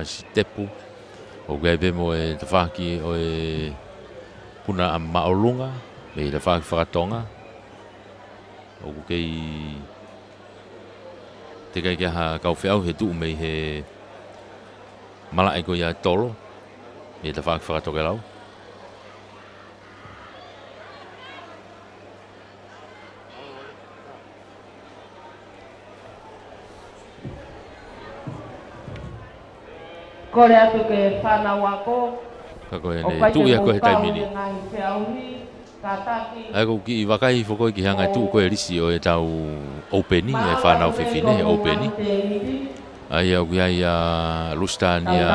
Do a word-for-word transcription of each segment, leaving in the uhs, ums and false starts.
Sitepu. ʻOku ʻi ai pē mo e tafaʻaki ʻo e puna ʻa Māʻolunga, mei he tafaʻaki fakatonga. ʻOku kei teʻeki ke ʻi ai ha kau feʻauhi ʻe tuʻu mei he malaʻe ko ia ʻe tolo, mei he tafaʻaki fakatokelau. Kole atu ki he fānau ako. Ka ko ʻene tuʻu ia ko ē he taimi ni. ʻA ia ʻoku kiʻi vakai foki ki he anga e tuʻu ko ē lisi ʻo ʻetau ʻōpeni, e fānau fefine he ʻōpeni. ʻA ia ʻoku ʻi ai ʻa Lusitania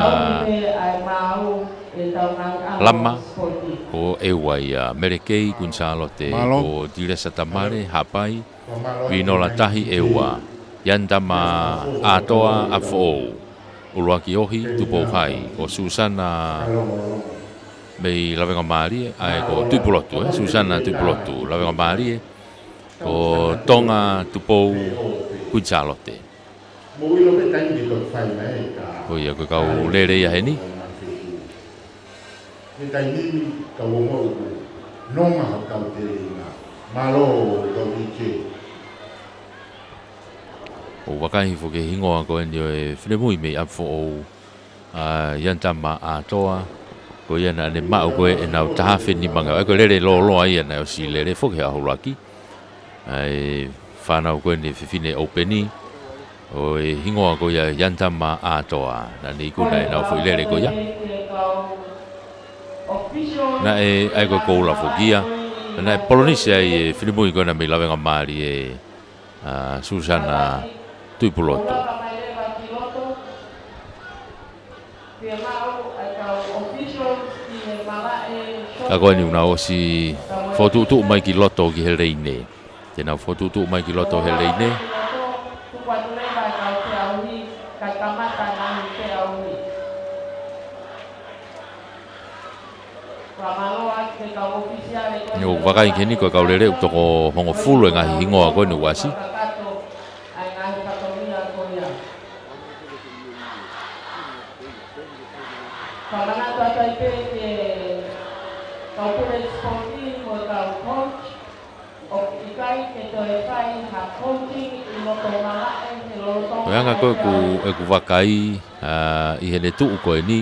Lama, ko ʻEua ia, Melekei Kuini Sālote, ko Tilesa Tamale Haʻapai, Vinola Tahi ʻEua, Yantama ʻAtoa ʻApifoʻou, ʻUluaki Ohi Tupou Hai, ko Susana mei Lavengamālie, ʻa ia ko Tuʻipulotu, ē, Susana Tuʻipulotu, Lavengamālie, ko Tonga Tupou Kuini Sālote. Ko ia ko e kau lele ia heni. He taimi ni ka ʻoku ou nonga ha kau tele ina. Mālō, kau D J. ʻOku vakai foki ki he hingoa ko eni ʻo e finemui mei ʻApifoʻou, ʻa Yantama ʻAtoa, ko ia naʻa ne maʻu ko ē ʻenau taha afe nima ngeau. ʻA ia ko e lele lōloa ia naʻe ʻosi lele foki he ʻaho ʻuluaki. ʻA e fānau ko eni fefine ʻōpeni, ʻo e hingoa ko ia Yantama ʻAtoa, naʻa ne ikuna ʻenau foʻi lele ko ia. Naʻe, ʻa ia ko e koula foki ia, naʻe Polinisia ʻa e finemui ko ena mei Lavengamālie, ʻa Susana Tuʻipulotu. Ka ko eni ʻoku nau ʻosi fokotuʻutuʻu mai ki loto ki he leine. Te nau fokotuʻutuʻu mai ki loto he leine. ʻOku vakai ki heni ko e kau lele ʻoku toko hongofulu e ngaahi hingoa ko eni ʻoku ʻasi. Fakamanatu atu ai pē ki he kau pule sipoti mo e kau coach, ʻoku ʻikai ke toe fai ha coaching ʻi loto malaʻe he lolotonga. Ko e anga ko ē ʻeku, ʻeku vakai, ʻa, ʻi heʻene tuʻu ko eni.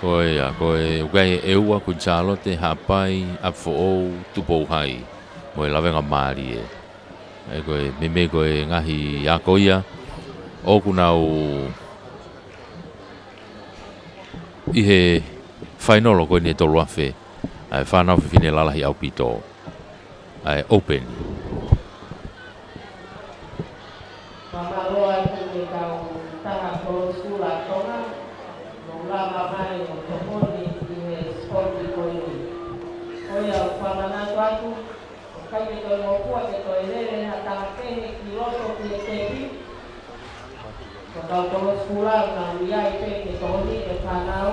Ko ia, ko e, ʻoku ʻi ai ʻa ʻEua, Kuini Sālote, Haʻapai, ʻApifoʻou, Tupou Hai, mo e Lavengamālie. ʻA ia ko e meimei ko e ngaahi ako ia ʻoku nau ʻi he fainolo ko eni ʻe tolu afe, ʻa e fānau fefine lalahi ʻaupito, ʻa e ʻōpeni. Fakamālō atu ki he kau taha kolo sikula ʻa Tonga, nau lava mai ʻo tokoni ʻi he sipoti ko eni. Ko ia ʻoku fakamanatu atu, ʻoku ʻikai ke toe moʻua ke toe lele ha taha kehe ki loto ki he tepi. Ko e kau kolo sikula ʻoku nau ʻi ai pē ke tokoni e fānau.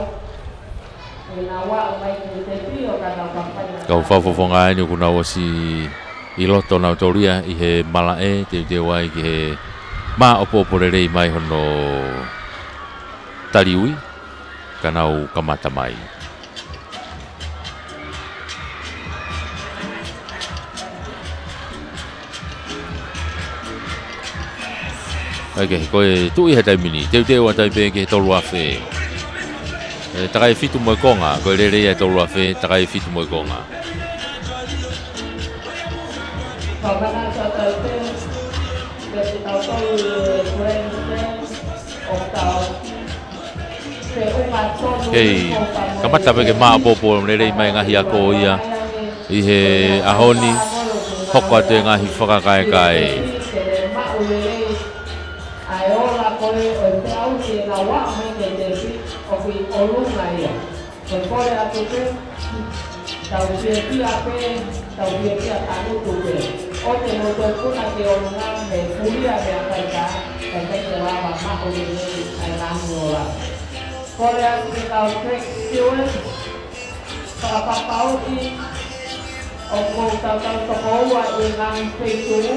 Ke nau aʻu mai ki he tepi ʻo ka nau ka fai na. Kau fakafofonga eni ʻoku nau ʻosi ʻi loto nautolu ia ʻi he malaʻe, teuteu ai ki he māʻopoʻopo lelei mai hono taliui, ka nau kamata mai. ʻA ia ko e tuʻu ia he taimi ni, teuteu atu ai pē ki he tolu afe. ʻE, takai fitu mo e konga, ko e lele ia ʻe tolu afe, takai fitu mo e konga. Kei kamata pē ke māʻopoʻopo lelei mai e ngaahi ako ia ʻi he ʻaho ni, hoko atu e ngaahi fakakaekae. ʻA e ola ko ē ʻo e feʻauhi ʻenau aʻu mai ki he tepi ʻoku ʻi ʻolunga ia. Ko e kole atu pē, tau fiefia pē, tau fiefia tangutu pē. ʻOua te mou toe puna ki ʻolunga he pulia meʻakai ka, kae ʻikai ke lava maʻu lelei ʻa e ngaahi ola. Kole atu ki he kau track steward, fakapapauʻi ʻoku mou tautau tokoua ʻi he ngaahi feituʻu.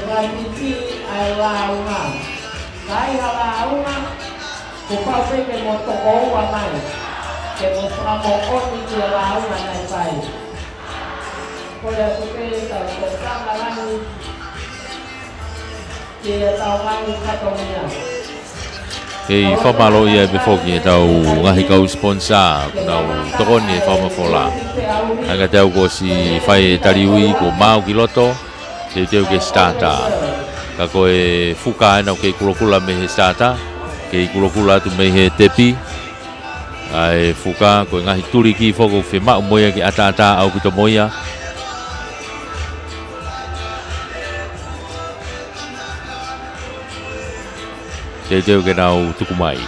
Fai piti ʻa e lāunga. Ka ʻi ha lāunga, kuo pau pē ke mo tokoua mai. Ke mo fakamoʻoni ki he lāunga naʻe fai. Kole atu pē tau tokanga lahi ki he tau ngaahi fatongia. Kei fakamālō ia pē foki e tau ngaahi kau sponsor, kuo nau tokoni he fakamafola. Hangē ko ʻeku ʻosi fai e tali ui kuo mau ki loto, teuteu ke starter. Ka ko e fuka ena ʻoku kei kulokula mei he starter, kei kulokula atu mei he tepi. ʻA e fuka, ko e ngaahi tuliki foki ʻoku fiemaʻu mo ia ke ʻataʻatā ʻaupito mo ia. Teuteu ke nau tuku mai.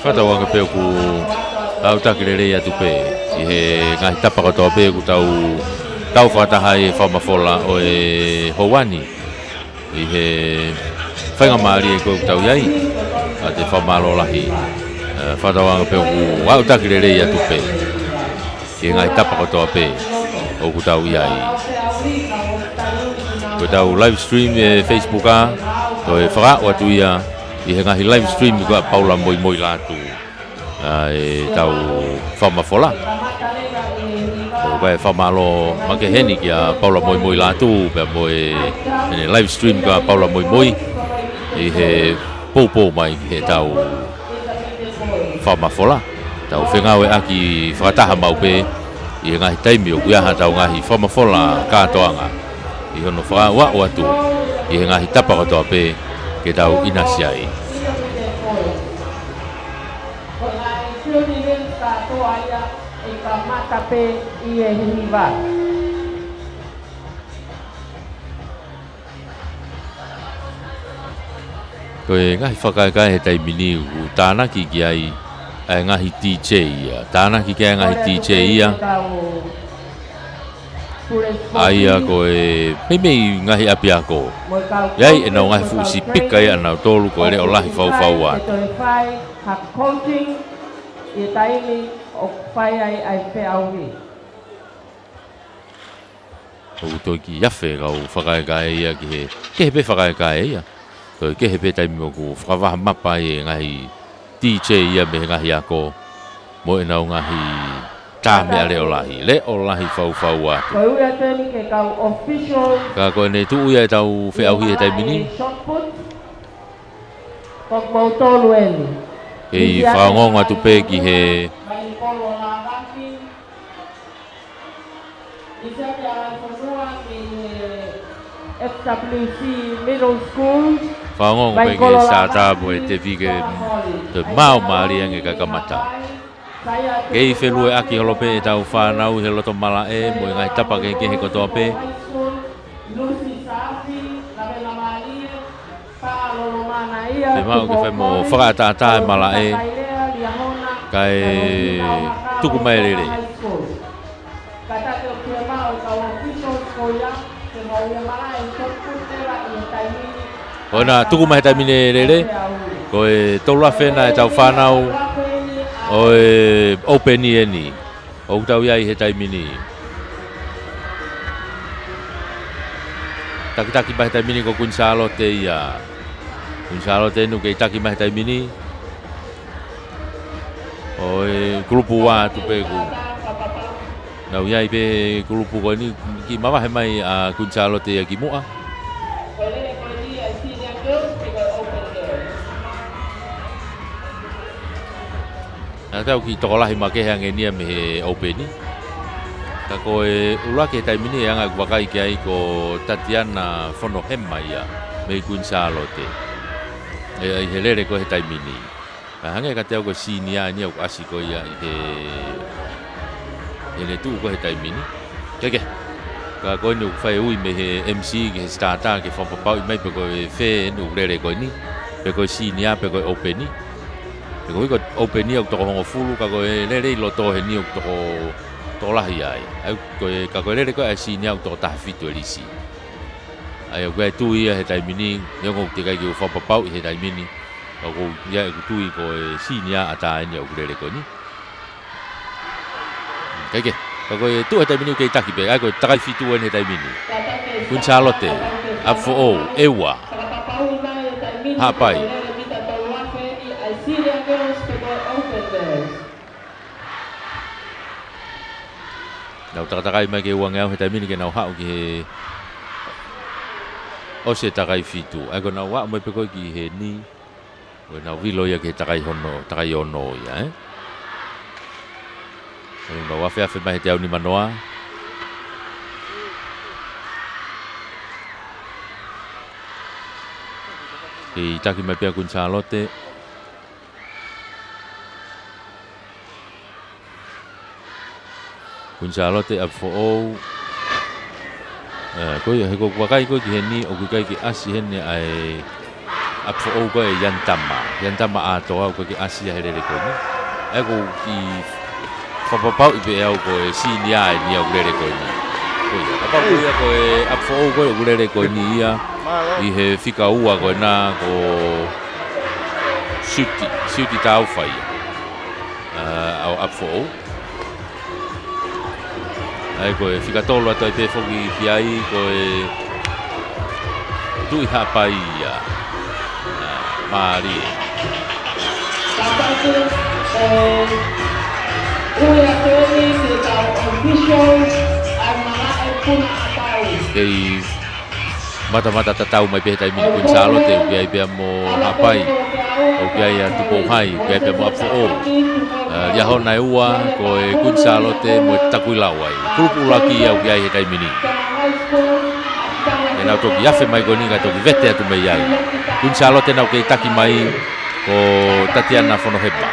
Fakatauange pē ʻoku aʻutaki lelei atu pē ʻi he ngaahi tapa kotoa pē ʻoku tau, tau fakataha ʻi he fakamafola ʻo e houa ni. ʻI he faingamālie ko ē ʻoku tau ʻi ai, ʻa e fakamālō lahi. ʻE, fakatauange pē ʻoku aʻutaki lelei atu pē ʻi he ngaahi tapa kotoa pē ʻoku tau ʻi ai. Ko e tau live stream ʻi he Facebook ʻa, ko e fakaaʻu atu ia ʻi he ngaahi live stream ko ē ʻa Paula Moimoi Lātū. ʻA e tau fakamafola. ʻOku ou fakamālō makehe eni kia Paula Moimoi Lātū, pea mo e, ʻene live stream ko ē ʻa Paula Moimoi, ʻi he poupou mai ki he tau fakamafola. Tau fengāueʻaki fakataha maʻu pē, ʻi he ngaahi taimi ʻoku ʻi ai ha tau ngaahi fakamafola kātoanga. ʻI hono fakaaʻu atu, ʻi he ngaahi tapa kotoa pē, ke tau ʻinasi ai. Ko e ngaahi building kātoa ia ʻe kamata pē ʻi he hiva. Ko e ngaahi fakakae he taimi ni ʻoku tānaki ki ai ʻa e ngaahi D J ia. Tānaki ki ai ʻa e ngaahi D J ia. ʻA ia ko e meimei ngaahi ʻapiako. ʻI ai ʻenau ngaahi fuʻu sipika ia ʻanautolu ko e Leʻo Lahi Faufaua. Toe fai ha coaching ʻi he taimi ʻoku fai ai ʻa e feʻauhi. ʻOku toki afe kau fakakae ia ki he, kehe pē fakakae ia. Toe kehe pē taimi ʻoku fakavaha mapa ai e ngaahi D J ia mei he ngaahi ako. Mo ʻenau ngaahi tā meʻa leʻo lahi, Leʻo Lahi Faufaua atu. Ko e ui atu eni ke kau official. Ka ko ʻene tuʻu ia e tau feʻauhi he taimi ni. Shot put. Ko kimoutolu eni. Kei fakaongoongo atu pē ki he Mai polo lavaki. Isaki a fonua mei he F W C Middle School. Fakaongoongo pē ki he sātā mo e tevike, toe maau mālie ange ka kamata. Kei felueʻaki holo pē e tau fānau ʻi he loto malaʻe mo e ngaahi tapa kehekehe kotoa pē. Lucy Safi, Lavena Malie, Paʻa Lolomana ia, Te mau ke fai mo fakaʻataʻatā e malaʻe. Kae tuku mai e lele. Ka ta te o ke mau ka o fito ko ia, ke mau ia malaʻe i toku tela i taimi ni. ʻOna tuku mai he taimi ni e lele. Ko e tolu afe ena e tau fānau ʻo e ʻoupeni eni. ʻOku tau ʻi ai he taimi ni. Takitaki mai he taimi ni ko Kuini Sālote ia. Kuini Sālote eni ʻoku kei taki mai he taimi ni. ʻO e kulupu ua atu pē ʻoku nau ʻi ai pē he kulupu ko eni, kiʻi mavahe mai ʻa Kuini Sālote ia ki muʻa. Naʻa tau kiʻi tokolahi makehe ange eni ia mei he ʻoupeni. Ka ko e ʻuluaki he taimi ni e anga ʻeku vakai ki ai ko Tatiana Fonohema ia mei Kuini Sālote. ʻE, ʻi he lele ko ē he taimi ni. Ka hangē kiate au ko e senior eni ia ʻoku ʻasi ko ia ʻi he, ʻi heʻene tuʻu ko ē he taimi ni. Keke. Ka ko eni ʻoku fai ui mei he M C ki he starter ke fakapapauʻi mai pe ko e fē eni ʻoku lele ko eni. Pe ko e senior, pe ko e ʻoupeni. Pe ko e ʻoupeni ʻoku toko hongofulu, ka ko e lele ʻi loto heni ʻoku toko tokolahi ai. ʻA ia ko e, ka ko e lele ko ē ʻa e senior ʻoku toko taha fitu e lisi. ʻA ia ʻoku ʻi ai e tui ia he taimi ni, neongo ʻoku teʻeki ai ke u fakapapauʻi he taimi ni, ka ʻoku ʻi ai ʻeku tui ko e senior ʻatā eni ʻoku lele ko eni. Kae kehe, ka ko e tuʻu he taimi ni ʻoku kei taki pē, ʻa ia ko e takai fitu eni he taimi ni. Kuini Sālote, ʻApifoʻou, ʻEua. Haʻapai. Nau takatakai mai ki he uangeau he taimi ni ke nau haʻu ki he ʻosi e takai fitu. ʻA ia ko ʻenau aʻu mai pē ko ē ki heni, ko ʻenau vilo ia ki he takai hono, takai ono ia, ē? ʻA ia nau afeafe mai he teau nima noa. Kei taki mai pē ʻa Kuini Sālote. Kuini Sālote, ʻApifoʻou. Ē, ko ia, he ko ʻeku vakai ko ē ki heni, ʻoku ʻikai ke ʻasi heni ʻa e ʻApifoʻou ko ē ʻa Ianitama. Ianitama ʻAtoa ʻoku ʻikai ke ʻasi ia he lele ko eni. ʻA ia ʻoku ou fakapapauʻi pē au ko e senior eni ia ʻoku lele ko eni. Ko ia, kapau ko ia ko e ʻApifoʻou ko ē ʻoku lele ko eni ia ʻi he fika ua ko ena ko Siuti, Siuti Taufa ia. Ā, ʻa ʻApifoʻou. ʻA ia ko e fika tolu atu ai pē foki ki ai ko e Tuʻi Haʻapai ia. Ā, mālie. Kei matamata tatau mai pē he taimi ni Kuini Sālote, ʻoku ʻi ai pea mo Haʻapai, ʻoku ʻi ai ʻa Tupou Hai, ʻoku ʻi ai pea mo ʻApifoʻou. Ā, Liahona ʻe ua, ko e Kuini Sālote mo e Takuilau ai. Kulupu ʻuluaki ia ʻoku ʻi ai he taimi ni. ʻE nau toki afe mai ko eni ka toki vete atu mei ai. Kuini Sālote nau kei taki mai, ko Tatiana Fonohema.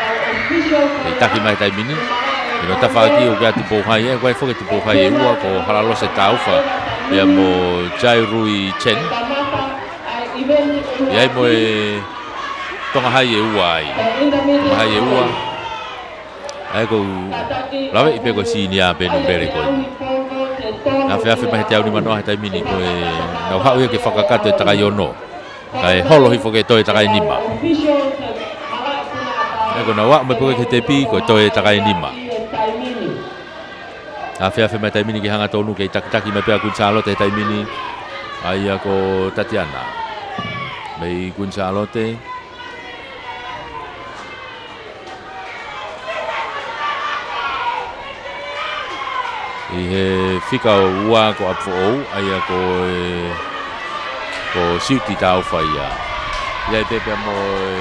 Kei taki mai he taimi ni. ʻI hono tafaʻaki ʻoku ʻi ai ʻa Tupou Hai, ē, ʻoku ʻi ai foki ʻa Tupou Hai ʻe ua, ko Halalose Taufa pea mo Jairui Chen. ʻI ai mo e Tonga Hai ʻe ua ai. Tonga Hai ʻe ua. ʻA ia ʻoku ou laveʻi pē ko e senior pē ʻoku lele ko eni. Nau afeafe mai he teau nima noa he taimi ni ko ʻenau haʻu ia ke fakakakato e takai ono. Kae holo hifo ke toe takai nima. ʻA ia ko ʻenau aʻu mai pē ki he tepi, ko e toe takai nima. Afeafe mai taimi ni ki he hangatonu, kei takitaki mai pē ʻa Kuini Sālote he taimi ni. ʻA ia ko Tatiana. Mei Kuini Sālote. ʻI he fika ua ko ʻApifoʻou, ʻa ia ko e, ko Siuti Taufa ia. ʻI ai pē pea mo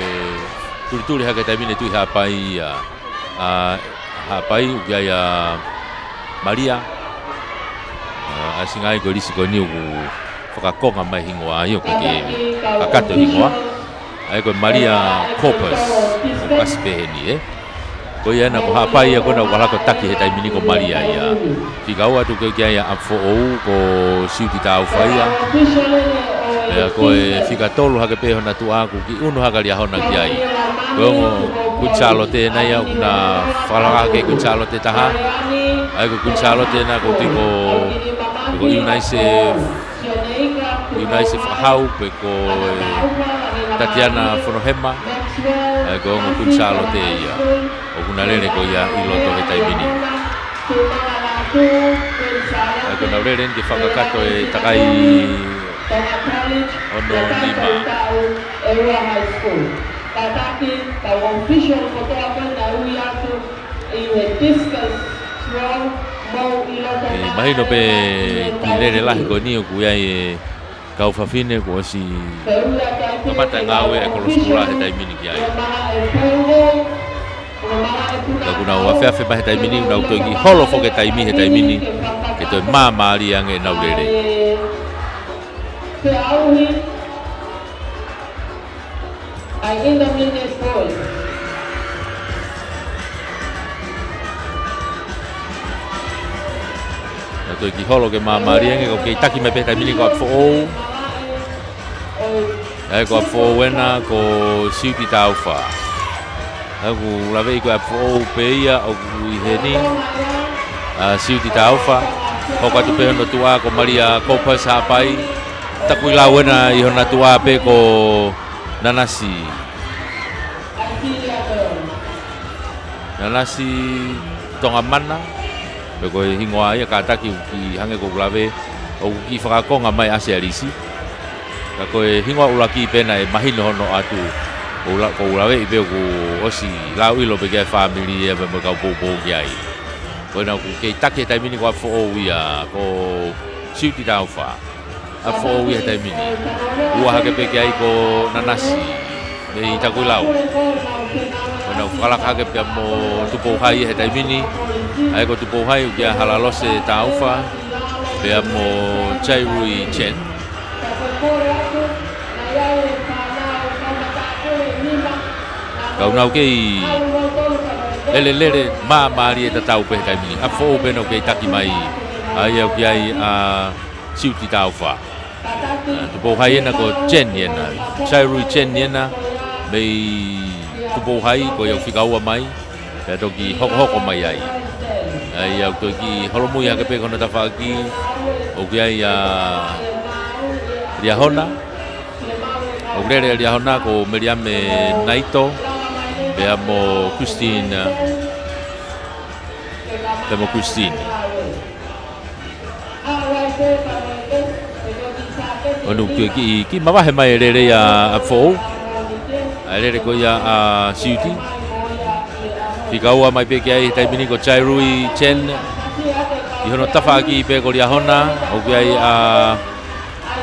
e tulituli hake taimi ni ʻa e Tuʻi Haʻapai ia. Ā, Haʻapai, ʻoku ʻi ai ʻa Malia. Ā, ʻa e singai ko e lisi ko eni ʻoku fakakonga mai hingoa ai ʻoku ʻikai ke kakato hingoa. ʻA ia ko Malia Corpus, ʻoku ʻasi pē heni, ē. Ko ia ena ko Haʻapai ia ko ena ʻoku ʻalu hake ʻo taki he taimi ni ko Malia ia. Fika ua atu ko ē ki ai ʻa ʻApifoʻou ko Siuti Taufa ia. Pea ko e fika tolu hake pē hona tuʻa ʻoku kiʻi unu hake ʻa Liahona ki ai. Ko e ongo Kuini Sālote ena ia ʻoku na fakalaka hake Kuini Sālote ʻe taha. ʻA ia ko Kuini Sālote ena ko e tiko, ko Iunaise Iunaise Fakahau pe ko e Tatiana Fonohema, ʻa ia ko e ongo Kuini Sālote ia. ʻOku na lele ko ia ʻi loto he taimi ni. ʻA ia ko ʻenau lele eni ke fakakakato e takai ono nima. ʻE mahino pē ʻi he lele lahi ko eni ʻoku ʻi ai e kau fafine kuo ʻosi kamata ngāue ʻa e kolo sikula he taimi ni ki ai. Ka kuo nau afeafe mai he taimi ni, nau toki holo foki he taimi, he taimi ni, ke toe māmālie ange ʻenau lele. ʻA e Intermediate Boys. Nau toki holo ke māmālie ange, ko e kei taki mai pē he taimi ni ko ʻApifoʻou. ʻA ia ko ʻApifoʻou ena ko Siuti Taufa. ʻA ia ʻoku laveʻi ko ʻApifoʻou pē ia ʻoku ʻi heni. ʻA Siuti Taufa, hoko atu pē hono tuʻa ko Malia Kopas Haʻapai, Takuilau ena ʻi hona tuʻa pē ko Nanasi. Nanasi Tongamana, pe ko e hingoa ia kātaki ʻoku kiʻi hangē ko ʻeku lave, ʻoku kiʻi fakakonga mai ʻa Sialisi. Ka ko e hingoa ʻuluaki pē naʻe mahino hono ʻatu, ʻoku la-, ʻoku ou laveʻi pē ʻoku ʻosi lauʻilo pē ki ai e fāmili ia pea mo e kau poupou ki ai. Ko ena ʻoku kei taki he taimi ni ko ʻApifoʻou ia, ko Siuti Taufa. ʻApifoʻou ia he taimi ni. Ua hake pē ki ai ko Nanasi, mei Takuilau. Ko ena ʻoku fakalaka hake pea mo Tupou Hai ia he taimi ni. ʻA ia ko Tupou Hai ʻoku ʻia Halalose Taufa, pea mo Jairui Chen. Ka ʻoku nau kei ʻelelele māmālie tatau pē he taimi ni. ʻApifoʻou pē ena ʻoku kei taki mai. ʻA ia ʻoku ʻi ai ʻa Siuti Taufa. ʻA, Tupou Hai ena ko Chen ena. Jairui Chen ena. Mei Tupou Hai ko ia ʻoku fika ua mai. Pea toki hokohoko mai ai. ʻA ia ʻoku toki holomui hake pē ko hono tafaʻaki. ʻOku ʻi ai ʻa Liahona. ʻOku lele ʻa Liahona ko Meliame Naito. Pea mo Christine. Pea mo Christine. ʻO ʻoku toe kiʻi, kiʻi mavahe mai e lele ia ʻa ʻApifoʻou. ʻA e lele ko ia ʻa Siuti. Fika ua mai pē ki ai he taimi ni ko Jairui Chen. ʻI hono tafaʻaki pē ko Liahona, ʻoku ʻi ai ʻa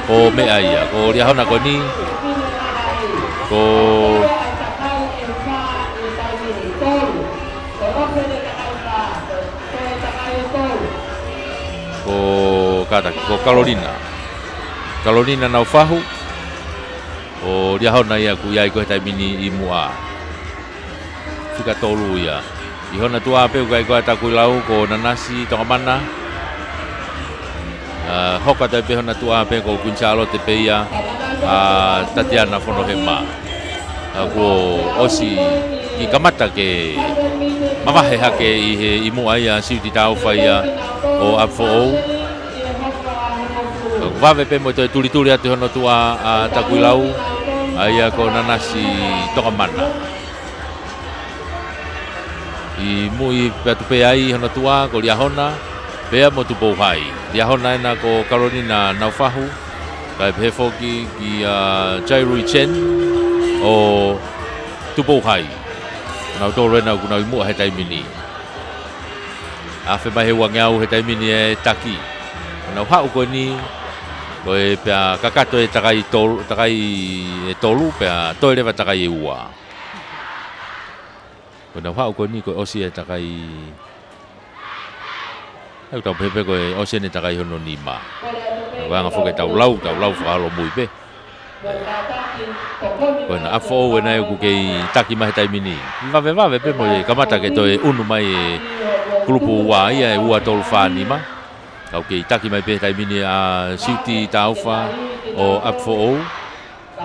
ko meʻa ia, ko Liahona ko eni. Ko Ko kātaki, ko Kalolina. Kalolina Naufahu. ʻO Liahona ia ʻoku ʻi ai ko ē he taimi ni ʻi muʻa. Fika tolu ia. ʻI hona tuʻa pē ʻoku ʻi ai ko ē ʻa Takuilau, ko Nanasi Tongamana. ʻA, hoko atu pē hona tuʻa pē ko Kuini Sālote pē ia, ʻa Tatiana Fonohema. ʻA, kuo ʻosi kiʻi kamata ke mavahe hake ʻi he ʻi muʻa ia Siuti Taufa ia ʻo ʻApifoʻou. ʻA, vave pē mo e toe tulituli atu hono tuʻa ʻa Takuilau, ʻa ia ko Nanasi Tongamana. ʻI muʻa pē atu pē ai hono tuʻa ko Liahona, pea mo Tupouhai. Liahona ena ko Kalolina Naufahu, kae pehē foki kia Jairui Chen ʻo Tupouhai. Nautolu ena ʻoku nau ʻi muʻa he taimi ni. Afe mai he uangeau he taimi ni e taki. Nau haʻu ko eni, ko e pea kakato e takai tolu, takai ʻe tolu, pea toe leva takai ʻe ua. Ko ʻenau haʻu ko eni ko e ʻosi e takai. ʻOku tau pehē pē ko e ʻosi eni e takai hono nima. Ko e anga foki ʻetau lau, tau lau fakaholomui pē. Ko ena ʻApifoʻou ena ʻoku kei taki mai he taimi ni. Vavevave pē mo e kamata ke toe ʻunu mai e kulupu ua ia e ua tolu fā nima. Kau kei taki mai pē he taimi ni ʻa Siuti Taufa ʻo ʻApifoʻou.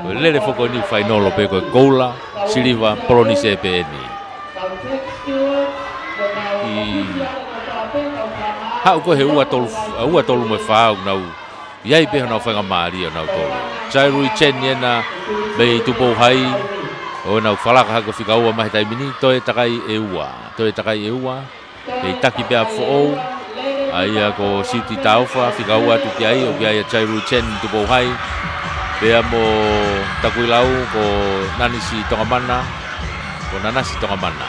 Ko e lele foki eni ʻoku fainolo pē ko e koula, siliva, polonise pē eni. ʻI haʻu ko ē he ua tolu, ua tolu mo e fā ʻoku nau ʻi ai pē honau faingamālie ʻo nautolu. Jairui Chen ena mei Tupouhai, ʻo nau fakalaka hake ʻo fika ua mai he taimi ni, toe takai ʻe ua, toe takai ʻe ua. Kei taki pē ʻApifoʻou, ʻa ia ko Siuti Taufa, fika ua atu ki ai, ʻoku ʻi ai ʻa Jairui Chen Tupouhai, pea mo Takuilau ko Nanisi Tongamana, ko Nanasi Tongamana.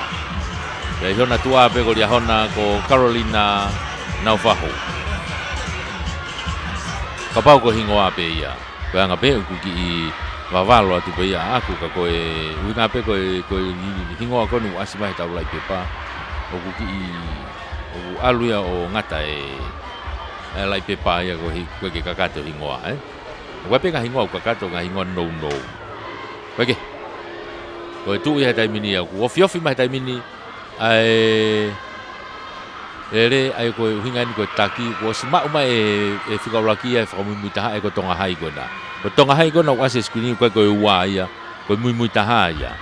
Pea ʻi hona tuʻa pē ko Liahona ko Kalolina Naufahu. Kapau ko e hingoa pē ia. Ko e anga pē ʻoku kiʻi vavalo atu pē ia ʻaʻaku ka ko e ʻuhinga pē ko e, ko e hingoa ko eni ʻoku ʻasi mai he tau laʻi pepa. ʻOku kiʻi, ʻoku ʻalu ia ʻo ngata e, e laʻi pepa ia ko e hi-, ko e ke kakato hingoa, ē? ʻOku ʻi ai pē ngaahi hingoa ʻoku kakato ngaahi hingoa nounou. Ko e ke. Ko e tuʻu ia he taimi ni ia, ʻoku ofiofi mai he taimi ni, ʻa e lele, ʻa ia ko e ʻuhinga eni ko e taki, kuo ʻosi maʻu mai e, e fika ʻuluaki ia e fakamuimui taha, ʻa ia ko Tonga Hai ko ena. Ko Tonga Hai ko ena ʻoku ʻasi he screen, ko e, ko e ua ia, ko e muimui taha ia.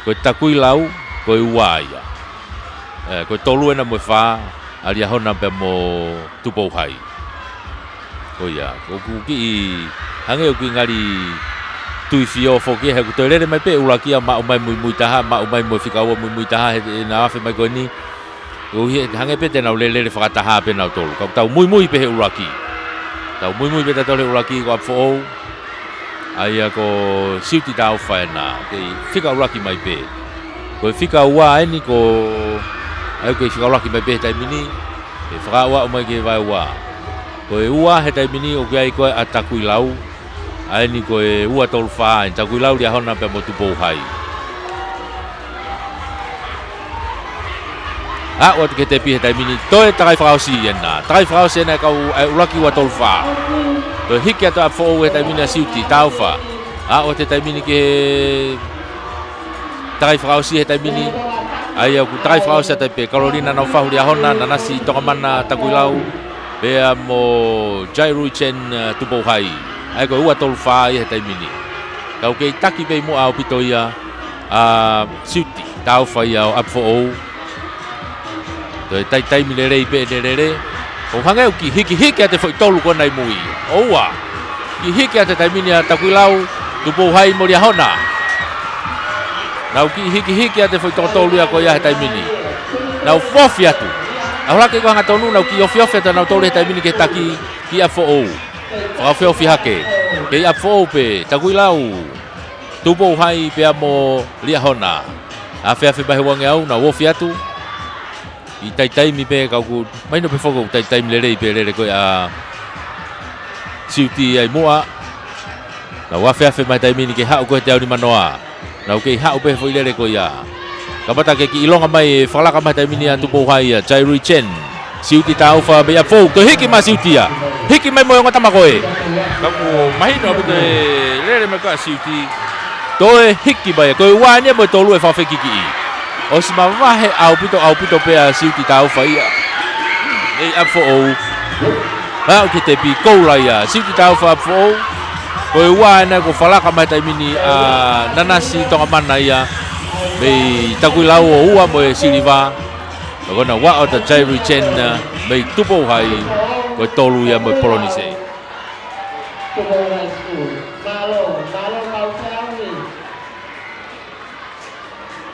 Ko e Takuilau, ko e ua ia. ʻE, ko e tolu ena mo e fā, ʻa Liahona pea mo Tupou Hai. Ko ia, ʻoku kiʻi hangē ʻoku kiʻi ngali tui fio foki he ʻoku toe lele mai pē ʻuluaki ia maʻu mai muimui taha, maʻu mai mo e fika ua muimui taha he, he ʻenau afe mai ko eni. ʻOku hangē pē te nau lele fakataha pē nautolu. Ka tau muimui pē he ʻuluaki. Tau muimui pē tautolu he ʻuluaki ko ʻApifoʻou. ʻA ia ko Siuti Taufa ena, kei fika ʻuluaki mai pē. Ko e fika ua eni ko, ʻa ia ko e fika ʻuluaki mai pē he taimi ni, ʻe fakaaʻuaʻu mai ki he vaeua. Ko e ua he taimi ni ʻoku ʻi ai ko ē ʻa Takuilau, ʻa eni ko e ua tolu fā eni, Takuilau, Liahona pea mo Tupou Hai. Aʻu atu ki he tepi he taimi ni, toe takai fakaʻosi ena. Takai fakaʻosi ena e kau ʻa e ʻuluaki ua tolu fā. Toe hiki atu ʻApifoʻou he taimi ni ʻa Siuti Taufa. Aʻu atu he taimi ni ki he takai fakaʻosi he taimi ni. ʻA ia ʻoku takai fakaʻosi atu ai pē Kalolina Naufahu, Liahona, Nanasi Tokamana, Takuilau, pea mo Jairui Chen, eh, Tupou Hai. ʻA ia ko e ua tolu fā ia he taimi ni. Ka ʻoku kei taki pē muʻa ʻaupito ia ʻa Siuti Taufa ia ʻo ʻApifoʻou. Toe taitaimi lelei pē ʻene lele. ʻOku hangē ʻoku kiʻi hikihiki atu e foʻi tolu ko ena ʻi mui. ʻOua. Kiʻi hiki atu he taimi ni ʻa Takuilau, Tupou Hai mo Liahona. Nau kiʻi hikihiki atu e foʻi toko tolu ia ko ia he taimi ni. Nau fofi atu. ʻAho laki ko e hangatonu, nau kiʻi ofiofi atu nautolu he taimi ni ki he taki ki ʻApifoʻou. Fakaofiofi hake. Kei ʻApifoʻou pē, Takuilau, Tupou Hai pea mo Liahona. Afeafe mai he uangeau, nau ofi atu. ʻI taitaimi pē ka ʻoku mahino pē foki ʻoku taitaimi lelei pē lele ko ē ʻa Siuti ai muʻa. Nau afeafe mai taimi ni ke haʻu ko ē he teau nimanoa. Nau kei haʻu pē he foʻi lele ko ia. Kamata ke kiʻi ʻilonga mai e fakalaka mai taimi ni ʻa Tupou Hai ʻa Jairui Chen. Siuti Taufa mei ʻApifoʻou, toe hiki mai Siuti ia. Hiki mai mo e ongo tama ko ē. Ka ʻoku mahino ʻaupito e lele mai ko ē ʻa Siuti. Toe hiki mai, ko e ua eni ia mo e tolu e fakafekikiʻi. ʻOsi mavahe ʻaupito, ʻaupito pē ʻa Siuti Taufa ia. Mei ʻApifoʻou. Aʻu ki he tepi, koula ia. Siuti Taufa ʻApifoʻou. Ko e ua ena kuo fakalaka mai taimi ni ʻa Nanasi Tokamana ia. Mei Takuilau ʻo ua mo e siliva. Ka ko ena ua ʻo ta Jairui Chen, uh, mei Tupou Hai, ko e tolu ia mo e polonise.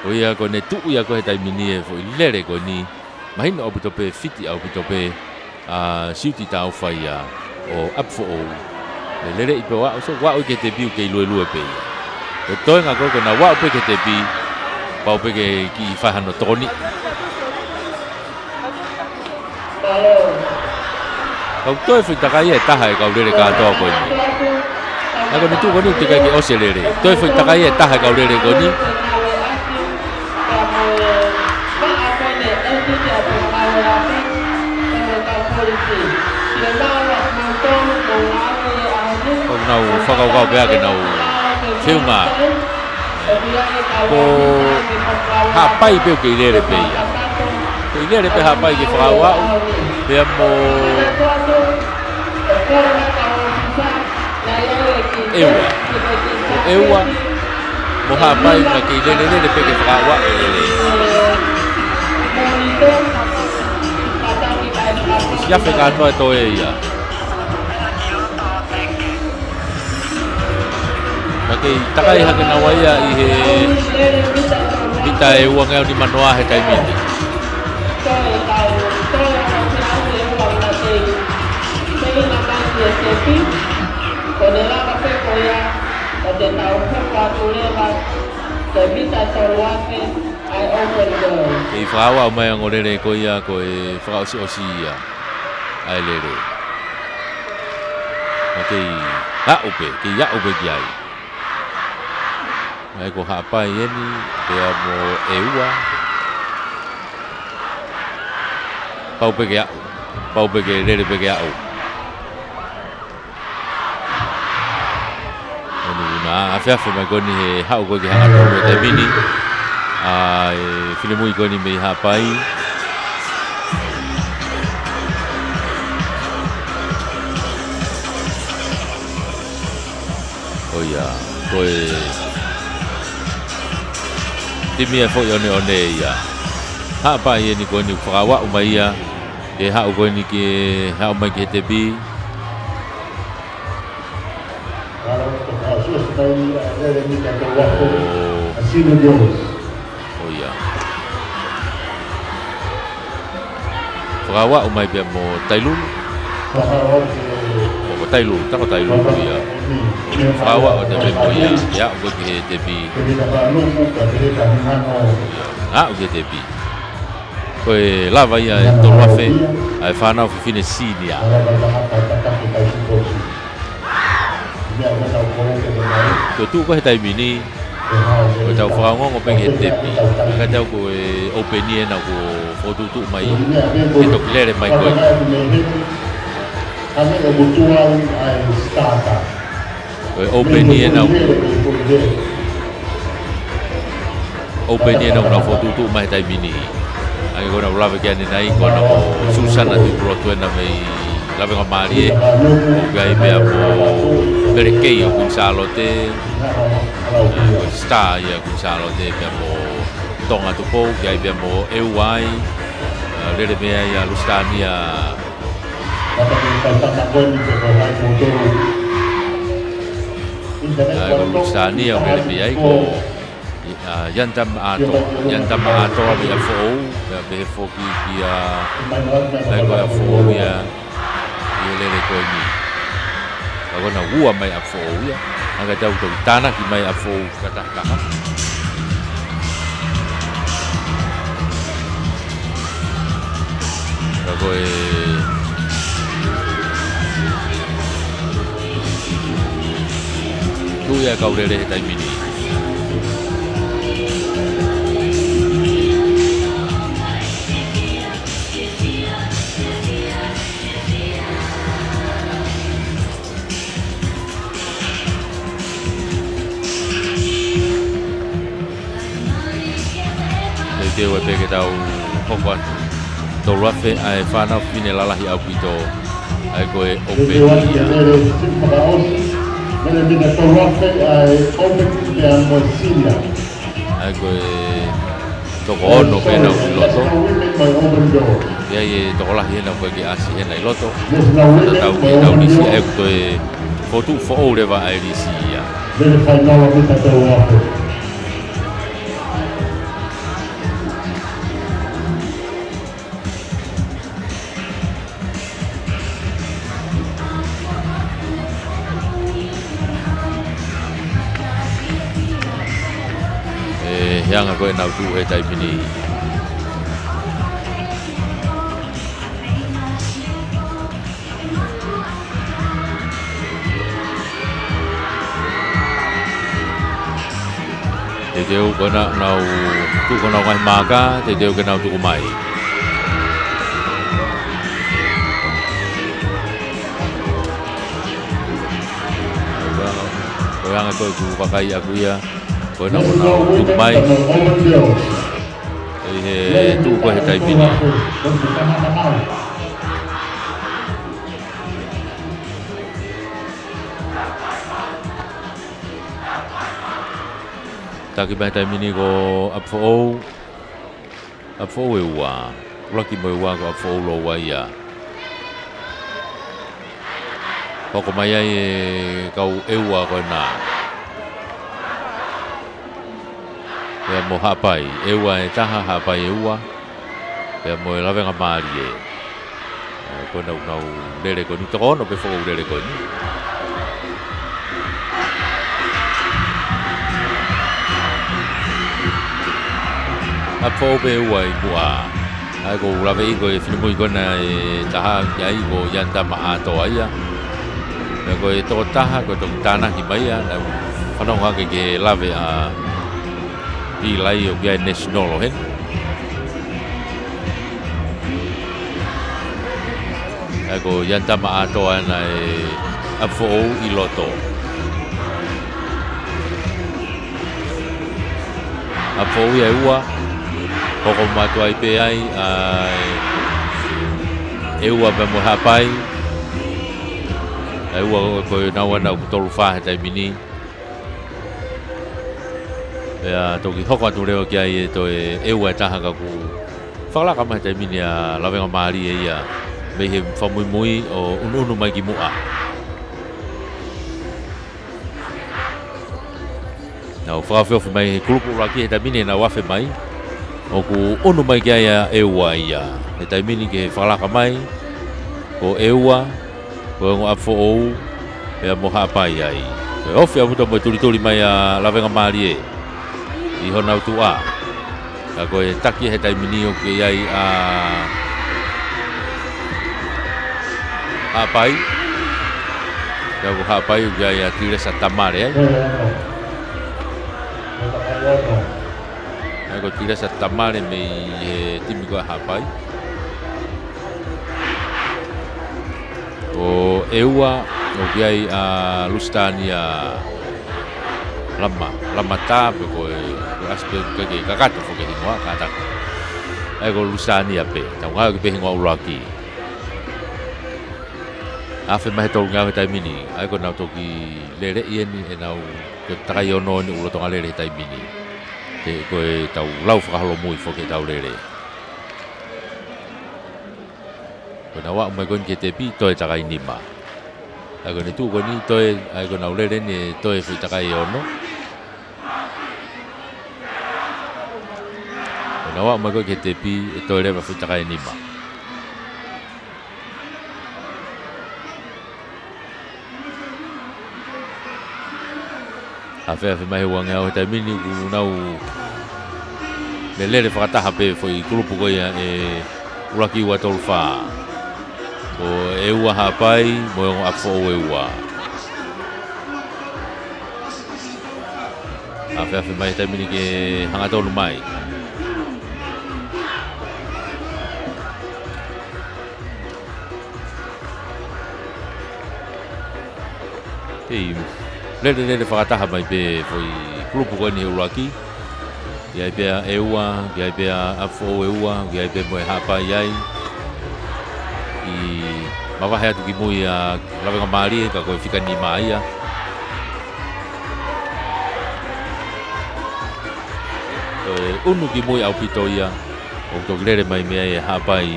Ko ia ko ʻene tuʻu ia ko ē he taimi ni e foʻi lele ko eni. Mahino ʻaupito pē, fiti ʻaupito pē, ʻa Siuti Taufa ia ʻo ʻApifoʻou. ʻE lele ʻi pē ʻo aʻu, so ʻo aʻu ki he tepi ʻoku kei luelue pē ia. Ko e toenga ko ē ko ena ʻo aʻu pē ki he tepi, pau pē ke kiʻi fai hano tokoni. Ka ʻoku toe foʻi takai ʻe taha e kau lele kātoa ko eni. Naʻa ko ʻene tuʻu ko eni ʻoku teʻeki ai ke ʻosi e lele. Toe foʻi takai ʻe taha e kau lele ko eni. ʻOku nau fakakaukau pē ʻa ē ke nau feʻunga. Ko Haʻapai pē ʻoku kei lele pē ia. Kei lele pē Haʻapai ke fakaaʻuaʻu. Pea mo ʻEua. Ko ʻEua mo Haʻapai naʻa kei lele lele pē ke fakaaʻuaʻu e lele. Siafe kātoa e toe ia. Naʻa kei takai hake naua ia ʻi he mita ʻe uangeau nimanoa he taimi ni. Kei fakaaʻuaʻu mai ongo lele ko ia ko e fakaʻosiʻosi ia ʻa e lele. Naʻa kei aʻu pē, kei aʻu pē ki ai. Naʻe ko Haʻapai eni, pea mo ʻEua. Pau pē ke aʻu, pau pē ke lele pē ke aʻu. Eni naʻa afeafe mai ko eni he haʻu ko ē ki he hangatonu he taimi ni. ʻA e finemui ko eni mei Haʻapai. ʻO ia, ko e timi ia foʻi ʻoneʻone ia. Haʻapai eni ko eni ʻoku fakaaʻuaʻu mai ia. Ke haʻu ko eni ke haʻu mai ki he tepi. ʻO ia. Fakaaʻu mai pea mo Tailulu. Ko, ko Tailulu, tā ko Tailulu ia. Fakaaʻu atu pē mo ia, ia, ko e ki he tepi. Aʻu ki he tepi. Ko e lava ia ʻe tolu afe, ʻa e fānau fefine senior. Ko e tuʻu ko ē he taimi ni, ko ʻetau fakaongoongo pē ki he tepi. Ka tau ko e open ē naʻa ku fokotuʻutuʻu mai, ke toki lele mai ko ē. Ko e open ē naʻa ku, open ē naʻa ku fokotuʻutuʻu mai he taimi ni. ʻA ia ko ʻena ʻoku lave ki ai ʻanenai, ko ʻena ko Susana Tuʻipulotu ʻena mei Lavengamālie, ʻoku ʻi ai pea mo Pelekei ʻo Kuini Sālote, ʻa, ko e star ia ʻo Kuini Sālote, pea mo Tonga Tupou, ʻoku ʻi ai pea mo ʻEua ai, ʻa, lele mei ai ʻa Lusitania. ʻA, ko Lusitania ʻoku lele mei ai ko ʻa, Ian Tamaʻatoa, Ian Tamaʻatoa mei ʻApifoʻou, pea pehē foki kia, ʻa ia ko ʻApifoʻou ia, ʻi he lele ko eni. Ka ko ʻena ua mai ʻApifoʻou ia, ʻa ia ka tau toki tānaki mai ʻApifoʻou ka taha taha. Ka ko e tuʻu ia ʻa e kau lele he taimi ni. Teuteu ai pē ke tau hoko atu. Tolu afe ʻa e fānau fefine lalahi ʻaupito, ʻa ia ko e open ia. ʻA ia ko e toko ono pē naʻa nau ʻi loto. ʻI ai e tokolahi ʻena ʻoku ʻikai ke ʻasi hena ʻi loto. Tatau ki heʻetau lisi, ʻa ia ko e fokotuʻu foʻou leva ʻa e lisi ia. ʻE, he anga ko ē ʻenau tuʻu he taimi ni. Teuteu ko ʻenau, nau tuku honau ngaahi maaka, teuteu ke nau tuku mai. Ko e anga ko ē ʻeku vakai ʻaku ia, ko ʻenau, nau tuku mai. ʻI he tuʻu ko ē he taimi ni. Taki mai he taimi ni ko ʻApifoʻou. ʻApifoʻou ʻe ua. ʻUluaki mo e ua ko ʻApifoʻou lōua ia. Hoko mai ai e kau ʻEua ko ena. Pea mo Haʻapai, ʻEua ʻe taha, Haʻapai ʻe ua. Pea mo e Lavengamālie. ʻE, ko ʻenau, nau lele ko eni, toko ono pē foʻou lele ko eni. ʻApifoʻou pē ʻe ua ʻi muʻa. ʻA ia ʻoku ou laveʻi ko e finemui ko ena ʻe taha ki ai ko Ian Tamaʻatoa ia. Pea ko e tokotaha ko e toki tānaki mai ia, naʻa ku fanongo hake ki he lave ʻa Pilai ʻoku ʻi ai e national ʻo heni. ʻA ia ko Ian Tamaʻatoa ʻena ʻe ʻApifoʻou ʻi loto. ʻApifoʻou ia ʻe ua, hoko mai atu ai pē ai, ʻa e ʻEua pea mo Haʻapai. ʻA e ua ko ʻenau ʻena ʻoku tolu fā he taimi ni. Pea toki hoko atu leva ki ai e toe ʻEua ʻe taha ka ʻoku Fakalaka mai he taimi ni ʻa Lavengamālie ia mei he fakamuimui ʻo ʻunuʻunu mai ki muʻa. Nau fakaofiofi mai he kulupu ʻuluaki he taimi ni nau afe mai. ʻOku ʻunu mai ki ai ʻa ʻEua ia. He taimi ni ke fakalaka mai ko ʻEua, ko e ongo ʻApifoʻou, pea mo Haʻapai ai. Ko e ofi ʻaupito mo e tulituli mai ʻa Lavengamālie ʻi honau tuʻa. Ka ko e taki he taimi ni ʻoku ʻi ai ʻa Haʻapai. Pea ko Haʻapai ʻoku ʻi ai ʻa Tilesa Tamale ai. Ai ko Tilesa Tamale mei he timi ko ē ʻa Haʻapai. Ko ʻEua, ʻoku ʻi ai ʻa Lusitania Lama, Lamata, pe ko e, ko e ʻasi pē ke, ke kakato foki hingoa, kātaki. Ai ko Lusitania pē, tau ngāueʻaki pē hingoa ʻuluaki. Afe mai he tolungeau he taimi ni, ai ko ʻenau toki lele ʻi heni, ʻenau, ko e takai ono ʻeni ʻoku lolotonga lele he taimi ni. He ko e tau lau fakaholomui foki ʻetau lele. Ko ʻenau aʻu mai ko eni ki he tepi, toe takai nima. Ai ko ʻene tuʻu ko eni, toe, ai ko ʻenau lele ni, toe foʻi takai ono. Ko ʻenau aʻu mai ko ē ki he tepi, ʻe toe leva foʻi takai nima. Afeafe mai he uangeau he taimi ni ʻoku nau lele fakataha pē foʻi kulupu ko ia ʻe ʻuluaki, ua, tolu, fā. Ko ʻEua, Haʻapai mo e ongo ʻApifoʻou ʻEua. Afeafe mai he taimi ni ke hangatonu mai. Hei, lele, lele fakataha mai pē foʻi kulupu ko eni he ʻuluaki. ʻI ai pē ʻa ʻEua, ʻi ai pē ʻa ʻApifoʻou ʻEua, ʻi ai pē mo e Haʻapai ai. ʻI mavahe atu ki mui ʻa Lavengamālie, ka ko e fika nima ia. Ko e ʻunu ki mui ʻaupito ia, ʻoku toki lele mai mei ai ʻa Haʻapai,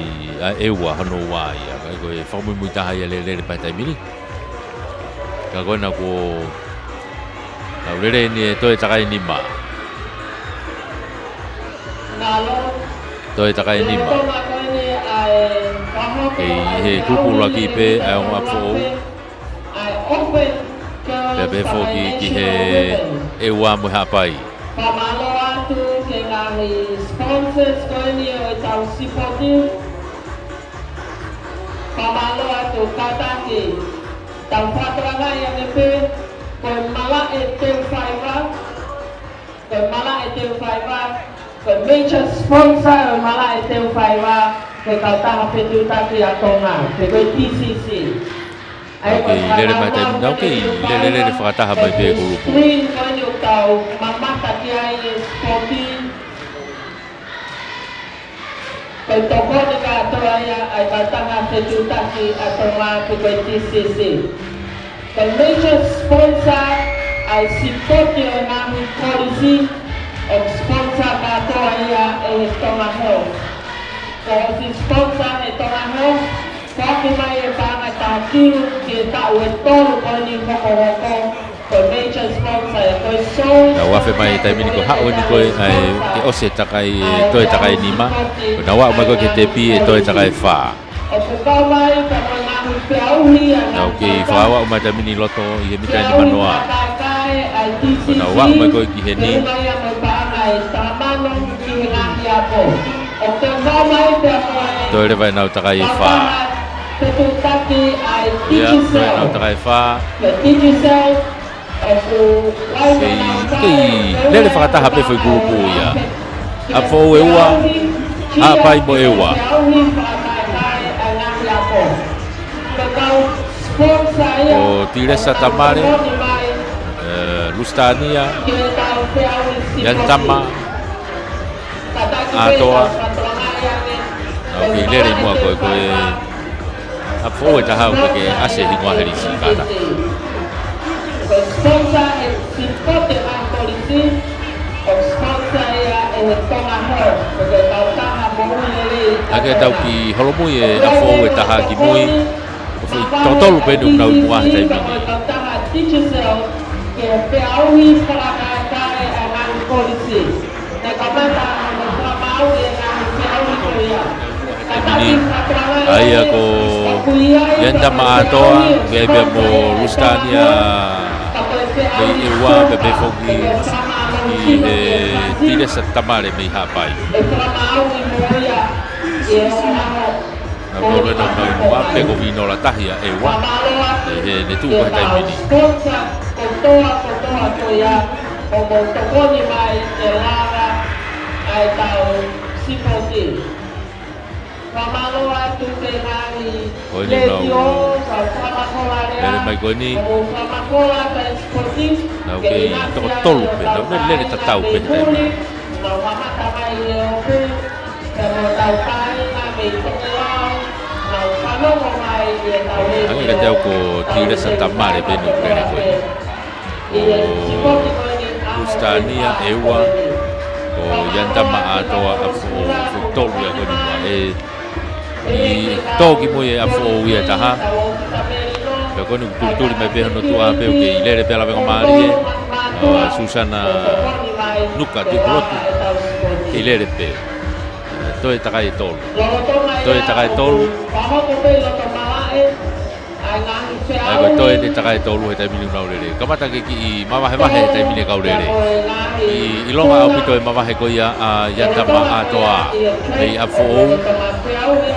ʻa ʻEua hono ua ia. Ka ko e fakamuimui taha ia lele, lele mai he taimi ni. Ka ko ena kuo nau lele ni ʻe toe takai nima. Toe takai nima. Hei, he kulupu ʻuluaki pē, ʻa e ongo ʻApifoʻou. Pea pehē foki ki he ʻEua mo e Haʻapai. Fakamālō atu ki he ngaahi sponsors ko eni ʻo ʻetau sipoti. Fakamālō atu kātaki, tau fakatokangaʻi ange pē, ko e malaʻe teu faiva, ko e malaʻe teu faiva, ko e major sponsor ʻo e malaʻe teu faiva, ko e Kautaha Fetuʻutaki ʻa Tonga, pe ko e T C C. Ai, ko e lele mai taimi ni, ʻoku lele, lele fakataha mai pē kulupu. Screen ko eni ʻoku tau mamata ki ai e sipoti. Ko e tokoni kātoa ia ʻa e Kautaha Fetuʻutaki ʻa Tonga pe ko e T C C. Ko e major sponsor ʻa e sipoti ʻo e ngaahi kolisi, ʻoku sponsor kātoa ia ʻe he Tonga Health. Ko e ʻosi sponsor ʻe he Tonga Health, foaki mai e paʻanga ʻe taha kilu ki he taʻu ʻe tolu ko eni hokohoko. Ko e major sponsor ia, ko e sole sponsor. Nau afe mai he taimi ni ko e haʻu eni ko ē, ʻa e, ke ʻosi e takai, ʻe toe takai nima. Ko ʻenau aʻu mai ko ē ki he tepi ʻe toe takai fā. ʻOku kau mai pea mo e ngaahi feʻauhi ʻa e ngaahi. Nau kei fakaaʻu mai taimi ni loto ʻi he mita ʻe nima noa. Ko ʻenau aʻu mai ko ē ki heni. Toe leva ʻenau takai ʻe fā. Ia, toe ʻenau takai ʻe fā. Kei, kei lele fakataha pē foʻi kulupu ia. ʻApifoʻou ʻEua, Haʻapai mo ʻEua. Ko Tilesa Tamale, ʻe, Lusitania, Ian Tama, ʻAtoa. ʻOku kei lele muʻa ko ē, ko e ʻApifoʻou ʻe taha ʻoku ʻikai ke ʻasi e hingoa he lisi kātaki. Ko e sponsor ʻe he sipoti ʻa e kolisi, ko e sponsor ia ʻe he Tonga Health, ko e kautaha Hake tau ki holomui e ʻApifoʻou ʻe taha kimui. Ko e foʻi toko tolu pē ʻoku nau ʻi muʻa he taimi ni. ʻA ia ko Ianitama ʻAtoa, pea pea mo Lusitania mei ʻEua, pea pea foki ʻi he Tilesa Tamale mei Haʻapai. Na ko le na na ua pe ko Vinola Tahi ʻa ʻEua. ʻE, he ne tuʻu ko he taimi ni. Ko eni nau lele mai ko eni. Nau kei toko tolu pē, nau lele, lele tatau pē he taimi ni. Hangē kiate au ko Tilesa Tamale pē ʻoku lele ko ē. Ko Lusitania ʻEua, ko Ianitama ʻAtoa ʻApifoʻou, foʻi tolu ia ko eni muʻa. ʻE, ʻi tō kimui e ʻApifoʻou ia ʻe taha. Pea ko eni ʻoku tulituli mai pē hono tuʻa pē ʻoku kei lele pē ʻa Lavengamālie. ʻA Susana Nuka Tuʻipulotu. Kei lele pē. Toe takai ʻe tolu. Toe takai ʻe tolu. ʻA ia ko e toe eni takai ʻe tolu he taimi ni ʻoku nau lele. Kamata ke kiʻi mavahevahe he taimi ni e kau lele. ʻI, ʻilonga ʻaupito e mavahe ko ia ʻa Ianitama ʻAtoa mei ʻApifoʻou.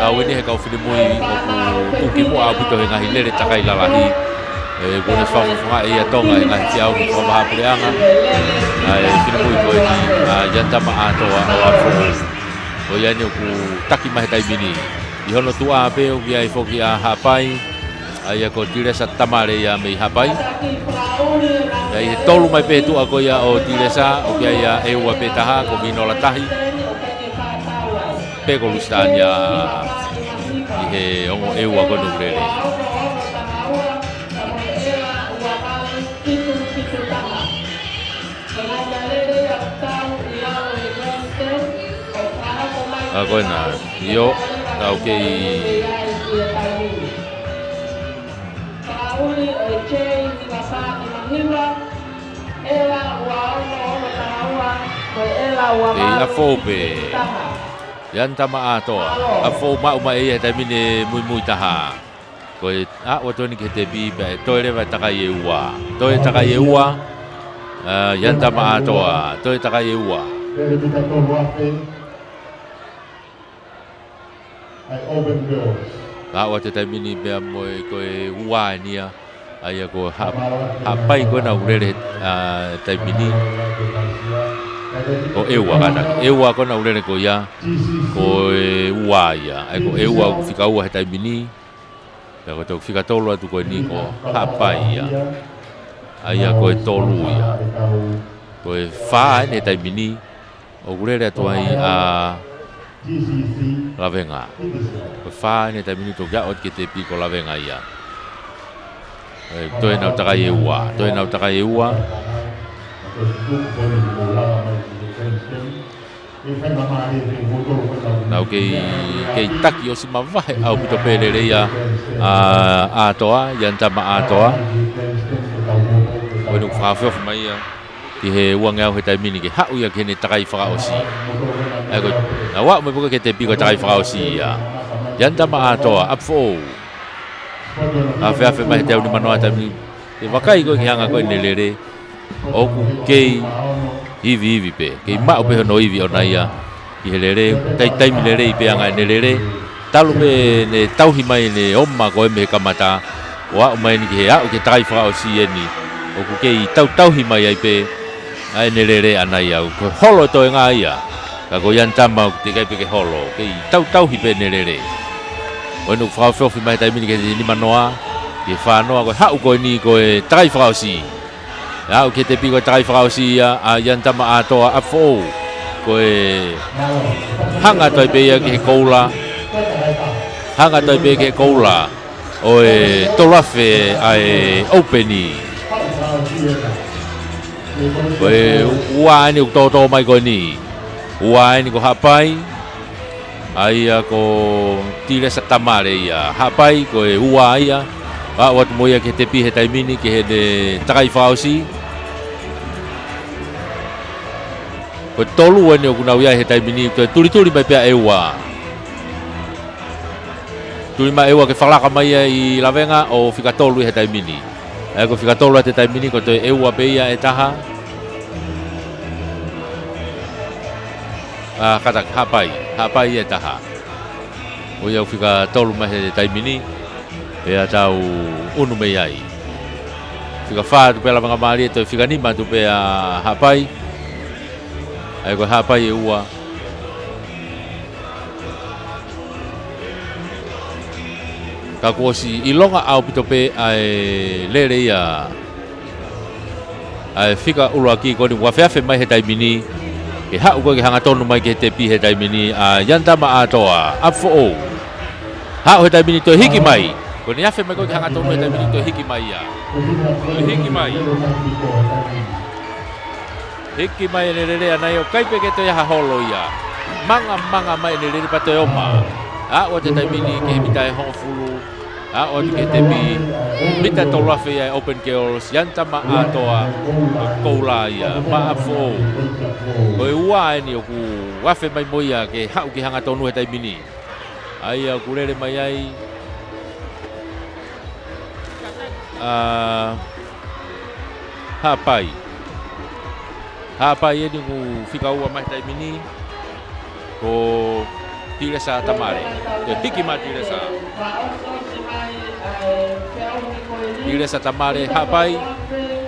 Kau eni he kau finemui ʻoku tuʻu ki muʻa ʻaupito he ngaahi lele takai lalahi. ʻE, kuo ne fakafofongaʻi ʻe ia Tonga he ngaahi feʻauhi fakavahaʻapuleʻanga. ʻA e finemui ko eni ʻa Ianitama ʻAtoa ʻo ʻApifoʻou. Ko ia eni ʻoku taki mai he taimi ni. ʻI hono tuʻa pē ʻoku ʻi ai foki ʻa Haʻapai. ʻA ia ko Tilesa Tamale ia mei Haʻapai. Pea ʻi he tolu mai pē tuʻa ko ia ʻo Tilesa, ʻoku ʻi ai ʻa ʻEua pē taha, ko Vinola Tahi. Pe ko Lusitania ʻi he ongo ʻEua ko eni ʻoku lele. ʻA ko ena, ʻio, tau kei kei ʻApifoʻou pē. Ianitama ʻAtoa, ʻApifoʻou maʻu mai ia he taimi ni muimui taha. Ko e, ʻa, ʻoatu eni ki he tepi pea ʻe toe leva e takai ʻe ua. Toe takai ʻe ua. ʻA, Ianitama ʻAtoa, toe takai ʻe ua. ʻA, ʻoatu e taimi ni pea mo e, ko e ua eni ia. ʻA ia ko Ha-, Haʻapai ko ena ʻoku lele, ʻa, taimi ni. Ko ʻEua kātaki. ʻEua ko ena ʻoku lele ko ia. Ko e ua ia. ʻA ia ko ʻEua ʻoku fika ua he taimi ni. Pea ko e toki fika tolu atu ko eni ko Haʻapai ia. ʻA ia ko e tolu ia. Ko e fā eni he taimi ni. ʻOku lele atu ai ʻa Lavenga. Ko e fā eni he taimi ni, toki aʻu atu ki he tepi ko Lavenga ia. ʻE, toe nau takai ʻe ua. Toe nau takai ʻe ua. Nau kei, kei taki ʻosi mavahe ʻaupito pē lele ia ʻa ʻAtoa, Ianitama ʻAtoa. Ko eni ʻoku fakaofiofi mai ia ki he uangeau he taimi ni ke haʻu ia ki heʻene takai fakaʻosi. ʻA ia ko, nau aʻu mai pē ki he tepi ko e takai fakaʻosi ia. Ianitama ʻAtoa, ʻApifoʻou. Afeafe mai he teau nimanoa taimi ni. Ke vakai ko e ki he anga ko ʻene lele. ʻOku kei ivi ivi pē. Kei maʻu pē hono ivi ʻona ia. Ki he lele, tai taimi lelei pē anga ʻene lele. Talu pē ʻene tauhi mai ʻene oma ko ē mei he kamata. ʻO aʻu mai eni ki he aʻu ki he takai fakaʻosi eni. ʻOku kei tautauhi mai ai pē ʻa ʻene lele ʻana ia. Ko e holo e toenga ia. Ka ko Ianitama ʻoku teʻeki ai pē ke holo. Kei tautauhi pē ʻene lele. Ko eni ʻoku fakaofiofi mai he taimi ni ki he nimanoa. Ki he fānoa ko e haʻu ko eni ko e takai fakaʻosi. ʻE aʻu ki he tepi ko e takai fakaʻosi ia ʻa Ianitama ʻAtoa, ʻApifoʻou. Ko e hanga atu ai pē ia ki he koula. Hanga atu ai pē ki he koula ʻo e tolu afe ʻa e ʻoupeni. Ko e ua eni ʻoku tōtō mai ko eni. Ua eni ko Haʻapai. ʻA ia ko Tilesa Tamale ia. Haʻapai ko e ua ia. Aʻu atu mo ia ki he tepi he taimi ni ki heʻene takai fakaʻosi. Ko e tolu eni ʻoku nau ʻi ai he taimi ni, ko e tulituli mai pē ʻa ʻEua. Tuli mai ʻEua ke fakalaka mai ia ʻi lavenga ʻo fika tolu ia he taimi ni. ʻA ia ko e fika tolu atu he taimi ni ko e toe ʻEua pē ia ʻe taha. ʻA, kātaki, Haʻapai, Haʻapai ʻe taha. Ko ia ʻoku fika tolu mai he taimi ni, pea tau ʻunu mei ai. Fika fā atu pē ʻa Lavengamālie, toe fika nima atu pē ʻa Haʻapai. ʻA ia ko Haʻapai ʻe ua. Ka kuo ʻosi ʻilonga ʻaupito pē ʻa e lele ia ʻa e fika ʻuluaki ko eni ʻoku afeafe mai he taimi ni, ke haʻu ko ē ke hangatonu mai ki he tepi he taimi ni, ʻa Yantama ʻAtoa, ʻApifoʻou. Haʻu he taimi ni toe hiki mai. Ko eni afe mai ko ē ke hangatonu he taimi ni toe hiki mai ia. Toe hiki mai. Hiki mai ʻene lele ʻana ia ʻoku ʻikai pē ke toe ʻi ai ha holo ia. Mangamanga mai ʻene lele pea toe ʻomai. Aʻu atu he taimi ni ki he mita ʻe hongofulu. Aʻu atu ki he tepi, mita tolu afe ia ʻa e Open Girls, Yantama ʻAtoa, ko e koula ia, maʻa ʻApifoʻou. Ko e ua eni ʻoku afe mai mo ia ke haʻu ke hangatonu he taimi ni. ʻA ia ʻoku lele mai ai ʻa Haʻapai. Haʻapai eni ʻoku fika ua mai he taimi ni. Ko Tilesa Tamale. Ko e hiki mai Tilesa. Tilesa Tamale, Haʻapai.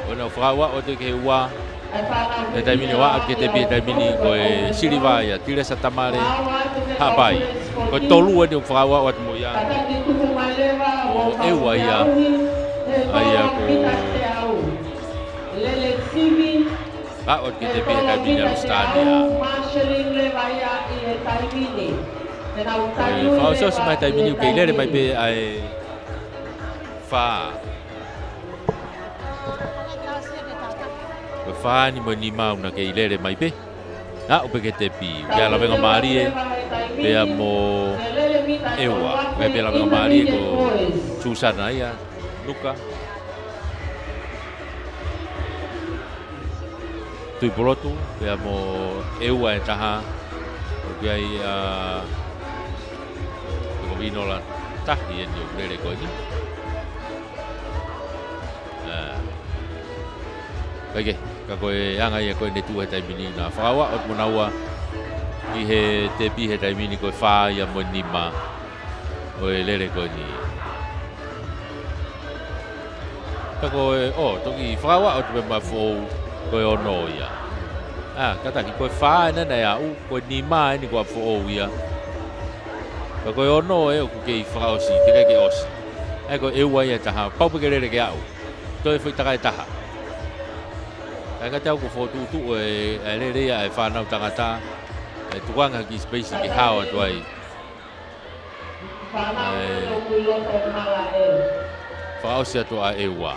ʻO nau fakaʻuaʻu atu ki he ua. He taimi ni ʻo aʻu ki he tepi he taimi ni ko e siliva ia, Tilesa Tamale, Haʻapai. Ko e tolu eni ʻoku fakaʻuaʻu atu mo ia. Ko ʻEua ia. ʻA ia ko Aʻu atu ki he tepi he taimi ni ʻa Lusitania. Ko e fakaʻosiʻosi mai he taimi ni ʻoku kei lele mai pē ʻa e fā. Ko e fā ni mo e nima ʻoku na kei lele mai pē. Aʻu pē ki he tepi, pea Lavengamālie, pea mo ʻEua, pea pē Lavengamālie ko Susana ia, Nuka. Tuʻipulotu, pea mo ʻEua ʻe taha, ʻoku ʻi ai ʻa, ko Vinola Tahi eni ʻoku lele ko eni. ʻA, kae kehe, ka ko e anga ia ko eni ʻoku tuʻu he taimi ni naʻa fakaʻuaʻu atu mo naua ki he tepi he taimi ni ko e fā ia mo e nima ʻo e lele ko eni. Ka ko e, ʻo, toki fakaʻuaʻu atu pē maʻa Foʻou ko e ono ia. ʻA, kātaki ko e fā ena naʻe aʻu, ko e nima eni ko ʻa Foʻou ia. Ka ko e ono ē ʻoku kei fakaʻosi, teʻeki ke ʻosi. ʻA ia ko ʻEua ia ʻe taha, pau pē ke lele ke aʻu. Toe foʻi taka ʻe taha. Kae kātaki ʻoku fokotuʻutuʻu e, e lele ia ʻa e fānau tangata, ʻe tukuange ha kiʻi space ke hao atu ai. ʻA e fakaʻosi atu ʻa ʻEua.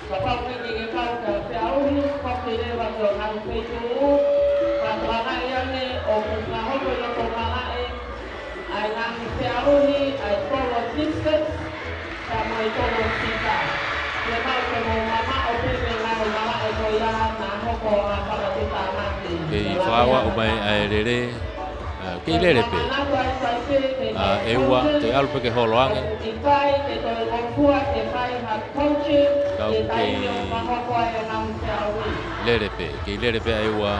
Kei fakaʻuaʻu mai ʻa e lele. ʻA, kei lele pē. ʻA, ʻEua, te ʻalu pē ke holo ange. Ka ʻoku kei lele pē, kei lele pē ʻa ʻEua,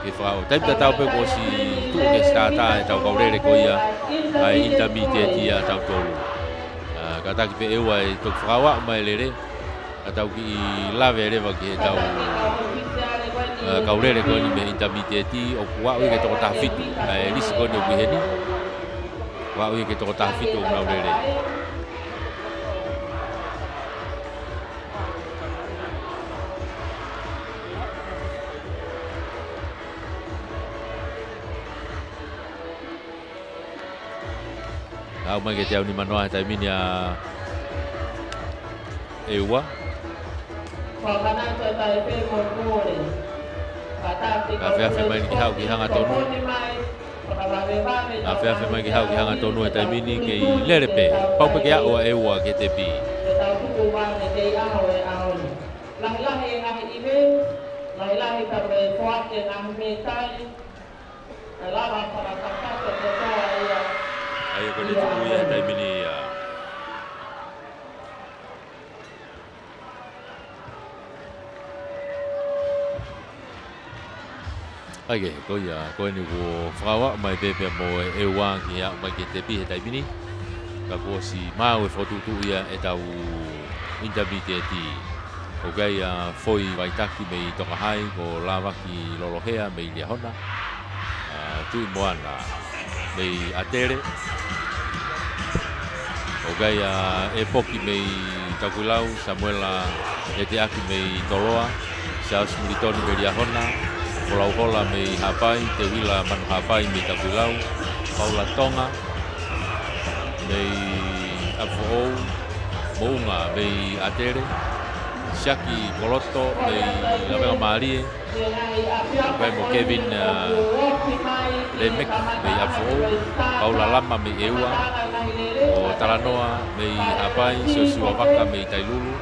kei fakaʻuaʻu. Taimi tatau pē kuo ʻosi tuʻu ke sitata ʻetau kau lele ko ia, ʻa e intermediate ia ʻa tautolu. ʻA, kātaki pē ʻEua ʻe toki fakaʻuaʻu mai e lele. Ka tau kiʻi lave leva ki heʻetau, ʻa, kau lele ko eni mei he intermediate ʻoku aʻu ia ki he toko taha fitu. ʻA e lisi ko eni ʻoku ʻi heni. ʻOku aʻu ia ki he toko taha fitu ʻoku nau lele. Aʻu mai ki he teau nimanoa he taimi ni ʻa ʻEua. Ka feafe mai ni ke haʻu ki he hangatonu. Afe afe mai ke haʻu ki he hangatonu he taimi ni, kei lele pē. Pau pē ke aʻu ʻa ʻEua ki he tepi. Ke tau tuku mai he kei ʻaho e ʻaho ni. Lahilahi e ngaahi events, lahilahi pea mo e foaki e ngaahi mītali, ʻe lava fakakakato kotoa ia. ʻA ia ko e tuku ia he taimi ni ia. ʻA ia, ko ia, ko eni kuo fakaaʻu mai pē pea mo e ʻEua ki he aʻu mai ki he tepi he taimi ni. Ka kuo ʻosi maʻu e fokotuʻutuʻu ia ʻetau intermediate. ʻOku ʻi ai ʻa Foʻi Vaitaki mei Tokahai, ko Lāvaki Lolohea mei Liahona. ʻA Tuʻi Moana mei ʻAtele. ʻOku ʻi ai ʻa ʻEpoki mei Takuilau, Samuela ʻEteaki mei Toloa, Charles Militoni mei Liahona, Folauhola mei Haʻapai, Teuila Manuhaʻapai mei Takuilau, Paula Tonga mei ʻApifoʻou, Moʻunga mei ʻAtele, Siaki Koloto mei Lavengamālie, ʻOku ʻi ai mo Kevin, ʻa, Lemeki mei ʻApifoʻou, Paula Lama mei ʻEua, ʻo Talanoa mei Haʻapai, Siosiua Vaka mei Tailulu,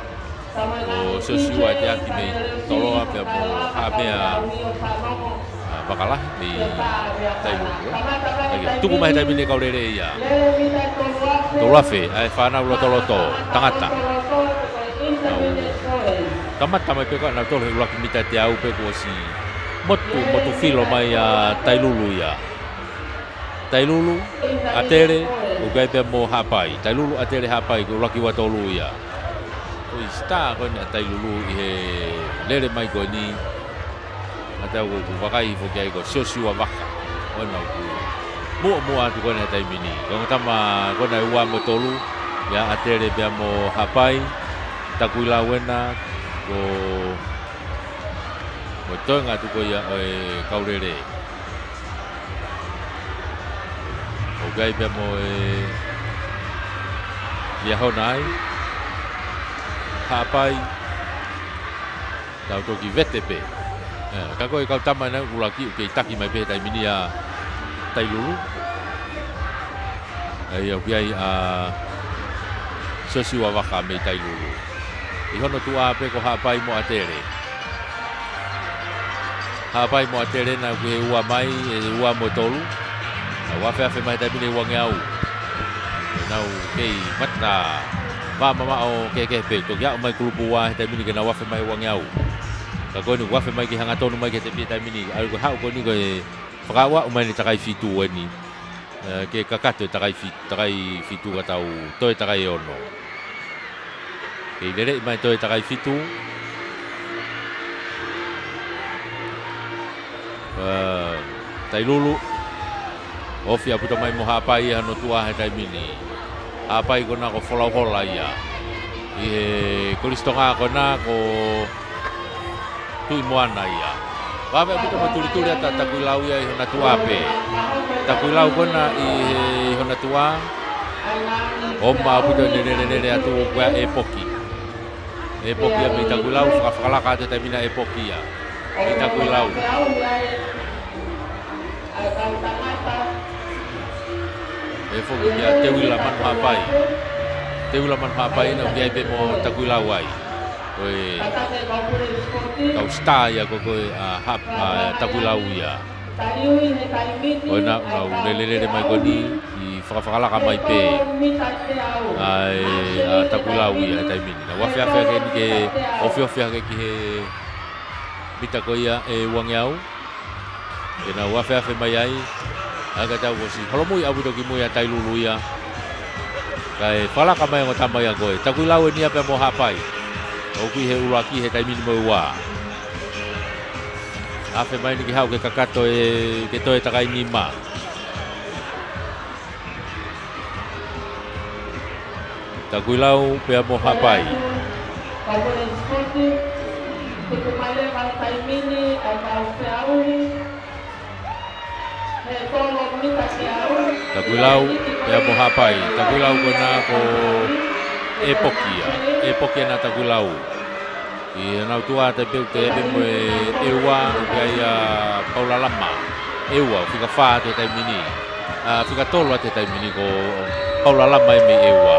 ʻo Siosiua ʻEteaki mei Toloa, pea mo Haʻamea, ʻa, Vakalahi mei Tailulu, ē. ʻA ia, tuku mai he taimi ni e kau lele ia. Tolu afe, ʻa e fānau lotoloto, tangata. Nau kamata mai pē ko ē nautolu he ʻuluaki mita teau pē kuo ʻosi motu, motu filo mai ʻa Tailulu ia. Tailulu, ʻAtele, ʻoku ʻi ai pea mo Haʻapai. Tailulu, ʻAtele, Haʻapai, ko e ʻuluaki ua tolu ia. Ko e star ko eni ʻa Tailulu ʻi he lele mai ko eni. Naʻa tau ʻoku vakai foki ai ko Siosiua Vaka. Ko ena ʻoku muʻomuʻa atu ko ena he taimi ni. Ko e ongo tama ko ena ʻe ua mo tolu, ʻia ʻAtele pea mo Haʻapai, Takuilau ena, ko, ko e toenga atu ko ia ʻo e kau lele. ʻOku ʻi ai pea mo e Liahona ai, Haʻapai, tau toki vete pē. ʻE, ka ko e kau tama ena ʻuluaki ʻoku kei taki mai pē he taimi ni ʻa Tailulu. ʻA ia ʻoku ʻi ai ʻa Siosiua Vaka mei Tailulu. ʻI hono tuʻa pē ko Haʻapai mo ʻAtele. Haʻapai mo ʻAtele naʻa ʻoku ʻi he ua mai, ʻe ua mo tolu. Nau afeafe mai he taimi ni ʻe uangeau. Nau kei mata vā mamaʻo kehekehe pē. Toki aʻu mai kulupu ua he taimi ni ke nau afe mai uangeau. Ka ko eni ʻoku afe mai ke hangatonu mai ki he tepi he taimi ni. ʻA ia ko e haʻu ko eni ko e fakaaʻuaʻu mai ʻeni takai fitu eni. ʻE, ke kakato e takai fi-, takai fitu ka tau toe takai ʻe ono. Kei leleʻi mai toe takai fitu. ʻE, Tailulu. Ofi ʻaupito mai mo Haʻapai ʻi hono tuʻa he taimi ni. Haʻapai ko ena ko Folauhola ia. ʻI he kolisi Tonga ko ena ko Tuʻi Moana ia. Vave ʻaupito mo e tulituli ʻa Takuilau ia ʻi hona tuʻa pē. Takuilau ko ena ʻi he, ʻi hona tuʻa. ʻOma ʻaupito ʻene lelelele atu ko ia ʻEpoki. ʻEpoki ia mei Takuilau, fakafakalaka atu he taimi na ʻEpoki ia. ʻI Takuilau. ʻE foki kia Teuila Manuhaʻapai. Teuila Manuhaʻapai naʻa ʻoku ʻi ai pē mo Takuilau ai. Ko e kau star ia ko ē ʻa Hap-, ʻa Takuilau ia. Ko ena naʻa nau lelelele mai ko eni ʻi fakafakalaka mai pē. ʻA e, ʻa Takuilau ia he taimi ni. Naʻa nau afeafe hake eni ke ofiofi hake ki he mita ko ia ʻe uangeau. Ke nau afeafe mai ai. ʻA ia ka tau ʻosi holomui ʻaupito ki mui ʻa Tailulu ia. Kae fakalaka mai ongo tama ia ko ē. Takuilau eni ia pea mo Haʻapai. ʻOku ʻi he ʻuluaki he taimi ni mo e ua. Afe mai eni ke haʻu ke kakato ē, ke toe takai nima. Takuilau pea mo Haʻapai. Takuilau pea mo Haʻapai. Takuilau ko ena ko ʻEpoki ia. ʻEpoki ena Takuilau. ʻI honau tuʻa taipeu te ʻe pē mo e ʻEua, ʻoku ʻi ai ʻa Paula Lama. ʻEua, fika fā atu he taimi ni. ʻA, fika tolu atu he taimi ni ko Paula Lama ia mei ʻEua.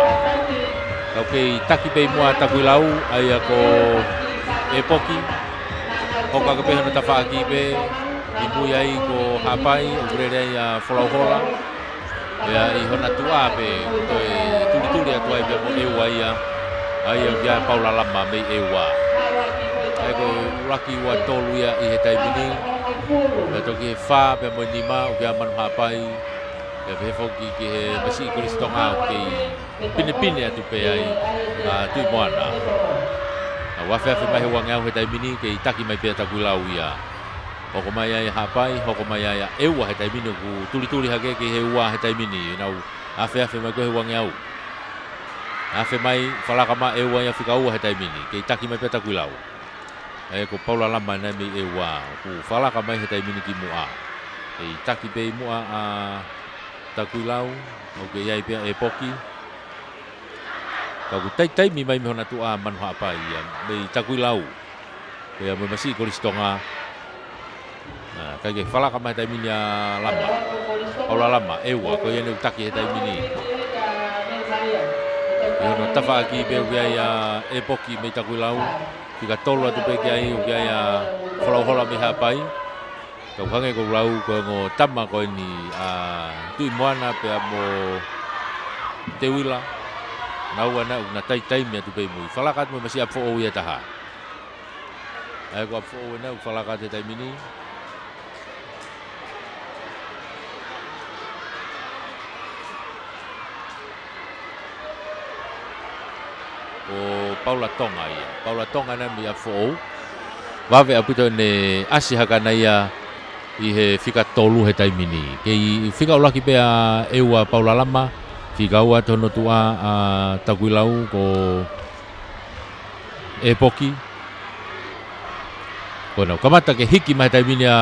Kau kei taki pē ʻi muʻa ʻa Takuilau, ʻa ia ko ʻEpoki. Hoko hake pē hono tafaʻaki pē, ʻi mui ai ko Haʻapai, ʻoku lele ai ʻa Folauhola. Pea ʻi hona tuʻa pē, toe tulituli atu ai pē mo ʻEua ia. ʻA ia ʻoku ʻia Paula Lama mei ʻEua. ʻA ia ko e ʻuluaki ua tolu ia ʻi he taimi ni. Pea toki fā pea mo e nima, ʻoku ʻia Manu Haʻapai. Pea pehē foki ki he masiʻi Kolisi Tonga ʻoku kei pinepine atu pē ai ʻa Tuʻi Moana. Nau afeafe mai he uangeau he taimi ni, kei taki mai pē ʻa Takuilau ia. Hoko mai ai ʻa Haʻapai, hoko mai ai ʻa ʻEua he taimi ni, ʻoku tulituli hake ki he ua he taimi ni. Nau afeafe mai ko e he uangeau. Afe mai, falaka mai ʻEua ia fika ua he taimi ni. Kei taki mai pē ʻa Takuilau. ʻA ia ko Paula Lama ena mei ʻEua, ʻoku falaka mai he taimi ni ki muʻa. Kei taki pē ʻi muʻa ʻa Takuilau, ʻoku kei ʻi ai pē ʻa ʻEpoki. Ka ʻoku taitaimi mai mei hona tuʻa ʻa Manu Haʻapai ia, mei Takuilau. Ko ia mo e masiʻi Kolisi Tonga. ʻA, kae kei falaka mai he taimi ni ʻa Lama. Paula Lama, ʻEua, ko ia ʻoku taki he taimi ni. ʻI hono tafaʻaki pē ʻoku ʻi ai ʻa ʻEpoki mei Takuilau. Fika tolu atu pē ki ai, ʻoku ʻi ai ʻa Folauhola mei Haʻapai. Kau hangē ko e lau ko e ongo tama ko eni ʻa Tuʻi Moana pea mo Teuila. Naua naʻa na taitaimi atu pē ʻi mui. Falaka atu mo e masiʻi ʻapi foʻou ia ʻe taha. ʻA ia ko e ʻapi foʻou ena ʻoku falaka atu he taimi ni. Ko Paula Tonga ia. Paula Tonga ena mei ʻapi foʻou. Vave ʻaupito ʻene ʻasi hake ʻana ia ʻi he fika tolu he taimi ni. Kei fika ʻuluaki pē ʻa ʻEua Paula Lama. Fika ua atu hono tuʻa ʻa Takuilau ko ʻEpoki. Ko ʻenau kamata ke hiki mai he taimi ni ʻa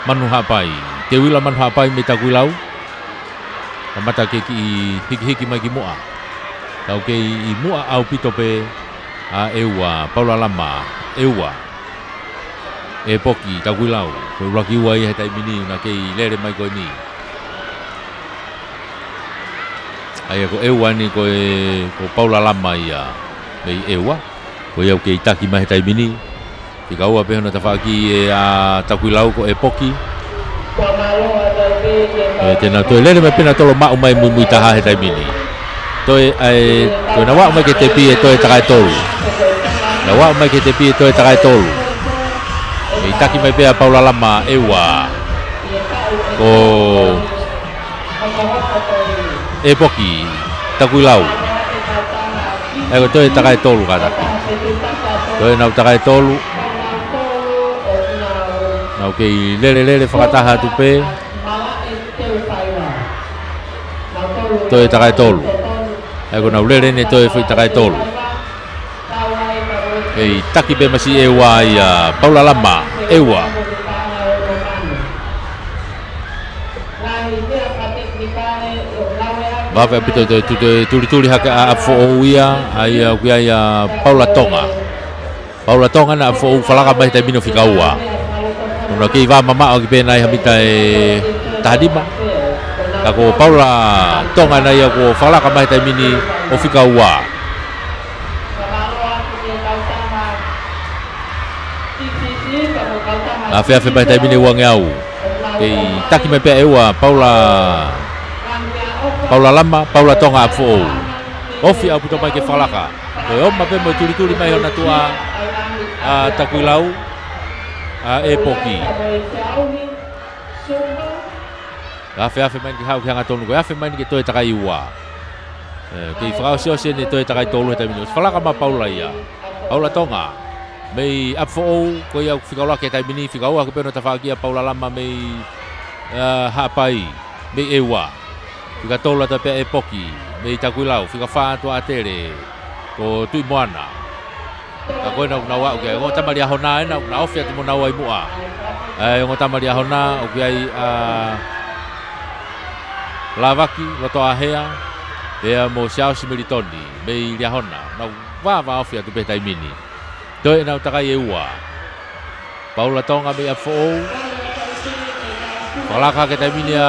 Manu Haʻapai. Teuila Manu Haʻapai mei Takuilau. Kamata ke kiʻi hikihiki mai ki muʻa. Kau kei ʻi muʻa ʻaupito pē ʻa ʻEua, Paula Lama, ʻEua. ʻEpoki, Takuilau. Ko e ʻuluaki ua ia he taimi ni, naʻa kei lele mai ko eni. ʻA ia ko ʻEua ni ko e, ko Paula Lama ia mei ʻEua. Ko ia ʻoku kei taki mai he taimi ni. Fika ua pē hono tafaʻaki ʻe ʻa Takuilau ko ʻEpoki. ʻE, te nau toe lele mai pē nautolu ʻo maʻu mai muimui taha he taimi ni. Toe ʻai, toe nau aʻu mai ki he tepi ʻe toe takai tolu. Nau aʻu mai ki he tepi ʻe toe takai tolu. Kei taki mai pē ʻa Paula Lama ʻEua. Ko ʻEpoki, Takuilau. ʻE ko e toe takai tolu kātaki. Toe nau takai tolu. Nau kei lele lele fakataha atu pē. Toe takai tolu. ʻE ko nau lele eni toe foʻi takai tolu. Kei taki pē masiʻi ʻEua ia, Paula Lama, ʻEua. Vave ʻaupito toe tu-, toe tulituli hake ʻa ʻapi foʻou ia, ʻa ia ʻoku ʻi ai ʻa Paula Tonga. Paula Tonga ena ʻapi foʻou falaka mai he taimi ni ʻo fika ua. Ko ʻenau kei vā mamaʻo ʻaki pē ʻena ʻi ha mita ʻe taha nima. Ka ko Paula Tonga ena ia kuo falaka mai he taimi ni ʻo fika ua. Afeafe mai he taimi ni uangeau. Kei taki mai pē ʻEua, Paula, Paula Lama, Paula Tonga ʻapi foʻou. Ofi ʻaupito mai ke falaka. Ko e ʻomai pē mo e tulituli mai hona tuʻa ʻa Takuilau, ʻa ʻEpoki. Afeafe mai ni ke haʻu ki he hangatonu, ko e afe mai ni ke toe takai ua. ʻE, kei fakaʻosiʻosi eni toe takai tolu he taimi ni. ʻOsi falaka mai Paula ia. Paula Tonga. Mei ʻapi foʻou, ko ia fika ua ki he taimi ni, fika ua hake pē hono tafaʻaki ʻa Paula Lama mei, ʻa, Haʻapai, mei ʻEua. Fika tolu atu pē ʻa ʻEpoki, mei Takuilau, fika fā atu ʻa ʻAtele, ko Tuʻi Moana. Ka ko ena ʻoku nau aʻu ki ai, ongo tama Liahona ena, ʻoku na ofi atu mo naua ʻi muʻa. ʻA e ongo tama Liahona, ʻoku ʻi ai ʻa Lavaki, Lotoʻāhea, pea mo Siaosi Melitoni, mei Liahona, nau vāvā ofi atu pē he taimi ni. Toe ʻenau takai ʻe ua. Paula Tonga mei ʻapi foʻou. Fakalaka he taimi ni ʻa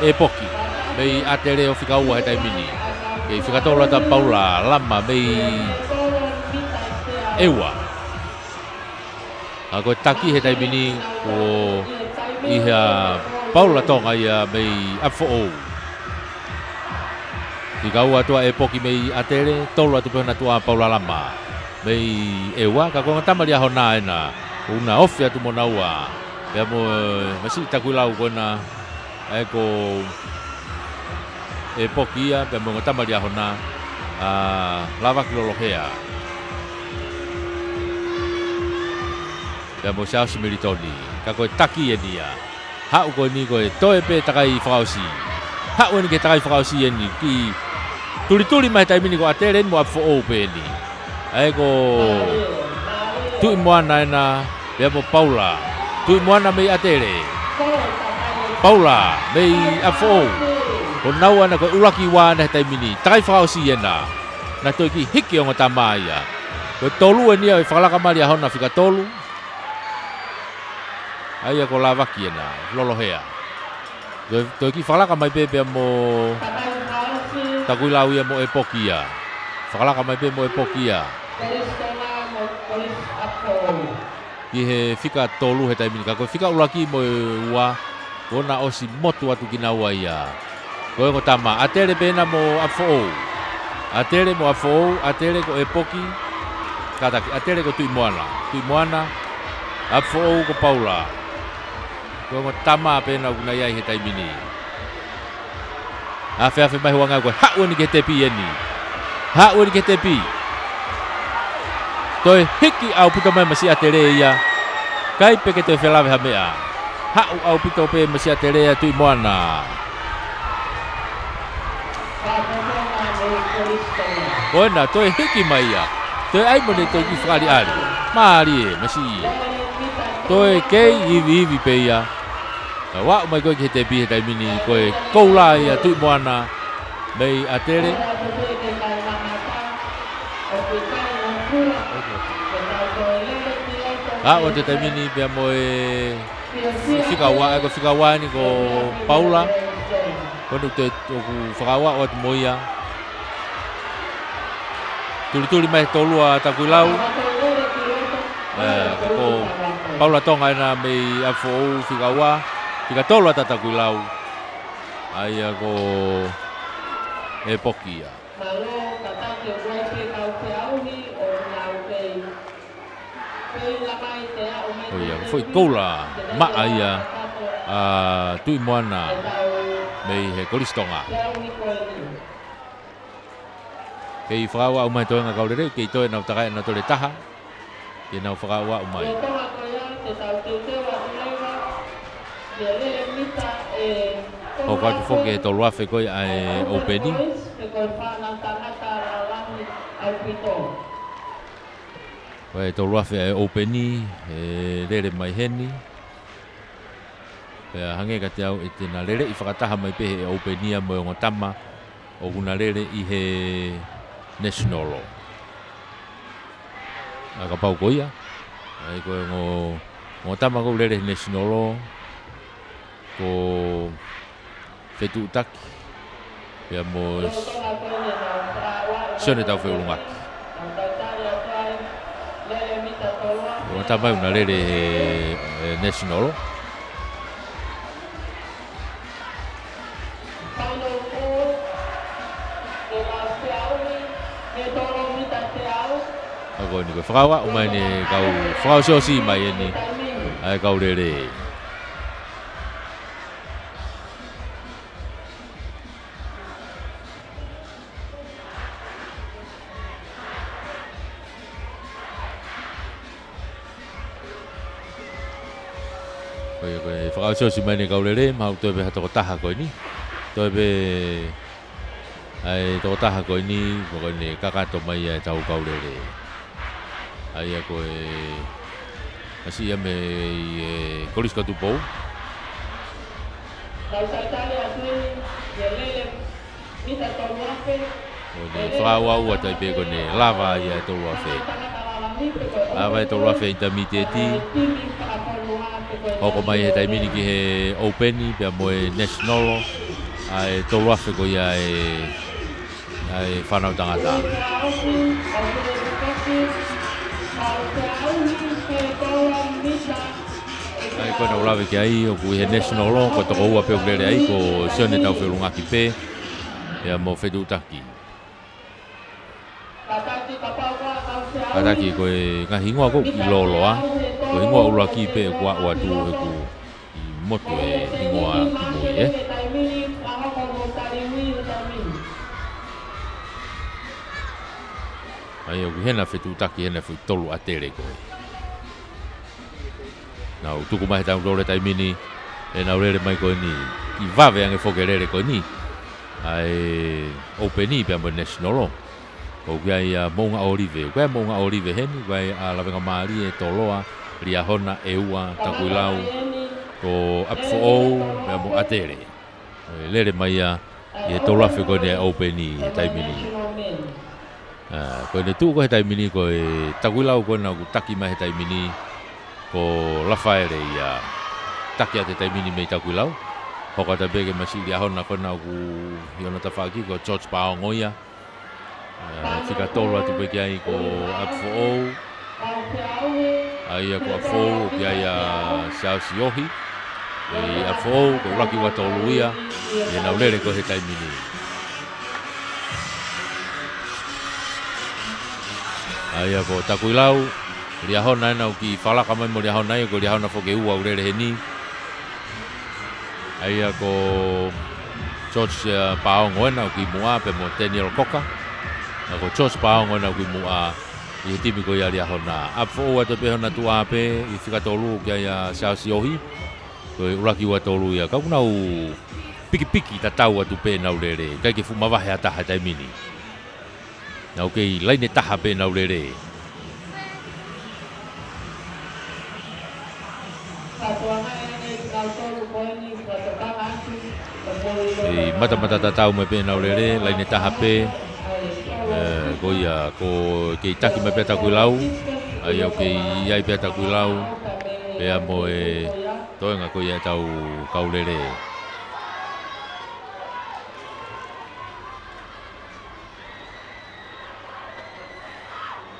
ʻEpoki mei ʻAtele, ʻo fika ua he taimi ni. Kei fika tolu atu ʻa Paula Lama mei ʻEua. Ka ko e taki he taimi ni ko ia ʻa Paula Tonga ia mei ʻApifoʻou. Fika ua atu ʻa ʻEpoki mei ʻAtele, tolu atu pē hona tuʻa ʻa Paula Lama mei ʻEua, ka ko e ongo tama Liahona ena, ʻoku na ofi atu mo naua. Pea mo e masiʻi Takuilau ko ena, ʻa ia ko ʻEpoki ia, pea mo e ongo tama Liahona, ʻa Lavaki Lolohea. Pea mo Siaosi Melitoni, ka ko e taki eni ia. Haʻu ko eni ko e toe pē takai fakaʻosi. Haʻu eni ki he takai fakaʻosi eni, kiʻi tulituli mai he taimi ni ko ʻAtele eni mo ʻApifoʻou pē eni. ʻA ia ko Tuʻimoana ena, pea mo Paula. Tuʻimoana mei ʻAtele. Paula mei ʻApifoʻou. Ko naua ena ko e ʻuluaki ua ena he taimi ni. Takai fakaʻosi ena. Na toe kiʻi hiki ongo tama ia. Ko e tolu eni ia ʻo e fakalaka mai ʻa Liahona fika tolu. ʻA ia ko Lavaki ena, Lolohea. Toe, toe kiʻi fakalaka mai pē pea mo Takuilau ia mo ʻEpoki ia. Fakalaka mai pē mo ʻEpoki ia. Ki he fika tolu he taimi ni, ka ko e fika ʻuluaki mo e ua, kuo na ʻosi motu atu kinaua ia. Ko e ongo tama, ʻAtele pē ena mo ʻApifoʻou. ʻAtele mo ʻApifoʻou, ʻAtele ko ʻEpoki. Kātaki, ʻAtele ko Tuʻimoana. Tuʻimoana, ʻApifoʻou ko Paula. Ko e ongo tama pē ena ʻoku na ʻi ai he taimi ni. Afeafe mai huanga ko e haʻu eni ki he tepi eni. Haʻu eni ki he tepi. Toe hiki ʻaupito mai masiʻi ʻAtele ia. ʻIkai pē ke toe felave ha meʻa. Haʻu ʻaupito pē masiʻi ʻAtele ia Tuʻimoana. Ko ena, toe hiki mai ia. Toe ʻai mo ʻene toe kiʻi fakaʻaliʻali. Mālie, masiʻi. Toe kei iviivi pē ia. Ka ʻoku aʻu mai ko ē ki he tepi he taimi ni ko e koula ia Tuʻimoana mei ʻAtele. Aʻu atu he taimi ni pea mo e fika ua, ʻa ia ko e fika ua eni ko Paula. Ko eni ʻoku toe, ʻoku fakaʻauʻau atu mo ia. Tulituli mai he tolu ʻa Takuilau. ʻA ia ko Paula Tonga ena mei ʻApifoʻou fika ua, fika tolu atu ʻa Takuilau. ʻA ia ko ʻEpoki ia. Ko ia, ko e foʻi koula maʻa ia ʻa Tuʻimoana mei he Kolisi Tonga. Kei fakaʻauʻau mai toenga kau lelei, kei toe nau takai ʻenau tole taha. Kei nau fakaʻauʻau mai. Hoko atu foki e tolu afe ko ia ʻa e ʻoupeni. Ko e tolu afe ʻa e ʻoupeni, ʻe lele mai heni. Pea hangē kiate au ʻe te na leleʻi fakataha mai pē he ʻoupeni ia mo e ongo tama ʻoku na lele ʻi he National. ʻA ia kapau ko ia, ʻa ia ko e ongo, ongo tama ʻoku lele he National, ko Fetuʻutaki, pea mo Sione Taufeʻulungaki. Ongo tama ʻoku na lele he, he National. ʻA ia ko eni ko e fakaʻauʻau mai eni e kau fakaʻosiʻosi mai eni ʻa e kau lele. Ko ia, ko e fakaʻosiʻosi mai eni e kau lele, mahalo toe pē ha tokotaha ko eni. Toe pē ʻa e tokotaha ko eni, ko eni kakato mai ʻa e tau kau lele. ʻA ia ko e masiʻi ia mei he Kolisi ko Tupou. Ko eni fakaʻauʻau atu ai pē ko eni lava ia e tolu afe. Lava e tolu afe intermediate. Hoko mai he taimi ni ki he ʻoupeni pea mo e national, ʻa e tolu afe ko ia e, ʻa e fānau tangata. ʻA ia ko ena ʻoku lave ki ai, ʻoku ʻi he national, ko e toko ua pē ʻoku lele ai, ko Sione Taufeʻulungaki pē, pea mo Fetuʻutaki. Kātaki ko e ngaahi hingoa ko ē ʻoku kiʻi lōloa, ko e hingoa ʻuluaki pē ʻoku aʻu atu he ʻoku ʻi motu e hingoa ki mui, ē? ʻA ia ʻoku ʻi hena Fetuʻutaki, ʻi hena foʻi tolu ʻa Tele ko ē. Nau tuku mai he taimi tolu he taimi ni, ʻenau lele mai ko eni, kiʻi vave ange foki e lele ko eni ʻa e ʻoupeni pea mo e national. ʻOku ʻi ai ʻa Moʻunga ʻŌlive, ʻoku ʻi ai ʻa Moʻunga ʻŌlive heni, ʻoku ʻi ai ʻa Lavengamālie, Toloa, Liahona, ʻEua, Takuilau, ko ʻApifoʻou, pea mo ʻAtele. ʻE lele mai ia ʻi he tolu afe ko eni ʻa e ʻoupeni he taimi ni. ʻA, ko ʻene tuʻu ko ē he taimi ni ko e Takuilau ko ena ʻoku taki mai he taimi ni ko Lafaele ia. Taki atu he taimi ni mei Takuilau. Hoko atu pē ki he masiʻi Liahona ko ena ʻoku ʻi hono tafaʻaki ko George Paongo ia. ʻA, fika tolu atu pē ki ai ko ʻApifoʻou. ʻA ia ko ʻApifoʻou, ʻoku ʻi ai ʻa Siaosi Ohi. ʻE ʻApifoʻou, ko e ʻuluaki ua tolu ia, ʻi heʻenau lele ko ē he taimi ni. ʻA ia ko Takuilau, Liahona ena ʻoku kiʻi fakalaka mai mo Liahona ia, ko Liahona foki ʻe ua ʻoku lele heni. ʻA ia ko George, ʻa, Paongo ena ʻoku ʻi muʻa pea mo Daniel Cocker. ʻA ko George Paongo ena ʻoku ʻi muʻa ʻi he timi ko ia Liahona. ʻApifoʻou atu pē hona tuʻa pē ʻi fika tolu ʻoku ʻi ai ʻa Siaosi Ohi. Ko e ʻuluaki ua tolu ia. Ka ʻoku nau pikipiki tatau atu pē ʻenau lele. ʻIkai ke fuʻu mavahe ha taha he taimi ni. Nau kei laine taha pē ʻenau lele. ʻI matamata tatau mai pē ʻenau lele, laine taha pē. ʻE, ko ia, ko e kei taki mai pē ʻa Takuilau. ʻA ia ʻoku kei ʻi ai pē ʻa Takuilau. Pea mo e toenga ko ia ʻetau kau lele.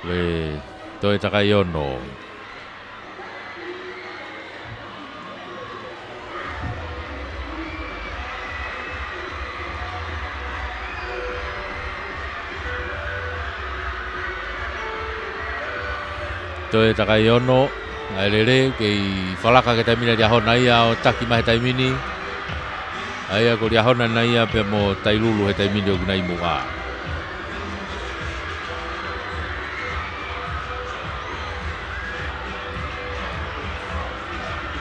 Ko e toe takai ono. Toe takai ono, ʻa e lele, kei fakalaka ki he taimi ni ʻa Liahona ia ʻo taki mai he taimi ni. ʻA ia ko Liahona ena ia pea mo Tailulu he taimi ni ʻoku nau ʻi muʻa.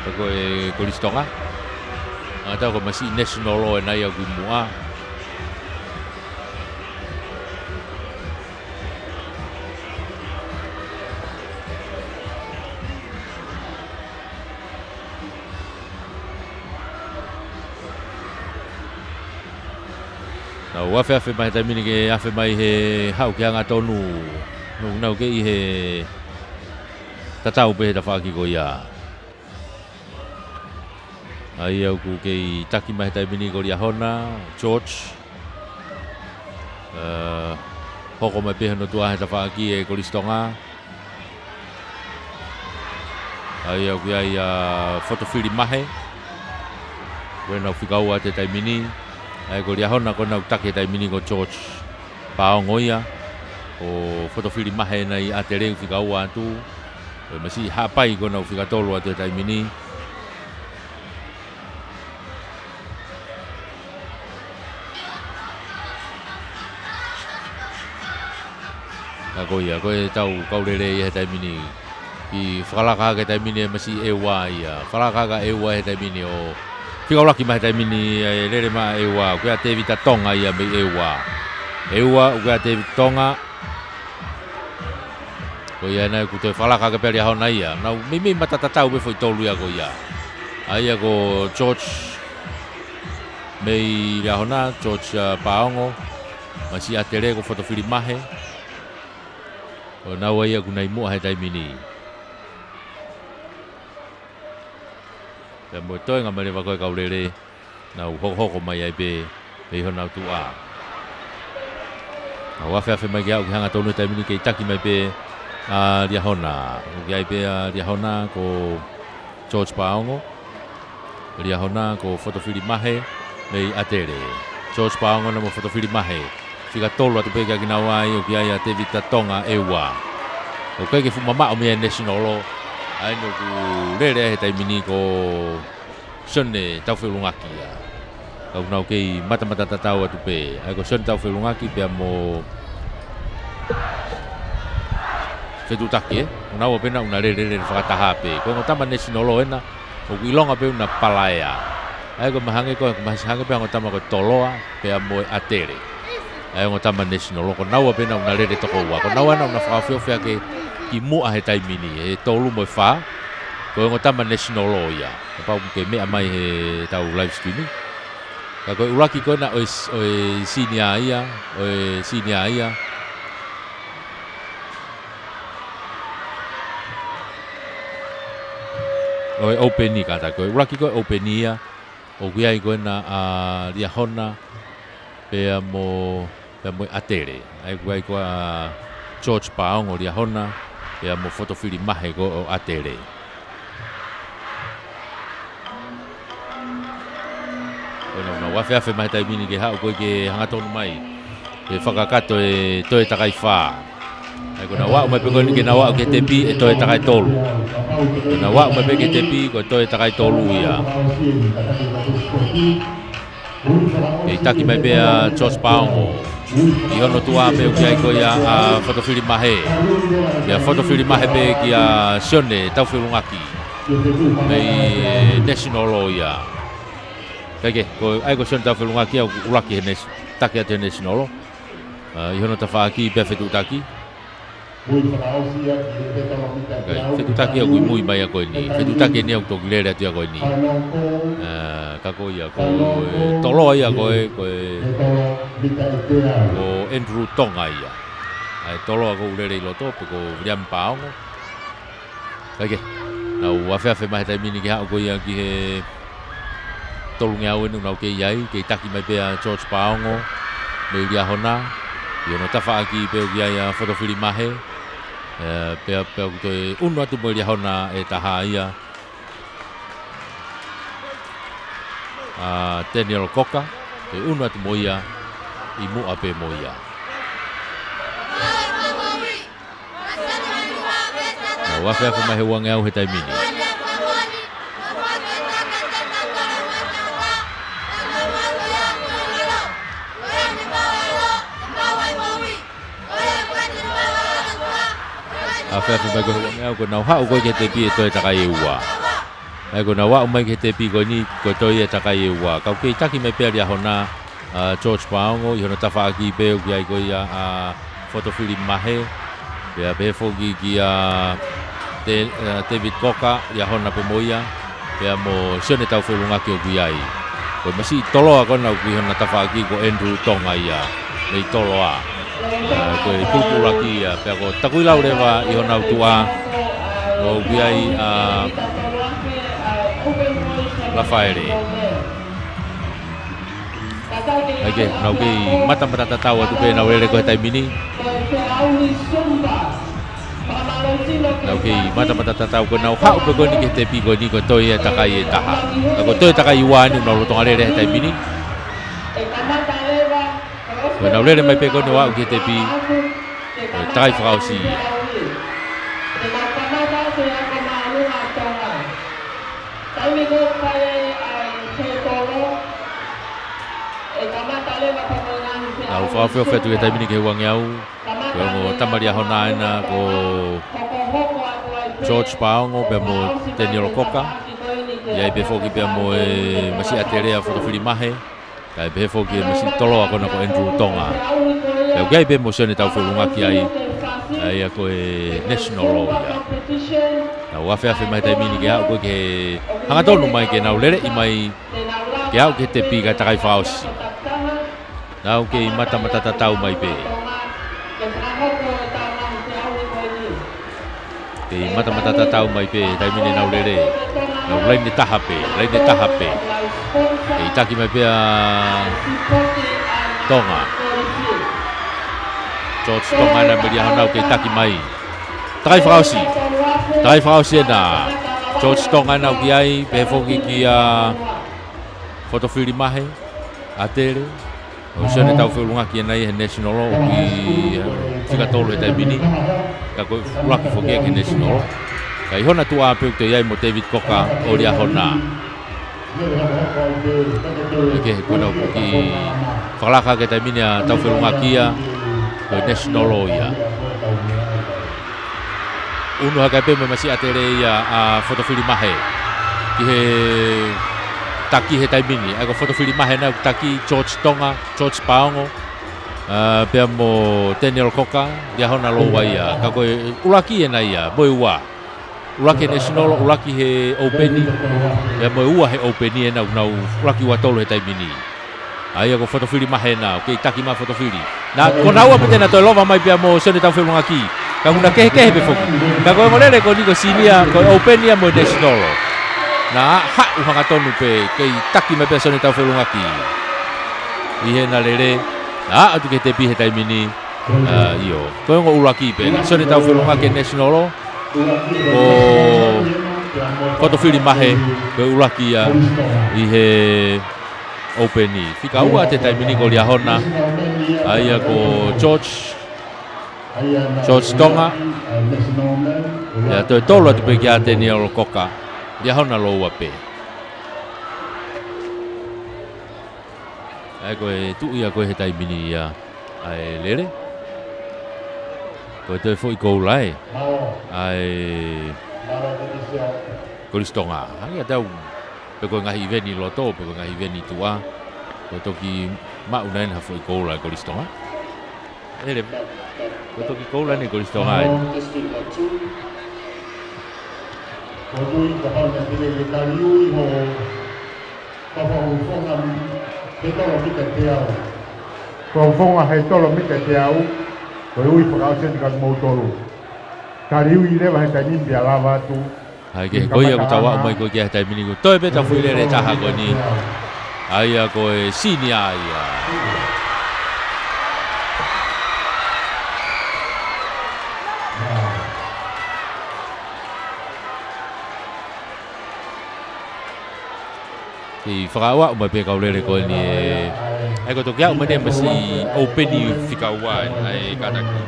Pea ko e Kolisi Tonga. Ngata ko e masiʻi national ʻo ena ia ʻoku ʻi muʻa. Nau afeafe mai he taimi ni ke afe mai he haʻu ki he hangatonu. Nau, nau kei ʻi he tatau pē he tafaʻaki ko ia. ʻA ia ʻoku kei taki mai he taimi ni ko Liahona, George. ʻE, hoko mai pē hono tuʻa he tafaʻaki ʻe Kolisi Tonga. ʻA ia ʻoku ʻi ai ʻa Fotofili Mahe. Ko ʻenau fika ua atu he taimi ni. ʻA ia ko Liahona ko ʻenau taki he taimi ni ko George Paongo ia. Ko Fotofili Mahe ena ʻi ʻAtele ʻoku fika ua atu. Ko e masiʻi Haʻapai ko ʻenau fika tolu atu he taimi ni. Ka ko ia, ko ʻetau kau lele ia he taimi ni. Kiʻi fakalaka hake he taimi ni ʻa e masiʻi ʻEua ia. Fakalaka hake ʻa ʻEua he taimi ni ʻo fika ʻuluaki mai he taimi ni, ʻe lele mai ʻa ʻEua. Ko ia Tēvita Tonga ia mei ʻEua. ʻEua, ko ia Tēvita Tonga. Ko ia ena ʻoku toe fakalaka hake pē ʻa Liahona ia. Nau meimei mata tatau pē foʻi tolu ia ko ia. ʻA ia ko George mei Liahona, George, ʻa, Paongo, masiʻi ʻAtele ko Fotofili Mahe. Ko naua ia ʻoku nau ʻi muʻa he taimi ni. Pea mo e toenga mai leva ko ē kau lele, nau hokohoko mai ai pē, pē ʻi honau tuʻa. Nau afeafe mai ke aʻu ki he hangatonu he taimi ni, kei taki mai pē ʻa Liahona. ʻOku ʻi ai pē ʻa Liahona ko George Paongo. Liahona ko Fotofili Mahe mei ʻAtele. George Paongo ʻena mo Fotofili Mahe. Fika tolu atu pē kia kinaua ai, ʻoku ʻi ai ʻa Tevita Tonga ʻEua. ʻOku ʻikai ke fuʻu mamaʻo mei ai e National. ʻA ē ʻoku lele ai he taimi ni ko Sione Taufeʻulungaki ia. Ka ʻoku nau kei matamata tatau atu pē. ʻA ē ko Sione Taufeʻulungaki pea mo Fetuʻutaki, ē? ʻOku nau ō pē ʻena ʻo na lele, lele fakataha pē. Ko e ongo tama National ʻena, ʻoku ʻilonga pē ʻena palaea. ʻA ē ko e mahalo ko e, mahalo hangē pē ongo tama ko Toloa, pea mo e ʻAtele. ʻA e ongo tama National, ko naua pē ʻena ʻo na lele toko ua. Ko naua ʻena ʻo na fakaofiofi hake ki muʻa he taimi ni, ʻe tolu mo e fā. Ko e ongo tama National ia. Kapau ʻoku ke meʻa mai he tau live streaming. Ka ko e ʻuluaki ko ʻena ʻo e, ʻo e senior ia, ʻo e senior ia. ʻO e open ia kātaki, ko e ʻuluaki ko e open ia, ʻoku ʻi ai ko ʻena ʻa Liahona, pea mo, pea mo e ʻAtele. ʻA ē ʻoku ʻi ai ko ʻa George Paongo Liahona, pea mo Fotofili Mahe ko ē ʻo ʻAtele. Ko ʻena ʻoku nau afeafe mai he taimi ni ke haʻu ko ē ke hangatonu mai. Ke fakakakato e toe takai fā. ʻA ē ko ʻena ʻoku aʻu mai pē ko eni ke nau aʻu ki he tepi e toe takai tolu. Ko ʻena ʻoku aʻu mai pē ki he tepi ko e toe takai tolu ia. Kei taki mai pē ʻa George Paongo. ʻI hono tuʻa pē ʻoku ʻi ai ko ia ʻa Fotofili Mahe. Pea Fotofili Mahe pē kia Sione Taufeʻulungaki. Mei he National ia. Kae kehe, ko, ʻa ē ko Sione Taufeʻulungaki ia ʻoku ʻuluaki he Nas-, taki atu he National. ʻA, ʻi hono tafaʻaki pea Fetuʻutaki. Kae, Fetuʻutaki ia ʻoku ʻi mui mai ia ko eni. Fetuʻutaki eni ia ʻoku toki lele atu ia ko eni. ʻA, ka ko ia, ko e Toloa ia ko ē, ko e, ko Andrew Tonga ia. ʻA e Toloa ʻoku lele ʻi loto, pea ko Viliami Paongo. Kae kehe, nau afeafe mai he taimi ni ke haʻu ko ia ki he tolungeau ʻeni ʻoku nau kei ʻi ai, kei taki mai pē ʻa George Paongo, mei Liahona, ʻi hono tafaʻaki pē ʻoku ʻi ai ʻa Fotofili Mahe, ē, pea, pea ʻoku toe ʻunu atu mo Liahona e taha ia, ʻa Daniel Cocker, toe ʻunu atu mo ia, ʻi muʻa pē mo ia. Nau afeafe mai he uangeau he taimi ni. Afeafe mai ko e uangeau ko ʻenau haʻu ko ē ki he tepi e toe takai ʻe ua. ʻA ē ko ʻenau aʻu mai ki he tepi ko eni ko e toe takai ʻe ua. Kau kei taki mai pē ʻa Liahona, ʻa George Paongo, ʻi hono tafaʻaki pē ʻoku ʻi ai ko ia ʻa Fotofili Mahe, pea pehē foki kia Te-, ʻa David Cocker, Liahona pē mo ia, pea mo Sione Taufeʻulungaki ʻoku ʻi ai. Ko e masiʻi Toloa ko ʻena ʻoku ʻi hona tafaʻaki ko Andrew Tonga ia, mei Toloa. ʻA, ko e kulukulu ʻaki ia, pea ko Takuilau leva ʻi honau tuʻa, ʻoku ʻi ai ʻa Lafaele. ʻA ē ke, nau kei matamata tatau atu pē ʻenau lele ko ē he taimi ni. Nau kei matamata tatau ko ʻenau haʻu pē ko eni ki he tepi ko eni ko e toe takai ʻe taha. Ka ko e toe takai ʻe ua ʻeni ʻoku nau lolotonga lele he taimi ni. Ko ʻenau lele mai pē ko eni ʻo aʻu ki he tepi, ko e takai fakaʻosi ia. Nau fakaofiofi atu he taimi ni ki he uangeau. Ko e ongo tama Liahona ʻena ko George Paongo pea mo Daniel Cocker. ʻI ai pē foki pea mo e masiʻi ʻAtele ʻa Fotofili Mahe. Kae pehē foki e masiʻi Toloa ko ʻena ko Andrew Tonga. Pea ʻoku ʻi ai pē mo Sione Taufeʻulungaki ai. ʻA ia ko e National ia. Nau afeafe mai he taimi ni ke aʻu ko ē ke hangatonu mai ke nau leleʻi mai ke aʻu ki he tepi kae takai fakaʻosi. Nau kei matamata tatau mai pē. Kei matamata tatau mai pē he taimi ni ʻenau lele. Nau laine taha pē, laine taha pē. Kei taki mai pē ʻa Tonga. George Tonga ena mo Liahona ʻoku kei taki mai. Takai fakaʻosi. Takai fakaʻosi ena. George Tonga ena ʻoku ʻi ai, pehē foki kia Fotofili Mahe, ʻAtele, ʻo Sione Taufeʻulungaki ena ʻi he National ʻoku ʻi, eh, fika tolu he taimi ni. Ka ko e ʻuluaki foki ia ki he National. Ka ʻi hona tuʻa pē ʻoku toe ʻi ai mo David Cocker ʻo Liahona. Ke he kona ʻoku kiʻi fakalaka ki he taimi ni ʻa Taufeʻulungaki ia, ko e National ia. Unu hake pē mo e masiʻi ʻatele ia ʻa Fotofili Mahe. Ki he taki he taimi ni. ʻA ia ko Fotofili Mahe ena ʻoku taki, George Tonga, George Paongo, ʻa, pea mo Daniel Cocker, Liahona Loua ia. Ka ko e ʻuluaki ena ia, mo e ua. ʻUluaki he National, ʻuluaki he Open, pea mo e ua he Open ena ʻoku nau ʻuluaki ua tolu he taimi ni. ʻA ia ko Fotofili Mahe ena, ʻoku kei taki mai Fotofili. Na, ko naua pē te na toe lova mai pea mo Sione Taufeʻulungaki. Ka ʻoku na kehekehe pē foki. Ka ko e ongo lele ko eni ko e Senior, ko e Open ia mo e National. Na, haʻu hangatonu pē, kei taki mai pea Sione Taufeʻulungaki. ʻI heʻena lele, na, ʻatu ki he tepi he taimi ni. ʻA, ʻio. Ko e ongo ʻuluaki pē ena. Sione Taufeʻulungaki National, ko Fotofili Mahe, ko e ʻuluaki ia ʻi he Open. Fika ua he taimi ni ko Liahona, ʻa ia ko George, George Tonga, ia toe tolu atu pē kia Daniel Cocker, Liahona Loua pē. ʻA ia ko e tuʻu ia ko ē he taimi ni ia ʻa e lele. Ko e toe foʻi koula ē. ʻA e Kolisi Tonga. Hangē ʻa e tau, pe ko e ngaahi ʻiveni loto, pe ko e ngaahi ʻiveni tuʻa. Ko e toki maʻu nai ʻena ha foʻi koula ʻa e Kolisi Tonga. ʻEle, ko e toki koula ʻeni Kolisi Tonga ē. Ko tui ka pau na tele le kaliu i ho Ka fakafofonga he tolo mita teau. Fakafofonga he tolo mita teau, ko e ui fakaʻosi eni kia moutolu. Kaliui leva he taimi ni pea lava atu. ʻA ia ko ia ʻoku tau aʻu mai ko ē ki he taimi ni ko e toe pē ʻetau foʻi lele ʻe taha ko eni. ʻA ia ko e Senior ia. Kei fakaaʻu mai pē kau lele ko eni ē. ʻA ia ko e toki aʻu mai eni masiʻi Open fika ua ʻa e kātaki.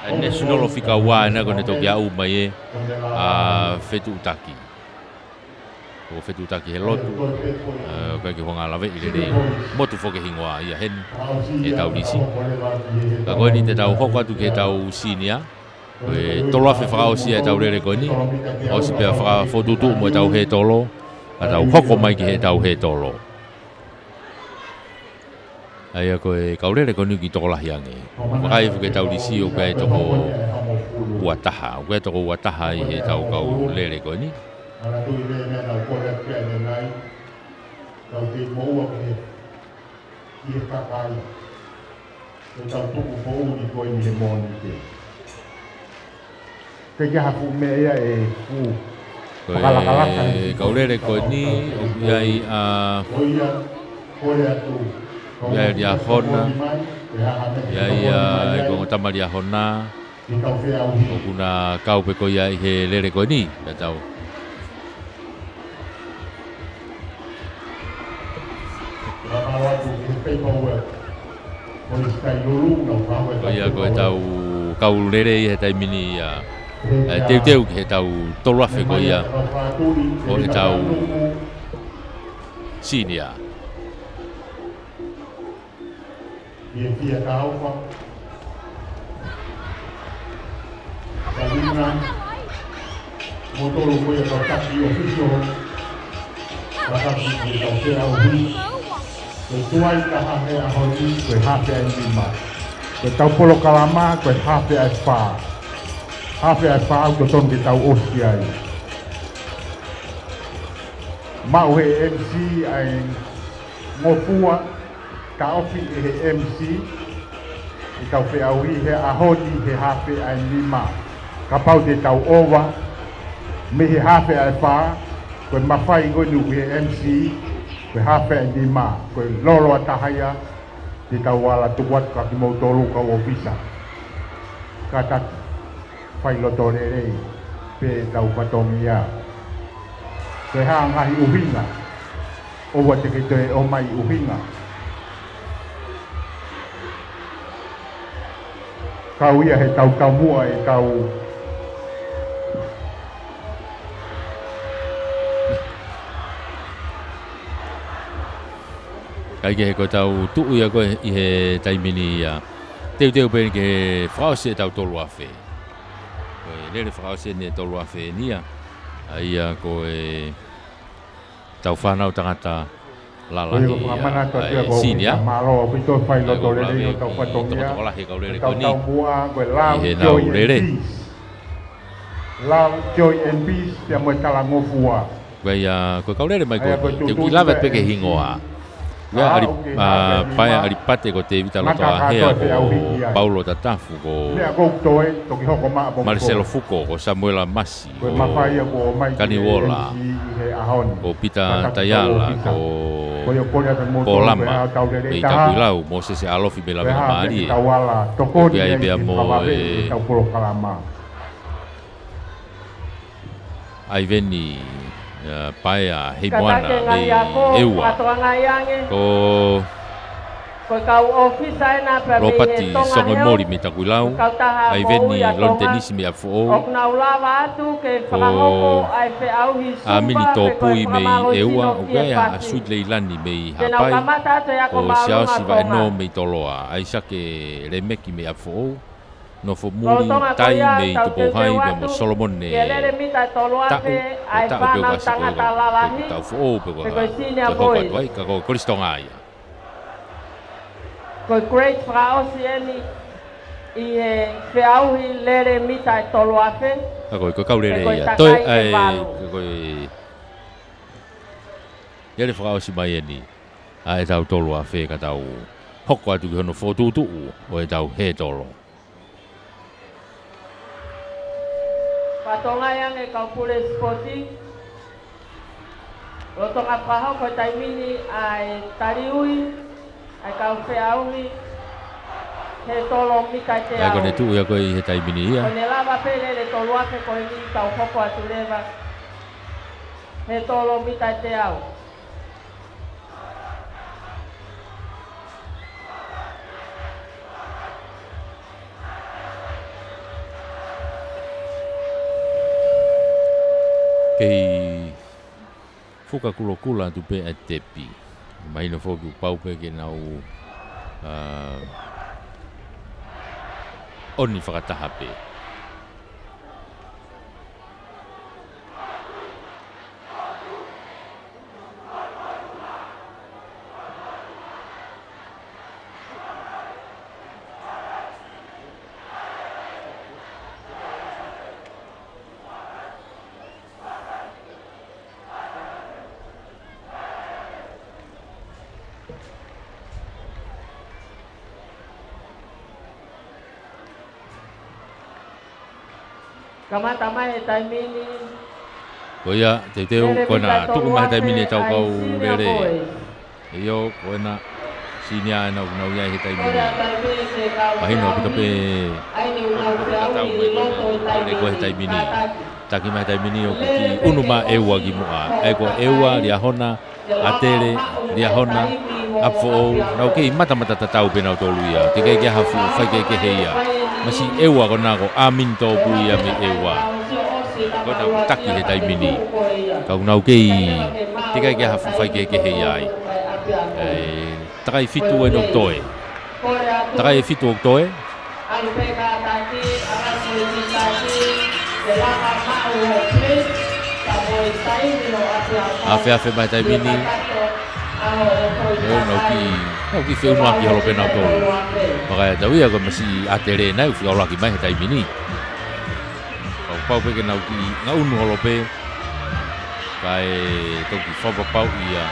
ʻA e National fika ua ʻena ko ʻene toki aʻu mai ē ʻa Fetuʻutaki. Ko Fetuʻutaki he lotu. ʻA, ʻoku ʻikai ke u hanga ʻo laveʻi lelei. Motu foki e hingoa ia heni ʻi heʻetau lisi. Ka ko eni te tau hoko atu ki heʻetau Senior. Ko e tolu afe fakaʻosi ʻetau lele ko eni. ʻOsi pea fakafotutuʻu mo ʻetau hētolo. Ka tau hoko mai ki heʻetau hētolo. ʻA ia ko e kau lele ko eni ʻoku tokolahi ange. Vakai foki ki heʻetau lisi ʻoku ʻi ai e toko ua taha. ʻOku ʻi ai e toko ua taha ʻi heʻetau kau lele ko eni. Tau kei moʻua ki he, ki he kakai. Ko ʻetau tuku poʻuli ko eni he Mōnite. Ke ke hafu meʻa ia ʻe fuʻu. Ko e fakalakalaka he kau lele ko eni, ʻoku ʻi ai ʻa, ko ia, kole atu. ʻI ai Liahona, ʻi ai ʻa, ko e ongo tama Liahona. ʻOku na kau pē ko ia ʻi he lele ko eni, pea tau. Ko ia ko ʻetau kau lele ʻi he taimi ni ia. ʻE teuteu ki heʻetau tolu afe ko ia ʻo ʻetau Senior. Ia kia Taufa. Kalina. Motolo ko ia kau taki official. Kau taki ko ia kau feʻauhi. Ko e tuai taha he ʻaho ni, ko e hafe ʻa e nima. Ko ʻetau polokalama, ko e hafe ʻa e fā. Hafe ʻa e fā, ʻoku totonu ke tau ʻosi ai. Maʻu he M C ʻa e ngofua, ka ofi ʻe he M C, ʻetau feʻauhi he ʻaho ni he hafe ʻa e nima. Kapau te tau ʻova, mei he hafe ʻa e fā, Ko e mafai ko eni ʻoku ʻi he M C, ko e hafe ʻe nima, ko e lolo ʻa taha ia, te tau ala tuku atu kia kimoutolu kau ʻōfisa. Kātaki, fai loto lelei, pea tau fatongia. Ko e hā ngaahi ʻuhinga, ʻoua te ke toe ʻomai ʻuhinga. Kau ia he tau taumuʻa ʻe tau. Kae kehe ko e tau tuʻu ia ko ē ʻi he taimi ni ia. Teuteu pē ke fakaʻosi ʻetau tolu afe. Ko e lele fakaʻosi eni ʻe tolu afe eni ia. ʻA ia ko e tau fānau tangata lalahi ia, ʻa e senior. Mālō ʻaupito, fai loto lelei ʻo tau fatongia. Tokolahi e kau lele ko eni. Tau taumuʻa, ko e Love, Joy and Peace. Love, Joy and Peace, pea mo e talangofua. Ko ia, ko e kau lele mai ko ē, te u kiʻi lave pē ki he hingoa. Ko ia, ʻa, Paea ʻAlipate, ko Tēvita Lotoʻāhea, ko Paulo Tatafu, ko Maliselo Fuko, ko Samuela Masi, ko Kani Uola, ko Pita Taiala, ko Polama, mei Takuilau, Mōsese ʻAlofi mei Lavengamālie, ko ia ai pea mo e ʻAiveni, ʻa, Paea Heimoana mei ʻEua. Ko Lopati Songomoli mei Takuilau, ʻAiveni Lonitenisi mei ʻApifoʻou, ko ʻAmini Tōpui mei ʻEua, ʻoku ʻi ai ʻa Sweet Leilani mei Haʻapai, ko Siaosi Vaʻenō mei Toloa, ʻAisake Lemeki mei ʻApifoʻou, Nofomuli Tai mei Tupou Hai, pea mo Solomone Taʻu, ko Taʻu pē ʻoku ʻasi ko e, ko e Taʻu foʻou pē ko e, ko e hoko atu ai, ka ko Kolisi Tonga ia. Ko e grade fakaʻosi eni ʻi he feʻauhi lele mita ʻe tolu afe. Ka ko e, ko e kau lele ia. Toe ai, ko e lele fakaʻosi mai eni ʻa ʻetau tolu afe ka tau hoko atu ki hono fokotuʻutuʻu ʻo ʻetau hētolo. Fatongia ange kau pule sipoti. Lolotonga fakahoko he taimi ni ʻa e taliui ʻa e kau feʻauhi hētolo mita ʻe teau. ʻA ia ko ʻene tuʻu ia ko ē ʻi he taimi ni ia. Ko ʻene lava pē lele tolu afe ko eni tau hoko atu leva hētolo mita ʻe teau. Kei fuka kulokula atu pē ʻa e tepi. Mahino foki kuo pau pē ke nau, ā, ʻoni fakataha pē. Kamata mai he taimi ni. Ko ia, teuteu, ko ena tuku mai he taimi ni ʻetau kau lele. ʻIo, ko ena senior ena ʻoku nau ʻi ai he taimi ni. Mahino ʻaupito pē ʻetau mai ko ena, ko e he taimi ni. Taki mai he taimi ni ʻoku kiʻi ʻunu mai ʻEua ki muʻa. ʻA ia ko ʻEua, Liahona, ʻAtele, Liahona, ʻApifoʻou, nau kei matamata tatau pē nautolu ia. Teʻeki ai ke ʻi ai ha fuʻu faikehekehe ia. Masiʻi ʻEua ko ena ko ʻAmini Tōpui ia mei ʻEua. Ko ena ʻoku taki he taimi ni. Ka ʻoku nau kei, teʻeki ai ke ʻi ai ha fuʻu faikehekehe ia ai. ʻE, takai fitu ʻeni ʻoku toe. Takai ʻe fitu ʻoku toe. Afeafe mai he taimi ni. ʻIo, nau kiʻi, nau kiʻi feʻunuaki holo pē nautolu. Maka ia tau ia ko e masiʻi ʻAtele ena ʻoku fika ʻuluaki mai he taimi ni. Pau, pau pē ke nau kiʻi ngaʻunu holo pē. Kae toki fakapapauʻi ia.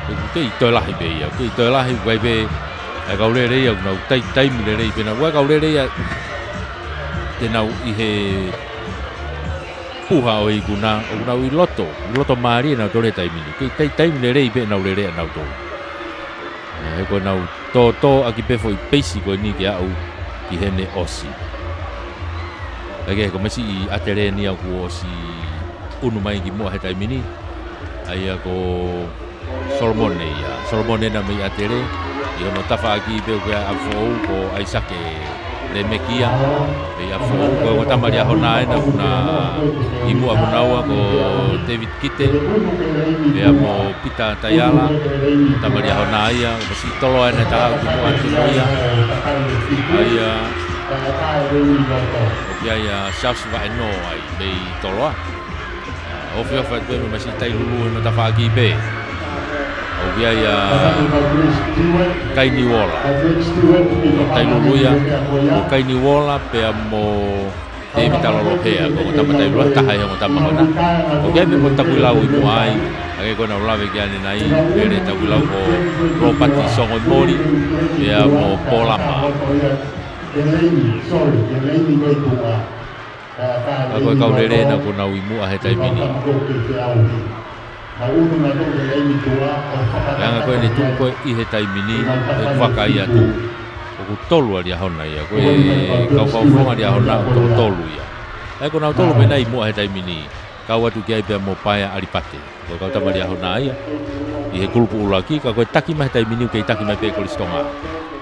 ʻOku kei toe lahi pē ia, kei toe lahi, ʻoku ʻi ai pē ʻa e kau lele ia, ʻoku nau tai, taimi lelei pē ena, ʻoku ʻi ai kau lele ia, te nau ʻi he puha ʻo e ikuna, ʻoku nau ʻi loto, ʻi loto mālie ʻenautolu he taimi ni. Kei tai-, taimi lelei pē ʻenau lele ʻanautolu. ʻE, he ko ʻenau tōtō ʻaki pē foʻi peisi ko eni ke aʻu ki heʻene ʻosi. Kae kehe, ko e masiʻi ʻatele eni ia kuo ʻosi ʻunu mai ki muʻa he taimi ni. ʻA ia ko Solomone ia. Solomone ena mei ʻAtele. ʻI hono tafaʻaki pē ʻoku ʻi ai ʻa e foʻou ko ʻAisake Lemeki ia. Mei ʻa e foʻou ko e ongo tama Liahona ena ʻoku na ʻi muʻa mo naua ko David Kite. Pea mo Pita Taiala. Tama Liahona ia. ʻOku masiʻi toloa ena ʻe taha ʻoku ʻi muʻa atu mo ia. ʻA ia. ʻOku ʻi ai ʻa Charles Vaʻenoa ai mei Toloa. ʻOfiofi atu pē mo e masiʻi tailulu ʻi hono tafaʻaki pē. ʻOku ʻi ai ʻa Kaini Uola. Tailulu ia. Ko Kaini Uola pea mo Tēvita Lolohea. Ko e ongo tama tailulu ʻe taha ʻi he ongo tama ko ena. ʻOku ʻi ai pē mo Takuilau ʻi muʻa ai. ʻA ia ko ʻenau lave ki ai ʻanenai. Pele Takuilau ko Lopati Songomoli. Pea mo Polama. Ka ko e kau lele ena kuo nau ʻi muʻa he taimi ni. He anga ko eni tuʻu ko ē ʻi he taimi ni, ʻe fakaʻai atu. ʻOku tolu ʻa Liahona ia, ko e kau fakafofonga Liahona ʻoku toko tolu ia. ʻA ia ko nautolu pē ena ʻi muʻa he taimi ni. Kau atu ki ai pea mo Paea ʻAlipate. Ko e kau tama Liahona ia. ʻI he kulupu ʻuluaki, ka ko e taki mai he taimi ni, kei taki mai pē ʻe Kolisi Tonga.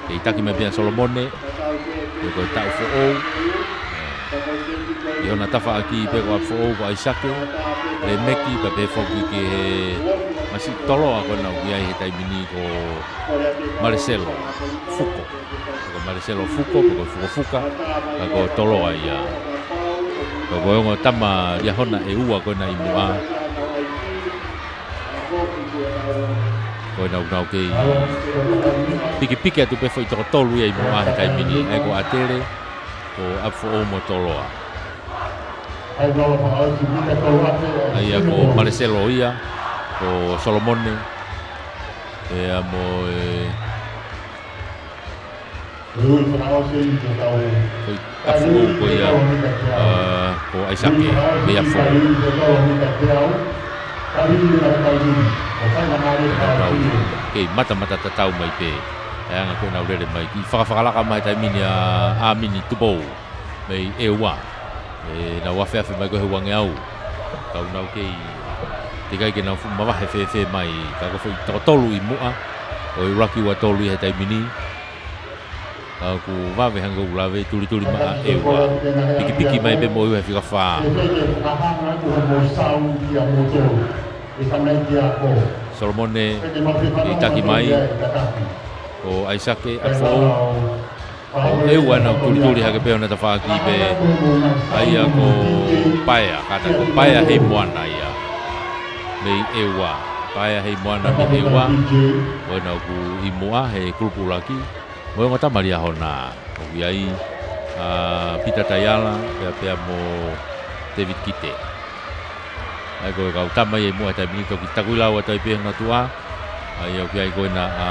Kei taki mai pē ʻa Solomone, ko e, ko e taʻu foʻou. ʻI hona tafaʻaki pē ko ʻApifoʻou ko ʻAisake Lemeki, pea pehē foki ki he masiʻi toloa ko ena ʻoku ʻi ai he taimi ni ko Maleselo Fuko. Ko Maleselo Fuko, ko Fukofuka, ka ko Toloa ia. Ka ko e ongo tama Liahona ʻe ua ko ena ʻi muʻa. Ko ena ʻoku nau kei pikipiki atu pē foʻi toko tolu ia ʻi muʻa he taimi ni, ʻa ia ko ʻAtele, ko ʻApifoʻou mo Toloa. ʻA ia ko Maleselo ia, ko Solomone, pea mo e Ko e ʻApifoʻou ko ia, ʻa, ko ʻAisake, mei ʻApifoʻou. Kei matamata tatau mai pē. ʻE anga ko ʻenau lele mai ki fakafakalaka mai taimi ni ʻa ʻAmini Tupou mei ʻEua. ʻE nau afeafe mai ko e he uangeau. Ka ʻoku nau kei, teʻeki ai ke nau fuʻu mavahe fēfē mai. Ka ko e foʻi toko tolu ʻi muʻa. ʻO e ʻuluaki ua tolu ia he taimi ni. Ka ʻoku vave hangē ko ʻeku lave, tulituli mai ʻa ʻEua. Pikipiki mai pē mo ʻEua he fika fā. Solomone, ʻi taki mai. Ko ʻAisake, ʻApifoʻou. Ko ʻEua ena ʻoku tulituli hake pē hona tafaʻaki pē. ʻA ia ko Paea, kātaki ko Paea Heimoana ia. Mei ʻEua. Paea Heimoana mei ʻEua. Ko ena ʻoku ʻi muʻa he kulupu ʻuluaki. Mo e ongo tama Liahona, ʻoku ʻi ai, ʻa, Pita Taiala, pea, pea mo David Kite. ʻA ia ko e kau tama ia ʻi muʻa he taimi ni, toki Takuilau atu ai pē hona tuʻa. ʻA ia ʻoku ʻi ai ko ena, ʻa,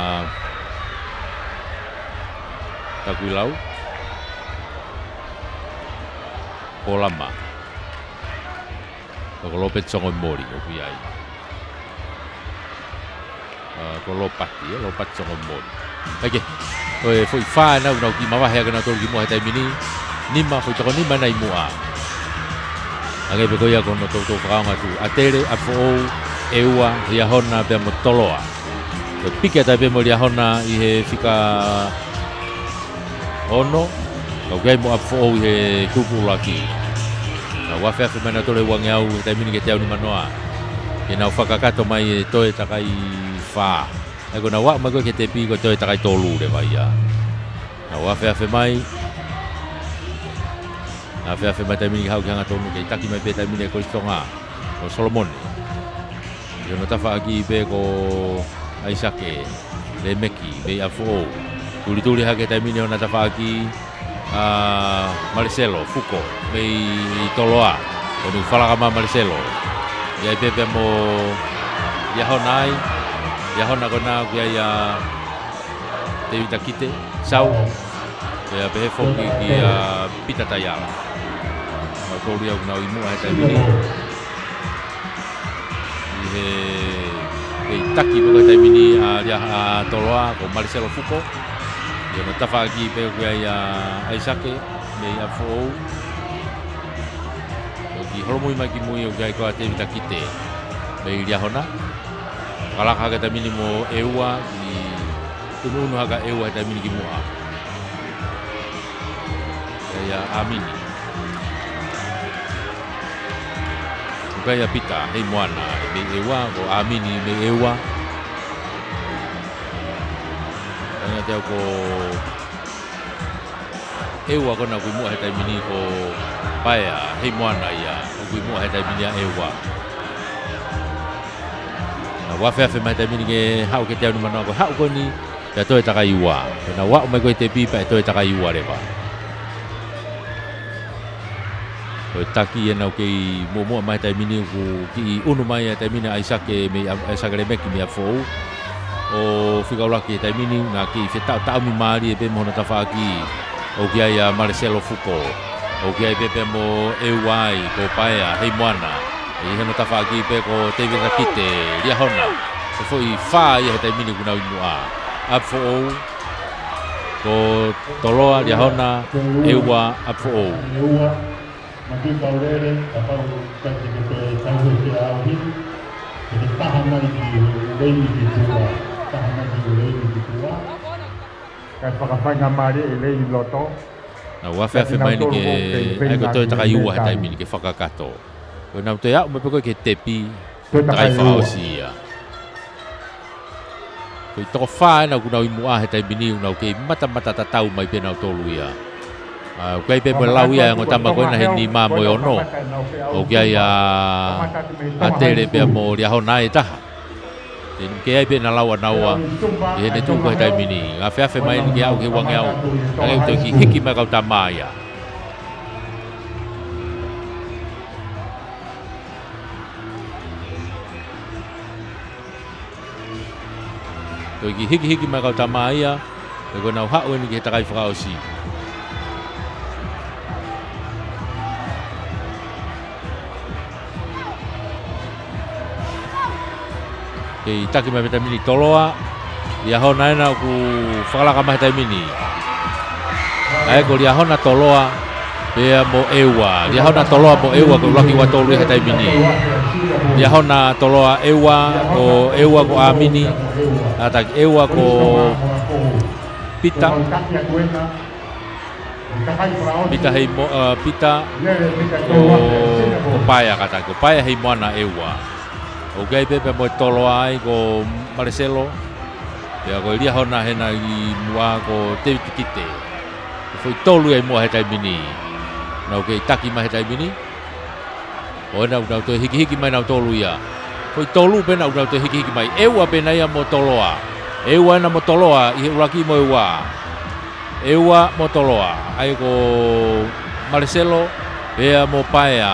Takuilau. Polama. Ko Lopeti Songomoli, ʻoku ʻi ai. ʻA, ko Lopati, ʻe, Lopati Songomoli. ʻAi ke, ko e foʻi fā ena ʻoku nau kei mavahe hake nautolu ki muʻa he taimi ni. Nima, foʻi toko nima ena ʻi muʻa. Hangē pē ko ia ko hono toutou fakaongo atu. ʻAtele, ʻApifoʻou, ʻEua, Liahona, pea mo Toloa. Ko e piki atu ai pē mo Liahona ʻi he fika ono, ka ʻoku ʻi ai mo ʻApifoʻou ʻi he kulupu ʻuluaki. Nau afeafe mai nautolu he uangeau he taimi ni ki he teau nimanoa. Ke nau fakakakato mai e toe takai fā. ʻA ia ko ʻenau aʻu mai ko ē ki he tepi ko e toe takai tolu leva ia. Nau afeafe mai. Afeafe mai taimi ni ke haʻu ki he hangatonu, kei taki mai pē taimi ni ʻe Kolisi Tonga. Ko Solomone. ʻI hono tafaʻaki pē ko ʻAisake Lemeki, mei ʻApifoʻou. Tulituli hake taimi ni hona tafaʻaki, ʻa, Maleselo Fuko, mei Toloa. Ko eni ʻoku falaka mai ʻa Maleselo. ʻI ai pē pea mo Liahona ai. Liahona ko ena ʻoku ʻi ai ʻa Tēvita Kite, Sau. Pea pehē foki kia Pita Taiala. Mau Tolu ia ʻoku nau ʻi muʻa he taimi ni. ʻI he, ʻi he taki pē ko e taimi ni ʻa Lia-, ʻa Toloa, ko Maleselo Fuko. ʻI hono tafaʻaki pē ʻoku ʻi ai ʻa ʻAisake mei ʻApifoʻou. ʻOku holomui mai ki mui ʻoku ʻi ai ko ā Tēvita Kite mei Liahona. Fakalaka hake taimi ni mo ʻEua, ʻi ʻunuʻunu hake ʻEua he taimi ni ki muʻa. ʻIa, ʻia ʻAmini. ʻOku ʻi ai ʻa Pita Heimoana mei ʻEua, ko ʻAmini mei ʻEua. ʻIa, te u ko ʻEua ko ena ʻoku ʻi muʻa he taimi ni, ko Paea Heimoana ia ʻoku ʻi muʻa he taimi ni ʻa ʻEua. Nau afeafe mai he taimi ni ke haʻu ke teau ni manoa ko e haʻu ko eni, pea toe takai ua. Pea nau aʻu mai ko e tepi pea toe takai ua leva. Ko e taki ena ʻoku kei muʻomuʻa mai he taimi ni ʻoku kiʻi ʻunu mai he taimi ni ʻa ʻAisake mei ʻa-, ʻAisake Lemeki mei ʻApifoʻou. ʻO fika ʻuluaki he taimi ni, naʻe kiʻi fetaʻotaʻomi mālie pē mo hono tafaʻaki. ʻOku ʻi ai ʻa Maleselo Fuko. ʻOku ʻi ai pē pea mo ʻEua ai, ko Paea Heimoana. ʻI hono tafaʻaki pē ko Tēvita Kite, Liahona. Ko e foʻi fā ia he taimi ni ʻoku nau ʻi muʻa. ʻApifoʻou, ko Toloa, Liahona, ʻEua, ʻApifoʻou. Matuka Ulele, kapau ʻoku ʻikai te ke toe tauhi ke au hili, te ke taha mai ki Uleini ki tuʻa, taha mai ki Uleini ki tuʻa. Kae fakafaingamālie ʻEua ʻi loto. Nau afeafe mai eni ke, ʻai ko e toe takai ua he taimi ni ke fakakakato. Ko ʻenau toe aʻu mai pē ko ē ki he tepi, toe takai fakaʻosi ia. Ko e toko fā ena ʻoku nau ʻi muʻa he taimi ni, ʻoku nau kei matamata tatau mai pē nautolu ia. ʻA, ʻoku ʻi ai pē mo e lau ia ʻa e ongo tama ko ena he nima mo e ono. ʻOku ʻi ai ʻa, ʻa Tele pea mo Liahona ʻe taha. Te nau kei ʻi ai pē ʻena lau ʻanaua ʻi heʻene tuʻu ko ē he taimi ni. Afeafe mai eni ke aʻu ki he uangeau. Naʻe ʻikai toe kiʻi hiki mai kau tama ia. Toe kiʻi hikihiki mai kau tama ia, pea ko ʻenau haʻu eni ki he takai fakaʻosi. Kei taki mai he taimi ni Toloa, Liahona ena ʻoku fakalaka mai he taimi ni. ʻA ia ko Liahona, Toloa, pea mo ʻEua. Liahona, Toloa mo ʻEua ko e ʻuluaki ua tolu ia he taimi ni. Liahona, Toloa, ʻEua, ko ʻEua ko ʻAmini. ʻAtaki ʻEua ko Pita. Pita Heimo-, ʻa, Pita ko, ko Paea kātaki, ko Paea Heimoana ʻEua. ʻOku ʻi ai pē pea mo e Toloa ai ko Maleselo. Pea ko Liahona hena ʻi muʻa ko Tēvita Kite. Ko e foʻi tolu ia ʻi muʻa he taimi ni. Nau kei taki mai he taimi ni. ʻO ena ʻoku nau toe hikihiki mai nautolu ia. Foʻi tolu pē ena ʻoku nau toe hikihiki mai. ʻEua pē ena ia mo Toloa. ʻEua ena mo Toloa ʻi he ʻuluaki mo e ua. ʻEua mo Toloa, ʻa ia ko Maleselo, pea mo Paea.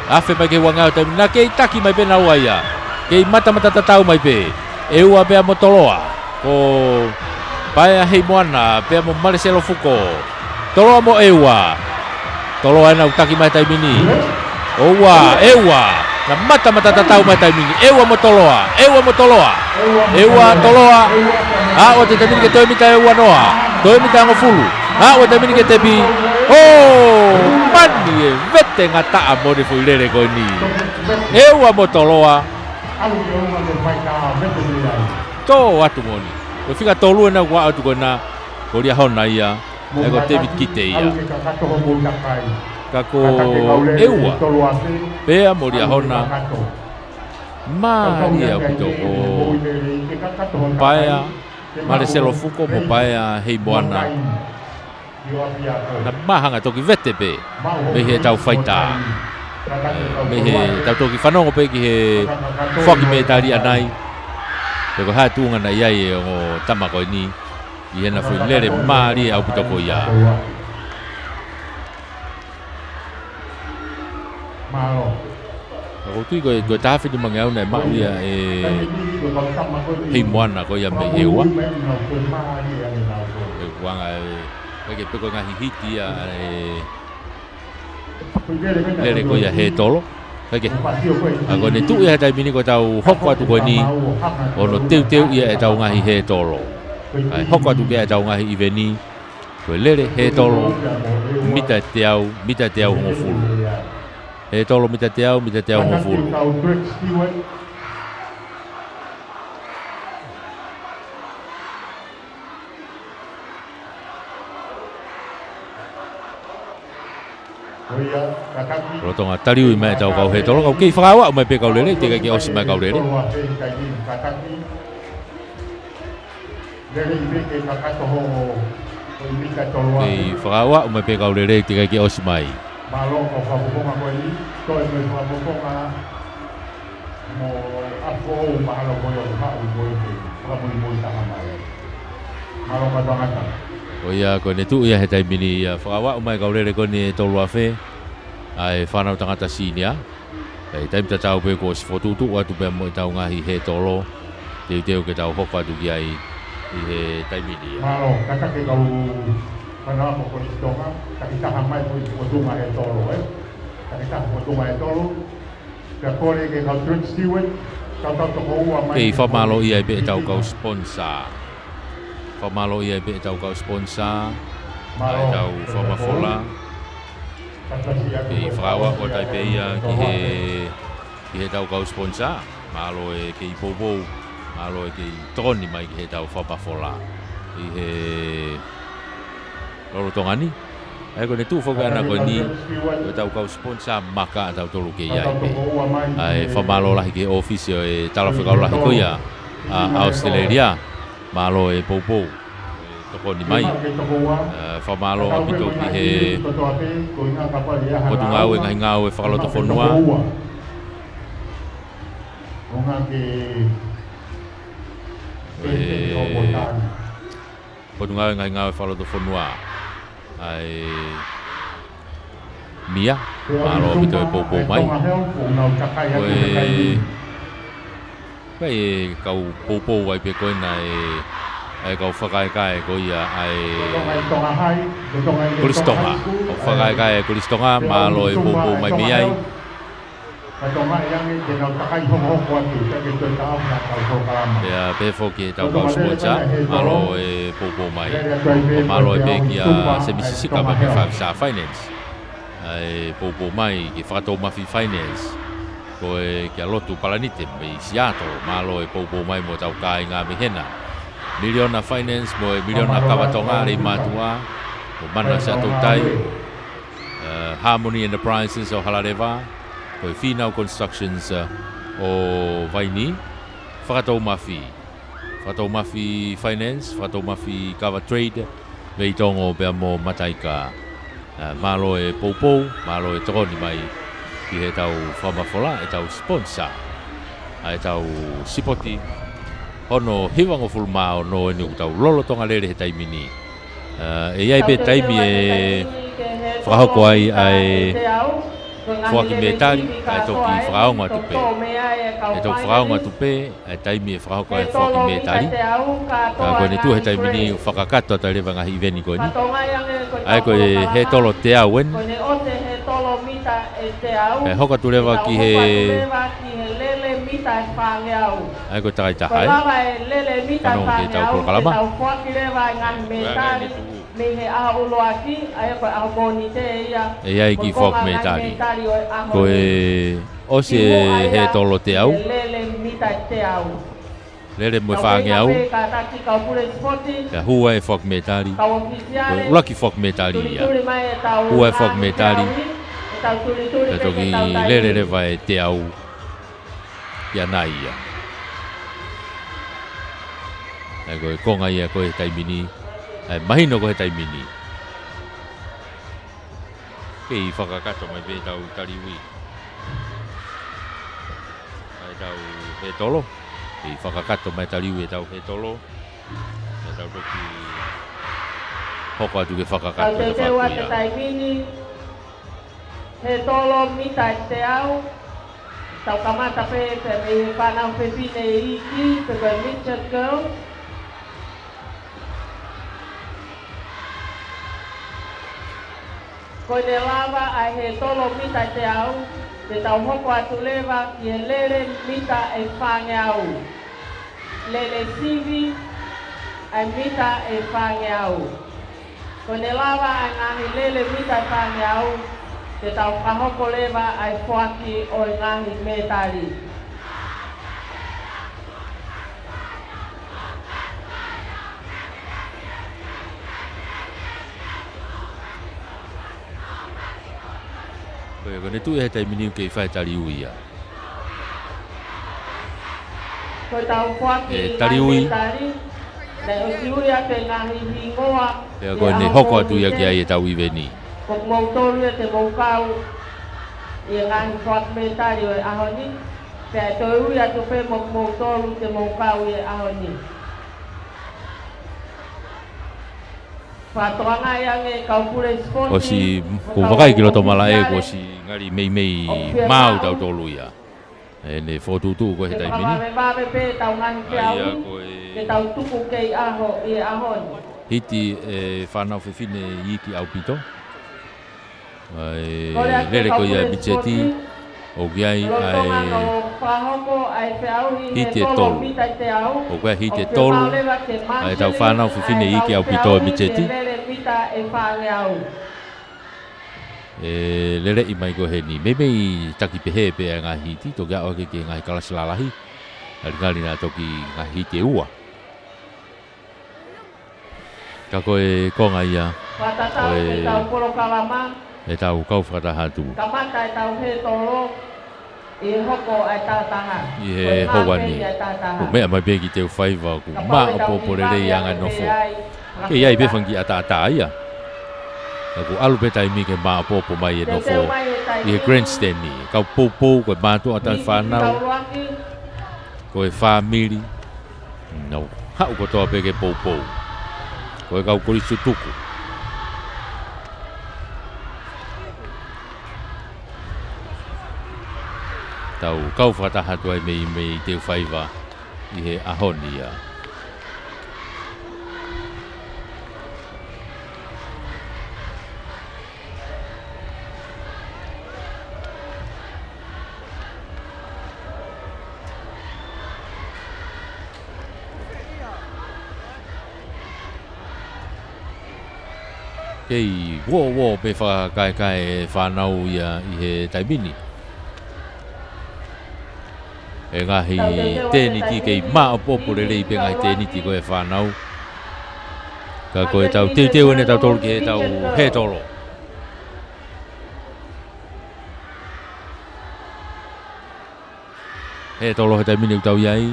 Afe mai ki he uangeau he taimi ni, naʻa kei taki mai pē naua ia. Kei matamata tatau mai pē. ʻEua pea mo Toloa. Ko Paea Heimoana, pea mo Maleselo Fuko. Toloa mo ʻEua. Toloa ena ʻoku taki mai he taimi ni. ʻOua, ʻEua. Naʻa matamata tatau mai he taimi ni. ʻEua mo Toloa. ʻEua mo Toloa. ʻEua, Toloa. Aʻu atu he taimi ni ki he toe mita ʻe uanoa. Toe mita ʻe hongofulu. Aʻu he taimi ni ki he tepi. ʻŌ, mani e vete ngataʻa moʻoni e foʻi lele ko eni. ʻEua mo Toloa. Tō atu moʻoni. Ko e fika tolu ena ʻoku aʻu atu ko ena. Ko Liahona ia. ʻA ia ko Tēvita Kite ia. Ka ko ʻEua. Pea mo Liahona. Mālie ʻaupito ko Paea, Maleselo Fuko mo Paea Heimoana. Naʻa ma hanga toki vete pē mei heʻetau faitā. ʻE, mei heʻetau toki fanongo pē ki he foaki mētali ʻanai. Pe ko e hā e tuʻunga naʻe ʻi ai e ongo tama ko eni. ʻI heʻena foʻi lele mālie ʻaupito ko ia. Mālō. Ka ʻoku ou tui ko e, ko e taha afe nimangeau naʻe maʻu ia ʻe Heimoana ko ia mei ʻEua. ʻE uanga e, ʻikai ke pē ko e ngaahi hiti ia ʻa e Lele ko ia hētolo. Kae kehe, ʻa ko ʻene tuʻu ia he taimi ni ko ʻetau hoko atu ko eni ʻo ne teuteu ia ʻetau ngaahi hētolo. ʻA e hoko atu ki ai ʻetau ngaahi ʻiveni, ko e lele hētolo mita teau, mita teau hongofulu. Hētolo mita teau, mita teau hongofulu. Lolotonga taliui mai ʻetau kau hētolo, kau kei fakaaʻu mai pē kau lele, teʻeki ai ke ʻosi mai kau lele. Kei fakaaʻu mai pē kau lele, teʻeki ai ke ʻosi mai. Mālō kau fakafofonga ko eni, toe mo e fakafofonga mo ʻApifoʻou, mahalo ko ia ʻoku haʻu mo e fakamuimui taha mai. Mālō kau tangata. Ko ia, ko ʻene tuʻu ia he taimi ni ia fakaaʻu mai kau lele ko eni ʻe tolu afe, ʻa e fānau tangata senior. ʻI he taimi tatau pē kuo ʻosi fokotuʻutuʻu atu pea mo ʻetau ngaahi hētolo, teuteu ke tau hoko atu ki ai ʻi he taimi ni. Mālō, kātaki kau fānau ako Kolisi Tonga, takitaha mai ko e fokotuʻunga hētolo, ē? Takitaha fokotuʻunga hētolo, pea kole ke kau Trent Stewart, kau tau toko ua mai. Kei fakamālō ia ai pē ʻetau kau sponsor. Fakamālō ia ai pē ʻetau kau sponsor, ʻa ʻetau fakamafola. Kei fakaaʻu atu ai pē ia ki he, ki heʻetau kau sponsor. Mālō e kei poupou, mālō e kei tokoni mai ki heʻetau fakamafola ʻi he lolotonga ni. ʻA ia ko ʻene tuʻu foki ʻana ko eni, ko ʻetau kau sponsor maka ʻatautolu kei ʻi ai pē. ʻA e fakamālō lahi ki he ʻōfisi ʻo e Talafekau Lahi ko ia ʻa ʻAositelēlia. Mālō e poupou, e tokoni mai. ʻE, fakamālō ʻaupito ki he Potungāue Ngaahi Ngāue Fakalotofonua. ʻE, Potungāue Ngaahi Ngāue Fakalotofonua. ʻA e Mia, mālō ʻaupito e poupou mai. Ko e, ko e kau poupou ai pē ko ena ʻa e, ʻa e kau fakaekae ko ia ʻa e Kolisi Tonga. Kau fakaekae ʻa e Kolisi Tonga, mālō e poupou mai mei ai. Ka tomaʻi ange ke nau takai hokohoko atu, ka ke toe taʻofi ʻetau polokalama. Pea pehē foki ʻetau kau sponsor, mālō e poupou mai. Mālō e pē kia Semisi Sika mei he Five Star Finance. ʻA e poupou mai ki he Fakatoumafi Finance. Ko e kia Lotu Palanite mei Seattle, mālō e poupou mai mo ʻetau kāinga mei hena. Miliona Finance mo e Miliona Kava Tonga, Leimātuʻa, mo Mana Siaʻatoutai. ʻE, Harmony Enterprises ʻo Halaleva, ko e Fīnau Constructions, ʻe, ʻo Vainī, Fakatoumafi, Fakatoumafi Finance, Fakatoumafi Kava Trade, Veitongo pea mo Mataika. ʻE, mālō e poupou, mālō e tokoni mai ki heʻetau fakamafola, ʻetau sponsor ʻa ʻetau sipoti hono hivangofulu mā ono eni ʻoku tau lolotonga lele he taimi ni. ʻE, ʻe ʻi ai pē taimi ʻe fakahoko ai ʻa e foaki mētali, kae toki fakaongo atu pē. ʻE toki fakaongo atu pē ʻa e taimi ʻe fakahoko ai e foaki mētali. Ka ko ʻene tuʻu he taimi ni ʻoku fakakakato atu leva e ngaahi ʻiveni ko eni. ʻA ia ko e hētolo teau eni. Pea hoko atu leva ki he ʻA ia ko e takai taha ē. Fanongo ki heʻetau polokalama. Mei he ʻaho ʻuluaki, ʻa ia ko e ʻaho Mōnite ia. ʻE ʻi ai e kiʻi foaki mētali. Ko e ʻosi e hētolo teau. Lele mo e fāngeau. Pea hū ai e foaki mētali. Ko e ʻuluaki foaki mētali ia. Hū ai e foaki mētali. Pea toki lele leva e teau. Pea nai ia. ʻA ia ko e konga ia ko e taimi ni. ʻA e mahino ko e taimi ni. Kei fakakakato mai pē ʻetau taliui ʻa ʻetau hētolo. Kei fakakakato mai taliui ʻetau hētolo. ʻE tau toki hoko atu ke fakakakato ʻetau fakakuia. Taimi ni, hētolo mita ʻe teau, tau kamata pē, pē mei he fānau fefine iiki, pe ko e midget girl. Ko ʻene lava ʻa e hētolo mita ʻe teau, te tau hoko atu leva ki he lele mita ʻe fāngeau. Lele sivi ʻa e mita ʻe fāngeau. Ko ʻene lava ʻa e ngaahi lele mita ʻe fāngeau, te tau fakahoko leva ʻa e foaki ʻo e ngaahi mētali. Ko ia, ko ʻene tuʻu ia he taimi ni ʻoku kei fai e tali ui ia. Ko ʻetau foaki ʻe tali ui. Tali, naʻe ʻosi ui atu e ngaahi hingoa. Pea ko ʻene hoko atu ia ki ai ʻetau iveni. Ko kimoutolu ia te mou kau ʻi he ngaahi foaki mētali ʻo e ʻaho ni. Pea toe ui atu pē mo kimoutolu te mou kau ʻi he ʻaho ni. Fakatokangaʻi ange kau pule sipoti, ʻosi, ko e vakai ki loto malaʻe, kuo ʻosi ngali meimei maau tautolu ia. ʻEne fokotuʻutuʻu ko ē he taimi ni. Fakamāvemāve pē ʻetau ngaahi feʻauhi, ko e, ke tau tuku kei ʻaho ʻi he ʻaho ni. Hiti ʻe fānau fefine iiki ʻaupito. ʻA e lele ko ia ʻa e mitseti, ʻoku ʻi ai ʻa e hiti ʻe tolu. ʻOku ʻi ai hiti ʻe tolu ʻa ʻetau fānau fefine iiki ʻaupito ʻa e mitseti. ʻE leleʻi mai ko eni. Meimei taki pehē pē ʻa e ngaahi hiti, toki aʻu hake ki he ngaahi kalasi lalahi. Ngali ngali naʻa toki ngaahi hiti ʻe ua. Ka ko e konga ia ʻo ʻetau kau fakataha atu. Kamata ʻetau hētolo ʻi he hoko ʻa e tahataha. ʻI he houa ni. Ko e meʻa mai pē ki he teufaiva ʻoku maʻopoʻopo lelei ʻa e anga e nofo. Kei ʻi ai pē fanga kiʻi ʻataʻatā ia. Ka kuo ʻalu pē taimi ke maʻopoʻopo mai e nofo ʻi he grandstand ni. Kau poupou, ko e mātuʻa taʻefānau, ko e fāmili. Nau haʻu kotoa pē ke poupou. Ko e kau kolisi tutuku. Tau kau fakataha atu ai mei, mei teufaiva ʻi he ʻaho ni ia. Kei uoua pē fakakaekae e fānau ia ʻi he taimi ni. ʻE ngaahi tēniti kei maʻopoʻopo lelei pē ngaahi tēniti ko e fānau. Ka ko ʻetau teuteu eni ʻa tautolu ki heʻetau hētolo. Hētolo he taimi ni ʻoku tau ʻi ai.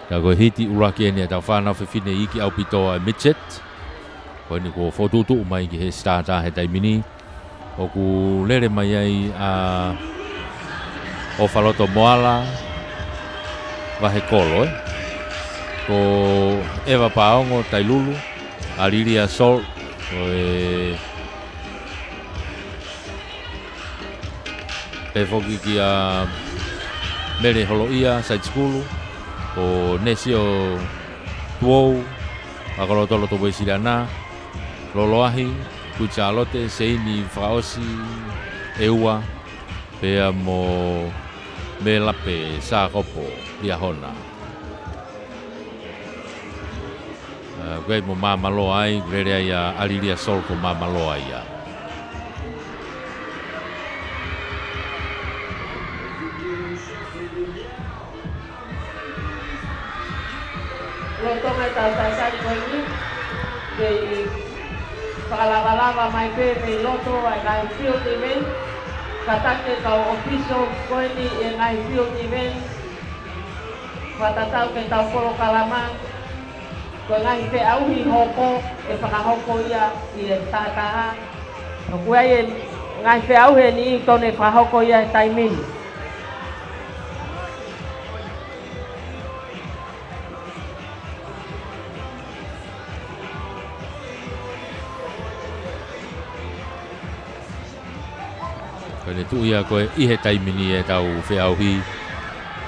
Ka ko e hiti ʻuluaki eni ʻa ʻetau fānau fefine iiki ʻaupito ʻa e midget. Ko eni kuo fokotuʻutuʻu mai ki he sitātā he taimi ni. ʻOku lele mai ai ʻa ʻOfaloto Moala, Vahekolo, ē. Ko ʻEva Paongo, Tailulu, ʻa Lilia Sol, ko e pehē foki kia Mele Holoʻia, Saitikulu, ko Nesio Tuou, ʻa Kolotolo Topoisiliana, Loloahi, Kuichalote, Seini Fakaʻosi, ʻEua, pea mo Melape Sākopo, Liahona. ʻA, ʻoku ʻi ai mo Māmaloa ai, lele ai ʻa ʻAlilia Sol ko Māmaloa ia. Lolotonga ʻetau saisai ko eni, kei fakalavalava mai pē mei loto ʻa e ngaahi field event, kātaki e kau official ko eni ʻi he ngaahi field event, fakatatau ki heʻetau polokalama, ko e ngaahi feʻauhi hopo ʻe fakahoko ia ʻi he tahataha. ʻOku ʻi ai e ngaahi feʻauhi ʻe niʻihi ʻoku totonu ke fakahoko ia he taimi ni. Ko ʻene tuʻu ia ko ē ʻi he taimi ni ʻetau feʻauhi,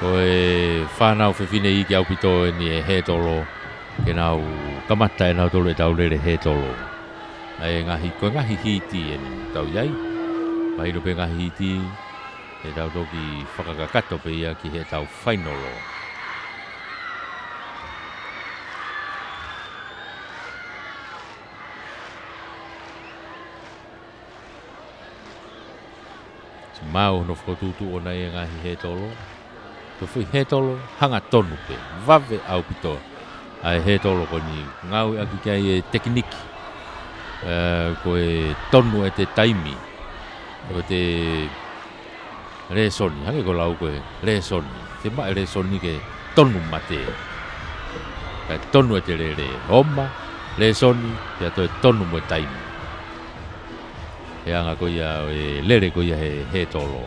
ko e fānau fefine iiki ʻaupito eni ʻe hētolo, ke nau kamata ʻe nautolu ʻetau lele hētolo. ʻA e ngaahi, ko e ngaahi hiti eni ʻoku tau ʻi ai. Mahino pē ngaahi hiti, ʻe tau toki fakakakato pē ia ki heʻetau fainolo. Siʻi maau hono fokotuʻutuʻu ʻona ʻi he ngaahi hētolo. Ko e foʻi hētolo hangatonu pē. Vave ʻaupito ʻa e hētolo ko eni. Ngāueʻaki ki ai e tekiniki. ʻE, ko e tonu ʻete taimi. Ko ʻete lēsoni. Hangē ko e lau ko e lēsoni. Te maʻu e lēsoni ke tonu mate. Kae tonu ʻete lele. Oma, lēsoni, pea toe tonu mo e taimi. He anga ko ia ʻo e lele ko ia he, he hētolo.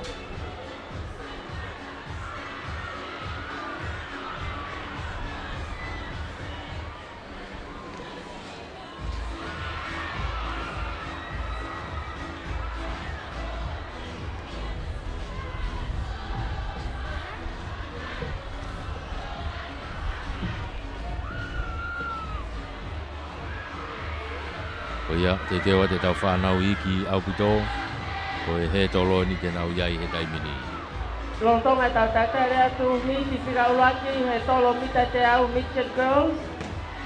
Ko ia, teuteu atu ʻetau fānau iiki ʻaupito, ko e hētolo eni te nau ʻi ai he taimi ni. Lolotonga ʻetau talitali atu, hiti fika ʻuluaki, hētolo mita teau, Midget Girls.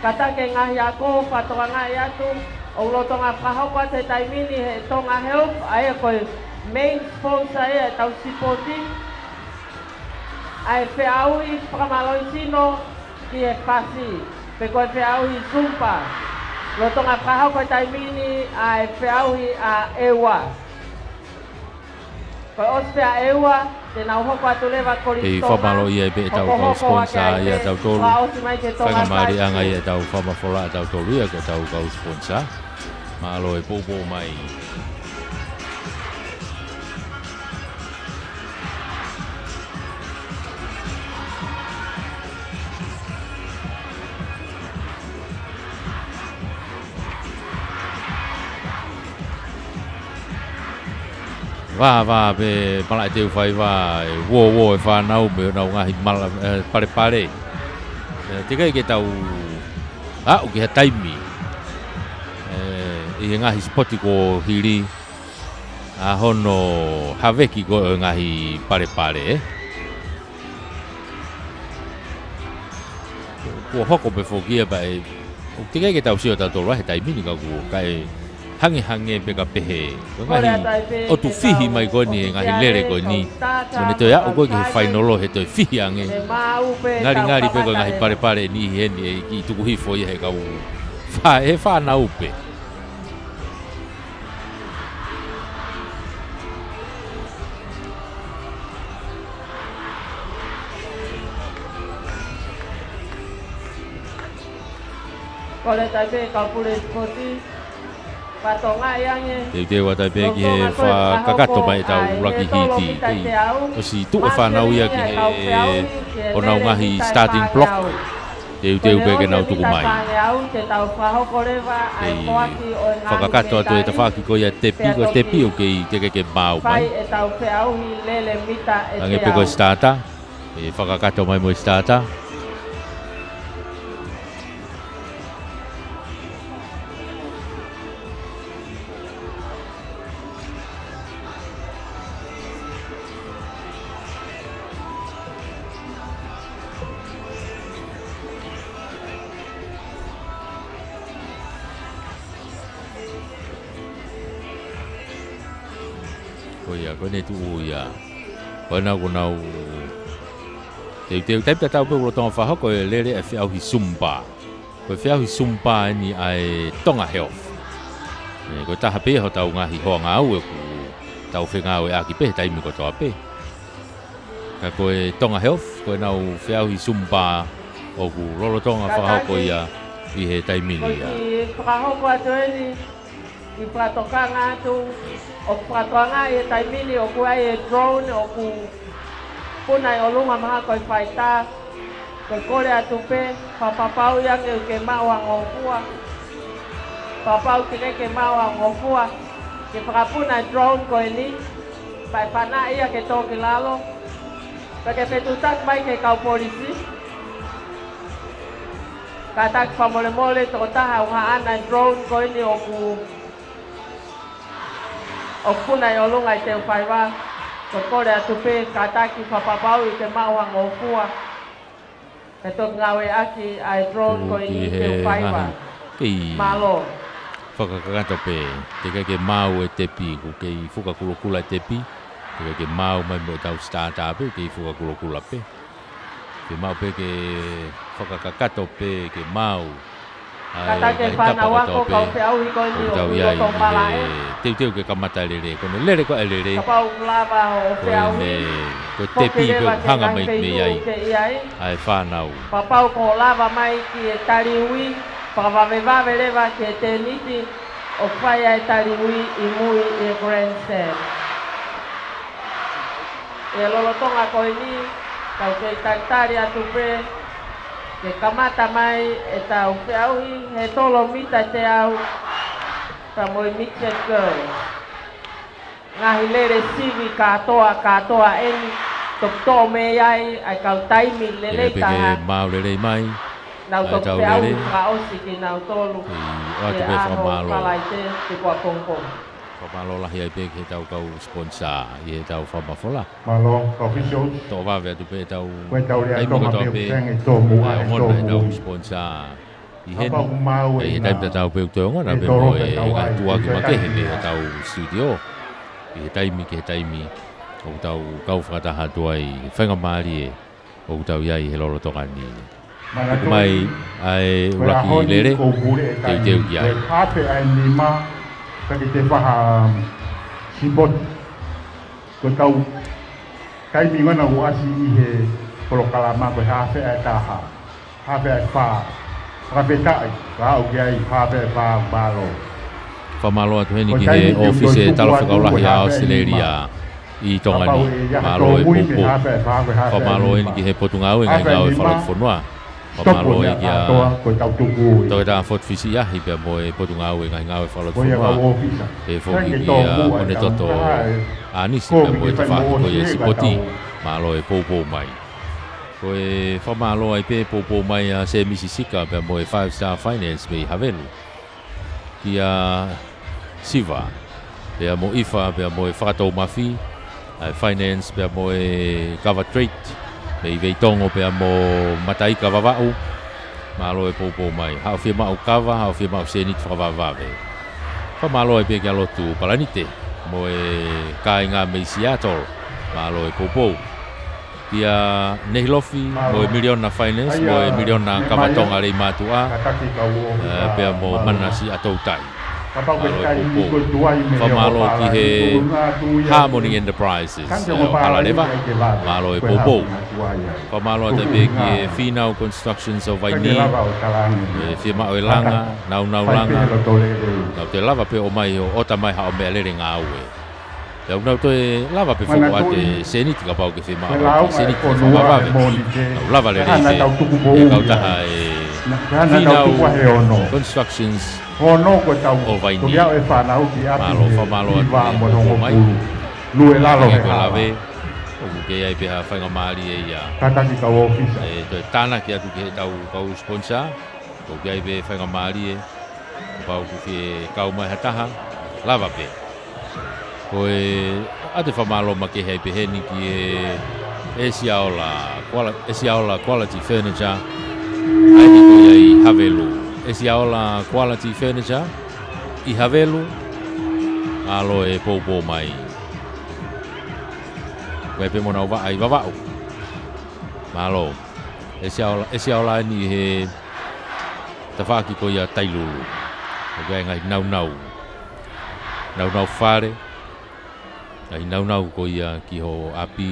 Kātaki e ngaahi ako, fakatokangaʻi atu, ʻoku lolotonga fakahoko atu he taimi ni he Tonga Health, ʻa ia ko e main sponsor ia ʻetau sipoti. ʻA e feʻauhi fakamālohisino ki he fasi, pe ko e feʻauhi Zumba. Lolotonga fakahoko he taimi ni ʻa e feʻauhi ʻa ʻEua. Ko e ʻosi pē ʻa ʻEua, te nau hoko atu leva Kolitonga. Kei fakamālō ia pē ʻetau kau sponsor ia ʻa tautolu. Fakaʻosi mai ke Tonga. Faingamālie ange ia ʻetau fakamafola ʻa tautolu ia ko ʻetau kau sponsor. Mālō e poupou mai. Vā, vā, pē malaʻe teu fai vā, ʻe uo uo e fānau mei honau ngaahi mala, ʻe, palepale. ʻE, teʻeki ai ke tau aʻu ki ha taimi, ʻe, ʻi he ngaahi sipoti kuo hili, ʻa hono haveki ko ē ʻo e ngaahi palepale, ē. Kuo hoko pē foki ia pea ʻe, ʻoku teʻeki ai ke tau sio tautolu he taimi ni ka kuo kae hangehangē pē ka pehē. Ko e ngaahi ʻotu fihi mai ko eni, e ngaahi lele ko eni. Ko ʻene toe aʻu ko ē ki he fainolo he toe fihi ange. Ngalingali pē ko e ngaahi palepale eni ʻi heni ʻe kiʻi tuku hifo ia he kau fā, he fānau pē. Kole atu pē kau pule sipoti. Fatongia ange. Teuteu atu pē ki he fakakakato mai ʻetau ʻuluaki hiti. Kei ʻosi tuʻu e fānau ia ki he ʻenau ngaahi starting block. Teuteu pē ke nau tuku mai. Kei fakakakato atu e tafaʻaki ko ia tepi, ko e tepi ʻoku kei teʻeki ke maau mai. Hangē pē ko e starter, ʻe fakakakato mai mo e starter. Ko ia, ko ʻene tuʻu ia. Ko ʻenau, ko ʻenau teuteu, taimi tatau pē ʻoku lolotonga fakahoko e lele ʻa e feʻauhi Zumba. Ko e feʻauhi Zumba eni ʻa e Tonga Health. ʻE, ko e taha pē ia hotau ngaahi hoa ngāue ʻoku tau fengāueʻaki pē he taimi kotoa pē. Ka ko e Tonga Health, ko ʻenau feʻauhi Zumba ʻoku lolotonga fakahoko ia ʻi he taimi ni ia. Ko e kiʻi fakahoko atu eni ʻi fakatokanga atu, ʻoku fakatokangaʻi he taimi ni ʻoku ʻi ai e drone ʻoku puna ʻi ʻolunga mahalo ko e faitā. Ko e kole atu pē, fakapapauʻi ange ʻoku ke maʻu ha ngofua. Fakapapauʻi teʻeki ke maʻu ha ngofua. Ke fakapuna e drone ko eni, pea ʻe fanaʻi ia ke tō ki lalo. Pea ke fetuʻutaki mai ki he kau polisi. Kātaki fakamolemole, tokotaha ʻoku haʻana e drone ko eni ʻoku ʻOku puna ʻi ʻolunga ʻi teu faiva, ko e kole atu pē kātaki fakapapauʻi ke maʻu ha ngofua. He toki ngāueʻaki ʻa e drone ko eni ʻi teu faiva. Mālō. Fakakakato pē, teʻeki ke maau e tepi, ʻoku kei fuka kulokula e tepi, teʻeki ke maau mai mo ʻetau starter pē, kei fuka kulokula pē. Ke maau pē ke fakakakato pē, ke maau. Kātaki e fānau ako, kau feʻauhi ko eni ʻoku ʻi loto malaʻe. Teuteu ke kamata e lele, ko ʻene lele ko ē e lele. Kapau ʻoku lava ʻo feʻauhi, ko e tepi pē ʻoku hanga mai mei ai ʻa e fānau. Kapau ʻoku lava mai ki he tali ui, fakavavevave leva ki he tēniti, ʻoku fai ai e tali ui ʻi mui ʻi he grandstand. ʻI he lolotonga ko eni, tau kei talitali atu pē, ke kamata mai ʻetau feʻauhi he tolo mita teau, pea mo e midget girls. Ngaahi lele sivi kātoa, kātoa eni, toki toʻo mei ai ʻa e kau taimi lelei taha. Maau lelei mai. Nau toki feʻauhi fakaʻosi kinautolu ʻi he ʻaho Falaite kuo pongipongi. Fakamālō lahi ai pē ki heʻetau kau sponsor ʻi heʻetau fakamafola. Mālō, kau officials. Toʻo vave atu pē ʻetau taimi kotoa pē ʻe ongona ʻetau sponsor ʻi heni. ʻI he taimi tatau pē ʻoku toe ongona pē mo e ngaahi tuʻuaki makehe mei heʻetau studio. ʻI he taimi ki he taimi ʻoku tau kau fakataha atu ai, faingamālie ʻoku tau ʻi ai he lolotonga ni. Tuku mai ʻa e ʻuluaki lele, teuteu ki ai. Ko e hafe ʻa e nima, ka ke te faha sipoti. Ko e kau taimi ngana ʻoku ʻasi ʻi he polokalama ko e hafe ʻa e taha, hafe ʻa e fā. Fakafetaʻi, ka aʻu ki ai, hafe ʻa e fā, mālō. Fakamālō atu heni ki he ʻōfisi ʻo e Talafekau Lahi ʻa ʻAositelēlia ʻi Tonga ni. Mālō e poupou. Fakamālō heni ki he Potungāue Ngaahi Ngāue Fakalotofonua. Fakamālō ai kia Toketā Foti Fisiʻiahi pea mo e Potungāue Ngaahi Ngāue Fakalotofonua. Pehē foki kia ʻOnetoto ʻAnisi pea mo e tafaʻaki ko ia e sipoti. Mālō e poupou mai. Ko e fakamālō ai pē, poupou mai ʻa Semisi Sika pea mo e Five Star Finance mei Havelu. Kia Siva pea mo ʻIfa pea mo e Fakatoumafi, ʻa e Finance pea mo e Kava Trade mei Veitongo pea mo Mataika Vavaʻu. Mālō e poupou mai. Haʻo fiemaʻu kava, haʻo fiemaʻu sēniti fakavavevave. Fakamālō ai pē kia Lotu Palanite mo e kāinga mei Seattle. Mālō e poupou. Kia Nehilofi mo e Miliona Finance mo e Miliona Kava Tonga Leimātuʻa, ē, pea mo Manasi ʻa Toutai. Mālō e poupou. Fakamālō ki he Harmony Enterprises, ē, ʻo Halaleva. Mālō e poupou. Fakamālō atu pē ki he Fīnau Constructions ʻo Vainī. ʻE fiemaʻu e langa, naunau langa. Nau toe lava pē ʻo ʻomai ʻo ʻota mai haʻo meʻalele ngāue. Pea ʻoku nau toe lava pē foki ʻo ʻoatu e sēniti kapau ʻoku ke fiemaʻu ʻoatu e sēniti fakavavevave. Nau lava lelei pē e kautaha e Fīnau Constructions ʻo Vainī. Mālō, fakamālō atu e poupou mai. Hangē ko e lave, ʻoku kei ʻi ai pē ha faingamālie ia. ʻE toe tānaki atu ki heʻetau kau sponsor, ʻoku kei ʻi ai pē faingamālie. Kapau ʻoku fie kau mai ha taha, lava pē. Ko e ʻoatu e fakamālō makehe ai pē heni ki he ʻEsiaola Quali-, ʻEsiaola Quality Furniture, ʻa eni ko ia ʻi Havelu. ʻEsiaola Quality Furniture ʻi Havelu, mālō e poupou mai. Ko e pē mo ʻenau vaʻa ʻi Vavaʻu. Mālō. ʻEsiaola, ʻEsiaola eni he tafaʻaki ko ia Tailulu. ʻOku ʻi ai e ngaahi naunau. Naunau fale. Ngaahi naunau ko ia ki ho ʻapi.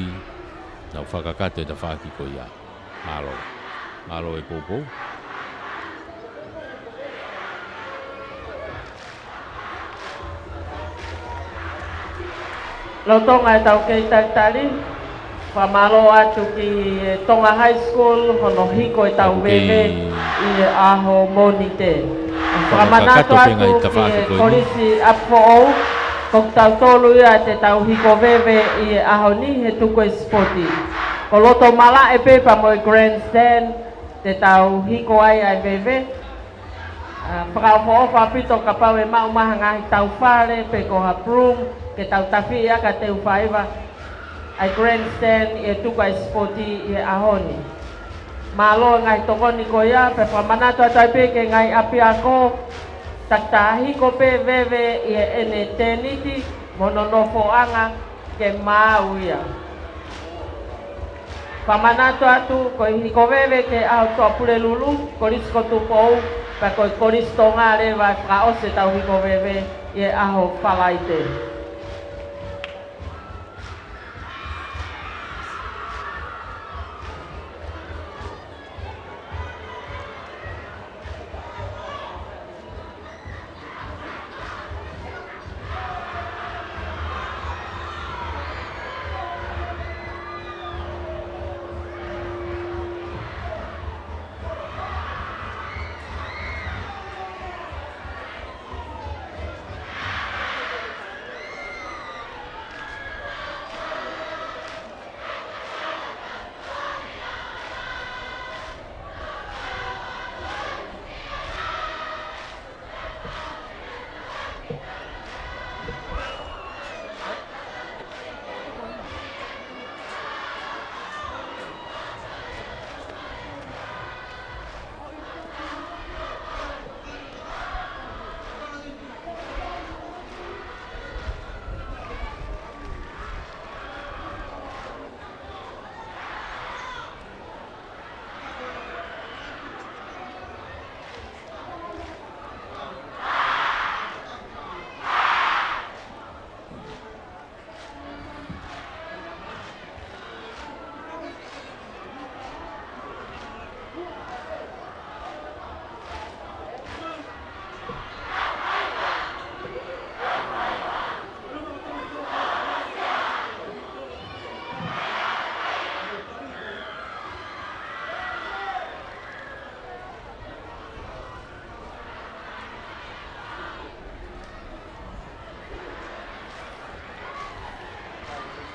Nau fakakakato e tafaʻaki ko ia. Mālō. Mālō e poupou. Lolotonga ʻetau kei talitali, fakamālō atu ki he Tonga High School, hono hiko ʻetau veve ʻi he ʻaho Mōnite. Fakamanatu atu ki he Kolisi ʻApifoʻou, ko kitautolu ia te tau hiko veve ʻi he ʻaho ni he tuku e sipoti. Ko loto malaʻe pē pea mo e grandstand, te tau hiko ai ʻa e veve. ʻA, fakaʻofoʻofa ʻaupito kapau ʻe maʻu mai ha ngaahi tau fale, pe ko ha broom, Ke tau tafiʻi ʻaki ʻa e teufaiva ʻa e grandstand ʻi he tuku ʻa e sipoti ʻi he ʻaho ni. Mālō e ngaahi tokoni ko ia, pea fakamanatu atu ai pē ki he ngaahi ʻapiako, takitaha hiko pē veve ʻi heʻene tēniti mo hono nofoʻanga ke maau ia. Fakamanatu atu, ko e hiko veve ki he ʻaho Tuʻapulelulu, Kolisi ko Tupou, pea ko e Kolisi Tonga leva ʻe fakaʻosi ʻetau hiko veve ʻi he ʻaho Falaite.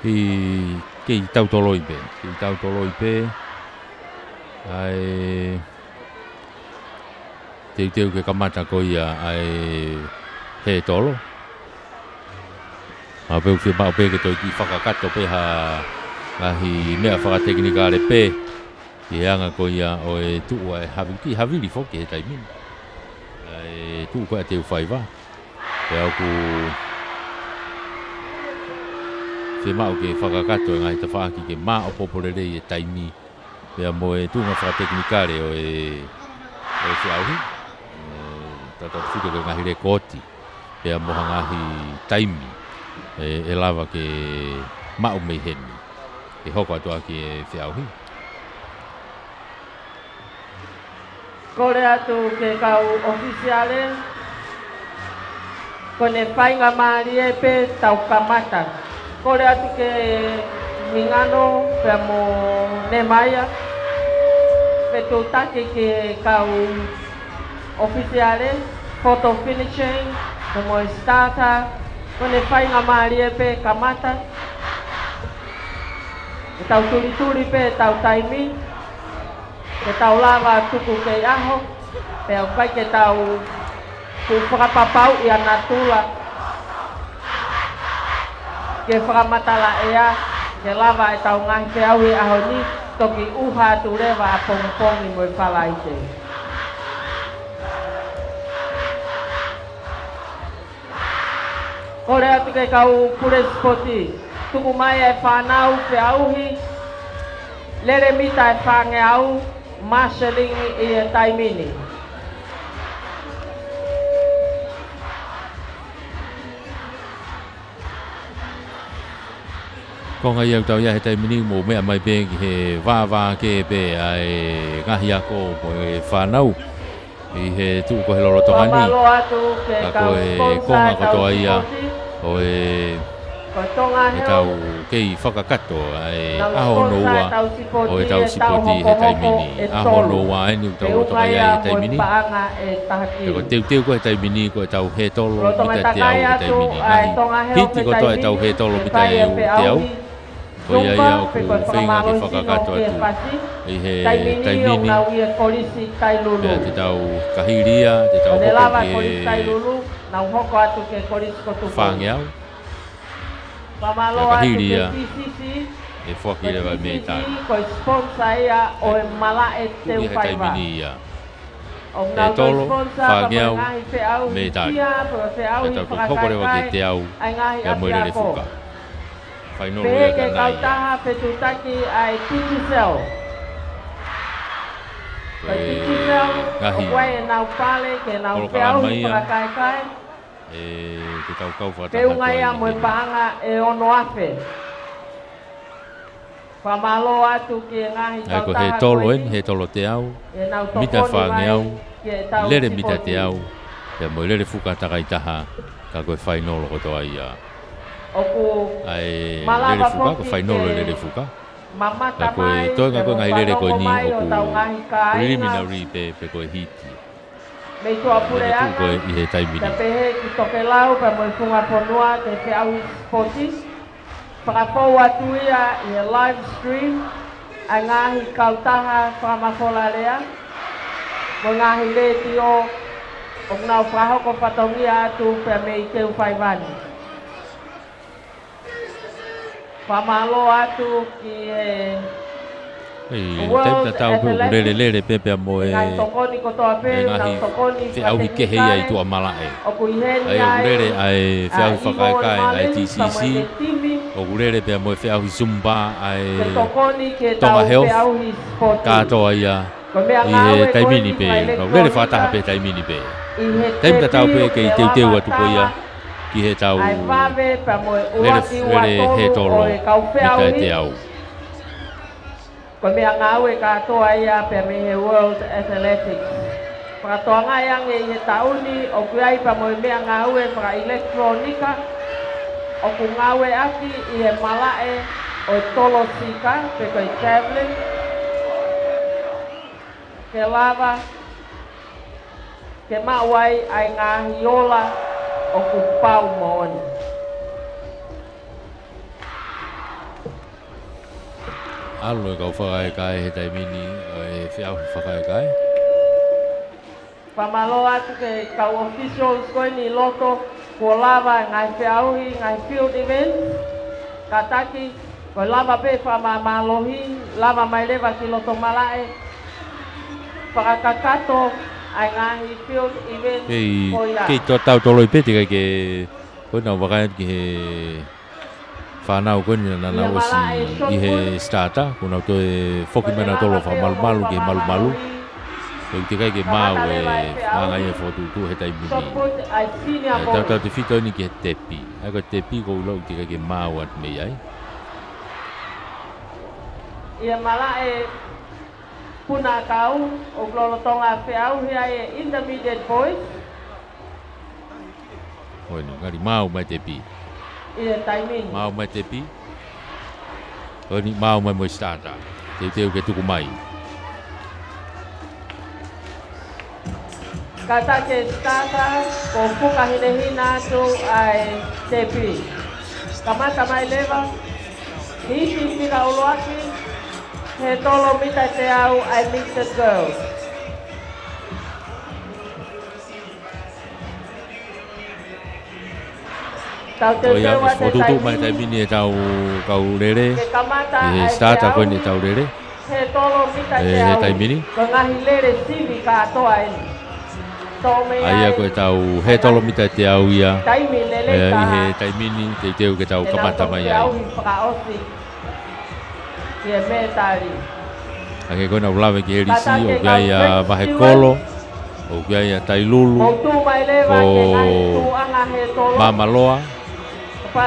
Kei, kei tautoloi pē, kei tautoloi pē ʻa e teuteu ke kamata ko ia ʻa e hētolo. Mahalo pē ʻoku fiemaʻu pē ke toe kiʻi fakakakato pē ha ngaahi meʻa fakatekinikale pē, ki he anga ko ia ʻo e tuʻu ʻa e havili, kiʻi havili foki he taimi ni. ʻA e tuʻu ko ē ʻa e teufaiva. Pea ʻoku fiemaʻu ke fakakakato e ngaahi tafaʻaki ke maʻopoʻopo lelei e taimi. Pea mo e tuʻunga fakatekinikale ʻo e, ʻo e feʻauhi. ʻE, tatau pē foki ki he ngaahi lekooti. Pea mo ha ngaahi taimi ʻe, ʻe lava ke maʻu mei heni. ʻE hoko atu ʻaki e feʻauhi. Kole atu ki he kau ʻofisiale, ko ʻene faingamālie pē tau kamata. Kole atu ki he Mingano pea mo Nemaia, fetuʻutaki ki he kau ʻofisiale, photo finishing, pea mo e starter, ko ʻene faingamālie pē kamata. Ke tau tulituli pē ʻetau taimi, ke tau lava tuku kei ʻaho, pea ʻoku ʻikai ke tau fuʻu fakapapauʻi ʻa natula ke fakamatala ʻea, ke lava ʻetau ngaahi feʻauhi ʻaho ni, toki ʻuha atu leva ʻapongipongi mo e Falaite. Kole atu ki he kau pule sipoti, tuku mai e fānau feʻauhi, lele mita ʻe fāngeau, marshalling ʻi he taimi ni. Konga ia ʻoku tau ʻi ai he taimi ni, mou meʻa mai pē ki he vāvākē pē ʻa e ngaahi ako mo e fānau ʻi he tuʻu ko ē he lolotonga ni. Ka ko e konga kotoa ia ʻo e, ʻetau kei fakakakato ʻa e ʻaho hono ua ʻo ʻetau sipoti he taimi ni. ʻAho hono ua eni ʻoku tau lolotonga ai he taimi ni. Ka ko e teuteu ko ē he taimi ni, ko ʻetau hētolo mita teau he taimi ni. Ngaahi hiti kotoa ʻetau hētolo mita ʻe teau. Ko ia ia ʻoku feinga ke fakakakato atu ʻi he taimi ni. Pea te tau kahili ia, te tau hoko ki he fāngeau. Fakamālō atu ki he T C C. ʻE foaki leva mei Tani. Ko e sponsor ia ʻo e malaʻe teu faiva. Tuʻi he taimi ni ia. ʻOku nau tolo, sponsor fāngeau, mei Tani. Pea tau hoko leva ki he teau, pea mo e lele fuka. Fainolo ia ka nai ia. Pehē ki he kautaha fetuʻutaki ʻa e Digicel. Ko e Digicel, ʻoku ʻi ai ʻenau pale, ke nau feʻauhi fakakaekae. ʻE, ke tau kau fakataha. Feʻunga ia mo e paʻanga ʻe ono afe. Fakamālō atu ki he ngaahi kautaha ko eni. He tolo teau, mita fāngeau, lele mita teau, pea mo e lele fuka takai taha, ka ko e fainolo kotoa ia. ʻOku ʻa e lele fuka, ko e fainolo e lele fuka. Ka ko e toe ka ko e ngaahi lele ko eni ʻoku preliminary pē, pe ko e hiti. Mei tuʻapuleʻanga, ko e ʻi he taimi ni. Pea pehē ki Tokelau, pea mo e funga fonua, ke feʻauhi sipoti. Fakafou atu ia ʻi he live stream, ʻa e ngaahi kautaha fakamafola lea, mo e ngaahi letiō, ʻoku nau fakahoko fatongia atu pea mei teu faiva ni. Fakamālō atu ki he World Athletics. Lele pē pea mo e ngaahi feʻauhi kehe ia ʻi tuʻa malaʻe. ʻOku lele ʻa e feʻauhi fakakae ʻa e T C C. ʻOku lele pea mo e feʻauhi Zumba ʻa e Tonga Health. Kātoa ia. ʻI he taimi ni pē, kau lele fakataha pē taimi ni pē. Taimi tatau pē kei teuteu atu ko ia ki he tau lele, lele he tolo mita ʻe teau. Ko e meʻangāue kātoa ia pea mei he World Athletics. Fakatokangaʻi ange ʻi he taʻu ni, ʻoku ʻi ai pea mo e meʻangāue fakaʻilekitulōnika, ʻoku ngāueʻaki ʻi he malaʻe ʻo e tolo sika, pe ko e javelin. Ke lava ke maʻu ai ʻa e ngaahi ola ʻoku pau moʻoni. ʻAlu e kau fakakae he taimi ni, ʻa e feʻauhi fakakae. Fakamālō atu ki he kau officials ko eni ʻi loto, kuo lava ngaahi feʻauhi, ngaahi field events, kātaki, ko e lava pē fakamāmālohi, lava mai leva ki loto malaʻe, fakakakato ʻa e ngaahi field events ko ia. Kei tau toloi pē teʻeki ai ke, ko ʻenau vakai atu ki he fānau ko eni naʻa nau ʻosi ʻi he starter, kuo nau toe foki mai nautolu fakamalumalu ki he malumalu. He ʻoku teʻeki ai ke maau e anga ia e fokotuʻutuʻu he taimi ni. Tautautefito eni ki he tepi. ʻA ia ko e tepi ʻoku ou ʻilo ʻoku teʻeki ai ke maau atu mei ai. ʻI he malaʻe Puna ʻAkau, ʻoku lolotonga feʻauhi ai e intermediate boys. ʻOi, ngali maau mai tepi. ʻI he taimi ni. Maau mai tepi. ʻOi, maau mai mo e starter. Teuteu ke tuku mai. Kātaki e starter, kuo fuka hinehina atu ʻa e tepi. Kamata mai leva, hiki fika ʻuluaki, he tolo mita ʻe teau ʻa e mixed girls. Ko ia, ʻosi fokotuʻutuʻu mai he taimi ni e tau kau lele. ʻI he starter ko eni e tau lele. He tolo mita ʻe teau. He taimi ni. Ko e ngaahi lele sivi kātoa eni. ʻA ia ko e tau he tolo mita ʻe teau ia. Taimi lele ʻi he taimi ni, teuteu ke tau kamata mai ai. Fakaʻosi. Ki he mētali. Hangē ko ʻenau lave ki he lisi, ʻoku ʻi ai ʻa Vahekolo, ʻoku ʻi ai ʻa Tailulu, ko Māmaloa, ʻoku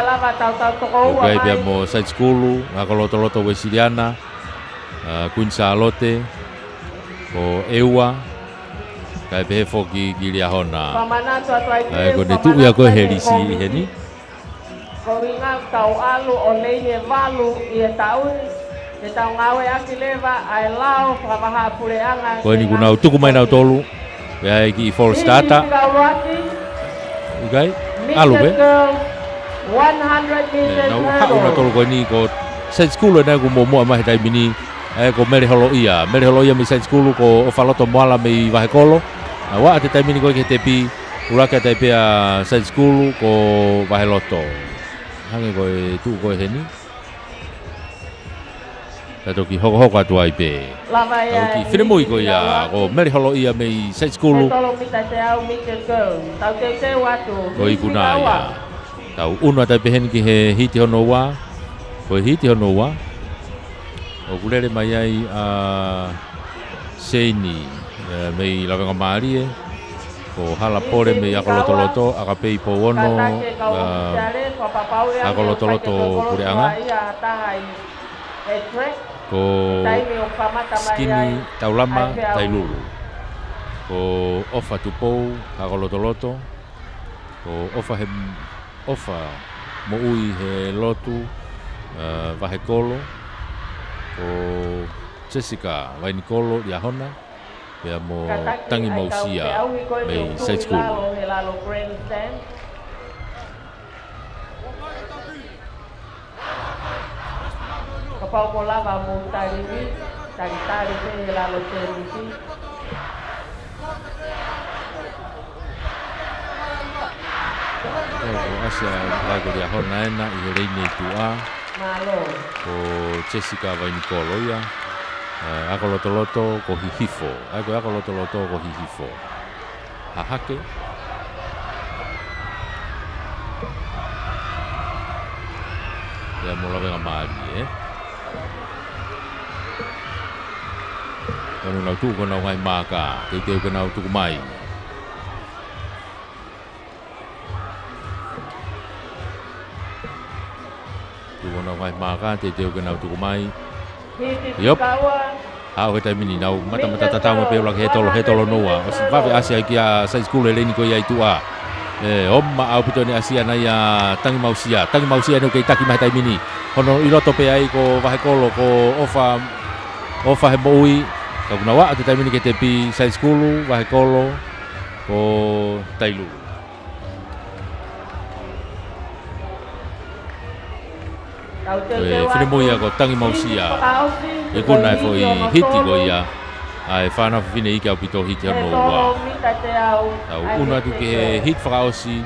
ʻi ai pea mo Saitikulu, Ngaahi Kolotoloto Uēsiliana, ʻa Kuini Sālote, ko ʻEua, kae pehē foki ki Liahona. ʻA ia ko ʻene tuʻu ia ko ē he lisi ʻi heni. Ko e ʻuhinga ʻoku tau ʻalu ʻo lele e valu ʻi he taʻu ni, ke tau ngāueʻaki leva ʻa e lao fakavahaʻapuleʻanga. Ko eni kuo nau tuku mai nautolu, pea ʻe kiʻi false starter. ʻIkai, ʻalu pē. Mister Girls, one hundred meters hurdle. Nau haʻu nautolu ko eni ko Saitikulu ena kuo muʻomuʻa mai he taimi ni, ʻa ia ko Mele Holoʻia. Mele Holoʻia mei Saitikulu, ko ʻOfaloto Moala mei Vahekolo. Naʻa nau ʻā atu he taimi ni ko ē ki he tepi, ʻuluaki ʻatā pē ʻa Saitikulu ko Vaheloto. Hangē ko e tuʻu ko ē heni. Ka toki hokohoko atu ai pē. Lava ia. Tau ki he finemui ko ia, ko Mele Holoʻia mei Saitikulu. He tolo mita teau, Midget Girls. Tau teuteu atu. Ko e ikuna ia. Tau unu atu ai pē heni ki he hiti hono ua. Ko e hiti hono ua. ʻOku lele mai ai ʻa Seini, ē, mei Lavengamālie, ko Halapole mei ʻAkolotoloto, ʻAkapei Pouono, ē, ʻAkolotoloto Puleʻanga, ko Sikini Taulama Tailulu, ko ʻOfa Tupou ʻAkolotoloto, ko ʻOfa he ʻOfa Moʻui he Lotu, ē, Vahekolo, ko Jessica Vainikolo Liahona, pea mo Tangi Mausia mei Saitikulu. Kapau ko lava mo tali ni, talitali pē he lalo tenisi. Ko ʻAsia ʻa ko Liahona ena ʻi he leini ʻi tuʻa. Mālō. Ko Jessica Vainikolo ia. Ē, ʻAkolotoloto ko Hihifo. ʻA ko ʻAkolotoloto ko Hihifo. Hahake. Ia mo Lavengamālie, ē. Ko ʻenau tuʻu ko ʻenau ngaahi maaka. Teuteu ke nau tuku mai. Tuku ʻenau ngaahi maaka, teuteu ke nau tuku mai. Iop. Haʻu he taimi ni nau matamata tatau mai pē ʻuluaki he tolo, he tolo noa. ʻOsi vave ʻAsia kia Saitikulu he leini ko ia ʻi tuʻa. ʻE, ʻomai ʻaupito ʻene ʻasi ʻana ia Tangi Mausia. Tangi Mausia ʻoku kei taki mai he taimi ni. Hono ʻi loto pē ai ko Vahekolo, ko ʻOfa, ʻOfa he Moʻui. Ka kuo nau aʻu he taimi ni ki he tepi Saitikulu, Vahekolo, ko Tailulu. Ko e finemui ia ko Tangi Mausia. Ikuna e foʻi hiti ko ia ʻa e fānau fefine iiki ʻaupito, hiti hono ua. Tau unu atu ki he hiti fakaʻosi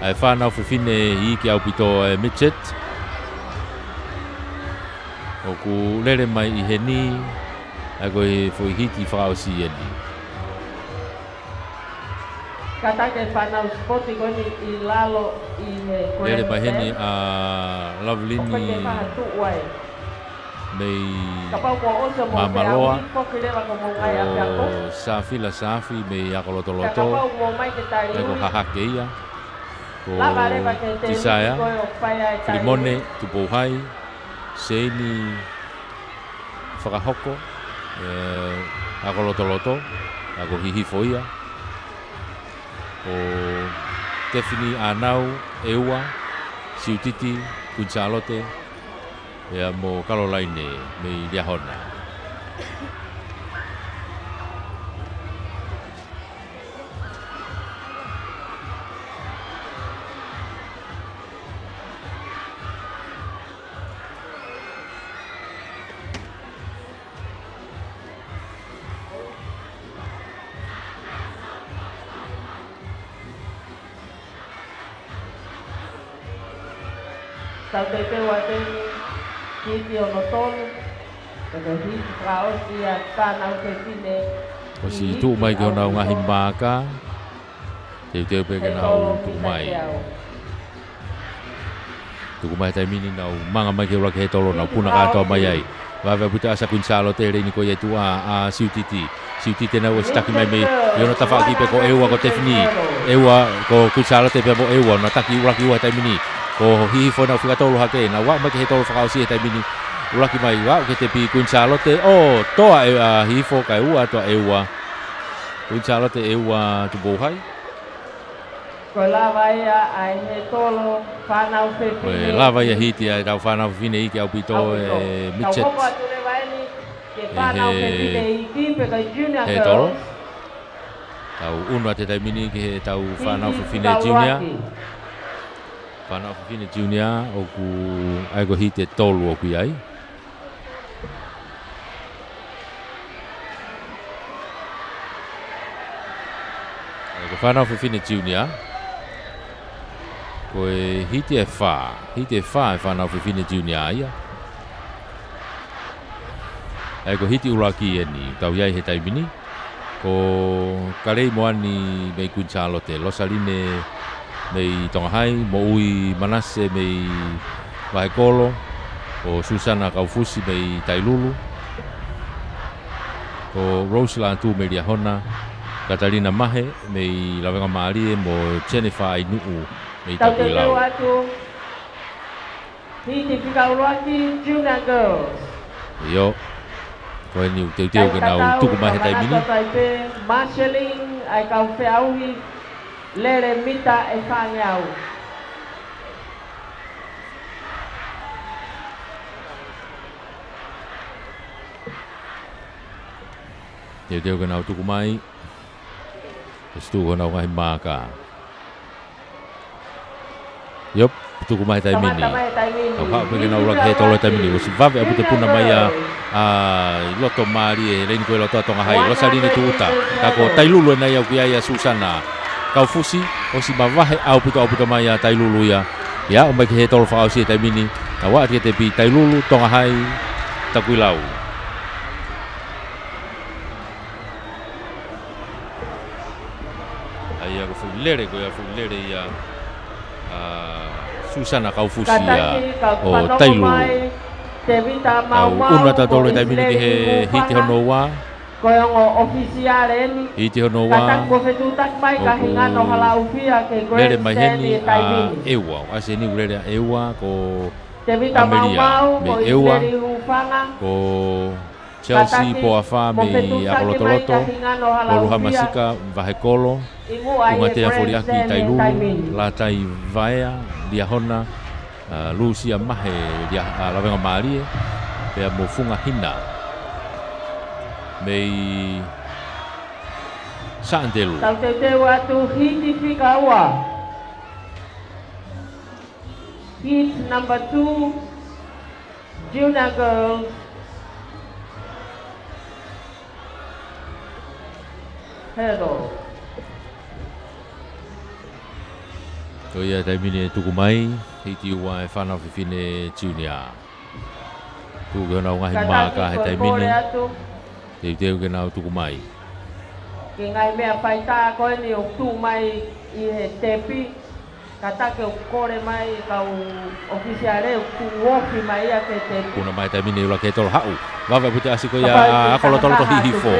ʻa e fānau fefine iiki ʻaupito, ʻa e midget. ʻOku lele mai ʻi heni, ʻa e ko e foʻi hiti fakaʻosi ʻeni. Kātaki e fānau sipoti ko eni ʻi lalo ʻi he grandstand. Lele mai heni ʻa Lovelini mei Māmaloa, ko Safila Safi mei ʻAkolotoloto, ʻa e ko Hahake ia, ko Tisaya, Filimone Tupouhai, Seini Fakahoko, ē, ʻAkolotoloto, ʻa ko Hihifo ia. Ko Tefini ʻAnau, ʻEua, Siutiti, Kuini Sālote, pea mo Kalolaine mei Liahona. Tau teuteu atu eni ki he hiti hono tolu, ko e hiti fakaʻosi ʻa e fānau fefine. ʻOsi tuʻu mai ki honau ngaahi maaka. Teuteu pē ke nau tuku mai. Tuku mai he taimi ni nau manga mai ki he ʻuluaki he tolo, nau puna kātoa mai ai. Vave ʻaupito ʻAsia Kuini Sālote he leini ko ia ʻi tuʻa, ʻa Siutiti. Siutiti ʻena ʻosi taki mai mei, ʻi hono tafaʻaki pē ko ʻEua ko Tefini. ʻEua, ko Kuini Sālote pea mo ʻEua, nau taki ʻuluaki ua he taimi ni. Ko Hihifo ʻena ʻoku fika tolu hake, nau aʻu mai ki he tolo fakaʻosi he taimi ni. ʻUluaki mai, aʻu ki he tepi Kuini Sālote, ʻo toa ʻe, ʻa Hihifo kae ua atu ʻa ʻEua. Kuini Sālote, ʻEua Tupouhai. Ko e lava ia ʻa e he tolo fānau fefine. Ko e lava ia hiti ʻa e tau fānau fefine iiki ʻaupito, ʻaupito, ʻe midget. Tau hoko atu leva eni ki he fānau fefine iiki pe ko e junior girls. He tolo. Tau unu atu he taimi ni ki he tau fānau fefine junior. Fānau fefine junior ʻoku ʻa e ko e hiti ʻe tolu ʻoku ʻi ai. ʻA e ko e fānau fefine junior. Ko e hiti ʻe fā, hiti ʻe fā ʻa e fānau fefine junior ia. ʻA ia ko e hiti ʻuluaki eni, tau ʻi ai he taimi ni. Ko Kalei Moani mei Kuini Sālote, Losaline mei Tonga Hai, Moʻui Manase mei Vahekolo, ko Susana Kaufusi mei Tailulu, ko Rose Lātū mei Liahona, Katalina Mahe mei Lavengamālie mo Jennifer ʻAinuʻu mei Tapuilau. Tau teuteu atu. Hiti fika ʻuluaki, Junior Girls. ʻIo. Ko eni ʻoku teuteu ke nau tuku mai he taimi ni. Kaikautau, Fangatoto Aipe, Marshall, ʻa e kau feʻauhi lele mita ʻe fāngeau. Teuteu ke nau tuku mai. ʻOsi tuʻu honau ngaahi maaka. ʻIo, tuku mai he taimi ni. Kamata mai he taimi ni. Tau haʻu pē ke nau ʻuluaki he tolo he taimi ni. ʻOsi vave ʻaupito e puna mai ia, ʻa, ʻi loto mālie, leini ko e loto ʻa Tonga Hai. Losaline Tuʻuta. Ka ko Tailulu ena ia ʻoku ʻi ai ʻa Susana Kaufusi. ʻOsi mavahe ʻaupito, ʻaupito mai ʻa Tailulu ia. ʻIo, aʻu mai ki he tolo fakaʻosi he taimi ni. Nau aʻu atu ki he tepi, Tailulu, Tonga Hai, Takuilau. ʻA ia ko e foʻi lele, ko ia foʻi lele ia, ʻa, Susana Kaufusi ia ʻo Tailulu. Tau ʻunu atu ʻa tautolu he taimi ni ki he hiti hono ua. Ko e ongo ʻofisiale eni. Hiti hono ua. Kātaki kuo fetuʻutaki mai ka ʻoku hinga ʻo halaʻofia ke lele mai heni ʻa ʻEua. ʻAsi eni ʻoku lele ʻa ʻEua ko Tevita Amelia Maumau, mei ʻEua. Ko Chelsea Poafa mei ʻAkolotoloto, ko Luha Masika, Vahekolo, Ungatea Foliaki, Tailulu, Latai Vaea, Liahona, ʻa, Lusia Mahe, Lia-, ʻa, Lavengamālie, pea mo Funga Hina mei Sāʻanitelū. Tau teuteu atu hiti fika ua. Heat number two, Junior Girls. Hurdle. Ko ia taimi ni ʻe tuku mai, hiti ua ʻa e fānau fefine junior. Tuku ki honau ngaahi maaka he taimi ni. Teuteu ke nau tuku mai. Ki he ngaahi meʻa faitā ko eni ʻoku tuʻu mai ʻi he tepi. Kātaki ʻo kole mai kau ʻofisiale ʻoku ofi mai ia ki he tepi. Puna mai taimi ni ʻuluaki he tolo haʻu. Vave ʻaupito e ʻasi ko ia ʻa ʻAkolotoloto, Hihifo.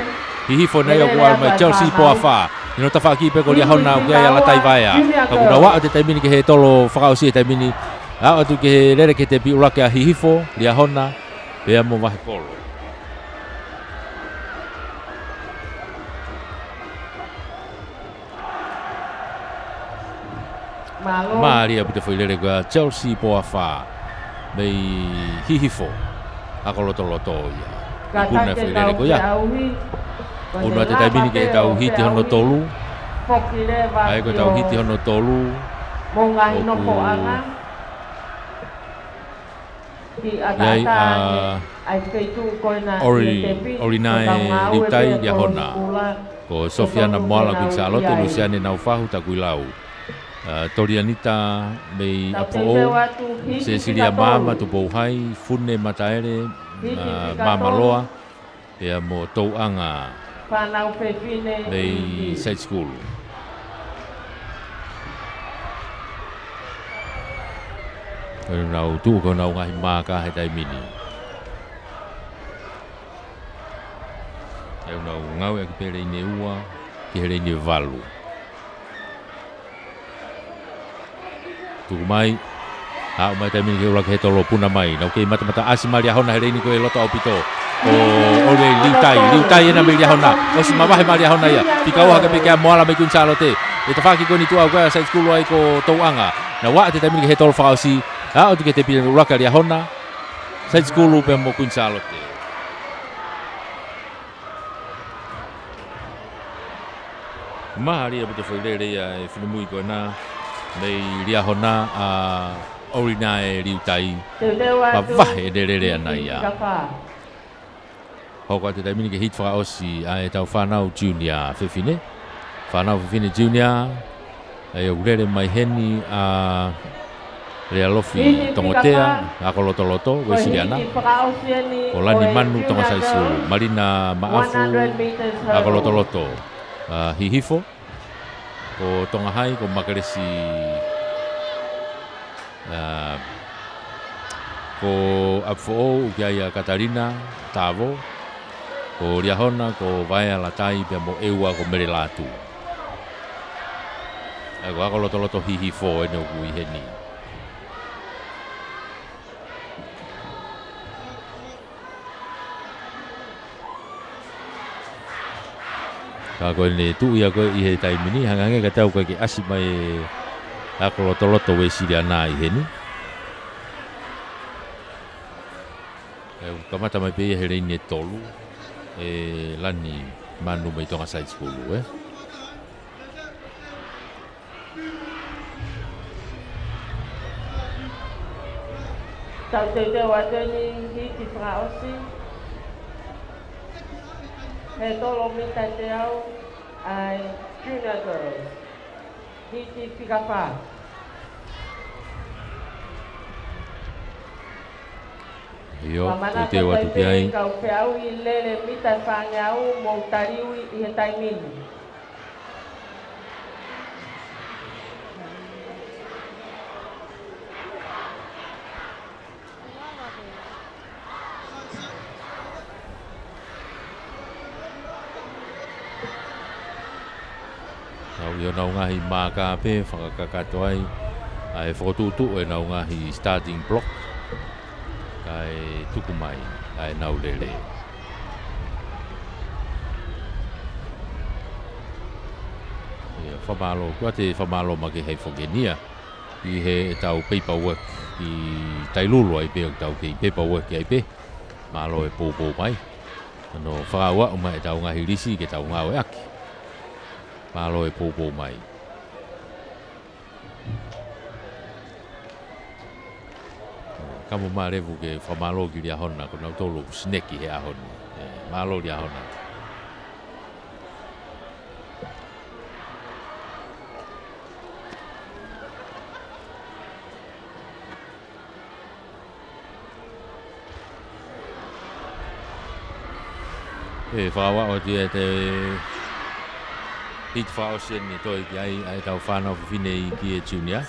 Hihifo ena ia ʻoku ʻalu mai Chelsea Poafa. ʻI hono tafaʻaki pē ko Liahona ʻoku ʻi ai ʻa Latai Vaea. Ka kuo nau aʻu atu he taimi ni ki he tolo fakaʻosi he taimi ni. Aʻu atu ki he lele ki he tepi ʻuluaki ʻa Hihifo, Liahona, pea mo Vahekolo. Mālō. Mālie ʻaupito e foʻi lele ko ia ʻa Chelsea Poafa mei Hihifo, ʻAkolotoloto ia. ʻI puna e foʻi lele ko ia. ʻUnu atu he taimi ni ki heʻetau hiti hono tolu. ʻA ia ko ʻetau hiti hono tolu. ʻI ai ʻa Ori-, Orinae Liutai, Liahona. Ko Sofiana Moala, Kuini Sālote, Lusiane Naufahu, Takuilau. ʻA, Tolianita mei ʻApifoʻou, Sesilia Maama, Tupou Hai, Fune Mataele, ʻa, Maamaloa, pea mo Touʻanga mei Side School. Ko ʻenau tuʻu ko ʻenau ngaahi maaka he taimi ni. ʻOku nau ngāueʻaki pē leini ʻe ua ki he leini ʻe valu. Tuku mai. Aʻu mai taimi ni ki he ʻuluaki he tolo, puna mai. Nau kei matamata, ʻasi mai Liahona he leini ko e loto ʻaupito. Ko Ori Liutai, Liutai ena mei Liahona. ʻOsi mavahe mai Liahona ia. Fika ua hake pē kia Moala mei Kuini Sālote. ʻI he tafaʻaki ko eni tuʻu ai ko e Side School ai ko Touʻanga. Nau aʻu atu he taimi ni ki he tolo fakaʻosi. Aʻu atu ki he tepi ʻuluaki ʻa Liahona. Side School pea mo Kuini Sālote. Mālie ʻaupito e foʻi lele ia ʻa e finemui ko ena mei Liahona, ʻa Orinae Liutai. Mavahe e lele ʻana ia. Hoko atu he taimi ni ki he hiti fakaʻosi ʻa ʻetau fānau junior fefine. Fānau fefine junior. ʻA ia ʻoku lele mai heni ʻa Lealofi Tongotea, ako lotoloto, Uēsiliana. Ko Lani Manu, Tonga Side School. Malina Maʻafu, ako lotoloto, ʻa Hihifo. Ko Tonga High, ko Makelesi, ʻa, ko ʻApifoʻou, ʻoku ʻi ai ʻa Katalina Tavo. Ko Liahona, ko Vaea Latai, pea mo ʻEua, ko Mele Lātū. ʻA ia ko ako lotoloto Hihifo eni ʻoku ʻi heni. Ka ko ʻene tuʻu ia ko ē ʻi he taimi ni, hangē ka tau ko ē ke ʻasi mai e ako lotoloto Uēsiliana ʻi heni. ʻE kamata mai pē ia he leini ʻe tolu, ʻe Lani Manu mei Tonga Side School, ē. Tau teuteu atu eni hiki fakaʻosi. He tolo mita ʻe teau ʻa e junior girls. Hiki fika fā. ʻIo, teuteu atu ki ai. Kau feʻauhi lele mita ʻe fāngeau mo taliui ʻi he taimi ni. Tau ʻi honau ngaahi maaka pē fakakakato ai ʻa e fokotuʻutuʻu ʻenau ngaahi starting block. Kae tuku mai ʻa ʻenau lele. ʻIo, fakamālō, ko ʻete fakamālō mai ki he foki eni ia. ʻI heʻetau paperwork ʻi Tailulu ai pē, ʻoku tau kei paperwork ai pē. Mālō e poupou mai. ʻAno fakauaʻu mai ʻetau ngaahi lisi ke tau ngāueʻaki. Mālō e poupou mai. Kamo Malevu ke fakamālō ki Liahona, ko nautolu ʻoku sineki he ʻaho ni. ʻE, mālō Liahona. ʻE, fakauaʻu atu ia ʻete hiki fakaʻosi eni, toe ki ai ʻa ʻetau fānau fefine ʻi he junior.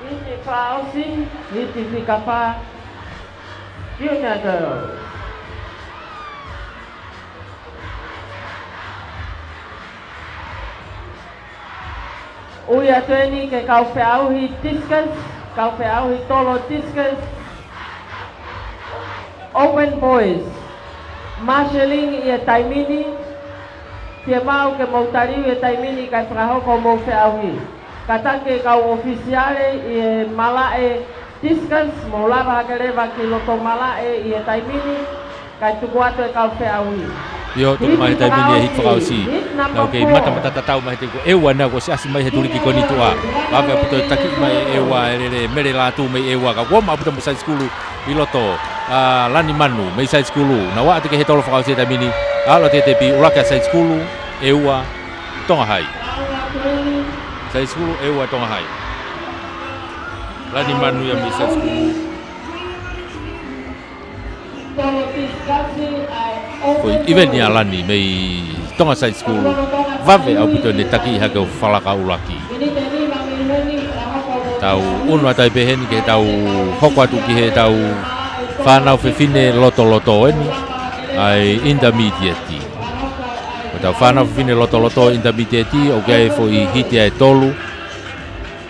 Hiki fakaʻosi, hiki fika fā, junior girls. ʻUi atu eni ki he kau feʻauhi discus, kau feʻauhi tolo discus, open boys. Marshalling ʻi he taimi ni, fiemaʻu ke mou taliui he taimi ni kae fakahoko hoʻomou feʻauhi. Kātaki e kau ʻofisiale ʻi he malaʻe discus, mou lava hake leva ki loto malaʻe ʻi he taimi ni, kae tuku atu e kau feʻauhi. ʻIo, tuku mai he taimi ni e hiki fakaʻosi. Nau kei matamata tatau mai he teko ʻEua, naʻa kuo ʻosi ʻasi mai he tuliki ko eni tuʻa. Vave ʻaupito e taki mai ʻe ʻEua, e lele Mele Lātū mei ʻEua, ka kuo maʻu ʻaupito mo Side School ʻi loto. ʻA Lani Manu mei Side School. Naʻa ʻoatu ki he tolo fakaʻosi he taimi ni. ʻAlu atu ki he tepi, ʻuluaki ʻa Side School, ʻEua, Tonga High. Side School, ʻEua, Tonga High. Lani Manu ia mei Side School. Foʻi ʻiveni ʻa Lani mei Tonga Side School. Vave ʻaupito ʻene taki hake ʻo falaka ʻuluaki. Tau ʻunu atu ai pē heni ke tau hoko atu ki heʻetau fānau fefine lotoloto eni, ʻa e intermediate. Ko ʻetau fānau fefine lotoloto intermediate, ʻoku ʻi ai e foʻi hiti ʻe tolu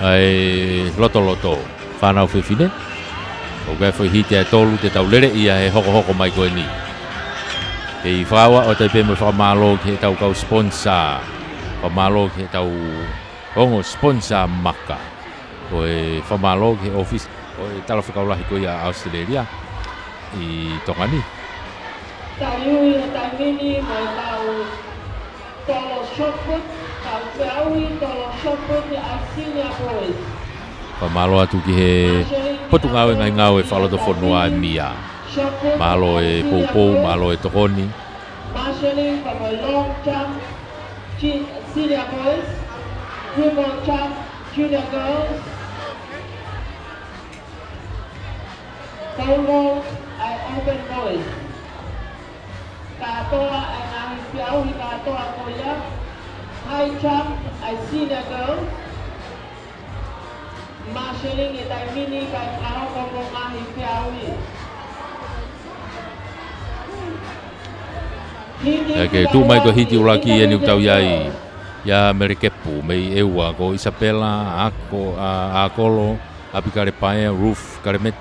ʻa e lotoloto. Fānau fefine. ʻOku ʻi ai e foʻi hiti ʻe tolu te tau lele ia he hokohoko mai ko eni. Kei fakauaʻu atu ai pē mo e fakamālō ki heʻetau kau sponsor. Fakamālō ki heʻetau ongo sponsor maka. Ko e fakamālō ki he ʻōfisi ʻo e Talafekau Lahi ko ia ʻa ʻAositelēlia. ʻi Tonga ni. Taliui he taimi ni mo e kau tolo shot put, kau feʻauhi tolo shot put ʻa e senior boys. Fakamālō atu ki he Potungāue Ngaahi Ngāue Fakalotofonua ʻa e mia. Mālō e poupou, mālō e tokoni. Marshalling from a long jump, senior boys, triple jump, junior girls. Pole vault ʻa e open boys. Kātoa ʻa e ngaahi feʻauhi kātoa ko ia. High jump ʻa e senior girls. Marshalling he taimi ni kae fakahoko mo e ngaahi feʻauhi. Hiti ʻIa ke tuʻu mai ko e hiti ʻuluaki eni ʻoku tau ʻi ai. ʻIa Melekepu mei ʻEua, ko Isapela, Ako, ʻa, Akolo, ʻApikale Paea, Ruth Kalemeti,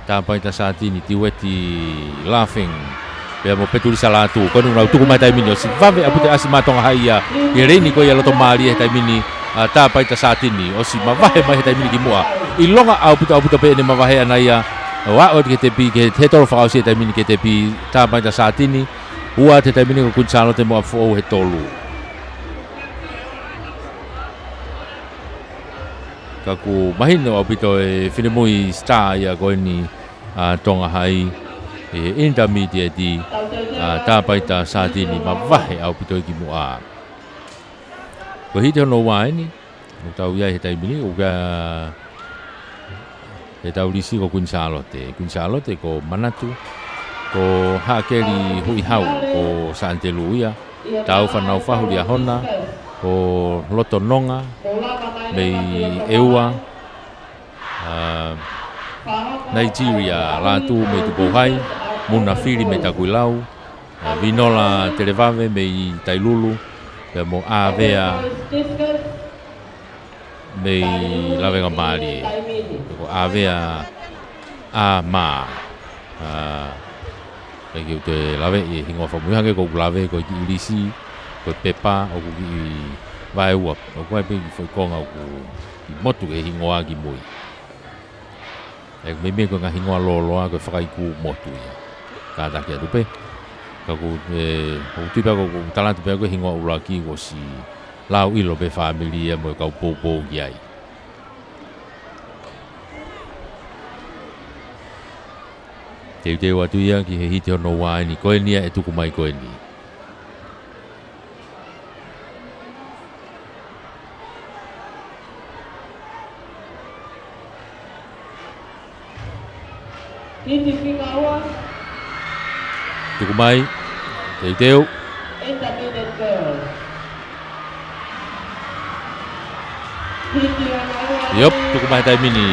Tāpaita Sātini, Tiueti Laughing, pea mo Petulisa Lātū. Ko eni ʻoku nau tuku mai he taimi ni, ʻosi vave ʻaupito e ʻasi mai ʻa Tonga Hai ia ʻi he leini ko ia loto mālie he taimi ni, ʻa Tāpaita Sātini, ʻosi mavahe mai he taimi ni ki muʻa. ʻIlonga ʻaupito, ʻaupito pē ʻene mavahe ʻana ia, ʻo aʻu atu ki he tepi, ki he tolo fakaʻosi he taimi ni ki he tepi, Tāpaita Sātini, ua atu he taimi ni ko Kuini Sālote mo ʻApifoʻou he tolu. Ka ʻoku mahino ʻaupito e finemui star ia ko eni ʻa Tonga Hai, ʻi he intermediate, ʻa Tāpaita Sātini mavahe ʻaupito ia ki muʻa. Ko e hiti hono ua eni ʻoku tau ʻi ai he taimi ni, ʻoku ʻi ai ʻetau lisi ko Kuini Sālote. Kuini Sālote ko Manatu, ko Haʻakeli Huʻihau, ko Sānitelū ia, Taufanaufahu Liahona, ko Loto Nonga mei ʻEua, ʻa, Nigeria Lātū mei Tupou Hai, Muna Fili mei Takuilau, ʻa, Vinola Televave mei Tailulu, pea mo ʻAvea mei Lavengamālie. Ko ʻAvea ʻa Mā. ʻA, ʻikai ke u toe laveʻi e hingoa fakamui hangē ko ʻeku lave ko e kiʻi lisi, ko e pepa, ʻoku kiʻi vaeua, ʻoku ʻi ai pē kiʻi foʻi konga ʻoku kiʻi motu e hingoa ki mui. ʻOku meimei ko e ngaahi hingoa lōloa ko e fakaiku motu ia. Kātaki atu pē. Ka ʻoku, ē, ʻoku tui pē ʻoku tala atu pē ko e hingoa ʻuluaki kuo ʻosi lau ʻilo pē fāmili ia mo e kau poupou ki ai. Teuteu atu ia ki he hiti hono ua eni, ko eni ia ʻe tuku mai ko eni. Hiti fika ua. Tuku mai, teuteu. Intermediate girls. Hiti hono ua. ʻIo, tuku mai he taimi ni.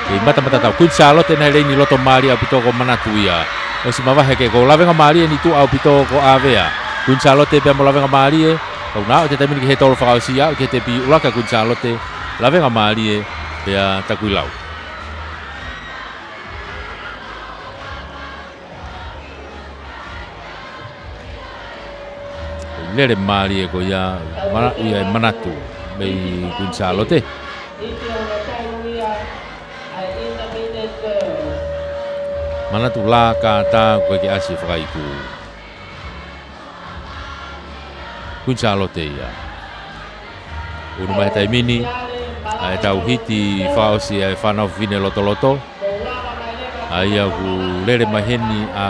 Kei matamata tau. Kuini Sālote ʻena he leini loto mālie ʻaupito ko Manatu ia. ʻOsi mavahe ke ko Lavengamālie ʻeni tuʻa ʻaupito ko ʻAvea. Kuini Sālote pea mo Lavengamālie. Ka ʻoku na aʻu atu he taimi ni ki he tolo fakaʻosi ia, ki he tepi ʻuluaki ʻa Kuini Sālote, Lavengamālie pea Takuilau. Lele mālie ko ia, mana-, ia e Manatu mei Kuini Sālote. Manatu lā kātā ko e ke ʻasi fakaiku. Kuini Sālote ia. ʻUnu mai he taimi ni, ʻa ʻetau hiti fakaʻosi ʻa e fānau fefine lotoloto. ʻA ia ʻoku lele mai heni ʻa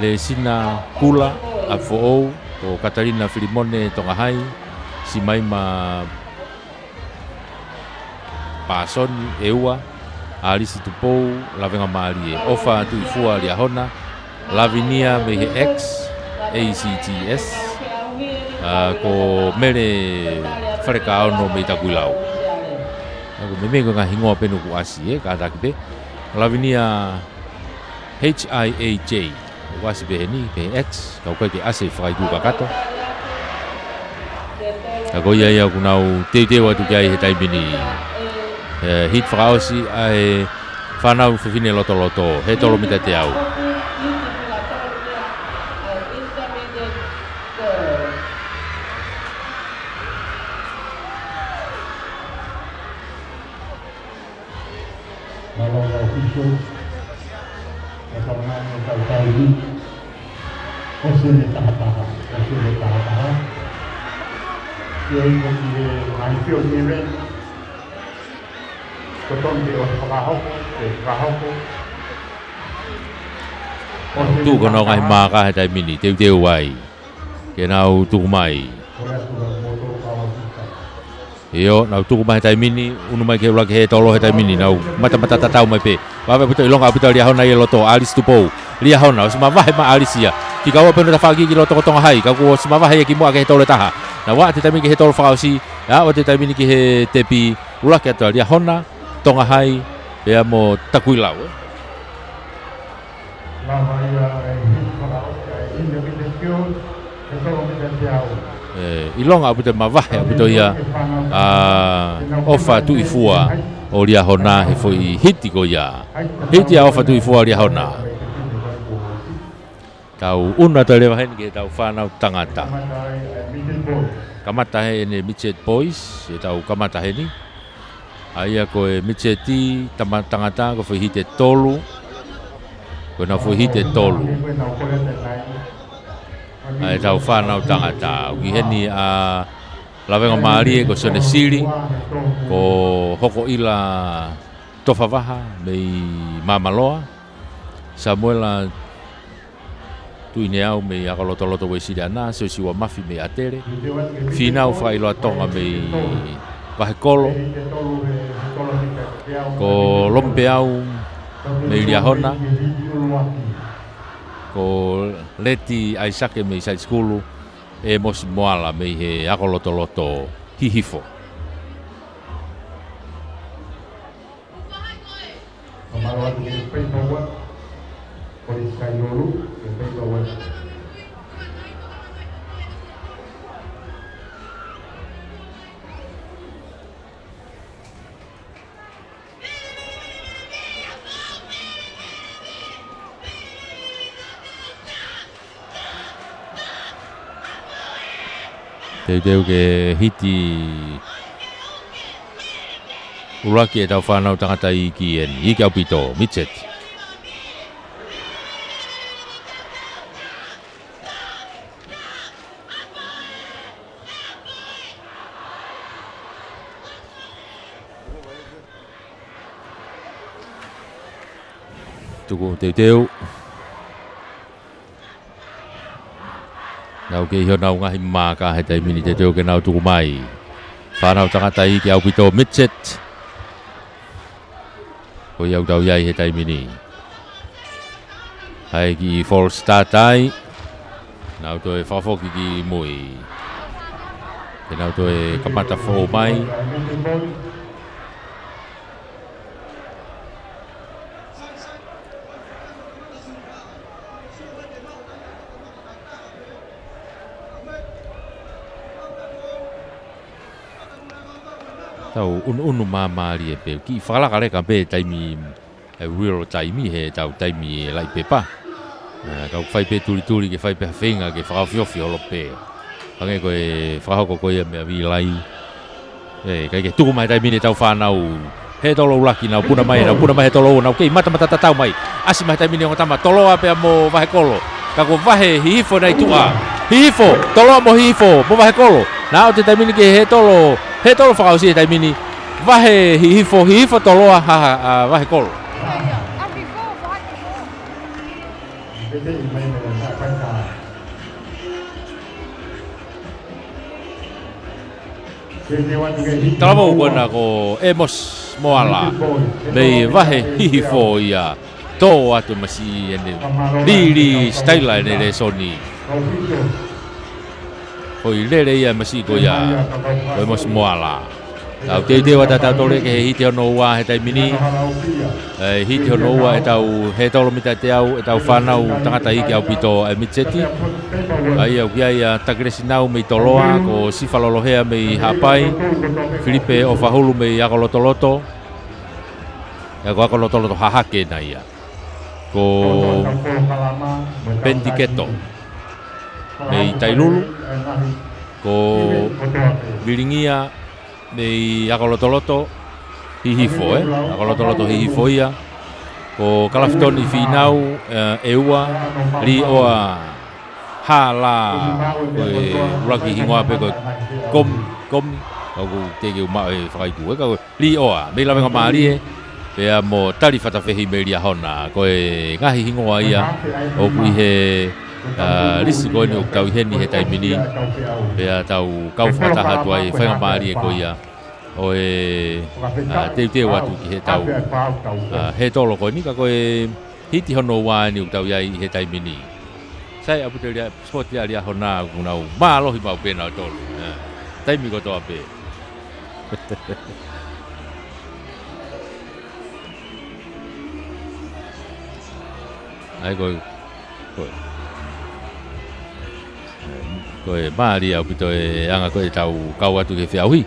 Lesina Kula, ʻApifoʻou, ko Katalina Filimone Tonga Hai, Simaima Pāsoni ʻEua, ʻAlisi Tupou, Lavengamālie, ʻOfa Tuʻifua Liahona, Lavinia mei he X, A C T S, ʻa, ko Mele Falekaono mei Takuilau. ʻA, ʻoku meimei ko e ngaahi hingoa pē ʻoku ʻasi, ē, kātaki pē. Lavinia H I A J. ʻOku ʻasi pē heni, pē X, ka ʻoku ʻikai ke ʻasi fakaiku kakato. Ka ko ia ia ʻoku nau teuteu atu ki ai he taimi ni. ʻE, hiti fakaʻosi ʻa e fānau fefine lotoloto, he tolo mita teau. Mālō e kau official. Ngaahi tau tau ni. ʻOsi ʻene taha taha, ʻosi ʻene taha taha. Ke ʻi ko ki he ngaahi field event. Ko tonu ke ʻosi fakahoko, ke fakahoko. Tuʻu ko hono ngaahi maaka he taimi ni, teuteu ai ke nau tuku mai. ʻIo, nau tuku mai he taimi ni, ʻunu mai ke ʻuluaki he tolo he taimi ni, nau matamata tatau mai pē. Vave ʻaupito, ʻilonga ʻaupito ʻa Liahona ʻi loto, ʻAlisi Tupou. Liahona, ʻosi mavahe mai ʻa ʻAlisi ia. Fika ua pē hono tafaʻaki ki loto ko Tonga Hai, ka kuo ʻosi mavahe ia ki muʻa ki he tolo ʻe taha. Nau aʻu atu he taimi ni ki he tolo fakaʻosi, aʻu atu he taimi ni ki he tepi, ʻuluaki atu ʻa Liahona, Tonga Hai, pea mo Takuilau, ē. Lava ia e hit fakaʻosi ʻa e Independent Field, he tolo mita teau. ʻE, ʻilonga ʻaupito mavahe ʻaupito ia ʻa ʻOfa Tuʻifua ʻo Liahona he foʻi hiti ko ia. Hiti ʻa ʻOfa Tuʻifua ʻo Liahona. Tau ʻunu atu leva heni ki heʻetau fānau tangata. Kamata heʻene Midget Boys, ʻetau kamata heni. ʻA ia ko e Midget tama tangata, ko e foʻi hiti ʻe tolu. Ko ʻenau foʻi hiti ʻe tolu ʻa ʻetau fānau tangata. ʻOku ʻi heni ʻa Lavengamālie, ko Sione Sili, ko Hokoʻila Tofavaha mei Māmaloa, Samuela Tuʻineau mei Akolotoloto Uēsiliana, Siosiua Mafi mei ʻAtele, Fīnau Fakaʻiloa Tonga mei Vahekolo, ko Lomipeau mei Liahona, ko Leti ʻAisake mei Saisikulu, ʻEmosi Moala mei he Akolotoloto Hihifo. Ka mālō atu ki he paper one, ko e Sailulu, ki he paper one. Teuteu ke hiti ʻuluaki ʻetau fānau tangata iiki eni, iiki ʻaupito, Midget. Tuku teuteu. Nau kei ʻi honau ngaahi maaka he taimi ni, teuteu ke nau tuku mai. Fānau tangata iiki ʻaupito, Midget. Ko ia ʻoku tau ʻi ai he taimi ni. Hai ki false start ai. Nau toe fakafoki ki mui. Ke nau toe kamata foʻou mai. Tau ʻunuʻunu māmālie pē, kiʻi fakalakaleka pē taimi, e real taimi, he tau taimi e laʻi pepa. ʻE, kau fai pē tulituli ke fai pē ha feinga ke fakaofiofi holo pē. Hangē ko e fakahoko ko ia meia Vīlai. ʻE, ʻikai ke tuku mai he taimi ni ʻetau fānau. He tolo ʻuluaki nau puna mai, nau puna mai he tolo ua, nau kei matamata tatau mai. ʻAsi mai he taimi ni ongo tama, Toloa pea mo Vahekolo. Ka kuo vahe Hihifo nai tuʻa. Hihifo, Toloa mo Hihifo, mo Vahekolo. Nau aʻu atu he taimi ni ki he tolo, he tolo fakaʻosi he taimi ni. Vahe Hihifo, Hihifo Toloa, ha, ha, ʻa Vahekolo. Talavou ko ena ko ʻEmosi Moala mei Vahe Hihifo ia. Tō atu masiʻi ʻene lili sitaila ʻene lēsoni. Ko e lele ia masiʻi ko ia ko ʻEmosi Moala. Tau teuteu atu ʻa tautolu ki he hiti hono ua he taimi ni. ʻE, hiti hono ua ʻetau he tolo mita teau, ʻetau fānau tangata iiki ʻaupito ʻa e Midget. ʻA ia ʻoku ʻi ai ʻa Takilesi Nau mei Toloa, ko Sifa Lolohea mei Haʻapai, Filipe ʻOfahulu mei Akolotoloto. ʻIa ko Akolotoloto Hahake na ia. Ko Penitiketo mei Tailulu, ko Vilingia mei Akolotoloto Hihifo, ē? Akolotoloto Hihifo ia. Ko Kalafitoni Fīnau, ē, ʻEua, Līʻoa Hala, ko e ʻuluaki hingoa pē ko e Komi, Komi, ʻoku teʻeki ke u maʻu e fakaiku. Ē, ka ko Līʻoa, mei Lavengamālie, pea mo Talifatafehi mei Liahona, ko e ngaahi hingoa ia ʻoku ʻi he, ā, lisi ko eni ʻoku tau ʻi heni he taimi ni, pea tau kau fakataha atu ai faingamālie ko ia ʻo e, ā, teuteu atu ki heʻetau, ā, hētolo ko eni ka ko e hiti hono ua eni ʻoku tau ʻi ai ʻi he taimi ni. Sai ʻaupito e Lia-, sipoti ʻa Liahona ʻoku nau mālohi maʻu pē nautolu. Ā, taimi kotoa pē. ʻAi ko e, ko e, ko e mālie ʻaupito e anga ko ē ʻetau kau atu ki he feʻauhi.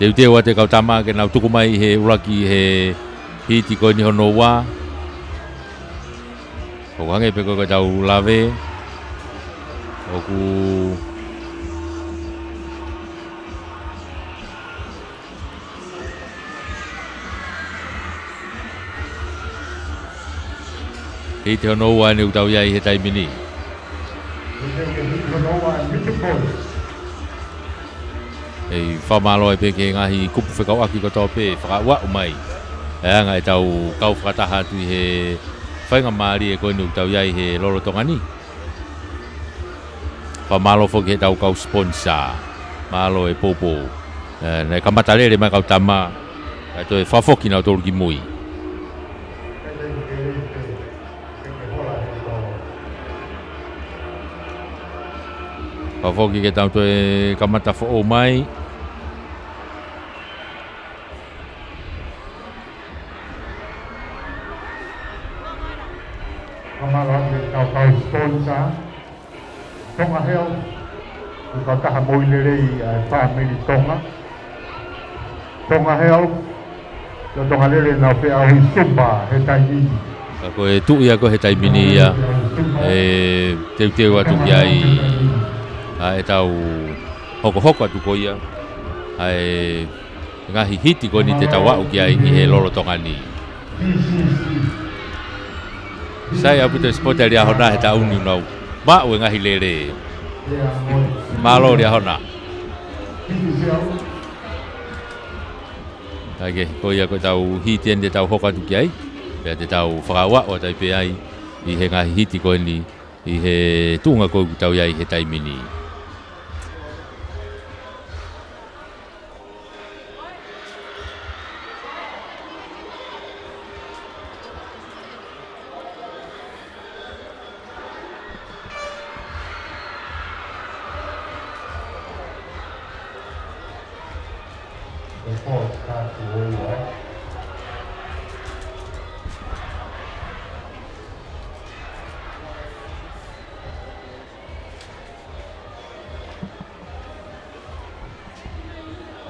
Teuteu atu e kau tama ke nau tuku mai he ʻuluaki he hiti ko eni hono ua. ʻOku hangē pē ko e, ko ʻetau lave. ʻOku Hiti hono ua eni ʻoku tau ʻi ai he taimi ni. ʻEi, fakamālō ai pē ki he ngaahi kupu fekauʻaki kotoa pē, fakaaʻuaʻu mai. ʻE anga ʻetau kau fakataha atu ʻi he faingamālie ko eni ʻoku tau ʻi ai he lolotonga ni. Fakamālō foki ki heʻetau kau sponsor. Mālō e poupou. Ē, naʻe kamata lele mai kau tama. Kae toe fakafoki nautolu ki mui. Fakafoki ke tau toe kamata foʻou mai. Fakamālō atu ki heʻetau kau sponsor. Tonga Health, ʻoku kau taha mo e lelei ʻa e fāmili Tonga. Tonga Health, lolotonga lele ʻenau feʻauhi Super he taimi ni. Ka ko e tuʻu ia ko ē he taimi ni ia, ʻe teuteu atu ki ai ʻa ʻetau hokohoko atu ko ia, ʻa e ngaahi hiti ko eni te tau aʻu ki ai ʻi he lolotonga ni. Sai ʻaupito e sipoti ʻa Liahona he taʻu ni ʻoku nau maʻu e ngaahi lele. Mālō Liahona. ʻAi ke, ko ia ko ʻetau hiti eni te tau hoko atu ki ai. Pea te tau fakaaʻuaʻu atu ai pē ai ʻi he ngaahi hiti ko eni ʻi he tuʻunga ko ē ʻoku tau ʻi ai he taimi ni.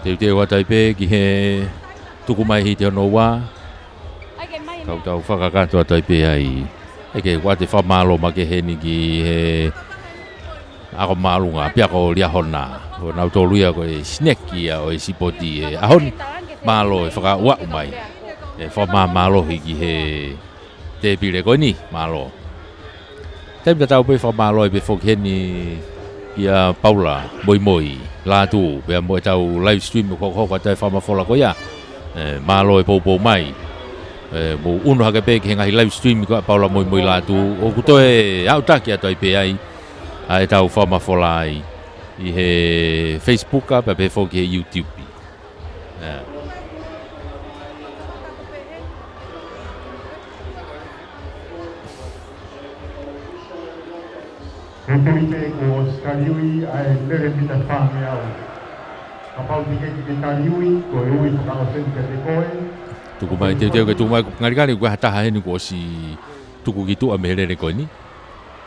Teuteu atu ai pē ki he tuku mai hiti hono ua. Kau tau fakakakato atu ai pē ai. ʻAi ke ʻoatu e fakamālō makehe eni ki he ako māʻolunga, pea ko Liahona. Ko nautolu ia ko e sineki ia ʻo e sipoti he ʻaho ni. Mālō e fakaaʻuaʻu mai. ʻE fakamāmālohi ki he tēpile ko eni, mālō. Taimi tatau pē fakamālō ai pē foki heni kia Paula Moimoi Lātū, pea mo ʻetau live stream ʻoku hokohoko atu e fakamafola ko ia. ʻE, mālō e poupou mai. ʻE, mou ʻunu hake pē ki he ngaahi live stream ko ia ʻa Paula Moimoi Lātū, ʻoku toe aʻutaki atu ai pē ai ʻa ʻetau fakamafola ai ʻi he Facebook pea pehē foki he YouTube. ʻE. He tui pē kuo ʻosi taliui ʻa e lele mita fāngeau. Kapau te ke kei taliui, ko e ui fakaʻosi eni kiate koe. Tuku mai, teuteu ke tuku mai, kupu ngalingali, ko e hā e taha heni kuo ʻosi tuku ki tuʻa mei he lele ko eni.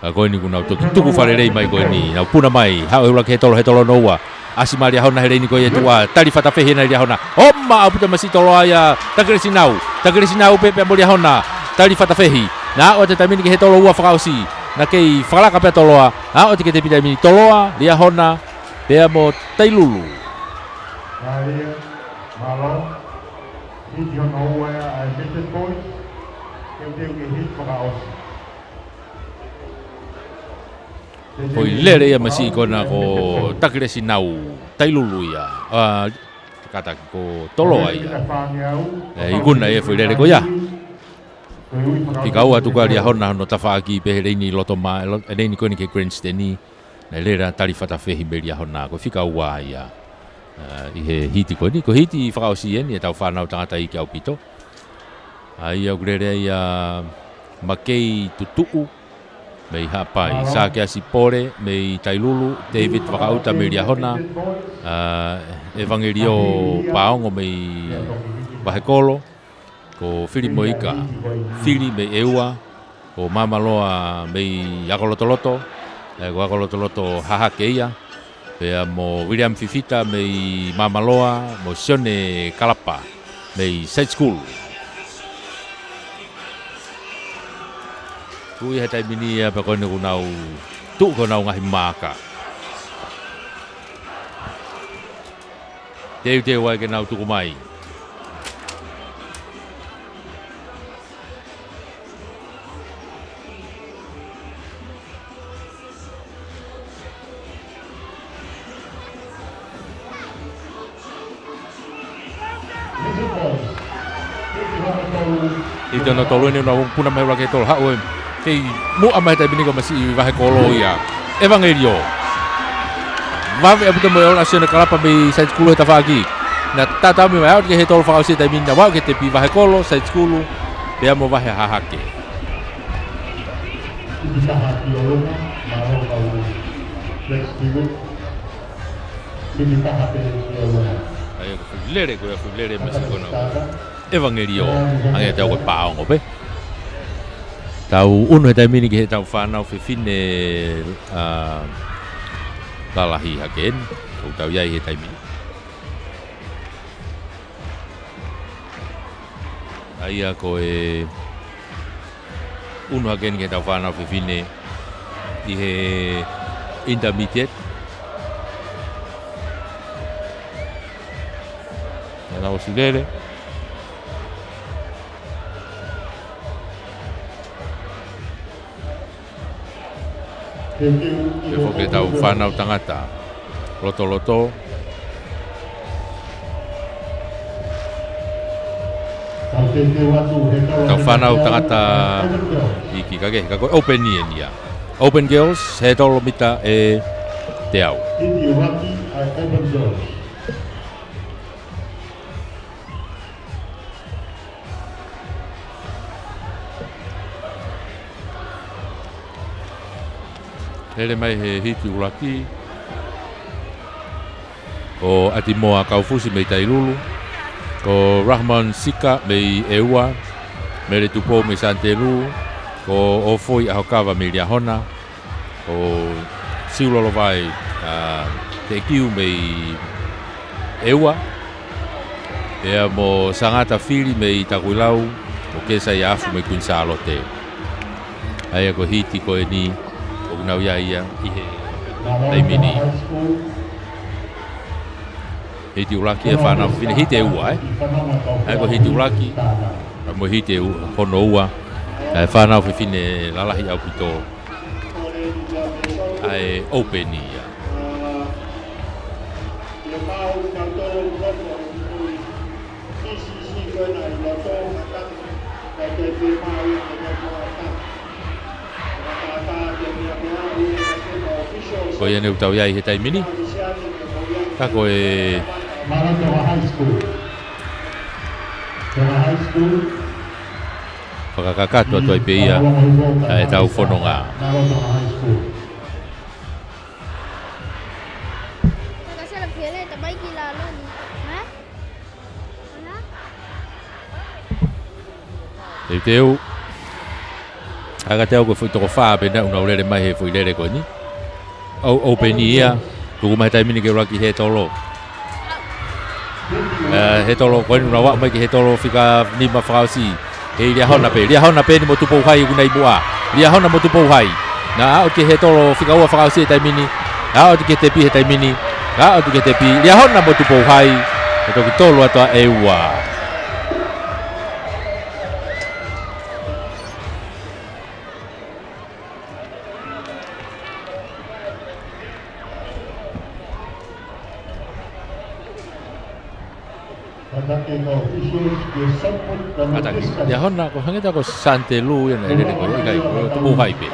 Ka ko eni kuo nau toki tuku fakalelei mai ko eni. Nau puna mai, haʻu e ʻuluaki he tolo, he tolo hono ua. ʻAsi mai Liahona he leini ko ia ʻe tuʻa, Talifatafehi eni Liahona. ʻOma ʻaupito e masiʻi toloa ia, Takelesinau. Takelesinau pē pea mo Liahona, Talifatafehi. Naʻa ʻoatu e taimi ni ki he tolo ua fakaʻosi. Naʻe kei fakalaka pē ʻa e toloa. Naʻa ʻoatu ke te pita ʻi he taimi ni toloa, Liahona, pea mo Tailulu. Mālō. Hiti hono ua ia ʻa e Mete Boys. Foʻi lele ia masiʻi ko ena ko Takilesi Nau Tailulu ia. ʻA, kātaki ko Toloa ia. ʻE, ikuna ia foʻi lele ko ia. Fika ua atu ko ē ʻa Liahona hono tafaʻaki pē he leini loto mā, lo-, leini ko eni ki he grandstand. Naʻe lele ʻa Talifatafehi mei Liahona ko e fika ua ia. ʻA, ʻi he hiti ko eni, ko e hiti fakaʻosi eni ʻetau fānau tangata iiki ʻaupito. ʻA ia ʻoku lele ai ʻa Makei Tutuʻu mei Haʻapai, Sākeasi Pole mei Tailulu, David Vakaʻuta mei Liahona, ʻa, ʻEvangelio Paongo mei Vahekolo, ko Fili Moika Fili mei ʻEua, ko Mamaloa mei Akolotoloto, ʻe, ko Akolotoloto Hahake ia, pea mo William Fifita mei Mamaloa, mo Sione Kalapa mei Side School. Tuʻu ia he taimi ni ia pea ko eni kuo nau tuʻu ko ʻenau ngaahi maaka. Teuteu ai ke nau tuku mai. Hiti hono tolu eni, ʻoku nau puna mai ʻuluaki he tolo, haʻu ē. Kei muʻa mai he taimi ni ko e masiʻi Vahekolo ia. ʻEvangelio. Vave ʻaupito mo e ola ʻa Sione Kalapa mei Side School he tafaʻaki. Naʻe tatau mai ʻo aʻu ki he tolo fakaʻosi he taimi ni, naʻe aʻu ki he tepi Vahekolo, Side School, pea mo Vahe Hahake. ʻA ia ko e foʻi lele, ko e foʻi lele masiʻi ko ena ʻa ʻEvangelio, hangē ʻa e tau ko e Paongo pē. Tau ʻunu he taimi ni ki heʻetau fānau fefine, ʻa, lalahi hake eni, ʻoku tau ʻi ai he taimi ni. ʻA ia ko e ʻunu hake eni ki heʻetau fānau fefine ʻi he intermediate. Naʻa nau ʻosi lele. Pea foki ʻetau fānau tangata lotoloto. Tau fānau tangata iiki, ka ke, ka ko e open eni ia. Open girls, he tolo mita ʻe teau. Lele mai he hiti ʻuluaki ko ʻAtimoa Kaufusi mei Tailulu, ko Rahman Sika mei ʻEua, Mele Tupou mei Sanitelū, ko ʻOfoi ʻAhokava mei Liahona, ko Siulolovai, ʻa, Tekiu mei ʻEua, pea mo Sangata Fili mei Takuilau, mo Kesa Iafu mei Kuini Sālote. ʻA ia ko e hiti ko eni ʻoku nau ʻi ai ia ʻi he taimi ni. Hiti ʻuluaki ʻa e fānau fefine, hiti ʻe ua, ē? ʻA ia ko e hiti ʻuluaki, pea mo e hiti ʻe u-, hono ua, ʻa e fānau fefine lalahi ʻaupito ʻa e open ia. Ko ia eni ʻoku tau ʻi ai he taimi ni. Ka ko e Marathon High School. Marathon High School. Fakakakato atu ai pē ia ʻa ʻetau fononga. Marathon High School. Taka sela fiele, tabai ki lalo ni. Ha? Aha. Teuteu. ʻA ia ka teu ko e foʻi toko fā pē naʻa nau lele mai he foʻi lele ko eni. ʻO, open ia. Tuku mai he taimi ni ke ʻuluaki he tolo. ʻE, he tolo ko eni naʻa nau aʻu mai ki he tolo fika nima fakaʻosi. Kei Liahona pē, Liahona pē eni mo Tupou Hai ʻoku nau ʻi muʻa. Liahona mo Tupou Hai. Naʻa aʻu ki he tolo fika ua fakaʻosi he taimi ni. Naʻa aʻu ki he tepi he taimi ni. Naʻa aʻu ki he tepi. Liahona mo Tupou Hai. ʻE toki tolo atu ʻa ʻEua. Kātaki, Liahona, ko e hangē ʻoku Sante Lū ia naʻe lele ko ia, ʻikai, ko Tupou Hai pē.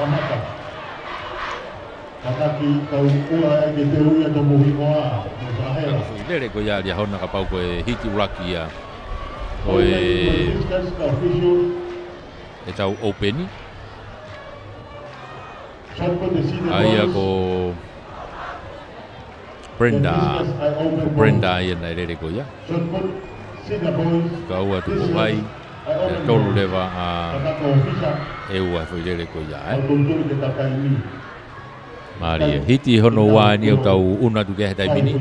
Lele ko ia Liahona kapau ko e hiti ʻuluaki ia ʻo e, ʻetau ʻōpeni. ʻA ia ko Brenda, ko Brenda ia naʻe lele ko ia. Kaua Tupou Hai, ʻe tolu leva ʻa ʻEua foʻi lele ko ia, ē. Mālie, hiti hono ua eni ʻoku tau ʻunu atu ki ai he taimi ni.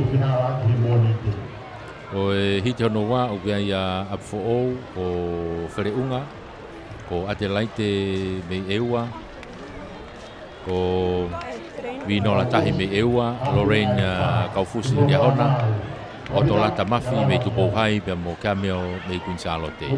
Ko e hiti hono ua ʻoku ʻi ai ʻa ʻApifoʻou, ko Feleʻunga, ko ʻAtelaite mei ʻEua, ko Vinola Tahi mei ʻEua, Lorraine, ʻa, Kaufusi Liahona, ʻOtolata Mafi mei Tupou Hai, pea mo Camille mei Kuini Sālote.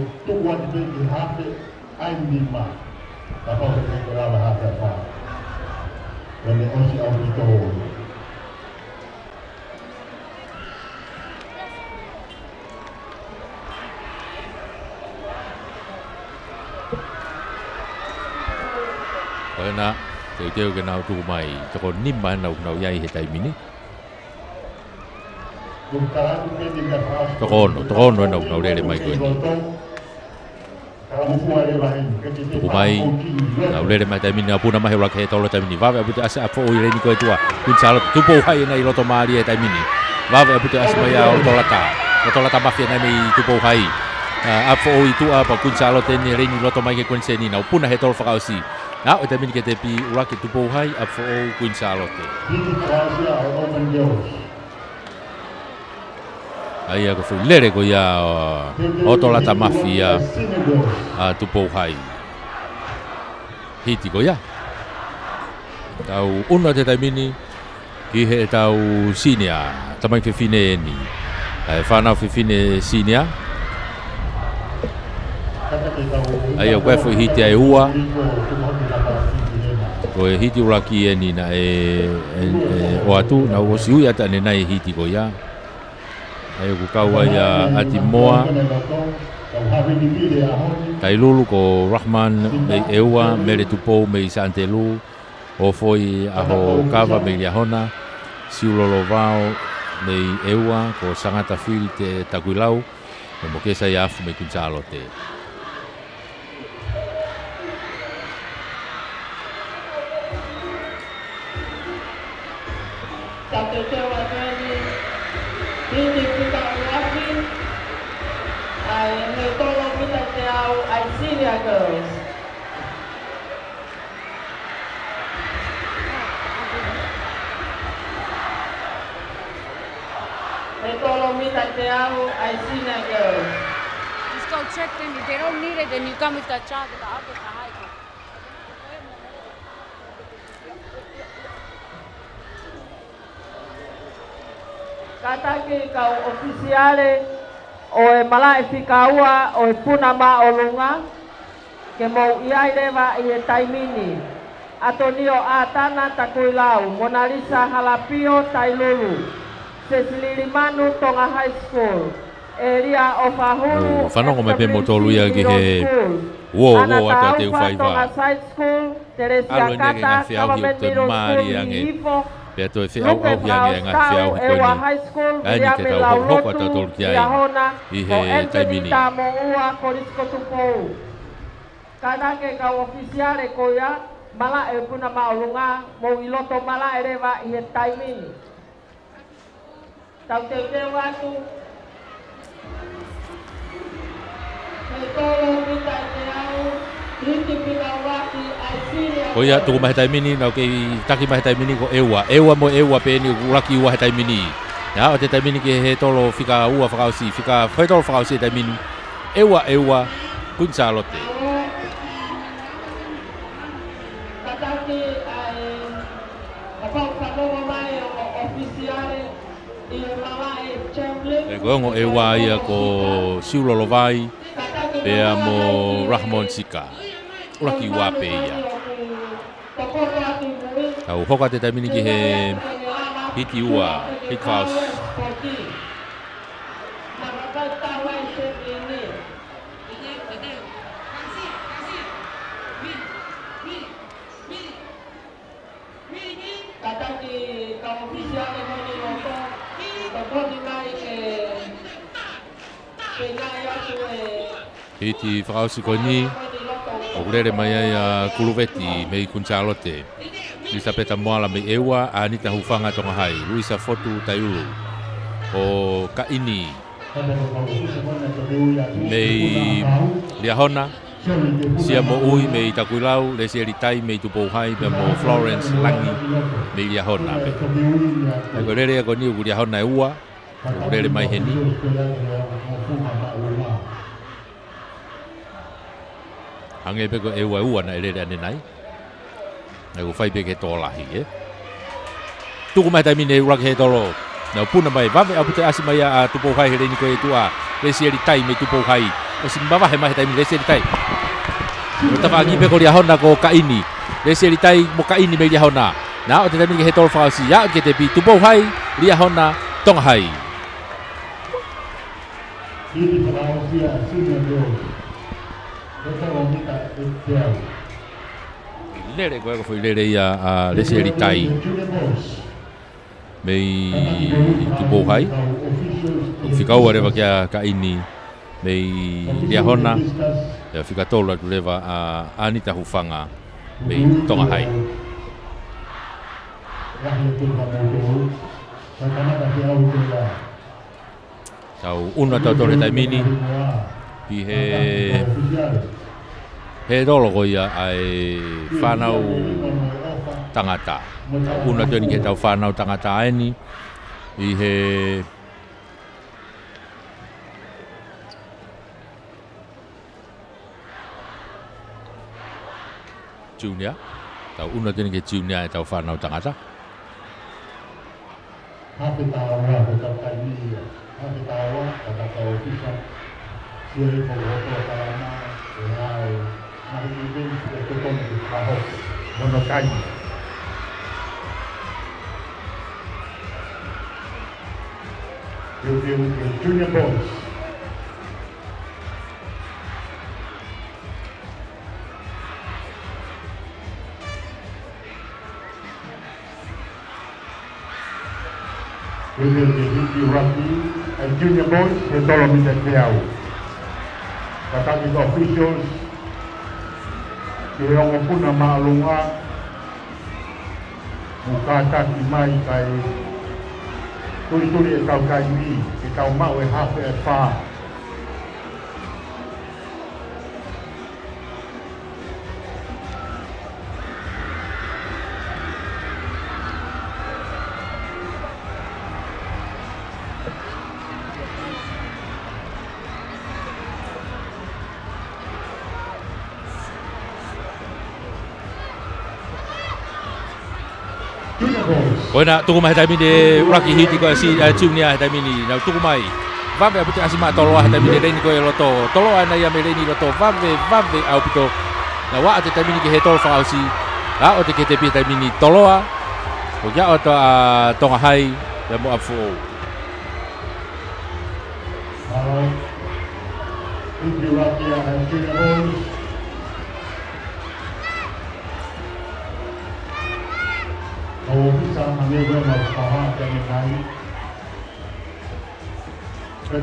Ko ena, teuteu ke nau tuku mai, toko nima ena ʻoku nau ʻi ai he taimi ni. Toko ono, toko ono ena ʻoku nau lele mai ko eni. Tuku mai, nau lele mai taimi ni, nau puna mai he ʻuluaki he tolo taimi ni. Vave ʻaupito ʻasi ʻApifoʻou ʻi he leini ko ē ʻi tuʻa. Kuini Sālote, Tupou Hai ena ʻi loto mālie he taimi ni. Vave ʻaupito ʻasi mai ʻa ʻOtolata. ʻOtolata Mafi ena mei Tupou Hai. ʻA, ʻApifoʻou ʻi tuʻa pea Kuini Sālote eni he leini loto mai ki he koniseni, nau puna he tolo fakaʻosi. Aʻu he taimi ni ki he tepi ʻuluaki Tupou Hai, ʻApifoʻou, Kuini Sālote. ʻA ia ko e foʻi lele ko ia ʻo ʻOtolata Mafi ia ʻa Tupou Hai. Hiti ko ia. Tau ʻunu atu he taimi ni ki heʻetau senior, tamaiki fefine eni. ʻA e fānau fefine senior. ʻA ia ko e foʻi hiti ʻe ua. Ko e hiti ʻuluaki eni naʻe, ʻe, ʻe ʻoatu, naʻe ʻosi ui atu ʻanenai e hiti ko ia. ʻA ia ʻoku kau ai ʻa ʻAtimoa Tailulu, ko Rahman mei ʻEua, Mele Tupou mei Sante Lū, Ofoi ʻAhokava mei Liahona, Siulolo Vao mei ʻEua, ko Sangata Fili Te Takuilau, mo Mokesa Iafu mei Kuini Sālote. Tautefito atu eni, hiti fika ʻuluaki, ʻa e he tolo mita teau ʻa e Senior Girls. He tolo mita teau ʻa e Senior Girls. Just go check them. If they don't need it, then you come with that chalk and the other side. Kātaki kau ʻofisiale ʻo e malaʻe fika ua ʻo e Puna Māʻolunga, ke mou ʻi ai leva ʻi he taimi ni. ʻAtonio ʻAtana Takuilau, Monalisa Halapio Tailulu, Sesilili Manu Tonga High School, ʻElia ʻOfahulu, ʻOu fanongo mai pē moutolu ia ki he Middle School, uō, uō, Anata atu ʻa Teu Ufa Faiva. Tonga Side School, Teresia Kata, Government Middle School, Hihifo, pea toe feʻauʻauhi ange ʻa e ngaahi feʻauhi ko eni. ʻA eni ke tau hokohoko atu ʻa tautolu ki ai ʻi he taimi ni. Tāmoʻua, Kolisi ko Tupou. Kātaki kau ʻofisiale ko ia, malaʻe Puna Māʻolunga, mou ʻi loto malaʻe leva ʻi he taimi ni. Tau teuteu atu. He tolo mita teau, hiti fika ʻuluaki ʻa e Senior Girls. Ko ia, tuku mai he taimi ni, naʻa ku kei taki mai he taimi ni ko ʻEua. ʻEua mo ʻEua pē eni, ʻuluaki ua he taimi ni. Naʻa ʻoatu he taimi ni ki he tolo fika ua fakaʻosi, fika, he tolo fakaʻosi he taimi ni. ʻEua, ʻEua, Kuini Sālote. Kātaki ʻa e, kapau fanongo mai ʻo ʻofisiale, ʻE, ko e ongo ʻEua ia ko Siulolo Vai, pea mo Rahmon Sika. ʻUluaki ua pē ia. Tau hoko atu he taimi ni ki he hiti ua, hiti fakaʻosi. Tataki kau ʻofisiale mei loto, tokoni mai ke, ke ngāueʻaki e hiti fakaʻosi ko eni, ʻoku lele mai ai ʻa Kuluveti mei Kuini Sālote, Elisapeta Moala mei ʻEua, ʻAnita Hufanga Tonga Hai, Luisa Fotu Taiulu, ʻo Kaini mei Liahona, Sia Moʻui mei Takuilau, Lesieli Tai mei Tupou Hai, pea mo Florence Langi mei Liahona. Pea ko e lele ia ko eni ʻoku Liahona ʻe ua, ʻoku lele mai heni. Hangē pē ko ʻEua ʻe ua naʻe lele ʻanenai. Naʻe ʻoku fai pē ke tō lahi, ē. Tuku mai he taimi ni ʻuluaki he tolo. Nau puna mai, vave ʻaupito e ʻasi mai ʻa Tupou Hai he leini ko ē ʻi tuʻa. Lesieli Tai mei Tupou Hai. ʻOsi mavahe mai he taimi ni Lesieli Tai. Ko e tafaʻaki pē ko Liahona ko Kaini. Lesieli Tai mo Kaini mei Liahona. Naʻe ʻosi he taimi ni ki he tolo fakaʻosi. Aʻu ki he tepi Tupou Hai, Liahona, Tonga Hai. Hiti fakaʻosi ʻa Senior Girls. He tolo mita ʻe teau. Lele ko ē ko e foʻi lele ia ʻa Lesieli Tai mei Tupou Hai. ʻOku fika ua leva kia Kaini mei Liahona. Pea fika tolu atu leva ʻa ʻAnita Hufanga mei Tonga Hai. Tau ʻunu atu he taimi ni ʻi he, he tolo ko ia ʻa e fānau tangata. Tau ʻunu atu eni ki heʻetau fānau tangata eni ʻi he junior. Tau ʻunu atu eni ki he junior ʻetau fānau tangata. Hape tāua, ko e tau taimi ia. Hape tāua, ka tau ʻofisa. Sio e ko hoto kalama, e ai. Mahi ni peni, e totonu ki kaho. Mono taimi. Teu, teu, teu, Junior Boys. Ko e hiki ʻuluaki ʻa e Junior Boys, he tolo mita teau. Kātaki e officials ki he ongo puna māʻolunga, ʻo kātaki mai kae tulituli ʻetau taimi, ke tau maʻu e hape ʻe fā. Ko ena tuku mai he taimi ni e ʻuluaki hiti ko ē ʻa e si-, ʻa e junior he taimi ni, nau tuku mai. Vave ʻaupito e ʻasi mai ʻa Toloa he taimi ni, leini ko ē loto. Toloa ena ia mei leini loto, vave, vave ʻaupito. Nau aʻu atu he taimi ni ki he tolo fakaʻosi. Aʻu atu ki he tepi he taimi ni Toloa. ʻOku aʻu atu ʻa Tonga Hai, pea mo ʻApifoʻou. Hiki ʻuluaki ʻa e Junior Boys. Kau ʻofisa ʻa e Nau Paha Teangai.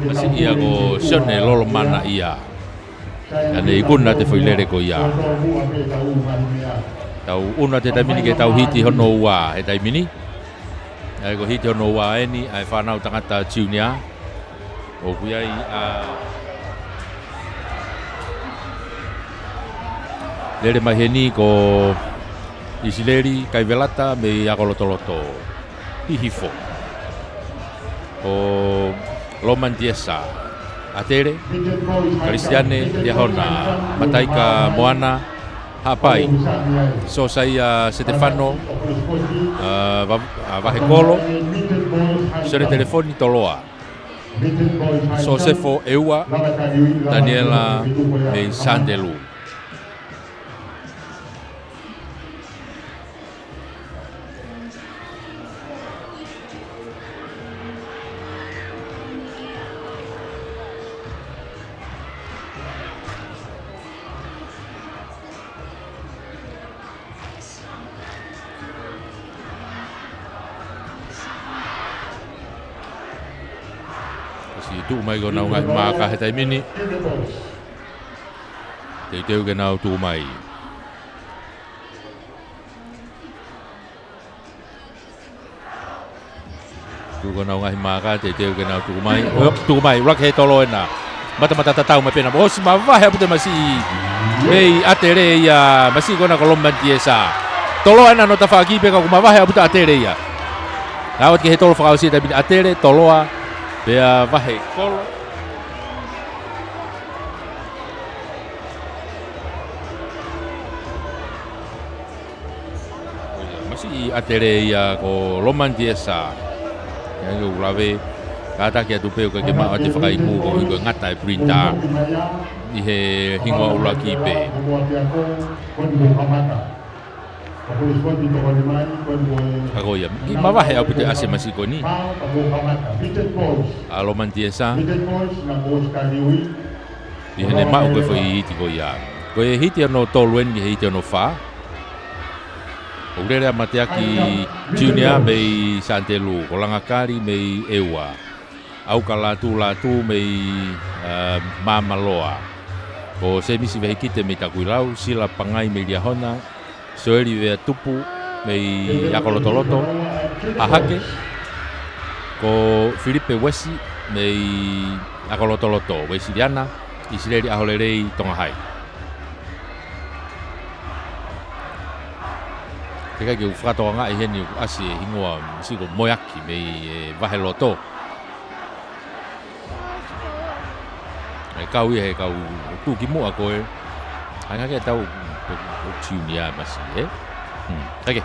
ʻAsi ia ko Sione Lolomana ia. Ka ne ikuna atu e foʻi lele ko ia. Tau ʻunu atu he taimi ni ki heʻetau hiti hono ua he taimi ni. ʻA ia ko e hiti hono ua eni ʻa e fānau tangata junior. ʻOku ʻi ai ʻa e lele mai heni ko ʻIsileli Kaivelata mei Akolotoloto, Hihifo. Ko Loman Tiesa ʻAtele, Kalisitiane Liahona, Mataika Moana, Haʻapai, Sosaia Setefano, ʻa, Va-, ʻa, Vahekolo, Sione Telefoni Toloa, Sosefo ʻEua, Taniela mei Sandelu. Tuʻu mai ko ʻenau ngaahi maaka he taimi ni. Teuteu ke nau tuʻu mai. Tuʻu ko ʻenau ngaahi maaka, teuteu ke nau tuʻu mai. Hop, tuʻu mai, ʻuluaki he tolo ena. Matamata tatau mai pē ena. ʻOsi mavahe ʻaupito e masiʻi mei ʻAtele ia, masiʻi ko ena ko Lomani Tiesa. Toloa ena hono tafaʻaki pea ka ʻoku mavahe ʻaupito ʻAtele ia. Naʻe ʻosi ki he tolo fakaʻosi he taimi ni ʻAtele, toloa, pea vahe kolo. Masiʻi ʻAtele ia ko Lomani Tiesa. Ia ʻoku lave, kātaki atu pē ʻoku ʻikai ke maʻu ʻa e fakaiku koeʻuhi ko e ngata e printer. ʻI he hingoa ʻuluaki pē. Ka ko ia, kiʻi mavahe ʻaupito e ʻasi e masiʻi ko eni. ʻA Lomani Tiesa. ʻI heʻene maʻu ko e foʻi hiti ko ia. Ko e hiti hono tolu eni ki he hiti hono fā. ʻOku lele ʻa Mateaki Junior mei Santelu, ko Langakali mei ʻEua. ʻAuka Lātū Lātū mei, ā, Māmaloa. Ko Semisi Vehikite mei Takuilau, Sila Pangai mei Liahona, Soeli Veatupu mei Akolotoloto, Hahake, ko Filipe Uesi mei Akolotoloto, Uesiliana, ʻIsileli ʻAholelei, Tonga Hai. Teʻeki ke u fakatokangaʻi heni ʻoku ʻasi e hingoa masiʻi ko Moeaki mei he vahe loto. ʻE kau ia he kau tuʻu ki muʻa ko ē. ʻAi ngā ke tau ko, ko Junior masiʻi, ē? Hmm, ʻai ke.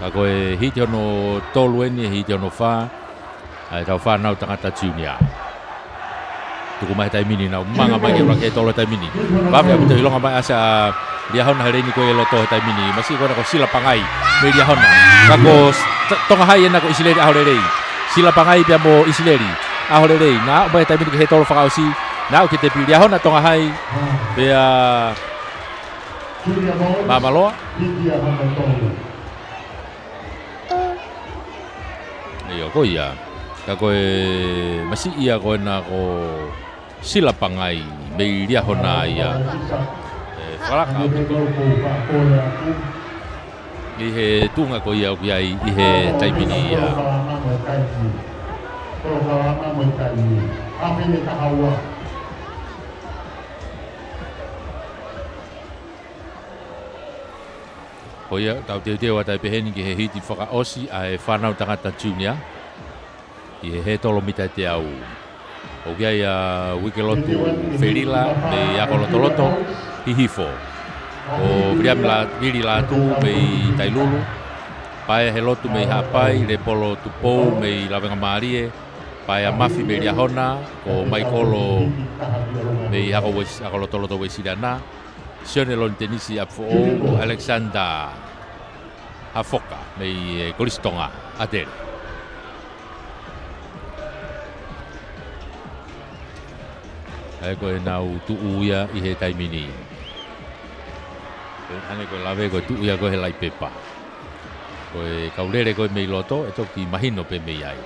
Ka ko e hiti hono tolu eni, hiti hono fā. ʻA e tau fānau tangata Junior. Tuku mai he taimi ni, nau manga mai ke ʻuluaki he tolo he taimi ni. Vave ʻaupito e ʻilonga mai ʻa Liahona he leini ko ē loto he taimi ni. Masiʻi ko ena ko Sila Pangai mei Liahona. Ka ko s-, t-, Tonga Hai ena ko ʻIsileli ʻAholelei. Sila Pangai pea mo ʻIsileli ʻAholelei. Naʻa ʻomai he taimi ni ki he tolo fakaʻosi. Naʻa ʻoku ke tepi Liahona Tonga Hai. Pea Māmaloa. ʻIo, ko ia. Ka ko e masiʻi ia ko ena ko Sila Pangai mei Liahona ia. ʻE, falaka ʻaupito. ʻI he tuʻunga ko ia ʻoku ʻi ai ʻi he taimi ni ia. Ko ia, tau teuteu atu ai pē heni ki he hiti fakaʻosi ʻa e fānau tangata Junior. ʻI he he tolo mita ʻe teau. ʻOku ʻi ai ʻa Uikelotu Felila mei Akolotoloto, Hihifo. Ko Viliami La-, Vili Lātū mei Tailulu. Paea Helotu mei Haʻapai, Lepolo Tupou mei Lavengamālie. Paea Mafi mei Liahona, ko Maikolo mei Ako Ues-, Akolotoloto Uesiliana. Sione Lonitenisi ʻApifoʻou, ko Alexander Hafoka mei, ē, Kolisi Tonga, ʻAtele. ʻA ia ko ʻenau tuʻu ia ʻi he taimi ni. Hangē ko e lave ko e tuʻu ia ko ē he laʻi pepa. Ko e kau lele ko ē mei loto, ʻe toki mahino pē mei ai.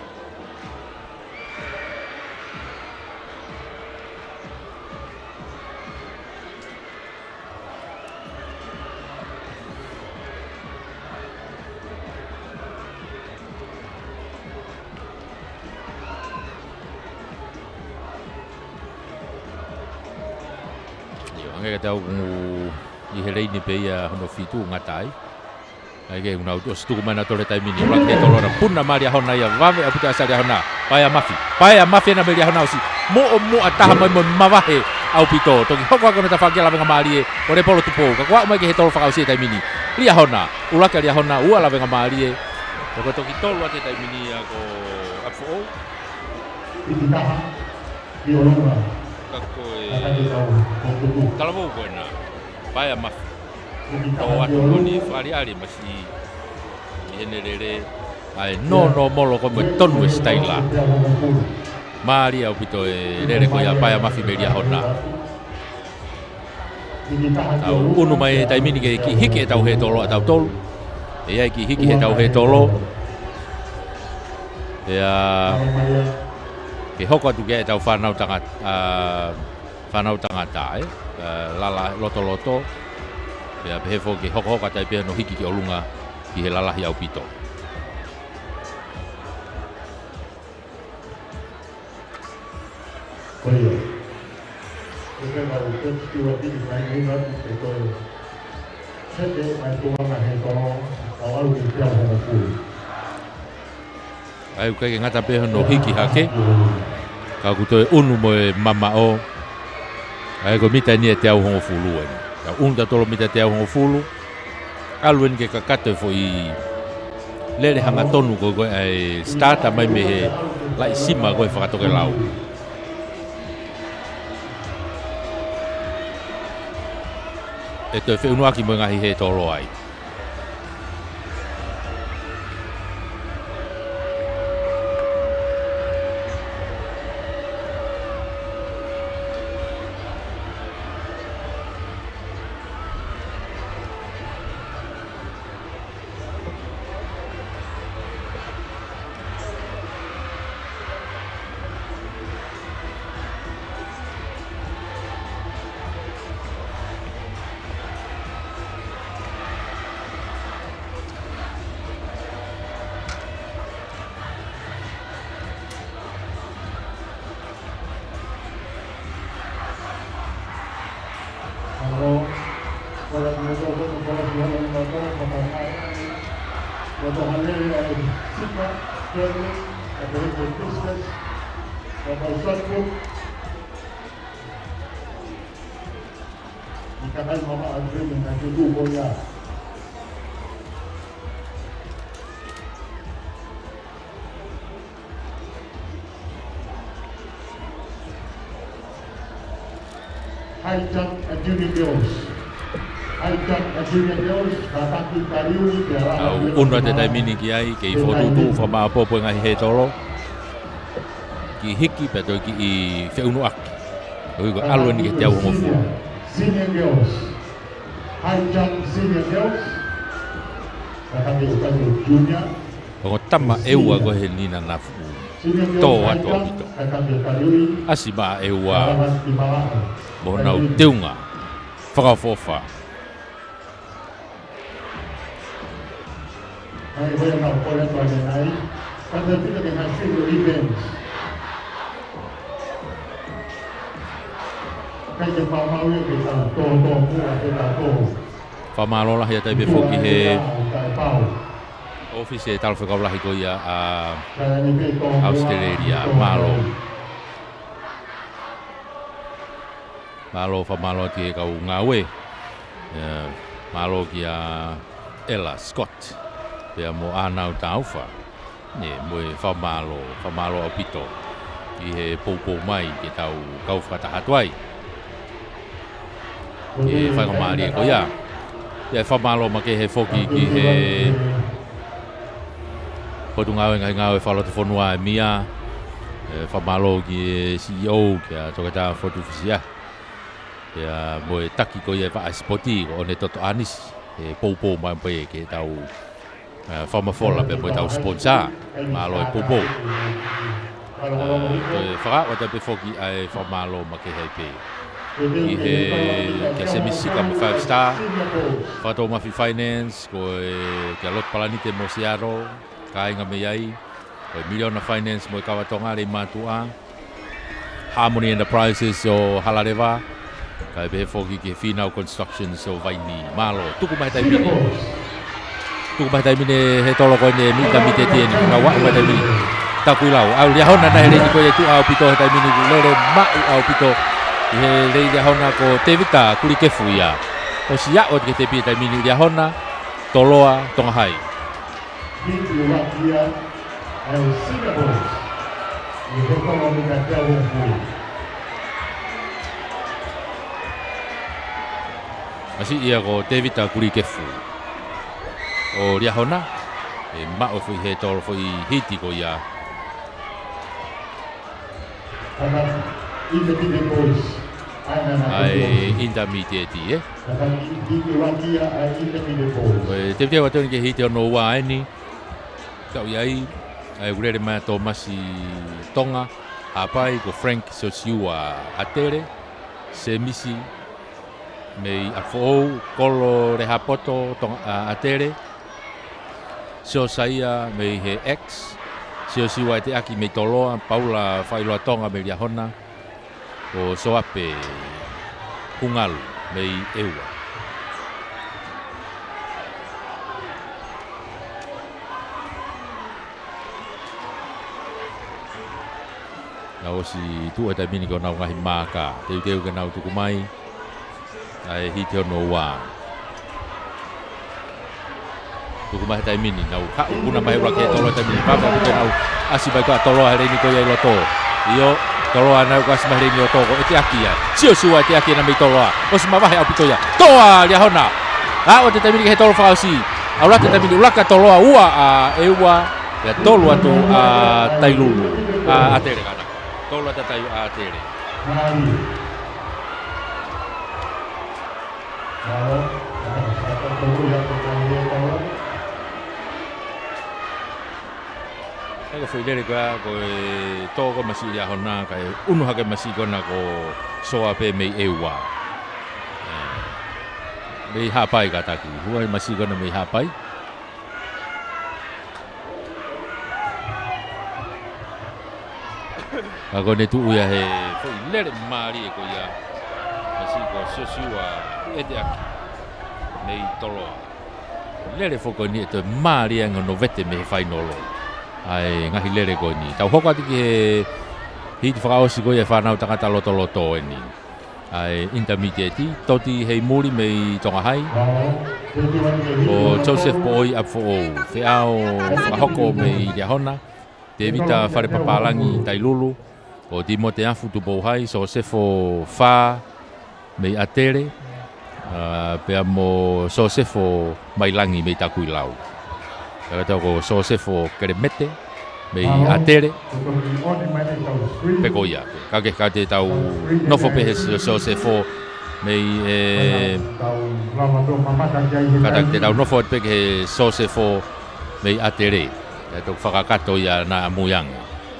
ʻIo, hangē ka tau ʻi he leini pē ia hono fitu ngata ai. ʻAi ke ʻunau ʻosi tuku mai nautolu he taimi ni. ʻUluaki he tolo ena, puna mai Liahona ia, vave ʻaupito e ʻasi ʻa Liahona. Paea Mafi. Paea Mafi ena mei Liahona ʻosi muʻomuʻa taha mai mo mavahe ʻaupito. Toki hoko hake hono tafaʻaki ʻa Lavengamālie, ko Lepolo Tupou. Ka kuo aʻu mai ki he tolo fakaʻosi he taimi ni. Liahona, ʻuluaki ʻa Liahona, ua Lavengamālie. Ko e toki tolu atu he taimi ni ia ko ʻApifoʻou. Ka ko e talavou ko ena. Paea Mafi. Tō atu ko eni fakaʻaliʻali masiʻi ʻi heʻene lele ʻa e nōnōmolo ko ē mo e tonu e sitaila. Mālie ʻaupito e lele ko ia ʻa Paea Mafi mei Liahona. Tau ʻunu mai he taimi ni ke kiʻi hiki ʻetau he tolo ʻatautolu. ʻE ʻi ai e kiʻi hiki he tau he tolo. Pea ke hoko atu ki ai ʻetau fānau tangata, ā, fānau tangata, ē? Ā, lala lotoloto. Pea pehē foki ke hokohoko atu ai pē hono hiki ki ʻolunga ki he lalahi ʻaupito. Ko ia. Ko e pehē ʻoku teu atu ki he fai ʻuhinga atu ke toe heke mai tuʻa he tolo, kau ʻalu ki he teau hongofulu. ʻA ia ʻoku ʻikai ke ngata pē hono hiki hake, ka ʻoku toe ʻunu mo e mamaʻo. ʻA ia ko e mita eni ʻe teau hongofulu eni. Ka ʻunu tautolu mita teau hongofulu. ʻAlu eni ke kakato e foʻi lele hangatonu ko ē ʻa e starter mai mei he laʻi sima ko ē fakatokelau. ʻE toe feʻunuʻaki mo e ngaahi hētolo ai. High jump ʻa e Junior Girls. High jump ʻa e Junior Girls, kātaki Kaliuli, pea lava. ʻOku ʻunu atu e taimi ni ki ai, kei fokotuʻutuʻu fakamāʻopoʻopo e ngaahi hētolo. Kiʻi hiki pea toe kiʻi feʻunuʻaki. ʻOku ʻalu eni ki he teau hongofulu. Senior Girls. High jump Senior Girls. Kātaki ʻUkake Junior. Ongo tama ʻe ua ko ē he nina nafu. Tō atu ʻaupito. ʻAsi maʻa ʻe ua mo honau teunga fakaʻofoʻofa. Fakamālō lahi atu ai pē foki he ʻōfisi ʻa e talafekau lahi ko ia ʻa ʻAositelēlia. Mālō. Mālō, fakamālō atu ki he kau ngāue. ʻE, mālō kia Ella Scott pea mo Ānau Taufa. Ne, mo e fakamālō, fakamālō ʻaupito ʻi he poupou mai ke tau kau fakataha atu ai. ʻI he faingamālie ko ia. Pea fakamālō makehe foki ki he Potungāue Ngaahi Ngāue Fakalotofonua ʻa e M I A. ʻE, fakamālō ki he C E O, kia Toketā Fotu Fisia. Pea mo e taki ko ia ʻa e Vaʻa Sipoti, ko ʻOnetoto ʻAnisi, he poupou mai pē ke tau ʻe, fakamafola pea mo ʻetau sponsor. Mālō e poupou. ʻE, toe fakaʻosi atu pē foki ʻa e fakamālō makehe pē. ʻI he, kia Semi Sika mo Five Star. Fakatoumafi Finance, ko e, kia Lot Palanite mo Seattle. Kāinga mei ai. Ko e Miliona Finance mo e Kava Tonga, Leimātuʻa. Harmony Enterprises ʻo Halaleva, kae pehē foki ki he Fīnau Constructions ʻo Vainī. Mālō, tuku mai he taimi ni. Tuku mai he taimi ni hētolo ko eni, mita mita ʻe tolu eni, nau aʻu mai he taimi ni. Takuilau, ʻalu Liahona naʻe lele ko ia tuʻa ʻaupito he taimi ni, lele maʻu ʻaupito ʻi he lele Liahona ko Tevita Kulikefu ia. ʻOsi aʻu ki he tepi he taimi ni Liahona, Toloa, Tonga Hai. Hiki ʻuluaki ia ʻa e Singapore ʻi he hētolo mita teau hongofulu. ʻAsi ia ko Tevita Kulikefu ʻo Liahona, ʻe maʻu e foʻi hētolo foʻi hiti ko ia. Tānaki, Independent Boys. ʻA e intermediate, ē? Tānaki, hiki ʻuluaki ia ʻa e Independent Boys. Ko e teuteu atu eni ki he hiti hono ua eni. Kau ʻi ai, ʻA e ʻū lele mai ʻa Tōmasi Tonga, Haʻapai, ko Frank Siosiua ʻAtele, Semisi mei ʻApifoʻou, Kolo Lehapoto Tonga, ʻa, ʻAtele, Siosaia mei he X, Siosiua ʻEteaki mei Toloa, Paula Faʻailoa Tonga mei Liahona, ko Soape Hungalu mei ʻEua. Naʻe ʻosi tuʻu he taimi ni ko ʻenau ngaahi maaka. Teuteu ke nau tuku mai ʻa e hiti hono ua. Tuku mai he taimi ni, nau haʻu, puna mai he ʻuluaki ʻe Toloa he taimi ni, pea ʻaupito nau ʻasi mai ko ia ʻa Toloa he leini ko ia ʻi loto. ʻIo, Toloa nau ʻosi ʻasi mai he leini ʻi loto, ko ʻEteaki ia. Siosiua ʻEteaki ena mei Toloa. ʻOsi mavahe ʻaupito ia. Toa Liahona. Aʻu atu he taimi ni ki he tolu fakaʻosi. ʻAlu atu he taimi ni, ʻuluaki ʻa Toloa, ua ʻa ʻEua, pea tolu atu ʻa Tailulu. ʻA, ʻAtele ka na. Tolu atu ʻa Taiu ʻAtele. Ko e foʻi lele ko ia, ko e tō ko e masiʻi Liahona, kae ʻunu hake masiʻi ko ena ko Soape mei ʻEua. ʻE, mei Haʻapai kātaki. Hū ai masiʻi ko ena mei Haʻapai. Ka ko ʻene tuʻu ia he foʻi lele mālie ko ia. Masiʻi ko Siosiua ʻEteaki mei Toloa. Lele foki ko eni ʻe toe mālie ange hono vete mei he fainolo. ʻA e ngaahi lele ko eni. Tau hoko atu ki he hiti fakaʻosi ko ia ʻa e fānau tangata lotoloto eni. ʻA e intermediate, Toti Heimuli mei Tonga Hai. Ko Joseph Poʻoi ʻApifoʻou, Feʻao Fakahoko mei Liahona. Tēvita Falepapālangi Tailulu. Ko Timote Afu Tupou Hai, Sosefo Fā mei ʻAtele. ʻA, pea mo Sosefo Mailangi mei Takuilau. Pea ko Sosefo Kelemete mei ʻAtele. Pe ko ia. Ka ke, ka te tau nofo pē he Sosefo mei, ē, ka te tau nofo pē he Sosefo mei ʻAtele. ʻE toki fakakakato ia naʻa mui ange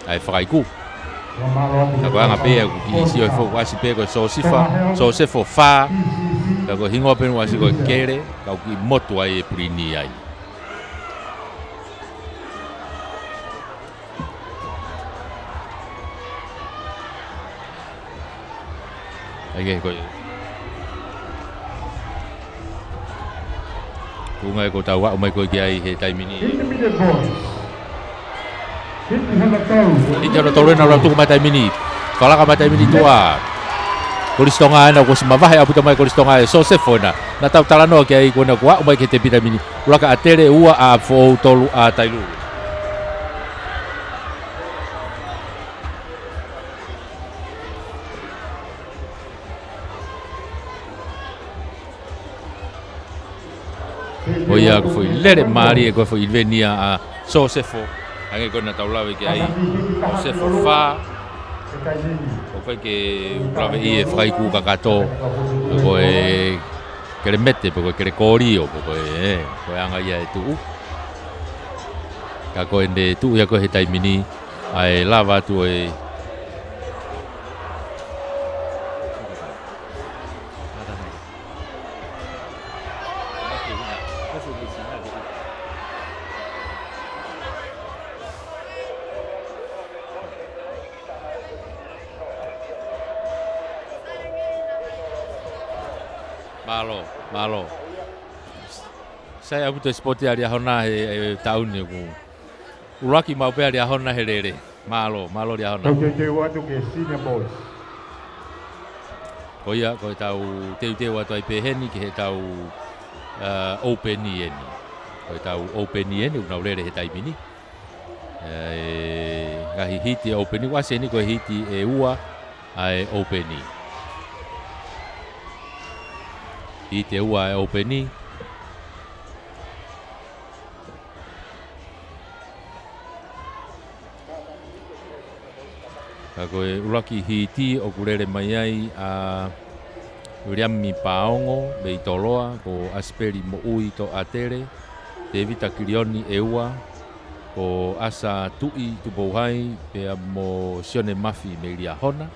ʻa e fakaiku. Ka ko e anga pē ia ʻoku kiʻi sio he foʻi ʻasi pē ko Sosifa, Sosefo Fā. Ka ko e hingoa pē ʻoku ʻasi ko e Kele, ka ʻoku kiʻi motu ai e pilini ai. ʻAi ke ko e. Tuʻunga ē ko ʻetau aʻu mai ko ē ki ai he taimi ni. Hiti hono tolu ena ʻoku tuku mai taimi ni. Kalaka mai taimi ni tuʻa. Kolisi Tonga ena, kuo ʻosi mavahe ʻaupito mai Kolisi Tonga ē, Sosefo ena. Naʻa tau talanoa ki ai ko ena kuo aʻu mai ki he tēpile taimi ni. ʻUluaki ʻa ʻAtele, ua ʻa Foʻou, tolu ʻa Tailulu. Ko ia ko e foʻi lele mālie ko e foʻi iveni ia ʻa Sosefo. Hangē ko ena ʻoku tau lave ki ai, Sosefo Fā. ʻOku ʻikai ke u lave ʻi he fakaiku kakato. Ko e Kelemete, pe ko e Kelekōlio, pe ko e, ē, ko e anga ia e tuʻu. Ka ko ʻene tuʻu ia ko ē he taimi ni, ʻa e lava atu e Mālō, mālō. Sai ʻaupito e sipoti ʻa Liahona he, he taʻu ni ʻoku ʻuluaki maʻu pē ʻa Liahona he lele. Mālō, mālō Liahona. Tau teuteu atu ki he senior boys. Ko ia, ko ʻetau teuteu atu ai pē heni ki heʻetau, ā, ʻōpeni eni. Ko ʻetau ʻōpeni eni, ʻoku nau lele he taimi ni. ʻE, ngaahi hiti ʻōpeni, ʻoku ʻasi eni ko e hiti ʻe ua ʻa e ʻōpeni. Hiti ʻe ua ʻa e ʻōpeni. Ka ko e ʻuluaki hiti ʻoku lele mai ai ʻa Viliami Paongo mei Toloa, ko ʻAsipeli Moʻui Toʻatele, Tēvita Kilioni ʻe ua, Ko ʻAsa Tuʻi Tupouhai pea mo Sione Mafi mei Liahona.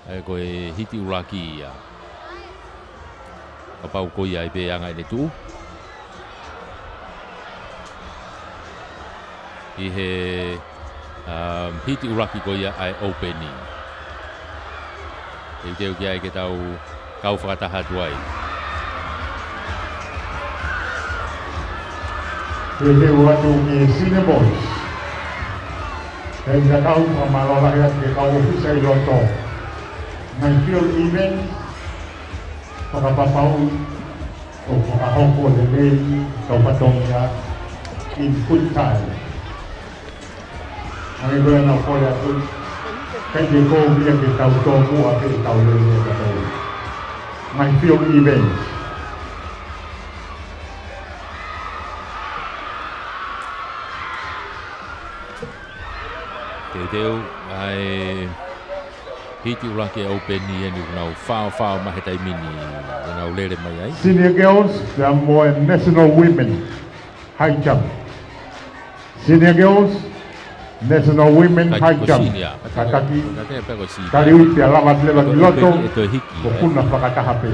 ʻA ia ko e hiti ʻuluaki ia. Kapau ko ia ʻe pē ʻa ʻene tuʻu ʻi he, um, hiti ʻuluaki ko ia ʻa e ʻoupeni. Teuteu ki ai ke tau kau fakataha atu ai. Teuteu atu ki he Senior Boys. Kae ʻatā ʻa e fakamālō lahi atu ki he kau ʻōfisa ʻi loto. Ngaahi field event, fakapapau ʻoku fakahoko lelei, kau fatongia in good time. Hangē ko ia naʻa ku kole atu, ʻikai ke kovi ia ke tau tōmua pē ʻetau lelei ʻa e tau. Ngaahi field event. Teuteu ʻa e hiti ʻuluaki ʻa e ʻoupeni ʻeni ʻoku nau faofao mai he taimi ni, ʻoku nau lele mai ai. Senior Girls, pea mo e National Women High Jump. Senior Girls, National Women High Jump. Kātaki, tali ui pea lava atu leva ki loto, ko e puna fakataha pē.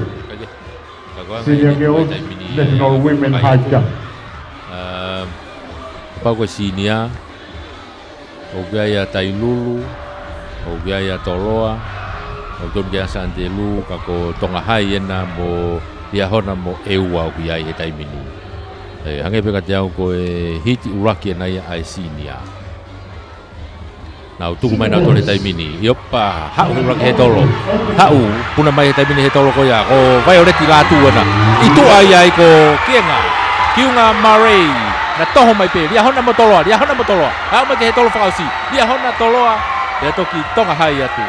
Senior Girls, National Women High Jump. Kapau ko e senior, ʻoku ʻi ai ʻa Tailulu, ʻoku ʻi ai ʻa Toloa, ʻoku tonu ke ʻi ai ʻa Sānitelū, ka ko Tonga High ʻena mo Liahona mo ʻEua ʻoku ʻi ai he taimi ni. ʻE, hangē pē kiate au ko e hiti ʻuluaki ʻena ia ʻa e senior. Nau tuku mai nautolu he taimi ni. ʻIopa, haʻu he ʻuluaki he tolo. Haʻu, puna mai he taimi ni he tolo ko ia. Ko Vaioleti Lātū ʻena. ʻI tuʻa ia ai ko Kiunga. Kiunga Murray. Na toho mai pē. Liahona mo Toloa. Liahona mo Toloa. Haʻu mai ki he tolo fakaʻosi. Liahona, Toloa. Pea toki Tonga High atu.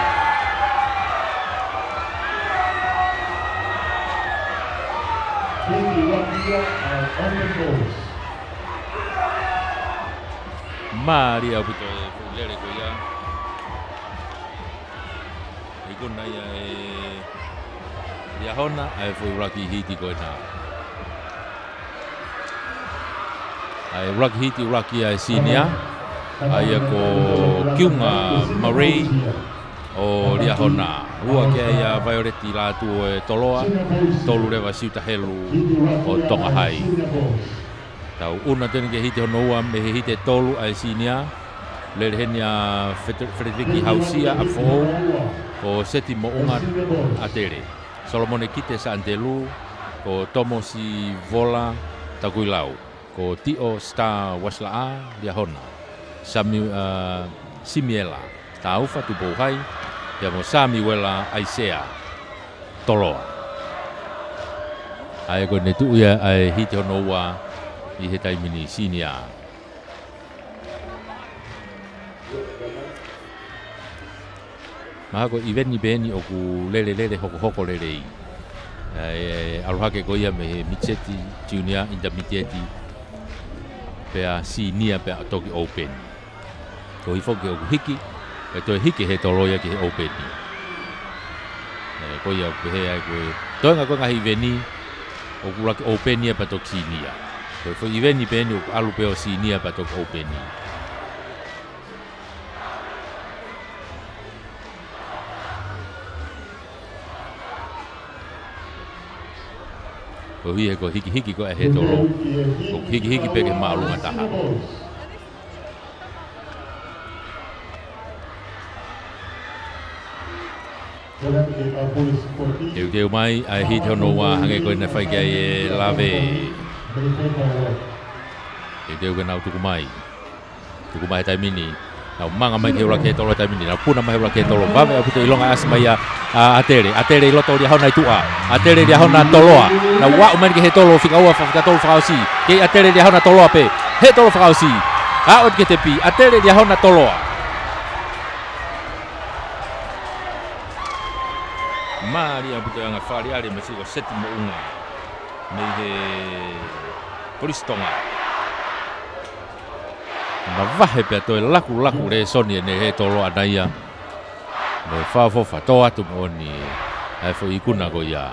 Mālie ʻaupito e foʻi lele ko ia. ʻIkai ko ia ʻa e Liahona, ʻa e foʻi ʻuluaki hiti ko ena. ʻA e ʻuluaki hiti ʻuluaki ʻa e senior, ʻa ia ko Kiunga Murray ʻo Liahona. Ua ki ai ʻa Vaioleti Lātū ʻo e Toloa, tolu leva Siuta Helu ʻo Tonga High. Tau ʻunu atu ʻeni ki he hiti hono ua mei he hiti ʻe tolu ʻa e senior. Lele heni ʻa Fete-, Feteliki Hausia ʻApifoʻou, ko Seti Moʻunga ʻAtele. Solomone Kite Sānitelū, ko Tomosi Vola Takuilau, ko Tio Star Uasilaʻā Liahona, Sami-, ʻa, Simiela Taufa Tupouhai, pea mo Samiuela ʻAisea Toloa. ʻA ia ko ʻene tuʻu ia ʻa e hiti hono ua ʻi he taimi ni, senior. Mahalo ko e ʻiveni pē ʻeni ʻoku lele lele hokohoko lelei. ʻA e, ʻalu hake ko ia mei he Mid-Set, Junior, Intermediate, pea Senior pea toki Open. Ko e foki ʻoku hiki, ʻe toe hiki he tolo ia ki he Open. ʻE, ko ia ʻoku pehē ai ko e toenga ko e ngaahi ʻiveni ʻoku ʻuluaki Open ia pea toki Senior. Ko e foʻi ʻiveni pē ʻeni ʻoku ʻalu pē ʻo Senior pea toki Open. Ko e hiki, ko e hikihiki ko ē he tolo. Ko e hikihiki pē ki he māʻolunga taha. Teuteu mai, ʻa e hiti hono ua hangē ko ʻena fai ki ai e lave. Teuteu ke nau tuku mai. Tuku mai he taimi ni. Nau manga mai ki he ʻuluaki he tolo he taimi ni. Nau puna mai he ʻuluaki he tolo. Vave ʻaupito ʻilonga ʻasi mai ʻa, ʻa ʻAtele. ʻAtele ʻi loto, Liahona ʻi tuʻa. ʻAtele, Liahona, Toloa. Nau aʻu mai ki he tolo fika ua, fika tolu fakaʻosi. Kei ʻAtele, Liahona, Toloa pē. He tolo fakaʻosi. Aʻu ki he tepi. ʻAtele, Liahona, Toloa. Mālie ʻaupito e anga fakaʻaliʻali masiʻi ʻo Seti Moʻunga mei he Kolisi Tonga. Mavahe pea toe lakulaku lēsoni ʻene he tolo ʻana ia. Mo e fakaʻofoʻofa tō atu moʻoni ʻa e foʻi ikuna ko ia.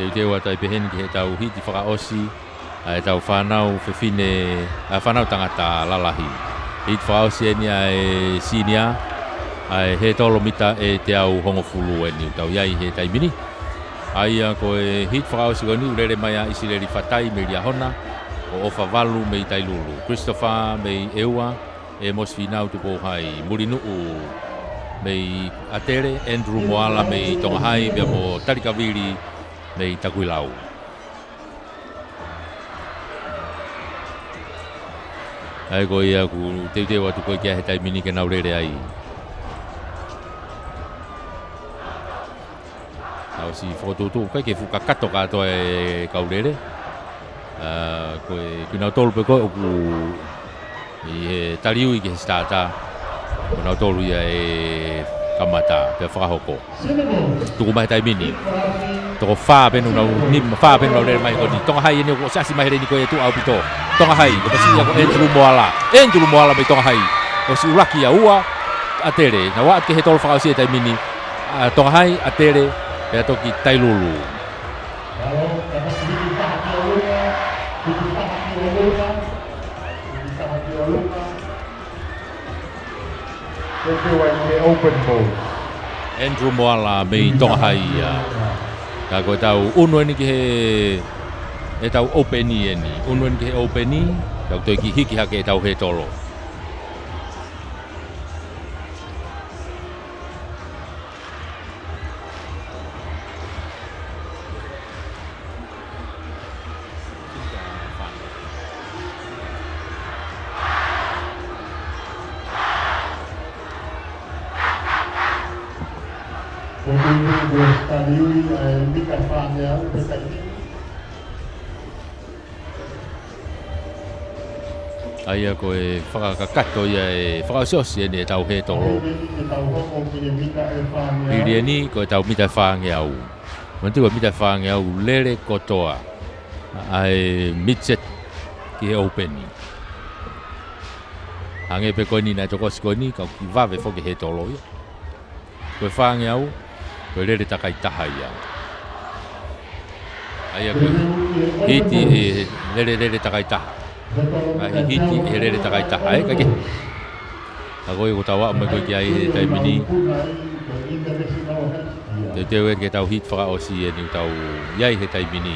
Teuteu atu ai pē heni ki heʻetau hiti fakaʻosi ʻa ʻetau fānau fefine, ʻa, fānau tangata lalahi. Hiti fakaʻosi eni ʻa e senior, ʻa e hētolo mita ʻe teau hongofulu eni ʻoku tau ʻi ai he taimi ni. ʻA ia ko e hiti fakaʻosi ko eni ʻoku lele mai ʻa ʻIsileli Fatai mei Liahona, ko ʻOfa Valu mei Tailulu, Christopher mei ʻEua, ʻEmosi Fīnau Tupou Hai, Mulinuʻu mei ʻAtele, Andrew Moala mei Tonga Hai, pea mo Talikavili mei Takuilau. ʻA ia ko ia ʻoku teuteu atu ko ē ki ai he taimi ni ke nau lele ai. Nau ʻosi fokotuʻutuʻu, ʻikai ke fuʻu kakato kātoa e kau lele. ʻA, ko e, ko kinautolu pē ko ē ʻoku ʻi he taliui ki he starter. Ko kinautolu ia ʻe kamata, pea fakahoko. Tuku mai he taimi ni. Toko fā pē ʻenau, ni, fā pē ʻenau lele mai ko eni. Tonga Hai eni ʻoku ʻosi ʻasi mai he laine ko ē tuʻa ʻaupito. Tonga Hai, ko e masiʻi ia ko Andrew Moala. Andrew Moala mei Tonga Hai. ʻOsi ʻuluaki ia ua, ʻAtele. Nau ō atu ki he hētolo fakaʻosi he taimi ni. ʻA, Tonga Hai, ʻAtele, pea toki Tailulu. Teuteu ai ki he open ball. Andrew Moala mei Tonga Hai ia. Ka ko ʻetau ʻunu eni ki he, ʻetau open eni. ʻUnu eni ki he open, ka ʻoku toe kiʻi hiki hake ʻetau hētolo. Ko e tau taliui ʻa e mita fāngeau pe taimi. ʻA ia ko e fakakakato ia e fakaʻosiʻosi eni ʻetau hētolo. Hili eni ko ʻetau mita fāngeau. Manatuʻi ko e mita fāngeau lele kotoa ʻa e midget ki he open. Hangē pē ko eni naʻe toki ʻosi ko eni, ka ʻoku kiʻi vave foki hētolo ia. Ko e fāngeau, ko e lele takai taha ia. ʻA ia ko e hiti ʻe lele, lele takai taha. ʻA e hiti ʻe lele takai taha, ē, ka ke. Ka ko e ʻoku tau aʻu mai ko ē ki ai he taimi ni. Teuteu eni ke tau hiti fakaʻosi eni ʻoku tau ʻi ai he taimi ni.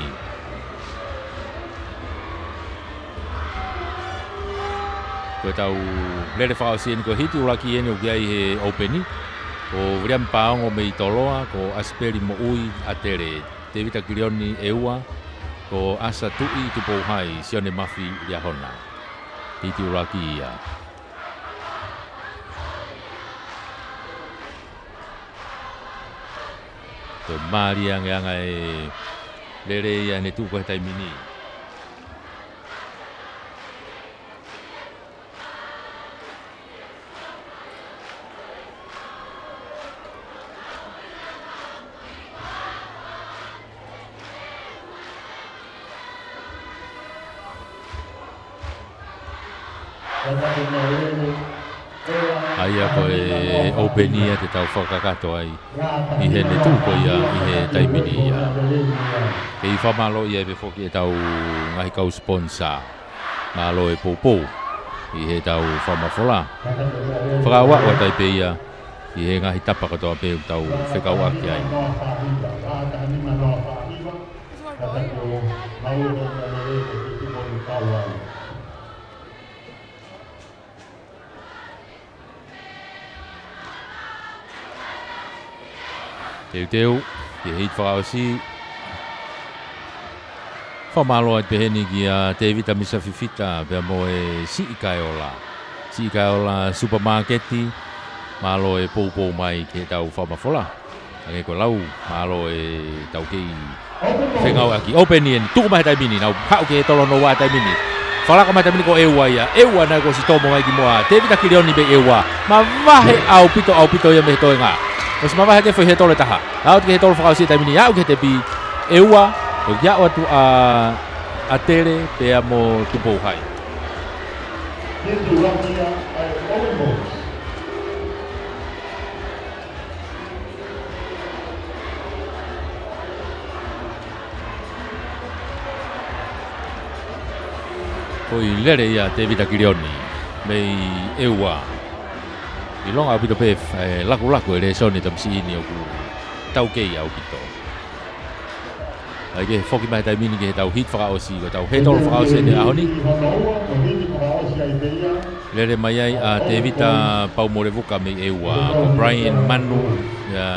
Ko ʻetau lele fakaʻosi eni ko e hiti ʻuluaki eni ʻoku ʻi ai he open. Ko Viliami Paongo mei Toloa, ko ʻAsipeli Moʻui ʻAtele, Tevita Kilioni ʻEua, ko ʻAsa Tuʻi Tupou Hai, Sione Mafi Liahona. Hiti ʻuluaki ia. Toe mālie ange ʻa e lele ia ʻene tuʻu ko ē he taimi ni. ʻA ia ko e open ia te tau fakakakato ai ʻi heʻene tuʻu ko ia ʻi he taimi ni ia. Kei fakamālō ia pē foki ʻetau ngaahi kau sponsor. Mālō e poupou ʻi heʻetau fakamafola. Fakaaʻu atu ai pē ia ʻi he ngaahi tapa kotoa pē ʻoku tau fekauʻaki ai. Teuteu, ki he hiti fakaʻosi. Fakamālō atu pē heni kia Tevita Misa Fifita, pea mo e Siʻi Kaeola. Siʻi Kaeola Supermarket, mālō e poupou mai ki heʻetau fakamafola. Hangē ko e lau, mālō ʻetau kei fengāueʻaki. Open eni, tuku mai he taimi ni, nau haʻu ki he hētolo hono ua he taimi ni. Fakalaka mai he taimi ni ko ʻEua ia. ʻEua naʻe kuo ʻosi tomo mai ki muʻa. Tevita Kilioni mei ʻEua. Mavahe ʻaupito, ʻaupito ia mei he toenga. ʻOsi mavahe hake foʻi hētolo ʻe taha. Aʻu ki he hētolo fakaʻosi he taimi ni. Aʻu ki he tepi. ʻEua. ʻOku aʻu atu ʻa ʻAtele pea mo Tupou Hai. ʻOi, lele ia Tevita Kilioni mei ʻEua. ʻIlonga ʻaupito pē, e, lakulaku e lēsoni tamasiʻi ni ʻoku taukei ʻaupito. ʻAi ke foki mai he taimi ni ki heʻetau hiti fakaʻosi, ko ʻetau hētolo fakaʻosi ʻeni he ʻaho ni. Lele mai ai ʻa Tevita Paumolevuka mei ʻEua, ko Brian Manu, ia,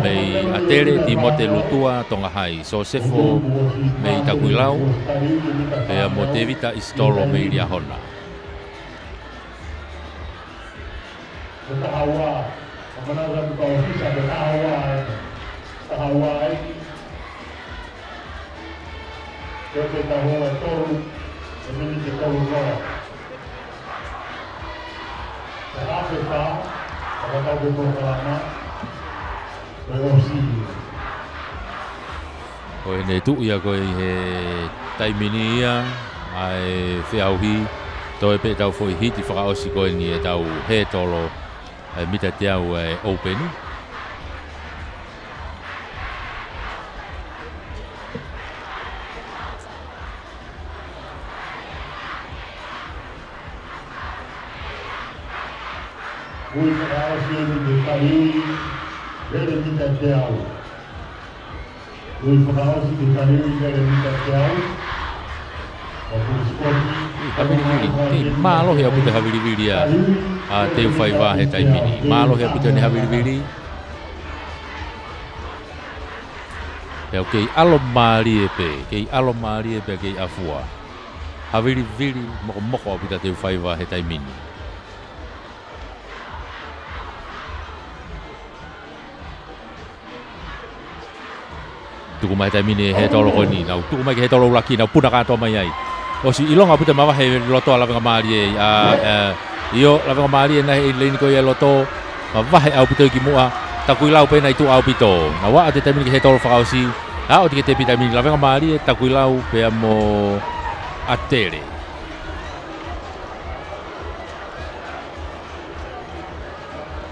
mei ʻAtele, Timote Lutua, Tonga High, Sosefo mei Takuilau, pea mo Tevita Isitolo mei Liahona. Ko e taha ua, ʻa e manava atu ka ʻofisa ko e taha ua ē. Taha ua ē. Ko e taha ua tolu, e miniti tolu noa. Ko e hafe fā, ʻa e kau ke polokalama, ko e ʻosi. Ko ʻene tuʻu ia ko ē he taimi ni ia, ʻa e feʻauhi, toe pē ʻetau foʻi hiti fakaʻosi ko eni ʻetau hētolo, ʻa e mita teau ʻa e ʻoupeni. Ui fakaʻosi eni ke kali ui, lele mita teau. Ui fakaʻosi ke kali ui, lele mita teau. Ui, havilivili. Kei mālohi ʻaupito e havilivili ʻa, ʻa Teufaiva he taimi ni. Mālohi ʻaupito ʻene havilivili. Pea ʻoku kei ʻalomālie pē, kei ʻalomālie pē, kei ʻafua. Havilivili mokomoko ʻaupito ʻa Teufaiva he taimi ni. Tuku mai he taimi ni e hētolo ko eni, nau tuku mai ki he hētolo ʻuluaki, nau puna kātoa mai ai. ʻOsi ʻilonga ʻaupito e mavahe loto ʻa Lavengamālie, ʻa, ʻa, ʻio, Lavengamālie naʻe ʻi he leini ko ia loto, mavahe ʻaupito ki muʻa, Takuilau pē naʻe tuʻu ʻaupito. Nau aʻu atu he taimi ni ki he hētolo fakaʻosi, aʻu atu ki he tepi taimi ni Lavengamālie, Takuilau pea mo ʻAtele.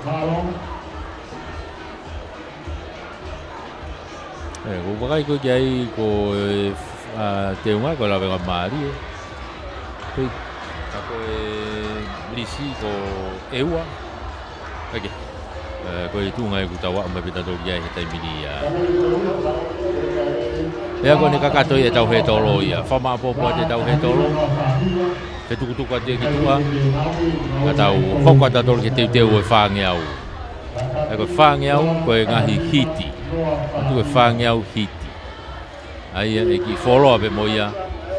Mālō. ʻE, ko e vakai ko ē ki ai ko e, ʻa, teunga ko Lavengamālie. Ko e, ʻa, ko e lisi ko ʻEua. ʻAi ke. ʻE, ko e tuʻunga ʻoku tau aʻu mai pē tautolu ki ai he taimi ni ia. Pea ko ʻene kakato ia ʻetau hētolo ia. Fakamāʻopoʻopo atu ʻetau hētolo. Fetukutuku atu ia ki tuʻa. Ka tau hoko atu tautolu ki he teuteu ʻo e fāngeau. ʻE ko e fāngeau, ko e ngaahi hiti. Atu e fāngeau hiti. ʻA ia ʻe kiʻi fuoloa pē mo ia.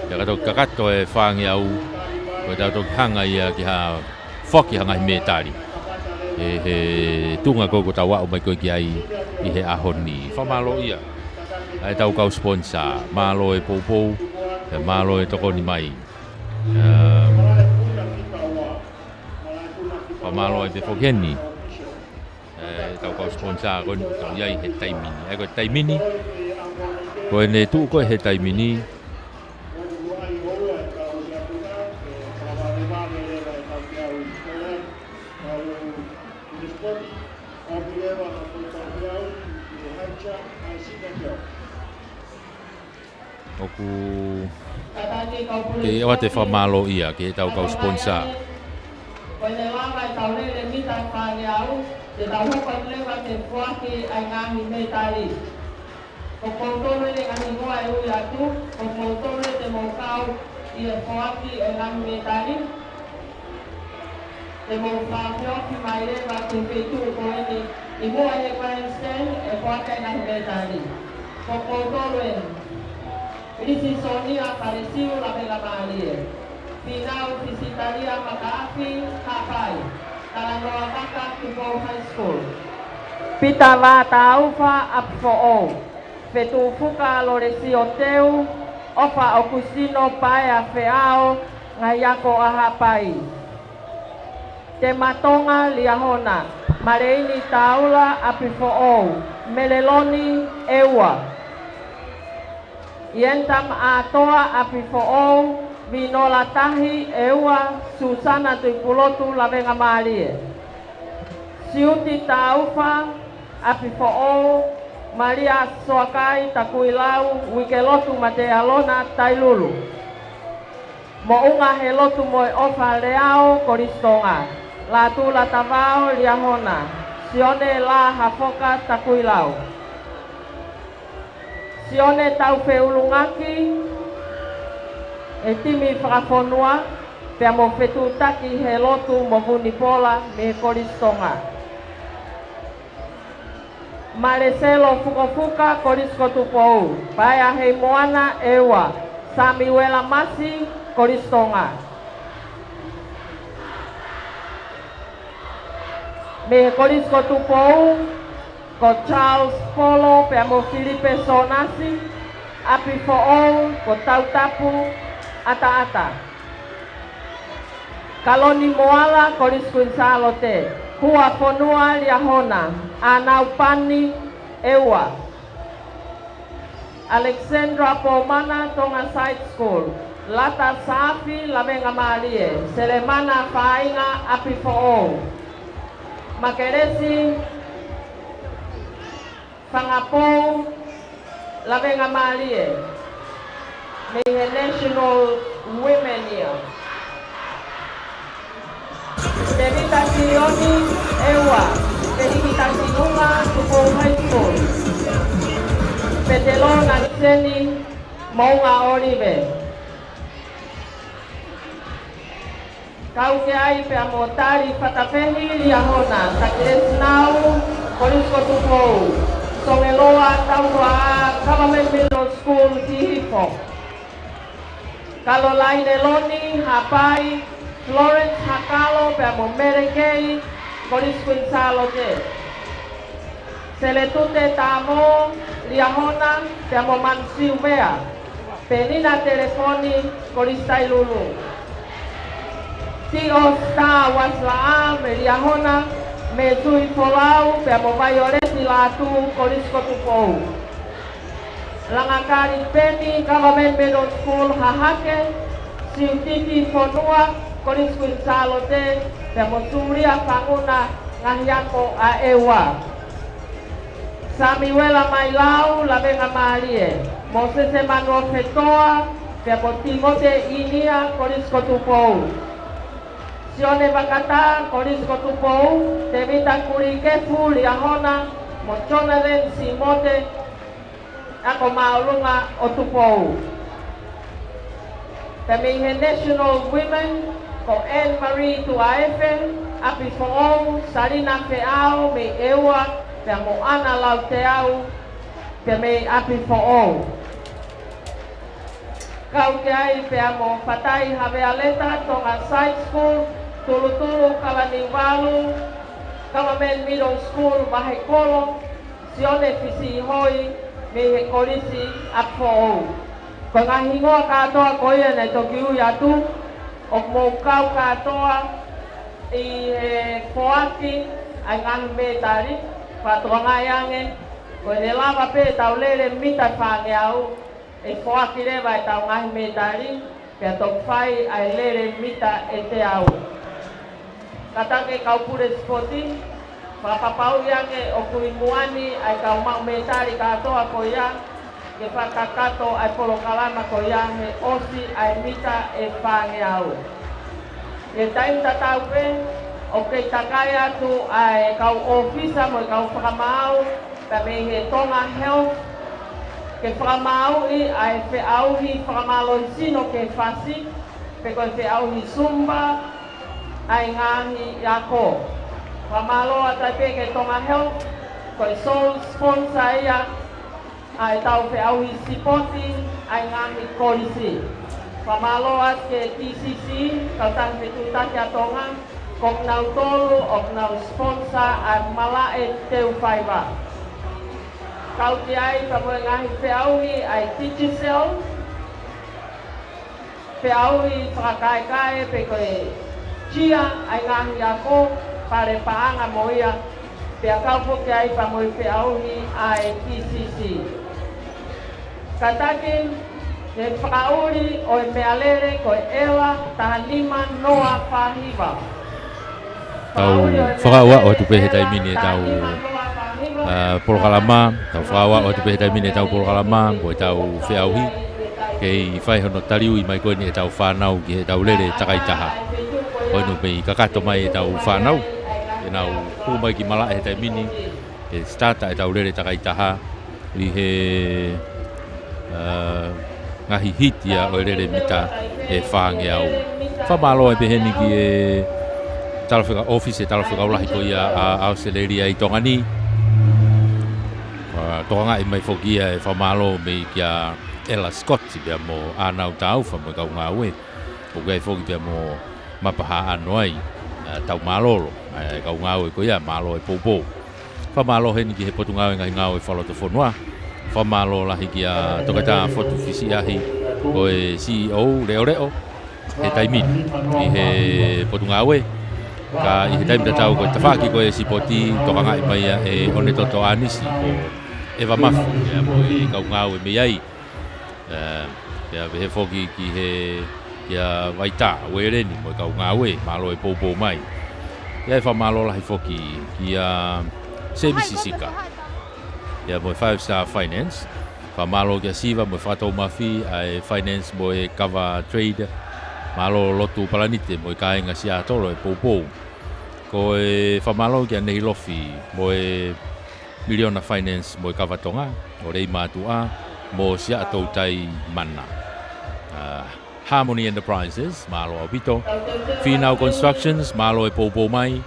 Pea ka toki kakato e fāngeau, ko ʻetau toki hanga ia ki ha foaki ha ngaahi mētali. ʻE he tuʻunga ko ē ʻoku tau aʻu mai ko ē ki ai ʻi he ʻaho ni. Fakamālō ia. ʻA ʻetau kau sponsor. Mālō e poupou. Pea mālō e tokoni mai. Ā, fakamālō ai pē foki heni. ʻE, ʻetau kau sponsor ko eni ʻoku tau ʻi ai he taimi ni. ʻE, ko e taimi ni. Ko ʻene tuʻu ko ē he taimi ni. ʻOku kei ʻoatu e fakamālō ia ki heʻetau kau sponsor. Ko ʻene lava ʻetau lele mita fāngeau, te tau hoko atu leva ki he foaki ʻa e ngaahi mētali. Ko kimoutolu eni e ngaahi hingoa ʻe ui atu, ko kimoutolu eni te mou kau ʻi he foaki ʻo e ngaahi mētali. Te mou fakaʻofoʻofa mai leva ki he feituʻu ko eni ʻi muʻa he grandstand ʻo e foaki ʻa e ngaahi mētali. Ko kimoutolu eni: Lisi Sonia Palesiu Lavengamālie. Fīnau Fisitalia Makaafi Haʻapai. Talanoa Vaka Tupou High School. Pita Vātaufa ʻApifoʻou. Fetuʻufuka Lolesio Teu, ʻOfa ʻOkusino Paea Feao, Ngaahi Ako ʻa Haʻapai. Tematonga Liahona, Maleini Taula ʻApifoʻou, Meleloni ʻEua. Ientam Atoa ʻApifoʻou, Vinola Tahi ʻEua, Susana Tuipulotu Lavengamālie. Siuti Taufa ʻApifoʻou, Malia Soakai Takuilau, Uikelotu Matealona Tailulu. Moʻunga he Lotu mo e ʻOfa Leao, Kolisi Tonga, Lātū Latavao Liahona, Sione Lā Hafoka Takuilau. Sione Taufeʻulungaki, e timi fakafonua, pea mo Fetuʻutaki he Lotu mo Vunipola mei he Kolisi Tonga. Maleselo Fukofuka, Kolisi ko Tupou, Paea Heimoana, ʻEua, Samiuela Masi, Kolisi Tonga. Mei he Kolisi ko Tupou, ko Charles Polo pea mo Filipe Sonasi, ʻapi foʻou ko Tautapu, ʻAtaʻata. Kaloni Moala, Kolisi Kuini Sālote, Hua Fonua Liahona, ʻAnaupani, ʻEua. Alexandra Pomana, Tonga Side School, Lata Saafi, Lavengamālie, Selemana Fainga, ʻapi foʻou. Makelesi Fangapou, Lavengamālie, mei he National Women ia. Tevita Sioni, ʻEua, Tevita Siunga, Tupou High School. Petelona Seni, Moʻunga ʻŌlive. Kau ki ai pea mo Tali Fatafehi Liahona, Takilesi Nau, Kolisi ko Tupou, Songeloa Tautuaʻā, Government Middle School, Hihifo. Kalolaine Loni Hapai, Florence Hakalo pea mo Melekei, Kolisi Kuini Sālote. Seletute Tamo Liahona pea mo Mansiuvea, Penina Telefoni, Kolisi Tailulu. Tio Star Wasilaʻā Liahona, Mesui Folau pea mo Vaioleti Lātū, Kolisi ko Tupou. Langakali Peni, Government Middle School, Hahake, Siutiki Fonua, Kolisi Kuini Sālote, pea mo Sulia Fanguna, Ngaahi Ako ʻa ʻEua. Samiuela Mailau, Lavengamālie, Mosese Manuofetoa, pea mo Timote ʻInia, Kolisi ko Tupou. Sione Vakata, Kolisi ko Tupou, Tevita Kulikefu Liahona, mo Jonathan Simote, Ako Māʻolunga ʻo Tupou. Pea mei he National Women, ko Anne Marie Tuʻaefe, ʻapi foʻou, Salina Feʻao mei ʻEua, pea mo ʻAna Lauteau, pea mei ʻapi foʻou. Kau ki ai pea mo Fatai Havea Leta, Tonga Side School, Tulutulu Kalaniuvalu, Government Middle School, Vahekolo, Sione Fisiʻihoi, mei he Kolisi ʻApifoʻou. Ko e ngaahi hingoa kātoa ko ia naʻe toki ui atu, ʻoku mou kau kātoa ʻi he foaki ʻa e ngaahi mētali, fakatokangaʻi ange, ko ʻene lava pē ʻetau lele mita fāngeau, ʻe foaki leva ʻetau ngaahi mētali, pea toki fai ʻa e lele mita ʻe teau. Kātaki kau pule sipoti, fakapapauʻi ange ʻoku ʻi muʻa ni ʻa e kau maʻu mētali kātoa ko ia, ke fakakakato ʻa e polokalama ko ia he ʻosi ʻa e mita ʻe fāngeau. ʻI he taimi tatau pē, ʻoku kei takai atu ʻa e kau ʻōfisa mo e kau fakamaau, pea mei he Tonga Health, ke fakamaauʻi ʻa e feʻauhi fakamālohisino ke fasi, pe ko e feʻauhi Zumba, ʻa e ngaahi ako. Fakamālō atu ai pē ki he Tonga Health, ko e sole sponsor ia ʻa ʻetau feʻauhi sipoti ʻa e ngaahi kolisi. Fakamālō atu ki he T C C, Kautaha Fetuʻutaki ʻa Tonga, ko kinautolu ʻoku nau sponsor ʻa e malaʻe teu faiva. Kau ki ai pea mo e ngaahi feʻauhi ʻa e Digicel, feʻauhi fakakaekae pe ko e tia ʻa e ngaahi ako, fale paʻanga mo ia, pea kau foki ai pea mo e feʻauhi ʻa e T C C. Kātaki, he fakaʻuli ʻo e meʻalele ko e ʻEla taha nima noa fā hiva. Tau fakaaʻu atu pē he taimi ni ʻetau, ʻa, polokalama, tau fakaaʻu atu pē he taimi ni ʻetau polokalama, ko ʻetau feʻauhi. Kei fai hono taliui mai ko eni ʻetau fānau ki heʻetau lele takaitaha. Ko eni mei kakato mai ʻetau fānau, ʻenau hū mai ki malaʻe he taimi ni, ke sitata ʻetau lele takaitaha ʻi he, ā, ngaahi hiti ia ʻo e lele mita ʻe fāngeau. Fakamālō ai pē heni ki he talafeka-, ʻōfisi ʻo e talafekau lahi ko ia ʻa ʻAositelēlia ʻi Tonga ni. Ā, tokangaʻi mai foki ia e fakamālō mei kia Ella Scott pea mo ʻAnau Taufa mo e kau ngāue. ʻOku ʻi ai foki pea mo Mapa Haʻano ai, ā, tau mālōlō, ā, e kau ngāue ko ia, mālō e poupou. Fakamālō heni ki he Potungāue Ngaahi Ngāue Fakalotofonua. Fakamālō lahi kia Toketā Fotu Fisiʻahi, ko e CEO leʻoleʻo he taimi ni ʻi he Potungāue. Ka ʻi he taimi tatau ko e tafaʻaki ko e sipoti, tokangaʻi mai ia ʻe ʻOnetoto ʻAnisi, ko ʻEva Mafi, ia mo e kau ngāue mei ai. Ā, pea pehē foki ki he, kia Vaitā Ueleni mo e kau ngāue, mālō e poupou mai. Pea ʻe fakamālō lahi foki kia Semisi Sika, ia mo e Five Star Finance. Fakamālō kia Siva mo e Fakatoumafi ʻa e Finance mo e Kava Trade. Mālō Lotu Palanite mo e kāinga Siatolo e poupou. Ko e fakamālō kia Nehi Lofi mo e Miliona Finance mo e Kava Tonga, ʻo Lei Mātuʻa, mo Siaʻatoutai Mana. Ā, Harmony Enterprises, mālō ʻaupito. Fīnau Constructions, mālō e poupou mai.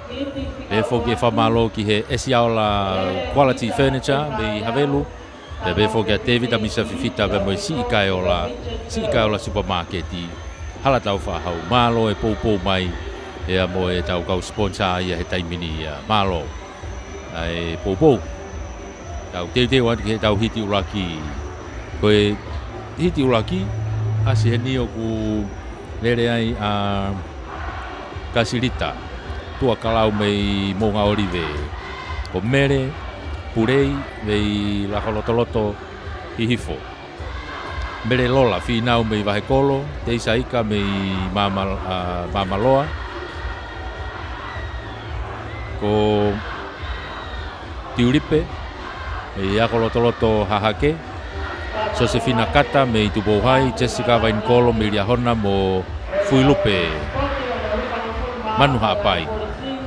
Pehē foki e fakamālō ki he ʻEsiaola Quality Furniture mei Havelu. Pea pehē foki kia Tēvita Misa Fifita pea mo e Siʻi Kaeola, Siʻi Kaeola Supermarket, Hala Taufaʻahau, mālō e poupou mai, ia mo ʻetau kau sponsor ia he taimi ni ia, mālō ʻa e poupou. Tau teuteu atu ki heʻetau hiti ʻuluaki. Ko e hiti ʻuluaki, ʻasi heni ʻoku lele ai ʻa Kasilita Tuʻakalau mei Moʻungaʻolive. Ko Mele Pulei mei Lakolotoloto Hihifo. Mele Lola Fīnau mei Vahekolo, Teisaika mei Māmal-, ā, Māmaloa. Ko Tiulipe mei Akolotoloto Hahake. Sosefina Kata mei Tupou Hai, Jessica Vainikolo mei Liahona mo Fuilupe Manu Haʻapai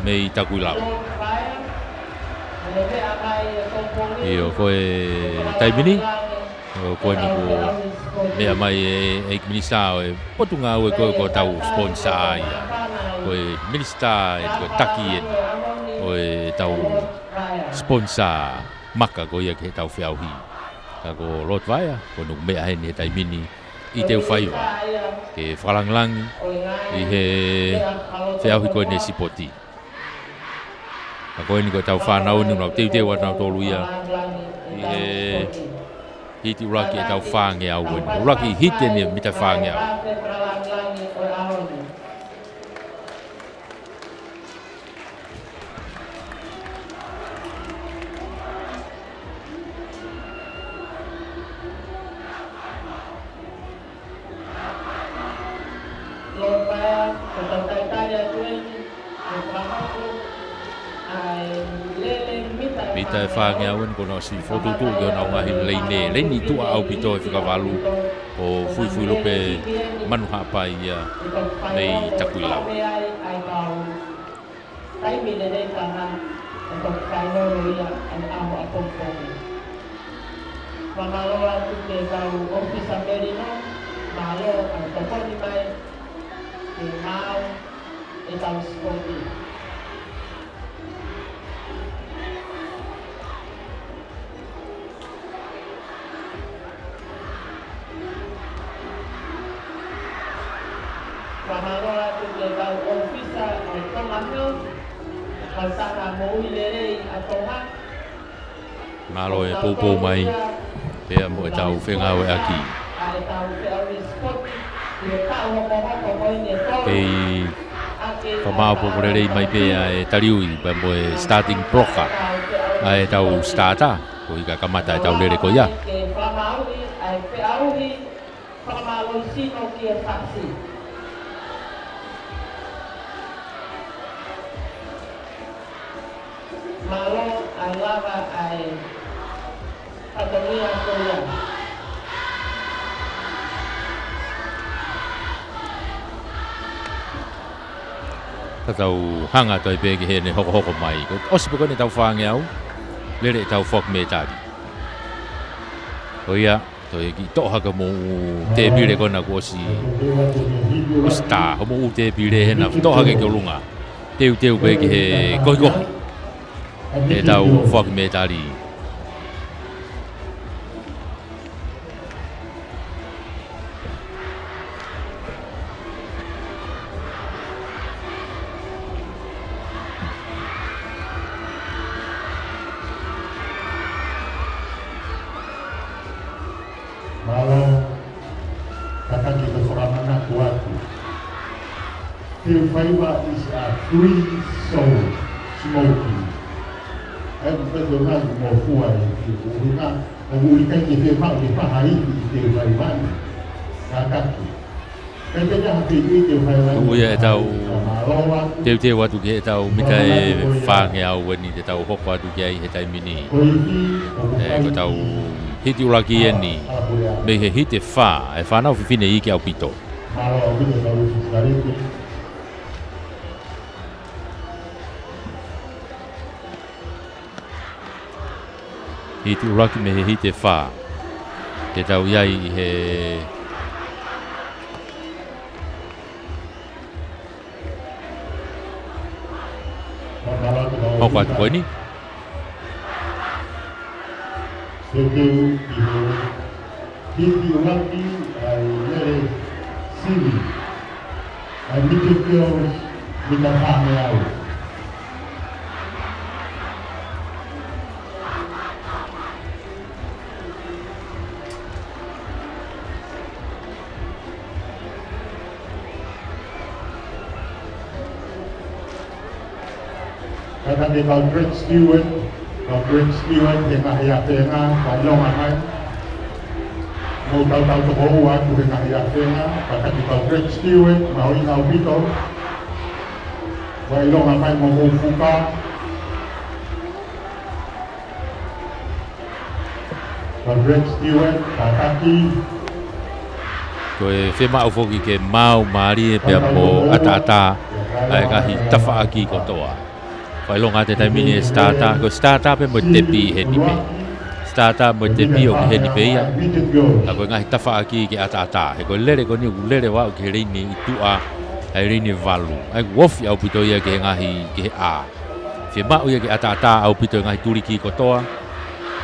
mei Takuilau. ʻIo, ko e taimi ni, ʻo ko eni kuo meʻa mai e, ʻEiki Minisitā ʻo e Potungāue ko, ko ʻetau sponsor ia. Ko e minisitā eni, ko e taki eni ʻo ʻetau sponsor maka ko ia ki heʻetau feʻauhi. Ka ko Lord Vaea, ko eni ʻoku meʻa heni he taimi ni ʻi Teufaiva, ke fakalangilangi ʻi he feʻauhi ko eni e sipoti. Ka ko eni ko ʻetau fānau ni ʻoku nau teuteu atu nautolu ia ʻi he hiti ʻuluaki ʻetau fāngeau eni. ʻUluaki hiti eni mita fāngeau. Mita ʻe fāngeau eni kuo nau ʻosi fokotuʻutuʻu ki honau ngaahi leini, leini tuʻa ʻaupito ʻe fika valu, ko Fuifuilupe Manu Haʻapai ia mei Takuilau. Taimi lelei taha ʻe toki fainolo ia ʻa e ʻaho ʻapongipongi. Fakamālō atu ki he kau ʻōfisa melino, mālō ʻa e tokoni mai ke maau ʻetau sipoti. Fakamālō atu ki he kau ʻōfisa ʻo Tonga Health, kau tangata moʻui lelei ʻa Tonga. Mālō e poupou mai, pea mo ʻetau fengāueʻaki. Kei fakamāopoopo lelei mai pē ʻa e taliui, pea mo e starting blocker ʻa ʻetau starter, koeʻuhi ka kamata ʻetau lele ko ia. Fakamālō sino ki he fasi. Mālō ʻa e lava ʻa e fatongia ko ia. Ka tau hanga atu ai pē ki heʻene hokohoko mai. Ko e ʻosi pē ko eni ʻetau fāngeau, lele ʻetau foaki mētali. Ko ia, toe kiʻi toʻo hake hoʻomou tēpile ko ena kuo ʻosi, ʻosi tā, hoʻomou tēpile hena, toʻo hake ki ʻolunga. Teuteu pē ki he kohikohi ʻetau foaki mētali. Mālō, kātaki ke fakamanatu atu. Te u faiva is a free soul smoking. ʻA ia ko e ngaahi mo fua e ki ʻolunga, ʻoku ʻikai ke te maʻu ke paha ivi i te u faiva ni. Kātaki. Tuku ia ʻetau teuteu atu ki heʻetau mita ʻe fāngeau eni te tau hoko atu ki ai he taimi ni. ʻE, ko ʻetau hiti ʻuluaki eni mei he hiti ʻe fā, ʻa e fānau fefine iiki ʻaupito. Hiti ʻuluaki mei he hiti ʻe fā. Te tau ʻi ai ʻi he hoko atu ko eni. Hiti ʻuluaki ʻa e lele sivi. ʻA e Midget Girls, mita fāngeau. Kātaki kau Greg Stewart, kau Greg Stewart, he ngaahi ʻafenga, fakaʻilonga mai. Mou tautau toko ua atu he ngaahi ʻafenga, kātaki kau Greg Stewart, mahuʻinga ʻaupito. Fakaʻilonga mai mo mou fuka. Kau Greg Stewart, kātaki. Ko e fiemaʻu foki ke maau mālie pea mo ʻataʻatā ʻa e ngaahi tafaʻaki kotoa. Fakaʻilonga atu he taimi ni e starter, ko e starter pē mo e tepi heni pē. Starter mo e tepi ʻoku heni pē ia. Ka ko e ngaahi tafaʻaki ke ʻataʻatā. He ko e lele ko eni ʻoku lele ʻo aʻu ki he leini ʻi tuʻa, ʻa e leini ʻe valu. ʻA ia ʻoku ofi ʻaupito ia ki he ngaahi, ki he ʻā. Fiemaʻu ia ke ʻataʻatā ʻaupito e ngaahi tuliki kotoa.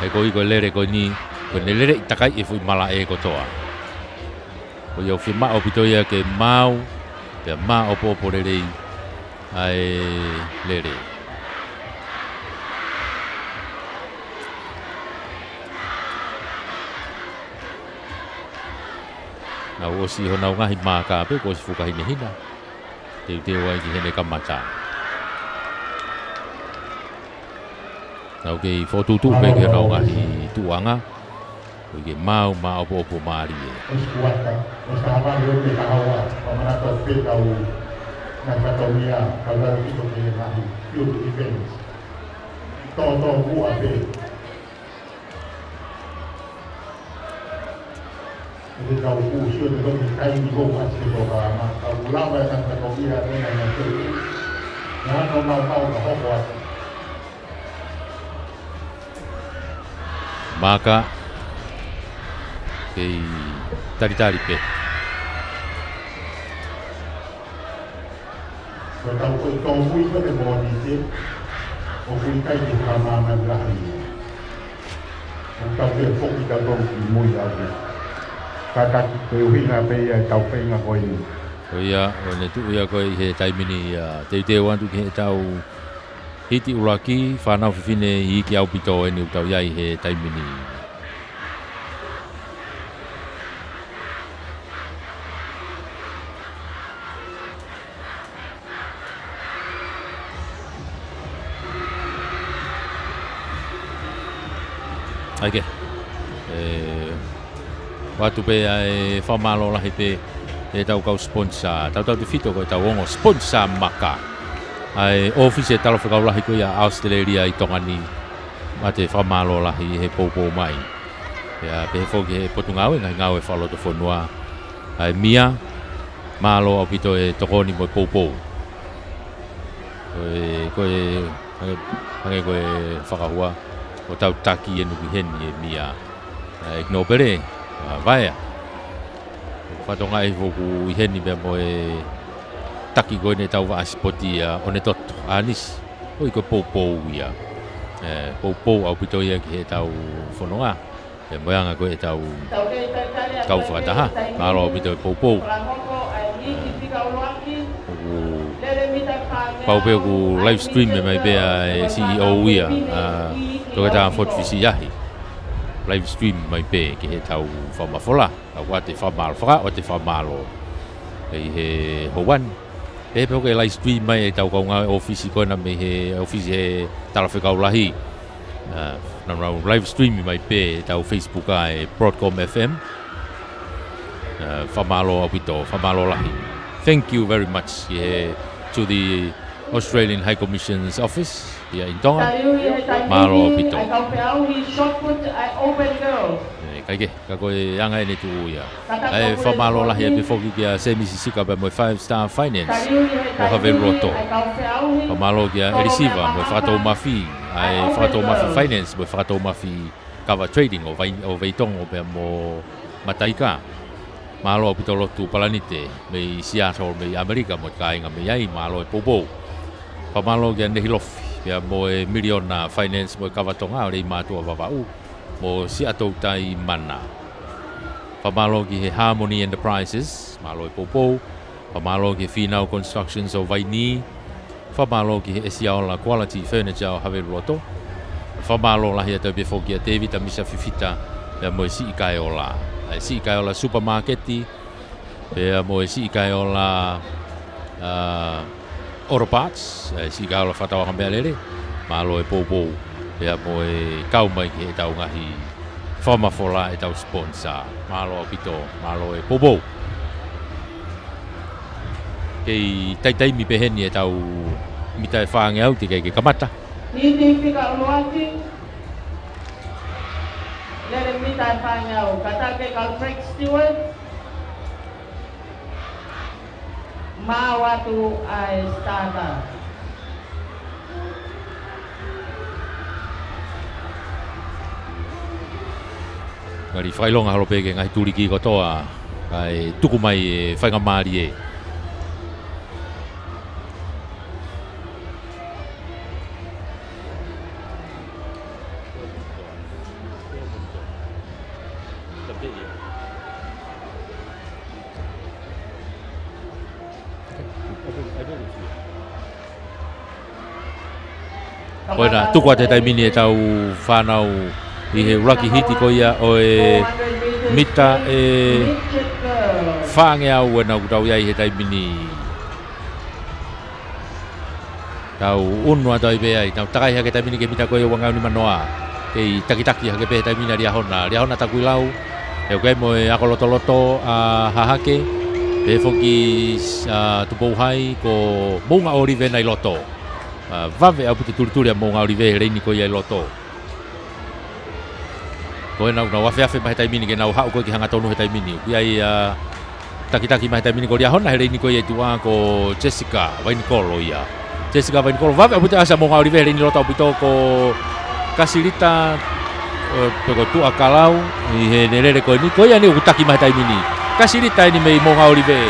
He ko e, ko e lele ko eni, ko ʻene lele ʻi takai e foʻi malaʻe kotoa. Ko ia ʻoku fiemaʻu ʻaupito ia ke maau, pea māʻopoʻopo lelei ʻa e lele. Nau ʻosi honau ngaahi maaka pē, kuo ʻosi fuka hinehina. Teuteu ai ki heʻene kamata. Nau kei fokotuʻutuʻu pē ki honau ngaahi tuʻuʻanga. Ko e ke maau māʻopoʻopo mālie. ʻOsi kuata, ʻosi taha valu ʻo e kahawa, fakamanatu pē kau ngaahi fatongia, kau lalo kito ki he ngaahi field events. Tōtōmuʻa pē. Ko e kau kuo sio te toki kai ni ko ʻasi ko ka ma, kau lava e ngaahi fatongia ʻa e ngaahi field. Naʻa nau maumau ka hoko atu. Maaka. Kei talitali pē. Ko e tau ko e tōmui ko e mōnite, ʻoku ʻikai ke fakamāmani lahi. ʻOku tau ke foki tautolu ki mui ʻaupito. Kātaki ko e ʻuhinga pē ia ʻetau feinga ko eni. Ko ia, ʻo ne tuʻu ia ko ē ʻi he taimi ni ia, teuteu atu ki heʻetau hiti ʻuluaki, fānau fefine iiki ʻaupito eni ʻoku tau ʻi ai he taimi ni. ʻAi ke. ʻE, ʻoatu pē ʻa e fakamālō lahi pē ʻetau kau sponsor. Tautautefito ko ʻetau ongo sponsor maka. ʻA e ʻōfisi e Talafekau Lahi ko ia ʻAositelēlia ʻi Tonga ni. ʻOatu e fakamālō lahi he poupou mai. Pea pehē foki he Potungāue Ngaahi Ngāue Fakalotofonua. ʻA e mia, mālō ʻaupito e tokoni mo e poupou. Ko e, ko e, hangē, hangē ko e fakahua, ʻoku tau taki ʻeni ki heni ʻe Mia, ʻa e ʻEiki Nōpele, ʻa Vaea. Fakatokangaʻi foki ʻi heni pea mo e taki ko eni ʻetau vaʻa sipoti ʻa ʻOnetoto, ʻAnisi. ʻOi ko e poupou ia. ʻE, poupou ʻaupito ia ki heʻetau fononga. ʻE, mo e anga ko ē ʻetau kau fakataha. Mālō ʻaupito e poupou. ʻOku pau pē ʻoku live stream mai pē ʻa e C E O ia, ʻa Toketā Foti Fisiahi. Live stream mai pē ki heʻetau fakamafola. ʻOku ʻoatu e fakamālō, fakaʻoatu e fakamālō ʻi he houa ni. Pehē pē ʻoku live stream mai ʻetau kaungā ʻōfisi ko ena mei he ʻōfisi he Talafekau Lahi. ʻA, nau, nau live stream mai pē ʻetau Facebook ʻa e Broadcom F M. ʻA, fakamālō ʻaupito, fakamālō lahi. Thank you very much ki he, to the Australian High Commission's Office here in Tonga. Mālō ʻaupito. ʻE, kae kehe, ka ko e anga ʻeni ʻoku tuʻu ia. ʻA e fakamālō lahi ʻaupito foki kia Semisi Sika pea mo e Five Star Finance ʻo Haveluloto. Fakamālō kia ʻElisiva mo e Fakatoumafi, ʻa e Fakatoumafi Finance mo e Fakatoumafi Kava Trading ʻo Vai-, ʻo Veitongo pea mo Mataika. Mālō ʻaupito Lotu Palanite mei Seattle mei ʻAmelika mo e kāinga mei ai, mālō e poupou. Fakamālō kia Nehilofi pea mo e Miliona Finance mo e Kava Tonga ʻo Leimātuʻa Vavaʻu mo Siaʻatoutai Mana. Fakamālō ki he Harmony Enterprises, mālō e poupou. Fakamālō ki he Fīnau Constructions ʻo Vainī. Fakamālō ki he ʻEsiaola Quality Furniture ʻo Haveluloto. Fakamālō lahi atu pē foki kia Tēvita Misa Fifita pea mo e Siʻi Kaeola. ʻA e Siʻi Kaeola Supermarket, pea mo e Siʻi Kaeola, ʻa, Auto Parts, ʻa e Siʻi Kaeola Fakatauʻanga Meʻalele, mālō e poupou, pea mo e kau mai ki heʻetau ngaahi fakamafola ʻetau sponsor. Mālō ʻaupito, mālō e poupou. Kei taitaimi pē heni ʻetau mita ʻe fāngeau teʻeki ke kamata. Niti fika ʻuluaki. Lele mita ʻe fāngeau, kātaki ʻe Craig Stewart. Maʻu atu ʻa e starter. Ngali fakaʻilonga holo pē ki he ngaahi tuliki kotoa, kae tuku mai e faingamālie. Ko ena, tuku atu he taimi ni ʻetau fānau ʻi he ʻuluaki hiti ko ia ʻo e mita ʻe fāngeau ʻena ʻoku tau ʻi ai he taimi ni. Tau ʻunu atu ai pē ai, tau takai hake taimi ni ki he mita ko ia ua ngeau nima noa. Kei takitaki hake pē he taimi ni ʻa Liahona. Liahona Takuilau, ʻoku ʻi ai mo e ako lotoloto ʻa Hahake. Pehē foki ʻa Tupouhai ko Moʻungaʻolive ʻena ʻi loto. ʻA, vave ʻaupito e tulituli ʻa Moʻungaʻolive he leini ko ia ʻi loto. Ko ena ʻoku nau afeafe mai he taimi ni ke nau haʻu ko ē ki hangatonu he taimi ni. ʻOku ʻi ai ʻa takitaki mai he taimi ni ko Liahona he leini ko ia ʻi tuʻa ko Jessica Vainikolo ia. Jessica Vainikolo, vave ʻaupito ʻa Moʻungaʻolive he leini loto ʻaupito ko Kasilita, ʻo, pe ko Tuʻakalau, ʻi heʻene lele ko eni. Ko ia ʻeni ʻoku taki mai he taimi ni. Kasilita ʻeni mei Moʻungaʻolive.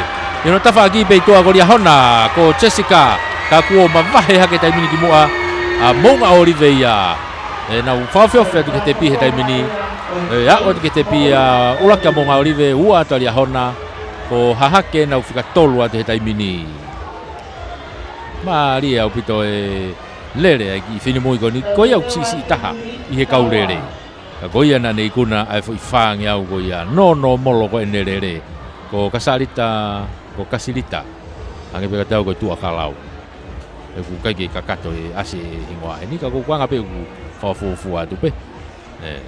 ʻI hono tafaʻaki pē ʻi tuʻa ko Liahona, ko Jessica, ka kuo mavahe hake taimi ni ki muʻa ʻa Moʻungaʻolive ia. ʻE nau fakaofiofi atu ki he tepi he taimi ni. ʻE aʻu atu ki he tepi ʻa ʻuluaki ʻa Moʻungaʻolive, ua atu ʻa Liahona, ko Hahake nau fika tolu atu he taimi ni. Mālie ʻaupito e lele ʻa e kiʻi finemui ko eni, ko ia ʻoku siʻisiʻi taha ʻi he kau lele. Ka ko ia naʻa ne ikuna ʻa e foʻi fāngeau ko ia, nō, nō molo ko ʻene lele. Ko Kasalita, ko Kasilita. Hangē pē kiate au ko Tuʻakalau. ʻOku ʻikai ke kakato e ʻasi e hingoa heni, ka ko e anga pē ʻoku fakafuofua atu pē. ʻE.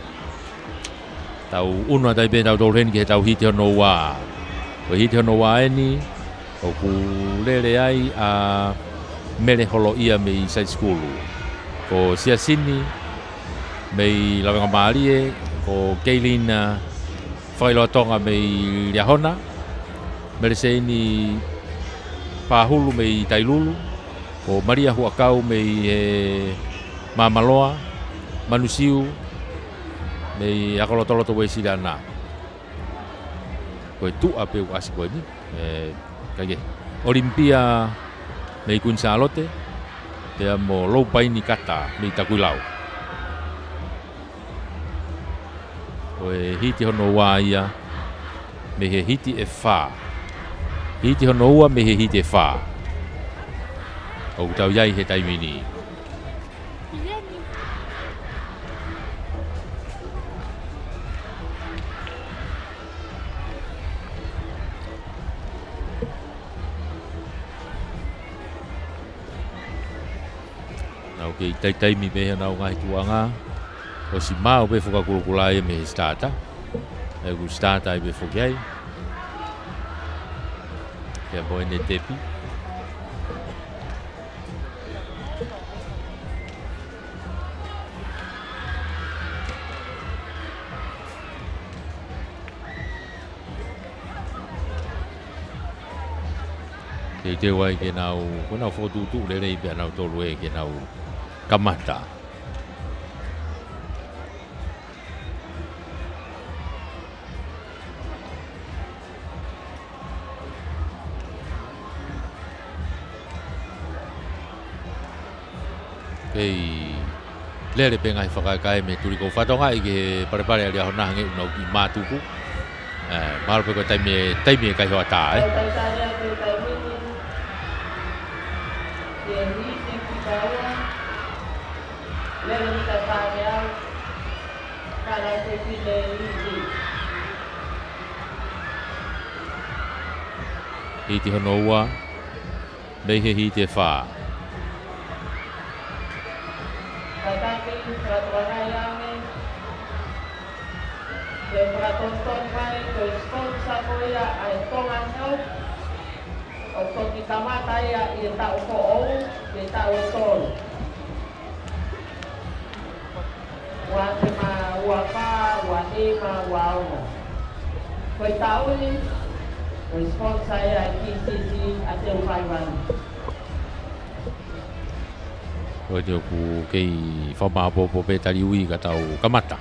Tau ʻunu atu ai pē tautolu heni ki heʻetau hiti hono ua. Ko e hiti hono ua ʻeni, ʻoku lele ai ʻa Mele Holoʻia mei Saisikulu. Ko Siasini mei Lavengamālie, ko Keilina Fakailoatonga mei Liahona, Meleseini Pahulu mei Tailulu, Ko Malia Huʻakau mei he Māmaloa, Manusiu mei Akolotoloto Uēsiliana. Ko e tuʻa pē ʻoku ʻasi ko eni. ʻE, kae kehe, ʻOlimipia mei Kuini Sālote, pea mo Loupaini Kata mei Takuilau. Ko e hiti hono ua ia mei he hiti ʻe fā. Hiti hono ua mei he hiti ʻe fā ʻoku tau ʻi ai he taimi ni. Nau kei taitaimi pē he nau ngaahi tuʻuʻanga. ʻOsi maʻu pē fakakulukula ia mei he starter. ʻE, ʻoku starter ai pē foki ai. Pea mo ʻene tepi. Teuteu ai ke nau, ko ʻenau fokotuʻutuʻu lelei pē ʻanautolu ē ke nau kamata. Kei lele pē ngaahi fakakae mei he tuli kou fatonga ʻi he palepale ʻa Liahona hangē ʻoku nau kiʻi mātuku. ʻE, mahalo pē ko e taimi ē, taimi ʻe kaihoa tā, ē. Hiti hono ua mei he hiti ʻe fā. Kātaki, fakatuʻanai ange, ke fakatonutonu mai, ko e sponsor ko ia ʻa e Tonga Health, ʻoku toki kamata ia ʻi he taʻu foʻou, ʻi he taʻu ʻe tolu. Ua afe mā ua fā, ua nima, ua ono. Ko e taʻu ni, ko e sponsor ia ʻa e P C C ʻa Teu Faivalu. Ko e te ʻoku kei fakamāʻopoʻopo pē taliui ka tau kamata.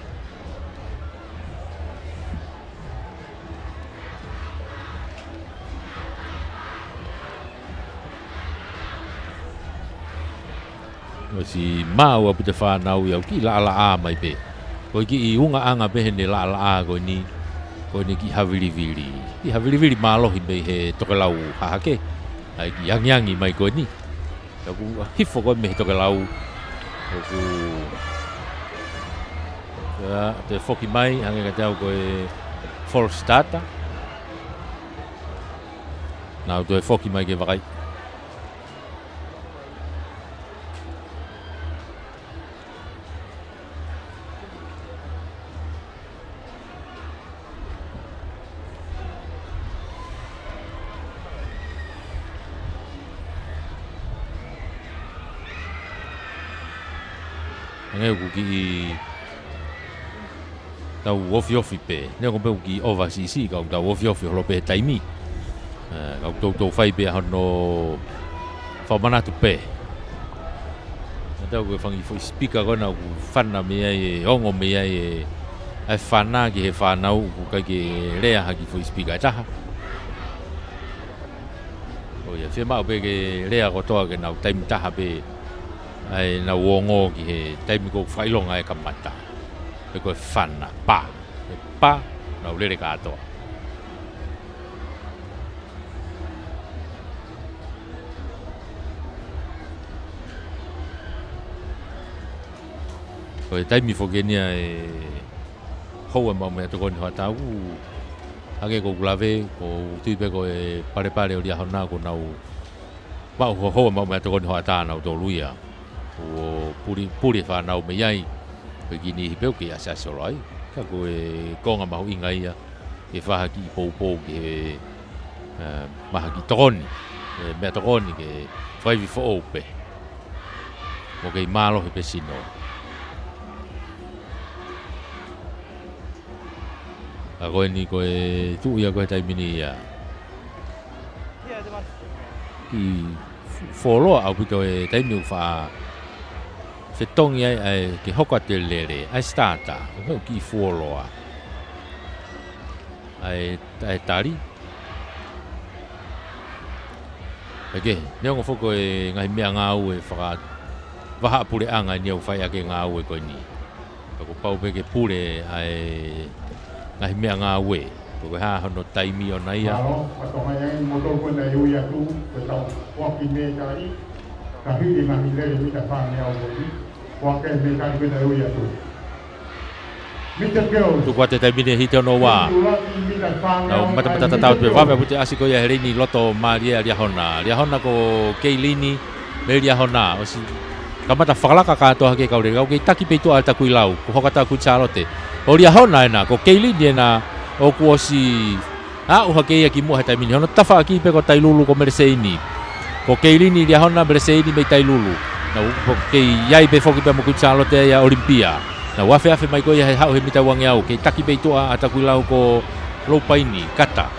ʻOsi maʻu ʻaupito e fānau ia ʻoku kiʻi laʻalaʻā mai pē. Ko e kiʻi ungaʻanga pē heʻene laʻalaʻā ko eni, ko ʻene kiʻi havilivili. Kiʻi havilivili mālohi mei he tokelau hahake. ʻA e kiʻi angiangi mai ko eni. Ka ʻoku hifo ko ē mei he tokelau. ʻOku, ʻa, toe foki mai, hangē kiate au ko e false starter. Nau toe foki mai ke vakai. Hangē ʻoku kiʻi tau ofiofi pē. Neongo pē ʻoku kiʻi ʻova siʻisiʻi ka ʻoku tau ofiofi holo pē he taimi. ʻE, ka ʻoku toutou fai pē ʻa hono fakamanatu pē. Naʻa tau ko e fanga kiʻi foʻi sipika ko ena ʻoku fana mei ai e ongo mei ai e, ʻa e fana ki he fānau ʻoku ʻikai ke lea ha kiʻi foʻi sipika ʻe taha. ʻOiauē, fiemaʻu pē ke lea kotoa ke nau taimi taha pē ʻa ʻenau ongo ki he taimi ʻoku fakaʻilonga ai e kamata. Pe ko e fana, pā. ʻE pā, nau lele kātoa. Ko e taimi foki eni ia ʻe houa maʻu meʻatokoni hoʻatā ʻoku, hangē ko ʻeku lave, ʻoku ou tui pē ko e palepale ʻo Liahona kuo nau maʻu houa maʻu meʻatokoni hoʻatā nautolu ia. ʻO puli, puli e fānau mei ai. Ko e kiʻi niʻihi pē ʻoku kei ʻasiʻasi holo ai. Ka ko e konga mahuʻinga ia ke fai ha kiʻi poupou ki he, ʻe, mahaki tokoni. ʻE, meʻatokoni ke fakaivi foʻou pē. Mo kei mālohi pē sino. Ka ko eni ko e tuʻu ia ko e taimi ni ia. Kiʻi Fuoloa ʻaupito e taimi ʻoku faʻa fetongi ai ʻa e ke hoko atu e lele ʻa e starter, ʻoku kiʻi fuoloa ʻa e, ʻa e tali. Eke, neongo foki e ngaahi meʻangāue fakavahaʻapuleʻanga ʻeni ʻoku fai ʻaki e ngāue ko eni. Ka kuo pau pē ke pule ʻa e ngaahi meʻangāue. Ko e hā hono taimi ʻona ia. Mālō, ʻa Tonga ia ʻi moto ko ena e ui atu, ko e tau foaki mētali, ka hili ngaahi lele mita fāngeau ko eni, foaki e mētali ko ena e ui atu. Mita Keo. Tuku atu e taimi ni e hiti hono ua. Hiti ʻuluaki mita fāngeau. Nau matamata tatau pē, vave ʻaupito e ʻasi ko ia he leini loto mālie ʻa Liahona. Liahona ko Keilini, mei Liahona. ʻOsi kamata fakalaka kātoa hake kau lele, kau kei taki pē ʻi tuʻa ʻa Takuilau, ko hoka Takuilau Sālote. Ko Liahona ena, ko Keilini ena, ʻoku ʻosi aʻu hake ia ki muʻa he taimi ni. Hono tafaʻaki pē ko Tailulu ko Meleseini. Ko Keilini, Liahona, Meleseini mei Tailulu. Nau, ko kei ʻi ai pē foki pea mo Kuini Sālote ia ʻa Olympia. Nau afeafe mai ko ia he haʻu he mita uangeau. Kei taki pē ʻi tuʻa ʻa Takuilau ko Loupaini, Kata.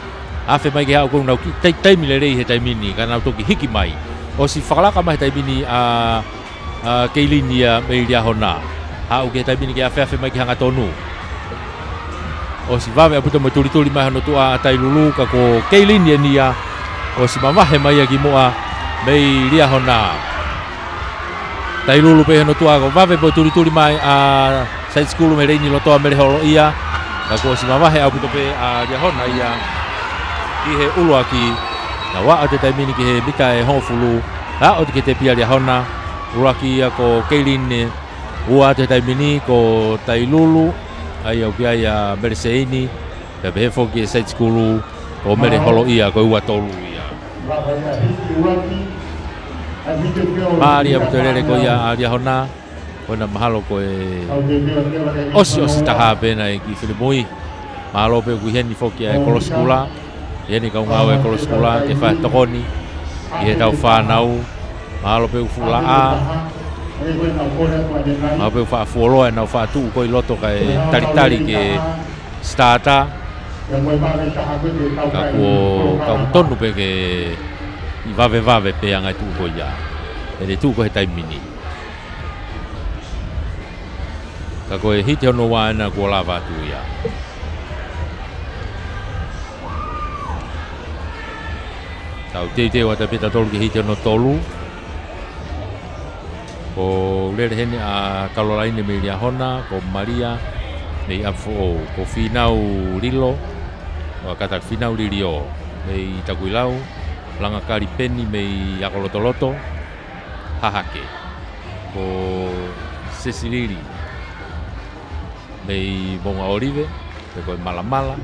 Afe mai ke haʻu ko ē nau kiʻi tai-, taimi lelei he taimi ni, ka nau toki hiki mai. ʻOsi fakalaka mai he taimi ni ʻa, ʻa Keilini ia mei Liahona. Haʻu ki he taimi ni ke afeafe mai ki hangatonu. ʻOsi vave ʻaupito mo e tulituli mai hono tuʻa ʻa Tailulu, ka ko Keilini eni ia. ʻOsi mavahe mai ia ki muʻa mei Liahona. Tailulu pē hono tuʻa, ko e vave mo e tulituli mai ʻa Side School mei he leini loto ʻa Mele Holoʻia. Ka kuo ʻosi mavahe ʻaupito pē ʻa Liahona ia ki he ʻuluaki. Nau aʻu atu he taimi ni ki he mita ʻe hongofulu. Aʻu atu ki he tepi ʻa Liahona. ʻUluaki ia ko Keilini. Ua atu he taimi ni ko Tailulu. ʻA ia ʻoku ʻi ai ʻa Meleseini. Pea pehē foki e Side School ko Mele Holoʻia ko e ua tolu ia. Mālie ʻaupito e lele ko ia ʻa Liahona. Ko ena mahalo ko e ʻosi, ʻosi taha pē ena e kiʻi finemui. Mālō pē ʻoku ʻi heni foki ʻa e kolosi kula. ʻI heni kau ngāue e kolosi kula ke fai tokoni ki he tau fānau. Mālō pē ʻoku fuʻu laʻā. Mālō pē ʻoku faʻa fuoloa ʻenau faʻa tuʻu ko ē ʻi loto kae talitali ke starter. Ka kuo, ka ʻoku tonu pē ke ʻi vavevave pē ʻa e ngaahi tuʻu ko ia. ʻE tuʻu ko ē he taimi ni. Ka ko e hiti hono ua ena kuo lava atu ia. Tau teuteu atu pē tautolu ki he hiti hono tolu. Ko e lele heni ʻa Kalolaine mei Liahona, ko Malia mei ʻApifoʻou, ko Fīnau Lilo, ʻa Kata, Fīnau Lilio mei Takuilau, Langakali Peni mei Akolotoloto, Hahake. Ko Sesilili mei Moʻunga ʻŌlive, pe ko e Malamala.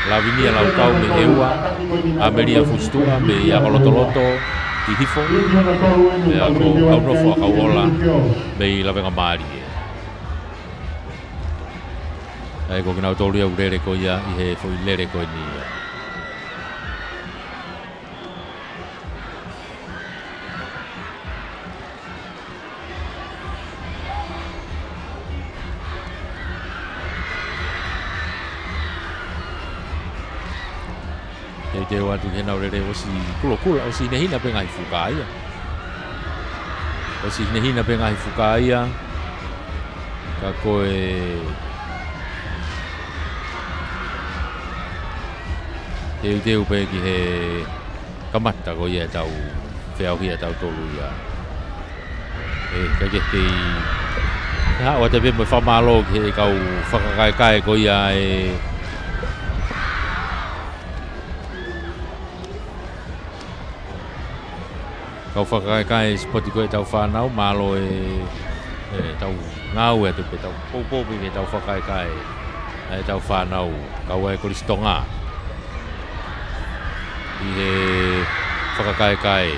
Lavinia Laukau mei Heua, ʻAmelia Fusituʻa mei Akolotoloto, Hihifo, pea ko ʻAunofo ʻAkauʻola mei Lavengamālie. ʻA ia ko kinautolu ia ʻoku lele ko ia ʻi he foʻi lele ko eni ia. Teuteu atu ki heʻenau lele, ʻosi kulokula, ʻosi hinehina pē ngaahi fuka ia. ʻOsi hinehina pē ngaahi fuka ia. Ka ko e teuteu pē ki he kamata ko ia ʻetau feʻauhi ʻatautolu ia. ʻE, ka ke kei. ʻE haʻu atu pē mo e fakamālō ki he kau fakakaekae ko ia ʻe kau fakakaekae sipoti ko ē ʻetau fānau, mālō e, ʻetau ngāue atu pē, tau poupou pē ki heʻetau fakakaekae ʻa ʻetau fānau, kau ai e Kolisi Tonga ʻi he fakakaekae.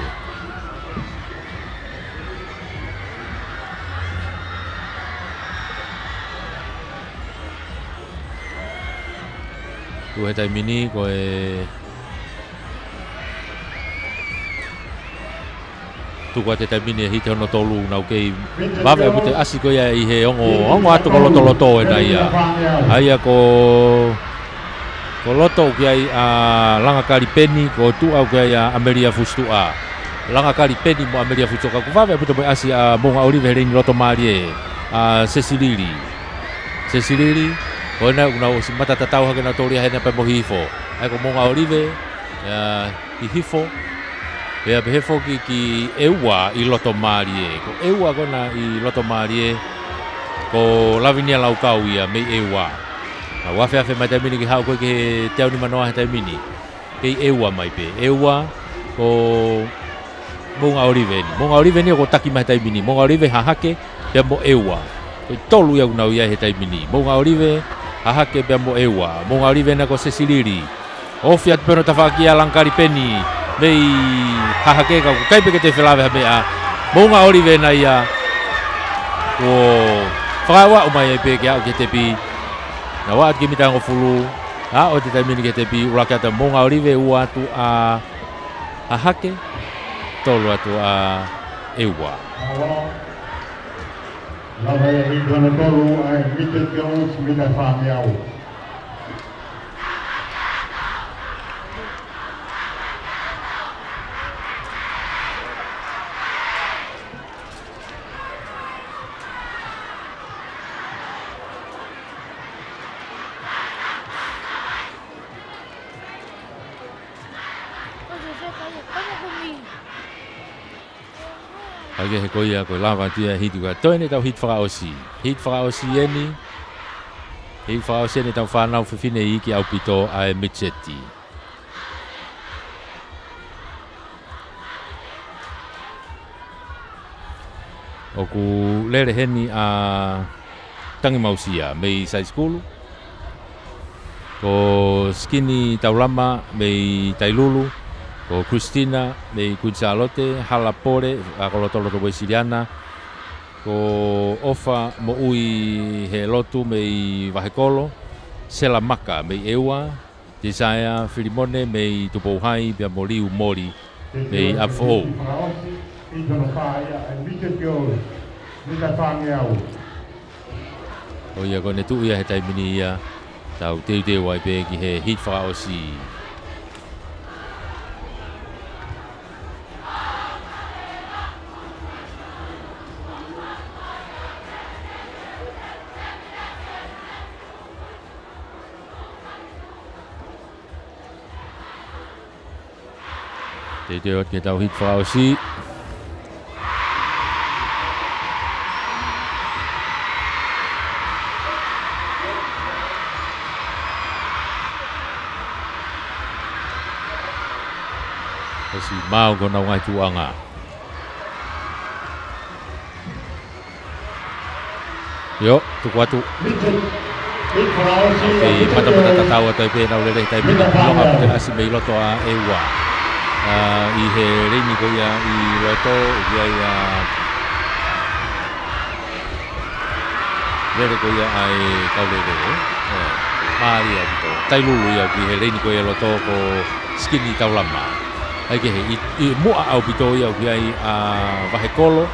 Tuʻu he taimi ni ko e tuku atu he taimi ni e hiti hono tolu, nau kei vave ʻaupito e ʻasi ko ia ʻi he ongo, ongo atu ko Lotoloto ena ia. ʻA ia ko Ko loto ʻoku ʻi ai ʻa Langa Kalipeni, ko tuʻa ʻoku ʻi ai ʻa ʻAmelia Fusitua. Langa Kalipeni mo ʻAmelia Fusitua, ka ʻoku vave ʻaupito mo e ʻasi ʻa Moʻunga ʻOlive he leini loto mālie ʻa Sesilili. Sesilili, ko ena ʻoku nau ʻosi mata tatau hake nautolu ia hena pea mo Hihifo. ʻA ia ko Moʻunga ʻOlive, ʻa, Hihifo, pea pehē foki ki ʻEua ʻi loto mālie. Ko ʻEua ko ena ʻi loto mālie, ko Lavinia Laukau ia mei ʻEua. Nau afeafe mai he taimi ni ke haʻu ko ē ki he teau nimanoa he taimi ni. Kei ʻEua mai pē. ʻEua ko Moʻunga ʻOlive eni. Moʻunga ʻOlive eni ʻoku taki mai he taimi ni. Moʻunga ʻOlive, Hahake pea mo ʻEua. Ko e tolu ia ʻoku nau ʻi ai he taimi ni. Moʻunga ʻOlive, Hahake pea mo ʻEua. Moʻunga ʻOlive ena ko Sesilili. Ofi atu pē hono tafaʻaki ʻa Langa Kalipeni mei Hahake, ka ʻoku ʻikai pē ke toe felāveʻi ha meʻa. Moʻunga ʻOlive ena ia. Kuo fakaaʻu mai ai pē ke aʻu ki he tepi. Nau aʻu atu ki he mita hongofulu. Aʻu atu he taimi ni ki he tepi, ʻuluaki atu ʻa Moʻunga ʻOlive, ua atu ʻa Hahake, tolu atu ʻa ʻEua. Lava ia ʻi hono tolu ʻa e Midget Girls, mita fāngeau. ʻA ia ko ia ko e lava atu ia hiti, ka toe eni ʻetau hiti fakaʻosi. Hiti fakaʻosi eni. Hiti fakaʻosi eni ʻetau fānau fefine iiki ʻaupito ʻa e Midget. ʻOku lele heni ʻa Tangi Mausia mei Saisikulu. Ko Sikini Taulama mei Tailulu. Ko Christina mei Kuini Sālote, Hala Pole, ʻa Kolotoloto Uēsiliana. Ko ʻOfa Moʻui Helotu mei Vahekolo. Sela Maka mei ʻEua. Tisaea Filimone mei Tupou Hai, pea mo Liu Moli mei ʻApifoʻou. ʻO ia ko ʻene tuʻu ia he taimi ni ia, tau teuteu ai pē ki he hiti fakaʻosi. Teuteu atu ki heʻetau hiti fakaʻosi. ʻOsi maau ko honau ngaahi tuʻuʻanga. ʻIo, tuku atu. Kei matamata tatau atu ai pē ʻenau lele he taimi ni, ʻilonga ʻoku toe ʻasi mei loto ʻa ʻEua. ʻA, ʻi he leini ko ia ʻi loto, ʻoku ʻi ai ʻa e lele ko ia ʻa e kau lele, ē? Ē, mālie ʻaupito. Tailulu ia ʻoku ʻi he leini ko ia ʻi loto ko Sikini Taulama. ʻA ia kehe, ʻi, ʻi muʻa ʻaupito ia ʻoku ʻi ai ʻa Vahekolo.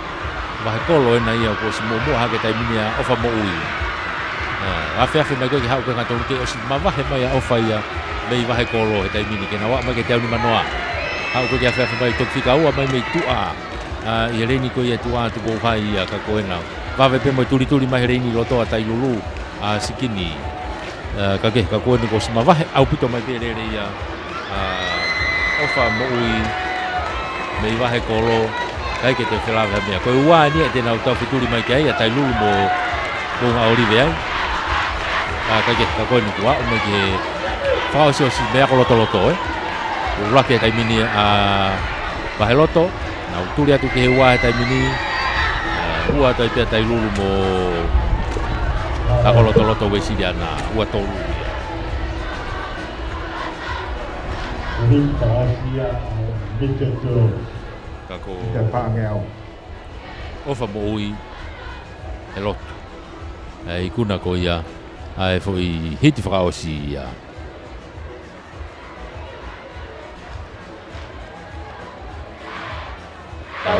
Vahekolo ena ia kuo ʻosi muʻomuʻa hake he taimi ni ʻa ʻOfa Moʻui. Ā, afeafe mai ko ē ke haʻu ko ē hangatonu ke ʻosi mavahe mai ʻa ʻOfa ia mei Vahekolo he taimi ni ke nau aʻu mai ki he teau nimanoa. Haʻu ko ē ke afeafe mai, toki fika ua mai mei tuʻa. Ā, ʻi he leini ko ia tuʻa Tupou Hai ia ka ko ena. Vave pē mo e tulituli mai he leini loto ʻa Tailulu, ʻa Sikini. Ā, ka kehe, ka ko eni kuo ʻosi mavahe ʻaupito mai pē lele ia ʻa ʻOfa Moʻui mei Vahekolo, ʻikai ke toe felāveʻi ha meʻa. Ko e ua eni ia te nau tau fetuli mai ki ai ʻa Tailulu mo Moʻunga ʻOlive ai. Ā, ka kehe, ka ko eni kuo aʻu mai ki he fakaʻosiʻosi mei ako lotoloto, ē. ʻUluaki he taimi ni ʻa Vaheloto, nau tuli atu ki he ua he taimi ni, ā, ua atu ai pē ʻa Tailulu mo Ako Lotoloto Uēsiliana, ua tolu ia. Ka ko ʻOfa Moʻui Helotu, ʻa e ikuna ko ia ʻa e foʻi hiti fakaʻosi ia. Tau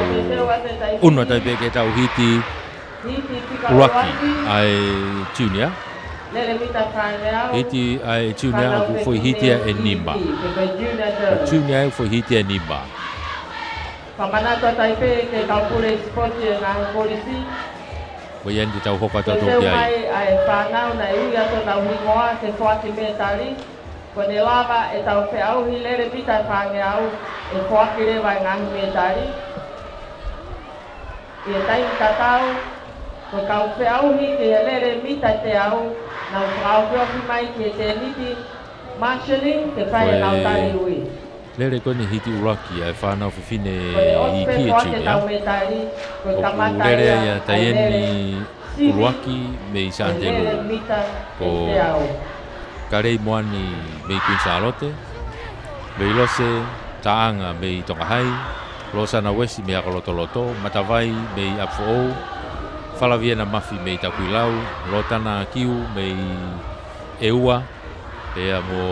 ʻunu atu ai pē ki heʻetau hiti ʻuluaki ʻa e junior. Lele mita fāngeau. Hiti ʻa e junior ʻoku foʻi hiti ia ʻe nima. Ko e junior girls. Ko e junior ʻoku foʻi hiti ia ʻe nima. Fakamanatu atu ai pē ki he kau pule sipoti ʻo e ngaahi kolisi. Ko ia eni te tau hoko atu ʻo toki ai. Mai ʻa e fānau naʻe ui atu honau hingoa ke foaki mētali. Kuo ne lava ʻetau feʻauhi lele mita ʻe fāngeau ʻe foaki leva e ngaahi mētali. ʻI he taimi tatau, ko e kau feʻauhi ki he lele mita ʻe teau, nau fakaofiofi mai ki he tēniti marshalling ke fai ʻenau tali ui. Lele ko eni hiti ʻuluaki ʻa e fānau fefine iiki e junior. ʻOku lele ai ʻa Taieni ʻUluaki mei Sānitelū. Ko Kalei Moani mei Kuini Sālote. Veilose Taʻanga mei Tonga Hai. Losana Uesi mei Akolotoloto. Matavai mei ʻApifoʻou. Falaviena Mafi mei Takuilau. Lotana Kiu mei ʻEua. Pea mo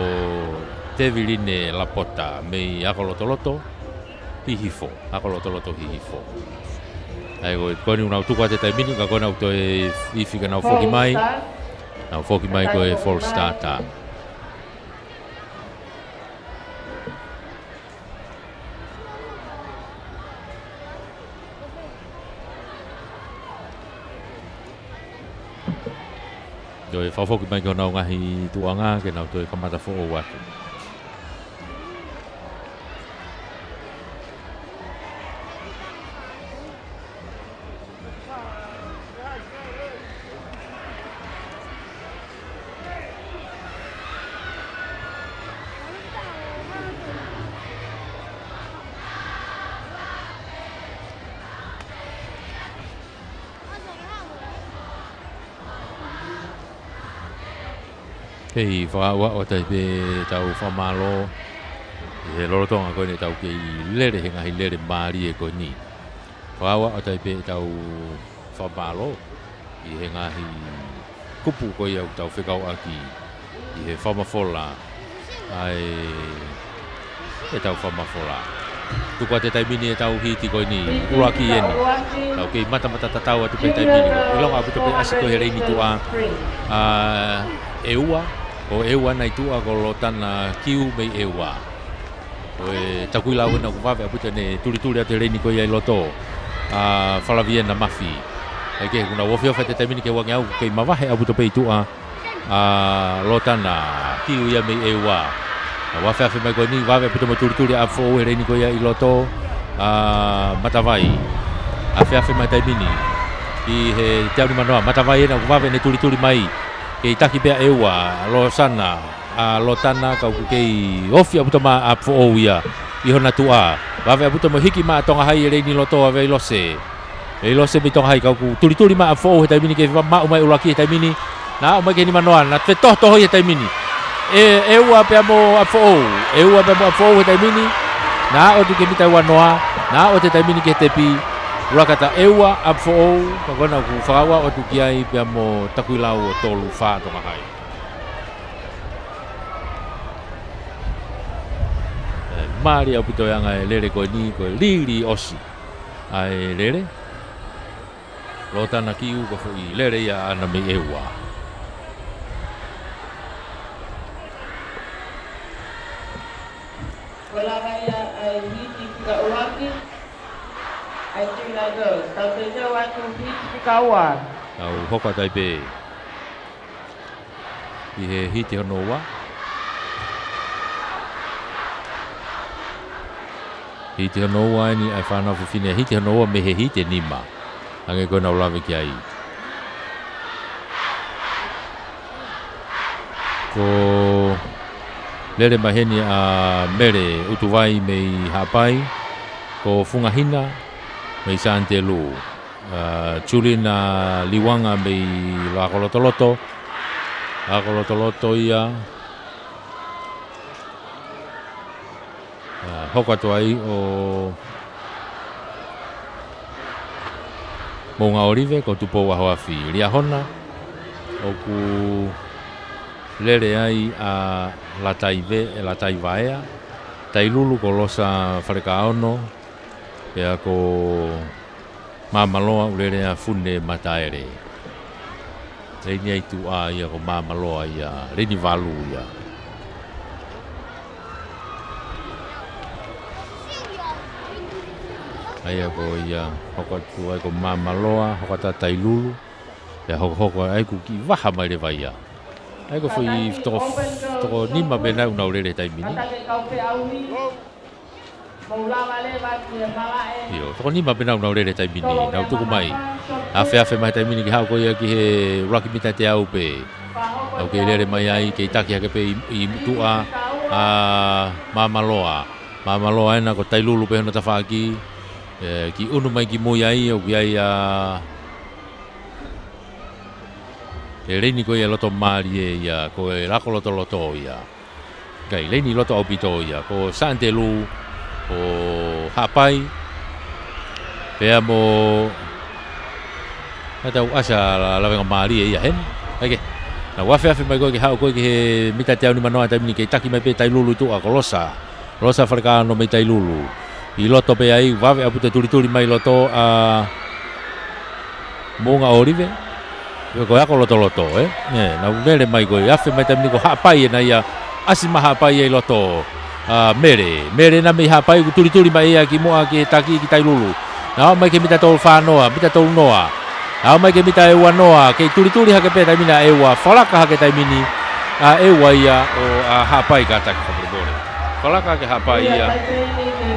Teviline Lapota mei Akolotoloto Hihifo, Akolotoloto Hihifo. ʻA ia ko e, ko eni ʻoku nau tuku atu e taimi ni, ka ko ʻenau toe ifi ke nau foki mai. Nau foki mai ko e false starter. Toe fakafoki mai ki honau ngaahi tuʻunga ke nau toe kamata foʻou atu. Kei fakaʻaʻau atu ai pē ʻetau fakamālō ʻi he lolotonga ko eni ʻetau kei lele he ngaahi lele mālie ko eni. Fakaʻaʻau atu ai pē ʻetau fakamālō ʻi he ngaahi kupu ko ia ʻoku tau fekauʻaki ʻi he fakamafola ʻa e ʻetau fakamafola. Tuku atu e taimi ni ʻetau hiti ko eni, ʻuluaki eni. Tau kei matamata tatau atu pē taimi ni. ʻIlonga ʻaupito pē ʻasi ko ē he leini tuʻa ʻa ʻEua, ʻo ʻEua nai tuʻa ko Lotana Kiu mei ʻEua. Ko e Takuilau ena ʻoku vave ʻaupito ʻene tulituli atu he leini ko ia ʻi loto. ʻA Falaviena Mafi. ʻAi ke kuna ofiofi atu e taimi ni ki he uangeau, kei mavahe ʻaupito pē ʻi tuʻa ʻa Lotana Kiu ia mei ʻEua. Nau afeafe mai ko eni, vave ʻaupito mo e tulituli ʻa ʻApifoʻou he leini ko ia ʻi loto. ʻA Matavai. Afeafe mai taimi ni. ʻI he teau nimanoa, Matavai ena ʻoku vave ʻene tulituli mai. Kei taki pē ʻa ʻEua, Losana, ʻa Lotana ka ʻoku kei ofi ʻaupito mai ʻa ʻApifoʻou ia ʻi hona tuʻa. Vave ʻaupito mo e hiki mai ʻa Tonga Hai he leini loto ʻa Veilose. Veilose mei Tonga Hai ka ʻoku tulituli mai ʻa ʻApifoʻou he taimi ni ke va maʻu mai ʻuluaki he taimi ni. Naʻa ʻomai ki he nimanoa, naʻa fetohotohoi he taimi ni. ʻE, ʻEua pea mo ʻApifoʻou, ʻEua pea mo ʻApifoʻou he taimi ni. Naʻa ʻotu ki he mita ua noa, naʻa ʻotu he taimi ni ki he tepi. Ulakata ʻEua, ʻApifoʻou, ka ko ena ʻoku fakaʻaʻau atu ki ai pea mo Takuilau ʻo tolu fā Tonga Hai. ʻE, mālie ʻaupito e anga e lele ko eni, ko e lili ʻosi ʻa e lele. Lotana Kiu ko e foʻi lele ia ʻaʻana mei ʻEua. Ko e lava ia ʻa e hiti fika ʻuluaki ʻa e Junior Girls. Tau teuteu atu hiti fika ua. Tau hoko atu ai pē ʻi he hiti hono ua. Hiti hono ua eni ʻa e fānau fefine, hiti hono ua mei he hiti ʻe nima. Hangē ko ʻenau lave ki ai. Ko e lele mai heni ʻa Mele ʻUtuvai mei Haʻapai. Ko Fungahina mei Sānitelū. ʻA Julina Liuanga mei Akolotoloto. Akolotoloto ia. ʻA, hoko atu ai ʻo Moʻungaʻolive, ko Tupou ʻAhoafi. Liahona, ʻoku lele ai ʻa Lataive-, Lataivaea. Tailulu ko Losa Falekaono. Pea ko Māmaloa ʻoku lele ʻa Fune Mataele. Leini ia ʻi tuʻa ia ko Māmaloa ia, leini valu ia. ʻA ia ko ia, hoko atu ai ko Māmaloa, hoko atu Tailulu. Pea hokohoko ai kuo kiʻi vaha mai leva ia. ʻA ia ko e foʻi toko, toko nima pē naʻa nau lele he taimi ni. ʻIo, toko nima pē naʻa nau lele he taimi ni, nau tuku mai. Afeafe mai he taimi ni ke haʻu ko ia ki he ʻuluaki mita ʻe teau pē. ʻOku kei lele mai ai, kei taki hake pē ʻi, ʻi tuʻa ʻa Māmaloa. Māmaloa ena ko Tailulu pē hono tafaʻaki. ʻE, kiʻi ʻunu mai ki mui ai, ʻoku ʻi ai ʻa e leini ko ia loto mālie ia, ko e ako lotoloto ia. Kae leini loto ʻaupito ia, ko Santelu ʻo Haʻapai. Pea mo, naʻa tau ʻasi ʻa la-, lavenga mālie ia heni. ʻA ia ke, naʻa nau afeafe mai ko ē ke haʻu ko ē ki he mita ʻe teau nima noa he taimi ni, kei taki mai pē Tailulu ʻi tuʻa ko Losa. Losa Falekano mei Tailulu. ʻI loto pē ai, vave ʻaupito e tulituli mai loto ʻa Moʻunga ʻŌlive. Ko e ako lotoloto, ē? ʻE, naʻa nau lele mai ko ē, afe mai taimi ni ko Haʻapai ena ia, ʻasi mai Haʻapai ia ʻi loto. ʻA Mele, Mele ena mei Haʻapai, kuo tulituli mai ia ki muʻa ki he taki ki Tailulu. Naʻe aʻu mai ki he mita tolu fā noa, mita tolu noa. Aʻu mai ki he mita ʻe ua noa, kei tulituli hake pē taimi ni ʻa ʻEua, falaka hake taimi ni ʻa ʻEua ia ʻo, ʻa Haʻapai, kātaki fakamolemole. Falaka hake Haʻapai ia,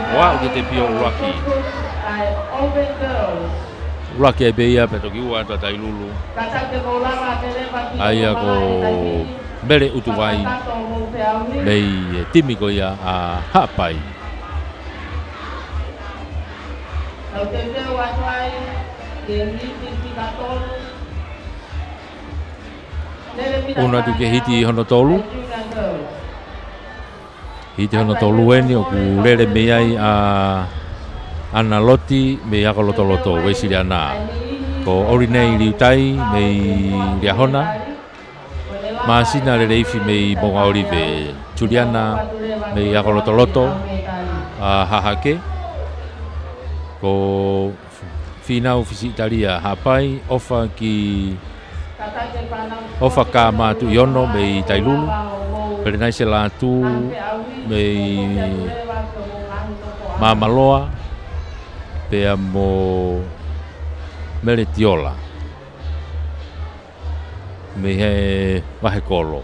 ʻo aʻu ki he tepio ʻuluaki. ʻUluaki ai pē ia pea toki ua atu ʻa Tailulu. ʻA ia ko Mele ʻUtuvai mei he timi ko ia ʻa Haʻapai. ʻUnu atu ki he hiti hono tolu. Hiti hono tolu eni ʻoku lele mei ai ʻa ʻAna Loti mei ako lotoloto, Uēsiliana. Ko ʻOlinei Liutai mei Liahona. Māsina Leleifi mei Moʻunga ʻŌlive, Juliana mei ako lotoloto ʻa Hahake, ko Fīnau Fisiʻitalia Haʻapai, ʻOfa ki, ʻOfa Kāmā Tuʻiono mei Tailulu, Pelenaise Lātū mei Māmaloa, pea mo Mele Tiola mei he Vahekolo.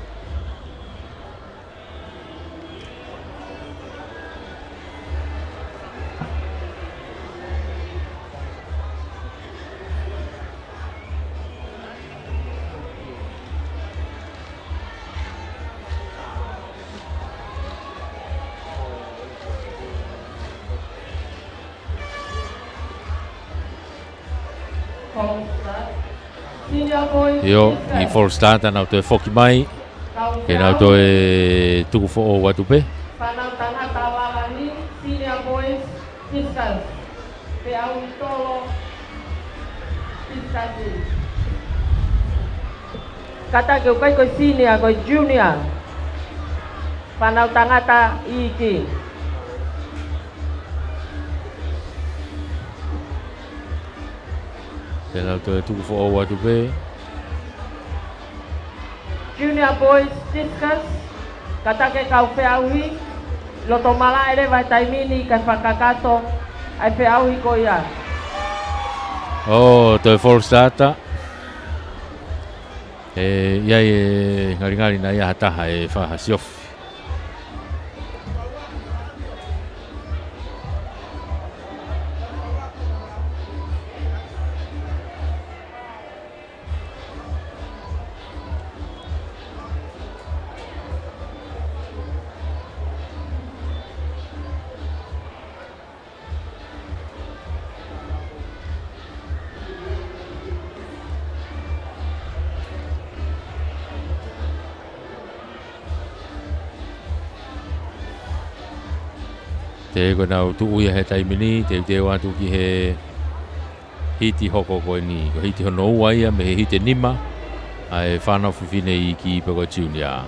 ʻIo, ʻi False Start, nau toe foki mai. Ke nau toe tuku foʻou atu pē. Fānau tangata lalahi, Senior Boys, discus. Peau ʻi tolo, discus. Kātaki ʻoku ʻikai ko e senior, ko e junior. Fānau tangata iiki. Te nau toe tuku foʻou atu pē. Junior Boys Discus, kātaki e kau feʻauhi, loto malaʻe leva he taimi ni kae fakakakato ʻa e feʻauhi ko ia. ʻO, toe False Start. ʻE, ʻi ai e ngalingali naʻa ʻi ai ha taha ʻe fai ha siofi. Te ko ʻenau tuʻu ia he taimi ni, teuteu atu ki he hiti hoko ko eni, ko e hiti hono ua ia mei he hiti ʻe nima ʻa e fānau fefine iiki pe ko e junior.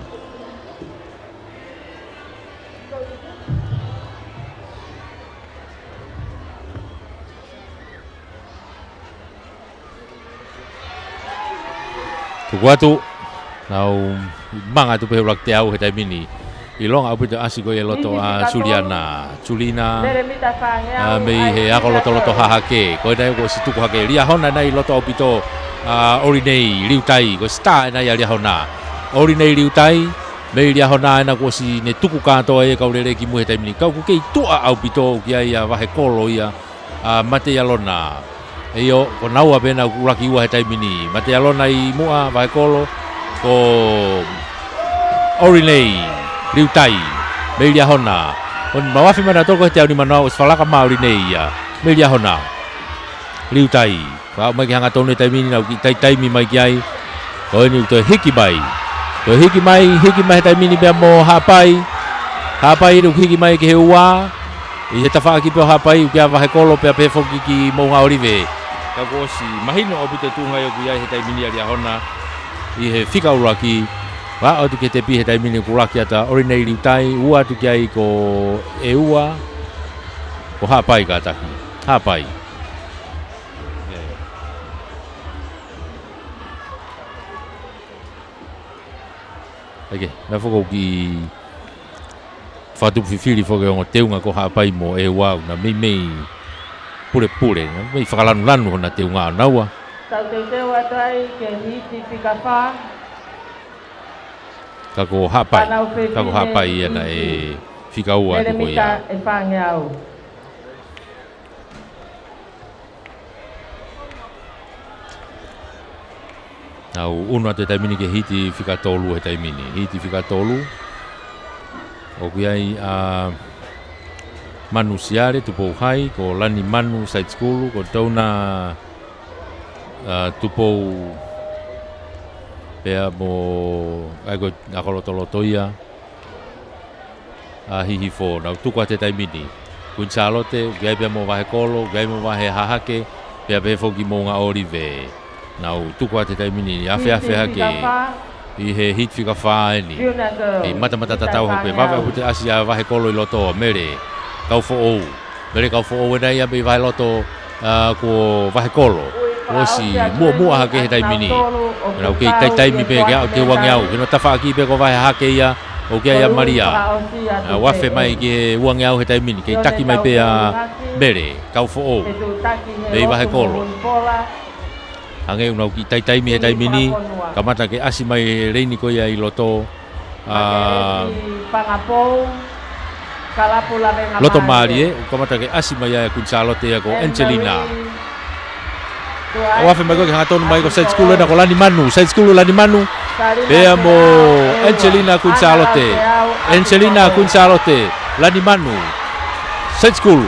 Tuku atu, nau manga atu pē he ʻuluaki teau he taimi ni. ʻIlonga ʻaupito ʻasi ko ia ʻi loto ʻa Suliana. Sulina, ʻa, mei he ako lotoloto hahake. Ko ena ia kuo ʻosi tuku hake. Liahona ena ʻi loto ʻaupito, ʻa, ʻOlinei Liutai. Ko e sitā ena ia ʻa Liahona. ʻOlinei Liutai, mei Liahona ena kuo ʻosi ne tuku kātoa e kau lele ki mui he taimi ni. Ka ʻoku kei tuʻa ʻaupito ki ai ʻa Vahekolo ia, ʻa Mateialona. ʻIo, ko naua pē ena ʻoku ʻuluaki ua he taimi ni. Mateialona ʻi muʻa, Vahekolo, ko ʻOlinei Liutai, mei Liahona. ʻOku ne maʻu afe mana toko he teau ni manoa ʻosi falaka mai ʻOlinei ia. Mei Liahona. Liutai. Ka ʻomai ke hangatonu he taimi ni, nau kiʻi taitaimi mai ki ai. Ko eni toe hiki mai. Toe hiki mai, hiki mai he taimi ni pea mo Haʻapai. Haʻapai eni ʻoku hiki mai ki he ua. ʻI he tafaʻaki pē ʻo Haʻapai, ʻoku ʻi ai ʻa Vahekolo pea pehē foki ki Moʻunga ʻOlive. Ka kuo ʻosi mahino ʻaupito e tuʻunga ʻoku ʻi ai he taimi ni ʻa Liahona ʻi he fika ʻuluaki. Aʻu atu ki he tepi he taimi ni ʻoku ʻuluaki atu ʻa ʻOlinei Liutai, ua atu ki ai ko e ua, ko Haʻapai kātaki. Haʻapai. ʻIo. ʻAi ke, naʻa foki ʻoku kiʻi fakatupu fifili foki e ongo teunga ko Haʻapai mo e ua, naʻa meimei pulepule, naʻa meimei fakalanulanu hona teunga ʻo naua. Tau teuteu atu ai ki he hiti fika fā. Ka ko Haʻapai, ka ko Haʻapai ia naʻe fika ua atu ko ia. Melemita ʻe fāngeau. Nau ʻunu atu he taimi ni ki he hiti fika tolu he taimi ni. Hiti fika tolu. ʻOku ʻi ai ʻa Manu Siale, Tupou Hai, ko Lani Manu, Side School, ko Tona, ʻa, Tupou pea mo, ʻai ko e ako lotoloto ia. ʻA Hihifo, nau tuku atu he taimi ni. Kuini Sālote, ʻoku ʻi ai pea mo Vahekolo, ʻoku ʻi ai mo Vahehahake, pea pehē foki Moʻunga ʻOlive. Nau tuku atu he taimi ni, afeafe hake ʻi he hiti fika fā eni. ʻI he matamatatau hake, vave ʻaupito e ʻasi ʻa Vahekolo ʻi loto, Mele Kaufoʻou. Mele Kaufoʻou ena ia mei Vaheloto, ʻa, ko Vahekolo. ʻOsi muʻomuʻa hake he taimi ni. Nau kei taitaimi pē ke aʻu ki he uangeau. Ke nau tafaʻaki pē ko Vahehahake ia, ʻoku ʻi ai ʻa Malia. Nau afe mai ki he uangeau he taimi ni. Kei taki mai pē ʻa Mele Kaufoʻou. Mei Vahekolo. Hangē ʻoku nau kiʻi taitaimi he taimi ni. Kamata ke ʻasi mai e leini ko ia ʻi loto. ʻA, Loto Mālie, ʻoku kamata ke ʻasi mai ai ʻa Kuini Sālote ia ko Angelina. ʻO afe mai ko ē ke hangatonu mai ko Side School ena ko Lani Manu, Side School Lani Manu. Pea mo Angelina Kuini Sālote. Angelina Kuini Sālote, Lani Manu. Side School,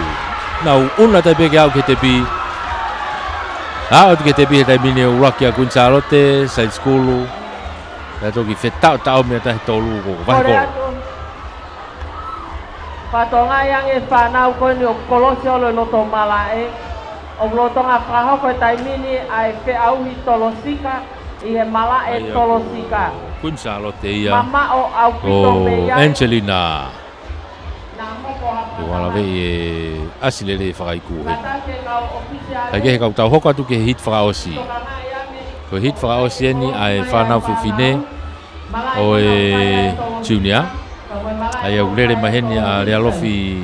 nau ʻunu atu pē ke aʻu ki he tepi. Aʻu atu ki he tepi he taimi ni ʻuluaki ʻa Kuini Sālote, Side School. Pea toki fetaʻotaʻomi atu he tolu ko Vahekolo. Fatongia ange fānau ko eni ʻoku kolosi ʻo loto malaʻe. ʻOku lolotonga fakahoko he taimi ni ʻa e feʻauhi tolosika ʻi he malaʻe tolosika. Kuini Sālote ia. Mamaʻo ʻaupito mei ai. Angelina. Kuo lava e ʻasi lelei e fakaiku heni. Kae kehe ka tau hoko atu ki he hiti fakaʻosi. Ko e hiti fakaʻosi eni ʻa e fānau fefine ʻo e junior. ʻA ia ʻoku lele mai heni ʻa Lealofi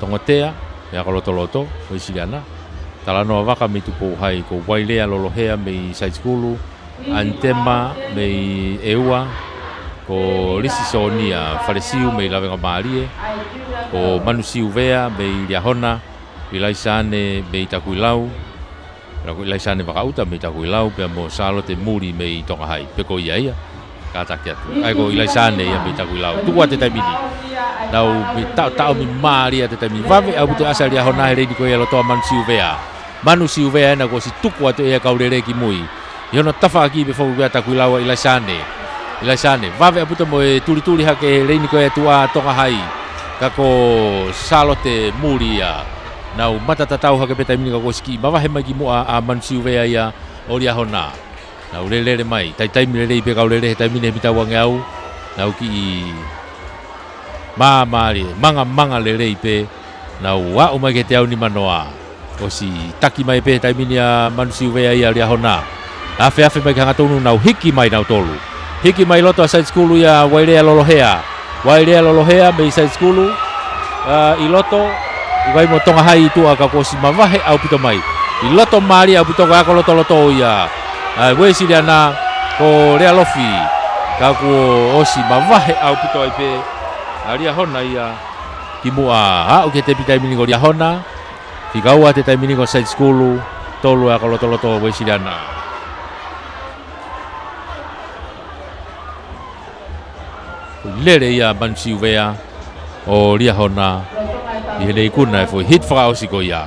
Tongotea, mei he ako lotoloto, ʻo Siliana. Talanoa Vaka mei Tupou Hai, ko Wailea Lolohea mei Side School, Anitema mei ʻEua, ko Lisi Sōnia Falesiu mei Lavengamālie, ko Manu Siuvea mei Liahona, ʻIlaisa Ane mei Takuilau, ko ʻIlaisa Ane Vakaʻuta mei Takuilau, pea mo Sālote Muli mei Tonga Hai, pe ko ia ia. Kātaki atu. ʻAi ko ʻIlaisa Ane ia mei Takuilau. Tuku atu he taimi ni. Nau mei taʻotaʻomi mālie atu he taimi ni. Vave ʻaupito e ʻasi ʻa Liahona he leini ko ia ʻi loto ʻa Manu Siuvea. Manu Siuvea ena kuo ʻosi tuku atu ʻe ia e kau lele ki mui. ʻI hono tafaʻaki pē foki ʻa Takuilau ʻa ʻIlaisa Ane. ʻIlaisa Ane. Vave ʻaupito mo e tulituli hake he leini ko ia ʻa Tonga Hai. Ka ko Sālote Muli ia. Nau matatatau hake pē taimi ni ka kuo ʻosi kiʻi mavahe mai ki muʻa ʻa Manu Siuvea ia ʻo Liahona. Nau lele mai, taitaimi lelei pē kau lele he taimi ni he mita uangeau. Nau kiʻi māmālie, mangamanga lelei pē. Nau aʻu mai ki he teau nimanoa. ʻOsi taki mai pē he taimi ni ʻa Manu Siuvea ia ʻo Liahona. Afeafe mai ki he hangatonu, nau hiki mai nautolu. Hiki mai loto ʻa e side school ia Wailea Lolohea. Wailea Lolohea mei side school, ʻa, ʻi loto, ʻoku ʻi ai mo Tonga High ʻi tuʻa ka kuo ʻosi mavahe ʻaupito mai. ʻI loto mālie ʻaupito ko e ako lotoloto ia ʻa e Uēsiliana ko Lealofi. Ka kuo ʻosi mavahe ʻaupito ai pē ʻa Liahona ia ki muʻa. Aʻu ki he tepi taimi ni ko Liahona. Fika ua he taimi ni ko e side school, tolu ako lotoloto Uēsiliana. Lele ia Manusivea ʻo Liahona ʻi heʻene ikuna e foʻi hit fakaʻosi ko ia.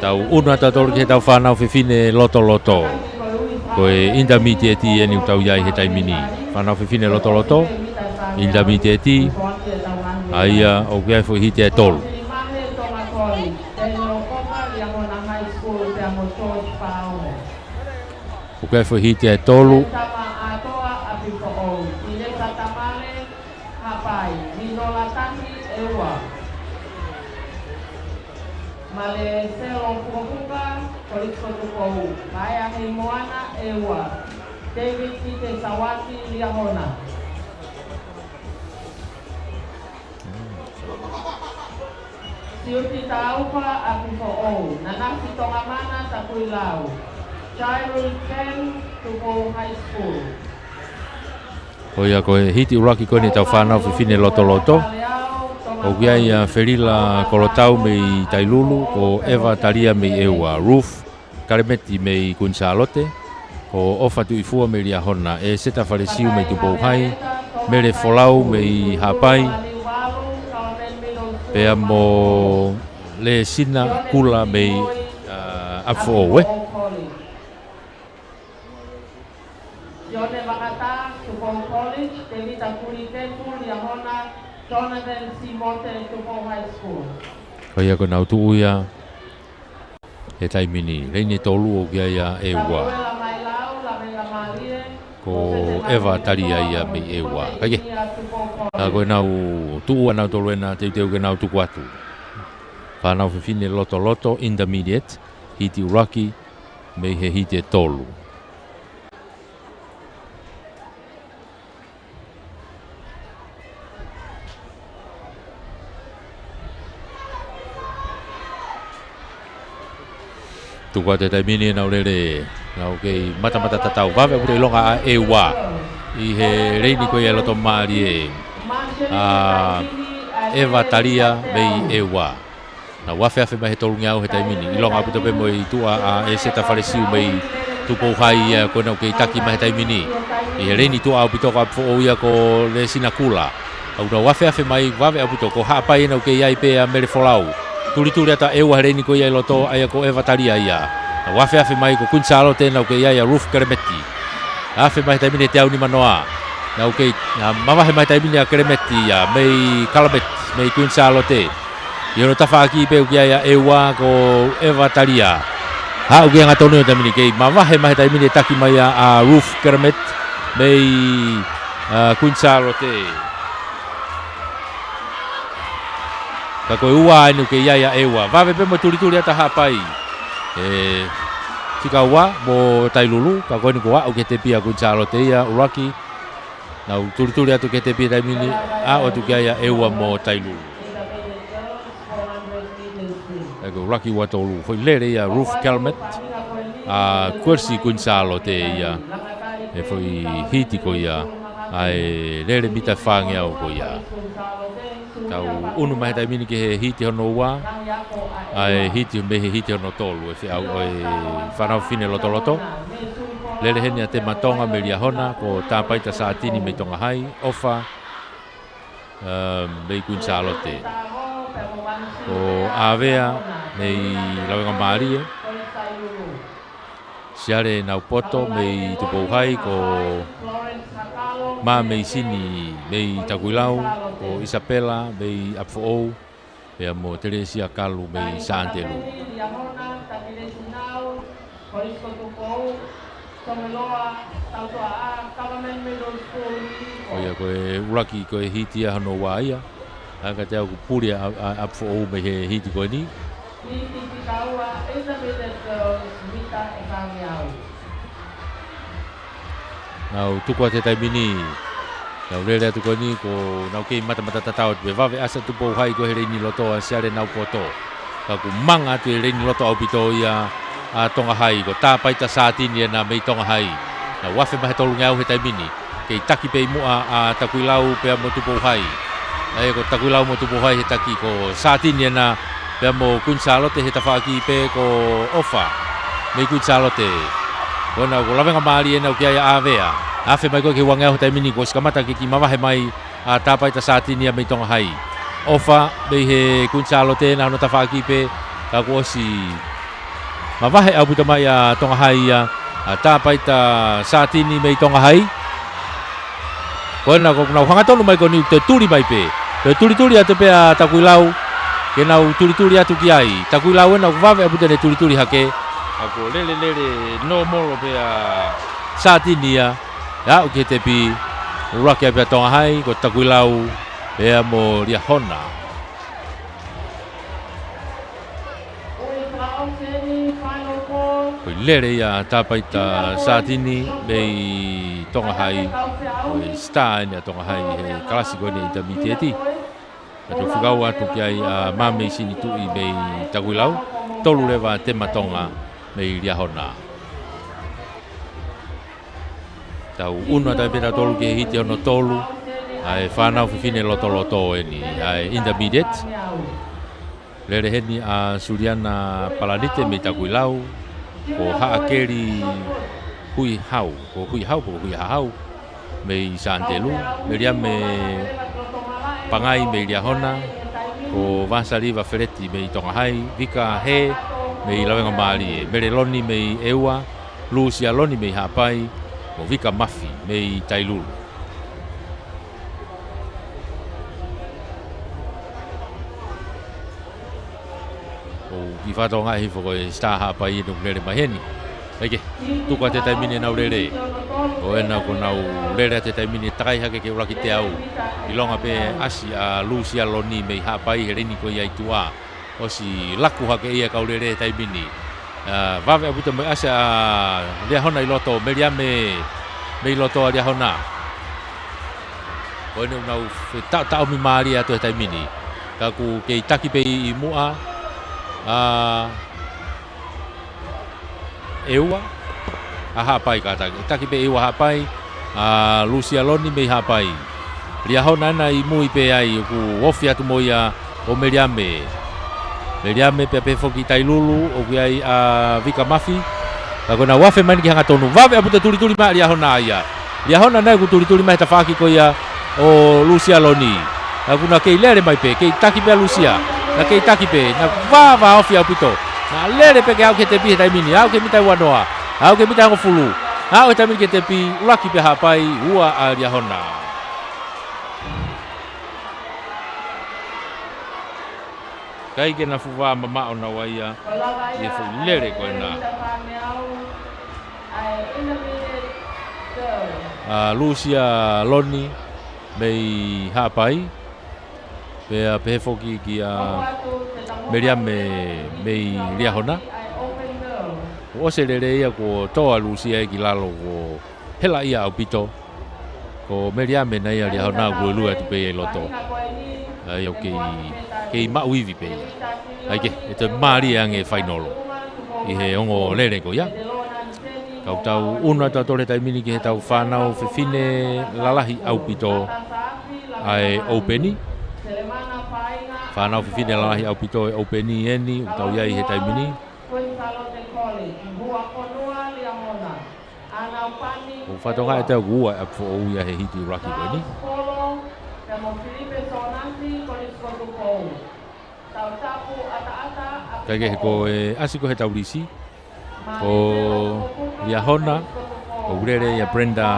Tau ʻunu ʻa tautolu ki heʻetau fānau fefine lotoloto. Ko e intermediate eni ʻoku tau ʻi ai he taimi ni. Fānau fefine lotoloto, intermediate, ʻa ia ʻoku ʻi ai e foʻi hiti ʻe tolu. ʻOku ʻi ai e foʻi hiti ʻe tolu. Hapai, Minola Tahi ʻe ua. Male Selo Pukapuka, Kolisi ko Tupou. Paea Heimoana ʻe ua. David Pite Sawati Liahona. Siuti Taufa ʻApifoʻou. Nanasi Tongamana Takuilau. Jairus Ken, Tupou High School. Ko ia ko e hiti ʻuluaki ko eni ʻetau fānau fefine lotoloto. ʻOku ʻi ai ʻa Felila Kolotau mei Tailulu, ko ʻEva Talia mei ʻEua, Ruth Kalemeti mei Kuini Sālote, ko ʻOfa Tuʻifua mei Liahona, ʻEseta Falesiu mei Tupou High, Mele Folau mei Haʻapai, pea mo Lesina Kula mei, ʻa, ʻApifoʻou, ē? Sione Vakata, Tupou College, Tevita Kulikefu, Liahona, Jonathan Simote, Tupou High School. Ko ia ko ʻenau tuʻu ia he taimi ni. Leini tolu ʻoku ʻi ai ʻa ʻEua. Samuela Mailau, Lavena Malie, ko ʻEva Talia ia mei ʻEua. Kae kehe, ʻa, ko ʻenau tuʻu ʻanautolu ena, teuteu ke nau tuku atu. Fānau fefine lotoloto, intermediate, hiti ʻuluaki, mei he hiti ʻe tolu. Tuku atu he taimi ni ʻenau lele, nau kei matamata tatau, vave ʻaupito ʻilonga ʻa ʻEua ʻi he leini ko ia loto mālie ʻa ʻEva Talia mei ʻEua. Nau afeafe mai he tolungeau he taimi ni, ʻilonga ʻaupito pē mo e tuʻa ʻa ʻEseta Falesiu mei Tupou High ia ko ʻenau kei taki mai he taimi ni. ʻI he leini tuʻa ʻaupito ko ʻApifoʻou ia ko Lesina Kula. ʻOku nau afeafe mai, vave ʻaupito, ko Haʻapai ʻenau kei ʻi ai pē ʻa Mele Folau. Tulituli atu ʻa ʻEua he leini ko ia ʻi loto, ʻa ia ko ʻEva Talia ia. Nau afeafe mai, ko Kuini Sālote ʻenau kei ʻi ai ʻa Ruth Kalemeti. Afe mai he taimi ni he teau nima noa. Nau kei, ʻa, mavahe mai he taimi ni ʻa Kalemeti ia, mei Kalemeti, mei Kuini Sālote. ʻI hono tafaʻaki pē ʻoku ʻi ai ʻa ʻEua ko ʻEva Talia. Aʻu ki he hangatonu he taimi ni, kei mavahe mai he taimi ni e taki mai ʻa, ʻa Ruth Kalemeti mei, ʻa, Kuini Sālote. Ka ko e ua eni ʻoku kei ʻi ai ʻa ʻEua. Vave pē mo e tulituli atu ʻa Haʻapai. ʻE, fika ua mo Tailulu, ka ko eni kuo aʻu ki he tepi ʻa Kuini Sālote ia, ʻuluaki. Nau tulituli atu ki he tepi he taimi ni, aʻu atu ki ai ʻa ʻEua mo Tailulu. ʻE ko e ʻuluaki ua tolu, foʻi lele ia Ruth Kalemeti, ʻa Kuini Sālote ia, he foʻi hiti ko ia, ʻa e lele mita fāngeau ko ia. Tau ʻunu mai he taimi ni ki he hiti hono ua, ʻa e hiti mei he hiti hono tolu, ʻe feʻauhi ʻe he fānau fefine lotoloto. Lele heni ʻa Tema Tonga mei Liahona, ko Tāpaita Sātini mei Tonga High, ʻOfa, ʻa, mei Kuini Sālote. Ko ʻAvea mei Lavengamālie. Siale Naupoto mei Tupou High, ko Mā Meisini mei Takuilau, ko ʻIsapela mei ʻApifoʻou, pea mo Telesia Kalu mei Sāntelu. Ko ia ko e ʻuluaki ko e hiti ia hono ua ia. ʻA ka te au ku puli ʻa, ʻa, ʻApifoʻou mei he hiti ko eni. Titi Fikaua, intermediate girls, mita ʻe fāngeau. Nau tuku atu he taimi ni, nau lele atu ko eni ko nau kei matamata tatau atu pē, vave ʻasi ʻa Tupou Hai ko ē he leini loto ʻa Siale Naupoto. Ka kuo manga atu e leini loto ʻaupito ia ʻa Tonga Hai, ko Tāpaita Sātini ena mei Tonga Hai. Nau afe mai he tolungeau he taimi ni. Kei taki pē ʻi muʻa ʻa Takuilau pea mo Tupou Hai. ʻA ia ko Takuilau mo Tupou Hai he taki, ko Sātini ena pea mo Kuini Sālote he tafaʻaki pē ko ʻOfa mei Kuini Sālote. Ko ena ko lavengamālie ena ʻoku ʻi ai ʻa ʻAvea. Afe mai ko ē ki he uangeau he taimi ni kuo ʻosi kamata ke kiʻi mavahe mai ʻa Tāpaita Sātini ia mei Tonga Hai. ʻOfa mei he Kuini Sālote ena hono tafaʻaki pē, ka kuo ʻosi mavahe ʻaupito mai ʻa Tonga Hai ia, ʻa Tāpaita Sātini mei Tonga Hai. Ko ena ko ʻenau hangatonu mai ko eni, toe tuli mai pē. Toe tulituli atu pē ʻa Takuilau, ke nau tulituli atu ki ai. Takuilau ena ʻoku vave ʻaupito ʻene tulituli hake. Ka kuo lele lele nōmolo pē ʻa Sātini ia, ʻo aʻu ki he tepi, ʻuluaki ai pē ʻa Tonga Hai, ko Takuilau pea mo Liahona. Ko e lele ia ʻa Tāpaita Sātini mei Tonga Hai, ko e star eni ʻa Tonga Hai he kalasi ko eni ʻa e intermediate. Ka toe fekau atu ki ai ʻa Mame Sinituʻi mei Takuilau, tolu leva ʻa Tema Tonga mei Liahona. Tau ʻunu atu ai pē tautolu ki he hiti hono tolu ʻa e fānau fefine lotoloto eni, ʻa e intermediate. Lele heni ʻa Suliana Palanite mei Takuilau, ko Haʻakeli Huihau, ko Huihau, ko Huihahau mei Santelu, Meliame Pangai mei Liahona, ko Vasaliva Feleti mei Tonga Hai, Vika Hē mei Lavengamālie, Mele Loni mei ʻEua, Lusia Loni mei Haʻapai, mo Vika Mafi mei Tailulu. ʻOku kiʻi fakatokangaʻi hifo ko e star Haʻapai eni ʻoku lele mai heni. ʻAi ke, tuku atu he taimi ni ʻenau lele. Ko ena ko ʻenau lele atu he taimi ni, takai hake ki he ʻuluaki teau. ʻIlonga pē ʻasi ʻa Lusia Loni mei Haʻapai he leini ko ia ʻi tuʻa. ʻOsi laku hake ia kau lele he taimi ni. ʻA, vave ʻaupito mo e ʻasi ʻa Liahona ʻi loto, Meliame mei loto ʻa Liahona. Ko eni ʻoku nau fetaʻotaʻomi mālie atu he taimi ni. Ka ʻoku kei taki pē ʻi muʻa ʻa ʻEua, ʻa Haʻapai kātaki. Taki pē ʻEua Haʻapai, ʻa Lusia Loni mei Haʻapai. Liahona ena ʻi mui pē ai, ʻoku ofi atu mo ia ʻo Meliame. Meliame pea pehē foki Tailulu, ʻoku ʻi ai ʻa Vika Mafi. Ka ko ʻenau afe mai eni ki he hangatonu. Vave ʻaupito, tulituli mai ʻa Liahona ia. Liahona naʻe ʻoku tulituli mai he tafaʻaki ko ia ʻo Lusia Loni. Ka ʻoku na kei lele mai pē, kei taki pē ʻa Lusia. Na kei taki pē, na vāvāofi ʻaupito. Na lele pē ke aʻu ki he tepi he taimi ni, aʻu ki he mita ua noa, aʻu ki he mita hongofulu, aʻu he taimi ni ki he tepi, ʻuluaki pē Haʻapai, ua ʻa Liahona. ʻIkai ke na fuʻu vā mamaʻo naua ia ʻi he foʻi lele ko ena ʻa Lusia Loni mei Haʻapai, pea pehē foki kia Meliame mei Liahona. Kuo ʻosi e lele ia, kuo tō ʻa Lusia ia ki lalo, kuo hela ia ʻaupito. Ko Meliame ena ia, Liahona ʻoku luelue atu pē ia ʻi loto. ʻA ia ʻoku kei, kei maʻu ivi pē ia. ʻAi ke, ʻe toe mālie ange e fainolo ʻi he ongo lele ko ia. Ka ʻoku tau ʻunu atu tautolu he taimi ni ki heʻetau fānau fefine lalahi ʻaupito ʻa e ʻoupeni. Fānau fefine lalahi ʻaupito e ʻoupeni eni ʻoku tau ʻi ai he taimi ni. ʻOku fakatokangaʻi ʻe au ʻoku ua e ʻapi foʻou ia he hiti ʻuluaki ko eni. Kae kehe ko e ʻasi ko ē heʻetau lisi, ko Liahona, ʻoku lele ia Brenda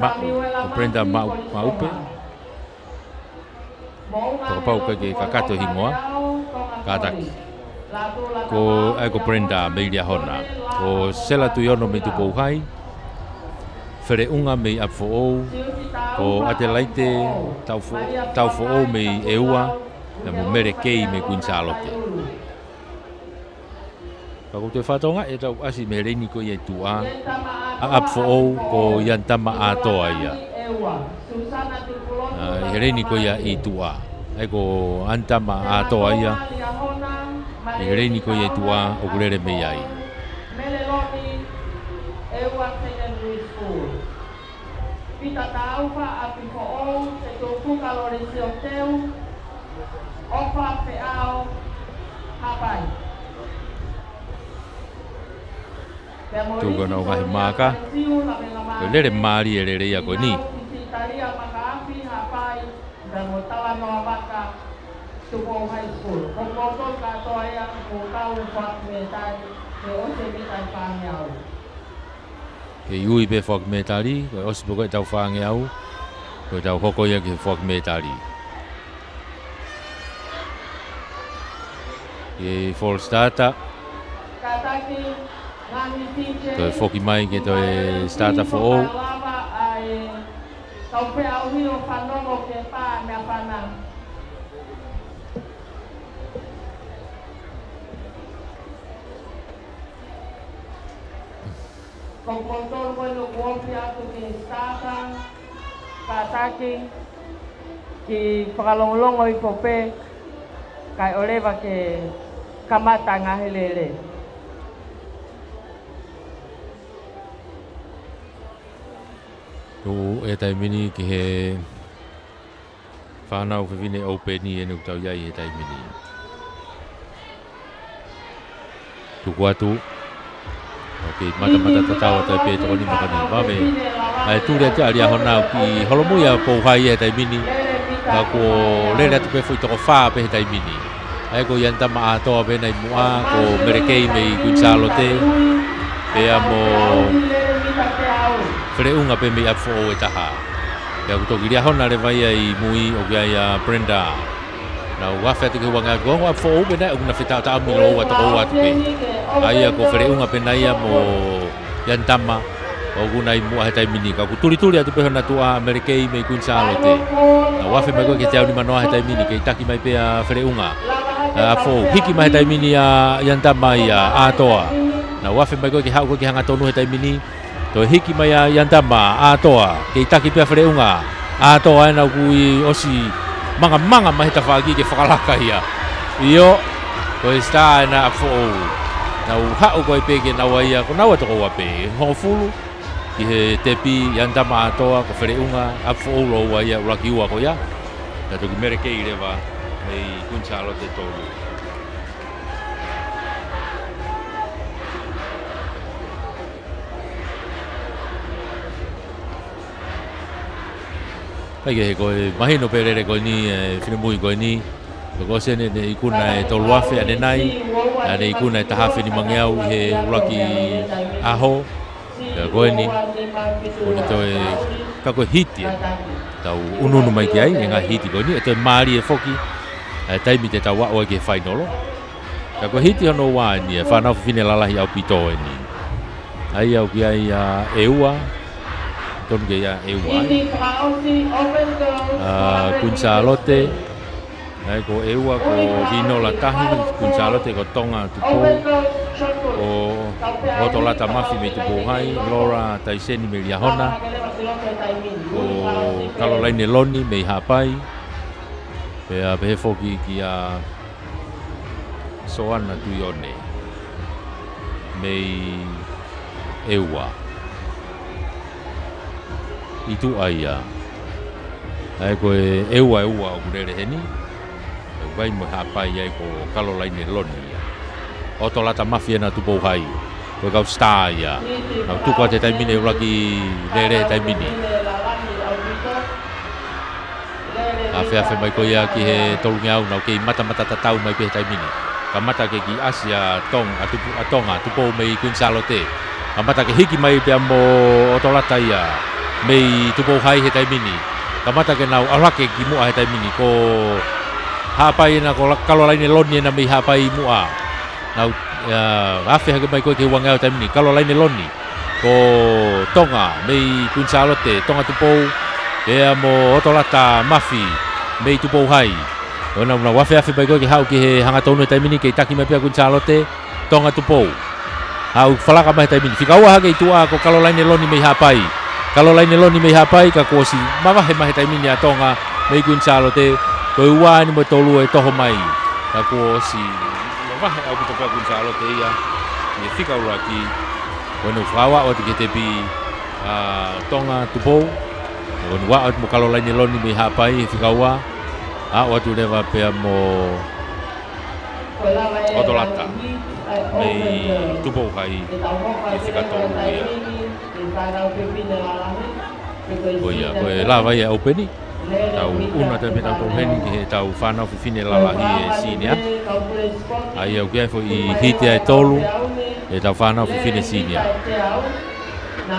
Maʻu, ko Brenda Maʻu, Maʻupe. Fakapapau ʻikai ke kakato e hingoa, kātaki. Ko, ʻa ia ko Brenda mei Liahona. Ko Sela Tuiono mei Tupou Hai. Feleʻunga mei ʻApifoʻou. Ko ʻAtelaite Taufo-, Taufoʻou mei ʻEua. Pea mo Mele Kei mei Kuini Sālote. Ka ko e toe fakatonga ʻetau ʻasi mei he leini ko ia ʻi tuʻa, ʻa ʻApifoʻou ko Ianitama ʻAtoa ia. ʻA, ʻi he leini ko ia ʻi tuʻa. ʻA ia ko Ianitama ʻAtoa ia. ʻI he leini ko ia ʻi tuʻa ʻoku lele mei ai. Pita Taufa ʻApifoʻou, Setufuka Lolisioteu, ʻOfa Feʻao Haʻapai. Tuku ʻenau ngaahi maaka. Ko e lele mālie e lele ia ko eni. Sisitalia Makaafi Haʻapai, pea mo Talanoa Vaka, Tupou High School. Ko kimoutolu kātoa ia, mou kau he foaki mētali, ke ʻosi e mita ʻe fāngeau. Kei ui pē foaki mētali, ko e ʻosi pē ko ē ʻetau fāngeau, ko ʻetau hoko ia ki he foaki mētali. Kei false starter. Toe foki mai ke toe starter foʻou. Ko kimoutolu ko ē ʻoku ofi atu ki he starter, kātaki ke fakalongolongo hifo pē, kae ʻoleva ke kamata ngaahi lele. Tuʻu e taimi ni ki he fānau fefine ʻoupeni eni ʻoku tau ʻi ai he taimi ni. Tuku atu. ʻOku kei matamata tatau atu ai pē tokoni makani vave. ʻA e tuli atu ʻa Liahona ʻoku kiʻi holomui ʻa Tupou Hai he taimi ni. Ka kuo lele atu pē foʻi toko fā pē he taimi ni. ʻA ia ko Ianitama ʻAtoa pē ʻena ʻi muʻa, ko Melekei mei Kuini Sālote. Pea mo Feleʻunga pē mei ʻApifoʻou ʻe taha. Pea ʻoku toki Liahona leva ia ʻi mui ʻoku ʻi ai ʻa Brenda. Nau afe atu ki he uangeau, ko ʻApifoʻou pē ʻena ʻoku na fetaʻotaʻomi lōua toko ua atu pē. ʻA ia ko Feleʻunga pē ʻena ia mo Ianitama ʻoku na ʻi muʻa he taimi ni. Ka ʻoku tulituli atu pē hona tuʻa ʻa Melekei mei Kuini Sālote. Nau afe mai ko ē ki he teau nimanoa he taimi ni, kei taki mai pē ʻa Feleʻunga. ʻA, ʻApifoʻou, hiki mai he taimi ni ʻa Ianitama ia, ʻAtoa. Nau afe mai ko ē ke haʻu ko ē ki he hangatonu he taimi ni. Toe hiki mai ʻa Ianitama, ʻAtoa, kei taki pē ʻa Feleʻunga. ʻAtoa ʻena ʻoku ʻi ʻosi mangamanga mai he tafaʻaki ke fakalaka ia. ʻIo, ko e star ʻena ʻa ʻApifoʻou. Nau haʻu ko ē pē ke nau ʻai ia, ko naua toko ua pē, hongofulu. Ki he tepi Ianitama ʻAtoa, ko Feleʻunga, ʻApifoʻou lōua ia, ʻuluaki ua ko ia. Ka toki Melekei leva, mei Kuini Sālote tolu. Kae kehe ko e mahino pē lele ko eni, e finemui ko eni. Ko ʻene ʻosi ʻene, ʻene ikuna e tolu afe ʻanenai, ʻa ʻene ikuna e taha afe nimangeau ʻi he ʻuluaki ʻaho. Pea ko eni, ʻoku ne toe, ka ko e hiti ē. Tau ʻunuʻunu mai ki ai, e ngaahi hiti ko eni, ʻe toe mālie foki, e taimi te tau aʻu ai ki he fainolo. Ka ko e hiti hono ua eni, e fānau fefine lalahi ʻaupito eni. ʻA ia ʻoku ʻi ai ʻa ʻEua, tonu ke ʻi ai ʻa ʻEua ai. ʻA, Kuini Sālote, ʻa ia ko ʻEua ko Vinola Tahi, Kuini Sālote ko Tonga Tupou, ko Otolata Mafi mei Tupou Hai, Laura Taiseni mei Liahona, ko Kalolaine Loni mei Haʻapai, pea pehē foki kia Soana Tuione mei ʻEua. ʻI tuʻa ia. ʻA ia ko e ʻEua ʻe ua ʻoku lele heni. ʻOku ʻi ai mo Haʻapai ai ko Kalolaine Loni ia. Otolata Mafi ʻena Tupou Hai. Ko e kau star ia. Nau tuku atu he taimi ni ʻuluaki lele he taimi ni. Afeafe mai ko ia ki he tolungeau, nau kei matamata tatau mai pē he taimi ni. Kamata ke kiʻi ʻasi ʻa Tong-, ʻa Tupu-, ʻa Tonga, Tupou mei Kuini Sālote. Kamata ke hiki mai pea mo Otolata ia mei Tupou Hai he taimi ni. Kamata ke nau ʻalu hake ki muʻa he taimi ni. Ko Haʻapai ʻena, ko La-, Kalolaine Loni ʻena mei Haʻapai ʻi muʻa. Nau, ʻa, afe hake mai ko ē ki he uangeau he taimi ni. Kalolaine Loni. Ko Tonga, mei Kuini Sālote, Tonga Tupou, pea mo Otolata Mafi, mei Tupou Hai. ʻO nau, nau afeafe mai ko ē ke haʻu ki he hangatonu he taimi ni, kei taki mai pē ʻa Kuini Sālote, Tonga Tupou. ʻOku falaka mai he taimi ni. Fika ua hake ʻi tuʻa ko Kalolaine Loni mei Haʻapai. Kalolaine Loni mei Haʻapai ka kuo ʻosi mavahe mai he taimi ni ʻa Tonga mei Kuini Sālote. Ko e ua ni mo e tolu ʻe toho mai. Ka kuo ʻosi mavahe ʻaupito pē ʻa Kuini Sālote ia. ʻI he fika ʻuluaki. Ko ʻene fakaʻau atu ki he tepi ʻa Tonga Tupou. Ko ʻene ua atu mo Kalolaine Loni mei Haʻapai he fika ua. ʻAʻu atu leva pea mo ʻOtolata mei Tupou Hai he fika tolu ia. Ko ia, ko e lava ia ʻoupeni. Tau ʻunu atu pē tautolu heni ki heʻetau fānau fefine lalahi ʻe senior. ʻA ia ʻoku ʻi ai foʻi hiti ʻe tolu ʻetau fānau fefine senior.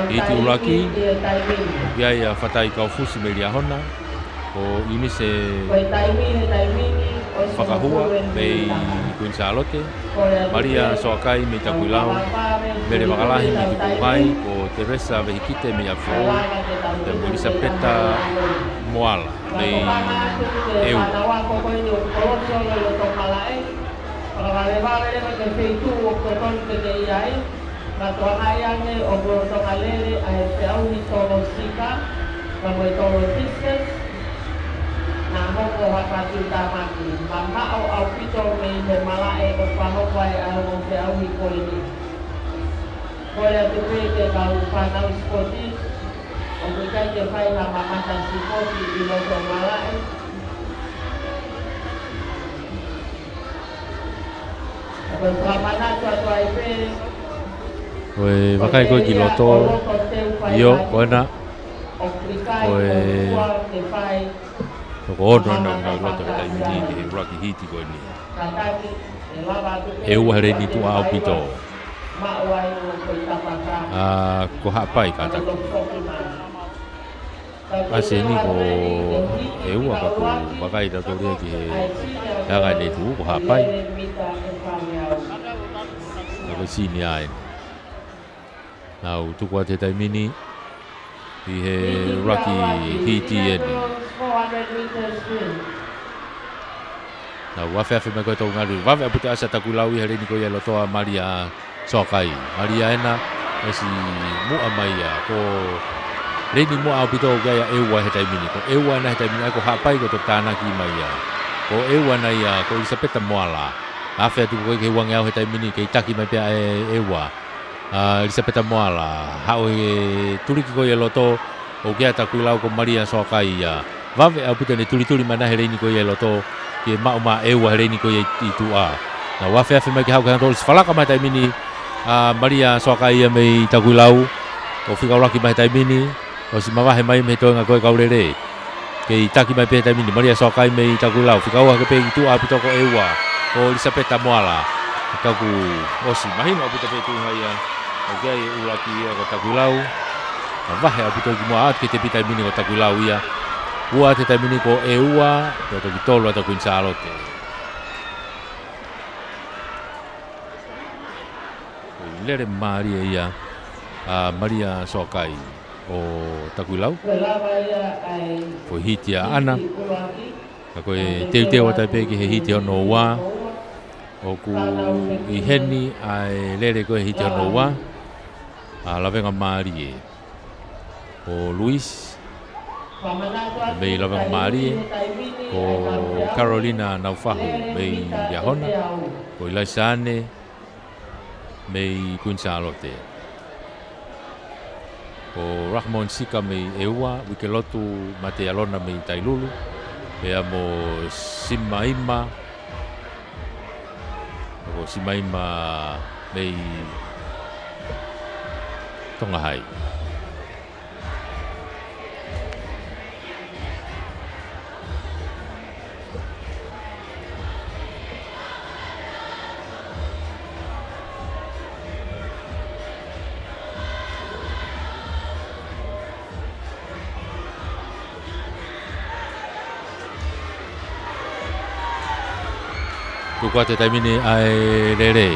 Hiti ʻuluaki, ʻoku ʻi ai ʻa Fatai Kaufusi mei Liahona, ko ʻIunise Fakahua mei Kuini Sālote, Malia Soakai mei Takuilau, Mele Vakalahi mei Tupou Hai, ko Teresa Vehikite mei ʻApifoʻou, pea mo ʻIlisapeta Moala mei ʻEua. Fakavalevale leva ki he feituʻu ʻoku totonu ke ke ʻi ai. Ka tokangaʻi ange ʻoku lolotonga lele ʻa e feʻauhi tolo sika, ka mo e tolo pisketi, naʻa hoko ha fatu tāmaki. Mamaʻo ʻaupito mei he malaʻe ʻoku fakahoko ai ʻa e ongo feʻauhi ko eni. Kole atu pē ki he kau fānau sipoti, ʻoku ʻikai ke fai ha mamata sipoti ʻi loto malaʻe. Ko e vakai ko ē ki loto, ʻio, ko ena, ko e toko ono ena ʻoku nau ʻi loto he taimi ni ki he ʻuluaki hiti ko eni. ʻEua he leini tuʻa ʻaupito. ʻA, ko Haʻapai kātaki. ʻAsi eni ko ʻEua ka ʻoku vakai tautolu ia ki he anga ʻene tuʻu ko Haʻapai. Ka ko e senior eni. Nau tuku atu he taimi ni ʻi he ʻuluaki hiti eni. Nau afeafe mai ko ē tau ngalu. Vave ʻaupito ʻa Takuilau ʻi he leini ko ia ʻi loto ʻa Malia Soakai. Malia ena, ʻosi muʻa mai ia. Ko e leini muʻa ʻaupito ʻoku ʻi ai ʻa ʻEua he taimi ni. Ko ʻEua ena he taimi ni, ʻa ia ko Haʻapai ko e toki tānaki mai ia. Ko ʻEua ena ia, ko ʻIlisapeta Moala. Afe atu ko ē ki he uangeau he taimi ni, kei taki mai pē ʻa ʻEua. ʻA, ʻIlisapeta Moala, haʻu he tuliki ko ia ʻi loto, ʻoku ʻi ai ʻa Takuilau ko Malia Soakai ia. Vave ʻaupito ʻene tulituli mai ena he leini ko ia ʻi loto, ke maʻu mai ʻa ʻEua he leini ko ia ʻi, ʻi tuʻa. Nau afeafe mai ke haʻu ki he hanga tolu, ʻosi falaka mai he taimi ni ʻa Malia Soakai ia mei Takuilau, ʻo fika ʻuluaki mai he taimi ni, ʻosi mavahe mai mei he toenga ko ē kau lele. Kei taki mai pē he taimi ni, Malia Soakai mei Takuilau, fika ua hake pē ʻi tuʻa ʻaupito ko ʻEua, ko ʻIlisapeta Moala. Ka kuo ʻosi mahino ʻaupito pē tuʻunga ia, ʻoku ʻi ai e ʻuluaki ia ko Takuilau. Mavahe ʻaupito ki muʻa atu ki he tepi he taimi ni ko Takuilau ia. Ua atu he taimi ni ko ʻEua, pea toki tolu atu ʻa Kuini Sālote. Lele mālie ia ʻa Malia Soakai ʻo Takuilau. Foʻi hiti ʻaʻana. Ka ko e teuteu atu pē ki he hiti hono ua. ʻOku ʻi heni ʻa e lele ko ē hiti hono ua. ʻA Lavengamālie. Ko Luis mei Lavengamālie. Ko Carolina Naufahu mei Liahona. Ko ʻIlaisa Ane mei Kuini Sālote. Ko Rahmon Sika mei ʻEua, Uikelotu Matealona mei Tailulu, pea mo Simaima, ko Simaima mei Tonga Hai. Tuku atu he taimi ni ʻa e lele.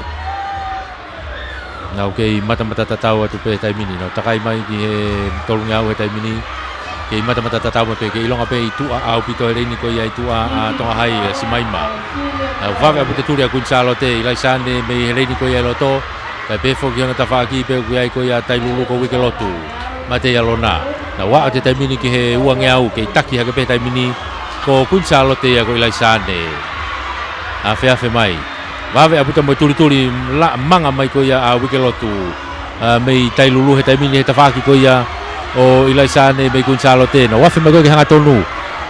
Nau kei matamata tatau atu pē he taimi ni. Nau takai mai ki he tolungeau he taimi ni. Kei matamata tatau maʻu pē, kei ʻilonga pē ʻi tuʻa ʻaupito he leini ko ia ʻi tuʻa ʻa Tonga Hai, ʻa Simaima. Naʻe vave ʻaupito e tuli ʻa Kuini Sālote, ʻIlaisa Ane mei he leini ko ia ʻi loto, kae pehē foki ki hono tafaʻaki pē ʻoku ʻi ai ko ia ʻa Tailulu ko Uikelotu Mateialona. Naʻe ʻoatu e taimi ni ki he uangeau, kei taki hake pē he taimi ni, ko Kuini Sālote ia ko ʻIlaisa Ane. Afeafe mai. Vave ʻaupito mo e tulituli la-, manga mai ko ia ʻa Uikelotu, ʻa, mei Tailulu he taimi ni he tafaʻaki ko ia ʻo ʻIlaisa Ane mei Kuini Sālote. Naʻe afe mai ko ia ke hangatonu.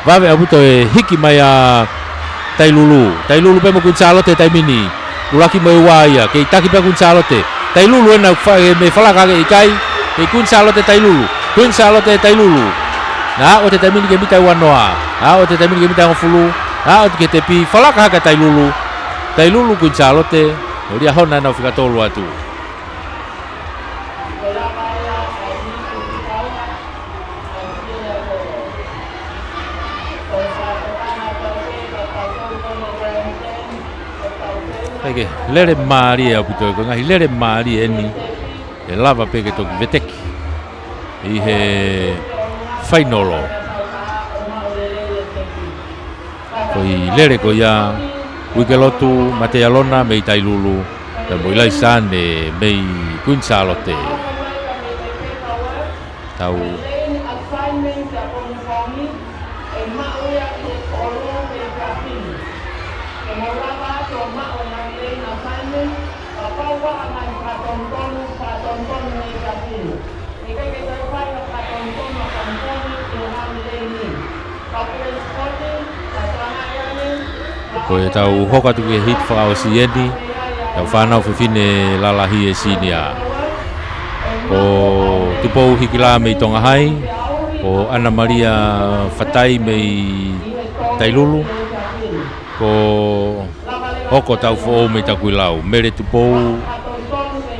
Vave ʻaupito e hiki mai ʻa Tailulu. Tailulu pē mo Kuini Sālote he taimi ni. ʻUluaki mo e ua ia. Kei taki pē ʻa Kuini Sālote. Tailulu ena fa-, e meʻa falaka hake ʻikai. Kei Kuini Sālote Tailulu. Kuini Sālote Tailulu. Naʻe ʻoatu e taimi ni ki he mita ua noa. Naʻe ʻoatu e taimi ni ki he mita hongofulu. Naʻe ʻoatu ki he tepi. Falaka hake ʻa Tailulu. Tailulu Kuini Sālote. Ko Liahona ʻena ʻoku fika tolu atu. Pea ke lele mālie ʻaupito, ko e ngaahi lele mālie eni ʻe lava pē ke toki veteki ʻi he fainolo. Ko e lele ko ia, Uikelotu Mateialona mei Tailulu, pea mo ʻIlaisa Ane mei Kuini Sālote. Tau. Ko ʻetau hoko atu ki he hiti fakaʻosi eni, ʻetau fānau fefine lalahi ʻa e senior. Ko Tupou Hikila mei Tonga Hai, ko ʻAna Malia Fatai mei Tailulu, ko Hoko Taufoʻou mei Takuilau, Mele Tupou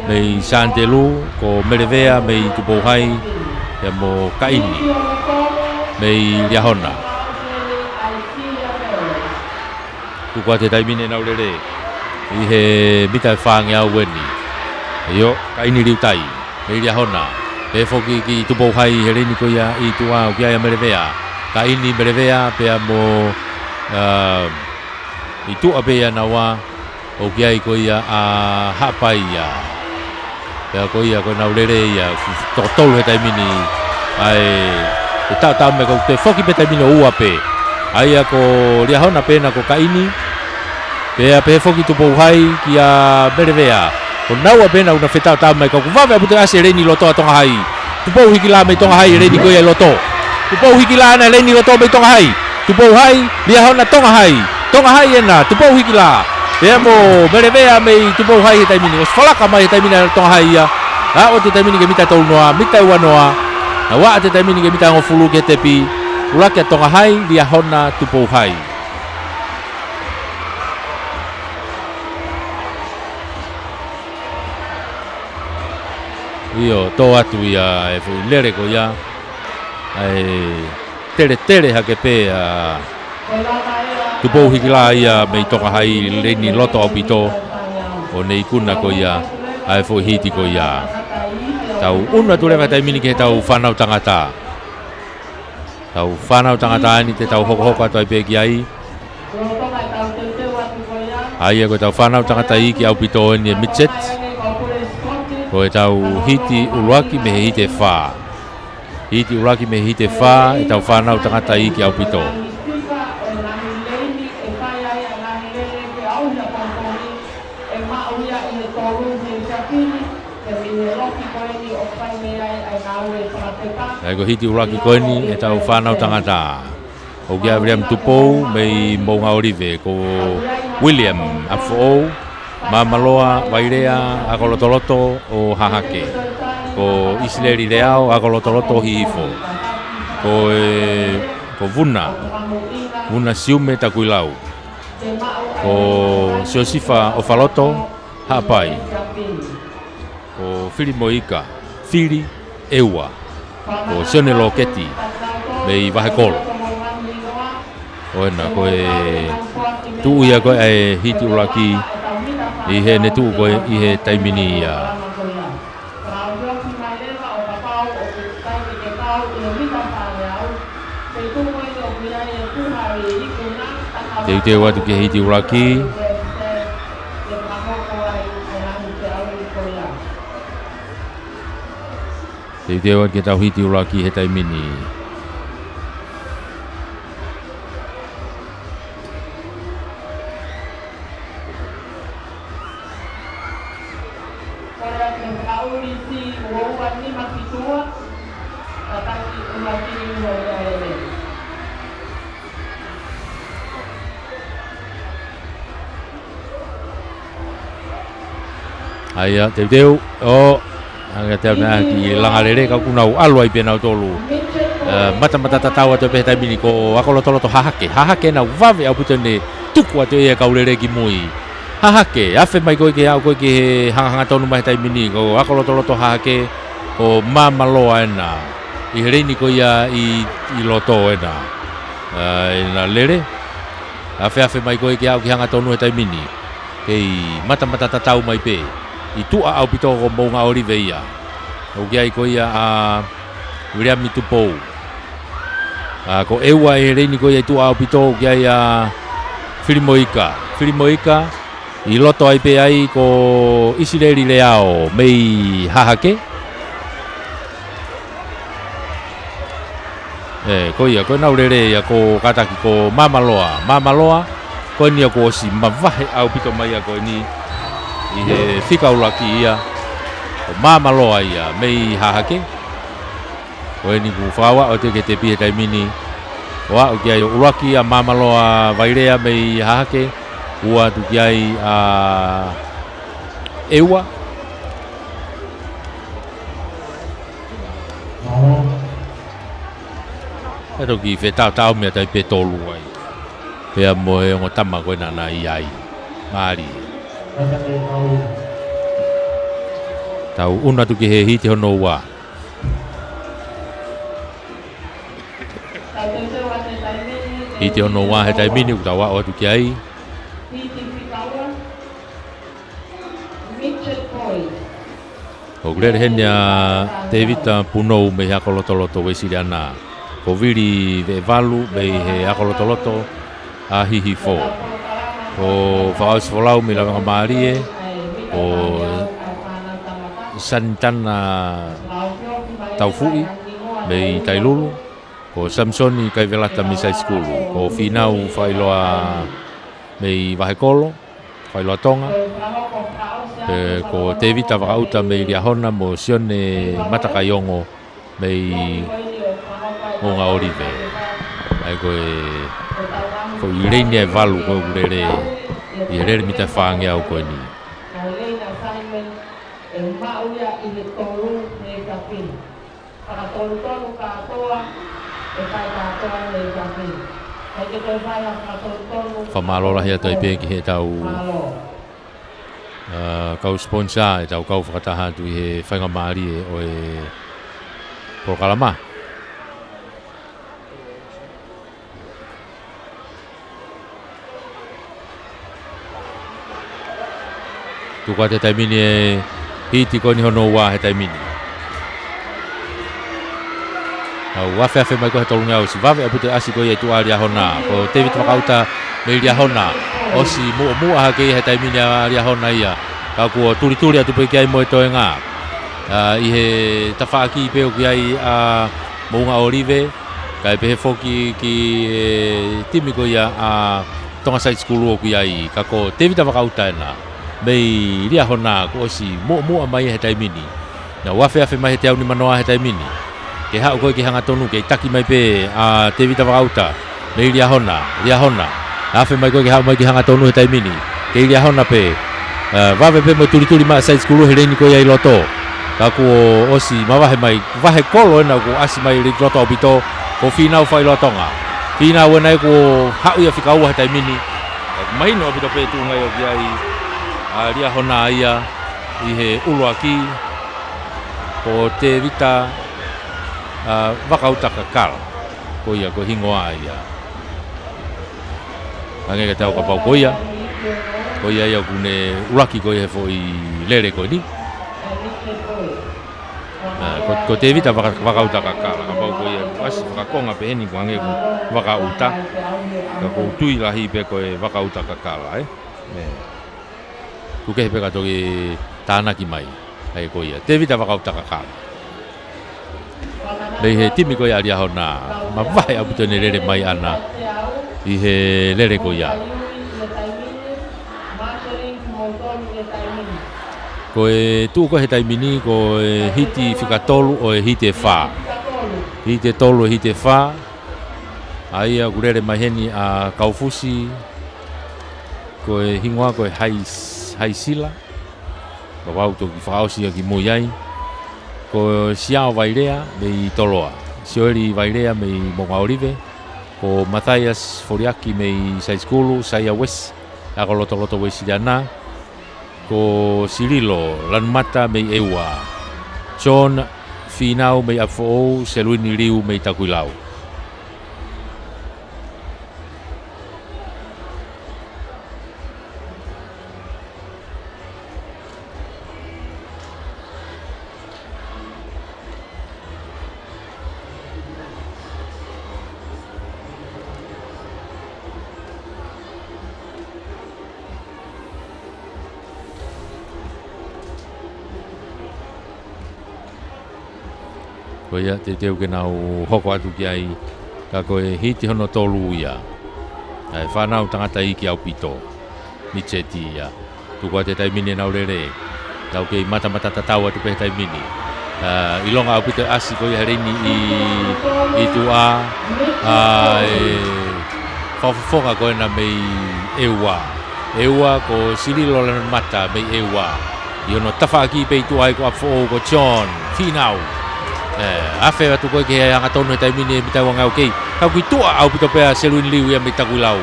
mei Santelu, ko Melevea mei Tupou Hai, pea mo Kaini mei Liahona. Tuku atu e taimi ni ʻenau lele ʻi he mita ʻe fāngeau eni. ʻIo, Kaini Liutai mei Liahona. Pehē foki ki Tupou Hai he leini ko ia ʻi tuʻa ʻoku ʻi ai ʻa Melevea. Kaini, Melevea pea mo, ʻa, ʻi tuʻa pē ia naua ʻoku ʻi ai ko ia ʻa Haʻapai ia. Pea ko ia ko ʻenau lele ia, toko tolu he taimi ni, ʻa e, ʻe taʻotaʻo mai ka ʻoku toe foki pē taimi ni ʻo ua pē. ʻA ia ko Liahona pē ena ko Kaini. Pea pehē foki Tupou Hai kia Melevea. Ko naua pē ena ʻoku na fetaʻotaʻo mai ka ʻoku vave ʻaupito e ʻasi e leini loto ʻa Tonga Hai. Tupou Hikila mei Tonga Hai he leini ko ia ʻi loto. Tupou Hikila ena he leini loto mei Tonga Hai. Tupou Hai, Liahona, Tonga Hai. Tonga Hai ena, Tupou Hikila. Pea mo Melevea mei Tupou Hai he taimi ni. ʻOsi falaka mai he taimi ni ʻa Tonga Hai ia. Naʻe ʻoatu e taimi ni ki he mita tolu noa, mita ua noa. Naʻe ʻoatu e taimi ni ki he mita hongofulu ki he tepi. ʻUluaki ʻa Tonga Hai, Liahona, Tupou Hai. ʻIo, tō atu ia e foʻi lele ko ia. ʻA e teletele hake pē ʻa Tupou Hikila ia mei Tonga Hai, leini loto ʻaupito, ʻo ne ikuna ko ia ʻa e foʻi hiti ko ia. Tau ʻunu atu leva he taimi ni ki heʻetau fānau tangata. Tau fānau tangata eni te tau hokohoko atu ai pē ki ai. ʻA ia ko ʻetau fānau tangata iiki ʻaupito eni e midget. Ko ʻetau hiti ʻuluaki mei he hiti ʻe fā. Hiti ʻuluaki mei he hiti ʻe fā, ʻetau fānau tangata iiki ʻaupito. ʻA ia ko e hiti ʻuluaki ko eni ʻetau fānau tangata. ʻOku ʻi ai ʻa Viliami Tupou mei Moʻungaʻolive, ko Viliami ʻApifoʻou, Māmaloa Vailea, ʻAkolotoloto ʻo Hahake. Ko ʻIsileli Leao, ʻAkolotoloto ʻo Hihifo. Ko e, ko Vuna, Vuna Siume Takuilau. Ko Siosifa ʻOfaloto, Haʻapai. Ko Fili Moika, Fili ʻEua. Ko Sione Loketi mei Vahekolo. Ko ena ko e tuʻu ia ko ē ʻa e hiti ʻuluaki ʻi heʻene tuʻu ko ē ʻi he taimi ni ia. Teuteu atu ki he hiti ʻuluaki. Teuteu atu ki heʻetau hiti ʻuluaki he taimi ni. Kole atu e fakaʻuli si ua ua nima ki tuʻa, tataki ʻuluaki ʻi hono lele. ʻA ia, teuteu, ʻo, ʻa ia te au na ki langa lele ka ʻoku nau ʻalu ai pē nautolu. Ē, matamata tatau atu pē he taimi ni ko ʻAkolotoloto Hahake. Hahake naʻe vave ʻaupito ʻene tuku atu ʻe ia e kau lele ki mui. Hahake, afe mai koe ke aʻu koe ki he hangahanga tonu mai he taimi ni, ko ʻAkolotoloto Hahake, ko Māmaloa ena. ʻI he leini ko ia ʻi, ʻi loto ena. Ē, ʻena lele. Afeafe mai koe ke aʻu ki hanga tonu he taimi ni. Kei matamata tatau mai pē. ʻI tuʻa ʻaupito ko Moʻunga ʻŌlive ia. ʻOku ʻi ai ko ia ʻa Viliami Tupou. Ā, ko ʻEua ʻi he leini ko ia ʻi tuʻa ʻaupito ʻoku ʻi ai ʻa Filimoika. Filimoika, ʻi loto ai pē ai ko ʻIsileli Leao mei Hahake. Ē, ko ia, ko ʻenau lele ia ko kātaki ko Māmaloa. Māmaloa, ko eni ia kuo ʻosi mavahe ʻaupito mai ia ko eni ʻi he fika ʻuluaki ia. Ko Māmaloa ia mei Hahake. Ko eni kuo fakaaʻu atu ki he tepi he taimi ni. ʻO aʻu ki ai ʻo ʻuluaki ʻa Māmaloa Vailea mei Hahake. Ua atu ki ai ʻa ʻEua. Ka toki fetaʻotaʻo mei ai pē tolu ai. Pea mo e ongo tama ko ena naʻe ʻi ai. Mālie. Tau ʻunu atu ki he hiti hono ua. Hiti hono ua he taimi ni ʻoku tau aʻu atu ki ai. ʻOku lele heni ʻa Tevita Punou mei he ʻAkolotoloto Uēsiliana. Ko Vili Veʻevalu mei he ʻAkolotoloto ʻa Hihifo. Ko Fakaʻosi Folau mei Lavengamālie. Ko Sanitana Taufuʻi mei Tailulu. Ko Samisoni Kaivelata mei Saisikulu. Ko Fīnau Faʻiloa mei Vahekolo. Faʻiloa Tonga. Pea ko Tevita Vakaʻuta mei Liahona mo Sione Matakaiongo mei Moʻunga ʻŌlive. ʻA ia ko e foʻi leini ʻe valu ko ē ʻoku lele ʻi he lele mita fāngeau ko eni. Ko e leini assignment ʻe maʻu ia ʻi he tolu mei Kapini. Fakatonutonu kātoa, ʻe fai kātoa mei Kapini. Kae ke toe fai ha fakatonutonu. Fakamālō lahi atu ai pē ki heʻetau, ā, kau sponsor, ʻetau kau fakataha atu ʻi he faingamālie ʻo e polokalama. Tuku atu he taimi ni e hiti ko eni hono ua he taimi ni. Tau afeafe mai ko ē he tolungeau, ʻosi vave ʻaupito e ʻasi ko ia ʻi tuʻa ʻa Liahona. Ko Tevita Vakaʻuta mei Liahona. ʻOsi muʻomuʻa hake ia he taimi ni ʻa Liahona ia. Ka kuo tulituli atu pē ki ai mo e toenga. Ā, ʻi he tafaʻaki pē ʻoku ʻi ai ʻa Moʻunga ʻŌlive. Kae pehē foki ki he timi ko ia ʻa Tonga Side School ʻoku ʻi ai, ka ko Tevita Vakaʻuta ena mei Liahona kuo ʻosi muʻomuʻa mai he taimi ni. Naʻa ku afeafe mai he teau nimanoa he taimi ni ke haʻu ko ē ki hangatonu, kei taki mai pē ʻa Tevita Vakaʻuta mei Liahona. Liahona, afe mai ko ē ke haʻu mai ki hangatonu he taimi ni. Kei Liahona pē, ā, vave pē mo e tulituli mai ʻa Side School he leini ko ia ʻi loto. Ka kuo ʻosi mavahe mai, vahe kolo ena kuo ʻasi mai ʻi loto ʻaupito, ko Fīnau Faʻiloa Tonga. Fīnau ena ē kuo haʻu ia fika ua he taimi ni. Mahino ʻaupito pē tuʻunga ia ʻoku ʻi ai ʻa Liahona ia ʻi he ʻuluaki, ko Tevita, ā, Vakaʻuta Kakala. Ko ia ko e hingoa ia. Hangē kiate au kapau ko ia, ko ia ia ʻoku ne ʻuluaki ko ia he foʻi lele ko eni. Ā, ko, ko Tevita Vaka-, Vakauta Kakala, kapau ko ia ʻoku ʻasi fakakonga pehē ni kuo hangē ʻoku Vakauta. Ka ʻoku ou tui lahi pē ko e Vakauta Kakala, ē? Mē. Tuku kehe pē ka toki tānaki mai. ʻA ia ko ia, Tevita Vakauta Kakala. Mei he timi ko ia ʻa Liahona, mavahe ʻaupito ʻene lele mai ʻana ʻi he lele ko ia. Ko e tuʻu ko ē he taimi ni, ko e hiti fika tolu ʻo e hiti ʻe fā. Hiti ʻe tolu ʻo e hiti ʻe fā. ʻA ia ʻoku lele mai heni ʻa Kaufusi, ko e hingoa ko e Hais-, Haisila. Ka ʻoku ou toki fakaʻosi ia ki mui ai. Ko Siao Vailea mei Toloa. Sioeli Vailea mei Moʻungaʻolive. Ko Mathias Foliaki mei Saisikulu, Saia West, ʻAkolotoloto Uēsiliana. Ko Sililo Lanumata mei ʻEua. John Finau mei ʻApifoʻou, Seluini Liu mei Takuilau. Ko ia, teuteu ke nau hoko atu ki ai, ka ko e hiti hono tolu ia. ʻA e fānau tangata iiki ʻaupito. Mitseti ia. Tuku atu he taimi ni ʻenau lele. Tau kei matamata tatau atu pē he taimi ni. Ā, ʻilonga ʻaupito e ʻasi ko ia he leini ʻi, ʻi tuʻa. Ā, e fakafofonga ko ena mei ʻEua. ʻEua ko Sililo Lanumata mei ʻEua. ʻI hono tafaʻaki pē ʻi tuʻa ai ko ʻApifoʻou ko John Finau. Ē, afe atu ko ē ke hangatonu he taimi ni e mita ua ngeau kei. Ka ʻoku ʻi tuʻa ʻaupito pē ʻa Seluini Liu ia mei Takuilau.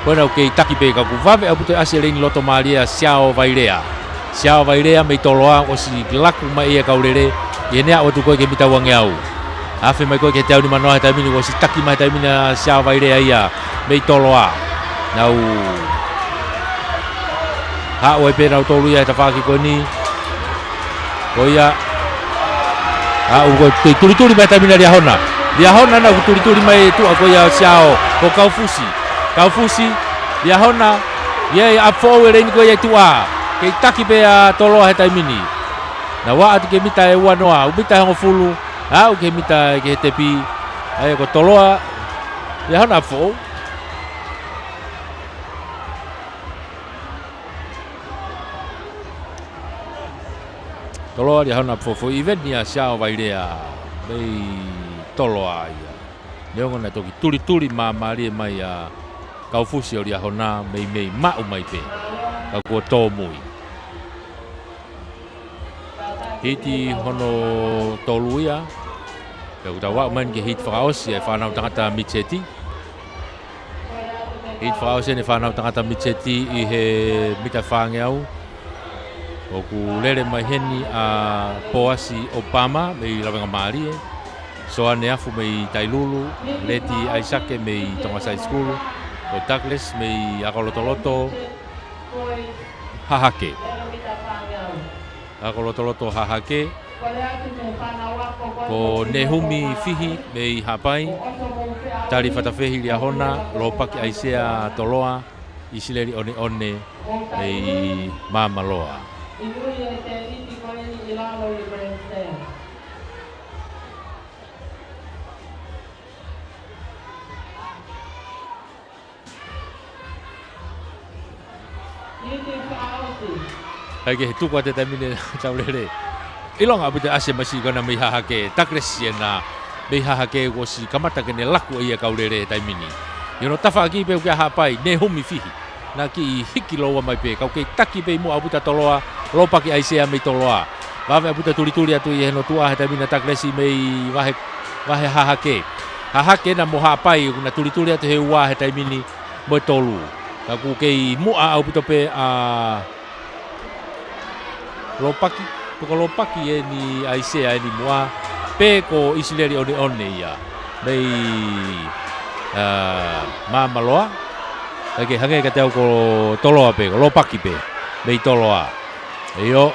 Ko ena ʻoku kei taki pē ka ʻoku vave ʻaupito e ʻasi e leini loto mālie ʻa Siao Vailea. Siao Vailea mei Toloa ʻosi laku mai ia kau lele. ʻI heʻene aʻu atu ko ē ki he mita ua ngeau. Afe mai ko ē ki he teau nimanoa he taimi ni kuo ʻosi taki mai he taimi ni ʻa Siao Vailea ia mei Toloa. Nau haʻu ai pē nautolu ia he tafaʻaki ko eni. Ko ia. Aʻu ko ē tulituli mai he taimi ni ʻa Liahona. Liahona naʻa ku tulituli mai tuʻa ko ia ʻa Siao. Ko Kaufusi. Kaufusi. Liahona. Ia ʻi ʻApifoʻou e leini ko ia ʻi tuʻa. Kei taki pē ʻa Toloa he taimi ni. Nau aʻu atu ki he mita ʻe ua noa. ʻUmita ʻe hongofulu. Aʻu ki he mita ki he tepi. ʻA ia ko Toloa. Liahona ʻApifoʻou. Toloa Liahona ʻApifoʻou. ʻIveni ʻa Siao Vailea mei Toloa ia. Neongo naʻe toki tulituli māmālie mai ʻa Kaufusi ʻo Liahona meimei maʻu mai pē. Ka kuo tōmui. Hiti hono tolu ia. Pea ʻoku tau aʻu mai eni ki he hiti fakaʻosi ʻa e fānau tangata Mitseti. Hiti fakaʻosi eni e fānau tangata Mitseti ʻi he mita fāngeau. ʻOku lele mai heni ʻa Poasi ʻOpama mei Lavengamālie. Soane Afu mei Tailulu. Leti ʻAisake mei Tonga Side School. Ko Douglas mei ʻAkolotoloto Hahake. ʻAkolotoloto Hahake. Ko Nehumi Fihi mei Haʻapai. Tali Fatafehi Liahona, Lopaki ʻAisea Toloa, ʻIsileli ʻOneʻone mei Māmaloa. Hai ke he tuku atu he taimi ni tau lele. ʻIlonga ʻaupito e ʻasi e masiʻi ko ena mei Hahake, Douglas ena mei Hahake kuo ʻosi kamata ke ne laku ʻa ia kau lele he taimi ni. ʻI hono tafaʻaki pē ʻoku ʻi ai ʻa Haʻapai, Nehumi Fihi. Naʻe kiʻi hiki lōua mai pē, kau kei taki pē ʻi muʻa ʻaupito ʻa Toloa, Lopaki ʻAisea mei Toloa. Vave ʻaupito e tulituli atu ʻi hono tuʻa he taimi ni ʻa Douglas mei vahe, vahe Hahake. Hahake ena mo Haʻapai, ʻoku na tulituli atu he ua he taimi ni mo e tolu. Ka ʻoku kei muʻa ʻaupito pē ʻa Lopaki, pe ko Lopaki eni ʻAisea eni muʻa, pe ko ʻIsileli ʻOneʻone ia. Mei, ā, Māmaloa. Kae ke hangē kiate au ko Toloa pē, ko Lopaki pē. Mei Toloa. ʻIo,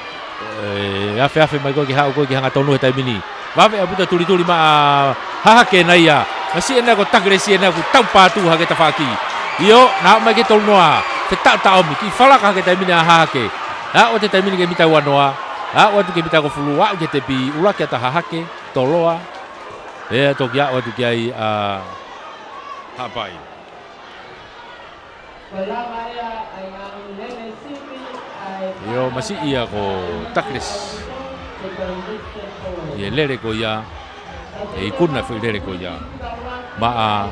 ʻE, afeafe mai ko ē ke haʻu ko ē ki he hangatonu he taimi ni. Vave ʻaupito e tulituli maʻa Hahake ʻanai ia. Masiʻi ʻanai ko Takilesi ʻanai ʻoku tau pātū hake tafaʻaki. ʻIo, naʻa mai ki he tolunoa. Fetaʻotaʻomi, kiʻi falaka hake taimi ni ʻa Hahake. Aʻu atu he taimi ni ki he mita ua noa. Aʻu atu ki he mita hongofulu, aʻu ki he tepi, ʻuluaki ʻa Hahake, Toloa. ʻE toki aʻu atu ki ai ʻa Haʻapai. ʻIo, masiʻi ia ko Takilesi. ʻI he lele ko ia, ʻe ikuna foʻi lele ko ia maʻa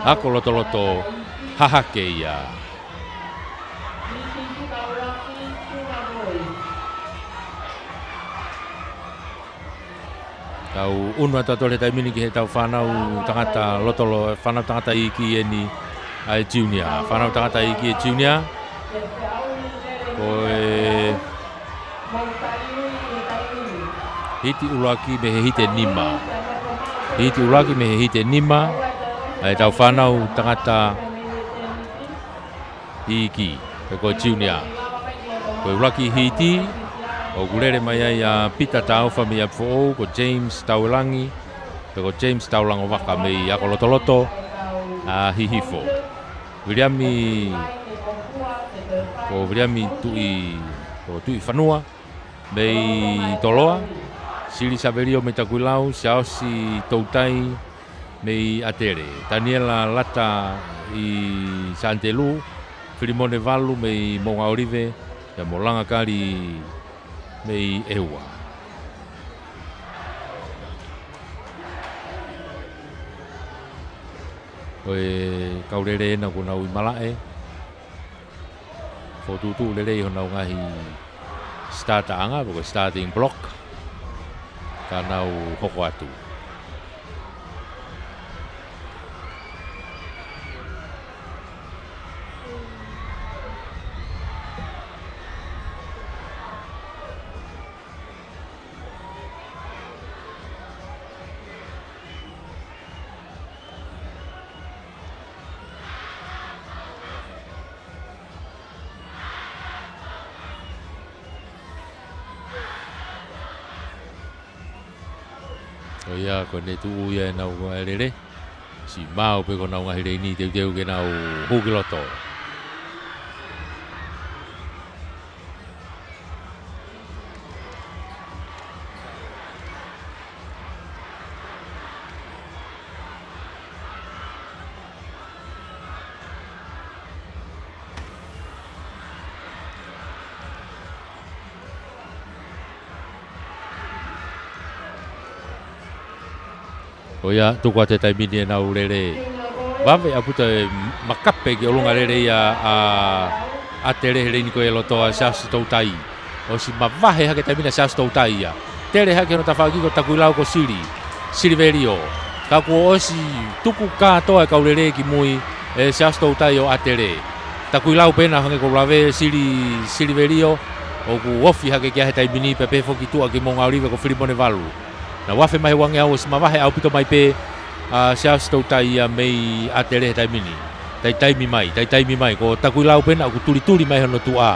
Ako Lotoloto Hahake ia. Tau ʻunu atu ʻa e taimi ni ki heʻetau fānau tangata lotolo, fānau tangata iiki eni ʻa e junior. Fānau tangata iiki ʻa e junior. Ko e hiti ʻuluaki mei he hiti ʻe nima. Hiti ʻuluaki mei he hiti ʻe nima ʻa ʻetau fānau tangata iiki, pe ko e junior. Ko e ʻuluaki hiti, ʻoku lele mai ai ʻa Pita Taufa mei ʻApifoʻou, ko James Tauelangi, pe ko James Taulangovaka mei Ako Lotoloto ʻa Hihifo. Viliami, ko Viliami Tuʻi, ko Tuʻi Fanua mei Toloa, Sili Savelio mei Takuilau, Siaosi Toutai mei ʻAtele, Taniela Lata ʻi Santelu, Filimone Valu mei Moʻungaʻolive, pea mo Langa Kali mei ʻEua. Ko e kau lele ena kuo nau ʻi malaʻe. Fokotuʻutuʻu lelei honau ngaahi starter ʻanga, pe ko e starting block. Ka nau hoko atu. ʻO ia, ko ʻene tuʻu ia ʻenau ngaahi lele. Siʻi maau pē ko honau ngaahi leini teuteu ke nau hū ki loto. ʻO ia, tuku atu he taimi ni ʻenau lele. Vave ʻaupito e makape ki ʻolunga lele ia ʻa ʻAtele he leini ko ē loto ʻa Siaosi Toutai. ʻOsi mavahe hake taimi ni ʻa Siaosi Toutai ia. Tele hake hono tafaʻaki ko Takuilau ko Sili. Silivelio. Ka kuo ʻosi tuku kātoa e kau lele ki mui ʻe Siaosi Toutai ʻo ʻAtele. Takuilau pē ena hangē ko e lave Sili, Silivelio. ʻOku ofi hake ki ai he taimi ni pea pehē foki tuʻa ki Moʻungaʻolive ko Filimone Valu. Nau afe mai he uangeau ʻosi mavahe ʻaupito mai pē ʻa Siaosi Toutai ia mei ʻAtele he taimi ni. Taitaimi mai, taitaimi mai, ko Takuilau pē ena ʻoku tulituli mai hono tuʻa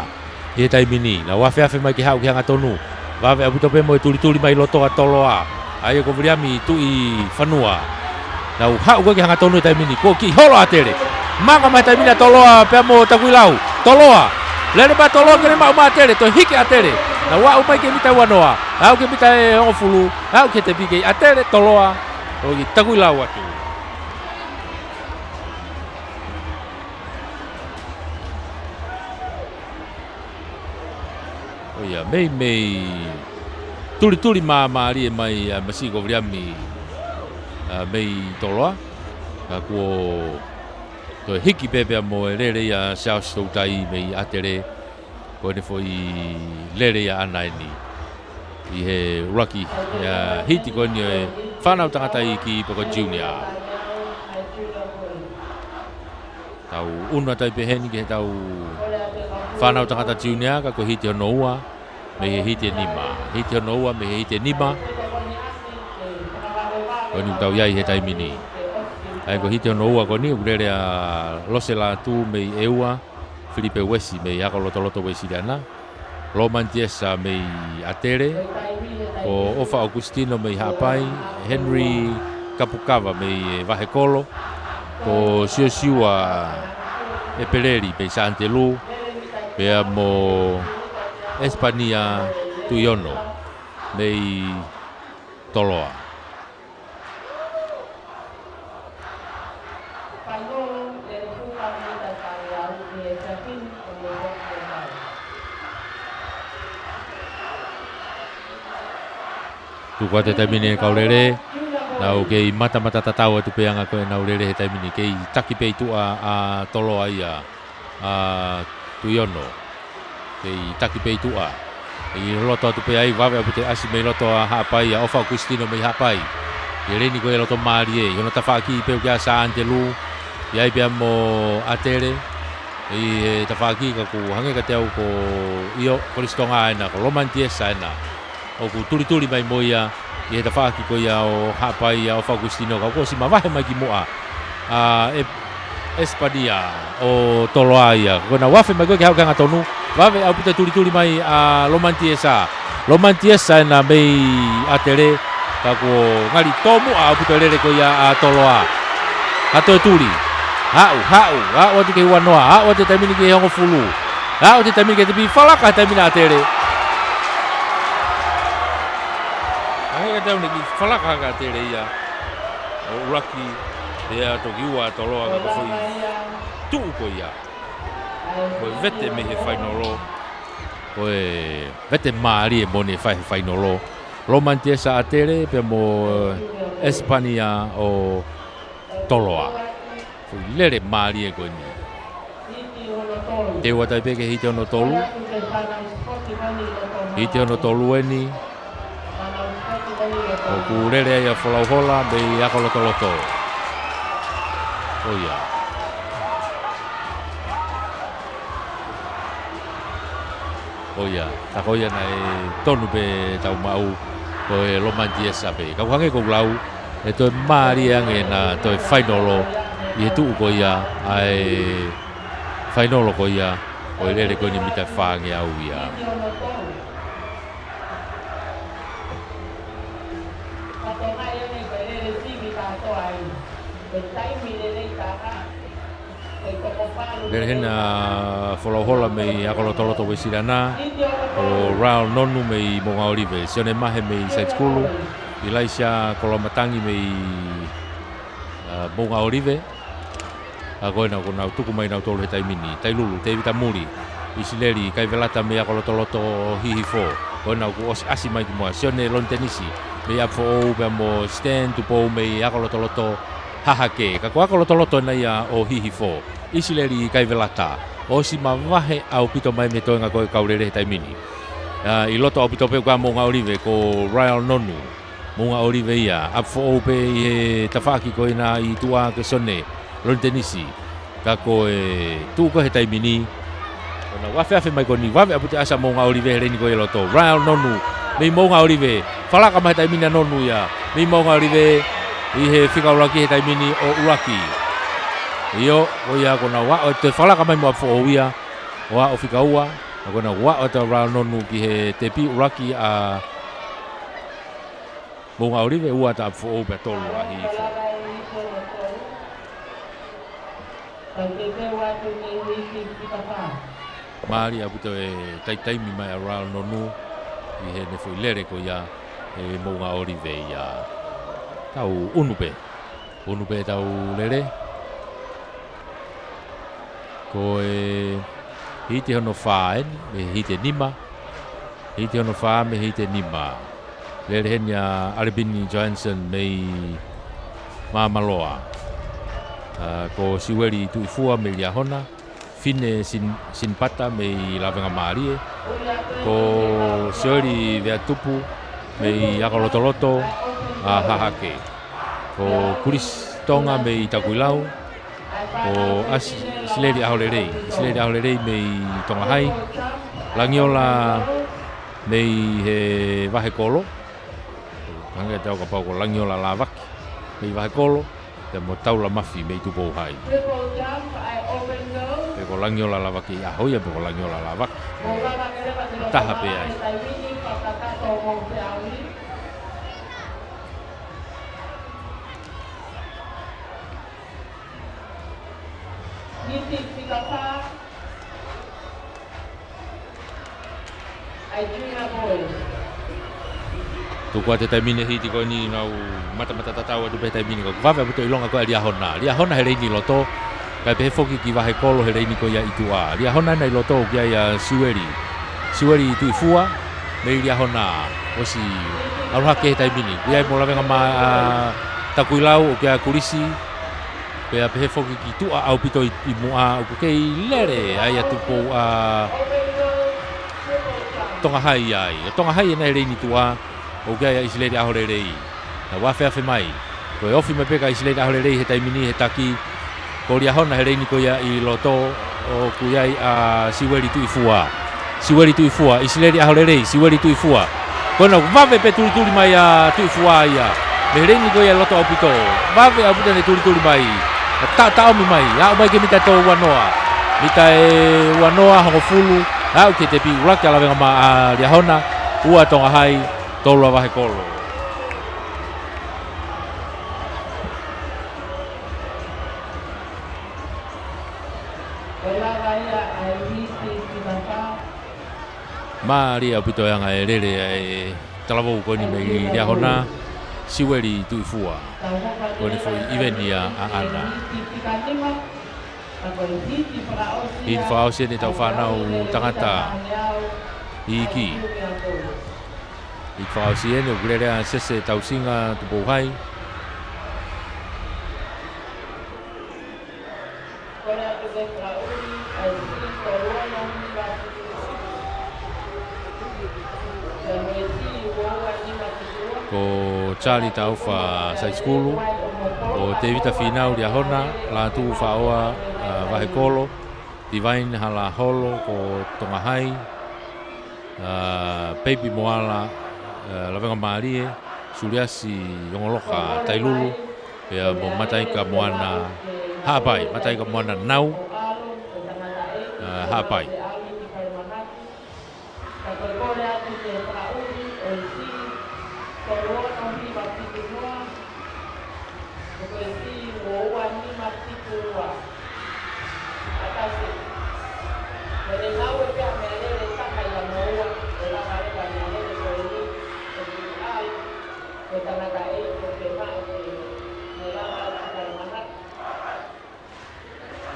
ʻi he taimi ni. Nau afeafe mai ke haʻu ki he hangatonu. Vave ʻaupito pē mo e tulituli mai loto ʻa Toloa. ʻA ia ko Viliami Tuʻi Fanua. Nau haʻu ko ē ki he hangatonu he taimi ni. Kuo kiʻi holo ʻa ʻAtele. Manga mai he taimi ni ʻa Toloa pea mo Takuilau. Toloa. Lele mai Toloa ke ne maʻu mai ʻa ʻAtele. Toe hiki ʻa ʻAtele. Nau aʻu mai ki he mita ua noa. Aʻu ki he mita ʻe hongofulu. Aʻu ki he tepi kei ʻAtele, Toloa, ʻo ki Takuilau atu. ʻO ia, meimei tulituli māmālie mai ʻa Masiʻi ko Viliami, ʻa, mei Toloa. Ka kuo toe hiki pē pea mo e lele ia ʻa Siaosi Toutai mei ʻAtele. Ko ʻene foʻi lele ia ʻaʻana eni. ʻI he ʻuluaki ia hiti ko eni ʻo e fānau tangata iiki pe ko e junior. Tau ʻunu atu ai pē heni ki heʻetau fānau tangata junior ka ko e hiti hono ua mei he hiti ʻe nima. Hiti hono ua mei he hiti ʻe nima. Ko eni ʻoku tau ʻi ai he taimi ni. ʻA ia ko e hiti hono ua ko eni ʻoku lele ʻa Lose Lātū mei ʻEua. Filipe Uesi mei Ako Lotoloto Uesiliana. Loman Tiesa mei ʻAtele, ko ʻOfa ʻOkusitino mei Haʻapai, Henry Kapukava mei Vahekolo, ko Siosiua ʻEpeleli mei Sānitelū, pea mo ʻEsepania Tuʻiono mei Toloa. Tuku atu he taimi ni e kau lele, nau kei matamata tatau atu pē ʻa e anga ko ē ʻenau lele he taimi ni, kei taki pē ʻi tuʻa ʻa Toloa ia. ʻA Tuʻiono. Kei taki pē ʻi tuʻa. ʻI loto atu pē ai, vave ʻaupito e ʻasi mei loto ʻa Haʻapai ʻa ʻOfa ʻOkusitino mei Haʻapai. ʻI he leni ko ē loto mālie, ʻi hono tafaʻaki pē ʻo kia Sānitelū. ʻI ai pea mo ʻAtele. ʻI he tafaʻaki ka ʻoku hangē kiate au ko ʻIo, Kolisi Tonga ena, ko Loman Tiesa ena. ʻOku tulituli mai mo ia ʻi he tafaʻaki ko ia ʻo Haʻapai ʻa ʻOfa ʻOkusitino ka kuo ʻosi mavahe mai ki muʻa ʻa ʻE-, ʻEsepania ʻo Toloa ia. Ko ʻena ʻoku afe mai ko ē ke haʻu ki he hangatonu. Vave ʻaupito e tulituli mai ʻa Loman Tiesa. Loman Tiesa ena mei ʻAtele. Ka kuo ngali tōmuʻa ʻaupito e lele ko ia ʻa Toloa. Hato e tuli. Haʻu, haʻu, haʻu atu ki he uanoa. Haʻu atu he taimi ni ki he hongofulu. Haʻu atu he taimi ni ki he tepi, falaka he taimi ni ʻa ʻAtele. Hangē kiate au naʻe kiʻi falaka hake ʻa ʻAtele ia ʻo ʻuluaki, pea toki ua ʻa Toloa ka ko e foʻi tuʻu ko ia. Ko e vete mei he fainolo. Ko e vete mālie moʻoni ʻe fai he fainolo. Loman Tiesa ʻAtele pea mo ʻEsepania ʻo Toloa. Foʻi lele mālie ko eni. Teu atu ai pē ki he hiti hono tolu. Hiti hono tolu eni. ʻOku lele ai ʻa Folauhola mei Akolotoloto. ʻOia. ʻOia. Ka ko ia naʻe tonu pē tau maʻu ko e Loman Tiesa pē. Ka ʻoku hangē ko ʻeku lau, ʻe toe mālie ange ʻena toe fainolo ʻi he tuʻu ko ia ʻa e fainolo ko ia ʻo e lele ko eni mita fāngeau ia. Lele heni ʻa Folauhola mei Akolotoloto Uēsiliana, ko Rael Nonu mei Moʻunga ʻŌlive, Sione Mahe mei Saitikulu, ʻIlaisa Koloamatangi mei, ʻa, Moʻunga ʻŌlive. ʻA ko ena kuo nau tuku mai nautolu he taimi ni. Tailulu, Tēvita Muli, ʻIsileli Kaivelata mei Akolotoloto Hihifo. Ko ena kuo ʻosi ʻasi mai ki muʻa, Sione Lonitenisi mei ʻApifoʻou pea mo Stan Tupou mei Akolotoloto Hahake. Ka ko Akolotoloto ena ia ʻo Hihifo. ʻIsileli Kaivelata. ʻOsi mavahe ʻaupito mai mei he toenga ko ē kau lele he taimi ni. ʻA, ʻi loto ʻaupito pē ʻo kia Moʻunga ʻŌlive ko Rael Nonu. Moʻunga ʻŌlive ia, ʻApifoʻou pē ʻi he tafaʻaki ko ena ʻi tuʻa kia Sione Lonitenisi. Ka ko e tuʻu ko ē he taimi ni, ko ʻena ʻoku afeafe mai ko eni, vave ʻaupito e ʻasi ʻa Moʻunga ʻŌlive he leni ko ia ʻi loto. Rael Nonu, mei Moʻunga ʻŌlive, falaka mai he taimi ni ʻa Nonu ia, mei Moʻunga ʻŌlive, ʻi he fika ʻuluaki he taimi ni ʻo ʻuluaki. ʻIo, ko ia ko ʻena ʻoku aʻu atu e falaka mai mo ʻApifoʻou ia, ʻo aʻu fika ua, ka ko ʻena ʻoku aʻu atu ʻa Rael Nonu ki he tepi ʻuluaki ʻa Moʻunga ʻŌlive, ua ʻa ʻApifoʻou pea tolu ʻa Hihifo. Mālie ʻaupito e taimi mai ʻa Rael Nonu ʻi heʻene foʻi lele ko ia ʻe Moʻunga ʻŌlive ia. Tau ʻunu pē. ʻUnu pē tau lele. Ko e hiti hono fā eni, mei he hiti ʻe nima. Hiti hono fā mei he hiti ʻe nima. Lele heni ʻa ʻAlepini Johansson mei Māmaloa. ʻA, ko Siueli Tuʻifua mei Liahona. Fine Sin-, Sinipata mei Lavengamālie. Ko Sioli Veatupu mei Akolotoloto ʻa Hahake. Ko Kulisi Tonga mei Takuilau. Ko ʻAsi-, ʻIsileli ʻAholelei. ʻIsileli ʻAholelei mei Tonga Hai. Langiola mei he Vahekolo. Hangē kiate au kapau ko Langiola Lavaki mei Vahekolo. Pea mo Taula Mafi mei Tupou Hai. Pea Ko Langiola Lavaki ʻi he ʻaho ia, pea ko Langiola Lavaki. Taha pē ai. Tuku atu he taimi ni e hiti ko eni, nau matamata tatau atu pē he taimi ni, ko e vave ʻaupito e ʻilonga ko ē ʻa Liahona. Liahona he leini loto, kae pehē foki ki Vahekolo he leini ko ia ʻi tuʻa. Liahona ena ʻi loto, ʻoku ʻi ai ʻa Siueli. Siueli Tuʻifua, mei Liahona, ʻosi ʻalu hake he taimi ni. ʻOku ʻi ai mo Lavengamālie, ʻa Takuilau, ʻoku ʻi ai ʻa Kulisi, pea pehē foki ki tuʻa ʻaupito ʻi, ʻi muʻa, ʻoku kei lele ai ʻa Tupou, ʻa Tonga Hai ai. ʻA Tonga Hai ena he leini tuʻa, ʻoku ʻi ai ʻa ʻIsileli ʻAholelei. Nau afeafe mai. Ko e ofi mai pē kia ʻIsileli ʻAholelei he taimi ni he taki. Ko Liahona he leini ko ia ʻi loto, ʻoku ʻi ai ʻa Siueli Tuʻifua. Siueli Tuʻifua, ʻIsileli ʻAholelei, Siueli Tuʻifua. Ko ena ʻoku vave pē tulituli mai ʻa Tuʻifua ia. Mei he leini ko ia ʻi loto ʻaupito. Vave ʻaupito ʻene tulituli mai. Taʻotaʻomi mai, aʻu mai ki he mita ʻe uanoa. Mita ʻe uanoa, hongofulu, aʻu ki he tepi, ʻuluaki ʻa Lavengamālie, ʻa Liahona, ua ʻa Tonga Hai, tolu ʻa Vahekolo. Mālie ʻaupito e anga e lele ʻa e talavou ko eni mei Liahona, Siueli Tuʻifua. Ko eni foʻi ʻiveni ia ʻaʻana. Hiti fakaʻosi eni ʻetau fānau tangata iiki. Hiti fakaʻosi eni ʻoku lele ʻa Sese Tausinga Tupou Hai. Ko Charlie Taufa Side School, ko Tevita Finau Liahona, Lātū Faʻoa, ʻa, Vahekolo, Divine Halaholo ko Tonga Hai, ʻa, Peipi Moala, ʻa, Lavengamālie, Suliasi Ongoloka Tailulu, pea mo Mataika Moana Haʻapai, Mataika Moana Nau, ʻa, Haʻapai.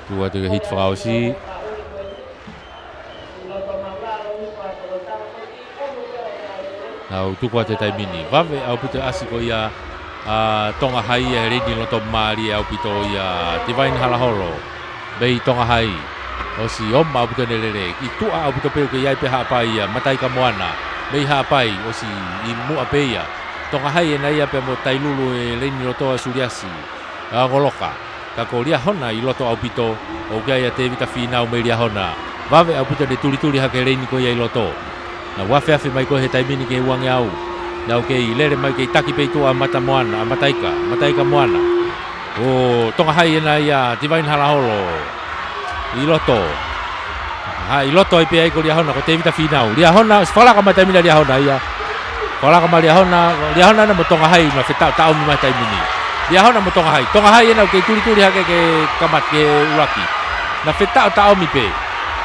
Tuku atu ki he hiti fakaʻosi. Nau tuku atu he taimi ni. Vave ʻaupito e ʻasi ko ia ʻa Tonga Hai ia he leini loto, mālie ʻaupito ia, Divine Halaholo mei Tonga Hai. ʻOsi ʻomai ʻaupito ʻene lele. ʻI tuʻa ʻaupito pē ʻoku ʻi ai pē Haʻapai ia, Mataika Moana mei Haʻapai, ʻosi ʻi muʻa pē ia. Tonga Hai ena ia pea mo Tailulu he leini loto, ʻa Suliasi, ʻa Ongoloka. Ka ko Liahona ʻi loto ʻaupito, ʻoku ʻi ai ʻa Tevita Finau mei Liahona. Vave ʻaupito ʻene tulituli hake he leini ko ia ʻi loto. Nau afeafe mai ko ē he taimi ni ki he uangeau. Nau kei lele mai, kei taki pē ʻi tuʻa ʻa Mata Moana, ʻa Mataika, Mataika Moana. ʻO Tonga Hai ena ia, Divine Halaholo. ʻI loto. Ha, ʻi loto ai pē ai ko Liahona, ko Tevita Finau. Liahona, ʻosi fakalaka mai e taimi ni ʻa Liahona ia. Fakalaka mai Liahona, Liahona ena mo Tonga Hai, naʻe fetaʻotaʻomi mai he taimi ni. Liahona mo Tonga Hai. Tonga Hai ena ʻoku kei tulituli hake ki he kamata, ki he ʻuluaki. Naʻe fetaʻotaʻomi pē.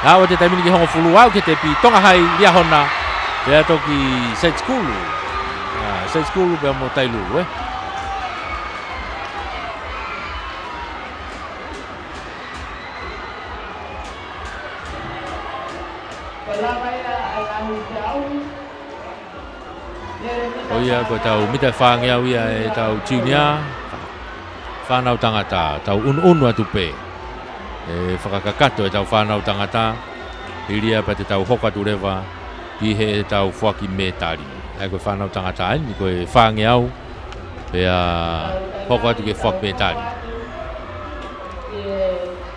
Aʻu atu he taimi ni ki he hongofulu, aʻu ki he tepi, Tonga Hai, Liahona, pea toki Side School. ʻA, Side School pea mo Tailulu, ē. ʻO ia ko ʻetau mita ʻe fāngeau ia ʻetau junior. Fānau tangata, tau ʻunuʻunu atu pē. ʻE fakakakato ʻetau fānau tangata, hili ia pea te tau hoko atu leva ki heʻetau foaki mētali. ʻA ia ko e fānau tangata eni, ko e fāngeau, pea hoko atu ki he foaki mētali.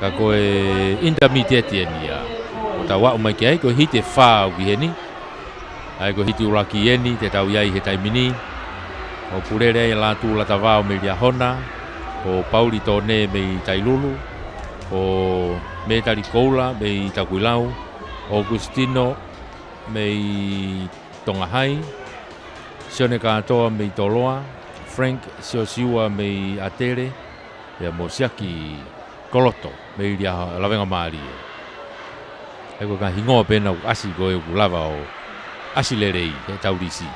Ka ko e intermediate eni ia ʻoku tau aʻu mai ki ai, ko e hiti ʻe fā ʻoku ʻi heni. ʻA ia ko e hiti ʻuluaki eni te tau ʻi ai he taimi ni. ʻOku lele ai ʻa Lātū Latavao mei Liahona, ko Pauli Tone mei Tailulu, ko Mētali Koula mei Takuilau, ʻOkusitino mei Tonga Hai, Sione Kātoa mei Toloa, Frank Siosiua mei ʻAtele, pea mo Siaki Koloto mei Lia-, Lavengamālie. ʻA ia ko e ngaahi hingoa pē ena ʻoku ʻasi ko ē ʻoku lava ʻo ʻasi lelei heʻetau lisi.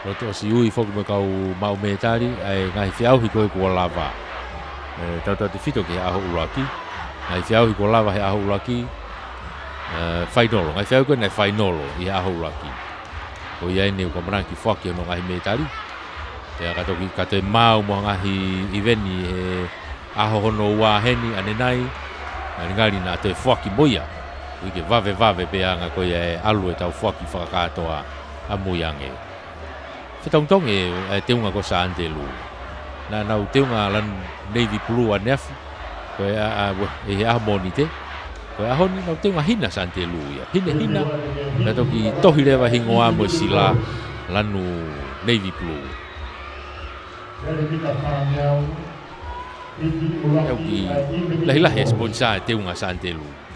Loto ʻosi ui foki mo e kau maʻu mētali ʻa e ngaahi feʻauhi ko ē kuo lava. ʻE, tautautefito ki he ʻaho ʻuluaki. Ngaahi feʻauhi kuo lava he ʻaho ʻuluaki, ʻe, fainolo. Ngaahi feʻauhi ko ē naʻe fainolo ʻi he ʻaho ʻuluaki. Ko ia eni ʻoku ʻamanaki foaki hono ngaahi mētali. Pea ka toki, ka toe maʻu mo e ngaahi ʻiveni he ʻaho hono ua heni ʻanenai, ngalingali naʻa toe foaki mo ia. Koeʻuhi ke vavevave pē ʻa e anga ko ia e ʻalu ʻetau foaki fakakātoa ʻamui ange. Fetongitongi e, e teunga ko Santelu. Naʻa nau teunga lanu navy blue ʻaneafi. Ko e ʻa, ʻa, ʻi he ʻaho Mōnite. Ko e ʻaho ni nau teunga hina Santelu ia. Hinehina. Naʻe toki tohi leva hingoa mo e sila lanu navy blue. ʻOku lahilahi e sponsor e teunga Santelu.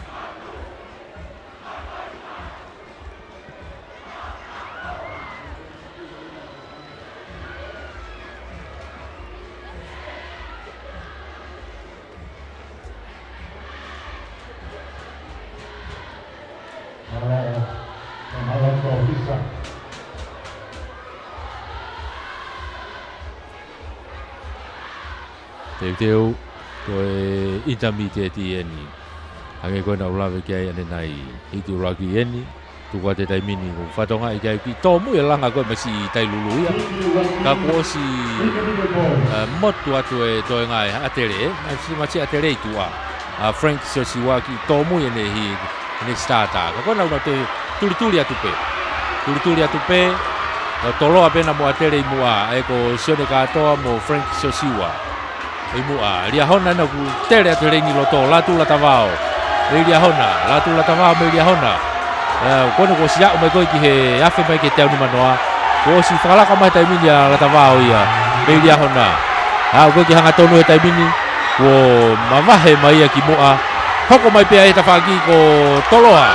Teuteu, ko e intermediate eni. Hangē ko ē naʻa ku lave ki ai ʻanenai, hiti ʻuluaki eni, tuku atu e taimi ni ʻoku fatongia ki ai, kiʻi tōmui e langa ko ē mei Tailulu ia. Ka kuo ʻosi, ʻe, motu atu e toenga ʻa ʻAtele, ʻe, masi, masi ʻAtele ʻi tuʻa. ʻA Frank Siosiua kiʻi tōmui ʻene hi, ʻene starter. Ka ko ena ʻoku nau toe tulituli atu pē. Tulituli atu pē, nau Toloa pē ena mo ʻAtele ʻi muʻa, ʻa ia ko Sione Kātoa mo Frank Siosiua. ʻI muʻa, Liahona ena ʻoku tele atu he leini loto, Lātū Latavao. Mei Liahona, Lātū Latavao mei Liahona. ʻE, ko ena kuo ʻosi aʻu mai ko ē ki he afe mai ki he teau nimanoa. Kuo ʻosi fakalaka mai he taimi ni ʻa Latavao ia. Mei Liahona. Aʻu ko ē ki he hangatonu he taimi ni. Kuo mavahe mai ia ki muʻa. Hoko mai pē ʻa e tafaʻaki ko Toloa.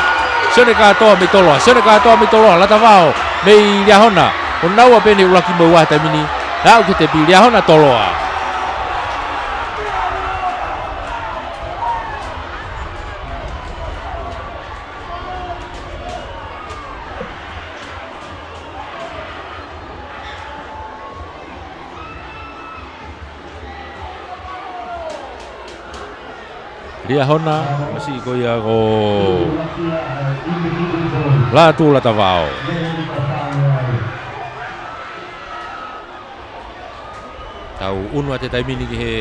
Sione Kātoa mei Toloa. Sione Kātoa mei Toloa. Latavao mei Liahona. ʻO naua pē ʻene ʻuluaki mo e ua he taimi ni. Aʻu ki he tepi Liahona Toloa. Liahona, masi ko ia ko Lātū Latavao. Tau unu atu he taimi ni ki he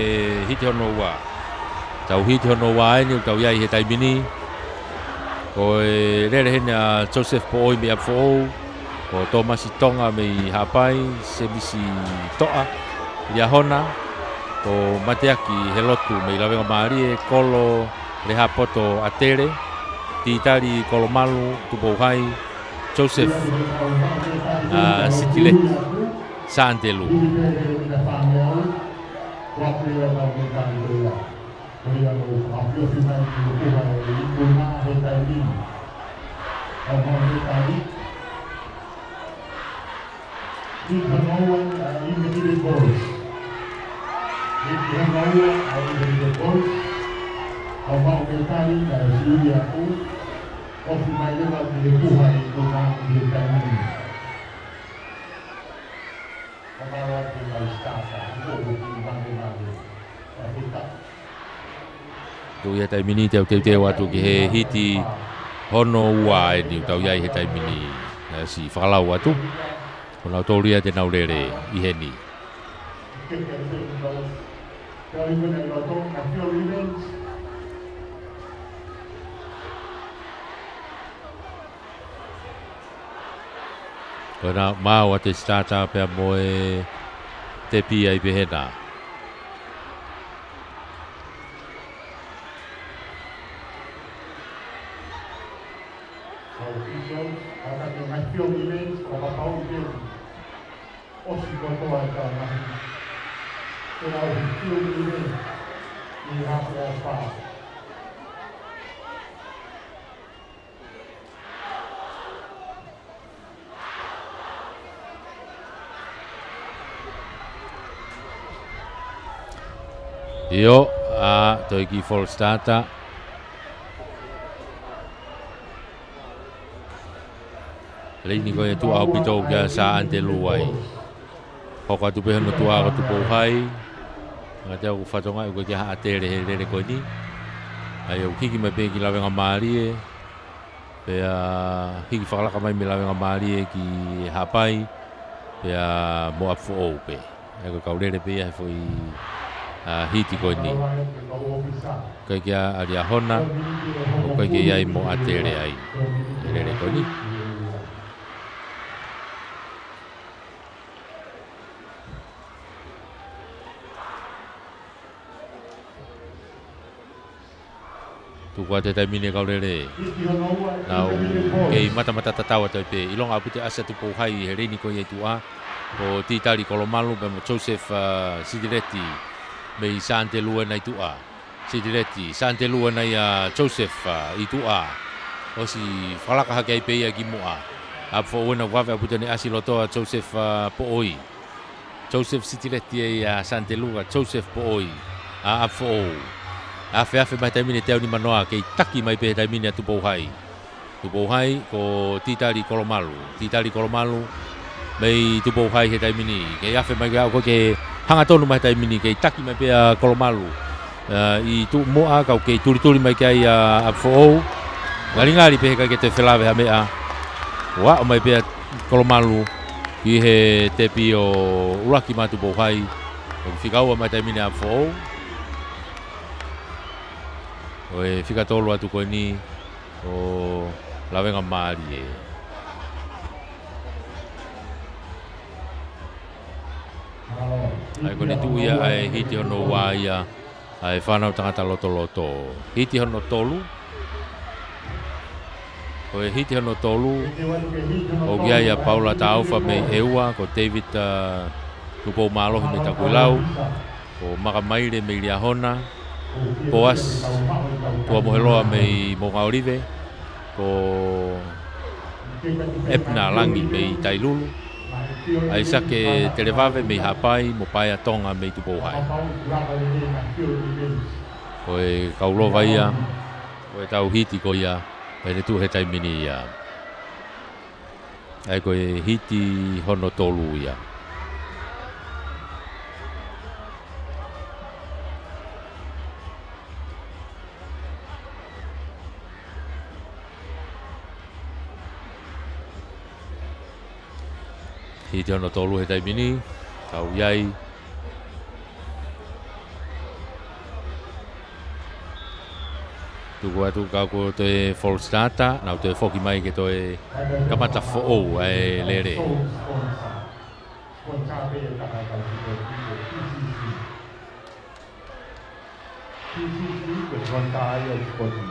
hiti hono ua. Tau hiti hono ua eni ʻoku tau ʻi ai he taimi ni. Ko e lele heni ʻa Joseph Poʻoi mei ʻApifoʻou. Ko Tōmasi Tonga mei Haʻapai, Semisi Toʻa, Liahona. Ko Mateaki Helotu mei Lavengamālie, Kolo Lehapoto ʻAtele, Titali Kolomalu Tupou Hai, Joseph, ʻa, Sitileti Santelu. Tuʻu ia he taimi ni te u teuteu atu ki he hiti hono ua eni ʻoku tau ʻi ai he taimi ni. ʻE, siʻi fakalau atu. Ko nautolu ia te nau lele ʻi heni. Ko ena maʻu ʻa e starter pea mo e tepi ai pē hena. ʻOsi kotoa e tau mahi. Ko e ʻaho fiu ni ʻi he hape a pa. ʻIo, ʻa, toe kiʻi false starter. Leini ko e tuʻa ʻaupito kia Sā ʻAnitelū ai. Hoko atu pē hono tuʻa ko Tupou Hai. Ngata ʻoku fatonga ʻoku ʻikai ke ʻi ai ha ʻatele he lele ko eni. ʻA ia ʻoku hiki mai pē ki lavengamālie. Pea hiki fakalaka mai mei lavengamālie ki Haʻapai. Pea mo ʻApifoʻou pē. ʻA ia ko e kau lele pē ia he foʻi, ʻa, hiti ko eni. ʻIkai ke ʻi ai ʻa Liahona, ʻoku ʻikai ke ʻi ai mo ʻatele ai. He lele ko eni. Tuku atu he taimi ni e kau lele. Nau kei matamata tatau atu ai pē. ʻIlonga ʻaupito e ʻasi ʻa Tupou Hai he leini ko ia ʻi tuʻa. Ko Titali Kolomalu pea mo Joseph, ʻa, Sitileti mei Sā ʻAnitelū ena ʻi tuʻa. Sitileti, Sā ʻAnitelū ena ia Joseph, ʻa, ʻi tuʻa. ʻOsi fakalaka hake ai pē ia ki muʻa. ʻApifoʻou ena vave ʻaupito ʻene ʻasi loto ʻa Joseph, ʻa, Poʻoi. Joseph Sitileti ʻa ia Sā ʻAnitelū, Joseph Poʻoi ʻa ʻApifoʻou. Afeafe mai he taimi ni e teau nimanoa, kei taki mai pē he taimi ni ʻa Tupou Hai. Tupou Hai, ko Titali Kolomalu. Titali Kolomalu, mei Tupou Hai he taimi ni. Kei afe mai ke aʻu ko ē ke hangatonu mai he taimi ni, kei taki mai pē ʻa Kolomalu. ʻA, ʻi tuʻu muʻa, kau kei tulituli mai ki ai ʻa ʻApifoʻou. Ngalingali pē he ʻikai ke toe felave ha meʻa. ʻO aʻu mai pē ʻa Kolomalu ki he tepi ʻo ʻuluaki mai ʻa Tupou Hai. ʻOku fika ua mai he taimi ni ʻa ʻApifoʻou. ʻO e fika tolu atu ko eni ʻo lavengamālie. ʻA ia ko ʻene tuʻu ia ʻa e hiti hono ua ia ʻa e fānau tangata lotoloto. Hiti hono tolu. Ko e hiti hono tolu, ʻoku ʻi ai ʻa Paula Taufa mei ʻEua, ko David, ʻa, Tupoumālohi mei Takuilau, ko Maka Maile mei Liahona, Poasi Tuamoheloa mei Moʻungaʻolive, ko ʻEpina Langi mei Tailulu, ʻAisake Televave mei Haʻapai, mo Paea Tonga mei Tupou Hai. Ko e kau lova ia ʻo e tau hiti ko ia, ʻene tuʻu he taimi ni ia. ʻA ia ko e hiti hono tolu ia. Hiti hono tolu he taimi ni, kau ʻi ai. Tuku atu ka ko e toe false starter, nau toe foki mai ke toe kamata foʻou ʻa e lele. P C C, ko e sponsor ia ʻo e sipoti.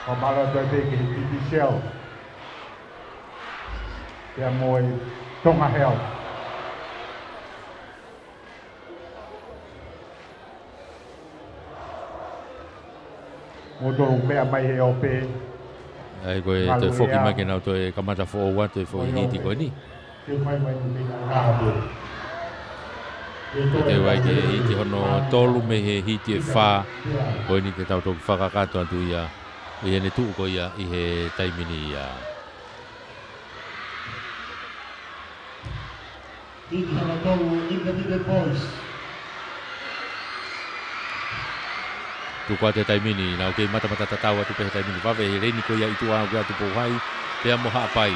Ko e mālō atu ai pē ki he T P Cell. Pea mo e Tonga Health. Mo tolu meʻa mai he ope. ʻA ia ko e toe foki mai ke nau toe kamata foʻou atu e foʻi hiti ko eni. Ko e teu ai ke hiti hono tolu mei he hiti ʻe fā. Ko eni te tau toki fakakakato atu ia ʻi heʻene tuʻu ko ia ʻi he taimi ni ia. Hiti hono tolu, Independent Boys. Tuku atu he taimi ni, nau kei matamata tatau atu pē he taimi ni. Vave he leini ko ia ʻi tuʻa ʻoku ʻi ai ʻa Tupou Hai pea mo Haʻapai.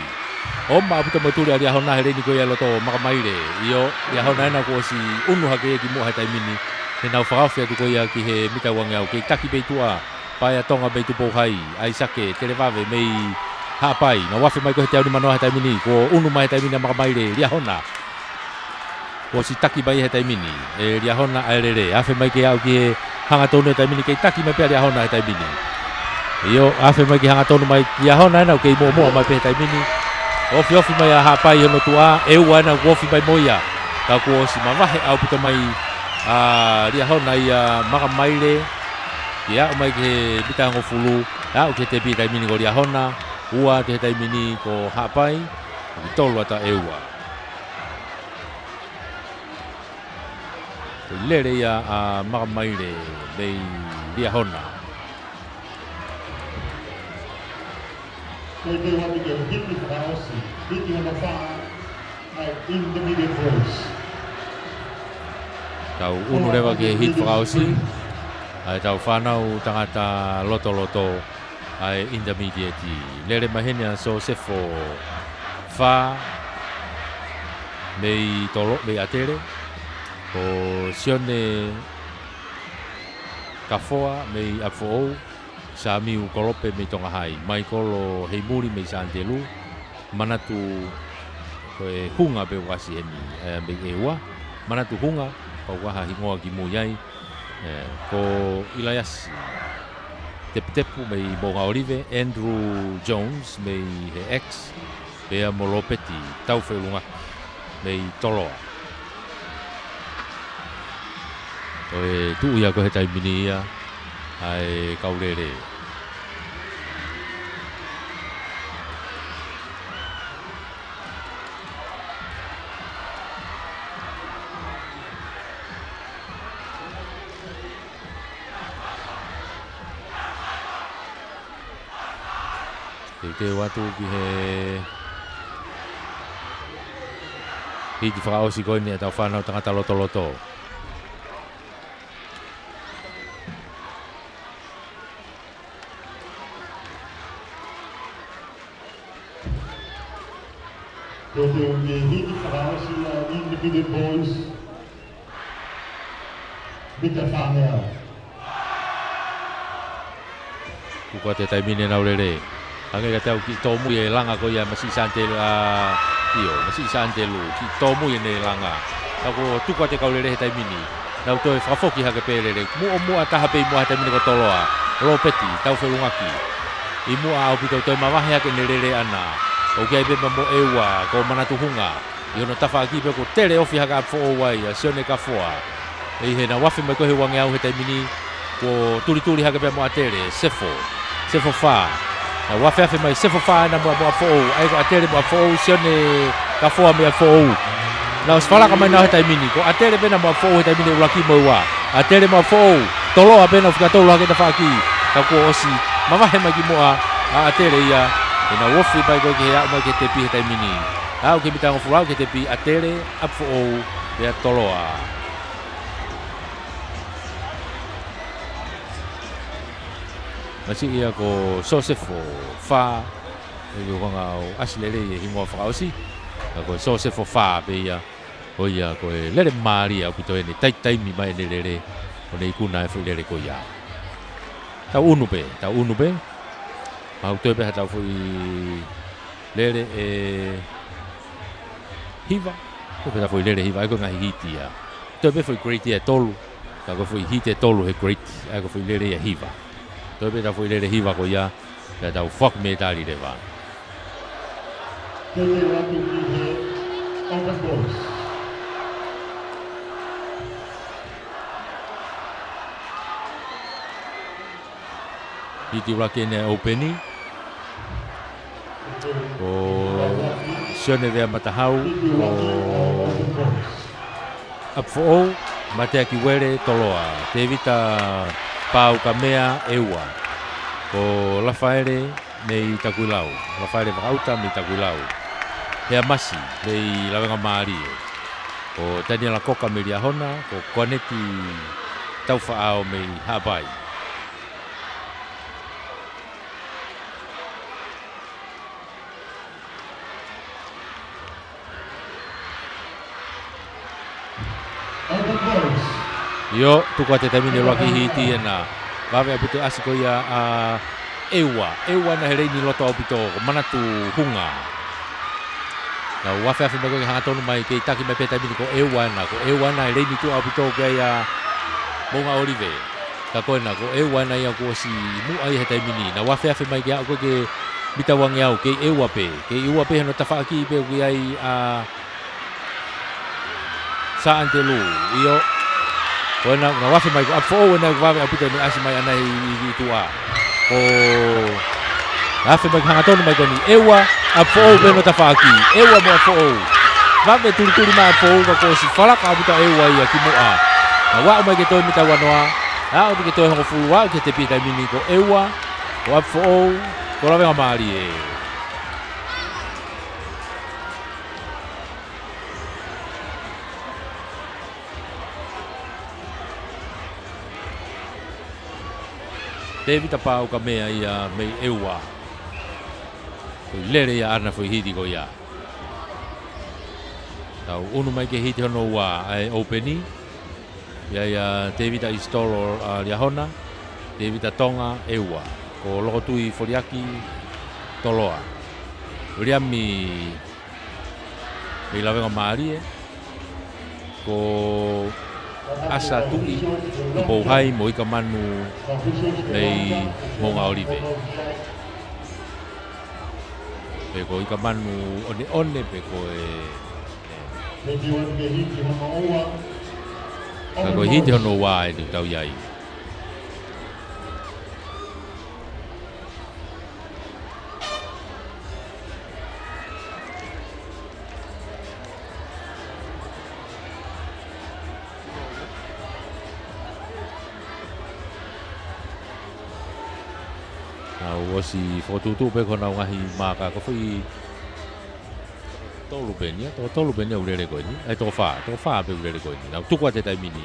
ʻOma ʻaupito mo e tuli ʻa Liahona he leini ko ia ʻi loto, Maka Maile. ʻIo, Liahona ena kuo ʻosi ʻunu hake ia ki muʻa he taimi ni. He nau fakaofi atu ko ia ki he mita uangeau, kei taki pē ʻi tuʻa. Paea Tonga mei Tupou Hai, ʻAisake Televave mei Haʻapai. Nau afe mai ko ē he teau nimanoa he taimi ni, kuo ʻunu mai he taimi ni ʻa Maka Maile, Liahona. Kuo ʻosi taki mai he taimi ni ʻe Liahona ʻa e lele. Afe mai ke aʻu ki he hangatonu he taimi ni, kei taki mai pē ʻa Liahona he taimi ni. ʻIo, afe mai ke hangatonu mai Liahona ena ʻoku kei muʻomuʻa mai pē he taimi ni. Ofiofi mai ʻa Haʻapai hono tuʻa, ʻEua ena kuo ofi mai mo ia. Ka kuo ʻosi mavahe ʻaupito mai ʻa Liahona ia Makamaile. Ke aʻu mai ki he mita hongofulu, aʻu ki he tepi he taimi ni ko Liahona, ua atu he taimi ni ko Haʻapai, ki tolu atu ʻa ʻEua. Ko e lele ia ʻa Makamaile mei Liahona. Ko e teu atu ke hiki fakaʻosi, hiki hono fā, ʻa e Intermediate Boys. Tau unu leva ki he hiki fakaʻosi ʻa ʻetau fānau tangata lotoloto ʻa e Intermediate. Lele mai heni ʻa Sosefo Fā mei Tolo, mei ʻAtele. Ko Sione Kafoa mei ʻApifoʻou. Samiu Kolope mei Tonga Hai. Maikolo Heimuli mei Santelu. Manatu, ko e Hunga pē ʻoku ʻasi heni, ē, mei ʻEua. Manatu Hunga, pau ʻoku ʻi ai ha hingoa kimui ai. Ē, ko ʻIlaiasi Teputepu mei Moʻungaʻolive, Andrew Jones mei he X, pea mo Lopeti Taufeʻulungaki mei Toloa. Ko e tuʻu ia ko ē he taimi ni ia ʻa e kau lele. Teuteu atu ki he hiki fakaʻosi ko eni ʻetau fānau tangata lotoloto. Teuteu ki he hiki fakaʻosi ʻa e Intermediate Boys. Mita fā ngeau. Tuku atu he taimi ni ʻenau lele. Hangē ka tau kiʻi tōmui e langa ko ia masiʻi Santelu ʻa, ʻio, masiʻi Santelu. Kiʻi tōmui ʻene langa. Ka kuo tuku atu e kau lele he taimi ni. Nau toe fakafoki hake pē lele. Muʻomuʻa taha pē ʻi muʻa he taimi ni ko Toloa. Lopeti Taufeʻulungaki. ʻI muʻa ʻaupito toe mavahe hake ʻene lele ʻana. ʻOku ʻi ai pē mo ʻEua, ko Manatu Hunga. ʻI hono tafaʻaki pea kuo tele ofi hake ʻa ʻApifoʻou ai, ʻa Sione Kafoa. ʻI heʻenau afe mai ko ē he ua ngeau he taimi ni, kuo tulituli hake pea mo ʻAtele, Sefo. Sefo Fā. Nau afeafe mai Sefo Fā ena mo, mo ʻApifoʻou, ʻa ia ko ʻAtele mo ʻApifoʻou, Sione Kafoa mei ʻApifoʻou. Nau ʻosi falaka mai ʻenau he taimi ni, ko ʻAtele pē ena mo ʻApifoʻou he taimi ni ʻuluaki mo e ua. ʻAtele mo ʻApifoʻou, Toloa pē ena ʻo fika tolu hake tafaʻaki. Ka kuo ʻosi mavahe mai ki muʻa, ʻa ʻAtele ia, ʻenau ofi mai ko ē ki he aʻu mai ki he tepi he taimi ni. Aʻu ki he mita hongofulu, aʻu ki he tepi, ʻAtele, ʻApifoʻou, pea Toloa. Masiʻi ia ko Sosefo Fā, ʻi he konga ʻoku ʻasi lelei e hingoa fakaʻosi, ka ko Sosefo Fā pē ia, ʻo ia ko e lele mālie ʻaupito ʻene taitaimi mai ʻene lele, ʻo ne ikuna e foʻi lele ko ia. Tau unu pē, tau unu pē, mau toe pē ha tau foʻi lele ʻe hiva, toe pē ha foʻi lele ʻe hiva, ʻa ia ko e ngaahi hiti ia. Toe pē foʻi grade ia ʻe tolu, ka ko e foʻi hiti ʻe tolu he grade, ʻa ia ko e foʻi lele ia ʻe hiva. Toe pē ha foʻi lele ʻe hiva ko ia, pea tau foaki mei tali leva. Teuteu atu ki he Open Boys. Hiti ʻuluaki ʻene ʻopeni. Ko Sione Vea Matahau, ko ʻApifoʻou, Mateaki Uele Toloa, Tevita Paukamea ʻEua, ko Lafaele mei Takuilau, Lafaele Vakaʻuta mei Takuilau, Hea Masi mei Lavengamālie, ko Taniela Koka mei Liahona, ko Kuaneti Taufaʻao mei Haʻapai. ʻIo, tuku atu he taimi ni e ʻuluaki hiti ena. Vave ʻaupito e ʻasi ko ia ʻa ʻEua. ʻEua ena he leini loto ʻaupito, ko Manatu Hunga. Nau afeafe mai ko ē ke hangatonu mai, kei taki mai pē he taimi ni ko ʻEua ena, ko ʻEua ena he leini tuʻa ʻaupito ki ai ʻa Moʻungaʻolive. Ka ko ena, ko ʻEua ena ia kuo ʻosi muʻa ia he taimi ni. Nau afeafe mai ke aʻu ko ē ke Mita uangeau, kei ʻEua pē, kei ʻEua pē hono tafaʻaki pē ʻoku ʻi ai ʻa Sā ʻAnitelū, ʻio. Ko ena, naʻe afe mai ko ʻApifoʻou ena ʻoku vave ʻaupito ʻene ʻasi mai ʻana ʻi, ʻi, ʻi tuʻa. Ko afe mai hangatonu mai ko eni, ʻEua, ʻApifoʻou pē hono tafaʻaki, ʻEua mo ʻApifoʻou. Vave tulituli mai ʻApifoʻou ka kuo ʻosi falaka ʻaupito ʻEua ia ki muʻa. Naʻe aʻu mai ki he toe mita uanoa, aʻu ki he toe hongofulu, aʻu ki he tepi he taimi ni ko ʻEua, ko ʻApifoʻou, ko Lavengamālie. Tēvita Paukamea ia mei ʻEua. Ko e lele ia ʻana foʻi hiti ko ia. Tau ʻunu mai ki he hiti hono ua ʻa e ʻoupeni. ʻI ai ʻa Tēvita ʻIsitolo ʻa Liahona, Tēvita Tonga ʻEua. Ko Lokotui Foliaki Toloa. Viliami mei Lavengamālie. Ko ʻAsa Tuʻi Tupouhai mo Ikamanu mei Moʻungaʻolive. Pe ko Ikamanu ʻOneʻone pe ko e Ka ko e hiti hono ua ʻeni ʻoku tau ʻi ai. Naʻa ku ʻosi fokotuʻutuʻu pē ko honau ngaahi maaka ko e foʻi tolu pē eni ia, toko tolu pē eni ia ʻoku lele ko eni. ʻAi, toko fā, toko fā pē ʻoku lele ko eni. Naʻa ku tuku atu he taimi ni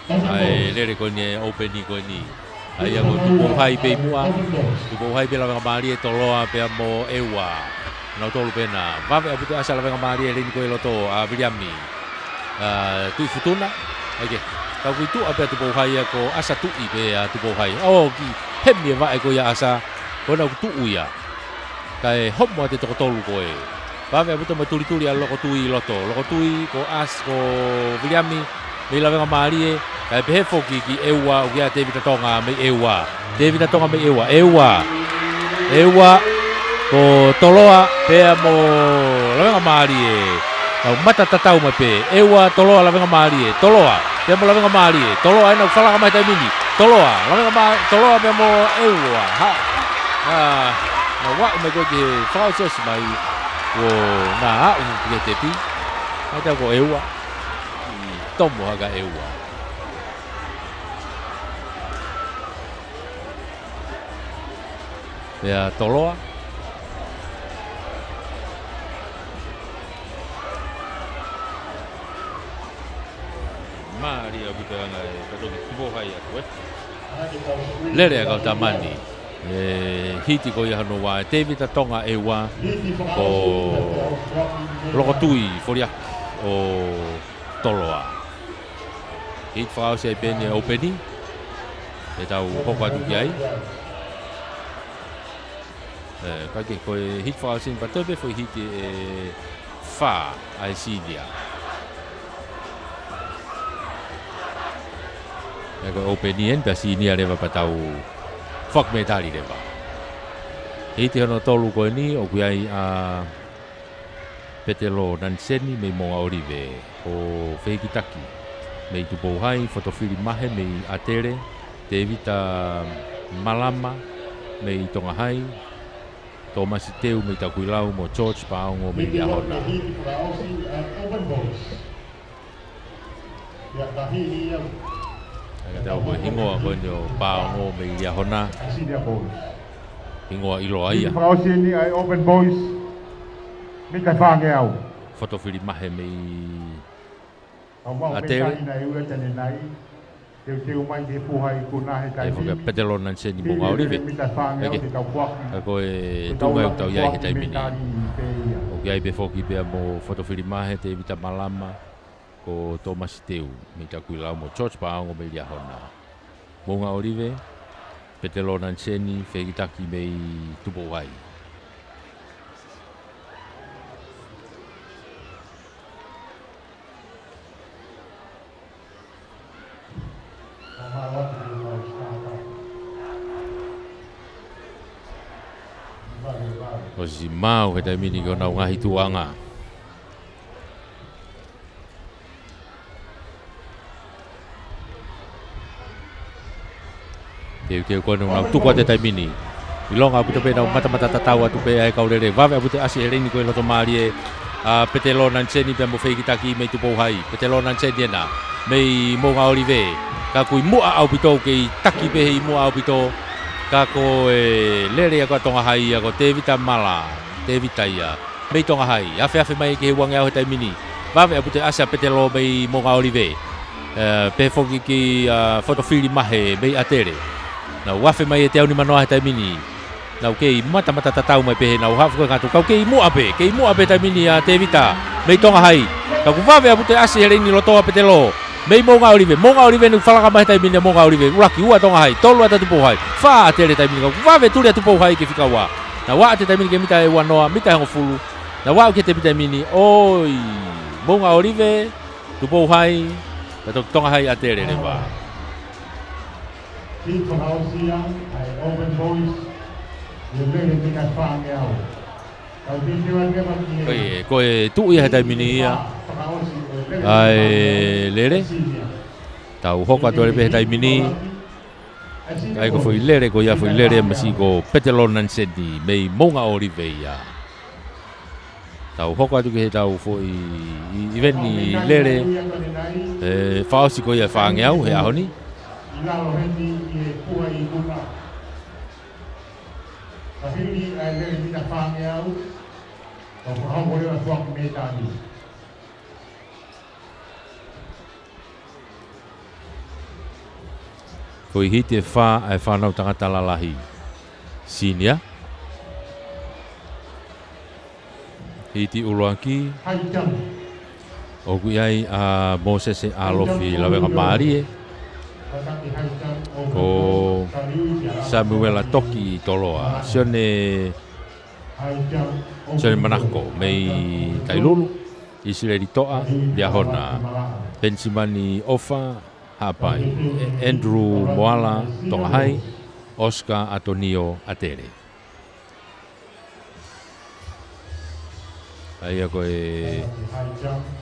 ʻa e lele ko eni ʻa e ʻoupeni ko eni. ʻA ia ko Tupouhai pē ʻi muʻa, Tupouhai pē Lavengamālie, Toloa pea mo ʻEua. Naʻa nau tolu pē ena, vave ʻaupito ʻasa Lavengamālie he leni ko ē ʻi loto ʻa Viliami. ʻA, Tuʻifutuna, ʻai ke. Ka ʻoku ʻi tuʻa pē ʻa Tupouhai ia ko ʻAsa Tuʻi pē ʻa Tupouhai. ʻO, ki hemi e vaʻe ko ia ʻa ʻAsa, ko ena ʻoku tuʻu ia. Kae homo atu e toko tolu ko ē. Vave ʻaupito mo e tulituli ʻa Lokotui ʻi loto. Lokotui, ko ʻAsa, ko Viliami mei Lavengamālie. Kae pehē foki ki ʻEua, ʻoku ʻi ai ʻa Tēvita Tonga mei ʻEua. Tēvita Tonga mei ʻEua. ʻEua. ʻEua. Ko Toloa pea mo Lavengamālie. Tau mata tatau mai pē. ʻEua, Toloa, Lavengamālie. Toloa pea mo Lavengamālie. Toloa ena ʻoku falaka mai he taimi ni. Toloa, Lavengamā-, Toloa pea mo ʻEua. Ha. ʻA, naʻa ku aʻu mai ko ē ki he fakaʻosiʻosi mai. Kuo na aʻu ki he tepi. ʻAi, tau ko ʻEua. Tomo hake ʻEua. Pea Toloa. Mālie ʻaupito ʻa e anga e ka toki Tupouhai atu ē. Lele ʻa e kau tama ni. ʻE hiti ko ia hono ua ʻe Tēvita Tonga ʻEua, ko Lokotui Foliaki ʻo Toloa. Hiti fakaʻosi ai pē eni e ʻoupeni. ʻE tau hoko atu ki ai. ʻE, ka ke ko e hiti fakaʻosi eni pea toe pē foʻi hiti ʻe fā ʻa e senior. ʻE ko e ʻoupeni eni pea senior leva pea tau fakametali leva. Hiti hono tolu ko eni ʻoku ʻi ai ʻa Petelo Naniseni mei Moʻungaʻolive, ko Fehikitaki mei Tupouhai, Fotofili Mahe mei ʻAtele, Tēvita Malama mei Tongahai, Tōmasi Teu mei Takuilau mo George Paongo mei Liahona. ʻA ia tau ko e hingoa ko eni ʻo Paongo mei Liahona. Hingoa ʻiloa ia. Fakaʻosi eni ʻa e Open Boys. Mita fāngeau. Fotofili Mahe mei ʻAtele. Teuteu mai ke puha i kuna he taimi ni. Petelo Naniseni Moʻungaʻolive. Mita fāngeau ke tau puaki. Ka ko e tuʻunga ʻoku tau ʻi ai he taimi ni. ʻOku ʻi ai pē foki pea mo Fotofili Mahe, Tēvita Malama, ko Tōmasi Teu mei Takuilau mo George Paongo mei Liahona. Moʻungaʻolive, Petelo Naniseni, Fehikitaki mei Tupouhai. ʻOsi maau he taimi ni ki honau ngaahi tuʻuʻanga. Teuteu ko eni ʻoku nau tuku atu he taimi ni. ʻIlonga ʻaupito pē ʻenau matamata tatau atu pē ʻa e kau lele. Vave ʻaupito e ʻasi he leini ko ē loto mālie ʻa Petelo Naniseni pea mo Feikitaki mei Tupou Hai. Petelo Naniseni ena mei Moʻunga ʻOlive. Ka ʻoku ʻi muʻa ʻaupito, kei taki pē he ʻi muʻa ʻaupito. Ka ko e lele ia ko Tonga Hai ia ko Tevita Mala. Tevita ia mei Tonga Hai, afeafe mai ki he uangeau he taimi ni. Vave ʻaupito e ʻasi ʻa Petelo mei Moʻunga ʻOlive. ʻE, pehē foki ki, ʻa, Fotofili Mahe mei ʻAtele. Nau afe mai e teau nimanoa he taimi ni. Nau kei matamata tatau mai pē he nau hafu ko e ngatu. Ka ʻoku kei muʻa pē, kei muʻa pē taimi ni ʻa Tevita mei Tonga Hai. Ka ʻoku vave ʻaupito e ʻasi he leini loto ʻa Petelo mei Moʻunga ʻOlive. Moʻunga ʻOlive ʻoku falaka mai he taimi ni ʻa Moʻunga ʻOlive. ʻUluaki, ua Tonga Hai, tolu ʻa Tupou Hai, fā ʻAtele taimi ni. Ka ʻoku vave tuli ʻa Tupou Hai ke fika ua. Nau ʻā atu he taimi ni ki he mita ʻe uanoa, mita ʻe hongofulu. Nau ʻā atu ki he taimi ni, ʻoi, Moʻunga ʻOlive, Tupou Hai, ka toki Tonga Hai ʻAtele leva. Ko ia, ko e tuʻu ia he taimi ni ia ʻa e lele. Tau hoko atu leva pē he taimi ni. Ka ko e foʻi lele ko ia, foʻi lele masiʻi ko Petelo Naniseni mei Moʻunga ʻOlive ia. Tau hoko atu ki heʻetau foʻi ʻi-, ʻiveni lele, ʻe, fakaʻosi ko ia ʻa e fāngeau he ʻaho ni. Ko e hiti ʻe fā ʻa e fānau tangata lalahi. Senior. Hiti ʻuluaki. ʻOku ʻi ai ʻa Mōsese ʻAlofi Lavengamālie. Ko Samuela Toki Toloa. Sione Sione Manako mei Tailulu, ʻIsileli Toʻa, Liahona, Penisimani ʻOfa, Haʻapai, ʻe, Andrew Moala, Tonga Hai, Oscar Atonio, ʻAtele. ʻA ia ko e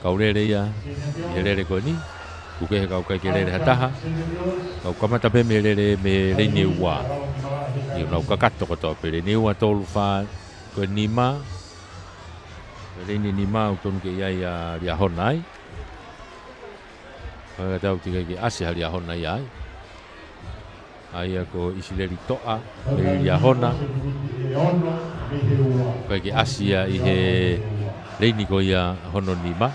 kau lele ia ʻi he lele ko eni. ʻOku kehe kau ʻikai ke lele ha taha. Kau kamata pē mei he lele mei he leini ua. ʻIo, nau kakato kotoa pē leini ua, tolu, fā, ko e nima. Leini nima ʻoku tonu ke ʻi ai ʻa Liahona ai. Ka tau tika ke ʻasi ha Liahona ia ai. ʻA ia ko ʻIsileli Toʻa mei Liahona. ʻIkai ke ʻasi ia ʻi he leini ko ia hono nima.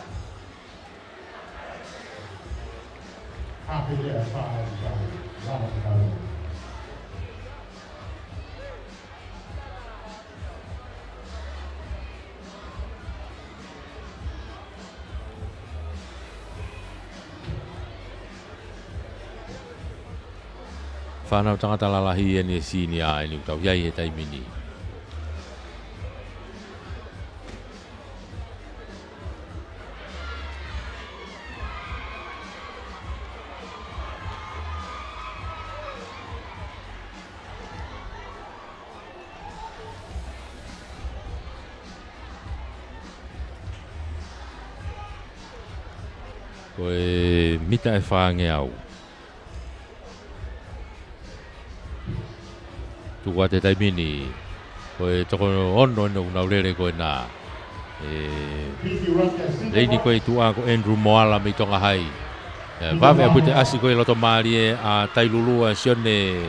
Fānau tangata lalahi eni ʻa e senior eni ʻoku tau ʻi ai he taimi ni. Ko e mita ʻe fāngeau. Tuku atu he taimi ni, ko e toko ono eni ʻoku nau lele ko ena. ʻE, leini ko e tuʻa ko Andrew Moala mei Tonga Hai. ʻE, vave ʻaupito e ʻasi ko e loto mālie ʻa Tailulu ʻa Sione,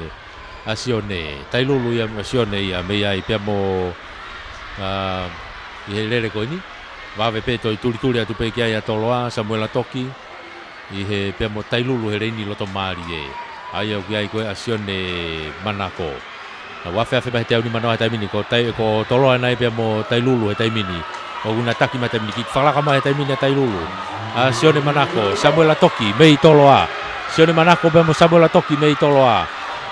ʻa Sione. Tailulu ia ʻa Sione ia mei ai pea mo, ʻa, ʻi he lele ko eni. Vave pē toe tulituli atu pē ki ai ʻa Toloa, Samuela Toki. ʻI he pea mo Tailulu he leini loto mālie. ʻA ia ʻoku ʻi ai ko ē ʻa Sione Manako. Nau afeafe mai he teau nimanoa he taimi ni ko Tai, ko Toloa nai pea mo Tailulu he taimi ni. ʻOku na taki mai he taimi ni, kiʻi fakalaka mai he taimi ni ʻa Tailulu. ʻA Sione Manako, Samuela Toki, mei Toloa. Sione Manako pea mo Samuela Toki, mei Toloa.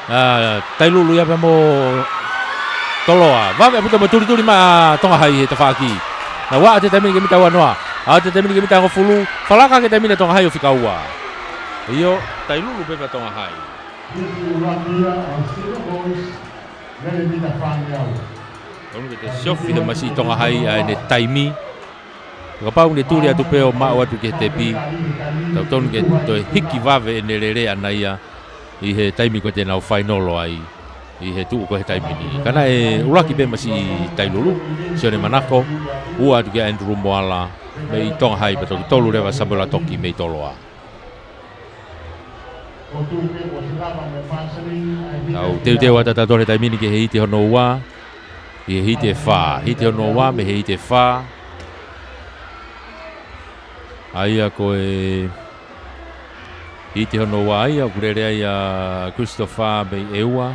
ʻA, Tailulu ia pea mo Toloa. Vave ʻaupito mo tulituli mai ʻa Tonga Hai he tafaʻaki. Nau ʻā atu he taimi ni ki he mita uanoa. ʻĀ atu he taimi ni ki he mita hongofulu. Fakalaka ki he taimi ni ʻa Tonga Hai ʻo fika ua. ʻIo, Tailulu pē pea Tonga Hai. Ko Tonu ke toe siofi he masiʻi Tonga Hai ʻa ʻene taimi. Kapau ʻoku ne tuli atu pē ʻo maʻu atu ki he tepi, tau tonu ke toe hiki vave ʻene lele ʻaʻana ia ʻi he taimi ko ē te nau fainolo ai ʻi he tuʻu ko ē he taimi ni. Ka naʻe ʻuluaki pē masiʻi Tailulu, Sione Manako, ua atu kia Andrew Moala, mei Tonga Hai, pea toki tolu leva Samuela Toki mei Toloa. Tau teuteu atu ʻa tautolu he taimi ni ki he hiti hono ua, ʻi he hiti ʻe fā, hiti hono ua mei he hiti ʻe fā. ʻA ia ko e hiti hono ua ia, ʻoku lele ai ʻa Christopher mei ʻEua,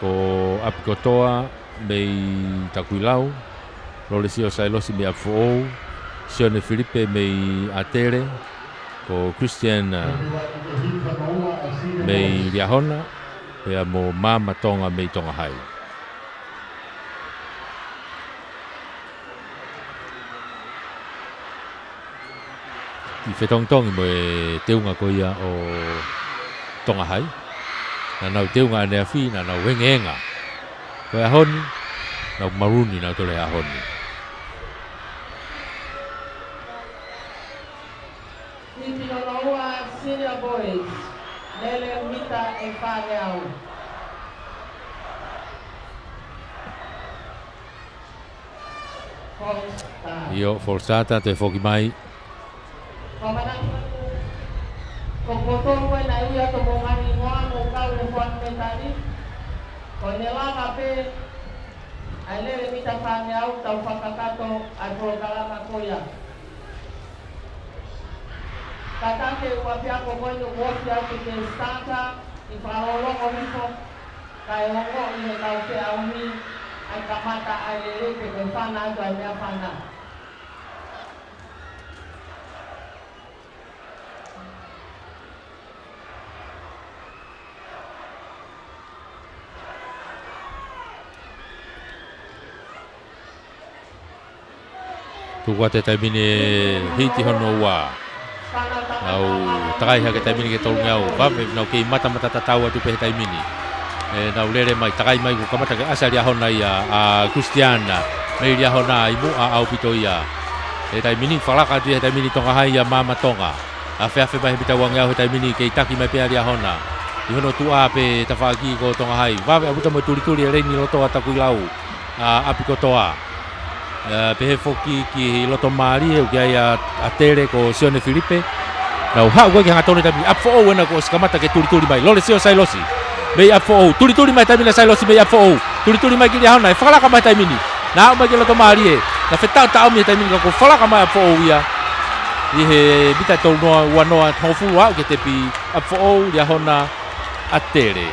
ko ʻApikotoa mei Takuilau, Lolesio Sailosi mei ʻApifoʻou, Sione Filipe mei ʻAtele, ko Christian, uh, mei Liahona, pea mo Mama Tonga mei Tonga Hai. ʻI he fetongitongi mo e teunga ko ia ʻo Tonga Hai. Naʻa nau teunga ʻaneafi, naʻa nau engeenga. Ko e ʻaho ni, nau maluni nautolu he ʻaho ni. Hiti hono ua, Senior Boys, lele mita ʻe fāngeau. False start. ʻIo, false start, toe foki mai. Ko e poto ko ē naʻe ui atu mo e ngaahi hingoa mo kau he foaki metali. Ko ʻene lava pē ʻa e lele mita fāngeau, tau fakakakato ʻa e polokalama ko ia. Kātaki e ʻapiako ko eni ʻoku ofi atu ki he starter, ʻi fakalolongo hifo, kae ongoʻi ʻe he kau feʻauhi ʻa e kamata ʻa e lele pe ko e fana atu ʻa e meʻafana. Tuku atu he taimi ni e hiti hono ua. Nau takai hake he taimi ni ki he tolungeau. Vave, nau kei matamata tatau atu pē he taimi ni. ʻE, nau lele mai, takai mai, kuo kamata ke ʻasi ʻa Liahona ia, ʻa Christian mei Liahona, ʻi muʻa ʻaupito ia. He taimi ni, fakalaka atu ia he taimi ni Tonga Hai ʻa Mama Tonga. Afeafe mai he mita uangeau he taimi ni, kei taki mai pē ʻa Liahona. ʻI hono tuʻa pē tafaʻaki ko Tonga Hai. Vave ʻaupito mo e tulituli ʻa e leini loto ʻa Takuilau, ʻa ʻApikotoa. ʻE, pehē foki ki loto mālie, ʻoku ʻi ai ʻa, ʻa Tele ko Sione Filipe. Nau haʻu ko ē ki he hangatonu he taimi ni, ʻApifoʻou ena kuo ʻosi kamata ke tulituli mai. Lolesio Sailosi mei ʻApifoʻou. Tulituli mai he taimi ni ʻa Sailosi mei ʻApifoʻou. Tulituli mai ki Liahona, ʻe fakalaka mai he taimi ni. Naʻa aʻu mai ki loto mālie. Naʻe fetaʻotaʻomi he taimi ni ka kuo fakalaka mai ʻApifoʻou ia. ʻI he mita tolu noa, ua noa, hongofulu aʻu ki he tepi, ʻApifoʻou, Liahona, ʻa Tele.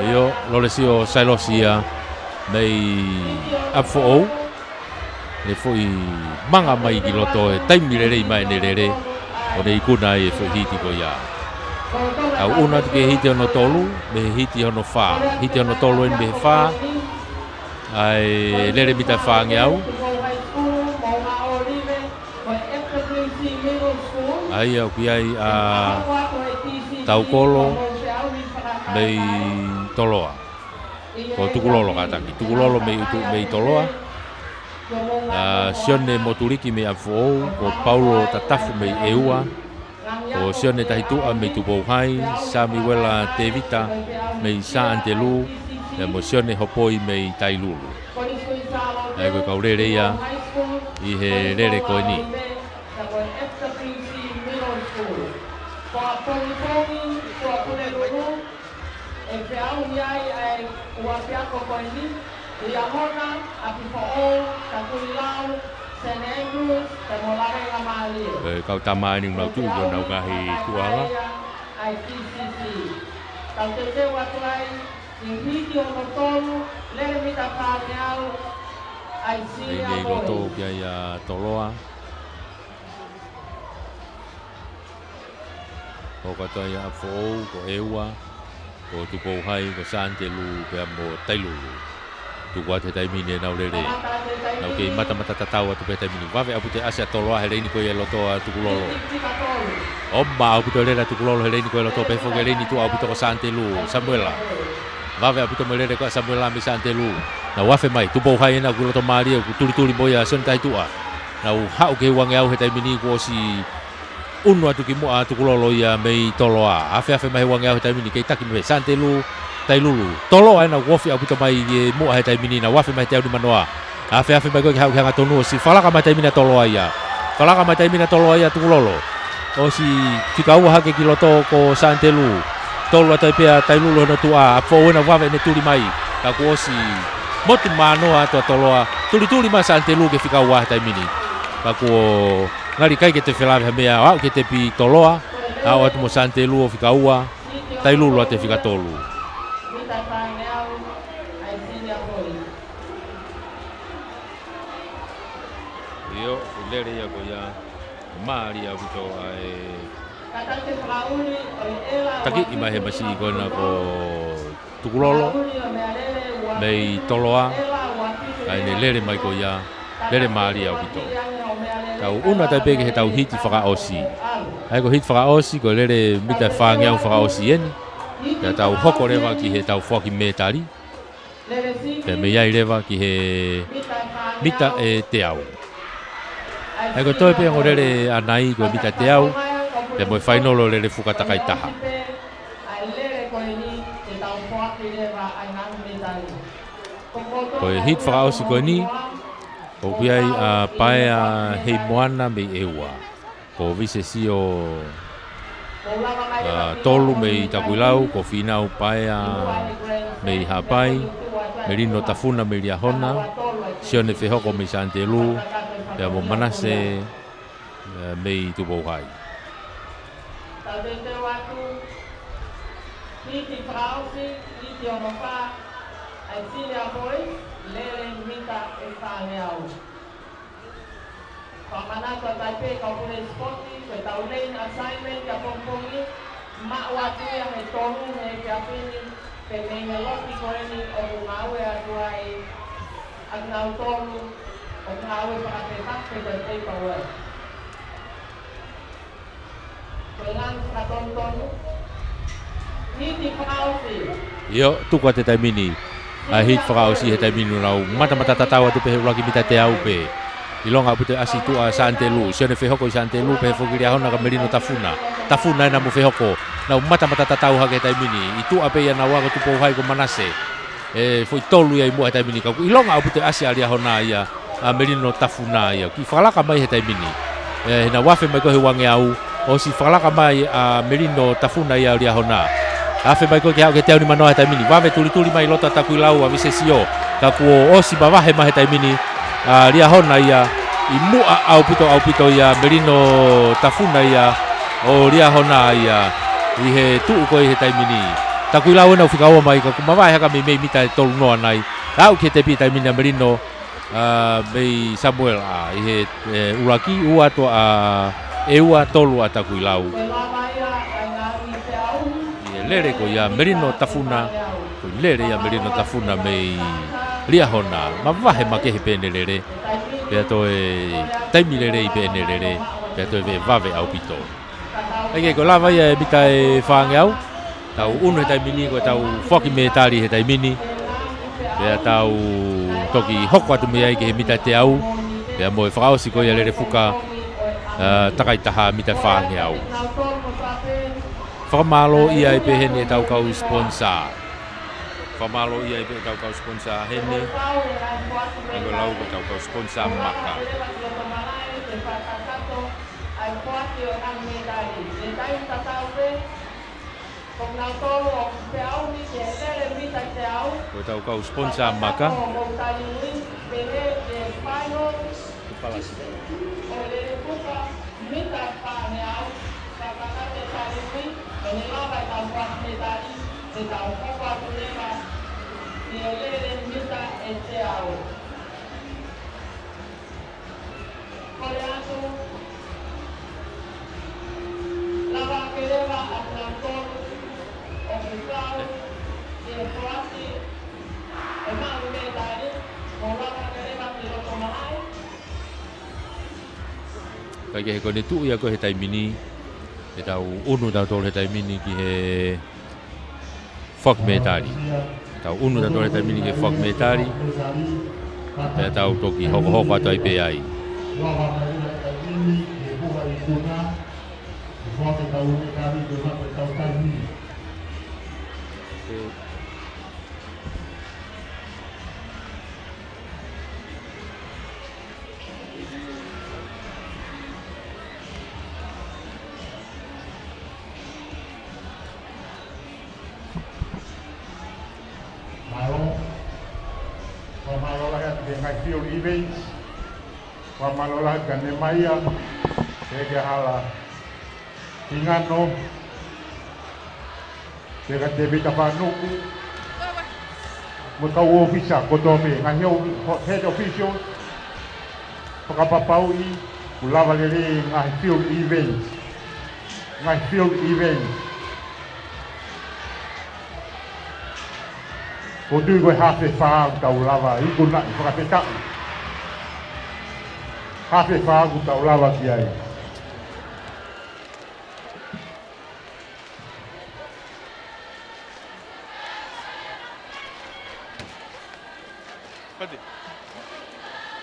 ʻIo, Lolesio Sailosi ia mei ʻApifoʻou. Ne foʻi manga mai ki loto he taimi lelei mai ʻene lele, ʻo ne ikuna ai e foʻi hiti ko ia. Tau ʻunu atu ki he hiti hono tolu, mei he hiti hono fā. Hiti hono tolu eni mei he fā. ʻA e lele mita fāngeau. ʻA ia ʻoku ʻi ai ʻa Taukolo mei Toloa. Ko Tukulolo kātaki. Tukulolo mei ʻUtu, mei Toloa. ʻA Sione Motuliki mei ʻApifoʻou, ko Paulo Tatafu mei ʻEua, ko Sione Tahituʻa mei Tupou Hai, Samiuela Tevita mei Sā ʻAnitelū, pea mo Sione Hopoi mei Tailulu. ʻA ia ko e kau lele ia ʻi he lele ko eni. ʻE feʻauhi ai ʻa e ʻapiako ko eni, Liahona, ʻApifoʻou, Takuilau, Saint Andrews, pea mo Lavengamālie. ʻE, kau tama eni ʻoku nau tuʻu ki honau ngaahi tuʻunga. ʻA e T C C. Tau teuteu atu ai, ʻi he hiti hono tolu, lele mita fāngeau, ʻa e Senior Boys. Nei loto ki ai ʻa Toloa. Ko kātoa ia ʻApifoʻou, ko ʻEua, ko Tupou Hai, ko Sā ʻAnitelū, pea mo Tailulu. Tuku atu he taimi ni ʻenau lele. Nau kei matamata tatau atu pē he taimi ni. Vave ʻaupito e ʻasi ʻa Toloa he leini ko ia ʻi loto ʻa Tukulolo. ʻOma ʻaupito e lele ʻa Tukulolo he leini ko ia ʻi loto, pehē foki e leini tuʻa ʻaupito ko Santelu, Samuela. Vave ʻaupito mo e lele ko ia ʻa Samuela mei Santelu. Nau afe mai, Tupou Hai ʻena ʻoku loto mālie, ʻoku tulituli mo ia ʻa Sione Tahituʻa. Nau haʻu ki he uangeau he taimi ni kuo ʻosi ʻunu atu ki muʻa ʻa Tukulolo ia mei Toloa. Afeafe mai he uangeau he taimi ni, kei taki mai pē Santelu, Tailulu. Toloa ʻena ʻoku ofi ʻaupito mai ki muʻa he taimi ni, nau afe mai he teau nimanoa. Afeafe mai ko ē ke haʻu ki he hangatonu, ʻosi fakalaka mai he taimi ni ʻa Toloa ia. Fakalaka mai he taimi ni ʻa Toloa ia Tukulolo. ʻOsi fika ua hake ki loto ko Santelu. Tolu atu ai pē ʻa Tailulu hono tuʻa, ʻa Foʻou ʻena vave ʻene tuli mai. Ka kuo ʻosi motu manoa atu ʻa Toloa. Tulituli mai Santelu ki he fika ua he taimi ni. Ka kuo ngali ʻikai ke toe felāveʻi ha meʻa, ʻo aʻu ki he tepi Toloa, aʻu atu mo Santelu ʻo fika ua, Tailulu atu he fika tolu. ʻIo, ʻoku lele ia ko ia, mālie ʻaupito ʻa e taki ʻi mai he masiʻi ko ena ko Tukulolo mei Toloa, ʻa ʻene lele mai ko ia, lele mālie ʻaupito. Tau ʻunu atu ai pē ki heʻetau hiti fakaʻosi. ʻA ia ko e hiti fakaʻosi, ko e lele mita ʻe fāngeau fakaʻosi ʻeni. Pea tau hoko leva ki heʻetau foaki mētali. Pea mei ai leva ki he mita ʻe teau. ʻA ia ko e toe pē ongo lele ʻanai ko e mita teau, pea mo e fainolo lele fuka takai taha. Ko e hiti fakaʻosi ko eni, ʻoku ʻi ai ʻa Paea Heimoana mei ʻEua. Ko Visesio, ʻa, Tolu mei Takuilau, ko Finau Paea mei Haʻapai, Melino Tafuna mei Liahona, Sione Fehoko mei Santelu, pea mo Manase, ʻa, mei Tupou Hai. Tau teuteu atu, hiti fakaʻosi, hiti hono fā, ʻa e Senior Boys, lele mita ʻe fāngeau. Fakamanatu atu ai pē kau pule sipoti, ko ʻetau lane assignment ʻapongipongi, maʻu atu ia he tolu he efiafi ni, pea mei he loki ko eni ʻoku ngāue atu ai ʻa kinautolu ʻoku ngāue fakapēpaki ko e paperwork. Ko e lanu fakatonutonu, hiti fakaʻosi. ʻIo, tuku atu he taimi ni ʻa e hiti fakaʻosi he taimi ni, nau matamata tatau atu pē he ʻuluaki mita teau pē. ʻIlonga ʻaupito e ʻasi tuʻa ʻa Santelu, Sione Fehoko ʻi Santelu, pehē foki Liahona ka Melino Tafuna. Tafuna ʻena mo Fehoko. Nau matamata tatau hake he taimi ni. ʻI tuʻa pē ia naua ko Tupou Hai ko Manase. ʻE foʻi tolu ia ʻi muʻa he taimi ni, ka ʻoku ʻilonga ʻaupito e ʻasi ʻa Liahona ia, ʻa Melino Tafuna ia. Kiʻi fakalaka mai he taimi ni. ʻE, he nau afe mai ko ē he uangeau, ʻosi fakalaka mai ʻa Melino Tafuna ia ʻo Liahona. Afe mai ko ē ke haʻu ki he teau nimanoa he taimi ni. Vave tulituli mai loto ʻa Takuilau ʻa Visesio. Ka kuo ʻosi mavahe mai he taimi ni ʻa Liahona ia, ʻi muʻa ʻaupito ʻaupito ia Melino Tafuna ia ʻo Liahona ia. ʻI he tuʻu ko ē he taimi ni. Takuilau ʻena ʻoku fika ua mai ka kuo mavahe hake meimei mita ʻe tolu noa nai. Aʻu ki he tepi he taimi ni ʻa Melino, ʻa, mei Samuela ʻi he, ʻe, ʻuluaki, ua atu ʻa ʻEua, tolu ʻa Takuilau. ʻI he lele ko ia Melino Tafuna, ko e lele ia Melino Tafuna mei Liahona, mavahe makehe pē ʻene lele. Pea toe taimi lelei pē ʻene lele, pea toe vave ʻaupito. ʻA ia ko e lava ia e mita ʻe fāngeau. Tau ʻunu he taimi ni, ko ʻetau foaki mētali he taimi ni. Pea tau toki hoko atu mei ai ki he mita teau. Pea mo e fakaʻosi ko ia lele fuka, ʻa, takai taha mita ʻe fāngeau. Fakamālō ia ai pē heni ʻetau kau sponsor. Fakamālō ia ai pē ʻetau kau sponsor heni. ʻA ia ko e lau ko ʻetau kau sponsor maka. ʻA e foaki ʻo e ngaahi mētali. ʻI he taimi tatau pē, ko kinautolu ʻoku feʻauhi ke lele mita teau. Ko ʻetau kau sponsor maka. Ko ʻetau tali ui, pehē ki he final. Ko palasi. ʻO lele fuka mita ʻe fāngeau, ka ka te tali ui, ʻo ne lava ʻetau foaki mētali, ʻetau hoko atu leva, ʻi he lele mita ʻe teau. Kole atu, lava ke leva ʻa kinautolu ʻoku kau ʻi he foaki ʻo e ngaahi mētali. Ke he ko ʻene tuʻu ia ko ē he taimi ni, ʻe tau ʻunu tautolu he taimi ni ki he foaki mētali. Tau ʻunu tautolu he taimi ni ki he foaki mētali, pea tau toki hokohoko atu ai pē ai. Mālō, fakamālō lahi atu ki he ngaahi field events, fakamālō lahi kia Nemaia, pea kia Hala Hingano, pea kia Tēvita Fanuku, mo e kau ʻōfisa kotoa pē, ngaahi ʻo-, head officials, fakapapauʻi kuo lava lelei ngaahi field events. Ngaahi field events. ʻOku ou tui ko e hafe fā ʻoku tau lava ikunaʻi fakafetaʻi. Hafe fā ʻoku tau lava ki ai. Pati.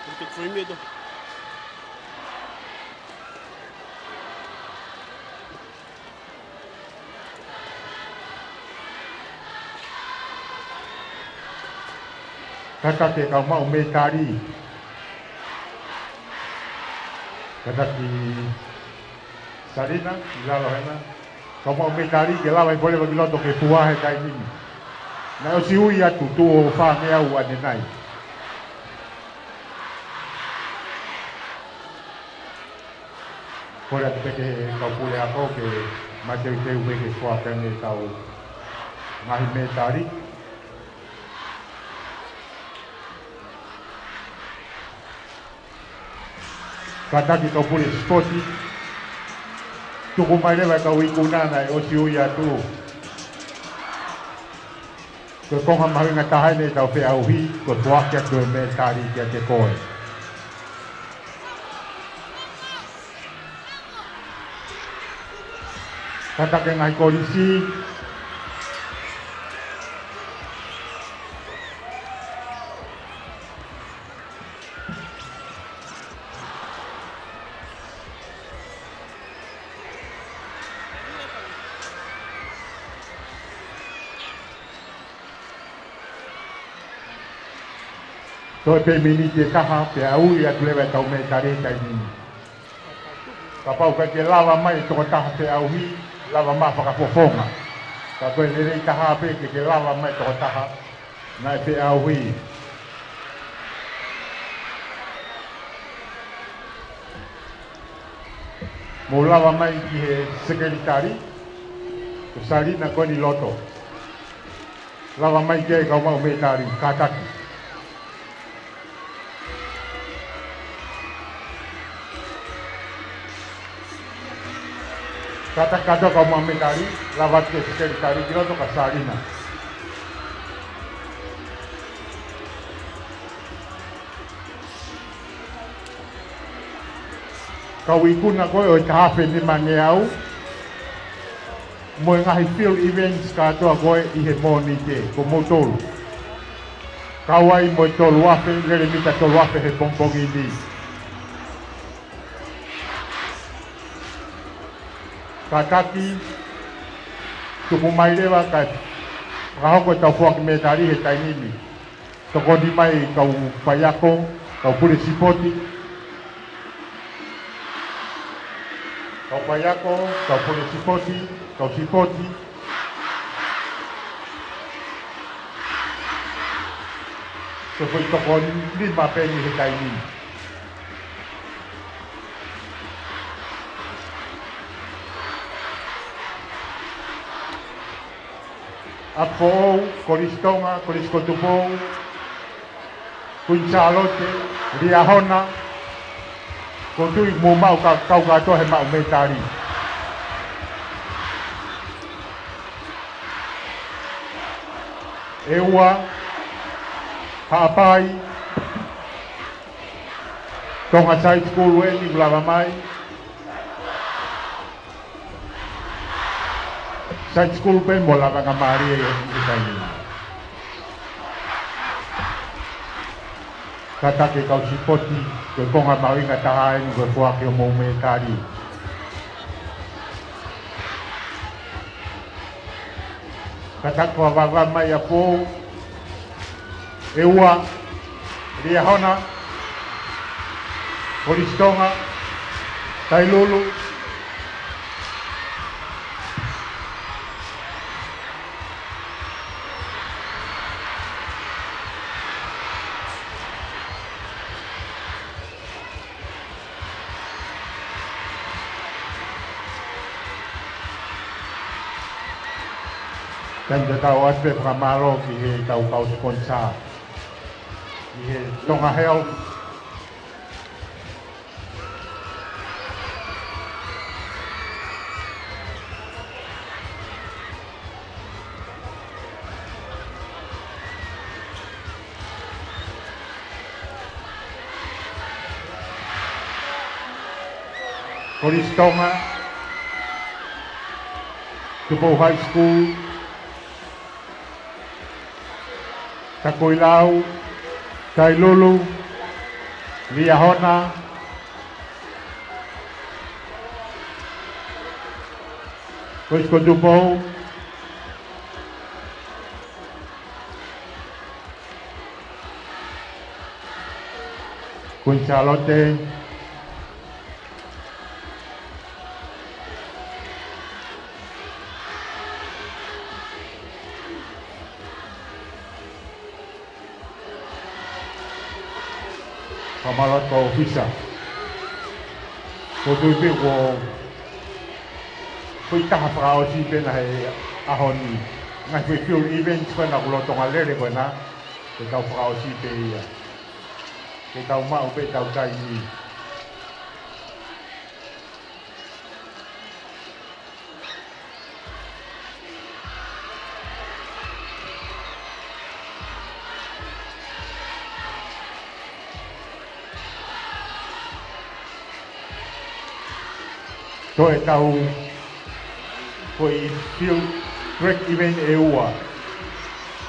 Untuk frame itu. Kātaki e kau maʻu mētali. Kātaki Salina, ʻi lalo hena. Kau maʻu mētali ke lava ʻo pole ʻo ki loto ke fua he taimi ni. Naʻe ʻosi ui atu tuʻo fāngeau ʻanenai. Kole atu pē ki he kau pule ako ke mateuteu pē ke foaki ange e kau ngaahi mētali. Kātaki kau pule sipoti. Tuku mai leva e kau ikuna naʻe ʻosi ui atu. Ko e konga mahuʻinga taha eni ʻetau feʻauhi, ko e foaki atu e mētali kiate koe. Kātaki e ngaahi kolisi. Toe pē miniti ʻe taha, pea ui atu leva e kau mētali he taimi ni. Kapau ʻoku ʻikai ke lava mai e tokotaha feʻauhi, lava mai fakafofonga. Ka ko e lelei taha pē ke ke lava mai e tokotaha naʻe feʻauhi. Mou lava mai ki he sekelitali, ko Salina ko eni loto. Lava mai ki ai kau maʻu mētali, kātaki. Kātaki kātoa kau maʻu mētali, lava atu ki he sekelitali ki loto kia Salina. Kau ikuna ko ē ʻo e taha afe nimangeau, mo e ngaahi field events kātoa ko ē ʻi he Mōnite, ko moutolu. Kau ai mo e tolu afe, lele mita tolu afe he pongipongi ni. Kātaki, tuku mai leva kae fakahoko ʻetau foaki mētali he taimi ni. Tokoni mai kau faiako, kau pule sipoti. Kau faiako, kau pule sipoti, kau sipoti. Ko e foʻi toko nima pē eni he taimi ni. ʻApifoʻou, Kolisi Tonga, Kolisi ko Tupou, Kuini Sālote, Liahona, ʻoku ou tui mou maʻu ka, kau kātoa he maʻu mētali. ʻEua, Haʻapai, Tonga Side School eni ʻoku lava mai. High School pē mo Lavangamālie ʻi he taimi ni. Kātaki e kau sipoti, ko e konga mahuʻinga taha eni ko e foaki hoʻomou mētali. Kātaki ko e vavā mai ʻa Pou, ʻEua, Liahona, Kolisi Tonga, Tailulu. Taimi tatau ʻoatu pē fakamālō ki he tau kau siponisā, ki he Tonga Health, Kolisi Tonga, Tupou High School, Takuilau, Tailulu, Liahona, Kolisi ko Tupou, Kuini Sālote, Fakamālō atu ki he ʻōfisa. Ko e tui pē ko e foʻi taha fakaʻosi pē ena he ʻaho ni. Ngaahi foʻi field events ko ena ʻoku lolotonga lele ko ena, ke tau fakaʻosi pē ia. Ke tau maʻu pē ʻetau taimi. Toe tau foʻi field track event ʻe ua.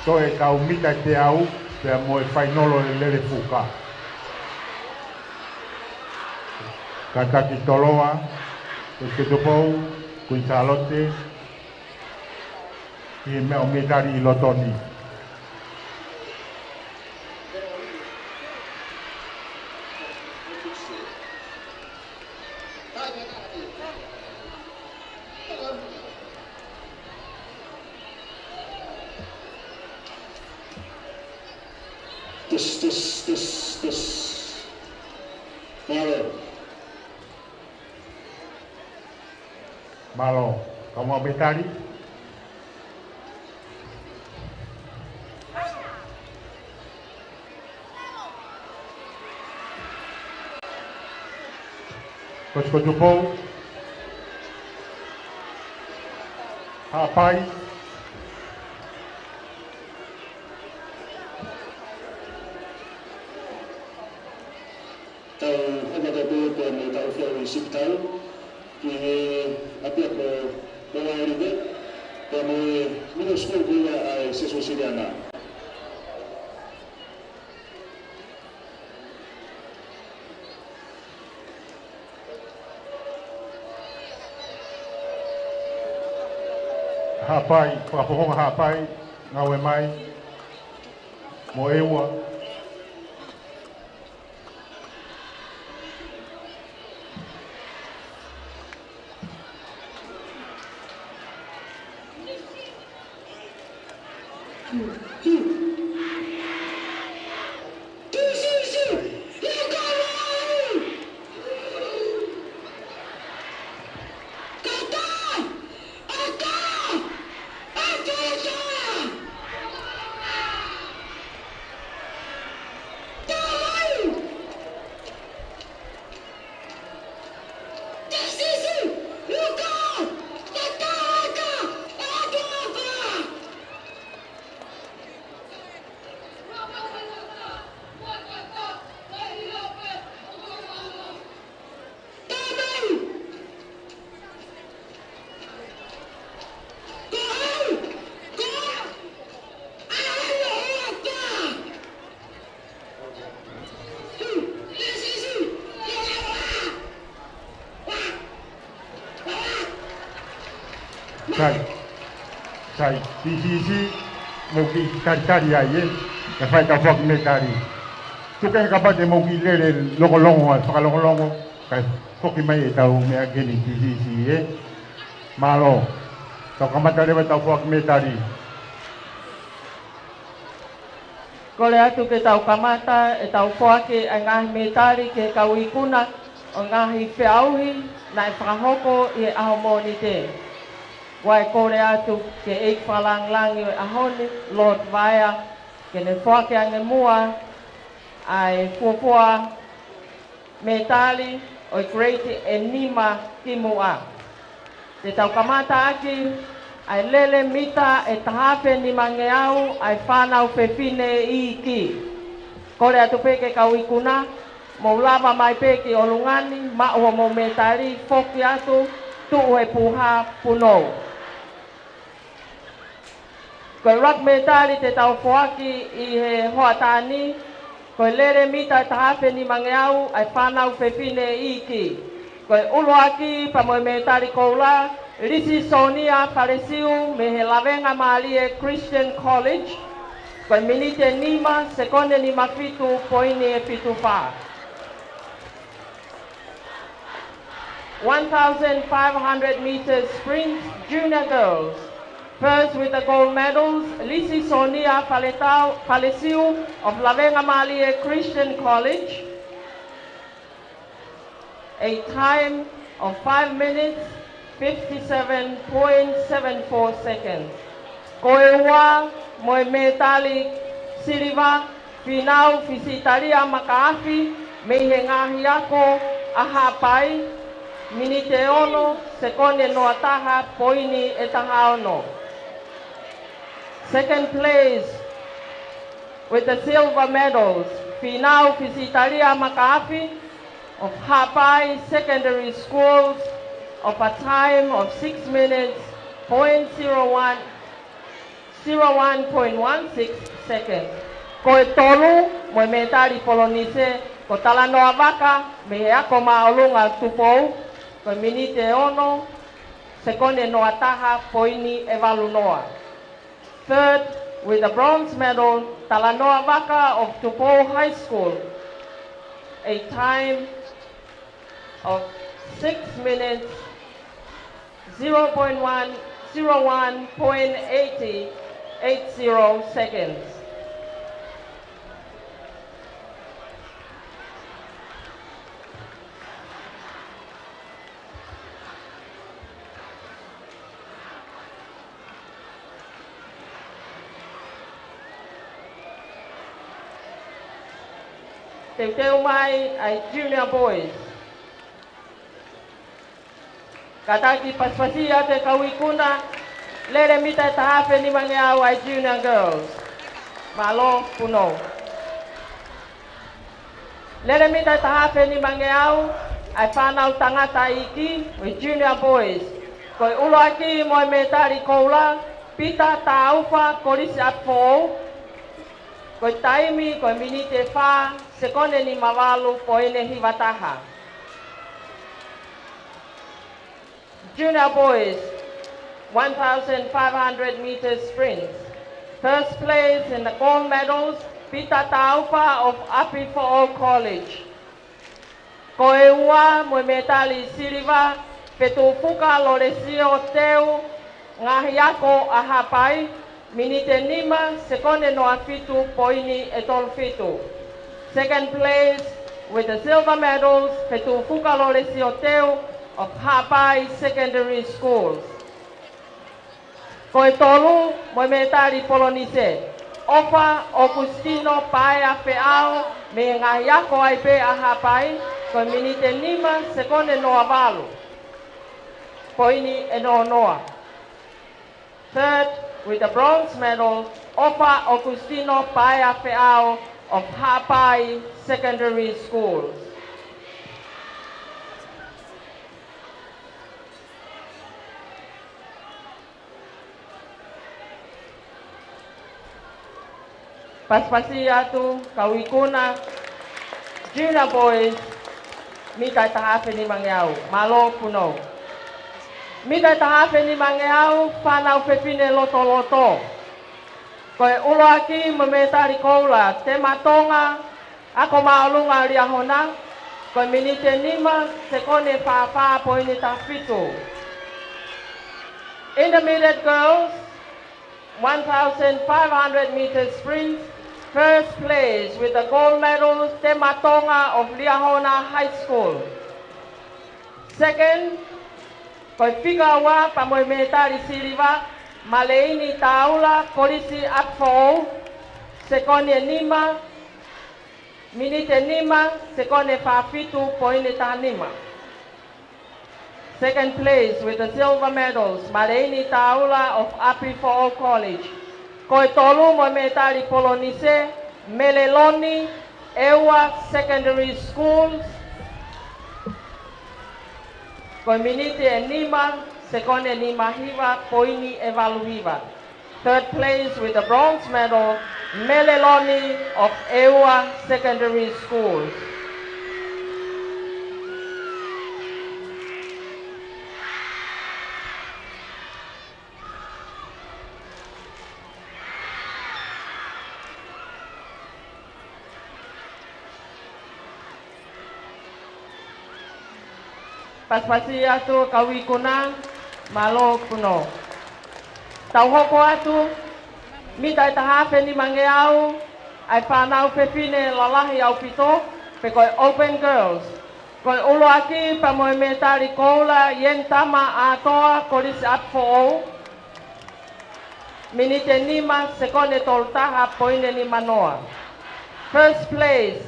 Toe tau mita teau, pea mo e fainolo lele fuka. Kātaki Toloa, Kolisi ko Tupou, Kuini Sālote, ʻi he meʻa ʻo mētali ʻi loto ni. Test, test, test, test. Mālō. Mālō. Kau maʻu mētali. Kolisi ko Tupou. Haʻapai. Tau hanga tautolu pea mo e tau fia ʻi Sipitau, ki he ʻapiako Moa Olive, pea mo e middle school ko ia ʻa e Siasi Uēsiliana. Haʻapai, Fakafofonga Haʻapai, ngāue mai, mo ʻEua. Sai, sai, T C C, mou kiʻi talitali ai, ē, kae fai ʻetau foaki mētali. Tuku kehe kapau te mou kiʻi lele longorongo, ʻa e fakalongolongo, kae foki mai ʻetau meʻa ki heni T C C, ē. Mālō, tau kamata leva ʻetau foaki mētali. Kole atu ke tau kamata ʻetau foaki ʻa e ngaahi mētali ki he kau ikuna ʻo e ngaahi feʻauhi naʻe fakahoko ʻi he ʻaho Mōnite. ʻOku ou kole atu ki he ʻEiki Fakalāngilangi ʻo e ʻaho ni, Lord Vaea, ke ne foaki ange muʻa ʻa e fuofua mētali ʻo e grade ʻe nima ki muʻa. Te tau kamata ʻaki ʻa e lele mita ʻe taha afe nimangeau ʻa e fānau fefine iiki. Kole atu pē ki he kau ikuna, mou lava mai pē ki ʻolunga ni, maʻu hoʻomou mētali, foki atu, tuʻu he puha punou. Ko e lele mētali te tau foaki ʻi he hoʻatā ni, ko e lele mita ʻe taha afe nimangeau ʻa e fānau fefine iiki. Ko e ʻuluaki pea mo e mētali koula, Lisi Sonia Falesiu mei he Lavengamālie Christian College, ko e miniti ʻe nima, sekone nima fitu poini ʻe fitu fā. One thousand five hundred meters sprint, junior girls. First with the gold medals, Lisi Sonia Faletau, Falesiu of Lavengamālie Christian College. A time of five minutes, fifty-seven point seven four seconds. Ko e ua mo e mētali siliva, Fīnau Fisitalia Makaafi mei he ngaahi ako ʻa Haʻapai, miniti ʻe ono, sekone noa taha, poini ʻe taha ono. Second place with the silver medals, Fīnau Fisitalia Makaafi of Haʻapai Secondary Schools of a time of six minutes, point zero one, zero one point one six seconds. Ko e tolu mo e mētali Polonise, ko Talanoa Vaka mei he Ako Māʻolunga Tupou, ko e miniti ʻe ono, sekone noa taha, poini ʻe valu noa. Third, with the bronze medal, Talanoa Vaka of Tupou High School, a time of six minutes, zero point one, zero one point eight eight zero seconds. Teuteu mai ʻa e Junior Boys. Kātaki pasipasi atu e kau ikuna, lele mita ʻe taha afe nimangeau ʻa e Junior Girls. Mālō, punou. Lele mita ʻe taha afe nimangeau ʻa e fānau tangata iiki ʻo e Junior Boys. Ko e ʻuluaki mo e mētali koula, Pita Taufa, Kolisi ʻApifoʻou. Ko e taimi, ko e miniti ʻe fā, sekone nima valu, poini ʻe hiva taha. Junior Boys, one thousand five hundred meters sprint. First place in the gold medals, Pita Taufa of ʻApifoʻou College. Ko e ua mo e mētali siliva, Fetuʻufuka Lolesio Teu, ngaahi ako ʻa Haʻapai, miniti ʻe nima, sekone noa fitu, poini ʻe tolu fitu. Second place with the silver medals, Fetuʻufuka Lolesio Teu of Haʻapai Secondary Schools. Ko e tolu mo e mētali Polonise, ʻOfa ʻOkusitino Paea Feʻao mei he ngaahi ako ai pē ʻa Haʻapai, ko e miniti ʻe nima, sekone noa valu, poini ʻe noa noa. Third, with the bronze medal, ʻOfa ʻOkusitino Paea Feʻao of Haʻapai Secondary Schools. Pasipasi atu, kau ikuna, Junior Boys, mita ʻe taha afe nimangeau. Mālō, punou. Mita ʻe taha afe nimangeau, fānau fefine lotoloto. Ko e ʻuluaki mo e mētali koula, Tema Tonga, Ako Māʻolunga Liahona, ko e miniti ʻe nima, sekoni ʻe fā fā, poini taha fitu. Intermediate girls, one thousand five hundred meter sprint, first place with the gold medal, Tema Tonga of Liahona High School. Second, ko e fika ua pea mo e mētali siliva, Maleini Taula, Kolisi ʻApifoʻou, sekoni ʻe nima, miniti ʻe nima, sekoni ʻe fā fitu, poini taha nima. Second place with the silver medals, Maleini Taula of ʻApifoʻou College. Ko e tolu mo e mētali polonise, Meleloni, ʻEua Secondary Schools. Ko e miniti ʻe nima, sekoni ʻe nima hiva, poini ʻe valu hiva. Third place with the bronze medal, Meleloni of ʻEua Secondary Schools. Pasipasi atu kau ikuna, mālō Puno. Tau hoko atu, mita ʻe taha afe nimangeau, ʻa e fānau fefine lalahi ʻaupito, pe ko e Open Girls. Ko e ʻuluaki pea mo e mētali koula, Ienitama ʻAtoa, Kolisi ʻApifoʻou. Miniti ʻe nima, sekoni ʻe tolu taha, poini ʻe nima noa. First place,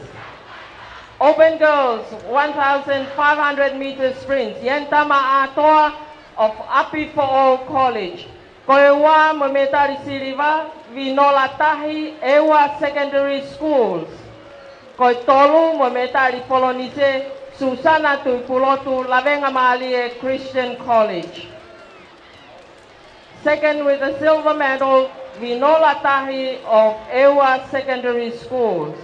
Open Girls, one thousand five hundred meter sprint, Ienitama ʻAtoa of ʻApifoʻou College. Ko e ua mo e mētali siliva, Vinola Tahi, ʻEua Secondary Schools. Ko e tolu mo e mētali polonise, Susana Tuʻipulotu, Lavengamālie Christian College. Second with a silver medal, Vinola Tahi of ʻEua Secondary Schools.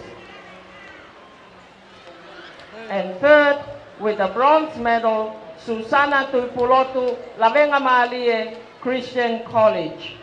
And third with a bronze medal, Susana Tuʻipulotu, Lavengamālie Christian College.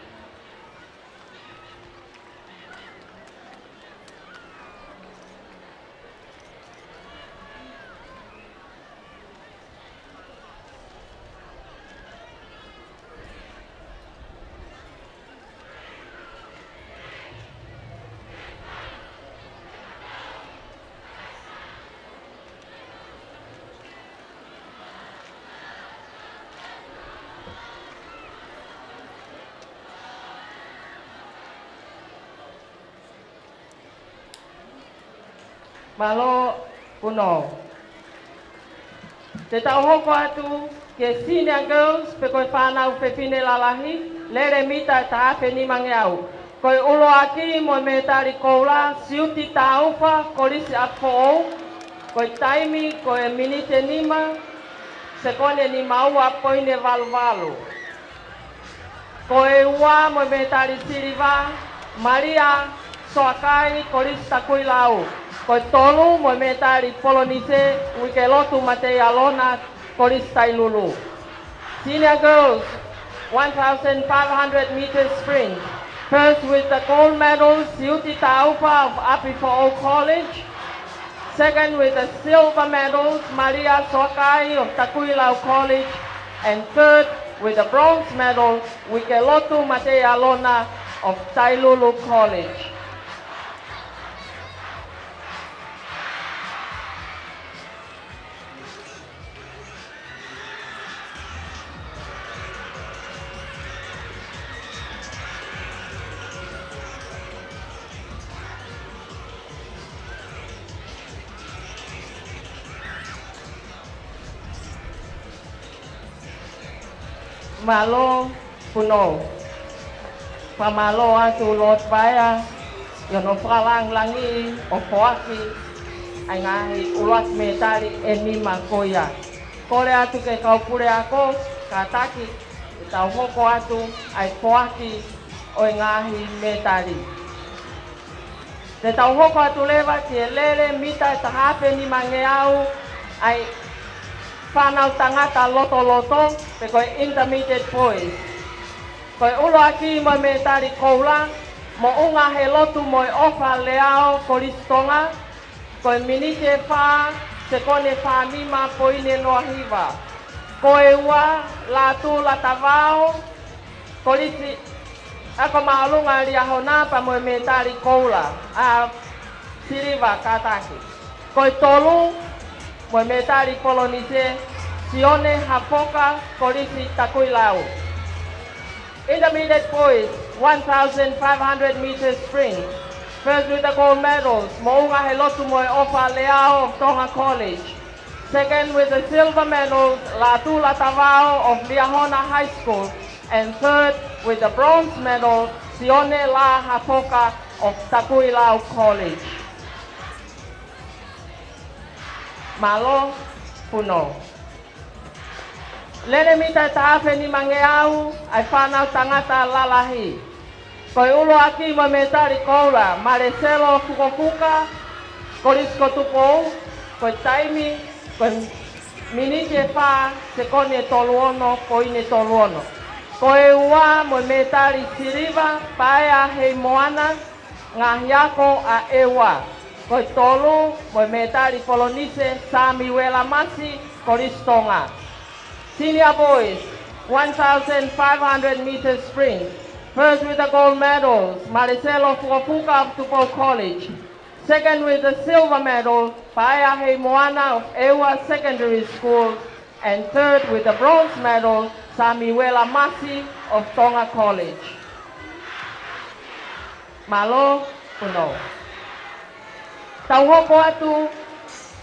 Mālō Puno. Te tau hoko atu ki he Senior Girls, pe ko e fānau fefine lalahi, lele mita ʻe taha afe nimangeau. Ko e ʻuluaki mo e mētali koula, Siuti Taufa, Kolisi ʻApifoʻou. Ko e taimi, ko e miniti ʻe nima, sekoni ʻe nima ua, poini ʻe valu valu. Ko e ua mo e mētali siliva, Malia Soakai, Kolisi Takuilau. Ko e tolu mo e mētali polonise, Uikelotu Mateialona, Kolisi Tailulu. Senior girls, one thousand five hundred meter sprint. First with the gold medal, Siuti Taufa of ʻApifoʻou College. Second with the silver medals, Malia Soakai of Takuilau College. And third with the bronze medal, Uikelotu Mateialona of Tailulu College. Mālō Puno. Fakamālō atu Lord Paea, ʻi hono fakalāngilangiʻi ʻo foaki ʻa e ngaahi ʻuluaki mētali ʻe nima ko ia. Kole atu ki he kau puleako, kātaki, ke tau hoko atu ʻa e foaki ʻo e ngaahi mētali. Te tau hoko atu leva ki he lele mita ʻe taha afe nimangeau, ʻa e Fānau tangata lotoloto, pe ko e Intermediate Boys. Ko e ʻuluaki mo e mētali koula, Moʻunga Helotu mo e ʻOfa Leao, Kolisi Tonga, ko e miniti ʻe fā, sekoni ʻe fā nima poini ʻe noa hiva. Ko e ua, Lātū Latavao, Kolisi Ako Māʻolunga Liahona pea mo e mētali koula, ʻa, siliva kātaki. Ko e tolu, mo e mētali polonise, Sione Hafoka, Kolisi Takuilau. Intermediate boys, one thousand five hundred meter sprint. First with the gold medals, Moʻunga Helotu mo e ʻOfa Leao of Tonga College. Second with the silver medal, Lātū Latavao of Liahona High School. And third with the bronze medal, Sione Lā Hafoka of Takuilau College. Mālō, Puno. Lele mita ʻe taha afe nimangeau, ʻa e fānau tangata lalahi. Ko e ʻuluaki mo e mētali koula, Maleselo Fukofuka, Kolisi ko Tupou, ko e taimi, ko e miniti ʻe fā, sekoni ʻe tolu ono, poini ʻe tolu ono. Ko e ua mo e mētali siliva, Paea Heimoana, Ngaahi Ako ʻa ʻEua. Ko e tolu mo e mētali polonise, Samiuela Masi, Kolisi Tonga. Senior boys, one thousand five hundred meter sprint. First with the gold medals, Maleselo Fukofuka of Tupou College. Second with the silver medal, Paea Heimoana of ʻEua Secondary School. And third with the bronze medal, Samiuela Masi of Tonga College. Mālō, Puno. Tau hoko atu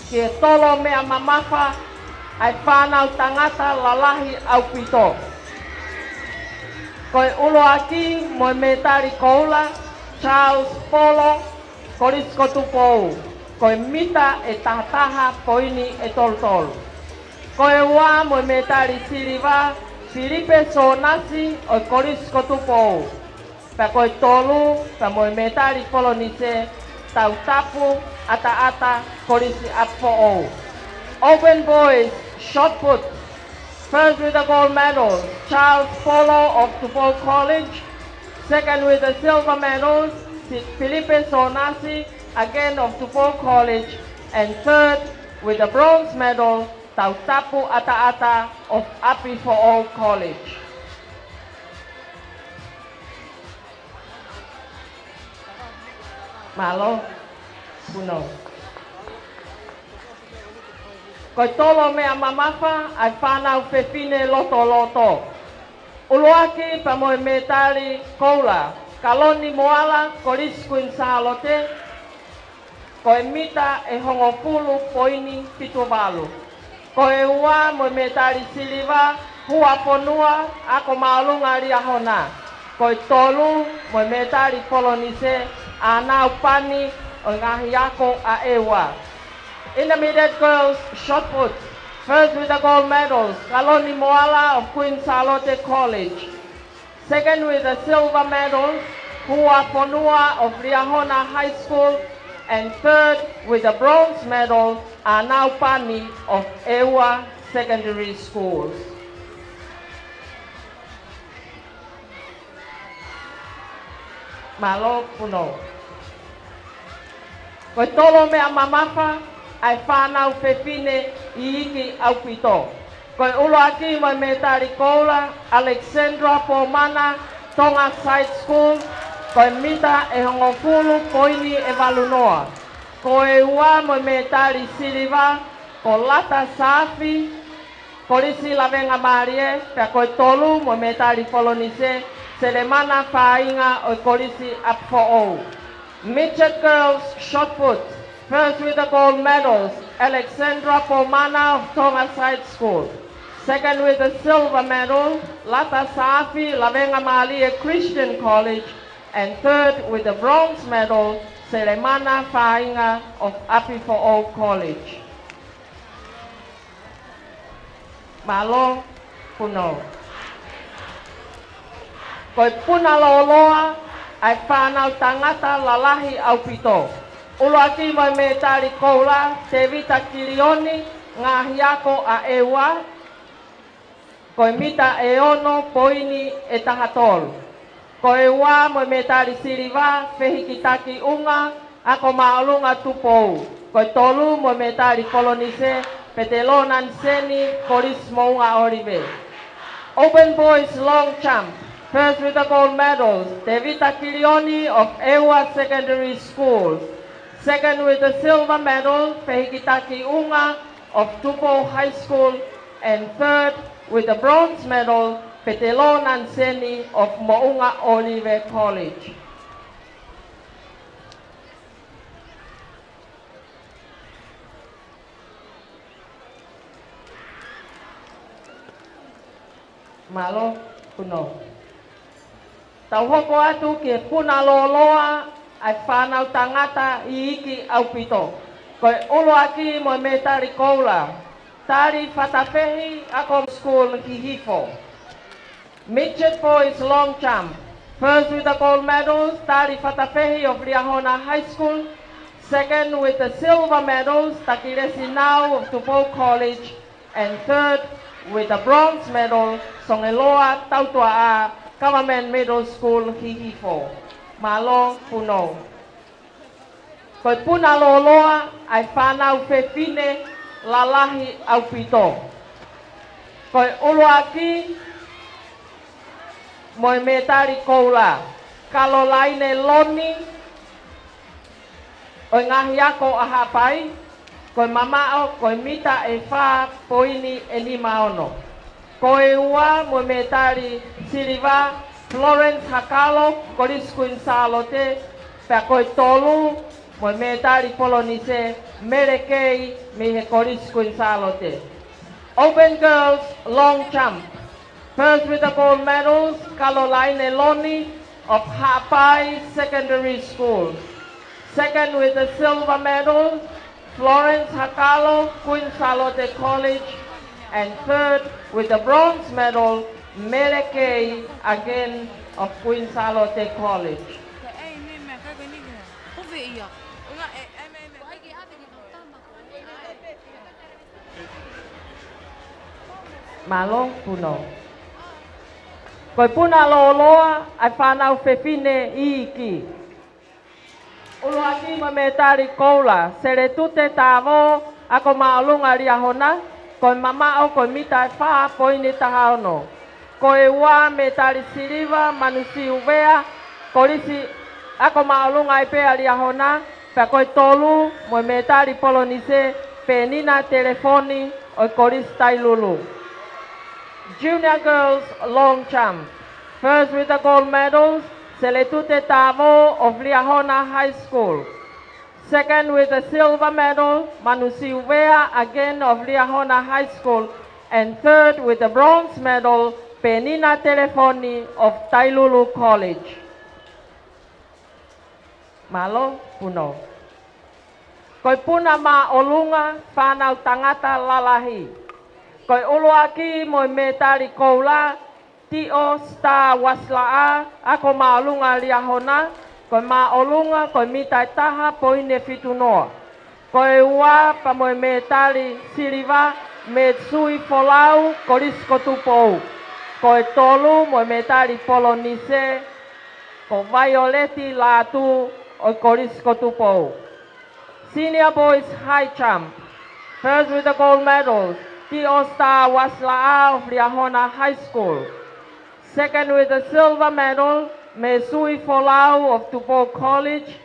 ki he tolo meʻa mamafa, ʻa e fānau tangata lalahi ʻaupito. Ko e ʻuluaki mo e mētali koula, Charles Polo, Kolisi ko Tupou, ko e mita ʻe taha taha poini ʻe tolu tolu. Ko e ua mo e mētali siliva, Filipe Sonasi ʻo e Kolisi ko Tupou. Pea ko e tolu, pea mo e mētali polonise, Tautapu ʻAtaʻata, Kolisi ʻApifoʻou. Open boys shot put. First with the gold medal, Charles Polo of Tupou College. Second with the silver medal, Si-, Filipe Sonasi, again of Tupou College. And third with the bronze medal, Tautapu ʻAtaʻata of ʻApifoʻou College. Mālō, Puno. Ko e tolo meʻa mamafa, ʻa e fānau fefine lotoloto. ʻUluaki pea mo e mētali koula, Kaloni Moala, Kolisi Kuini Sālote, ko e mita ʻe hongofulu poini fitu valu. Ko e ua mo e mētali siliva, Huafonua Ako Māʻolunga Liahona. Ko e tolu mo e mētali polonise, ʻAnau Pani ʻo e Ngaahi Ako ʻa ʻEua. Intermediate girls shot put. First with the gold medals, Kaloni Moala of Queen Sālote College. Second with the silver medal, Huafonua of Liahona High School. And third with the bronze medal, ʻAnau Pani of ʻEua Secondary Schools. Mālō, Puno. Ko e tolo meʻa mamafa, ʻa e fānau fefine iiki ʻaupito. Ko e ʻuluaki mo e mētali koula, Alexandra Pomana, Tonga Side School, ko e mita ʻe hongofulu poini ʻe valu noa. Ko e ua mo e mētali siliva, ko Lata Saafi, Kolisi Lavengamālie, pea ko e tolu mo e mētali polonise, Selemana Fāinga ʻo e Kolisi ʻApifoʻou. Midget girls shot put, first with the gold medals, Alexandra Pomana of Tonga Side School. Second with the silver medal, Lata Saafi, Lavengamālie Christian College. And third with the bronze medal, Selemana Fāinga of ʻApifoʻou College. Mālō, Puno. Ko e puna lōloa, ʻa e fānau tangata lalahi ʻaupito. ʻUluaki mo e mētali koula, Tevita Kilioni, Ngaahi ako ʻa ʻEua, ko e mita ʻe ono poini ʻe taha tolu. Ko ʻEua mo e mētali siliva, fehikitaki ʻunga, ako māʻolunga Tupou. Ko e tolu mo e mētali Polonise, Petelō Naniseni, Kolisi Moʻunga ʻŌlive. Auburn Boys Long Jump, first with the gold medals, Tevita Kilioni of ʻEua Secondary School. Second with the silver medal, fehikitaki ʻunga of Tupou High School, and third with the bronze medal, Petelō Naniseni of Moʻunga ʻŌlive College. Mālō, Puno. Tau hoko atu ki he puna lōloa ʻa e fānau tangata iiki ʻaupito. Ko e ʻuluaki mo e mētali koula, Tali Fatafehi, Ako School Hihifo. Midget Boys Long Jump, first with the gold medals, Tali Fatafehi of Liahona High School. Second with the silver medals, Takilesi Nau of Tupou College. And third with the bronze medal, Songeloa Tautuaʻā, Government Middle School Hihifo. Mālō, Puno. Ko e puna lōloa ʻa e fānau fefine lalahi ʻaupito. Ko e ʻuluaki mo e mētali koula, Kalolaine Loni ʻo e ngaahi ako ʻa Haʻapai, ko e mamaʻo ko e mita ʻe fā poini ʻe nima ono. Ko e ua mo e mētali siliva, Florence Hakalo, Kolisi Kuini Sālote, pea ko e tolu mo e mētali Polonise, Mele Kei mei he Kolisi Kuini Sālote. Auburn Girls Long Jump, first with the gold medals, Kalolaine Loni of Haʻapai Secondary School. Second with the silver medal, Florence Hakalo, Kuini Sālote College, and third with the bronze medal, Mele Kei, again of Kuini Sālote College. Mālō, Puno. Ko e puna lōloa ʻa e fānau fefine iiki. ʻUluaki mo e mētali koula, Seletute Tāvō, Ako Māʻolunga Liahona, ko e mamaʻo ko e mita ʻe fā poini taha ono. Ko e ua mētali siliva, Manusi Uvea, Kolisi Ako Māʻolunga ʻAi Pē ʻa Liahona, pea ko e tolu mo e mētali Polonise, Penina Telefoni ʻo e Kolisi Tailulu. Junior Girls Long Jump, first with the gold medals, Seletute Tāvō of Liahona High School. Second with the silver medal, Manusi Uvea, again of Liahona High School. And third with the bronze medal, Penina Telefoni of Tailulu College. Mālō, Puno. Ko e puna māʻolunga fānau tangata lalahi. Ko e ʻuluaki mo e mētali koula, Tiʻo Star Uasilaʻā, Ako Māʻolunga Liahona, ko e māʻolunga ko e mita ʻe taha poini ʻe fitu noa. Ko e ua pea mo e mētali siliva, Metsui Folau, Kolisi ko Tupou. Ko e tolu mo e mētali Polonise, ko Vaioleti Lātū ʻo e Kolisi ko Tupou. Senior Boys High Jump, first with the gold medals, Tiʻo Star Uasilaʻā of Liahona High School. Second with the silver medal, Metsui Folau of Tupou College.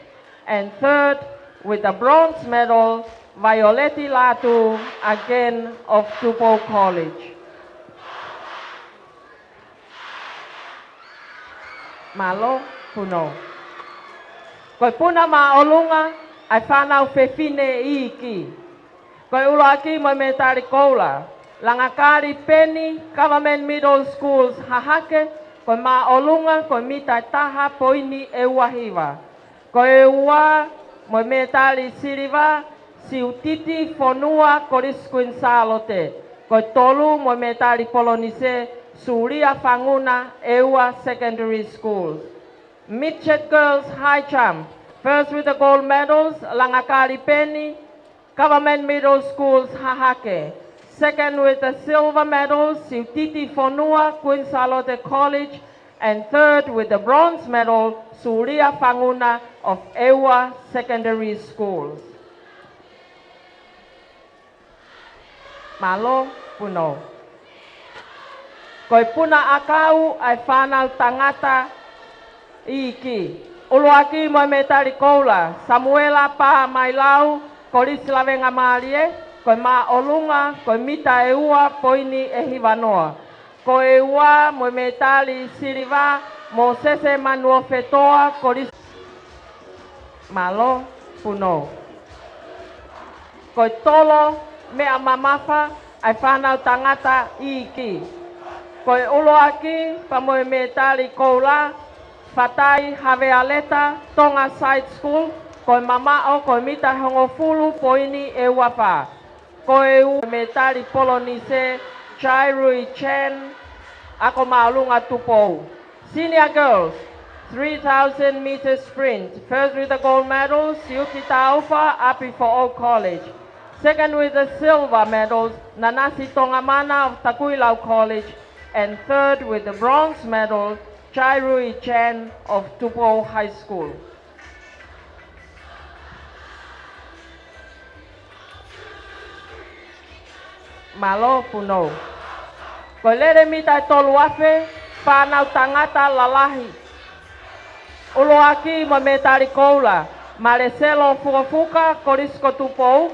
And third with the bronze medal, Vaioleti Lātū, again of Tupou College. Mālō, Puno. Ko e puna māʻolunga ʻa e fānau fefine iiki. Ko e ʻuluaki mo e mētali koula, Langakali Peni, Government Middle Schools Hahake, ko e māʻolunga ko e mita ʻe taha poini ʻe ua hiva. Ko e ua mo e mētali siliva, Siutiti Fonua, Kolisi Kuini Sālote. Ko e tolu mo e mētali Polonise, Sulia Fanguna, ʻEua Secondary School. Midget Girls High Jump, first with the gold medals, Langakali Peni, Government Middle Schools, Hahake. Second with the silver medal, Siutiti Fonua, Queen Sālote College, and third with the bronze medal, Sulia Fanguna of ʻEua Secondary Schools. Mālō, Punou. Ko e puna ʻakau ʻa e fānau tangata iiki. ʻUluaki mo e mētali koula, Samuela Pā Mailau, Kolisi Lavengamālie, ko e māʻolunga, ko e mita ʻe ua poini ʻe hiva noa. Ko e ua mo e mētali siliva, Mōsese Manuofetoa, Kolisi. Mālō, Punou. Ko e tolo meʻa mamafa ʻa e fānau tangata iiki. Ko e ʻuluaki pea mo e mētali koula, Fatai Havea Leta, Tonga Side School, ko e mamaʻo ko e mita hongofulu poini ʻe ua fā. Ko e ua mētali polonise, Jairui Chen, Ako Māʻolunga Tupou. Senior girls, three thousand meter sprint. First with the gold medal, Siuki Taufa, ʻApifoʻou College. Second with the silver medals, Nanasi Tongamana of Takuilau College. And third with the bronze medal, Jairui Chen of Tupou High School. Mālō, Punou. Ko e lele mita ʻe tolu afe, fānau tangata lalahi. ʻUluaki mo e mētali koula, Maleselo Fukafuka, Kolisi ko Tupou,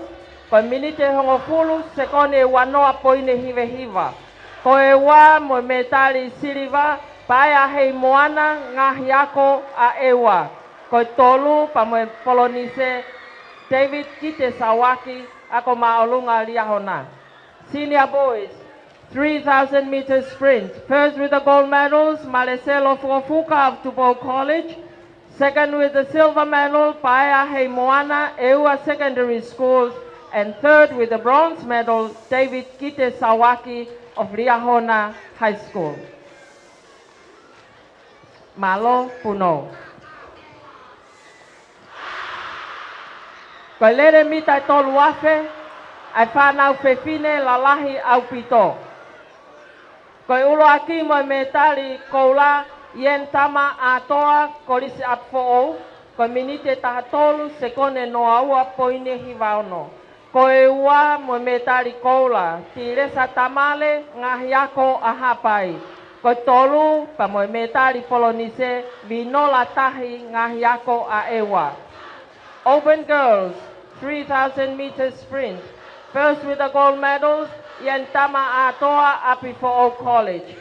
ko e miniti ʻe hongofulu, sekoni ʻe ua noa poini ʻe hiva hiva. Ko e ua mo e mētali siliva, Paea Heimoana, Ngaahi Ako ʻa ʻEua. Ko e tolu pea mo e polonise, David Kite Sauaki, Ako Māʻolunga Liahona. Senior boys, three thousand meter sprint. First with the gold medals, Maleselo Fukafuka of Tupou College. Second with the silver medal, Paea Heimoana, ʻEua Secondary Schools. And third with the bronze medal, David Kite Sauaki of Liahona High School. Mālō, Punou. Ko e lele mita ʻe tolu afe, ʻa e fānau fefine lalahi ʻaupito. Ko e ʻuluaki mo e mētali koula, Ienitama ʻAtoa, Kolisi ʻApifoʻou, ko e miniti ʻe taha tolu, sekoni ʻe noa ua poini ʻe hiva ono. Ko e ua mo e mētali koula, Tilesa Tamale, Ngaahi Ako ʻa Haʻapai. Ko e tolu pea mo e mētali polonise, Vinola Tahi, Ngaahi Ako ʻa ʻEua. Open girls, three thousand meter sprint. First with the gold medals, Ienitama ʻAtoa, ʻApifoʻou College.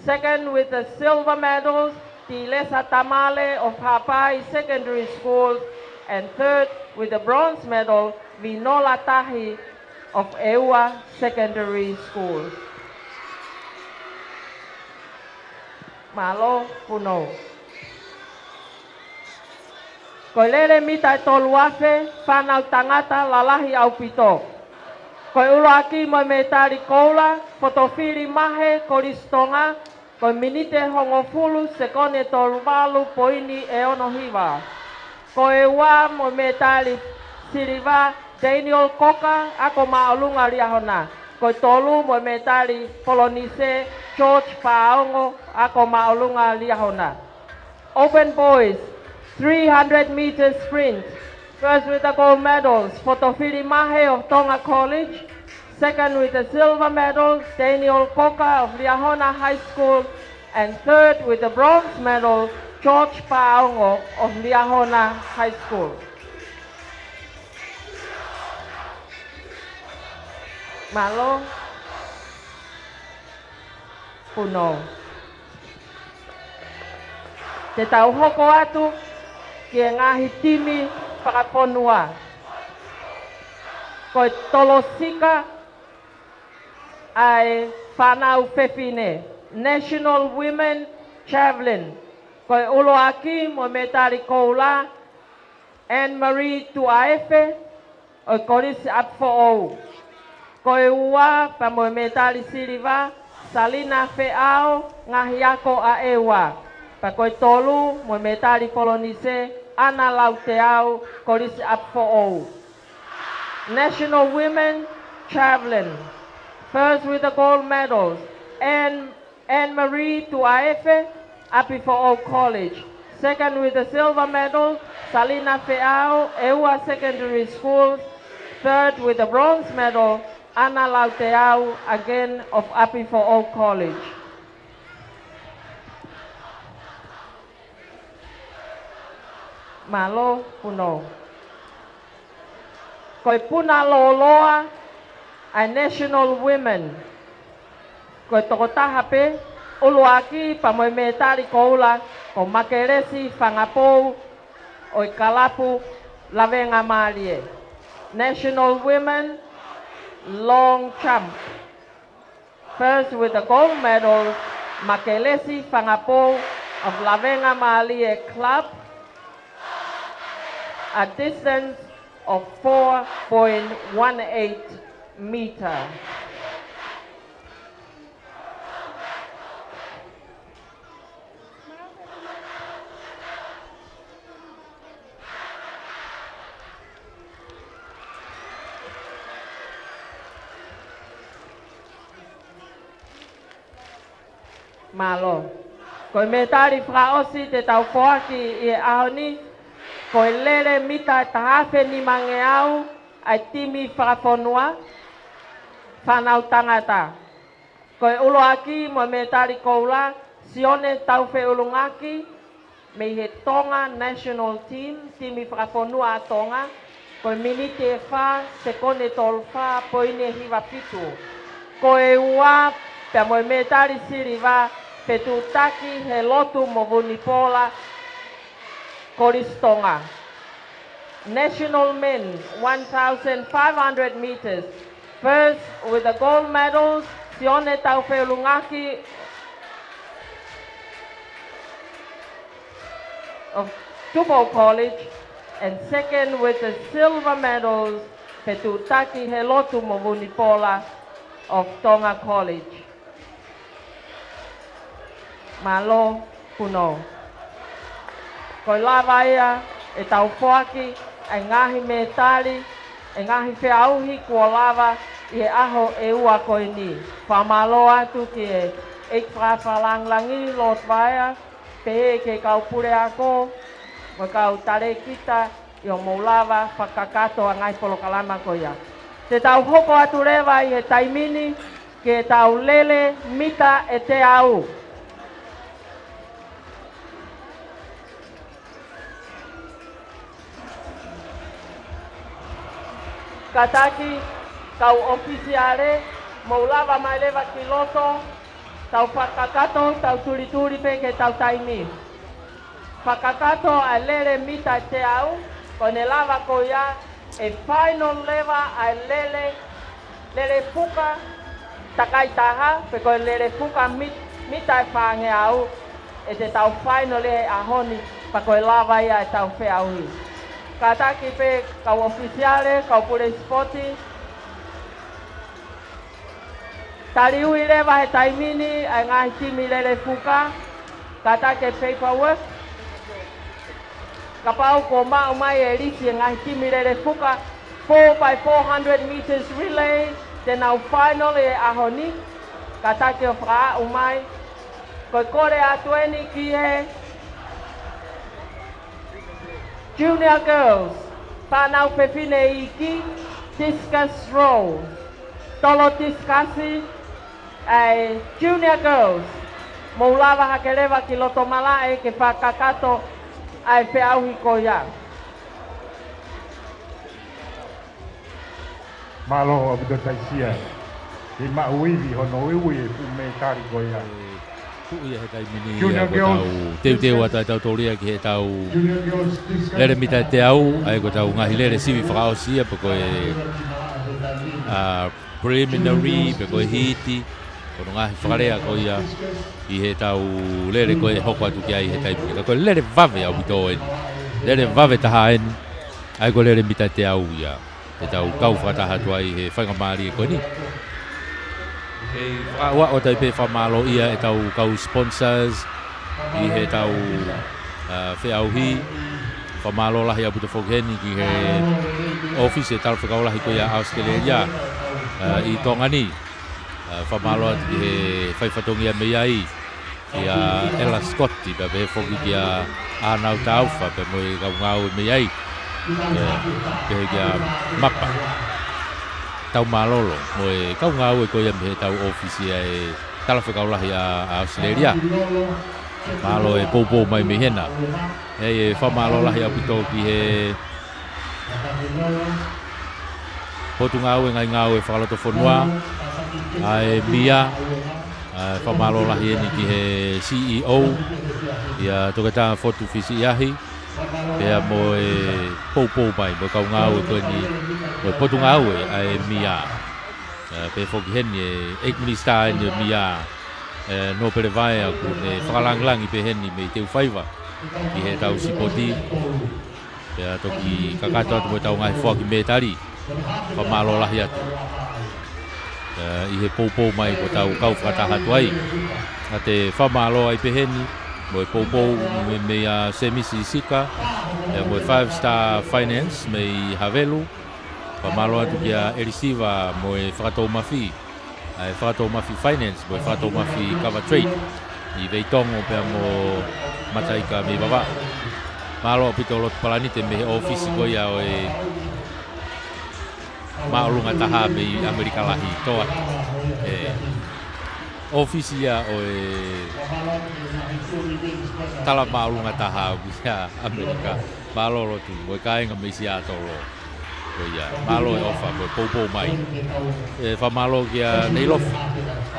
Second with the silver medals, Tilesa Tamale of Haʻapai Secondary Schools, and third with the bronze medal, Vinola Tahi of ʻEua Secondary Schools. Mālō, Punou. Ko e lele mita ʻe tolu afe, fānau tangata lalahi ʻaupito. Ko e ʻuluaki mo e mētali koula, Fotofili Mahe, Kolisi Tonga, ko e miniti ʻe hongofulu, sekoni ʻe tolu valu, poini ʻe ono hiva. Ko e ua mo e mētali siliva, Daniel Koka, Ako Māʻolunga Liahona. Ko e tolu mo e mētali polonise, George Paongo, Ako Māʻolunga Liahona. Open boys, three hundred meter sprint. First with the gold medals, Fotofili Mahe of Tonga College. Second with the silver medal, Daniel Koka of Liahona High School. And third with the bronze medal, George Paongo of Liahona High School. Mālō. Punou. Te tau hoko atu ki he ngaahi timi fakafonua. Ko e tolosika ʻa e fānau fefine, National Women Javelin. Ko e ʻuluaki mo e mētali koula, Anne Marie Tuʻaefe, ʻo e Kolisi ʻApifoʻou. Ko e ua pea mo e mētali siliva, Salina Feʻao, Ngaahi Ako ʻa ʻEua. Pea ko e tolu mo e mētali polonise, ʻAna Lauteau, Kolisi ʻApifoʻou. National Women Javelin. First with the gold medals, Anne, Anne Marie Tuaefe, ʻApifoʻou College. Second with the silver medal, Salina Feao, ʻEua Secondary School. Third with the bronze medal, Ana Lauteau, again of ʻApifoʻou College. Mālō, Punou. Ko e puna lōloa ʻa e National Women, ko e tokotaha pē, ʻuluaki pea mo e mētali koula, ko Makelesi Fangapou ʻo e kalapu Lavengamālie. National Women Long Jump. First with the gold medal, Makelesi Fangapou of Lavengamālie Club, a distance of four point one eight meter. Mālō. Ko e mētali fakaʻosi te tau foaki ʻi he ʻaho ni, ko e lele mita ʻe taha afe nimangeau ʻa e timi fakafonua, fānau tangata. Ko e ʻuluaki mo e mētali koula, Sione Taufeʻulungaki, mei he Tonga National Team, timi fakafonua ʻa Tonga, ko e miniti ʻe fā, sekone tolu fā, poini ʻe hiva fitu. Ko e ua, pea mo e mētali siliva, Fetuʻutaki Helotu mo Vunipola, Kolisi Tonga. National Men, one thousand five hundred meters. First with the gold medals, Sione Taufeʻulungaki of Tupou College, and second with the silver medals, Fetuʻutaki Helotu mo Vunipola of Tonga College. Mālō, Punou. Ko e lava ia ʻetau foaki ʻa e ngaahi mētali, ʻa e ngaahi feʻauhi kuo lava ʻi he ʻaho ʻe ua ko eni. Fakamālō atu ki he ʻEiki Fakafakalāngilangi, Lord Vaea, pehē ki he kau puleako, mo e kau talēkita, ʻi hoʻomou lava fakakakato ʻa e ngaahi polokalama ko ia. Te tau hoko atu leva ʻi he taimi ni ki heʻetau lele mita ʻe teau. Kātaki, kau ʻofisiale, mou lava mai leva ki loto, tau fakakakato, tau tulituli pē ki heʻetau taimi. Fakakakato ʻa e lele mita ʻe teau, ko ʻene lava ko ia ʻe final leva ʻa e lele, lele fuka, takai taha, pe ko e lele fuka mit-, mita ʻe fāngeau, ʻe te tau final he ʻaho ni, pea ko e lava ia ʻetau feʻauhi. Kātaki pē kau ʻofisiale, kau pule sipoti, taliui leva he taimi ni ʻa e ngaahi timi lele fuka, kātaki e paperwork. Kapau kuo maʻu mai e lisi e ngaahi timi lele fuka, four by four hundred meters relay, te nau final he ʻaho ni, kātaki ʻo fakaaʻu mai. Ko e kole atu eni ki he Junior Girls, fānau fefine iiki, discus throw. Tolo tisikasi ʻa e Junior Girls, mou lava hake leva ki loto malaʻe ke fakakakato ʻa e feʻauhi ko ia. Mālō ʻaupito Taisia. Ke maʻu ivi hono uiui e fuʻu mētali ko ia. Tuʻu ia he taimi ni ia ko ʻetau teuteu atu ʻa ʻetau tolia ki heʻetau lele mita ʻe teau, ʻa ia ko ʻetau ngaahi lele sivi fakaʻosi ia pe ko e, ʻa, preliminary, pe ko e hiti, ko hono ngaahi fakalea ko ia ʻi heʻetau lele ko ē ʻe hoko atu ki ai he taimi ni. Ka ko e lele vave ʻaupito eni. Lele vave taha eni, ʻa ia ko e lele mita ʻe teau ia. Te tau kau fakataha atu ai he faingamālie ko eni. Kei fakaaʻu atu ai pē fakamālōʻia ʻetau kau sponsors ʻi heʻetau, ʻa, feʻauhi. Fakamālō lahi ʻaupito foki heni ki he ʻōfisi e Talafekau Lahi ko ia ʻAositelēlia, ē, ʻi Tonga ni. Ē, fakamālō atu ki he faifatongia mei ai, kia ʻEla Scott, pea pehē foki kia ʻAnau Taufa, pea mo e kau ngāue mei ai. Ē, pehē kia Mapa Taumālolo, mo e kau ngāue ko ia mei he tau ʻōfisi ʻa e Talafekau Lahi ʻa, ʻAositelēlia. Mālō e poupou mai mei hena. ʻE, ʻe fakamālō lahi ʻaupito ki he Potungāue Ngaahi Ngāue Fakalotofonua, ʻa e MIA, ē, fakamālō lahi eni ki he CEO, ʻia Toketā Fotu Fisiʻiahi, pea mo e poupou mai, mo e kau ngāue ko eni, mo e Potungāue ʻa e MIA. Ē, pehē foki heni e ʻEiki Minisitā eni ʻo e MIA, ē, Nōpele Vaea, ʻoku ne fakalāngilangi pē heni mei he teu faiva ki he tau sipoti. Pea toki kakato atu mo e tau ngaahi foaki mētali. Fakamālō lahi atu. Ē, ʻi he poupou mai ko e tau kau fakataha atu ai. ʻA e fakamālō ai pē heni, mo e poupou mei, mei a Semisi Sika, ē, mo e Five Star Finance mei Havelu. Fakamālō atu kia ʻElisiva mo e Fakatoumafi, ʻa e Fakatoumafi Finance, mo e Fakatoumafi Kava Trade ʻi Veitongo pea mo Mataika mei Vavaʻu. Mālō ʻaupito Lotu Palanite mei he ʻōfisi ko ia ʻo e māʻolunga taha mei ʻAmelika Lahi, tō atu. ʻE, ʻōfisi ia ʻo e tala māʻolunga taha ʻoku ʻi ʻAmelika. Mālō Lotu, mo e kāinga mei Siatolo. Ko ia, mālō e ʻofa, mo e poupou mai. ʻE, fakamālō kia Neilofi,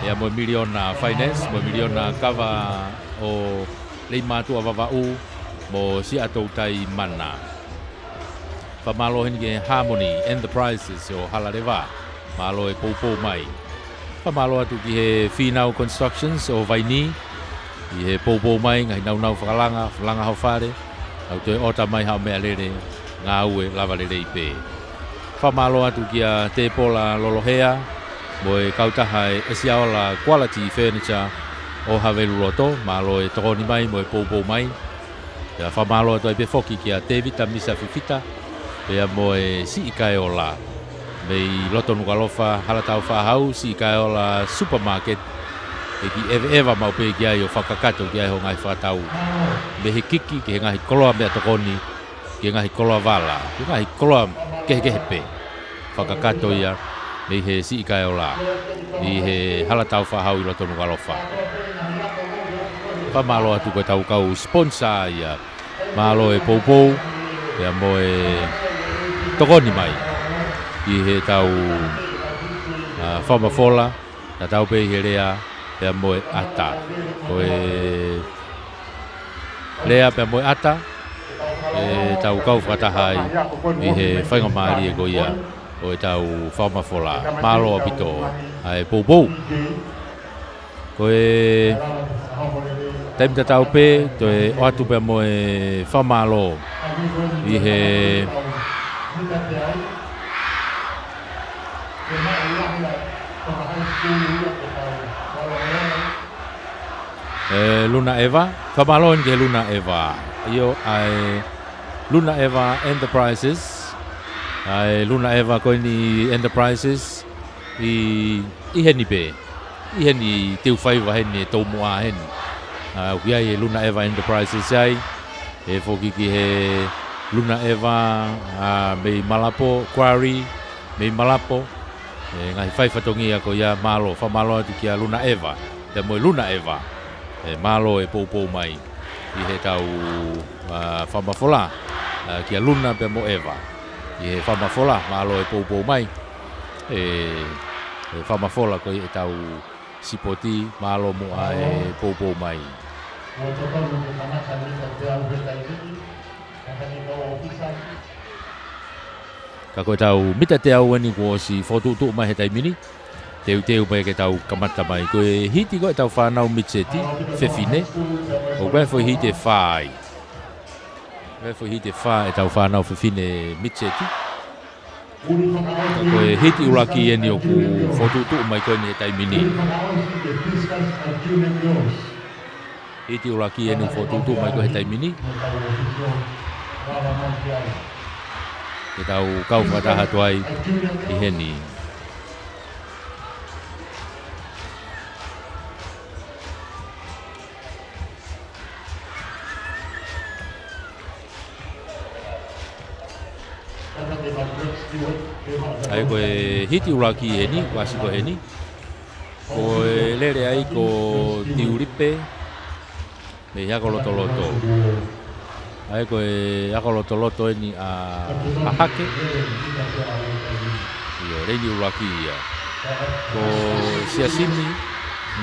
ʻa ia mo e Miliona Finance, mo e Miliona Kava ʻo Leimātuʻa Vavaʻu, mo Siaʻatoutai Mana. Fakamālō heni ki he Harmony Enterprises ʻo Halaleva. Mālō e poupou mai. Fakamālō atu ki he Fīnau Constructions ʻo Vainī, ʻi he poupou mai, ngaahi naunau fakalanga, langa ho fale, nau toe ʻota mai haʻo meʻalele, ngāue lava lelei pē. Fakamālō atu kia Tēpola Lolohea, mo e kautaha e ʻEsiaola Quality Furniture ʻo Haveluloto, mālō e tokoni mai, mo e poupou mai. Pea fakamālō atu ai pē foki kia Tēvita Misa Fifita, pea mo e Siʻi Kaeola. Mei loto Nukuʻalofa, Halatau Faʻahau, Siʻi Kaeola Supermarket, ʻe kiʻi ʻeveʻeva maʻu pē ki ai ʻo fakakakato ki ai ho ngaahi fakatau. Mei he kiki, ki he ngaahi koloa meʻatokoni, ki he ngaahi koloa vala, ki he ngaahi koloa kehekehe pē. Fakakakato ia mei he Siʻi Kaeola ʻi he Halatau Faʻahau ʻi loto Nukuʻalofa. Fakamālō atu ko e tau kau sponsor ia. Mālō e poupou, pea mo e tokoni mai ʻi he tau, ā, fakamafola, tatau pē ʻi he lea, pea mo e ʻata. Ko e lea pea mo e ʻata, ʻe tau kau fakataha ai ʻi he faingamālie ko ia ʻo e tau fakamafola. Mālō ʻaupito ʻa e poupou. Ko e taimi tatau pē, toe ʻoatu pea mo e fakamālō ʻi he ʻe Luna Eva, fakamālō eni ki he Luna Eva. ʻIo, ʻa e Luna Eva Enterprises. ʻA e Luna Eva ko eni Enterprises ʻi, ʻi heni pē. ʻI heni teu faiva heni ʻe Toumuʻa heni. Ā, ʻoku ʻi ai e Luna Eva Enterprises ai. ʻE foki ki he Luna Eva, ā, mei Malapo, Quarry, mei Malapo. ʻE ngaahi faifatongia ko ia mālō, fakamālō atu kia Luna Eva, pea mo e Luna Eva. ʻE mālō e poupou mai ʻi he tau, ā, fakamafola, ā, kia Luna pea mo Eva. ʻI he fakamafola, mālō e poupou mai. ʻE, ʻe fakamafola ko e tau sipoti, mālō muʻa e poupou mai. Ka ko e tau mita teau eni kuo ʻosi fokotuʻutuʻu mai he taimi ni. Teuteu mai ke tau kamata mai. Ko e hiti ko e tau fānau mitiseti, fefine. ʻOku ʻi ai e foʻi hiti ʻe fā ai. ʻI ai e foʻi hiti ʻe fā e tau fānau fefine mitiseti. Ka ko e hiti ʻuluaki eni ʻoku fokotuʻutuʻu mai ko eni he taimi ni. Hiti ʻuluaki eni ʻoku fokotuʻutuʻu mai ko e he taimi ni. Ke tau kau fakataha atu ai ʻi heni. ʻA ia ko e hiti ʻuluaki ʻi heni, ʻoku ʻasi ko eni. Ko e lele ai ko Tiulipe mei he ako lotoloto. ʻA ia ko e ako lotoloto eni ʻa Hahake. ʻIo, lele ʻuluaki ia. Ko Siasini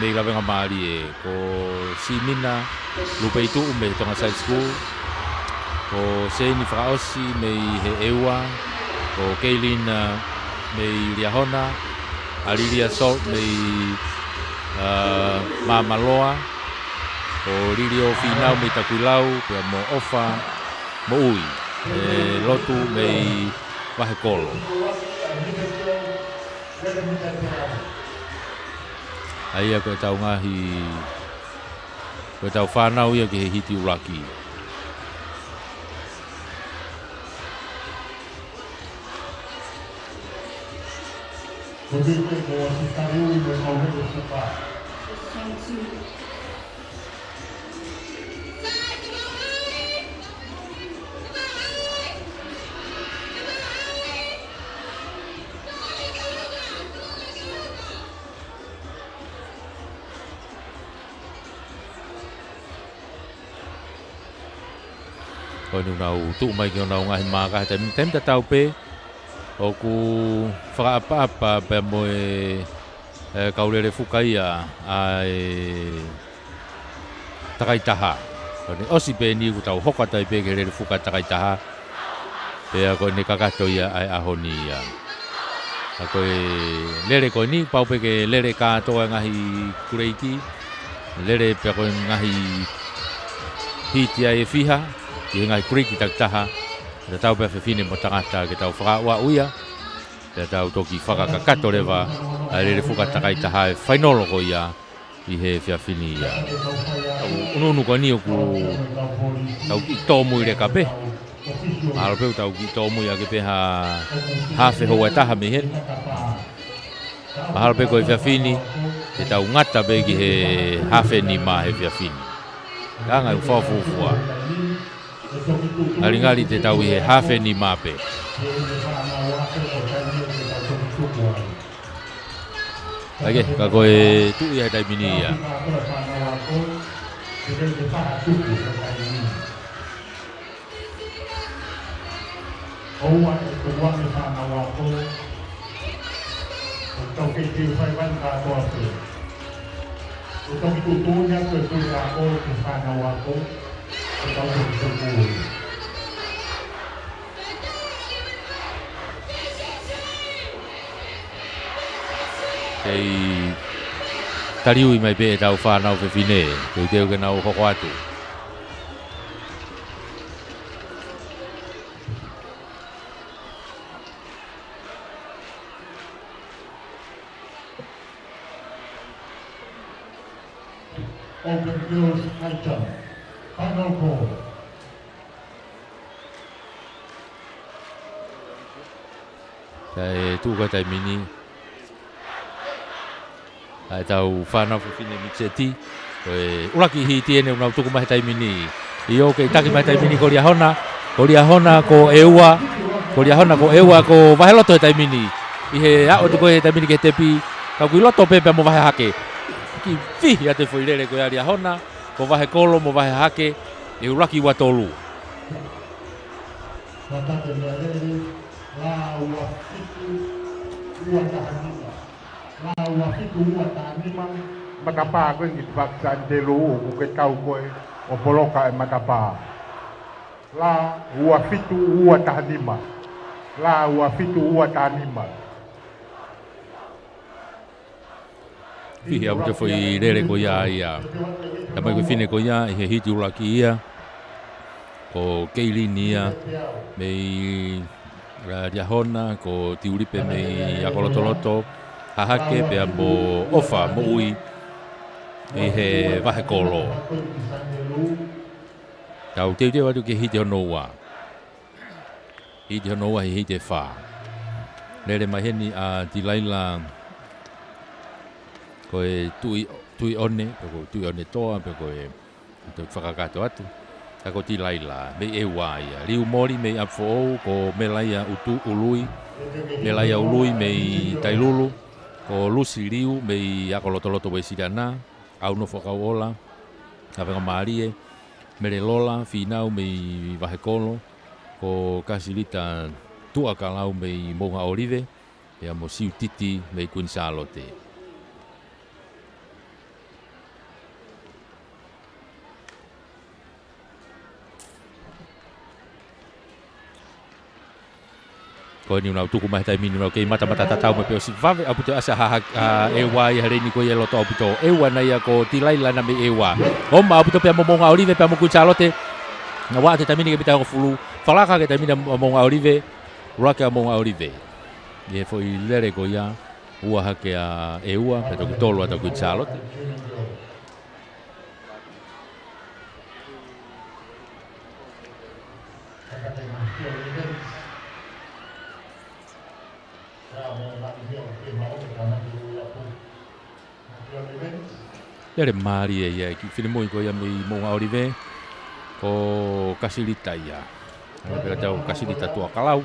mei Lavengamālie, ko Simina Lupeituʻu mei Tonga Side School, ko Seini Fakaʻosi mei he ʻEua, ko Keilina mei Liahona, ʻa Lilia Salt mei, ā, Māmaloa, ko Lilio Finau mei Takuilau, pea mo ʻOfa Moʻui, ʻe Lotu mei Vahekolo. ʻA ia ko ʻetau ngaahi, ko ʻetau fānau ia ki he hiti ʻuluaki. Ko eni ʻoku nau tuʻu mai ki honau ngaahi maaka he taimi, taimi tatau pē ʻoku fakaʻapaʻapa pea mo e, e kau lele fuka ia ʻa e Takaitaha. Ko eni ʻosi pē eni ʻoku tau hoko atu ai pē ki he lele fuka Takaitaha. Pea ko eni kakato ia ʻa e ʻaho ni ia. ʻA ko e lele ko eni, pau pē ke lele kātoa e ngaahi kuleiti. Lele pea ko e ngaahi hiti ʻa e fiha ki he ngaahi kuleiti takitaha. Tatau pē ʻa fefine mo tangata ke tau fakaaʻuaʻu ia. Pea tau toki fakakakato leva ʻa e lele fuka Takaitaha, e fainolo ko ia ʻi he efiafi ni ia. Tau ʻunuʻunu ko eni ʻoku tau kiʻi tōmui leka pē. Mahalo pē ʻoku tau kiʻi tōmui ake pē ha, hafe houa ʻe taha mei heni. Mahalo pē ko e efiafi ni, te tau ngata pē ki he hafe nima he efiafi ni. Ka ngai ʻoku fakafuofua. Ngalingali te tau ʻi he hafe nima pē. ʻAi ke, ka ko e tuʻi ia he taimi ni ia. ʻOua ʻe tuku ange fānau ako. ʻOku tau kei kei fai vani kātoa pē. ʻOku tau kei tuʻutuʻuni atu e tui ako ki fānau ako. ʻOku tau kei tuku. Kei taliui mai pē ʻetau fānau fefine, teuteu ke nau hoko atu. Open girls high jump. Final call. Kae tuʻu ko e taimi ni ʻa ʻetau fānau fefine mixed, ko e ʻuluaki hiti eni ʻoku nau tuku mai he taimi ni. ʻIo, kei taki mai he taimi ni ko Liahona, ko Liahona ko ʻEua, ko Liahona ko ʻEua ko Vaheloto he taimi ni. ʻI he aʻu atu ko ē he taimi ni ki he tepi, ka ʻoku ʻi loto pē pea mo Vahehake. Kiʻi fihi atu e foʻi lele ko ia ʻa Liahona, ko Vahekolo mo Vahehake, ʻi he ʻuluaki ua tolu. Lā ua fitu ua taha nima. Lā ua fitu ua taha nima. Matapā ko eni ki Tupac Santelu ʻoku ke kau ko ē ʻo poloka e matapā. Lā ua fitu ua taha nima. Lā ua fitu ua taha nima. Fihi ʻaupito e foʻi lele ko ia ʻa ia. Tamai ko e fefine ko ia ʻi he hiti ʻuluaki ia. Ko Keilini ia mei Liahona, ko Tiulipe mei Akolotoloto, Hahake pea mo ʻOfa Moʻui ʻi he Vahekolo. Tau teuteu atu ki he hiti hono ua. Hiti hono ua he hiti ʻe fā. Lele mai heni ʻa Tilaila, ko e Tui, Tuiʻone, pe ko Tuiʻone Toa, pe ko e tau fakakakato atu. Ka ko Tilaila, mei ʻEua ia. Liu Moli mei ʻApifoʻou, ko Melaia Utu, Ului. Melaia Ului mei Tailulu, ko Lusi Liu mei Akolotoloto Uēsiliana, ʻAunofo Kauʻola, Kavengamālie, Mele Lola Fīnau mei Vahekolo, ko Kasilita Tuʻakalau mei Moʻunga ʻŌlive, pea mo Siutiti mei Kuini Sālote. Ko eni ʻoku nau tuku mai he taimi ni, ʻoku nau kei matamata tatau mai pē, ʻosi vave ʻaupito ʻa e ʻasi ʻa Haha-, ʻa ʻEua ʻi he leini ko ia ʻi loto ʻaupito. ʻEua ʻana ia ko Tilaila ʻana mei ʻEua. ʻOmai ʻaupito pea mo Moʻunga ʻŌlive pea mo Kuini Sālote. Naʻa ʻoatu he taimi ni ke mita hongofulu. Falaka ki he taimi ni ʻa Moʻunga ʻŌlive. ʻUluaki ʻa Moʻunga ʻŌlive. ʻI he foʻi lele ko ia, ua hake ʻa ʻEua, pea toki tolu atu ʻa Kuini Sālote. Lele mālie ia e kiʻi finemui ko ia mei Moʻunga ʻŌlive, ko Kasilita ia. ʻA ia pea tau Kasilita Tuʻakalau.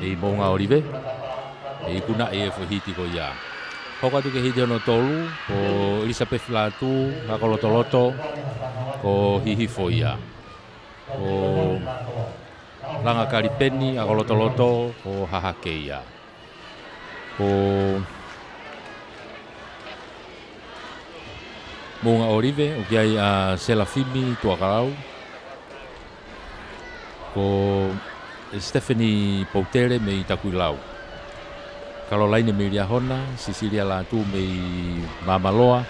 ʻI Moʻunga ʻŌlive. ʻI kuna e foʻi hiti ko ia. Hoko atu ki he hiti hono tolu, ko Elizabeth Lātū, Akolotoloto, ko Hihifo ia. Ko Langa Kalipeni, Akolotoloto, ko Hahake ia. Ko Moʻunga ʻŌlive, ʻoku ʻi ai ʻa Selafimi Tuʻakalau. Ko Stephanie Poutele mei Takuilau. Kalolaine mei Liahona, Sisilia Lātū mei Māmaloa.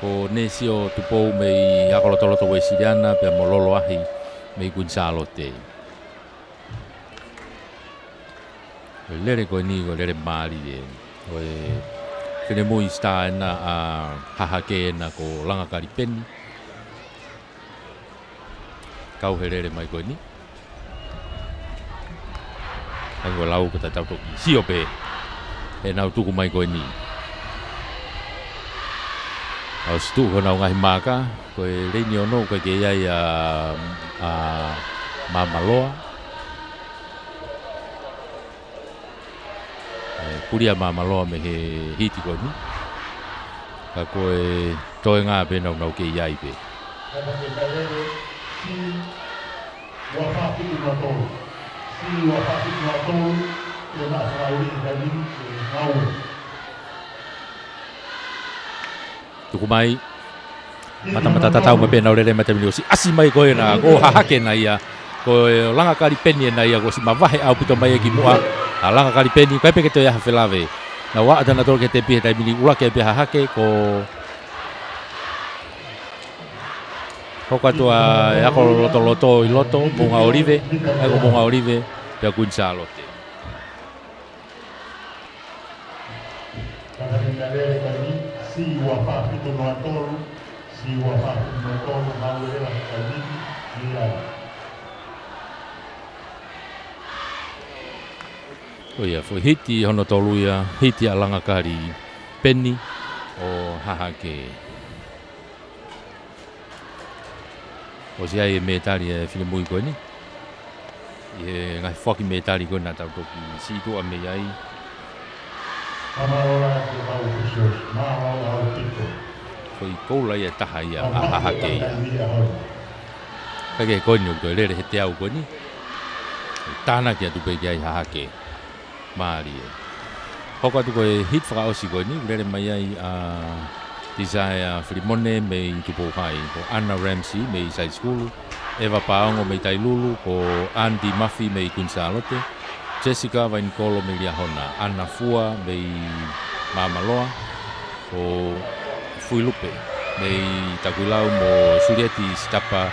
Ko Nesio Tupou mei Akolotoloto Uēsiliana, pea mo Lolo Ahi mei Kuini Sālote. Lele ko eni ko e lele mālie. Ko e finemui star ʻena ʻa Hahake ʻena ko Langa Kalipeni. Kau he lele mai ko eni. Kae ko e lau ko e tatau toki sio pē. ʻE nau tuku mai ko eni. ʻOsi tuʻu honau ngaahi maaka. Ko e leini ono ʻoku ʻikai ke ʻi ai ʻa, ʻa Māmaloa. ʻE, pulia Māmaloa mei he hiti ko eni. Ka ko e toenga pē naʻa nau kei ʻi ai pē. Tuku mai. Matamata tatau mai pē ʻenau lele mai he taimi ni, ʻosi ʻasi mai ko ena, ko Hahake ʻena ia. Ko e Langa Kalipeni ʻena ia, kuo ʻosi mavahe ʻaupito mai ia ki muʻa. ʻA Langa Kalipeni, ʻikai pē ke toe ʻi ai ha felave. Naʻa ʻoatu ʻa nautolu ki he tepi he taimi ni, ʻuluaki pē ʻa Hahake, ko, hoko atu ʻa e Akolotoloto ʻi loto, Moʻunga ʻŌlive, ʻa ia ko Moʻunga ʻŌlive, pea Kuini Sālote. Kātaki mea lele ko eni, C ua fā fitu noa tolu, C ua fā fitu noa tolu, mau lele he taimi ni, ia. Ko ia, foʻi hiti hono tolu ia, hiti ʻa Langa Kalipeni ʻo Hahake. ʻOsi ʻi ai e mētali e finemui ko eni. ʻI he ngaahi foaki mētali ko ena tau toki sītuʻa mei ai. Ko e koula ia ʻe taha ia ʻa Hahake ia. Pea ko eni ʻoku toe lele he teau ko eni. Tānaki atu pē ki ai Hahake. Mālie. Hoko atu ko e hiti fakaʻosi ko eni, lele mai ai ʻa Desire Filimone mei Tupou High, ko Anna Ramsey mei Saisukulu, Eva Paongo mei Tailulu, ko Andy Murphy mei Kuini Sālote, Jessica Vainikolo mei Liahona, Anna Fua mei Māmaloa, ko Fuilupe mei Takuilau mo Sulieti Sitapa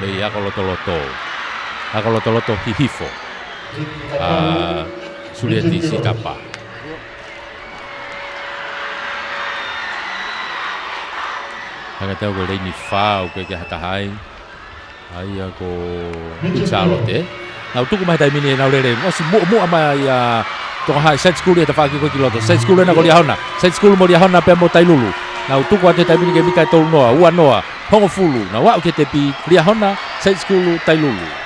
mei Akolotoloto. Akolotoloto Hihifo. ʻA Sulieti Sitapa. Hanga tau ko e leini fā ʻoku ʻikai ke ʻi ai ha taha ai. ʻA ia ko Kuini Sālote. Nau tuku mai he taimi ni ʻenau lele. ʻOsi muʻomuʻa mai ʻa Tonga High, side school he tafaʻaki ko ē ki loto. Side school ena ko Liahona. Side school mo Liahona pea mo Tailulu. Nau tuku atu he taimi ni ke mita ʻe tolu noa, ua noa, hongofulu. Nau aʻu ki he tepi, Liahona, side school Tailulu.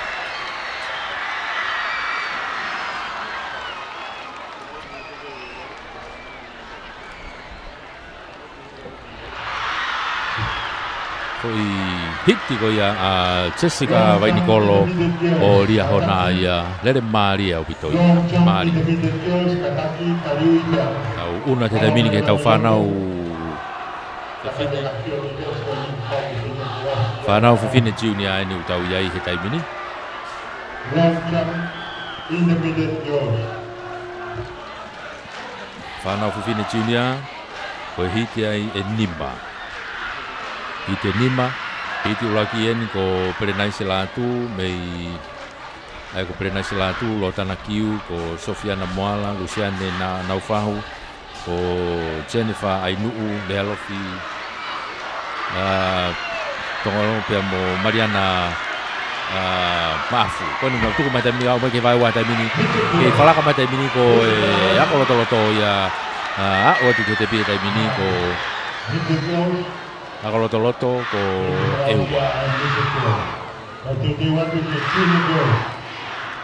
Foʻi hiti ko ia ʻa Jessica Vainikolo ʻo Liahona ia, lele mālie ʻaupito ia. Mālie. Tau ʻunu atu he taimi ni ki heʻetau fānau fefine. Fānau fefine junior eni ʻoku tau ʻi ai he taimi ni. Fānau fefine junior, ko e hiti ia ʻe nima. Hiti ʻe nima, hiti ʻuluaki eni ko Pelenaise Lātū, mei, ʻa ia ko Pelenaise Lātū, Lotana Kiu, ko Sofiana Moala, Lusiane Na-, Naufahu, ko Jennifer ʻAinuʻu, Lealofi, ʻa, Tongalo pea mo Maliana, ʻa, Maʻafu. Ko eni nau tuku mai he taimi ni, aʻu mai ki he vaeua he taimi ni. Kei falaka mai he taimi ni ko e ako lotoloto ia, ʻa, aʻu atu ki he tepi he taimi ni ko ako lotoloto ko ʻEua.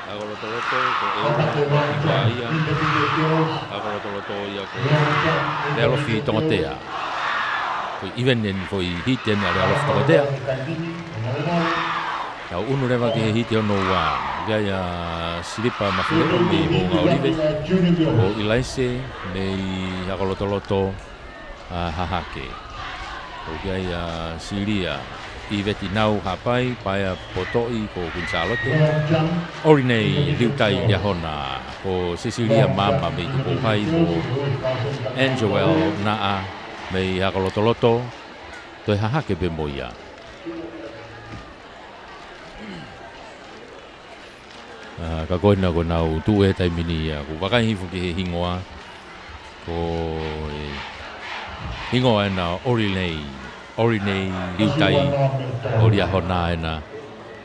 Ako lotoloto ko ʻEua, ʻa ia. Ako lotoloto ia ko Lealofi Tongatea. Ko e event eni, ko e hiti eni ʻa Lealofi Tongatea. Tau ʻunu leva ki he hiti hono ua. ʻOku ʻi ai ʻa Silipa Mafileʻo mei Moʻunga ʻŌlive. Ko ʻIlaise mei ako lotoloto ʻa Hahake. ʻOku ʻi ai ʻa Silia, ʻIveti Nau Haʻapai, Paea Potoʻi ko Kuini Sālote. ʻOlinei Liutai Liahona, ko Sesilia Maama mei Tupou Hai, ko Angel Naʻa mei ako lotoloto, toe Hahake pē mo ia. ʻA, ka ko ena ko ʻenau tuʻu he taimi ni ia, ʻoku vakai hifo ki he hingoa, ko e hingoa ena ʻOlinei, ʻOlinei Liutai ʻo Liahona ena,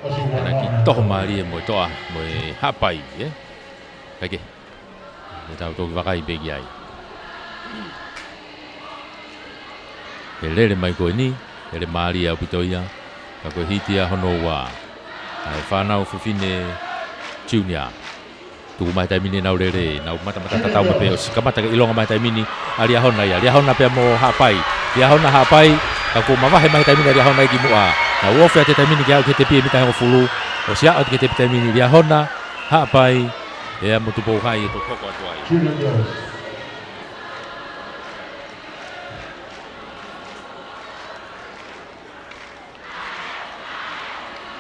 ena kiʻi toho mālie mo e toʻa, mo e haʻapai, ē? Kae kehe. Te tau toki vakai pē ki ai. He lele mai ko eni, lele mālie ʻaupito ia, ka ko e hiti ia hono ua ʻa e fānau fefine junior. Tuku mai he taimi ni ʻenau lele, nau matamata tatau mai pē ʻosi kamata ke ʻilonga mai he taimi ni ʻa Liahona ia. Liahona pea mo Haʻapai. Liahona Haʻapai, ka kuo mavahe mai he taimi ni ʻa Liahona ia ki muʻa. Nau ofi atu he taimi ni ke aʻu ki he tepi ʻe mita hongofulu. ʻOsi aʻu atu ki he tepi he taimi ni Liahona, Haʻapai, pea mo Tupou Hai ʻe toki hoko atu ai.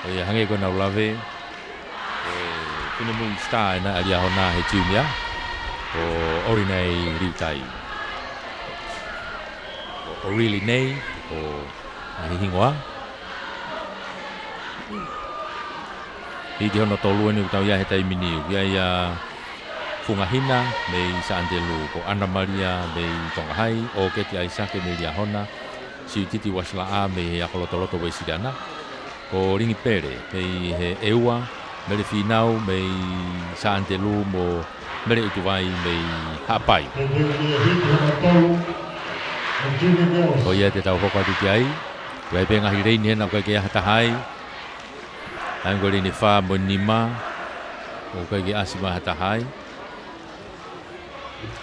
ʻA ia hangē ko ʻenau lave, ko e finemui star ena ʻa Liahona he junior, ko ʻOlinei Liutai. Ko ʻOlinei, ko e hingoa. Hiti hono tolu eni ʻoku tau ʻi ai he taimi ni, ʻoku ʻi ai ʻa Fungahina mei Saʻa ni Telū, ko ʻAna Malia mei Tonga Hai, ʻOketi ʻAisake mei Liahona, Siutiti Uasilaʻā mei he ako lotoloto Uēsiliana, ko Lingi Pele mei he ʻEua, Mele Fīnau mei Saʻa ni Telū mo Mele ʻUtuvai mei Haʻapai. Ko ia te tau hoko atu ki ai. ʻOku ʻi ai pē ngaahi leini hena ʻoku ʻikai ke ʻi ai ha taha ai. ʻA ia ko e leini fā mo e nima, ʻoku ʻikai ke ʻasi mai ha taha ai.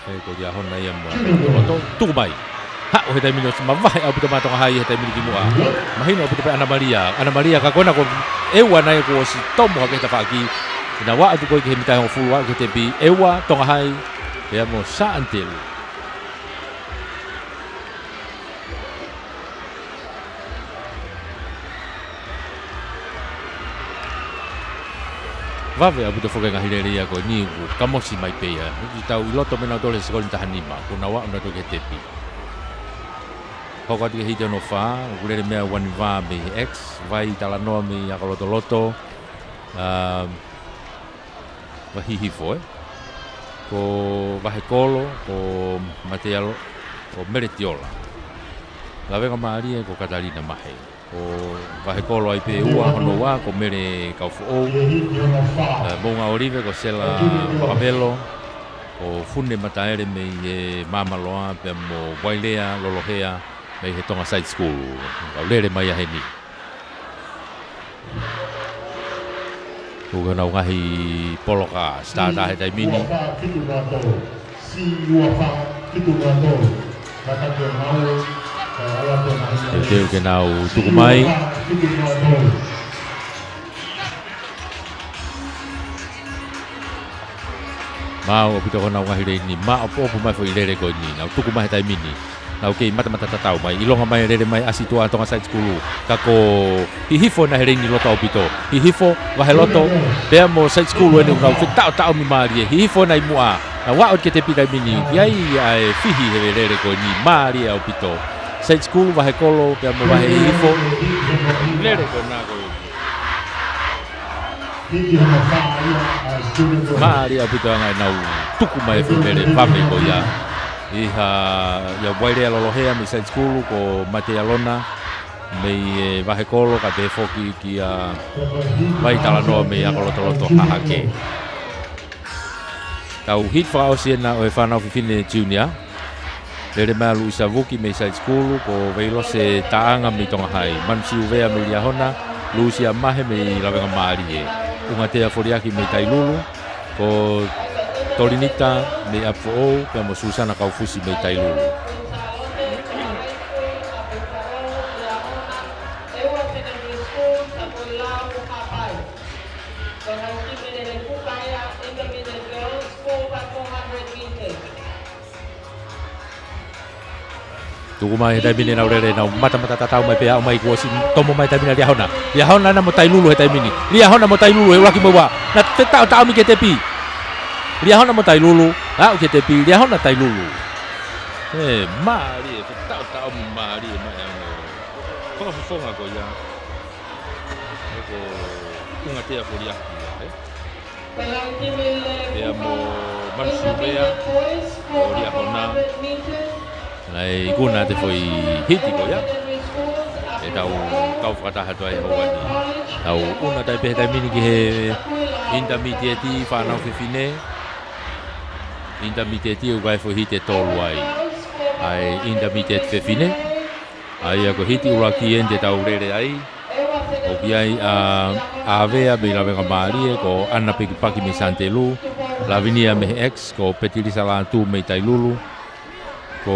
ʻA ia ko Liahona ia mo e ako lotoloto. Tuku mai. Haʻu he taimi ni ʻosi mavahe ʻaupito mai Tonga Hai he taimi ni ki muʻa. Mahino ʻaupito pē ʻAna Malia. ʻAna Malia ka ko ena ko ʻEua ena ia kuo ʻosi tomo hake he tafaʻaki. Nau aʻu atu ko ē ki he mita hongofulu aʻu ki he tepi. ʻEua, Tonga Hai, pea mo Saʻa ni Telū. Vave ʻaupito foki e ngaahi lele ia ko eni ʻoku kamosi mai pē ia. ʻOku tau ʻi loto mei nautolu he sekoni taha nima, kuo nau aʻu nautolu ki he tepi. Hoko atu ki he hiti hono fā, ʻoku lele meia Uanivā mei he X, Vai Talanoa mei ako lotoloto, ʻa, Vahe Hihifo, ē? Ko Vahekolo, ko Matealo, ko Meletiola. Lavengamālie ko Katalina Mahe. Ko Vahekolo ai pē ua, hono ua, ko Mele Kaufoʻou. Ē, Moʻunga ʻŌlive, ko Sela Vakavelo. Ko Fune Mataele mei he Māmaloa, pea mo Vailea Lolohea mei he Tonga Side School. Kau lele mai ia heni. Tuku ki honau ngaahi poloka, starter he taimi ni. Teuteu ke nau tuku mai. Maau ʻaupito ko honau ngaahi leini, maʻopoʻopo mai foʻi lele ko eni, nau tuku mai he taimi ni. Nau kei matamata tatau mai, ʻilonga mai e lele mai ʻasi tuʻa Tonga Side School. Ka ko Hihifo ena he leini loto ʻaupito. Hihifo, Vaheloto, pea mo Side School eni ʻoku nau fetaʻotaʻomi mālie. Hihifo ena ʻi muʻa, nau aʻu ki he tepi taimi ni, ʻoku ʻi ai ʻa e fihi he lele ko eni mālie ʻaupito. Side School, Vahekolo, pea mo Vahehihifo. Lele ko ena ko ē. Mālie ʻaupito ʻa e ngaahi nau tuku mai e foʻi lele fame ko ia. ʻI ha, ʻia Vailea Lolohea mei Side School, ko Mate Alona mei, ē, Vahekolo, kae pehē foki kia Vaitalanoa mei Akolotoloto Hahake. Tau hiti fakaʻosi ena ʻo e fānau fefine junior. Lele mai ʻa Luisa Vuki mei Side School, ko Veilose Taʻanga mei Tonga High, Manu Siuvea mei Liahona, Lusia Mahe mei Lavengamālie, ʻUngatea Foliaki mei Tailulu, ko Tolinita mei ʻApifoʻou, pea mo Susana Kaufusi mei Tailulu. Tuku mai he taimi ni nau lele, nau matamata tatau mai pea aʻu mai kuo ʻosi tomo mai taimi ni ʻa Liahona. Liahona ena mo Tailulu he taimi ni. Liahona mo Tailulu he ʻuluaki mo e ua. Nau fetaʻotaʻomi ki he tepi. Liahona mo Tailulu. Aʻu ki he tepi. Liahona, Tailulu. Ē, mālie, fetaʻotaʻomi mālie mai ʻa e ongo. Fakafofonga ko ia. Ko ʻUngatea Foliaki ia, ē? Pea mo Manu Siuvea ʻo Liahona. Naʻe ikuna ʻa e foʻi hiti ko ia. ʻEtau kau fakataha atu ai he houa ni. Tau ʻuna atu ai pē he taimi ni ki he intermediate fānau fefine. Intermediate ʻoku ʻi ai e foʻi hiti ʻe tolu ai. ʻA e intermediate fefine. ʻA ia ko e hiti ʻuluaki eni te tau lele ai. ʻOku ʻi ai ʻa ʻAvea mei Lavengamālie, ko ʻAna Pekipaki mei Sanitelū, Lavinia mei he X, ko Petilisa Lātū mei Tailulu, ko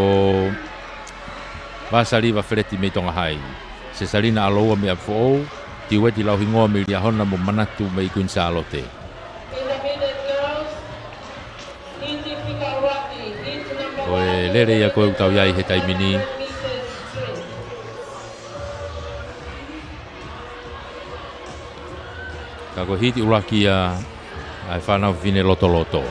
Vasaliva Feleti mei Tonga High, Sesalina ʻAloua mei ʻApifoʻou, Tiueti Lauhingoa mei Liahona mo Manatu mei Kuini Sālote. Ko e lele ia ko ē ʻoku tau ʻi ai he taimi ni. Ka ko e hiti ʻuluaki ia ʻa e fānau fefine lotoloto.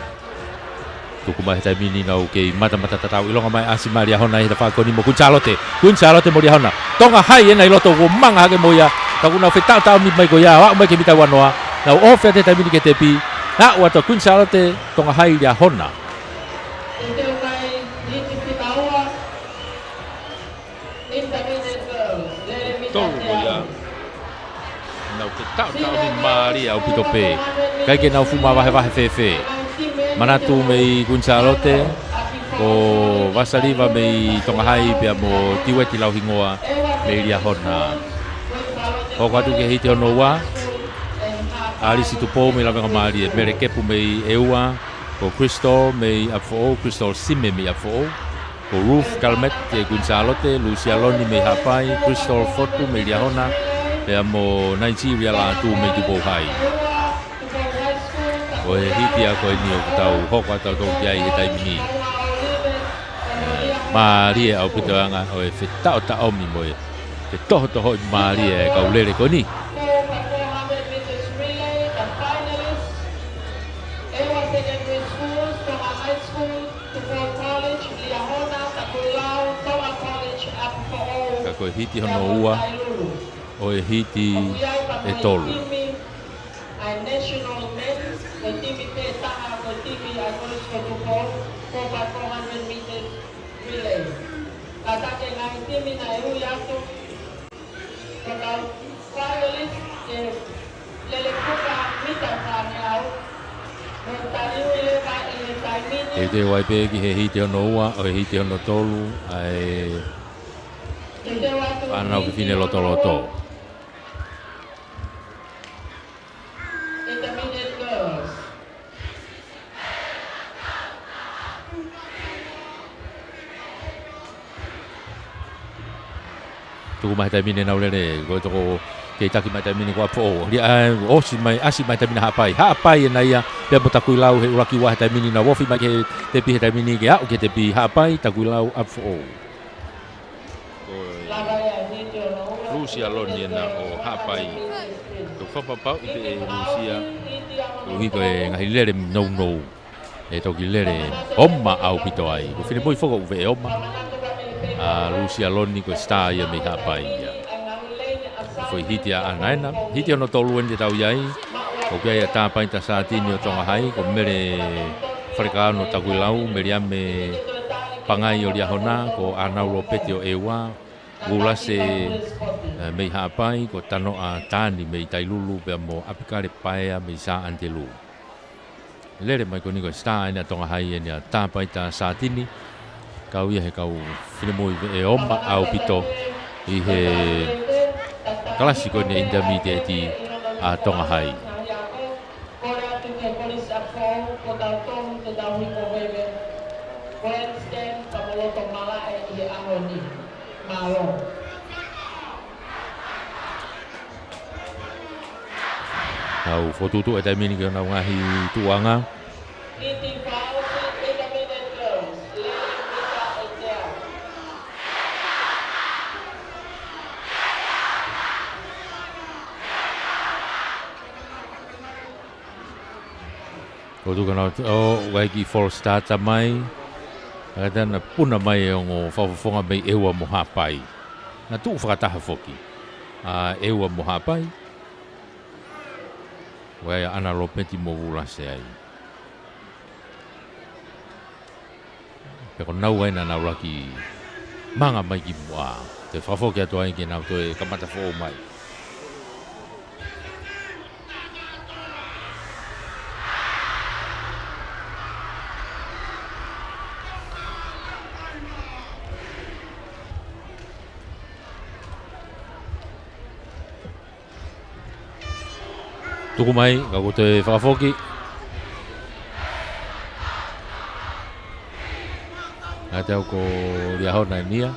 Tuku mai he taimi ni nau kei matamata tatau, ʻilonga mai ʻasi mai Liahona ʻi he tafaʻaki ko eni mo Kuini Sālote. Kuini Sālote mo Liahona. Tonga High ena ʻi loto kuo manga hake mo ia. Ka kuo nau fetaʻotaʻomi mai ko ia, aʻu mai ki he mita uanoa. Nau ofi atu he taimi ni ki he tepi. Aʻu atu ʻa Kuini Sālote, Tonga High, Liahona. Tolu ko ia. Nau fetaʻotaʻomi mālie ʻaupito pē. ʻIkai ke nau fuʻu mavahevahe fēfē. Manatu mei Kuini Sālote, ko Vasaliva mei Tonga High pea mo Tiueti Lauhingoa mei Liahona. Hoko atu ki he hiti hono ua, ʻAlisi Tupou mei Lavengamālie, Mele Kepu mei ʻEua, ko Crystal mei ʻApifoʻou, Crystal Sime mei ʻApifoʻou. Ko Ruth Kalamet mei Kuini Sālote, Lusia Loni mei Haʻapai, Crystal Fotu mei Liahona, pea mo Nigeria Lātū mei Tupou High. Ko e hiti ia ko eni ʻoku tau hoko atu ʻo tau ki ai he taimi ni. Ē, mālie ʻaupito ʻa e anga ʻo e fetaʻotaʻomi mo e fetohotohoʻi mālie ʻa e kau lele ko eni. Tupou College, Liahona, Takuilau, Tonga College, ʻApifoʻou, ka ko e hiti hono ua ʻo e hiti ʻe tolu. ʻA e National Men's, ko e timi pē taha, ko e timi ʻa e Kolisi ko Tupou, four by four hundred meters relay. Kātaki e ngaahi timi naʻe ui atu. Teuteu ai pē ki he hiti hono ua, ʻo e hiti hono tolu, ʻa e fānau fefine lotoloto. Tuku mai he taimi ni naʻa nau lele, ko e toko kei taki mai he taimi ni ko ʻApifoʻou. Lia, ʻa, ʻosi mai, ʻasi mai he taimi ni Haʻapai. Haʻapai ʻena ia, pea mo Takuilau he ʻuluaki ua he taimi ni, nau ofi mai ki he tepi he taimi ni ke aʻu ki he tepi. Haʻapai, Takuilau, ʻApifoʻou. Ko Lusia Loni ʻena ʻo Haʻapai. Ko e fakapapauʻi pē ʻe Lusia, koeʻuhi ko e ngaahi lele nounou ʻe toki lele oma ʻaupito ai. Ko e finemui foki ʻoku veʻe oma ʻa Lusia Loni, ko e star ia mei Haʻapai ia. Foʻi hiti ʻaʻana ʻena, hiti hono tolu ʻeni te tau ʻi ai. ʻOku ʻi ai ʻa Tāpaita Sātini ʻo Tonga Hai, ko Mele Falekaono Takuilau, Meliame Pangai ʻo Liahona, ko ʻAnau Lopeti ʻo ʻEua, Vulase, eh, mei Haʻapai, ko Tanoa Tani mei Tailulu, pea mo ʻApikale Paea mei Sāʻanitelū. Lele mai ko eni ko e star ʻena ʻa Tonga Hai ʻeni ʻa Tāpaita Sātini. Kau ia he kau finemui veʻe oma ʻaupito ʻi he kalasi ko eni intermediate ʻa Tonga Hai. Tau fokotuʻutuʻu he taimi ni ki honau ngaahi tuʻuʻanga. Ko tuka na o, ʻo, ʻoku ʻi ai e kiʻi false start mai. ʻAtā naʻe puna mai e ongo fakafofonga mei ʻEua mo Haʻapai. Naʻe tuʻu fakataha foki ʻa ʻEua mo Haʻapai. ʻOku ʻi ai ʻa ʻAna Lopeti mo Vulase ai. Pea ko naua ʻena naʻa nau ʻuluaki manga mai ki muʻa. Toe fakafoki atu ai ke nau toe kamata foʻou mai. Tuku mai, ka ko e toe fakafoki. Naʻa tau ko Liahona ʻeni ia.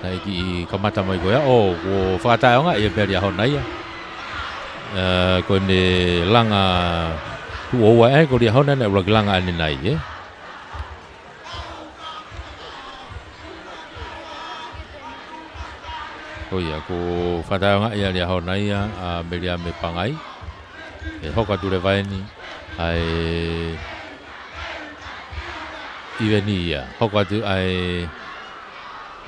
Naʻe kiʻi kamata mai ko ia. ʻO, ko e fakataʻeʻaonga ia pea Liahona ia. Eh, ko ʻene langa tuʻo ua ē, ko Liahona naʻe ʻuluaki langa ʻanenai, ē. Ko ia, ko e fakataʻeʻaonga ia Liahona ia, ʻa Meliame Pangai. ʻE hoko atu leva ʻeni, ʻa e ʻiveni ia. Hoko atu ʻa e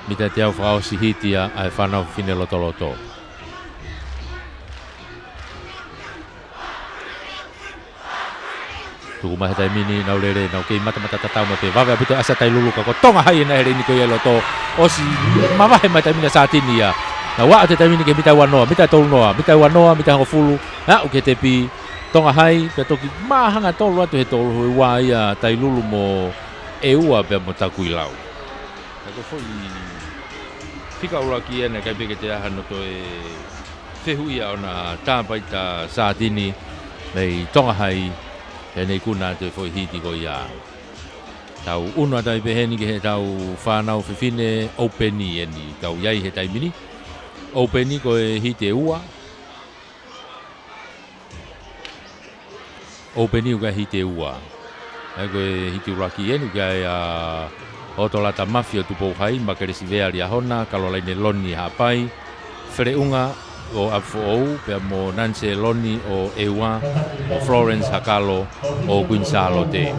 mita teau fakaʻosi hiti ia, ʻa e fānau fefine lotoloto. Tuku mai he taimi ni nau lele, nau kei matamata tatau mai pē, vave ʻaupito ʻa Tailulu ka ko Tonga Hai ʻena he leini ko ia ʻi loto. ʻOsi mavahe mai taimi ni ʻa Sātini ia. Nau aʻu he taimi ni ki he mita ua noa, mita tolu noa, mita ua noa, mita hongofulu. Aʻu ki he tepi Tonga Hai, pea toki māhanga tolu atu he tolu ua ia Tailulu mo ʻEua pea mo Takuilau. Ka ko e foʻi fika ʻuluaki ʻena ʻikai pē ke toe ʻi ai hano toe fehuʻia ʻona Tāpaita Sātini mei Tonga Hai, ʻene ikuna atu e foʻi hiti ko ia. Tau ʻunu atu ai pē heni ki heʻetau fānau fefine ʻoupeni ʻeni, tau ʻi ai he taimi ni. ʻOupeni ko e hiti ʻe ua. ʻOupeni ʻoku ʻi ai e hiti ʻe ua. ʻA ia ko e hiti ʻuluaki ʻeni ʻoku ʻi ai ʻa Hotolata Mafi ʻo Tupou Hai, Makelesi Vea Liahona, Kalolaine Loni Haʻapai, Feleʻunga ʻo ʻApifoʻou, pea mo Nanse Loni ʻo ʻEua, mo Florence Hakalo ʻo Kuini Sālote.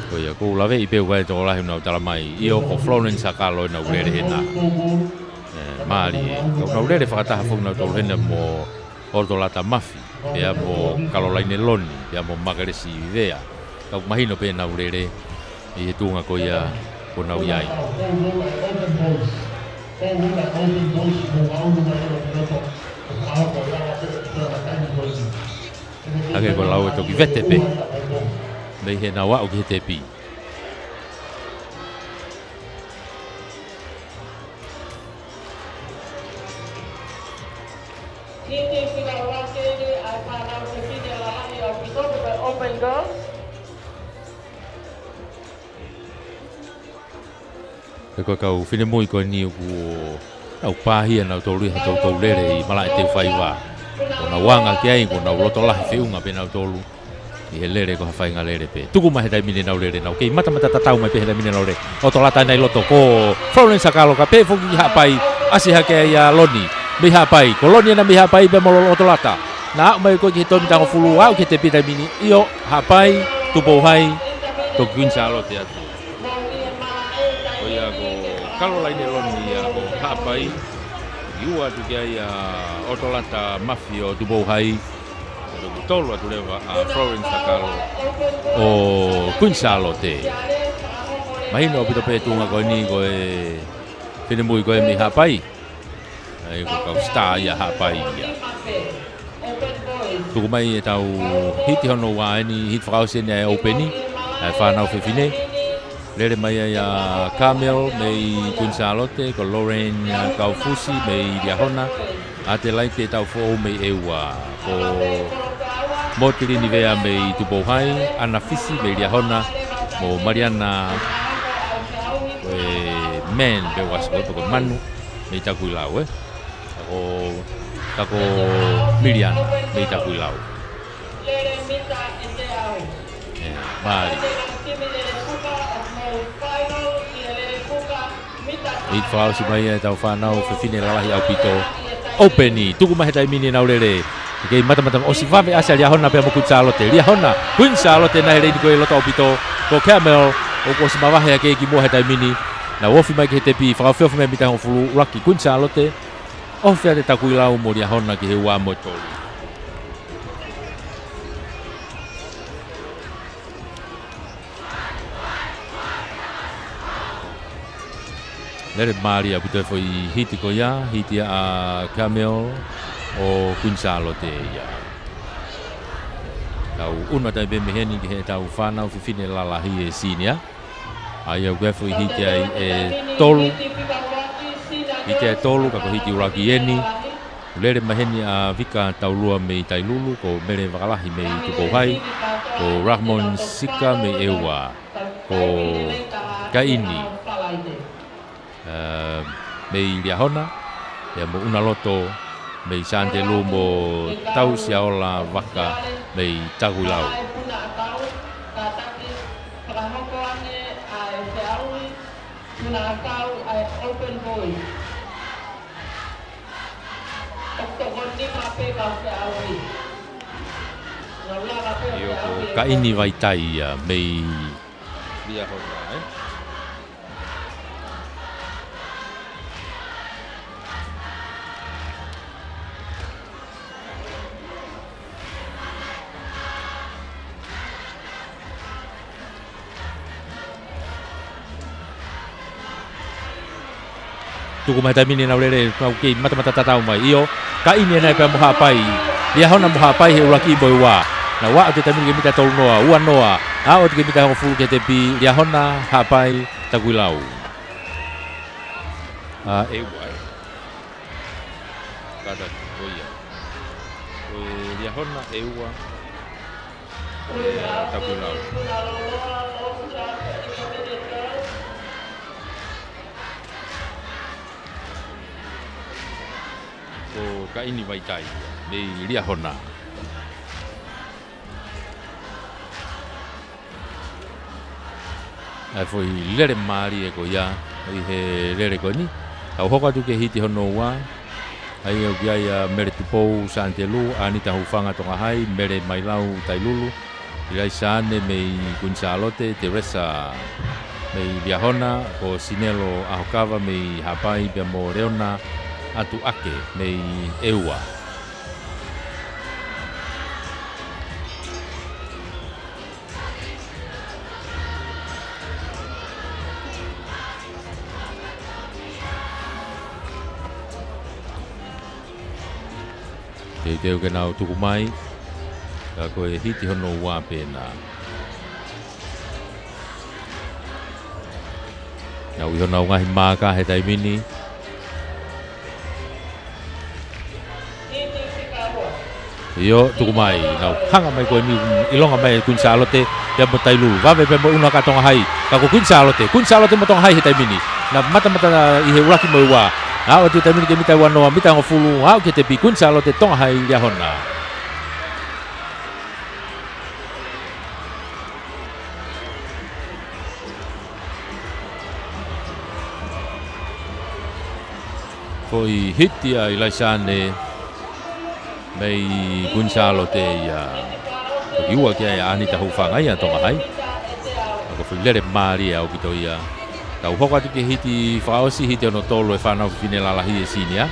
Ko ia, ʻoku ou laveʻi pē ʻoku ʻi ai e tokolahi ʻoku nau tala mai. ʻIo, ko Florence Hakalo ʻena ʻoku lele hena. ʻE, mālie. Ka ʻoku nau lele fakataha foki nautolu hena mo Hotolata Mafi, pea mo Kalolaine Loni, pea mo Makelesi Vea. Ka ʻoku mahino pē ʻenau lele ʻi he tuʻunga ko ia Ko nau ʻi ai. Hangē ko e lau ʻe toki vete pē mei heʻenau aʻu ki he tepi. Hiti fika ua kei ʻa e fānau fefine lalahi ʻaupito, ko e open goal. Pea ko e kau finemui ko eni ʻoku nau pāhia nautolu ʻi ha toutou lele ʻi malaʻe teu faiva. Ko nau anga ki ai, ko nau loto lahi feʻunga pē nautolu ʻi he lele ko ha faʻahinga lele pē. Tuku mai he taimi ni ʻenau lele, nau kei matamata tatau mai pē he taimi ni ʻenau lele. ʻOtolata ʻi loto ko Florence Sakalo, ka pehē foki ki Haʻapai, ʻasi hake ai ʻa Loni. Mei Haʻapai, ko Loni ena mei Haʻapai pea mo Lolo ʻOtolata. Naʻa aʻu mai ko ē ki he tolu mita hongofulu, aʻu ki he tepi taimi ni, ʻio, Haʻapai, Tupou Hai, toki Kuini Sālote atu. Ko ia ko Kalolaine Loni ia ʻo Haʻapai, ʻi ua atu ki ai ʻa ʻOtolata Mafi ʻo Tupou Hai, ʻo tolu atu leva ʻa Florence Sakalo ʻo Kuini Sālote. Mahino ʻaupito pē tuʻunga ko eni ko e finemui ko ē mei Haʻapai. ʻA ia ko e kau star ia Haʻapai ia. Tuku mai ʻetau hiti hono ua eni, hiti fakaʻosi eni ʻa e open ʻa e fānau fefine. Lele mai ai ʻa Carmel mei Kuini Sālote, ko Lorraine, ʻa, Kaufusi mei Liahona, Adelaide Taufoʻou mei ʻEua, ko Motilini Vea mei Tupou Hai, ʻAna Fisi mei Liahona, mo Maliana, ko e Man, pe ʻoku ʻasi ko e, pe ko Manu, mei Takuilau, ē. Ka ko, ka ko Miliana mei Takuilau. ʻE, mālie. Hiti fakaʻosi mai ʻetau fānau fefine lalahi ʻaupito. Open ʻi, tuku mai he taimi ni ʻenau lele. Kei matamata ʻosi vave ʻasi ʻa Liahona pea mo Kuini Sālote. Liahona, Kuini Sālote naʻe lele eni ko e loto ʻaupito. Ko Carmel, ʻoku ʻosi mavahe hake ki muʻa he taimi ni. Nau ofi mai ki he tepi, fakaofiofi mai mita hongofulu, ʻuluaki Kuini Sālote. Ofi ʻa e Takuilau mo Liahona ki he ua mo e tolu. Lele mālie ʻaupito e foʻi hiti ko ia, hiti ʻa Carmel ʻo Kuini Sālote ia. Tau ʻunu atu ai pē mei heni ki heʻetau fānau fefine lalahi ʻe senior. ʻA ia ʻoku ʻi ai e foʻi hiti ai ʻe tolu. Hiti ʻe tolu, ka ko e hiti ʻuluaki eni. Lele mai heni ʻa Vika Taulua mei Tailulu, ko Mele Vakalahi mei Tupou Hai, ko Rahmon Sika mei ʻEua, ko Kaini, ē, mei Liahona, pea mo ʻUnaloto mei Santelu mo Tausiaola Vaka mei Takuilau. Fakahoko ange ʻa e feʻauhi, puna ʻakau ʻa e open boys. ʻOku tokoni nima pē kau feʻauhi. ʻIo, ko Kaini Vaitai ia mei Liahona, ē? Tuku mai he taimi ni ʻenau lele, nau kei matamata tatau mai. ʻIo, Kaini ena ia pea mo Haʻapai. Liahona mo Haʻapai he ʻuluaki mo e ua. Nau aʻu atu he taimi ni ki he mita tolu noa, ua noa. Aʻu atu ki he mita hongofulu ki he tepi, Liahona, Haʻapai, Takuilau. ʻA, ʻEua, ē. Kātaki, ko ia. Ko e Liahona, ʻEua. ʻE, Takuilau. Ko Kaini Vaitai, mei Liahona. ʻA e foʻi lele mālie ko ia, ʻi he lele ko eni. Tau hoko atu ki he hiti hono ua. ʻA ia ʻoku ʻi ai ʻa Mele Tupou Santelu, ʻAnita Hufanga Tonga Hai, Mele Mailau Tailulu, ʻIlaisa Ane mei Kuini Sālote, Teresa mei Liahona, ko Sinelo ʻAhokava mei Haʻapai, pea mo Leona Atuake mei ʻEua. Teuteu ke nau tuku mai. Ka ko e hiti hono ua pē ena. Nau ʻi honau ngaahi maaka he taimi ni. ʻIo, tuku mai. Nau hanga mai ko eni, ʻilonga mai Kuini Sālote pea mo Tailulu. Vave pea mo e ʻunu ʻa Tonga Hai. Ka ko Kuini Sālote, Kuini Sālote mo Tonga Hai he taimi ni. Naʻe matamata ʻi he ʻuluaki mo e ua. Aʻu atu he taimi ni ki he mita ua noa, mita hongofulu, aʻu ki he tepi, Kuini Sālote, Tonga Hai, Liahona. Foʻi hiti ia ʻa ʻIlaisane mei Kuini Sālote ia. Toki ua ki ai ʻa ʻAnita Hufanga ia Tonga Hai. Ka ko e foʻi lele mālie ʻaupito ia. Tau hoko atu ki he hiti fakaʻosi, hiti hono tolu ʻa e fānau fefine lalahi ʻa e senior.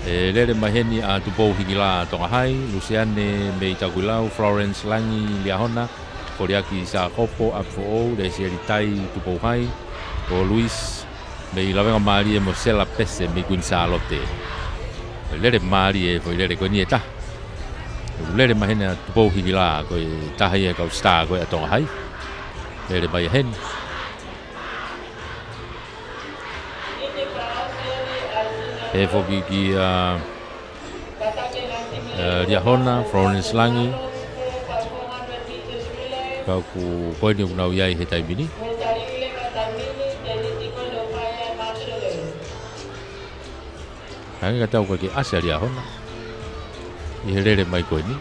ʻE lele mai heni ʻa Tupou Hikila Tonga Hai, Luseane mei Takuilau, Florence Langi Liahona, Koliaki Sākopo ʻApifoʻou, Lesieli Tai Tupou Hai, ko Luis mei Lavengamālie mo Sela Pese mei Kuini Sālote. Lele mālie foʻi lele ko eni ʻe taha. Lele mai heni ʻa Tupou Hikila, ko e taha ia e kau star ko ē ʻa Tonga Hai. Lele mai heni. Pehē foki kia, ē, Liahona, Florence Langi. Ka ʻoku ko eni ʻoku nau ʻi ai he taimi ni. Hangē kiate au ʻoku ʻikai ke ʻasi ʻa Liahona ʻi he lele mai ko eni.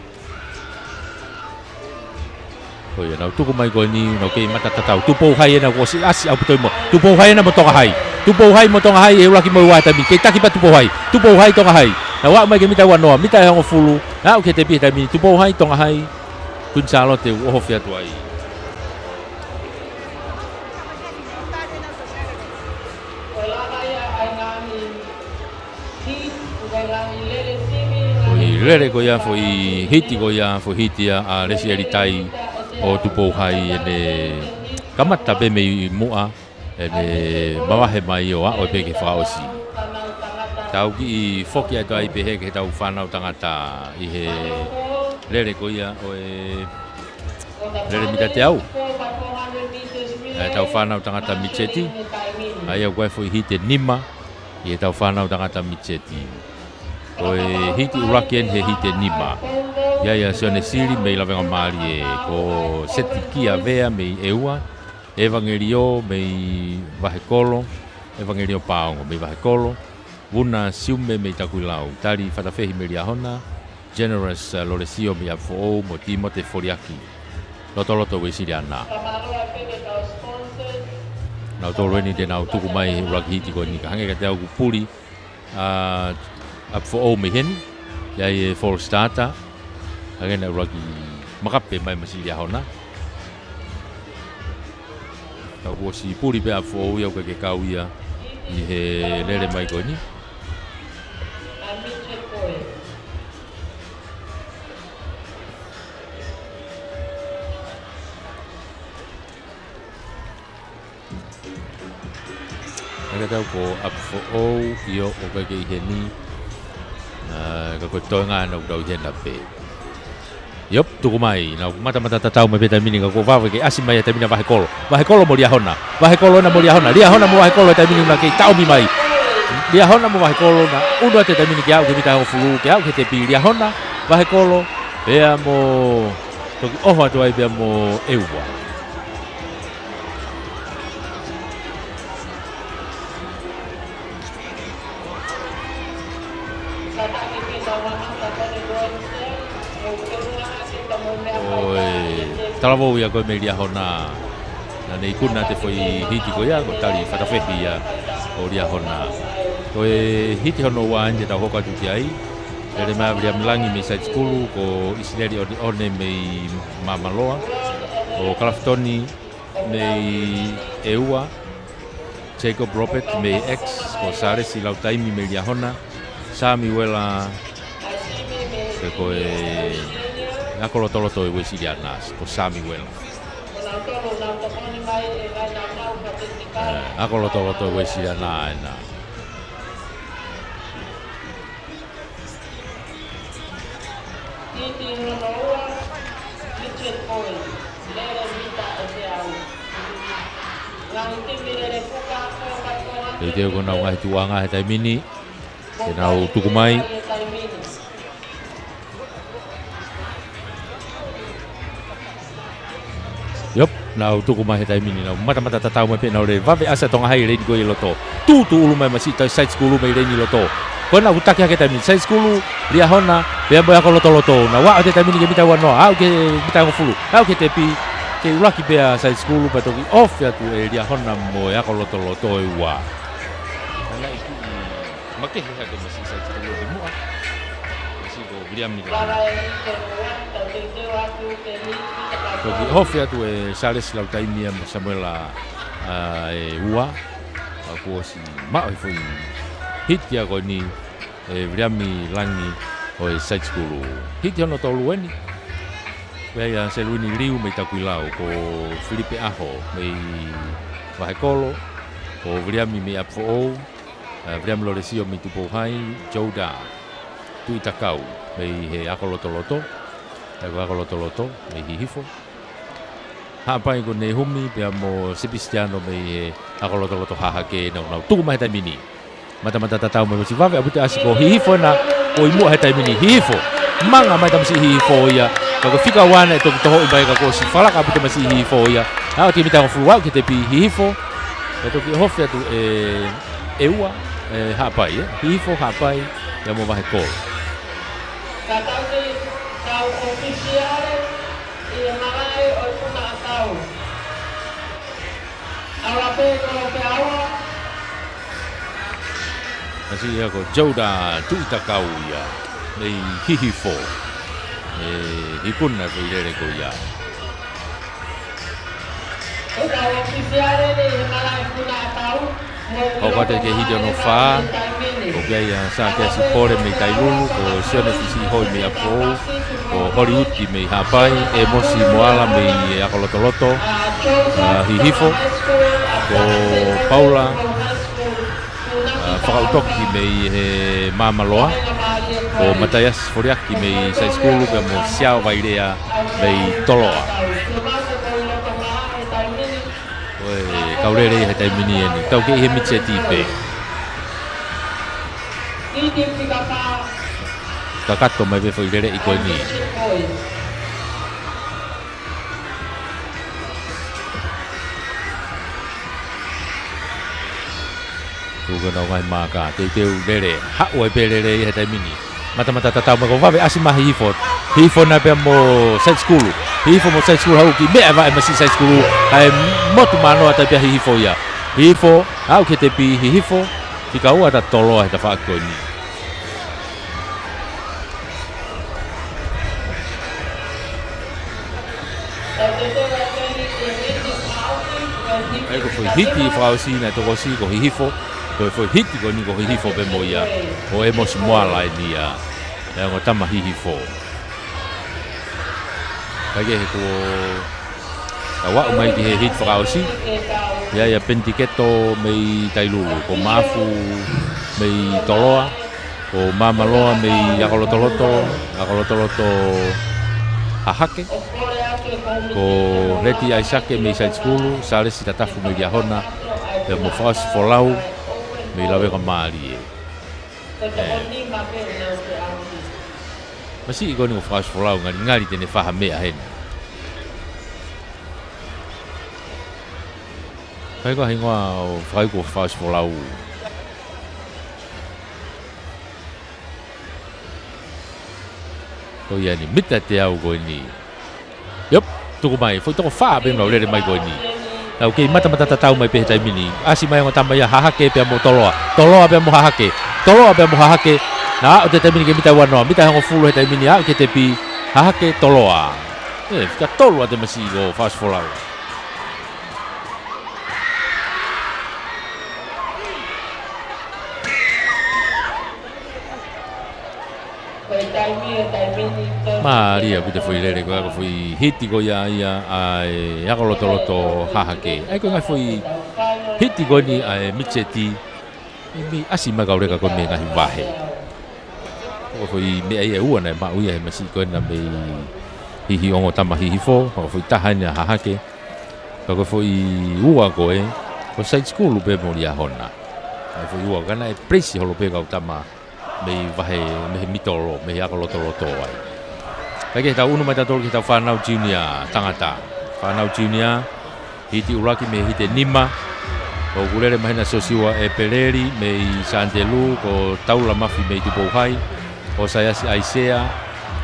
Ko ia, nau tuku mai ko eni, nau kei mata tatau. Tupou Hai ena kuo ʻosi ʻasi ʻaupito mo. Tupou Hai ena mo Tonga Hai. Tupou Hai mo Tonga Hai, ʻi he ʻuluaki mo e ua taimi. Kei taki pē Tupou Hai. Tupou Hai Tonga Hai. Nau aʻu mai ki he mita ua noa, mita ʻe hongofulu. Aʻu ki he tepi he taimi ni, Tupou Hai, Tonga Hai. Kuini Sālote ʻoku ʻohofi atu ai. Foʻi lele ko ia, foʻi hiti ko ia, foʻi hiti ia ʻa Lesieli Tai ʻo Tupou Hai, ʻene kamata pē mei muʻa, ʻene mavahe mai ʻo aʻu pē ki he fakaʻosi. Tau kiʻi foki atu ai pē heni ki heʻetau fānau tangata ʻi he lele ko ia ʻo e lele mita teau. ʻEtau fānau tangata mitseti. ʻA ia ko e foʻi hiti ʻe nima ʻi heʻetau fānau tangata mitseti. Ko e hiti ʻuluaki eni he hiti ʻe nima. ʻI ai ʻa Sione Sili mei Lavengamālie, ko Seti Kia Vea mei ʻEua, ʻEvangelio mei Vahekolo, ʻEvangelio Paongo mei Vahekolo, Vuna Siume mei Takuilau, Tali Fatafehi mei Liahona, Generous, ē, Lolesio mei ʻApifoʻou mo Timote Foliaki, Lotoloto Uēsiliana. Nautolu eni te nau tuku mai he ʻuluaki hiti ko eni, ka hangē kiate au ʻoku puli ʻa ʻApifoʻou mei heni, ʻi ai e false starter, hangē naʻe ʻuluaki makape mai masiʻi Liahona. Ka kuo ʻosi puli pē ʻApifoʻou ia, ʻoku ʻikai ke kau ia ʻi he lele mai ko eni. Hangē kiate au ko ʻApifoʻou, ʻio, ʻoku ʻikai ke ʻi heni. Ā, ka ko e toenga ena ʻoku tau ʻi hena pē. ʻIo, tuku mai, nau matamata tatau mai pē taimi ni ka kuo vave ke ʻasi mai he taimi ni ʻa Vahekolo. Vahekolo mo Liahona. Vahekolo ena mo Liahona. Liahona mo Vahekolo he taimi ni naʻa kei taʻomi mai. Liahona mo Vahekolo naʻe ʻunu atu he taimi ni ke aʻu ki he mita hongofulu, ke aʻu ki he tepi. Liahona, Vahekolo, pea mo toki ʻoho atu ai pea mo ʻEua. Ko e talavou ia ko ē mei Liahona. Naʻa ne ikuna atu e foʻi hiti ko ia, ko Tali Fatafehi ia ʻo Liahona. Ko e hiti hono ua eni te tau hoko atu ki ai. Lele mai ʻa Viliami Langi mei Side School, ko ʻIsileli ʻOneʻone mei Māmaloa, ko Kalafitoni mei ʻEua, Jacob Robert mei X, ko Salesi Lautaimi mei Liahona, Samiuela, pe ko e ako lotoloto ʻa e Uēsiliana, ko Samiuela. Ē, ako lotoloto ʻa e Uēsiliana ena. Teuteu ko ʻenau ngaahi tuʻuʻanga he taimi ni. Ke nau tuku mai. ʻIo, nau tuku mai he taimi ni, nau matamata tatau mai pē, nau lele vave ʻasi ʻa Tonga Hai he leini ko ia ʻi loto. Tūtū ʻulu mai masiʻi side school mei he leini ʻi loto. Ko ena ʻoku taki hake he taimi ni, side school, Liahona, pea mo e ako lotoloto. Nau aʻu he taimi ni ki he mita ua noa, aʻu ki he mita hongofulu, aʻu ki he tepi, kei ʻuluaki pē ʻa side school, pea toki ofi atu ʻe Liahona mo e ako lotoloto ʻe ua. Ana i ki Makehe hake masiʻi side school ʻi muʻa. Masiʻi ko Viliami ka. Toki ofi atu ʻe Salesi Lautaimi ia mo Samuela, ʻa, ʻe ua. ʻA, kuo ʻosi maʻu e foʻi hiti ko eni ʻe Viliami Langi ʻo e side school. Hiti hono tolu eni. Pea ʻia Seluini Liu mei Takuilau, ko Filipe ʻAho mei Vahekolo, ko Viliami mei ʻApifoʻou, ʻa, Viliami Lolesio mei Tupou Hai, Jouda Tuʻitakau mei he ako lotoloto, ʻa, ko e ako lotoloto mei Hihifo. Haʻapai ko Nehumi pea mo Sepisiano mei he ako lotoloto Hahake, nau, nau tuku mai he taimi ni. Matamata tatau mai masiʻi vave ʻaupito ʻasi ko Hihifo ena, ʻo ʻi muʻa he taimi ni. Hihifo. Manga mai tamasiʻi Hihifo ia. Ka ko e fika ua ena ʻe toki tohoʻi mai ka kuo ʻosi falaka ʻaupito masiʻi Hihifo ia. Aʻu ki he mita hongofulu, aʻu ki he tepi, Hihifo. Pea toki ofi atu ʻe, ʻe ua, ʻe Haʻapai, ē. Hihifo, Haʻapai, pea mo Vahekolo. Ka tau ki, tau ʻofisiale ʻi he malaʻe ʻo e Kunaʻatau. Aua pē ko ke aua. Masiʻi ia ko Jouda Tuʻitakau ia mei Hihifo. ʻE ikuna e foʻi lele ko ia. Ko tau ʻofisiale ni he malaʻe Kunaʻatau. Hoko atu ki he hiti hono fā, ʻoku ʻi ai ʻa Sākeasi Pole mei Tailulu, ko Sione Fisiʻihoi mei ʻApifoʻou, ko Holiuti mei Haʻapai, ʻĒmosi Moala mei he ako lotoloto, ʻa, Hihifo, ko Paula, ʻa, Fakaʻutoki mei he Māmaloa, ko Mataiasi Foliaki mei side school, pea mo Siao Vailea mei Toloa. Ko e kau lele ia he taimi ni eni. Tau kei ʻi he mid-set pē. Kakato mai pē foʻi lele ʻi ko eni. Tuku ʻenau ngaahi maaka, teuteu lele, haʻu ai pē lele ia he taimi ni. Matamata tatau mai ko e vave ʻasi mai Hihifo. Hihifo ena pea mo side school. Hihifo mo side school haʻu ki meʻa vaʻe masiʻi side school. Kae motu manoa tai pea Hihifo ia. Hihifo, aʻu ki he tepi, Hihifo. Fika ua ʻa Toloa he tafaʻaki ko eni. ʻA ia ko e foʻi hiti fakaʻosi naʻe tokosi ko Hihifo. Ko e foʻi hiti ko eni ko Hihifo pē mo ia. Ko ʻĒmosi Moala eni ia. ʻA ia ko e ongo tama Hihifo. Kae kehe kuo tau aʻu mai ki he hiti fakaʻosi. ʻI ai ʻa Penitiketo mei Tailulu, ko Mafu mei Toloa, ko Māmaloa mei ako lotoloto, ako lotoloto Hahake, ko Leti ʻAisake mei side school, Sālesi Tatafu mei Liahona, pea mo Fakaʻosi Folau mei Lavekamālie. Masiʻi ko eni ko Fakaʻosi Folau, ngalingali te ne fai ha meʻa heni. Kae ko e hingoa ʻo e fakaʻuhi ko Fakaʻosi Folau. Ko ia eni, mita teau ko eni. ʻIo, tuku mai, foʻi toko fā pē ʻenau lele mai ko eni. Nau kei matamata tatau mai pē he taimi ni. ʻAsi mai ongo tama ia Hahake pea mo Toloa. Toloa pea mo Hahake. Toloa pea mo Hahake. Naʻa aʻu he taimi ni ki he mita ua noa. Mita hongofulu he taimi ni aʻu ki he tepi. Hahake, Toloa. ʻE, fika tolu ʻa e masiʻi ko Fakaʻosi Folau. Mālie ʻaupito e foʻi lele ko ia, ko e foʻi hiti ko ia ʻa e ako lotoloto Hahake. ʻA ia ko e ngaahi foʻi hiti ko eni ʻa e mid-set, ʻi he ʻasi mai kau leka ko e meʻa ngaahi vahe. Ko e foʻi meʻa ia ʻe ua naʻe maʻu ia he masiʻi ko ena mei Hihi, ongo tama Hihifo, ko e foʻi taha eni ʻa Hahake. Ka ko e foʻi ua ko ē, Ko Saitikulu pē mo Liahona. ʻA e foʻi ua ka naʻe place holo pē kau tama mei vahe, mei he mitolo, mei he ako lotoloto ai. Kae kehe, tau ʻunu mai tautolu ki he tau fānau junior tangata. Fānau junior, hiti ʻuluaki mei he hiti ʻe nima. Ko Kulele Mahena Sosiua ʻEpeleli mei Santelu, ko Taula Mafi mei Tupou Hai, ko Saiasi ʻAisea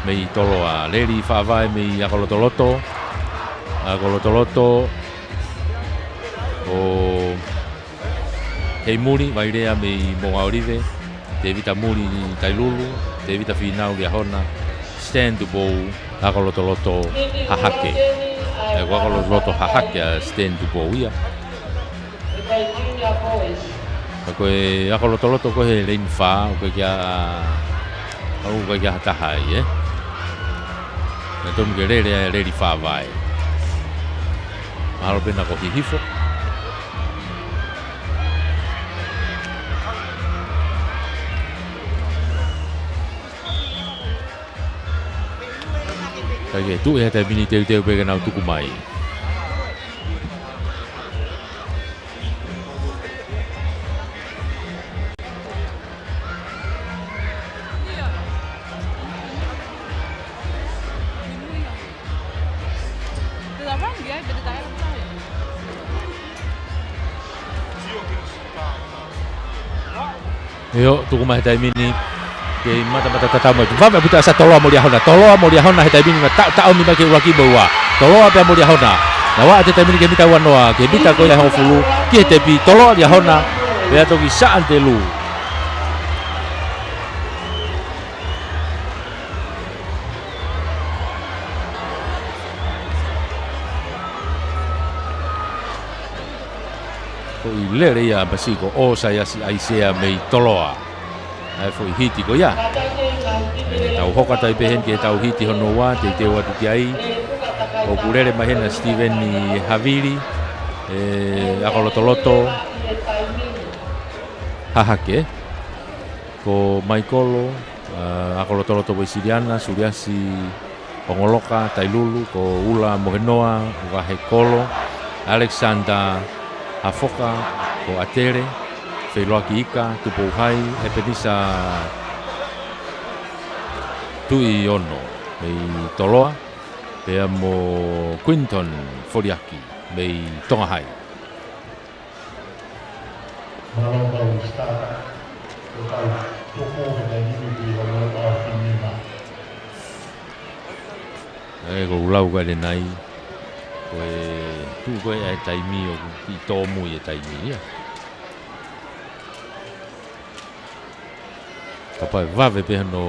mei Toloa, Leli Faʻavae mei ako lotoloto, ako lotoloto, ko Hei Muli Vailea mei Moʻunga ʻŌlive, Tevita Muli Tailulu, Tevita Fīnau Liahona, Stan Tupou, ako lotoloto Hahake. ʻE, ko ako lotoloto Hahake ʻa Stan Tupou ia. Ka ko e ako lotoloto ko ē he leini fā, ʻoku ʻikai ke ʻa, ʻoku ʻikai ke ʻa ha taha ai, ē? Naʻe tonu ke lele ʻa Leli Faʻavae. Mahalo pē naʻa ko Hihifo. Kae kehe, tuʻu he taimi ni, teuteu pē ke nau tuku mai. ʻIo, tuku mai he taimi ni. Kei matamata tatau mai. Vave ʻaupito ʻa Toloa mo Liahona. Toloa mo Liahona he taimi ni, ma taʻu, taʻu mi mai ke ʻuluaki mo ua. Toloa pea mo Liahona. Naʻa ʻoatu he taimi ni ki he mita ua noa, ki he mita ko ia ʻe hongofulu, ki he tepi, Toloa Liahona, pea toki Santelu. Foʻi lele ia ʻa Pasiko ʻo Saiasi ʻAisea mei Toloa. ʻA e foʻi hiti ko ia. ʻE, tau hoko atu ai pē heni ki he tau hiti hono ua, teuteu atu ki ai. Ko Kulele Mahena Steven Havili, ʻe, ako lotoloto Hahake. Ko Maikolo, ʻa, ako lotoloto Uesiliana, Suliasi Ongoloka Tailulu, ko Ula Mohenoa Vahekolo, Alexander Hafoka, ko ʻAtele Feiloaki Ika, Tupou Hai, ʻEpenisa Tuʻiono mei Toloa, pea mo Quinton Foliaki mei Tonga Hai. Mālō kau start. Ko e tau tuku he taimi ni ki hono ʻaho finima. ʻE, ko u lau ka le nai. Ko e tuʻu ko ē ʻa e taimi ʻoku kiʻi tōmui e taimi ia. Kapau ʻe vave pē hano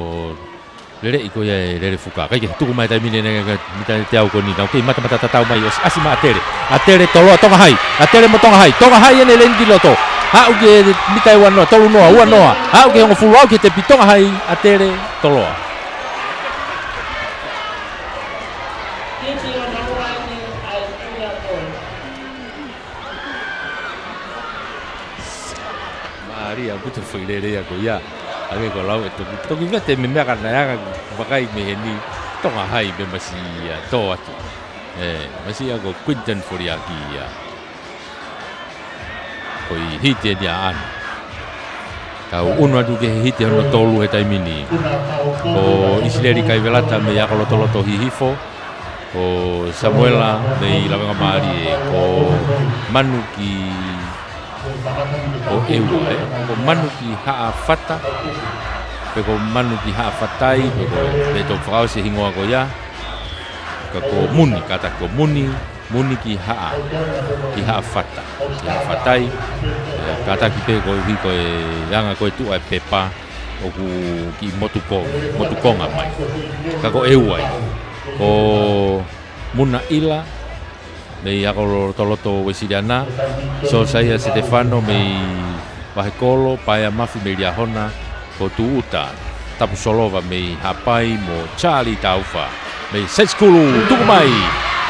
lele ʻi ko ia e lele fuka. Kae kehe, tuku mai taimi ni ʻe he mita ʻe teau ko eni. Nau kei matamata tatau mai, ʻosi ʻasi mai ʻAtele. ʻAtele, Toloa, Tonga Hai. ʻAtele mo Tonga Hai. Tonga Hai ʻene lele ki loto. Aʻu ki he mita ʻe ua noa, tolu noa, ua noa. Aʻu ki he hongofulu, aʻu ki he tepi, Tonga Hai, ʻAtele, Toloa. Mālie ʻaupito foʻi lele ia ko ia. Hangē ko e lau ʻe toki, toki vete mei meʻa ka naʻe anga vakai mei heni. Tonga Hai mei masi ia tō atu. ʻE, masi ia ko Quinton Foliaki ia. Ko e hiti eni ʻa ʻAna. Tau ʻunu atu ki he hiti hono tolu he taimi ni. Ko ʻIsileli Kaivelata mei ako lotoloto Hihifo. Ko Samuela mei Lavengamālie, ko Manuki ʻo ʻEua, ē? Ko Manuki Haʻafata, pe ko Manuki Haʻafatai, pe ko e, pe tou fakaʻosi e hingoa ko ia. Ka ko Muni, kātaki ko Muni, Muni ki Haʻa, ki Haʻafata, ki Haʻafatai, ē, kātaki pē koeʻuhi ko e anga ko e tuʻu ʻa e pepa, ʻoku kiʻi motu ko, motu konga mai. Ka ko ʻEua ia. Ko Muna ʻIla, mei ako lotoloto Uesiliana, Sosaia Setefano mei Vahekolo, Paea Mafi mei Liahona, ko Tuʻuta Tapusolova mei Haʻapai mo Charlie Taufa mei Saitikulu, tuku mai.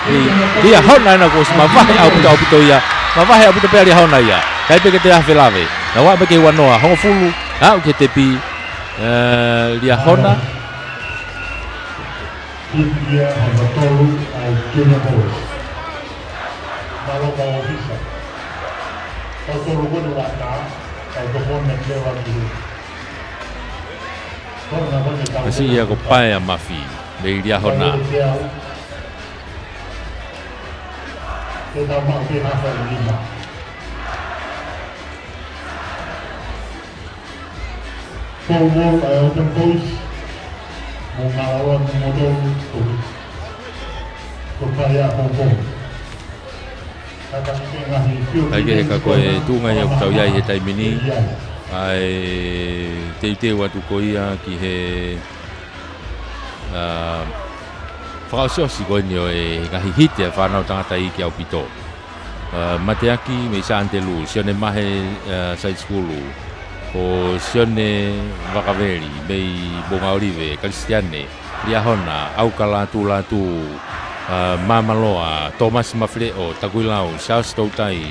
Mei Liahona ena kuo ʻosi mavahe ʻaupito ʻaupito ia. Mavahe ʻaupito pē ʻa Liahona ia. Kai pē ke te afe lave. Naʻa ʻoatu mai ke ua noa, hongofulu, aʻu ki he tepi, ē, Liahona. Hiti ia hono tolu ʻa e Junior Boys. Mālō kau ʻōfisa. Tautolu ko eni ʻa e ʻata, tautolu ko eni ʻa e ʻata. Ko ena ko eni ʻa e ʻata. Kasi ia ko Paea Mafi, mei Liahona. Ke tau maʻu ke hapa i lima. Four ball, ʻa e Auckland Boys. Mou ngāue ʻa moutolu, ko, ko Paea Four ball. Kae kehe ka ko e tuʻunga ia ʻoku tau ʻi ai he taimi ni, ʻa e teuteu atu ko ia ki he, ʻa, fakaʻosiʻosi ko eni ʻo e ngaahi hiti ʻa e fānau tangata iiki ʻaupito. ʻA, mateaki mei Sānitelū, Sione Mahe, ʻa, Side School, ko Sione Vakaveli mei Moʻungaʻolive, Kalisitiane, Liahona, ʻAukala Tulatu, ʻa, Māmaloa, Tōmasi Mafileʻo, Takuilau, Charles Toutai,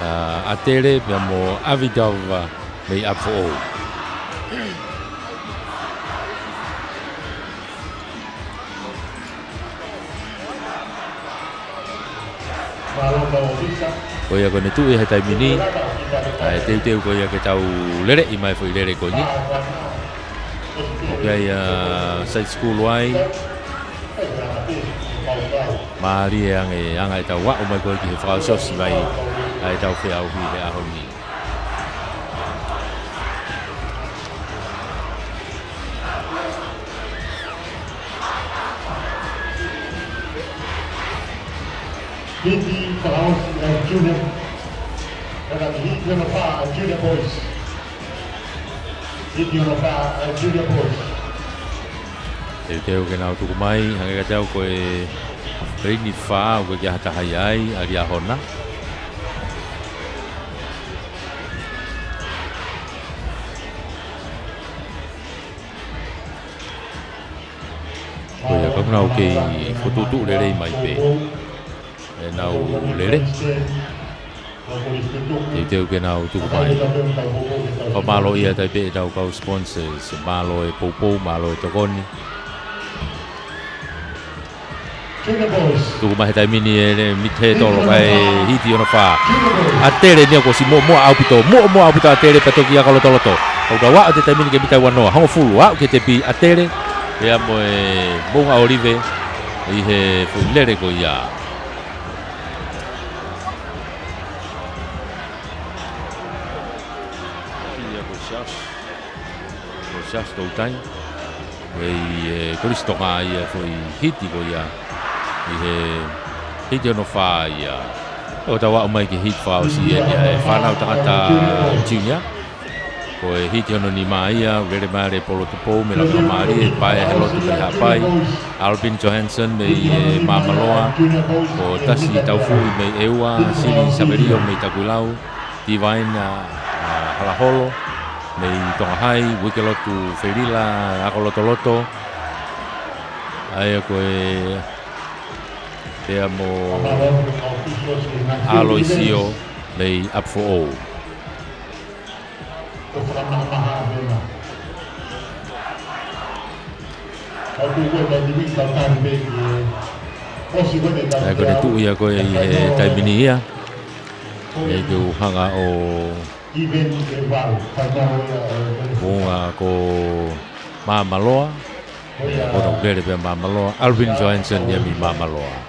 ʻa, ʻAtele, pea mo ʻAvitava mei ʻApifoʻou. Ko ia ko ʻene tuʻu ia he taimi ni, ʻa e teuteu ko ia ke tau leleʻi mai foʻi lele ko eni. ʻOku ʻi ai ʻa e Side School ai. Mālie ange, anga ʻetau aʻu mai ko ē ki he fakaʻosiʻosi mai ʻa ʻetau feʻauhi he ʻaho ni. Hiti fakaʻosi ʻa e Junior. Ka ko e hiti hono fā ʻa e Junior Boys. Hiti hono fā ʻa e Junior Boys. Teuteu ke nau tuku mai, hangē kiate au ko e peleni fā, ʻoku ʻikai ha taha ia ai, ʻa Liahona. Ko ia, ka ʻoku nau kei fokotuʻutuʻu lelei mai pē ʻenau lele. Teuteu ke nau tuku mai. Fakamālō ia atu pē ʻetau kau sponsors, mālō e poupou, mālō e tokoni. Tuku mai he taimi ni ʻe Mite Tolo, kae hiti hono fā. ʻAtele ni ʻoku ʻosi muʻomuʻa ʻaupito, muʻomuʻa ʻaupito ʻAtele pea toki aka lotoloto. ʻOku tau aʻu atu he taimi ni ki he mita ua noa, hongofulu, aʻu ki he tepi ʻAtele, pea mo e Moʻungaʻolive ʻi he foʻi lele ko ia. Ia ko Siasi. Ko Siasi Toutai. Mei, ʻe, Kolisi Tonga ia foʻi hiti ko ia. ʻI he hiti hono fā ia. ʻOku tau aʻu mai ki he hiti fakaʻosi ʻeni ʻa e fānau tangata junior. Ko e hiti hono nima ia, lele mai ʻa e polo tupou, mei Lakamālie, paea he lotu mei Haʻapai. Alvin Johansson mei, ʻe, Māmaloa. Ko Tasi Taufuli mei ʻEua, Sili Savelio mei Takuilau. Divine, ʻa, ʻa Halaholo mei Tonga Hai, Uikelotu Felila, ako lotoloto. ʻA ia ko e pea mo ʻAloisio mei ʻApifoʻou. ʻA ia ko ʻene tuʻu ia ko ē ʻi he taimi ni ia. ʻE ke u hanga ʻo Moʻunga ko Māmaloa. ʻE, ko hono lele pē Māmaloa. Alvin Johansson ia mei Māmaloa.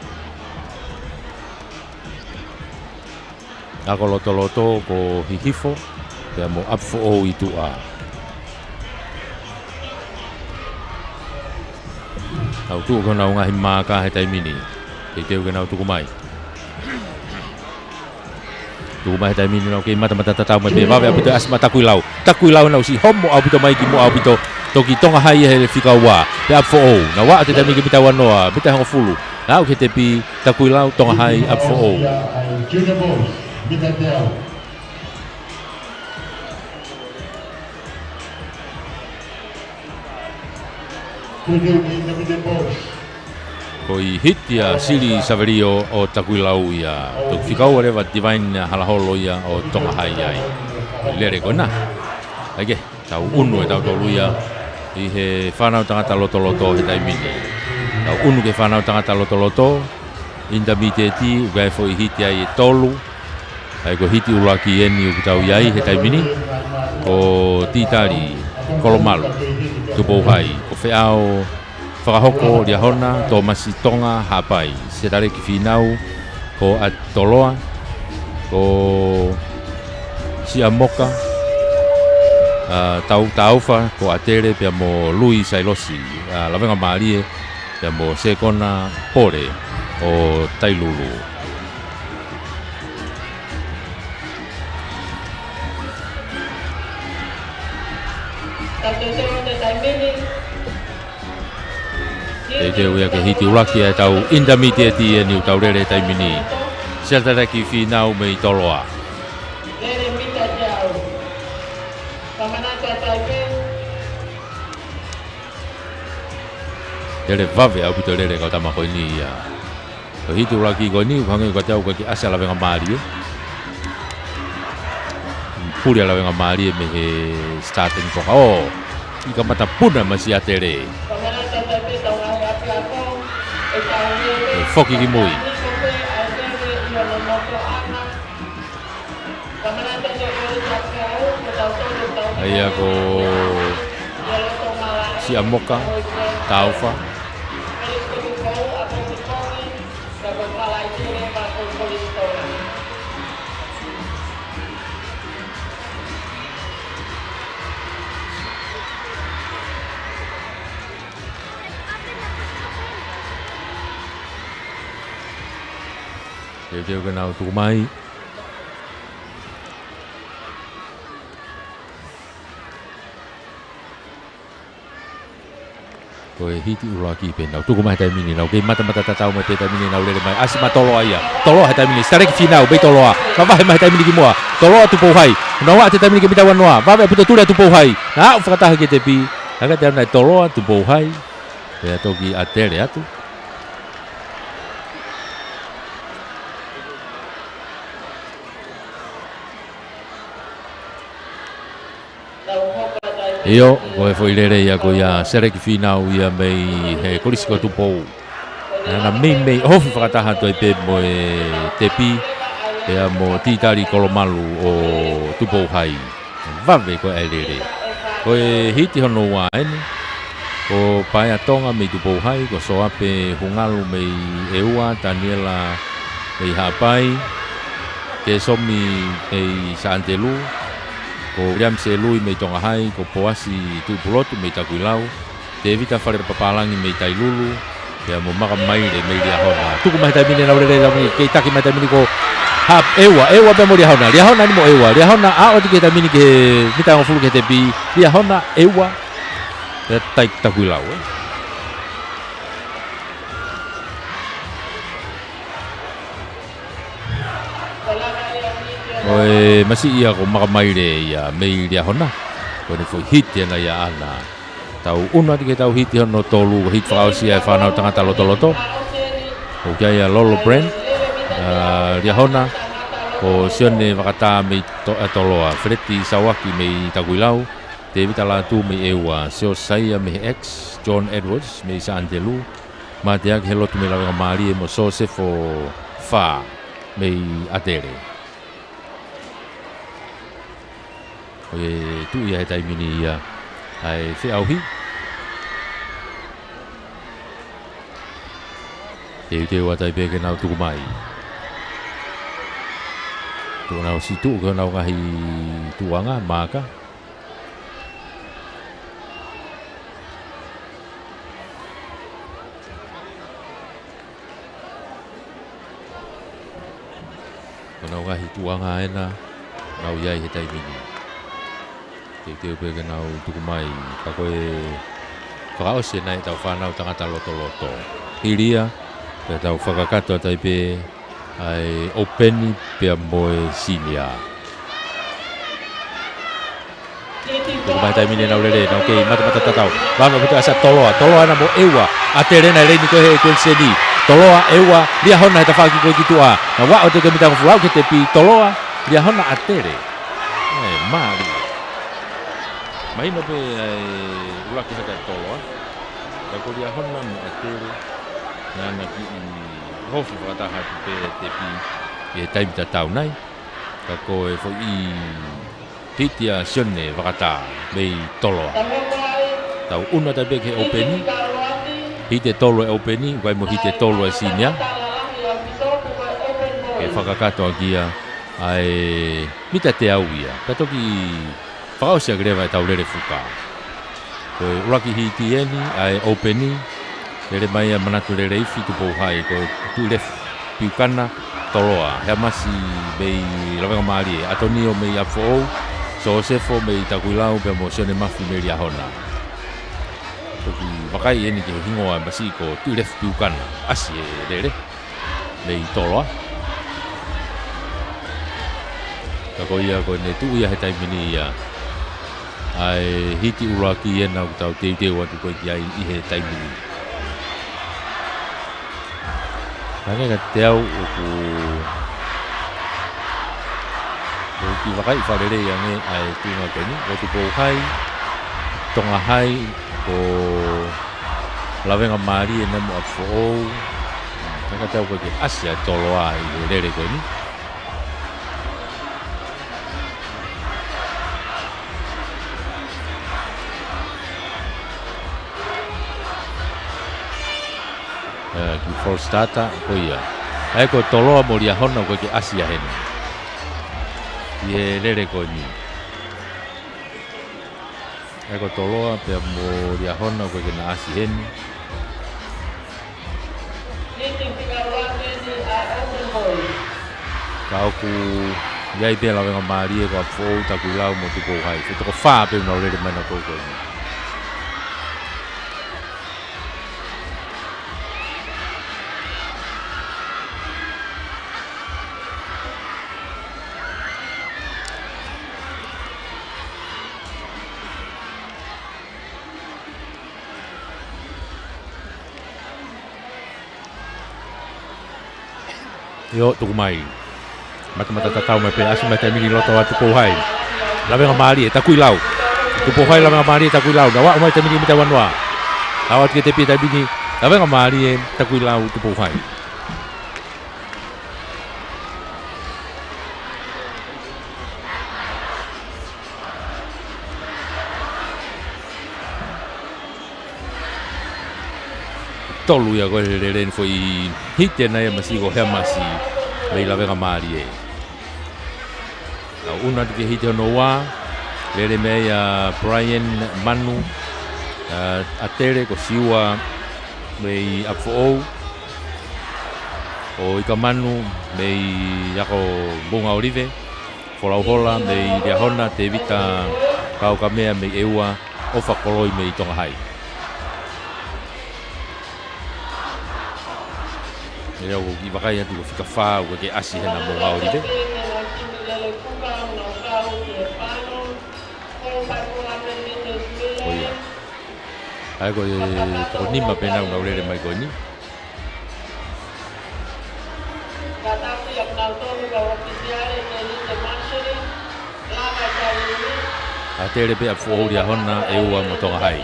Ako lotoloto ko Hihifo, pea mo ʻApifoʻou ʻi tuʻa. Tau tuʻu ko ʻenau ngaahi maaka he taimi ni. Teuteu ke nau tuku mai. Tuku mai he taimi ni nau kei matamata tatau mai pē vave ʻaupito ʻa Sima Takuilau. Takuilau naʻe ʻosi homo ʻaupito mai ki muʻa ʻaupito. Toki Tonga Hai he fika ua. Pea ʻApifoʻou. Nau aʻu atu he taimi ki he mita ua noa. Mita hongofulu. Nau aʻu ki he tepi Takuilau Tonga Hai ʻApifoʻou. Junior Boys, mita teau. Ko e hiti ʻa Sili Savelio ʻo Takuilau ia. Toki fika ua leva Divine Halaholo ia ʻo Tonga Hai ai. Lele ko ena. ʻAi ke, tau ʻunu ʻe tautolu ia ʻi he fānau tangata lotoloto he taimi ni. Tau ʻunu ki he fānau tangata lotoloto. Intermediate, ʻoku ʻi ai e foʻi hiti ai ʻe tolu. ʻA ia ko e hiti ʻuluaki eni ʻoku tau ʻi ai he taimi ni, ko Titali Kolomalu, Tupou Hai, ko Feʻao Fakahoko Liahona, Tōmasi Tonga Haʻapai, Setaleki Fīnau, ko ʻAtoloa, ko Siamoka, ʻa, Tau-, Taufa, ko ʻAtele pea mo Lui Sailosi, ʻa, Lavengamālie, pea mo Sekona Pole ʻo Tailulu. Teuteu ia ke hiti ʻuluaki ʻa e tau intermediate eni ʻoku tau lele he taimi ni. Setaleki Fīnau mei Toloa. Lele vave ʻaupito e lele ʻa e kau tama ko eni ia. Ko e hiti ʻuluaki ko eni, ʻoku hangē ko e tau ka ke ʻasi ʻa Lavengamālie. Puli ʻa Lavengamālie mei he starting block. ʻŌ, ʻi kamata puna mai ʻa ʻAtele. ʻE foki ki mui. ʻA ia ko Siamoka, Taufa. Teuteu ke nau tuku mai. Ko e hiti ʻuluaki pē eni. Nau tuku mai he taimi ni, nau kei matamata tatau mai pē he taimi ni, nau lele mai. ʻAsi mai Toloa ia. Toloa he taimi ni. Setaleki Fīnau, mei Toloa. Mavahe mai he taimi ni ki muʻa. Toloa Tupou Hai. Nau aʻu he taimi ni ki he mita uanoa. Vave ʻaupito, tuli ʻa Tupou Hai. Naʻa aʻu fakataha ki he tepi. Haka te ana e Toloa Tupou Hai. Pea toki ʻAtele atu. ʻIo, ko e foʻi lele ia ko ia Setaleki Fīnau ia mei he Kolisi ko Tupou. Naʻa na meimei ofi fakataha atu ai pē mo e tepi, pea mo Titali Kolomalu ʻo Tupou Hai. Vave ko e lele. Ko e hiti hono ua eni. Ko Paea Tonga mei Tupou Hai, ko Soape Hungalu mei ʻEua, Taniela mei Haʻapai, Kesomi mei Saʻanitelū, ko William Selui mei Tonga Hai, ko Poasi Tuʻipulotu mei Takuilau, Tevita Fale Papālangi mei Tailulu, pea mo Maka Maile mei Liahona. Tuku mai he taimi ni nau lele, nau kei taki mai he taimi ni ko Hap-, ʻEua, ʻEua pea mo Liahona. Liahona ni mo ʻEua. Liahona aʻu atu ki he taimi ni ki he mita hongofulu ki he tepi. Liahona, ʻEua. Pea tai Takuilau, ē. Ko e masiʻi ia ko Maka Maile ia mei Liahona. Ko ʻene foʻi hiti ena ia ʻaʻana. Tau ʻunu atu ki he tau hiti hono tolu, hiti fakaʻosi ʻa e fānau tangata lotoloto. ʻOku ʻi ai ʻa Lolo Brand, ʻa, Liahona, ko Sione Vakatā mei To-, ʻa, Toloa, Feleti Sauaki mei Takuilau, Tevita Lātū mei ʻEua, Siosaia mei he X, John Edwards mei Saʻanitelū, Mateaki Helotu mei Lavengamālie mo Sosefo Fā mei ʻAtele. Ko e tuʻu ia he taimi ni ia ʻa e feʻauhi. Teuteu atu ai pē ke nau tuku mai. Tuʻu nau si tuʻu ke nau ngaahi tuʻuʻanga, maaka. Ko ʻenau ngaahi tuʻuʻanga ena, nau ʻi ai he taimi ni. Teuteu pē ke nau tuku mai, ka ko e fakaʻosi ena ʻetau fānau tangata lotoloto. Hili ia, pea tau fakakakato atu ai pē ʻa e ʻōpeni pea mo e senior. Tuku mai he taimi ni nau lele, nau kei matamata tatau. Vave ʻaupito ʻa Toloa, Toloa ena mo ʻEua. ʻAtele ena he leini ko ē he kuenseni. Toloa, ʻEua, Liahona he tafaʻaki ko ē ki tuʻa. Nau aʻu atu ki he mita hongofulu aʻu ki he tepi, Toloa, Liahona, ʻAtele. ʻE, mālie. Mahino pē ʻa e ʻuluaki haka ʻa Toloa. Ka ko Liahona mo ʻAtele. Naʻa na kiʻi ofi fakataha atu pē he tepi ʻi he taimi tatau nai. Ka ko e foʻi hiti ʻa Sione Vakatā mei Toloa. Tau ʻunu atu pē ki he ʻōpeni. Hiti ʻe tolu e ʻōpeni, ʻoku ʻi ai mo e hiti ʻe tolu e senior. Ke fakakakato ʻaki ia ʻa e mita teau ia. Ka toki fakaʻosi ʻaki leva ʻetau lele fuka. Ko e ʻuluaki hiti eni ʻa e ʻōpeni, lele mai ʻa Manatu Leleifi Tupou Hai, ko Tuʻilefu Piukana Toloa, Heamasi mei Lavengamālie, ʻAtonio mei ʻApifoʻou, Sosefo mei Takuilau, pea mo Sione Mafi mei Liahona. Toki vakai eni ki he hingoa ʻa e masiʻi ko Tuʻilefu Piukana, ʻasi e lele mei Toloa. Ka ko ia ko ʻene tuʻu ia he taimi ni ia ʻa e hiti ʻuluaki ena ʻoku tau teuteu atu ko ē ki ai ʻi he taimi ni. Hangē kiate au ʻoku, ʻoku kiʻi vakai fakalelei ange ʻa e tuʻunga ko eni, ʻo Tupou Hai, Tonga Hai, ko Lavengamālie ena mo ʻApifoʻou. Hangē kiate au ʻoku ʻikai ke ʻasi ʻa Toloa ʻi he lele ko eni. ʻE, kiʻi false starter ko ia. ʻA ia ko Toloa mo Liahona ʻoku ʻikai ke ʻasi ia heni ʻi he lele ko eni. ʻA ia ko Toloa pea mo Liahona ʻoku ʻikai ke na ʻasi heni. Ka ʻoku ʻi ai pē Lavengamālie, ko ʻApifoʻou, Takuilau mo Tupou Hai. Ko e toko fā pē ʻoku nau lele mai nautolu ko eni. ʻIo, tuku mai. Matamata tatau mai pē, ʻasi mai taimi ni loto atu Tupou Hai. Lavengamālie, Takuilau. Tupou Hai, Lavengamālie, Takuilau. Naʻa ʻomai taimi ni mita uanoa. Naʻa ʻoatu ki he tepi taimi ni. Lavengamālie, Takuilau, Tupou Hai. Tolu ia ko e lele eni foʻi hiti ena ia masiʻi ko Heamasi mei Lavengamālie. Tau ʻunu atu ki he hiti hono ua, lele mei ai ʻa Brian Manu, ʻa, ʻa Tele ko Siua mei ʻApifoʻou, ʻo Ika Manu mei Ako Moʻungaʻolive, Folauhola mei Liahona, Tevita Kaukamea mei ʻEua, ʻOfa Koloi mei Tonga Hai. ʻE lea ʻoku kiʻi vakai atu ko e fika fā ʻoku ʻikai ke ʻasi hena Moʻungaʻolive. Ko ia. ʻA ia ko e toko nima pē ena ʻoku nau lele mai ko eni. ʻA Tele pē ʻApifoʻou, Liahona, ʻEua mo Tonga Hai.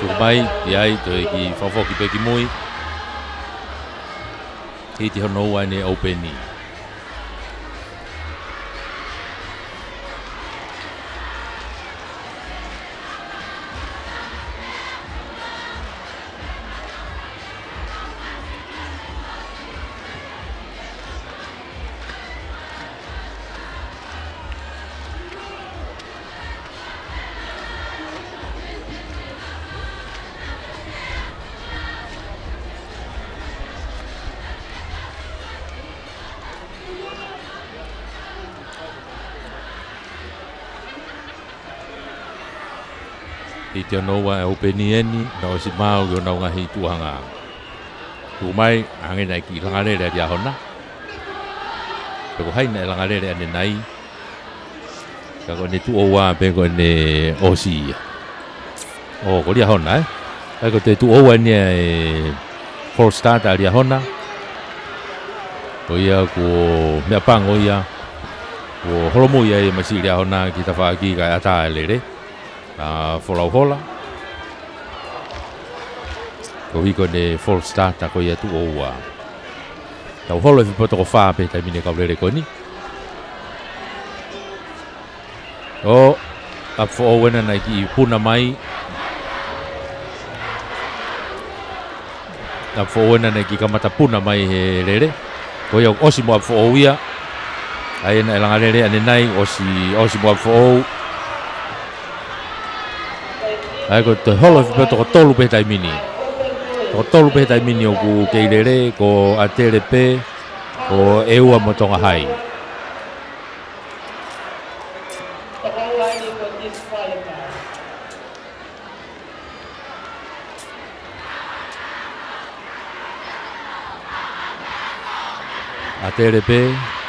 Tuku mai, ʻi ai, toe kiʻi fakafoki pē ki mui. Hiti hono ua eni ʻōpeni. Hiti hono ua e ʻōpeni eni, naʻe ʻosi maau ki honau ngaahi tuʻuhanga. Tuku mai, hangē naʻe kiʻi langa lele ʻa Liahona. Pe ko hai naʻe langa lele ʻanenai. Ka ko ʻene tuʻo ua pē ko ʻene ʻosi ia. ʻO, ko Liahona, ē? ʻA ia ko e tuʻo ua eni ʻa e false start ʻa Liahona. Ko ia ko e meʻapango ia. Ko e holomui ia ʻa e masiʻi Liahona ki tafaʻaki kae ʻatā e lele ʻa Folauhola. Koeʻuhi ko ʻene false start ko ia tuʻo ua. Tau holo e fepō toko fā pē he taimi ni e kau lele ko eni. ʻO ʻApifoʻou ena naʻe kiʻi puna mai. ʻApifoʻou ena naʻe kiʻi kamata puna mai he lele. Ko ia ʻosi mo ʻApifoʻou ia. ʻA ia naʻe langa lele ʻanenai, ʻosi, ʻosi mo ʻApifoʻou. ʻA ia ko e toe holo e fepō toko tolu pē he taimi ni. Toko tolu pē he taimi ni ʻoku kei lele, ko ʻAtele pē, ko ʻEua mo Tonga Hai. ʻAtele pē.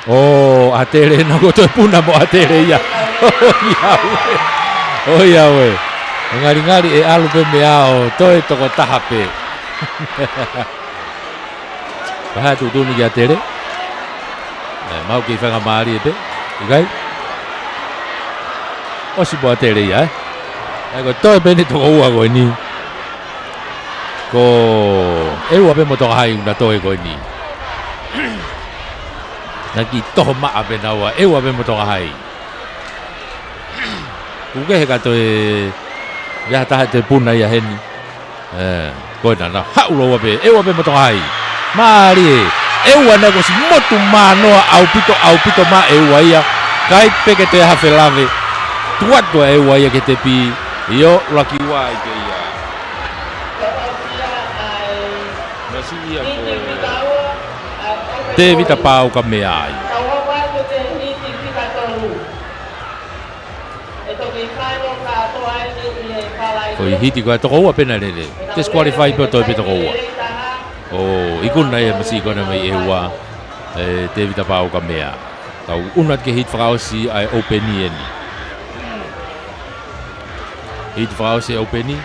ʻŌ, ʻAtele, naʻa ku toe puna mo ʻAtele ia. ʻOiauē. ʻOiauē. ʻO ngalingali ʻe ʻalu pē meʻa ʻo toe toko taha pē. Pehē tuʻutuʻuni kia ʻAtele. ʻE, mau kei faingamālie pē. ʻIkai? ʻOsi mo ʻAtele ia, ē? ʻE, ko e toe pē eni toko ua ko eni. Ko ʻEua pē mo Tonga Hai ʻoku na toe ko eni. Naʻe kiʻi toho maʻa pē naua, ʻEua pē mo Tonga Hai. ʻOku kehe ka toe, ia ha taha ʻe toe puna ia heni. ʻE, ko ena, na haʻu lōua pē, ʻEua pē mo Tonga Hai. Mālie, ʻEua naʻe kuo ʻosi motu manoa ʻaupito, ʻaupito mā ʻEua ia. ʻIkai pē ke toe ʻi ai ha felave. Tuʻu atu ʻa ʻEua ia ki he tepi. ʻIo, ʻuluaki ua ia ke ia. Masiʻi ia ko Tēvita Paukamea ai. Ko e hiti ko ē toko ua pē naʻe lele. Disqualify pē ʻo toe pē toko ua. ʻO ikuna ia masiʻi ko ena mei ʻEua, ʻe Tēvita Paukamea. Tau ʻunu atu ki he hiti fakaʻosi ʻa e ʻōpeni eni. Hiti fakaʻosi ʻōpeni.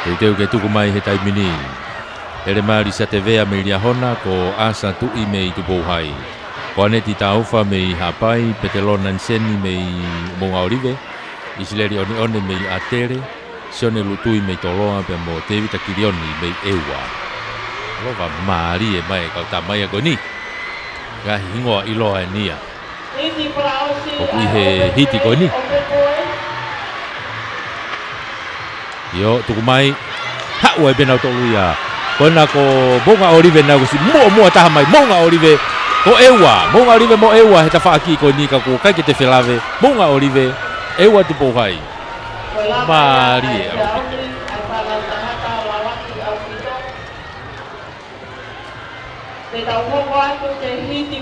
Teuteu ke tuku mai he taimi ni. ʻElemali Satevea mei Liahona, ko ʻAsa Tuʻi mei Tupou Hai. Ko ʻAneti Taufa mei Haʻapai, Petelō Naniseni mei Moʻunga ʻŌlive, ʻIsileli ʻOneʻone mei ʻAtele, Sione Lutui mei Toloa, pea mo Tēvita Kilioni mei ʻEua. Lova mālie mai e kau tama ia ko eni. Ngaahi hingoa ʻiloa eni ia. ʻOku ʻi he hiti ko eni. ʻIo, tuku mai. Haʻu ai pē nautolu ia. Ko ena ko Moʻunga ʻŌlive naʻe kuo ʻosi muʻomuʻa taha mai. Moʻunga ʻŌlive. Ko ʻEua. Moʻunga ʻŌlive mo ʻEua he tafaʻaki ko eni ka kuo ʻikai ke toe felave. Moʻunga ʻŌlive. ʻEua Tupou Hai. Mālie ʻaupito.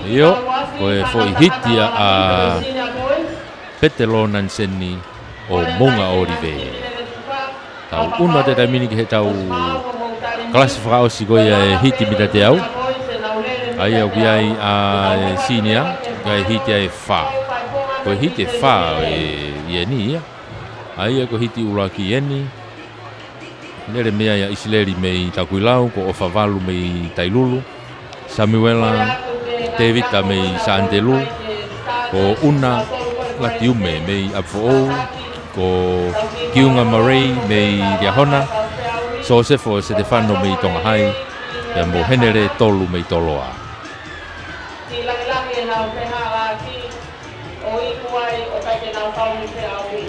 ʻIo, ko e foʻi hiti ia ʻa Petelō Naniseni ʻo Moʻunga ʻŌlive. Tau ʻunu atu he taimi ni ki heʻetau kalasi fakaʻosi ko ia e hiti mita teau. ʻA ia ʻoku ʻi ai ʻa e senior, ʻoku ʻi ai e hiti ʻe fā. Ko e hiti ʻe fā ʻi heni ia. ʻA ia ko e hiti ʻuluaki eni. Lele mei ai ʻa ʻIsileli mei Takuilau, ko ʻOfavalu mei Tailulu, Samuela Tēvita mei Sānitelū, ko ʻUna Latiume mei ʻApifoʻou, ko Kiunga Marei mei Liahona, Sosefo Setefano mei Tonga Hai, pea mo Henele Tolu mei Toloa. Kiʻi langilangi ʻenau fehālaaki, ʻo iku ai ʻo ʻikai ke nau kau ni pea ui.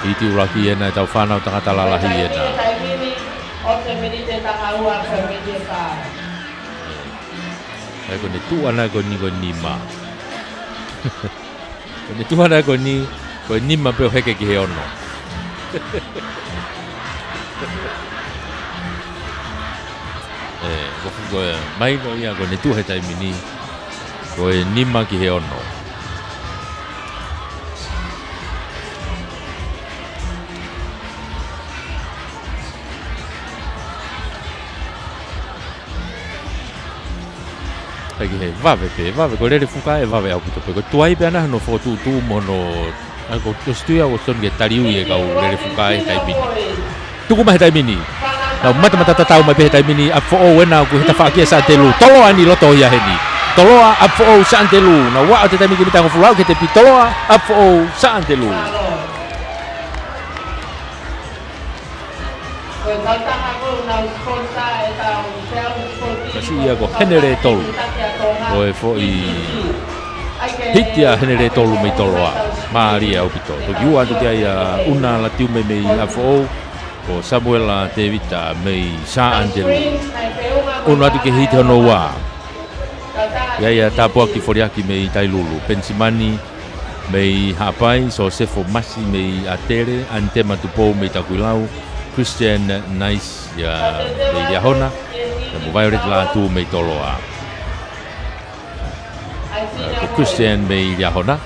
Hiti ʻuluaki ena ʻetau fānau tangata lalahi ena. ʻE, ko ʻene tuʻu ʻana ko eni ko e nima. Ko ʻene tuʻu ʻana ko eni, ko e nima pē ʻo heke ki he ono. ʻE, ko fu ko e maino ia ko ʻene tuʻu he taimi ni. Ko e nima ki he ono. ʻIkai ke he vave pē, vave ko e lele fuka ʻe vave ʻaupito pē. Ko e tuai pē ʻana hono fokotuʻutuʻu mo hono, ʻa ko e ʻosi tui au ʻoku tonu ke taliui e kau lele fuka he taimi ni. Tuku mai he taimi ni. Nau matamata tatau mai pē he taimi ni, ʻApifoʻou ena ʻoku ʻi he tafaʻaki ʻa Sānitelū. Toloa eni loto ia heni. Toloa, ʻApifoʻou, Saʻa ni Telū. Nau aʻu atu he taimi ni ki he mitangofulu, aʻu ki he tepi. Toloa, ʻApifoʻou, Saʻa ni Telū. Masiʻi ia ko Henele Tolu. Ko e foʻi hiti ʻa Henele Tolu mei Toloa. Mālie ʻaupito. Toki ua atu ki ai ʻa ʻUna Latiume mei ʻApifoʻou, ko Samuela Tevita mei Saʻa ni Telū. ʻUnu atu ki he hiti hono ua. ʻI ai ʻa Tāpuaki Foliaki mei Tailulu, Penisimani mei Haʻapai, Sosefo Masi mei ʻAtele, Anitema Tupou mei Takuilau, Christian Nice ia mei Liahona, pea mo Violet Lātū mei Toloa. Ko Christian mei Liahona.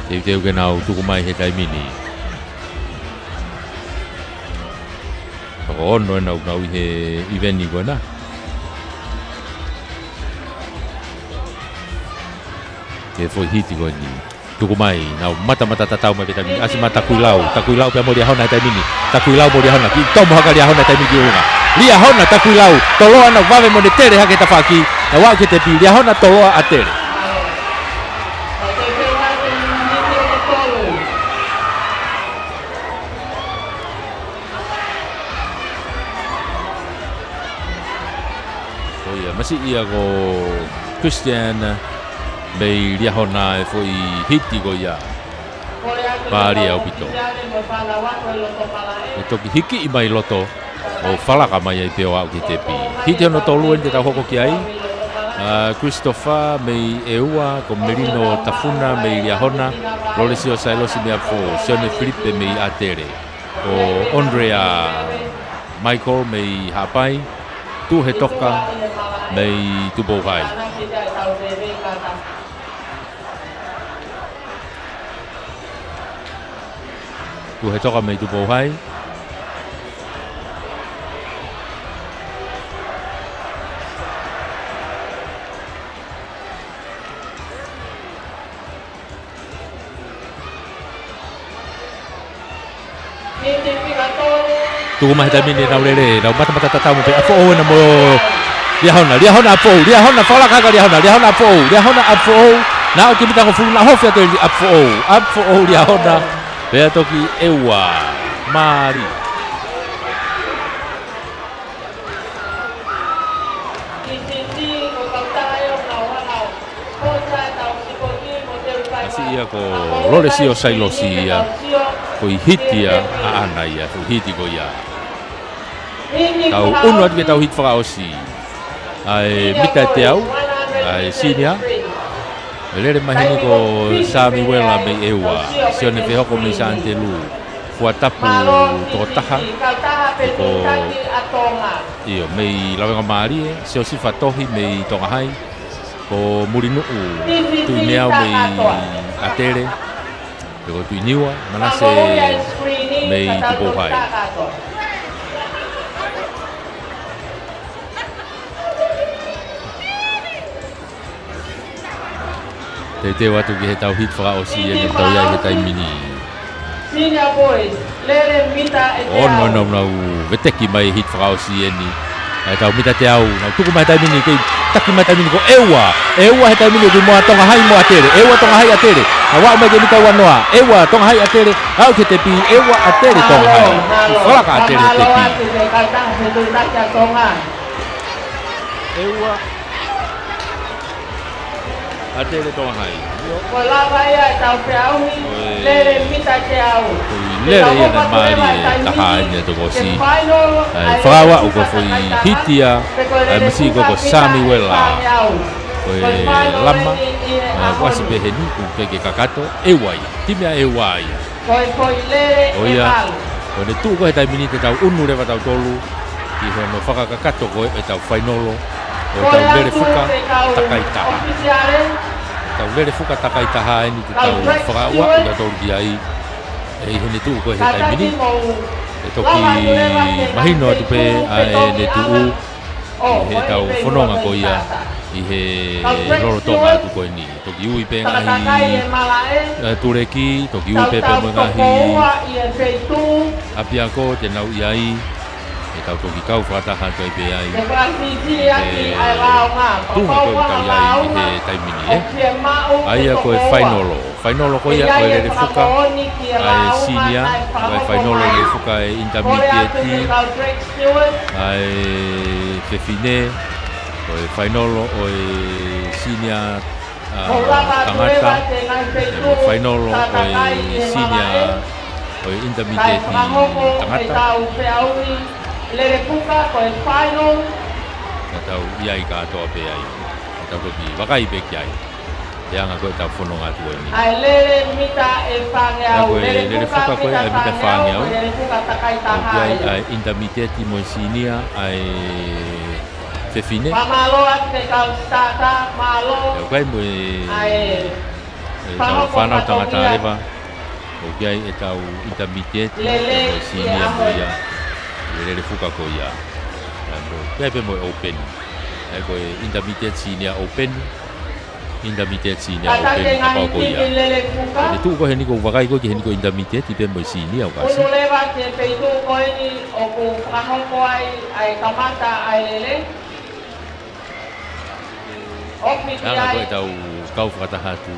Teuteu ke nau tuku mai he taimi ni. Toko ono ʻenau nau ʻi he ʻiveni ko ena. Ke foʻi hiti ko eni. Tuku mai, nau matamata tatau mai pē taimi ni. ʻAsi mai Takuilau, Takuilau pea mo Liahona he taimi ni. Takuilau mo Liahona, kiʻi tomo hake ʻa Liahona he taimi ni ki ʻolunga. Liahona, Takuilau, Toloa, nau vave mo ne tele hake he tafaʻaki. Nau aʻu ki he tepi, Liahona, Toloa, ʻAtele. Ko ia, masiʻi ia ko Christian mei Liahona e foʻi hiti ko ia. Mālie ʻaupito. ʻE toki hikiʻi mai loto ʻo falaka mai ai pē ʻo aʻu ki he tepi. Hiti hono tolu eni te tau hoko ki ai. ʻA, Christopher mei ʻEua, ko Melino Tafuna mei Liahona, Lolesio Sailosi mei ʻApifoʻou, Sione Filipe mei ʻAtele, ko Andrea Michael mei Haʻapai, Tuʻuhetoka mei Tupou Hai. Tuʻuhetoka mei Tupou Hai. Tuku mai he taimi ni nau lele, nau matamata tatau mai pē ʻApifoʻou ena mo Liahona, Liahona ʻApifoʻou, Liahona falaka hake ʻa Liahona, Liahona ʻApifoʻou, Liahona ʻApifoʻou, nau aʻu ki he mitangofulu, nau hofi atu ʻEli ʻApifoʻou, ʻApifoʻou Liahona, pea toki ʻEua, mālie. Masiʻi ia ko Lolesio Sailosi ia, ko e hiti ia ʻaʻana ia, ko e hiti ko ia. Tau ʻunu atu ki he tau hiti fakaʻosi. ʻA e mita ʻe teau, ʻa e senior. ʻE lele mai heni ko Samiuela mei ʻEua, Sione Fehoko mei Saʻa ni Telū, Fuatapu Tokotaha, ko, ʻio, mei Lavengamālie, Siosifa Tohi mei Tonga Hai, ko Mulinuʻu Tuʻineau mei ʻAtele, pea ko Tuʻiniua Manase mei Tupou Hai. Teuteu atu ki he tau hiti fakaʻosi eni ʻoku tau ʻi ai he taimi ni. Senior boys, lele mita ʻe teau. Ono ʻenau nau veteki mai hiti fakaʻosi eni. ʻA e tau mita teau, nau tuku mai he taimi ni, kei taki mai he taimi ni ko ʻEua. ʻEua he taimi ni ʻoku ʻi muʻa Tonga Hai mo ʻAtele. ʻEua Tonga Hai ʻAtele. Nau aʻu mai ki he mita ua noa. ʻEua Tonga Hai ʻAtele. Aʻu ki he tepi, ʻEua ʻAtele Tonga Hai. Falaka ʻAtele he tepi. ʻEua ʻAtele Tonga Hai. Ko e lava ia e tau feʻauhi, lele mita teau. Ko e lele ia naʻe mālie taha eni ʻa e tokosiʻi. ʻA e fakaʻauha ʻoku foʻi hiti ia, ʻa e masiʻi ko, ko Samiuela. Ko e lama, ʻa, kuo ʻasi pē heni, ʻoku ʻikai ke kakato, ʻEua ia. Timi ʻa ʻEua ia. Ko e foʻi lele ʻe valu. Ko ʻene tuʻu ko ē he taimi ni te tau ʻunu leva tautolu ki hono fakakakato ko ē ʻetau fainolo ʻo e tau lele fuka takai taha. Tau lele fuka takai taha eni te tau fakaʻauha ʻi tautolu ki ai. ʻE ʻi heʻene tuʻu ko ē he taimi ni. ʻE toki mahino atu pē ʻa ʻene tuʻu ʻi he tau fononga ko ia. ʻi he lolotonga atu ko eni. Toki ui pē ngaahi, eh, tuleki, toki ui pē pea mo e ngaahi ʻapiako te nau ʻi ai. ʻE tau toki kau fakataha atu ai pē ai. ʻI he tuʻunga ko ē ʻoku tau ʻi ai ʻi he taimi ni, ē. ʻA ia ko e fainolo. Fainolo ko ia ʻo e Lelefuka ʻa e senior, ko e fainolo Lelefuka ʻa e intermediate ʻa e fefine, ko e fainolo ʻo e senior, ʻa, tangata, ko e fainolo ʻo e senior ʻo e intermediate tangata. Lelefuka ko e final. Ka tau ʻi ai kātoa pē ai. Ka tau toki vakai pē ki ai. He anga ko ē ʻetau fononga atu ko eni. ʻA e lele mita ʻe fāngeau, ko e Lelefuka ko ē ʻa e mita fāngeau. Lelefuka takai taha ai. ʻA e intermediate mo e senior ʻa e fefine. Fakamālō atu ki he kau starter, mālō. ʻOku ʻi ai mo e, ʻa e, ʻetau fānau tangata leva. ʻOku ʻi ai ʻetau intermediate, lele, mo e senior mo ia. Lelefuka ko ia. ʻOku ʻi ai pē mo e open. ʻA ia ko e intermediate senior open. Intermediate senior open kapau ko ia. Ko e tuʻu ko ē heni ʻoku ou vakai ko ē ki heni ko e intermediate pē mo e senior ʻoku ʻasi. Unu leva ki he feituʻu ko eni ʻoku fakahoko ai ʻa e kamata ʻa e lele. Ofi ki ai. Anga ko ē ʻetau kau fakataha atu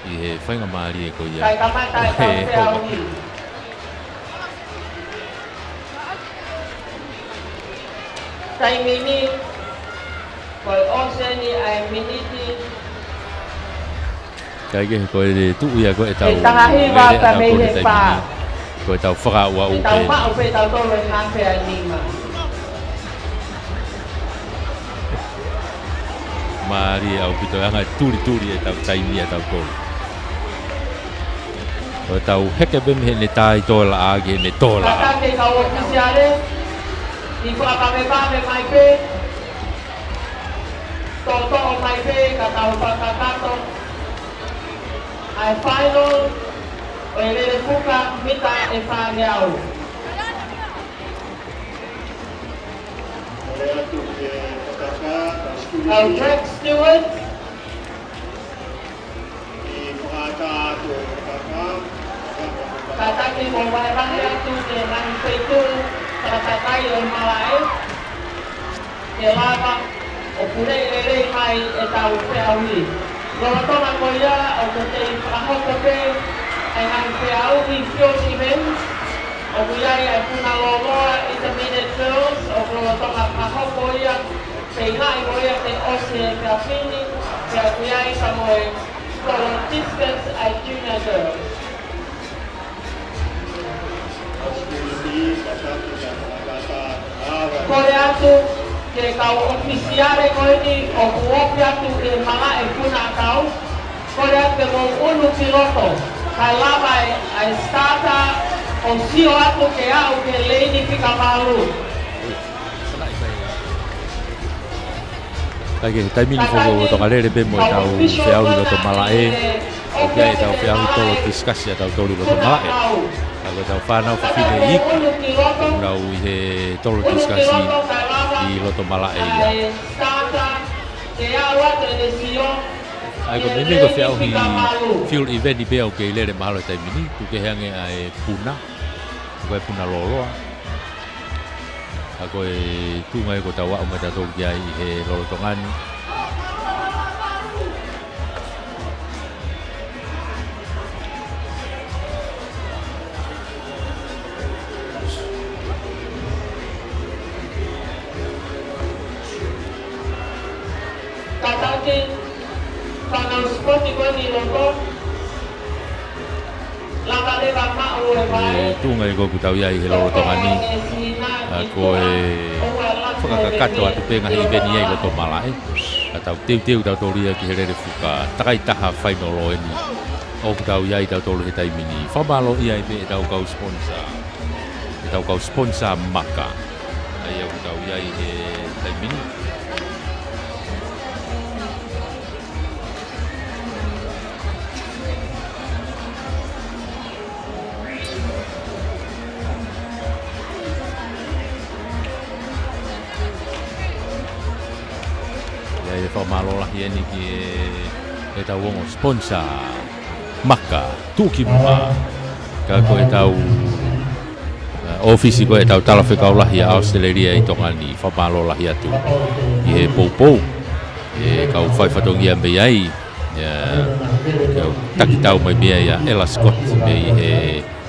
ʻi he faingamālie ko ia. Kae kamata ʻetau feʻauhi. Taimi ni, ko e ʻosi eni ʻa e miniti. Kae kehe ko e tuʻu ia ko ē ʻetau lele ʻa tautolu he taimi ni. Ko ʻetau fakaʻuaʻu pē. Tau maʻu pē tautolu e hafe ʻa e nima. Mālie ʻaupito e anga e tulituli ʻetau taimi ʻa tautolu. ʻOku tau heke pē mei heʻene tā ʻi tō laʻā ki heʻene tō laʻā. Kātaki e kau ʻōfisiale, ʻi fakapapepame mai pē, toʻotoʻo mai pē ka tau fakakakato ʻa e final ʻo e Lelefuka mita ʻe fāngeau. Our track steward. Kātaki mo vahevahe atu ki he ngaahi feituʻu fakatakai ʻo e malaʻe. Ke lava ʻo puleʻi lelei mai ʻetau feʻauhi. Lolotonga ko ia ʻoku kei fakahoko pē ʻa e ngaahi feʻauhi field events. ʻOku ʻi ai ʻa e puna lōloa, intermediate girls, ʻoku lolotonga fakahoko ia, pea ʻi ai mo ia ke ʻosi e efiafi ni, pea ʻoku ʻi ai pea mo e tolo discus ʻa e junior girls. Kole atu ki he kau ʻōfisiale ko eni ʻoku ofi atu ʻi he malaʻe puna ʻakau. Kole atu ke mou ʻunu ki loto. Kae lava ʻa e starter ʻo sio atu ke aʻu ki he leini fika valu. Kae kehe he taimi ni foki ʻoku tau lele pē mo ʻetau feʻauhi loto malaʻe. ʻOku ʻi ai ʻetau feʻauhi tolo discus ʻa tautolu ʻi loto malaʻe. Ka ko ʻetau fānau fefine ʻi, ʻoku nau ʻi he tolo discus ʻi loto malaʻe ia. ʻA ia ko e meimei ko e feʻauhi field event pē ʻoku kei lele mahalo he taimi ni, tuku kehe ange ʻa e puna. Ko e puna lōloa. Ka ko e tuʻunga ia ʻoku tau aʻu mai tautolu ki ai ʻi he lolotonga ni. Kātaki, fānau sipoti ko eni ʻi loto. Lava leva maʻu e vai. Ko e tuʻunga ia ʻoku tau ʻi ai he lolotonga ni. ʻA ia ko e fakakakato atu pē ngaahi event ia ʻi loto malaʻe. Ka tau teuteu tautolu ia ki he Lelefuka takai taha final ʻo eni. ʻOku tau ʻi ai tautolu he taimi ni. Fakamālō ia ai pē ʻetau kau sponsor. ʻEtau kau sponsor maka. ʻA ia ʻoku tau ʻi ai he taimi ni. ʻA ia Fakamālō lahi eni ki he, ʻetau ongo sponsor, Maka, Tuʻukimuʻa. Ka ko ʻetau, ʻa, ʻōfisi ko ʻetau talafekau lahi ʻa ʻAositelēlia ʻi Tonga ni, fakamālō lahi atu ki he poupou. ʻE kau fai fatongia mei ai, ʻa, kau takitau mai mei ai ʻa Ella Scott mei he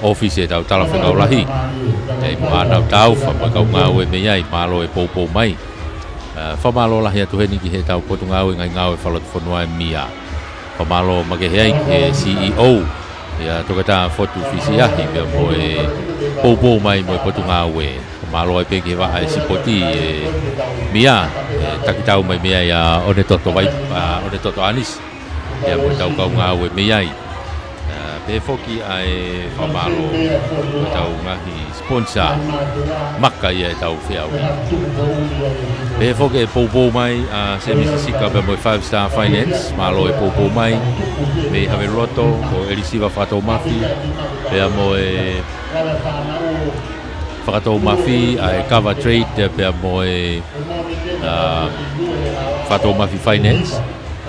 ʻōfisi ʻetau talafekau lahi. ʻI ai mo ʻenau taufa mo e kau ngāue mei ai, mālō e poupou mai. ʻA, fakamālō lahi atu heni ki heʻetau potungāue ngaahi ngāue fakalotofonua ʻa e MIA. Fakamālō makehe ai ki he CEO, ʻa Toketā Fotu Fisiʻiahi, pea mo e poupou mai mo e potungāue. Fakamālō ai pē ki he vaʻa ʻa e sipoti ʻa e MIA, ʻa e takitau mai mei ai ʻa ʻOnetoto Vai-, ʻa ʻOnetoto ʻAnisi, pea mo ʻetau kau ngāue mei ai. ʻA, pehē foki ʻa e fakamālō ki heʻetau ngaahi sponsor, Maka, ʻi heʻetau feʻauhi. Pehē foki e poupou mai ʻa Semisi Sika pea mo e Five Star Finance, mālō e poupou mai mei Haveluloto, ko ʻElisiva Fakatoumafi, pea mo e Fakatoumafi, ʻa e Kava Trade, pea mo e, ʻa, Fakatoumafi Finance.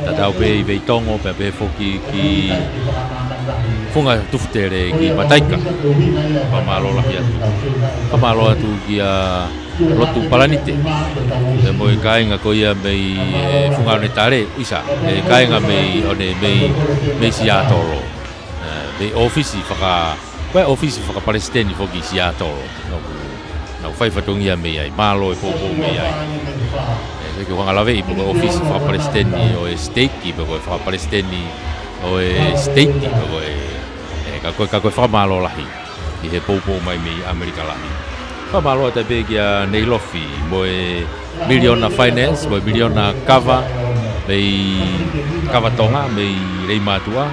Tatau pē ʻi Veitongo, pea pehē foki ki Funga Tufutele ki Mataika. Fakamālō lahi atu. Fakamālō atu kia Lotu Palanite, pea mo e kāinga ko ia mei he Funga ʻOne Tale, ʻisa, e kāinga mei ʻOne, mei, mei Siatolo. ʻA, mei ʻōfisi faka-, ko e ʻōfisi fakapalesiteni foki ʻi Siatolo. Naʻa ku, naʻa ku fai fatongia mei ai, mālō e poupou mei ai. ʻE, ke u hanga ʻo laveʻi pe ko e ʻōfisi fakapalesiteni ʻo e siteiki, pe ko e fakapalesiteni ʻo e siteiti, pe ko e, ʻe, ka ko e, ka ko e fakamālō lahi ʻi he poupou mai mei ʻAmelika lahi. Fakamālō atu pē kia Neilofi mo e Miliona Finance, mo e Miliona Kava, mei Kava Tonga, mei Leimātuʻa,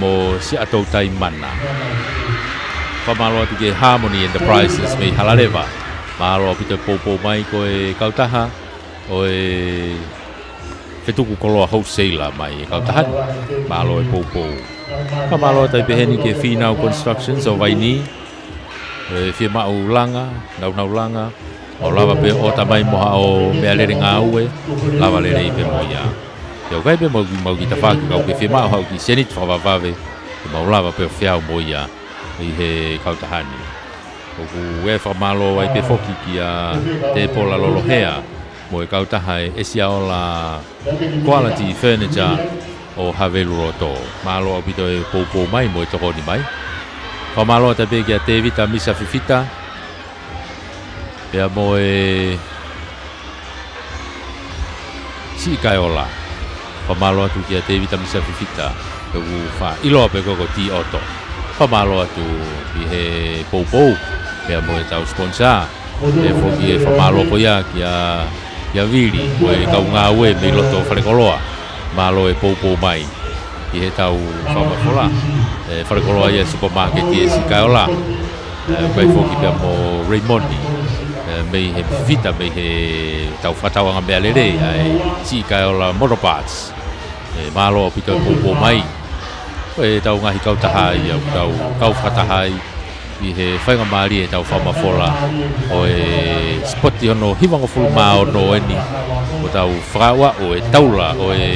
mo Siaʻatoutai Mana. Fakamālō atu ki he Harmony Enterprises mei Halaleva. Mālō ʻaupito e poupou mai, ko e kautaha ʻo e fetuku koloa wholesaler mai e kautaha ni. Mālō e poupou. Fakamālō atu pē heni ki he Fīnau Constructions ʻo Vainī. ʻE fiemaʻu langa, nāunau langa, ʻo lava pē ʻo ʻoatu mai mo haʻo meʻalele ngāue, lava lelei pē mo ia. Pea ʻoku ʻi ai pē mo, mo e kiʻi tafaʻaki, ka ʻoku ke fiemaʻu haʻo kiʻi sēniti fakavavevave, te mau lava pē ʻo feau mo ia ʻi he kautaha ni. ʻOku ou fakamālō ai pē foki kia Tepola Lolohea mo e kautaha ʻa e ʻEsiaola Quality Furniture ʻo Haveluloto. Mālō ʻaupito e poupou mai mo e tokoni mai. Fakamālō atu pē kia Tēvita Misa Fifita, pea mo e Siʻi Kaeola. Fakamālō atu kia Tēvita Misa Fifita, ʻoku faʻa ʻiloa pē ko e ko Tī ʻOto. Fakamālō atu ki he poupou, pea mo ʻetau sponsor. Pea foki e fakamālō ko ia kia, kia Vili, mo e kau ngāue mei loto falekoloa. Mālō e poupou mai ki heʻetau fakafola. ʻE, falekoloa ia supermarket ʻa e Siʻi Kaeola. ʻE, ʻoku ʻi ai foki pea mo Raymond, ʻe, mei he Fifita, mei heʻetau fakatauʻanga meʻalele ʻa e Siʻi Kaeola Motor Parts. ʻE, mālō ʻaupito e poupou mai. Ko ʻetau ngaahi kautaha ia ʻoku tau kau fakataha ai ʻi he faingamālie ʻetau fakamafola ʻo e sipoti hono hivangofulu mā ono eni, ʻo tau fakaaʻu e taula ʻo e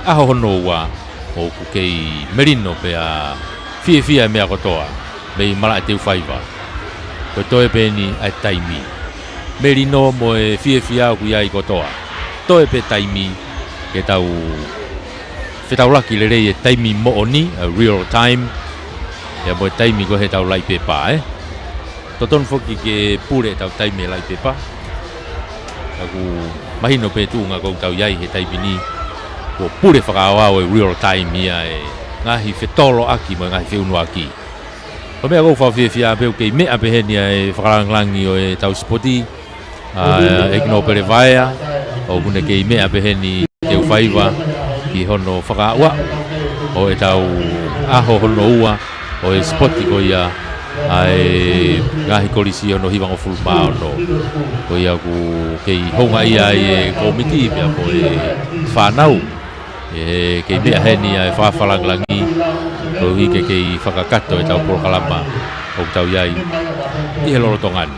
ʻaho hono ua, ʻoku kei melino pea fiefia e meʻa kotoa mei malaʻe teufaiva. Ko e toe pē eni ʻa e taimi. Melino mo e fiefia ʻoku ʻi ai kotoa. Toe pē taimi ke tau fetaulaki lelei e taimi moʻoni, ʻa e real time, pea mo e taimi ko ē heʻetau laʻi pepa, ē. Totonu foki ke pule ʻetau taimi e laʻi pepa. Ka ʻoku mahino pē tuʻunga ʻoku tau ʻi ai he taimi ni, kuo pule fakaaoao e real time ia e ngaahi fetoloʻaki mo e ngaahi feʻunuaki. Ko e meʻa ʻoku ou fakafiefia pē ʻoku kei meʻa pē heni ʻa e fakalāngilangi ʻo ʻetau sipoti, ʻa, ʻEiki Nōpele Vaea, ʻoku ne kei meʻa pē heni teufaiva ki hono fakaaʻu ʻo ʻetau ʻaho hono ua ʻo e sipoti ko ia ʻa e ngaahi kolisi hono hivangofulu mā ono. Ko ia ʻoku kei houngaʻia ai e kōmiti pea mo e fānau. ʻE kei meʻa heni ʻa e fakalāngilangi, koeʻuhi ke kei fakakakato ʻetau polokalama ʻoku tau ʻi ai ʻi he lolotonga ni.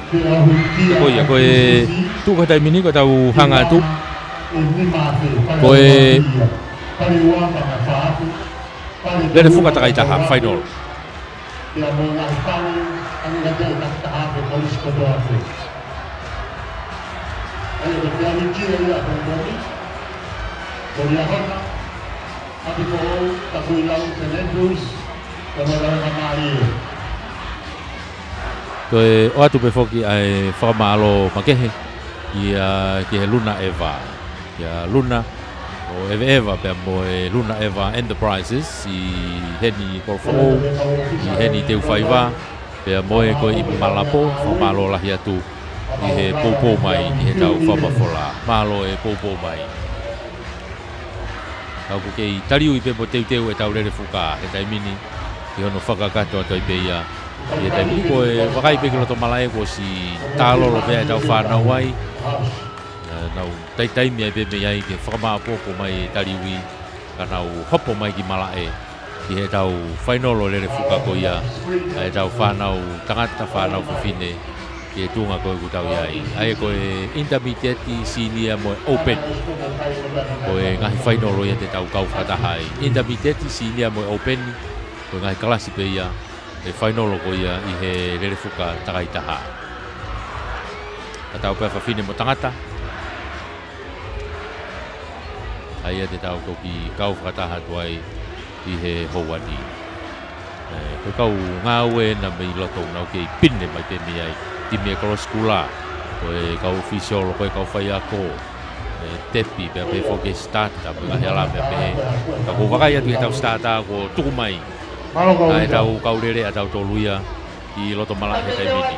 Ko ia, ko e tuʻu ko e taimi ni ko ʻetau hanga atu Ko e Lelefuka takaitaha, final. Ko e ʻoatu pē foki ʻa e fakamālō makehe ia ki he Luna ʻEva. Kia Luna ʻo ʻEveʻeva pea mo e Luna ʻEva Enterprises ʻi heni Kolofoʻou, ʻi heni Teufaiva, pea mo e ko e ʻi Malapo, fakamālō lahi atu ʻi he poupou mai ki heʻetau fakamafola. Mālō e poupou mai. Ka ʻoku kei taliui pē mo teuteu ʻetau Lelefuka he taimi ni, ʻi hono fakakakato atu ai pē ia. ʻI he taimi ni ko e vakai pē ki loto malaʻe kuo ʻosi tālolo pē ʻetau fānau ai. Ē, nau taitaimi ai pē mei ai ke fakamāopoopo mai e taliui, ka nau hopo mai ki malaʻe ʻi heʻetau fainolo Lelefuka ko ia, ʻa ʻetau fānau tangata, fānau fefine, ki he tuʻunga ko ē ʻoku tau ʻi ai. ʻA ia ko e Intermediate, Senior mo e Open. Ko e ngaahi fainolo ia te tau kau fakataha ai. Intermediate, Senior mo e Open, ko e ngaahi kalasi pē ia, e fainolo ko ia ʻi he Lelefuka takaitaha. Ka tau pē fafine mo tangata. ʻA ia te tau toki kau fakataha atu ai ʻi he houa ni. Ē, ko e kau ngāue ena mei loto ʻoku nau kei pine mai pē mei ai. Timi e Kolosi Kula, ko e kau ʻōfisiolo, ko e kau faiako, ē, tepi, pea pehē foki e starter, mo e ngaahi ala pea pehē. Ka ʻoku ou vakai atu ki heʻetau starter kuo tuku mai. Mālō kau ʻa ʻetau kau lele ʻatautolu ia ʻi loto malaʻe he taimi ni.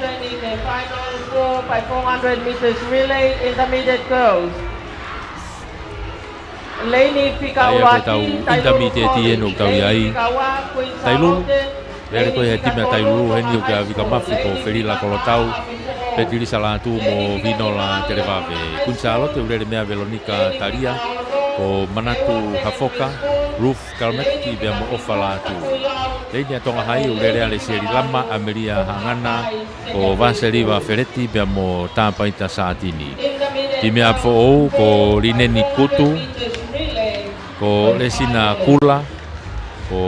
Final four by four hundred meters relay, intermediate girls. Leini Fika ʻA ia ko ʻetau Uluaki, Tailulu intermediate ʻi heni ʻoku tau ʻi ai. Leini Fika Ua, Queen Tailulu, Salote, lele ko ē he timi ʻa Tailulu, heni ʻoku ʻi ai Vika Mafi ko Felila Kolotau, Petilisa Lātū mo Vinola Televave. Queen Salote ʻoku lele mei ai Velonika Talia, ko Manatu Hafoka, Ruth Kalametiki pea mo ʻOfa Lātū. Leini ʻa Tonga Hai ʻoku lele ai Lesieli Lama, ʻAmelia Haʻangana, ko Vaseliva Feleti pea mo Tāpaita Sātini. Timi ʻa ʻApifoʻou ko Lineni Kutu, ko Lesina Kula, ko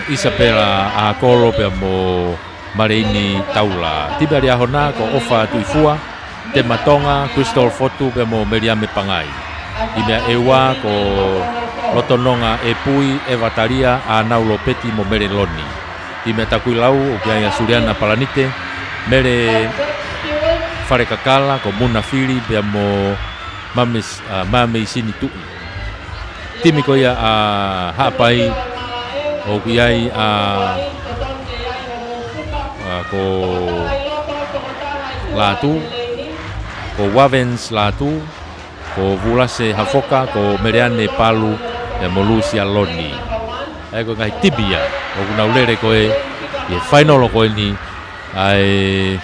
Isapela ʻAkolo pea mo Maleini Taula. Timi ʻa Liahona ko ʻOfa Tuʻifua, Tema Tonga, Crystal Fotu pea mo Meliame Pangai. Timi ʻa ʻEua ko Lotononga ʻEpui, ʻEva Talia, ʻAnau Lopeti mo Mele Loni. Timi ʻa Takuilau ʻoku ʻi ai ʻa Suliana Palanite, Mele Falekakala, ko Muna Fili pea mo Mamis-, ʻa, Mameisini Tuʻi. Timi ko ia ʻa Haʻapai ʻoku ʻi ai ʻa, ʻa, ko Lātū, ko Wavens Lātū, ko Vulase Hafoka, ko Meleane Palu, pea mo Lusia Loni. ʻA ia ko e ngaahi timi ia ʻoku nau lele ko ē ʻi he fainolo ko eni ʻa e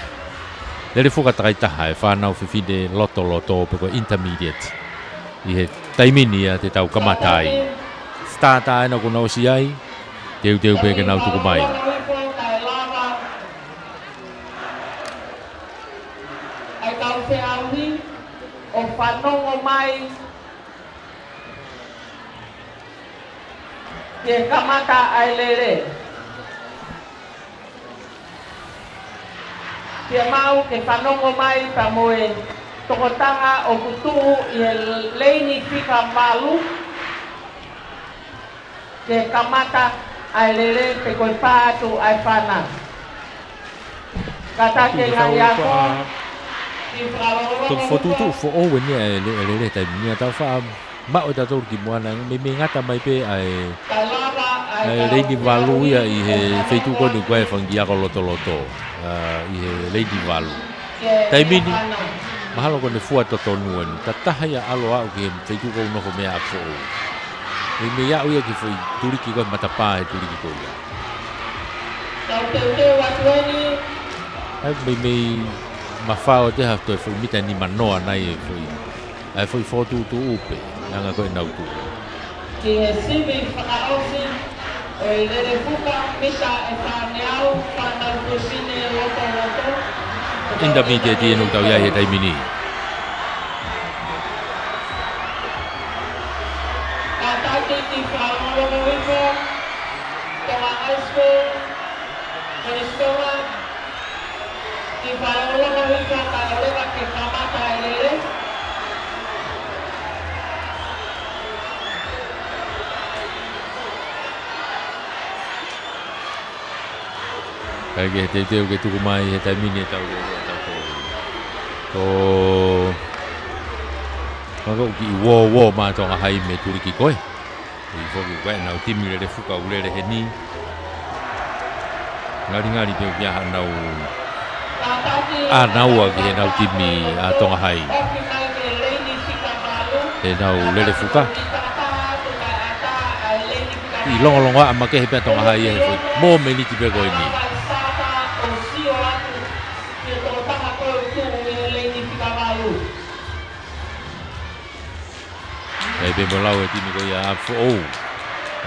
Lelefuka takaitaha e fānau fefine lotoloto pe ko e intermediate ʻi he taimi ni ia te tau kamata ai. Starter ena kuo nau ʻosi ʻi ai, teuteu pē ke nau tuku mai. ʻA e kau feʻauhi ʻo fanongo mai ke kamata ʻa e lele. Fiemaʻu ke fanongo mai pea mo e tokotaha ʻoku tuʻu ʻi he leini fika valu ke kamata ʻa e lele pe ko e pā atu ʻa e fānau. Kātaki e ngaahi ako, ki fakalongolongo. Toki fokotuʻutuʻu foʻou eni ʻa e le-, lele taimi ni ʻa tau faʻa maʻu ʻe tautolu kimuʻa naʻe meimei ngata mai pē ʻa e, ʻa e leini valu ia ʻi he feituʻu ko eni ʻoku ʻi ai e fanga kiʻi ako lotoloto, ʻa, ʻi he leini valu. Taimi ni, mahalo ko ʻene fua totonu eni. Tataha ia ʻalu ʻo aʻu ki he feituʻu ʻoku nofo mei ai ʻa Foʻou. Meimei aʻu ia ki he foʻi tuliki ko ē matapā he tuliki ko ia. Tau teuteu atu eni. ʻA ia meimei mafao te ha toe foʻi mita nimanoa nai e foʻi. ʻA e foʻi fokotuʻutuʻu pē, anga ko ē ʻenau tuʻu. Ki he sivi fakaʻosi ʻo e Lelefuka mita ʻe fāngeau, fānau fefine lotoloto. Intermediate ʻi heni ʻoku tau ʻi ai he taimi ni. Faleoloa hifo kae ʻoleva ke kamata e lele. Kae kehe, teuteu ke tuku mai he taimi ni ʻetau lele ʻa tautolu. Ko, ko e kiʻi uōuō mai ʻa Tonga Hai mei he tuliki ko ē. ʻI foki ko ē ʻenau timi lele fuka ʻoku lele heni. Ngalingali pē ʻoku ʻi ai haʻanau ʻānaua ki heʻenau timi ʻa Tonga Hai. ʻEnau lele fuka. ʻI longolongoaʻa makehe pē ʻa Tonga Hai he foʻi momeniti pē ko eni. ʻE pē mo lau e timi ko ia ʻa Foʻou.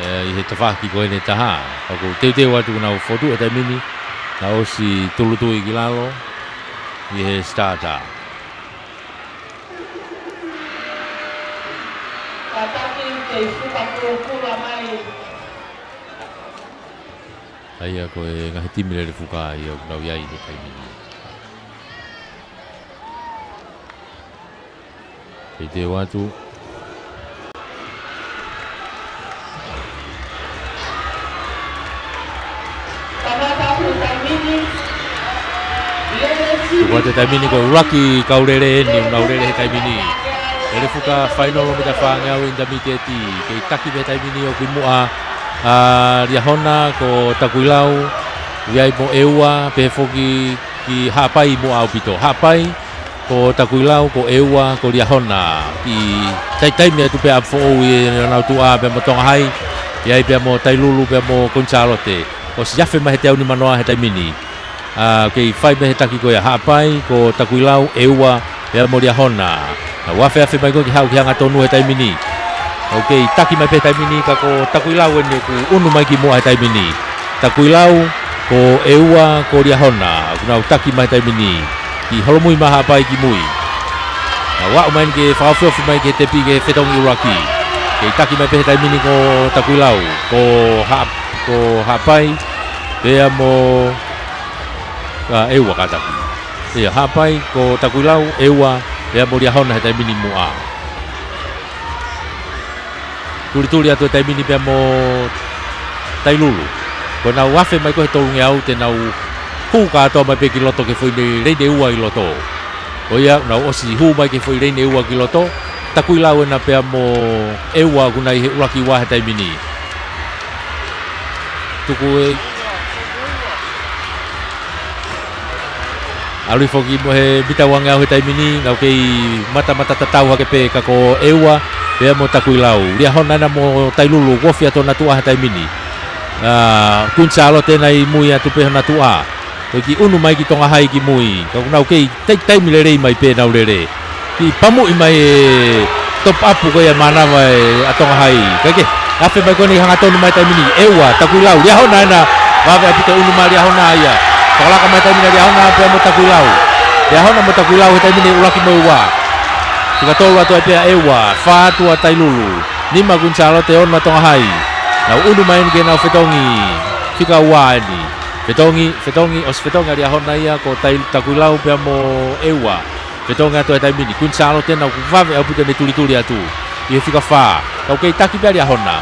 ʻE, ʻi he tafaʻaki ko eni ʻe taha. Ka ʻoku teuteu atu ʻenau fokotuʻu he taimi ni. Naʻe ʻosi tulutui ki lalo. ʻI he starter. Kātaki kei fuka kulokula mai. ʻA ia ko e ngaahi timi lele fuka ia ʻoku nau ʻi ai he taimi ni. Teuteu atu. Tuku atu he taimi ni ko e ʻuluaki kau lele eni ʻoku nau lele he taimi ni. Lele fuka fainolo mita fāngeau intermediate. Kei taki pē he taimi ni ʻoku ʻi muʻa ʻa Liahona ko Takuilau. ʻI ai mo ʻEua pehē foki ki Haʻapai ʻi muʻa ʻaupito. Haʻapai ko Takuilau, ko ʻEua, ko Liahona. Kiʻi taitaimi atu pē ʻa Foʻou ʻi honau tuʻa pea mo Tonga Hai. ʻI ai pea mo Tailulu pea mo Kuini Sālote. ʻOsi afe mai he teau nimanoa he taimi ni. ʻA, kei fai mei he taki ko ia Haʻapai, ko Takuilau, ʻEua, pea mo Liahona. Nau afeafe mai ko ē ke haʻu ki he hangatonu he taimi ni. ʻOku kei taki mai pē he taimi ni ka ko Takuilau eni ʻoku ʻunu mai ki muʻa he taimi ni. Takuilau, ko ʻEua, ko Liahona. ʻOku nau taki mai he taimi ni. Kiʻi holomui mai Haʻapai ki mui. Nau aʻu mai eni ke fakaofiofi mai ki he tepi ki he fetongi ʻuluaki. Kei taki mai pē he taimi ni ko Takuilau. Ko Haʻa-, ko Haʻapai. Pea mo, ʻa, ʻEua kātaki. ʻIa, Haʻapai, ko Takuilau, ʻEua, pea mo Liahona he taimi ni muʻa. Tulituli atu he taimi ni pea mo Tailulu. Ko ʻenau afe mai ko ē he tolungeau te nau hū kātoa mai pē ki loto ki he foʻi leini ʻe ua ʻi loto. Ko ia, nau ʻosi hū mai ki he foʻi leini ʻe ua ki loto. Takuilau ena pea mo ʻEua ʻoku nau ʻi he ʻuluaki ua he taimi ni. Tuku e ʻalu hifo ki muʻa he mita uangeau he taimi ni, nau kei matamata tatau hake pē ka ko ʻEua, pea mo Takuilau. Liahona ena mo Tailulu, ʻoku ofi atu hona tuʻa he taimi ni. ʻA, Kuini Sālote ena ʻi mui atu pē hona tuʻa. Ko e kiʻi ʻunu mai ki Tonga Hai ki mui. Ka ʻoku nau kei taitaimi lelei mai pē ʻenau lele. Kiʻi pamuʻi mai e top up ko ia mānava ʻa Tonga Hai. Kae kehe, afe mai ko eni hangatonu mai he taimi ni. ʻEua, Takuilau, Liahona ena. Vave ʻaupito ʻunu mai Liahona ia. Fakalaka mai he taimi ni Liahona pea mo Takuilau. Liahona mo Takuilau he taimi ni ʻuluaki mo e ua. Fika tolu atu ai pē ʻa ʻEua, fā atu ʻa Tailulu. Nima Kuini Sālote, ono ʻa Tonga Hai. Nau ʻunu mai eni ke nau fetongi. Fika ua eni. Fetongi, fetongi, ʻosi fetongi ʻa Liahona ia ko Tai-, Takuilau pea mo ʻEua. Fetongi atu he taimi ni, Kuini Sālote ena ʻoku vave ʻaupito ʻene tulituli atu. ʻI he fika fā, ka ʻoku kei taki pē ʻa Liahona.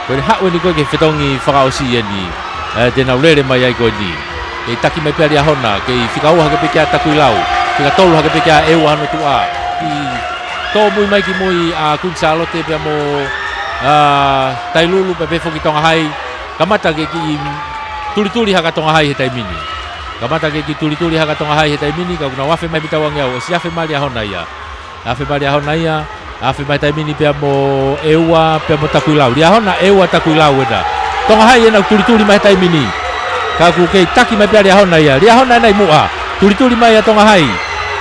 Ko ʻene haʻu eni ko ē ki he fetongi fakaʻosi eni, ʻe, te nau lele mai ai ko eni. Kei taki mai pē ʻa Liahona, kei fika ua hake pē kia Takuilau. Fika tolu hake pē kia ʻEua hono tuʻa. Kiʻi tōmui mai ki mui ʻa Kuini Sālote pea mo, ʻa, Tailulu pea pehē foki Tonga Hai. Kamata ke kiʻi tulituli hake ʻa Tonga Hai he taimi ni. Kamata ke kiʻi tulituli hake ʻa Tonga Hai he taimi ni, ka ʻoku nau afe mai mita uangeau, ʻosi afe mai Liahona ia. Afe mai Liahona ia, afe mai he taimi ni pea mo ʻEua, pea mo Takuilau. Liahona, ʻEua, Takuilau ena. Tonga Hai ena ʻoku tulituli mai he taimi ni. Ka ʻoku kei taki mai pē ʻa Liahona ia. Liahona ena ʻi muʻa. Tulituli mai ʻa Tonga Hai.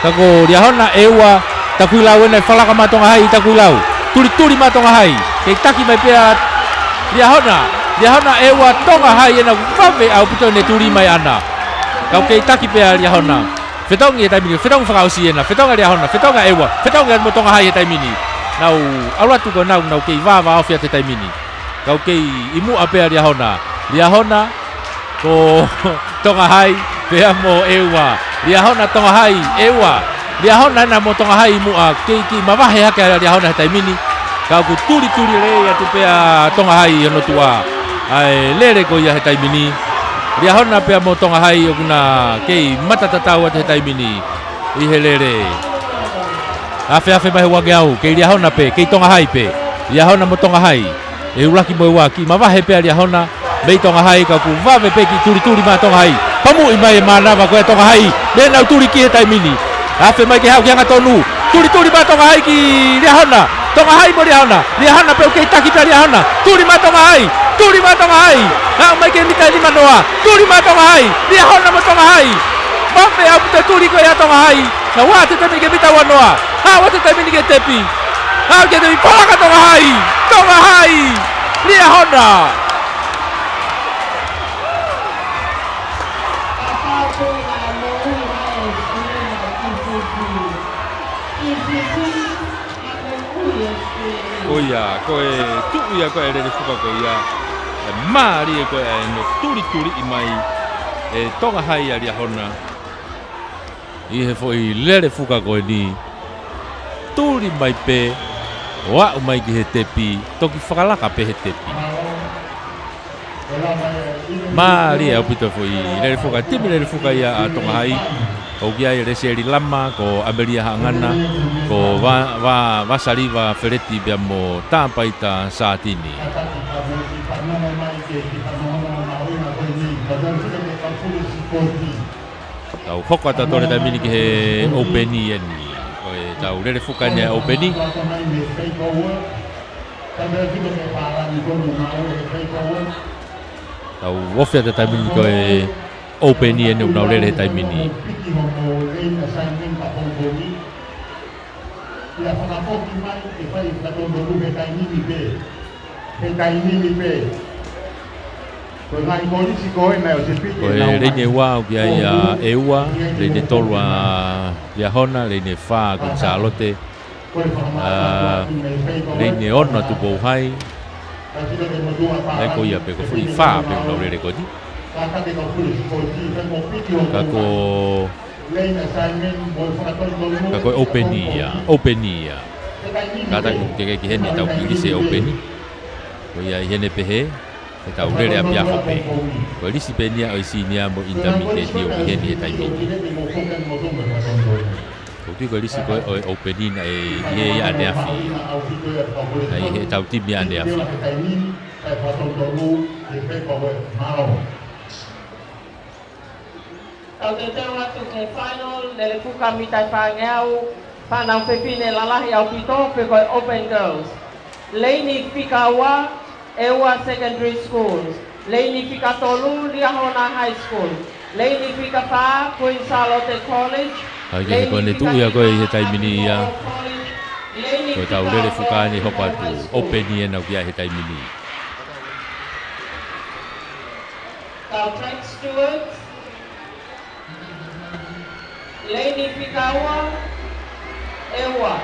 Ka ko Liahona, ʻEua, Takuilau ena ʻe fakalaka mai ʻa Tonga Hai ʻi Takuilau. Tulituli mai ʻa Tonga Hai. Kei taki mai pē ʻa Liahona. Liahona, ʻEua, Tonga Hai ena ʻoku vave ʻaupito ʻene tuli mai ʻana. Ka ʻoku kei taki pē ʻa Liahona. Fetongi he taimi ni, fetongi fakaʻosi ena, fetongi ʻa Liahona, fetongi ʻa ʻEua, fetongi ʻa mo Tonga Hai he taimi ni. Nau, ʻalu atu ko ʻenau, nau kei vāvāofi atu he taimi ni. Ka ʻoku kei ʻi muʻa pē ʻa Liahona. Liahona, ko Tonga Hai, pea mo ʻEua. Liahona, Tonga Hai, ʻEua. Liahona ena mo Tonga Hai muʻa, kei, kei mavahe hake ʻa Liahona he taimi ni. Ka ʻoku tulituli lelei atu pē ʻa Tonga Hai ʻi hono tuʻa ʻa e lele ko ia he taimi ni. Liahona pea mo Tonga Hai ʻoku na kei matatatau atu he taimi ni ʻi he lele. Afeafe mai he uangeau, kei Liahona pē, kei Tonga Hai pē. Liahona mo Tonga Hai. ʻE ʻuluaki mo e ua, kiʻi mavahe pē ʻa Liahona mei Tonga Hai, ka ʻoku vave pē kiʻi tulituli mai ʻa Tonga Hai. Pamuʻi mai e mānava ko ia ʻa Tonga Hai. Naʻa nau tuli ki he taimi ni. Afe mai ke haʻu ki he angatonu. Tulituli mai ʻa Tonga Hai ki Liahona. Tonga Hai mo Liahona. Liahona pē ʻoku kei taki pē ʻa Liahona. Tuli mai ʻa Tonga Hai. Tuli mai ʻa Tonga Hai. Haʻu mai ki he mita ʻe nima noa. Tuli mai ʻa Tonga Hai. Liahona mo Tonga Hai. Vave ʻaupito e tuli ko ia ʻa Tonga Hai. Naʻe ʻoatu e taimi ni ki he mita ua noa. Haʻu atu e taimi ni ki he tepi. Haʻu ki he tepi, palaka ʻa Tonga Hai. Tonga Hai. Liahona. Ko ia, ko e tuʻu ia ko e lele fuka ko ia. ʻE mālie ko e ʻa ʻene tulituliʻi mai ʻe Tonga Hai ʻa Liahona. ʻI he foʻi lele fuka ko eni. Tuli mai pē, ʻo aʻu mai ki he tepi, toki fakalaka pē he tepi. Mālie ʻaupito e foʻi lele fuka, timi lele fuka ia ʻa Tonga Hai. ʻOku ʻi ai ʻa Lesieli Lama, ko ʻAmelia Haʻangana, ko Va-, Va-, Vasaliva Feleti pea mo Tāpaita Sātini. Tau hoko atu ʻa Tonga Hai taimi ni ki he ʻoupeni eni. Ko e tau lele fuka eni ʻa e ʻoupeni. Tau ofi atu ʻa Tonga Hai taimi ni ko e ʻoupeni eni ʻoku nau lele he taimi ni. Ia fakafoki mai ke fai fakatotonu he taimi ni pē. He taimi ni pē. Ko e ngaahi kolisi ko ē naʻe ʻosi piki. Ko e leini ʻe ua ʻoku ʻi ai ʻa ʻEua, leini ʻe tolu ʻa Liahona, leini ʻe fā ʻa Kuini Sālote, ʻa, leini ʻe ono ʻa Tupou Hai. ʻE ko ia pē ko e foʻi fā pē ʻoku nau lele ko eni. Ka ko Ka ko e ʻoupeni ia, ʻoupeni ia. Kātaki ʻoku teʻeki ke ʻi heni ʻetau kiʻi lisi ʻoupeni. Ko ia ʻi heni pehē, ʻetau lele ʻapiako pē. Ko e lisi pē eni ia ʻo e senior mo e intermediate ʻoku ʻi heni he taimi ni. ʻOku ou tui ko e lisi ko ē ʻo e ʻoupeni naʻe ʻi heni ʻaneafi. Naʻe ʻi heʻetau timi ʻaneafi. Tau teuteu atu ki he final, lele fuka mita ʻe fāngeau, fānau fefine lalahi ʻaupito, pe ko e Open Girls. Leini fika ua, ʻEua Secondary Schools. Leini fika tolu, Liahona High School. Leini fika fā, Queen Sālote College. Hai ke he ko ʻene tuʻu ia ko ē ʻi he taimi ni ia. Ko ʻetau lele fuka eni hoko atu. ʻOupeni ena ʻoku ʻi ai he taimi ni. Tau track stewards. Leini fika ua, ʻEua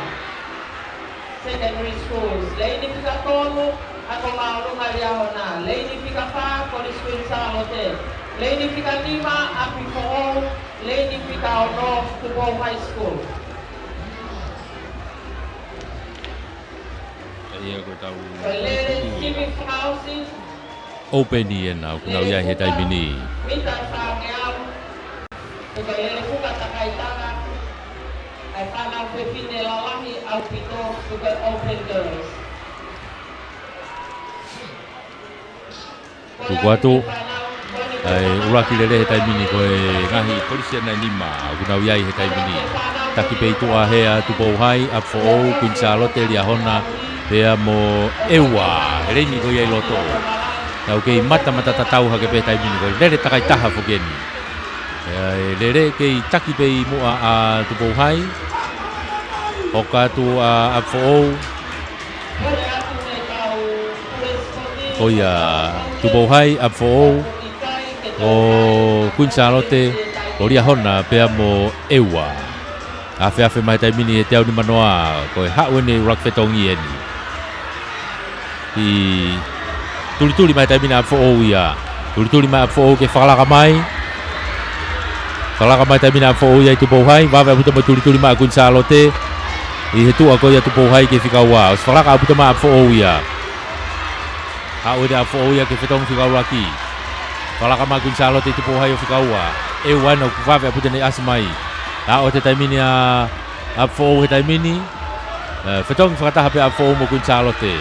Secondary Schools. Leini fika tolu, Ako Māʻolunga Liahona. Leini fika fā, Kolisi Kuini Sālote. Leini fika nima, ʻApifoʻou. Leini fika ono, Tupou High School. Ia ko ʻetau Ko e lele semi-finals. ʻOupeni ena ʻoku nau ʻi ai he taimi ni. Mita ʻe fāngeau. Ko e lele fuka takaitanga ʻa e fānau fefine lalahi ʻaupito, ko e Open Girls. Tuku atu ʻa e ʻuluaki lele he taimi ni ko e ngaahi kolisi ʻe nima ʻoku nau ʻi ai he taimi ni. Taki pē ʻi tuʻa hē ʻa Tupou Hai, ʻApifoʻou, Kuini Sālote, Liahona, pea mo ʻEua, he leini ko ia ʻi loto. Nau kei matamata tatau hake pē he taimi ni, ko e lele takaitaha foki eni. ʻA e lele kei taki pē ʻi muʻa ʻa Tupou Hai. Hoko atu ʻa ʻApifoʻou. Ko ia Tupou Hai, ʻApifoʻou, ʻo Kuini Sālote, ʻo Liahona, pea mo ʻEua. Afeafe mai he taimi ni he teau nimanoa, ko e haʻu eni ʻuluaki fetongi eni. ʻI tulituli mai he taimi ni ʻa ʻApifoʻou ia. Tulituli mai ʻa ʻApifoʻou ke fakalaka mai. Fakalaka mai he taimi ni ʻa ʻApifoʻou ia ʻi Tupou Hai, vave ʻaupito mo e tulituli mai ʻa Kuini Sālote. ʻI he tuʻa ko ia ʻa Tupou Hai ki he fika ua. ʻOsi fakalaka ʻaupito mai ʻa ʻApifoʻou ia. Aʻu ʻa ʻApifoʻou ia ki he fetongi fika ʻuluaki. Fakalaka mai ʻa Kuini Sālote ʻi Tupou Hai ʻo fika ua. ʻEua ena ʻoku vave ʻaupito ʻene ʻasi mai. Aʻu atu he taimi ni ʻa ʻApifoʻou he taimi ni. ʻE, fetongi fakataha pē ʻa ʻApifoʻou mo Kuini Sālote.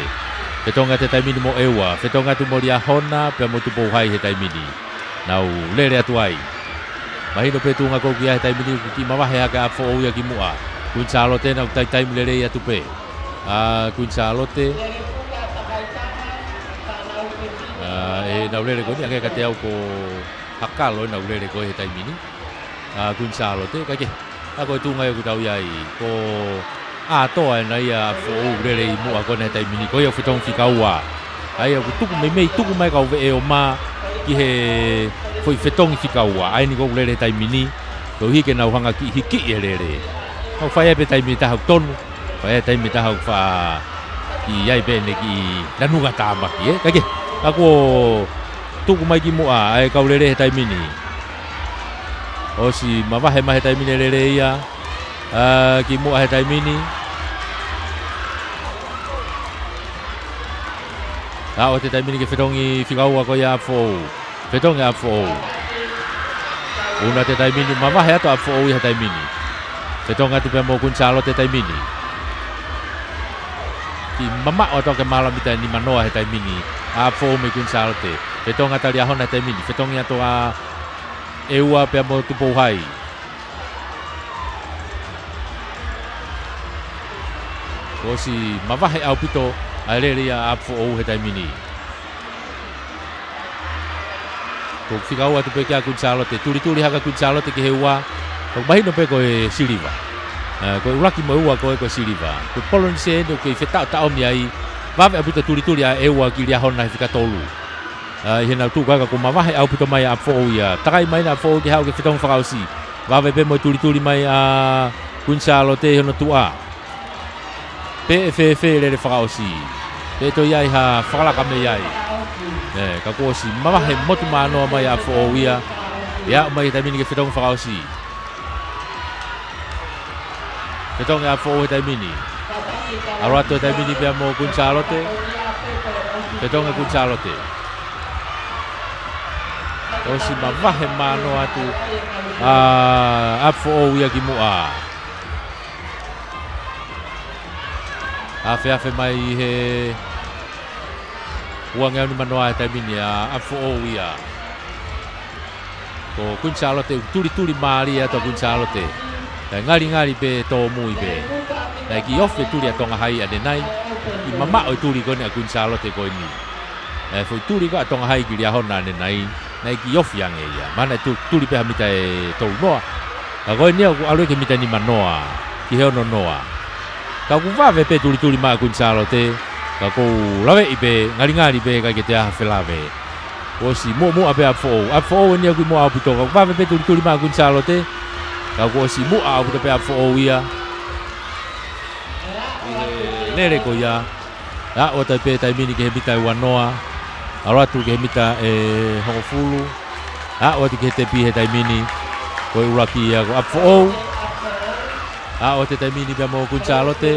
Fetongi atu he taimi ni mo ʻEua. Fetongi atu mo Liahona, pea mo Tupou Hai he taimi ni. Nau lele atu ai. Mahino pē tuʻunga ko ia he taimi ni, ʻoku kiʻi mavahe hake ʻa ʻApifoʻou ia ki muʻa. Kuini Sālote naʻa ku taimi lelei atu pē. ʻA Kuini Sālote. ʻA, ʻenau lele ko eni, ʻa ke ka te au ko Hakalo ʻenau lele ko ē he taimi ni. ʻA Kuini Sālote, ka ke. ʻA ko e tuʻunga ia ʻoku tau ʻi ai, ko ʻAtoa ena ia ʻa ʻApifoʻou lele ʻi muʻa ko ena he taimi ni, ko ia ʻoku fetongi fika ua. ʻA ia ʻoku tuku meimei, tuku mai kau veʻe ʻo mā ki he foʻi fetongi fika ua. ʻA eni ʻoku lele he taimi ni, koeʻuhi ke nau hanga kiʻi hikiʻi e lele. Kau fai ai pē taimi ʻe taha ʻoku tonu, fai ai taimi ʻe taha ʻoku faʻa kiʻi ʻi ai pē ʻene kiʻi nanungatāmaki, ē? Ka ke, ka kuo tuku mai ki muʻa ʻa e kau lele he taimi ni. ʻOsi mavahe mai he taimi ni e lele ia. ʻA, ki muʻa he taimi ni. Aʻu atu he taimi ni ki he fetongi fika ua ko ia ʻa ʻApifoʻou. Fetongi ʻa ʻApifoʻou. ʻUnu atu he taimi ni, mavahe atu ʻa ʻApifoʻou ia he taimi ni. Fetongi atu pea mo Kuini Sālote he taimi ni. Kiʻi mamaʻo atu ʻa e mahala mita nimanoa he taimi ni. ʻA ʻApifoʻou mo Kuini Sālote. Fetongi atu ʻa Liahona he taimi ni. Fetongi atu ʻa ʻEua pea mo Tupou Hai. Kuo ʻosi mavahe ʻaupito ʻa e lele ia ʻa ʻApifoʻou he taimi ni. Ko e fika ua atu pē kia Kuini Sālote, tulituli hake ʻa Kuini Sālote ki he ua, ʻoku mahino pē ko e siliva. ʻE, ko e ʻuluaki mo e ua ko ē ko e siliva. Ko e Polinisia eni ʻoku kei fetaʻotaʻomi ai, vave ʻaupito tulituli ʻa ʻEua ki Liahona he fika tolu. ʻA, ʻi heʻenau tuʻu ko ia ka kuo mavahe ʻaupito mai ʻa ʻApifoʻou ia. Takai mai ʻa ʻApifoʻou ke haʻu ki he fetongi fakaʻosi. Vave pē mo e tulituli mai ʻa Kuini Sālote ʻi hono tuʻa. Pe ʻe fēfē e lele fakaʻosi. Pe toe ʻi ai ha fakalaka mei ai. ʻE, ka kuo ʻosi mavahe motu mānoa mai ʻa ʻApifoʻou ia. ʻE aʻu mai he taimi ni ki he fetongi fakaʻosi. Fetongi ʻa ʻApifoʻou he taimi ni. ʻAlu atu he taimi ni pea mo Kuini Sālote. Fetongi ʻa Kuini Sālote. ʻOsi mavahe mānoa atu ʻa ʻApifoʻou ia ki muʻa. Afeafe mai he uangeau nimanoa he taimi ni ʻa ʻApifoʻou ia. Ko Kuini Sālote ʻoku tulituli mālie atu ʻa Kuini Sālote. Kae ngalingali pē tōmui pē. Naʻe kiʻi ofi e tuli ʻa Tonga Hai ʻanenai. Kiʻi mamaʻo e tuli ko eni ʻa Kuini Sālote ko eni. ʻE, foʻi tuli ko ē ʻa Tonga Hai ki Liahona ʻanenai. Naʻe kiʻi ofi ange ia. Mahalo naʻe tu-, tuli pē ha mita ʻe tolu noa. Ka ko eni ia ʻoku ʻalu ia ki he mita nimanoa. Ki he ono noa. Ka ʻoku vave pē tulituli mai ʻa Kuini Sālote. Ka ʻoku ou laveʻi pē, ngalingali pē, ʻikai ke toe ʻi ai ha felave. Kuo ʻosi muʻomuʻa pē ʻa ʻApifoʻou. ʻApifoʻou eni ia ʻoku ʻi muʻa ʻaupito. Ka ʻoku vave pē tulituli mai ʻa Kuini Sālote. Ka kuo ʻosi muʻa ʻaupito pē ʻa ʻApifoʻou ia. ʻI he lele ko ia. Aʻu atu pē he taimi ni ki he mita ʻe ua noa. ʻAlu atu ki he mita ʻe hongofulu. Aʻu atu ki he tepi he taimi ni. Ko e ʻuluaki ia ko ʻApifoʻou. Aʻu atu he taimi ni pea mo Kuini Sālote.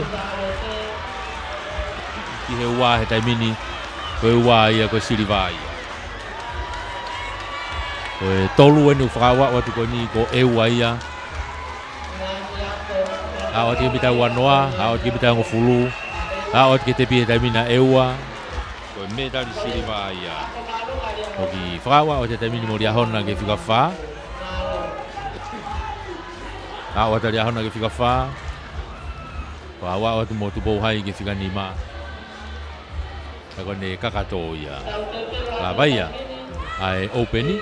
Ki he ua he taimi ni. Ko e ua ia ko e siliva ia. Ko e tolu eni ʻoku fakaaʻu atu ko eni ko ʻEua ia. Aʻu atu ki he mita ʻe ua noa, aʻu atu ki he mita ʻe hongofulu, aʻu atu ki he tepi he taimi ni ʻa ʻEua. Ko e mētali siliva ia. ʻOku fakaaʻu atu he taimi ni mo Liahona ki he fika fā. Aʻu atu ʻa Liahona ki he fika fā. Fakaaʻu atu mo Tupou Hai ki he fika nima. Ka ko ʻene kakato ia. Lava ia ʻa e ʻōpeni.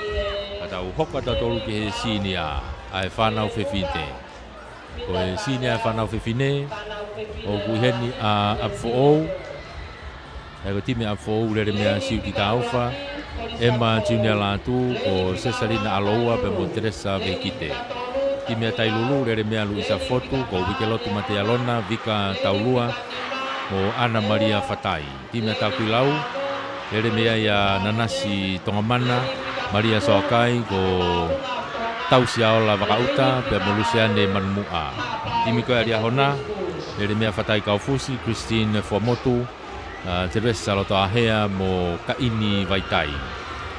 Ka tau hoko atu tautolu ki he sīnia ʻa e fānau fefine. Ko e sīnia ʻa e fānau fefine, ʻoku ʻi heni ʻa ʻApifoʻou. ʻA ia ko e timi ʻa ʻApifoʻou, Lelemea Siuki Taufa, ʻEma Junior Lātū, ko Sesalina ʻAloua pea mo Telesa Vekite. Timi ʻa Tailulu, Lelemea Luisa Fotu, ko Uikelotu Matealona, Vika Taulua, mo ʻAna Malia Fatai. Timi ʻa Takuilau, lele mei ai ʻa Nanasi Tongamana, Malia Soakai, ko Tausiaola Vakaʻuta, pea mo Luseane Manumuʻa. Timi ko ē ʻa Liahona, Lelemea Fatai Kaufusi, Christine Fuamotu, ʻa, Teresa Lotoʻahea mo Kaini Vaitai.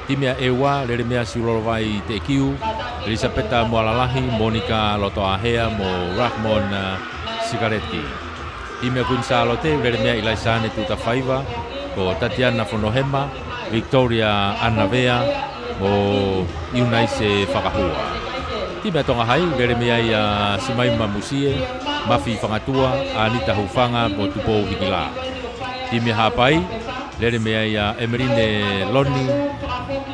Timi ʻa ʻEua, Lelemea Siulolovai Teʻekiu, Elisapeta Moalalahi, Monica Lotoʻahea mo Rahmon, ʻa, Sikaleti. Timi ʻa Kuini Sālote, Lelemea ʻIlaisane Tutafaiva, ko Tatiana Fonohema, Victoria Anavea, mo Iunaise Fakahua. Timi ʻa Tonga Hai, Lelemea ia Simaima Musie, Mafi Fangatua, Anita Hufanga, mo Tupou Hikila. Timi ʻa Haʻapai, Lelemea ia Emeline Loni,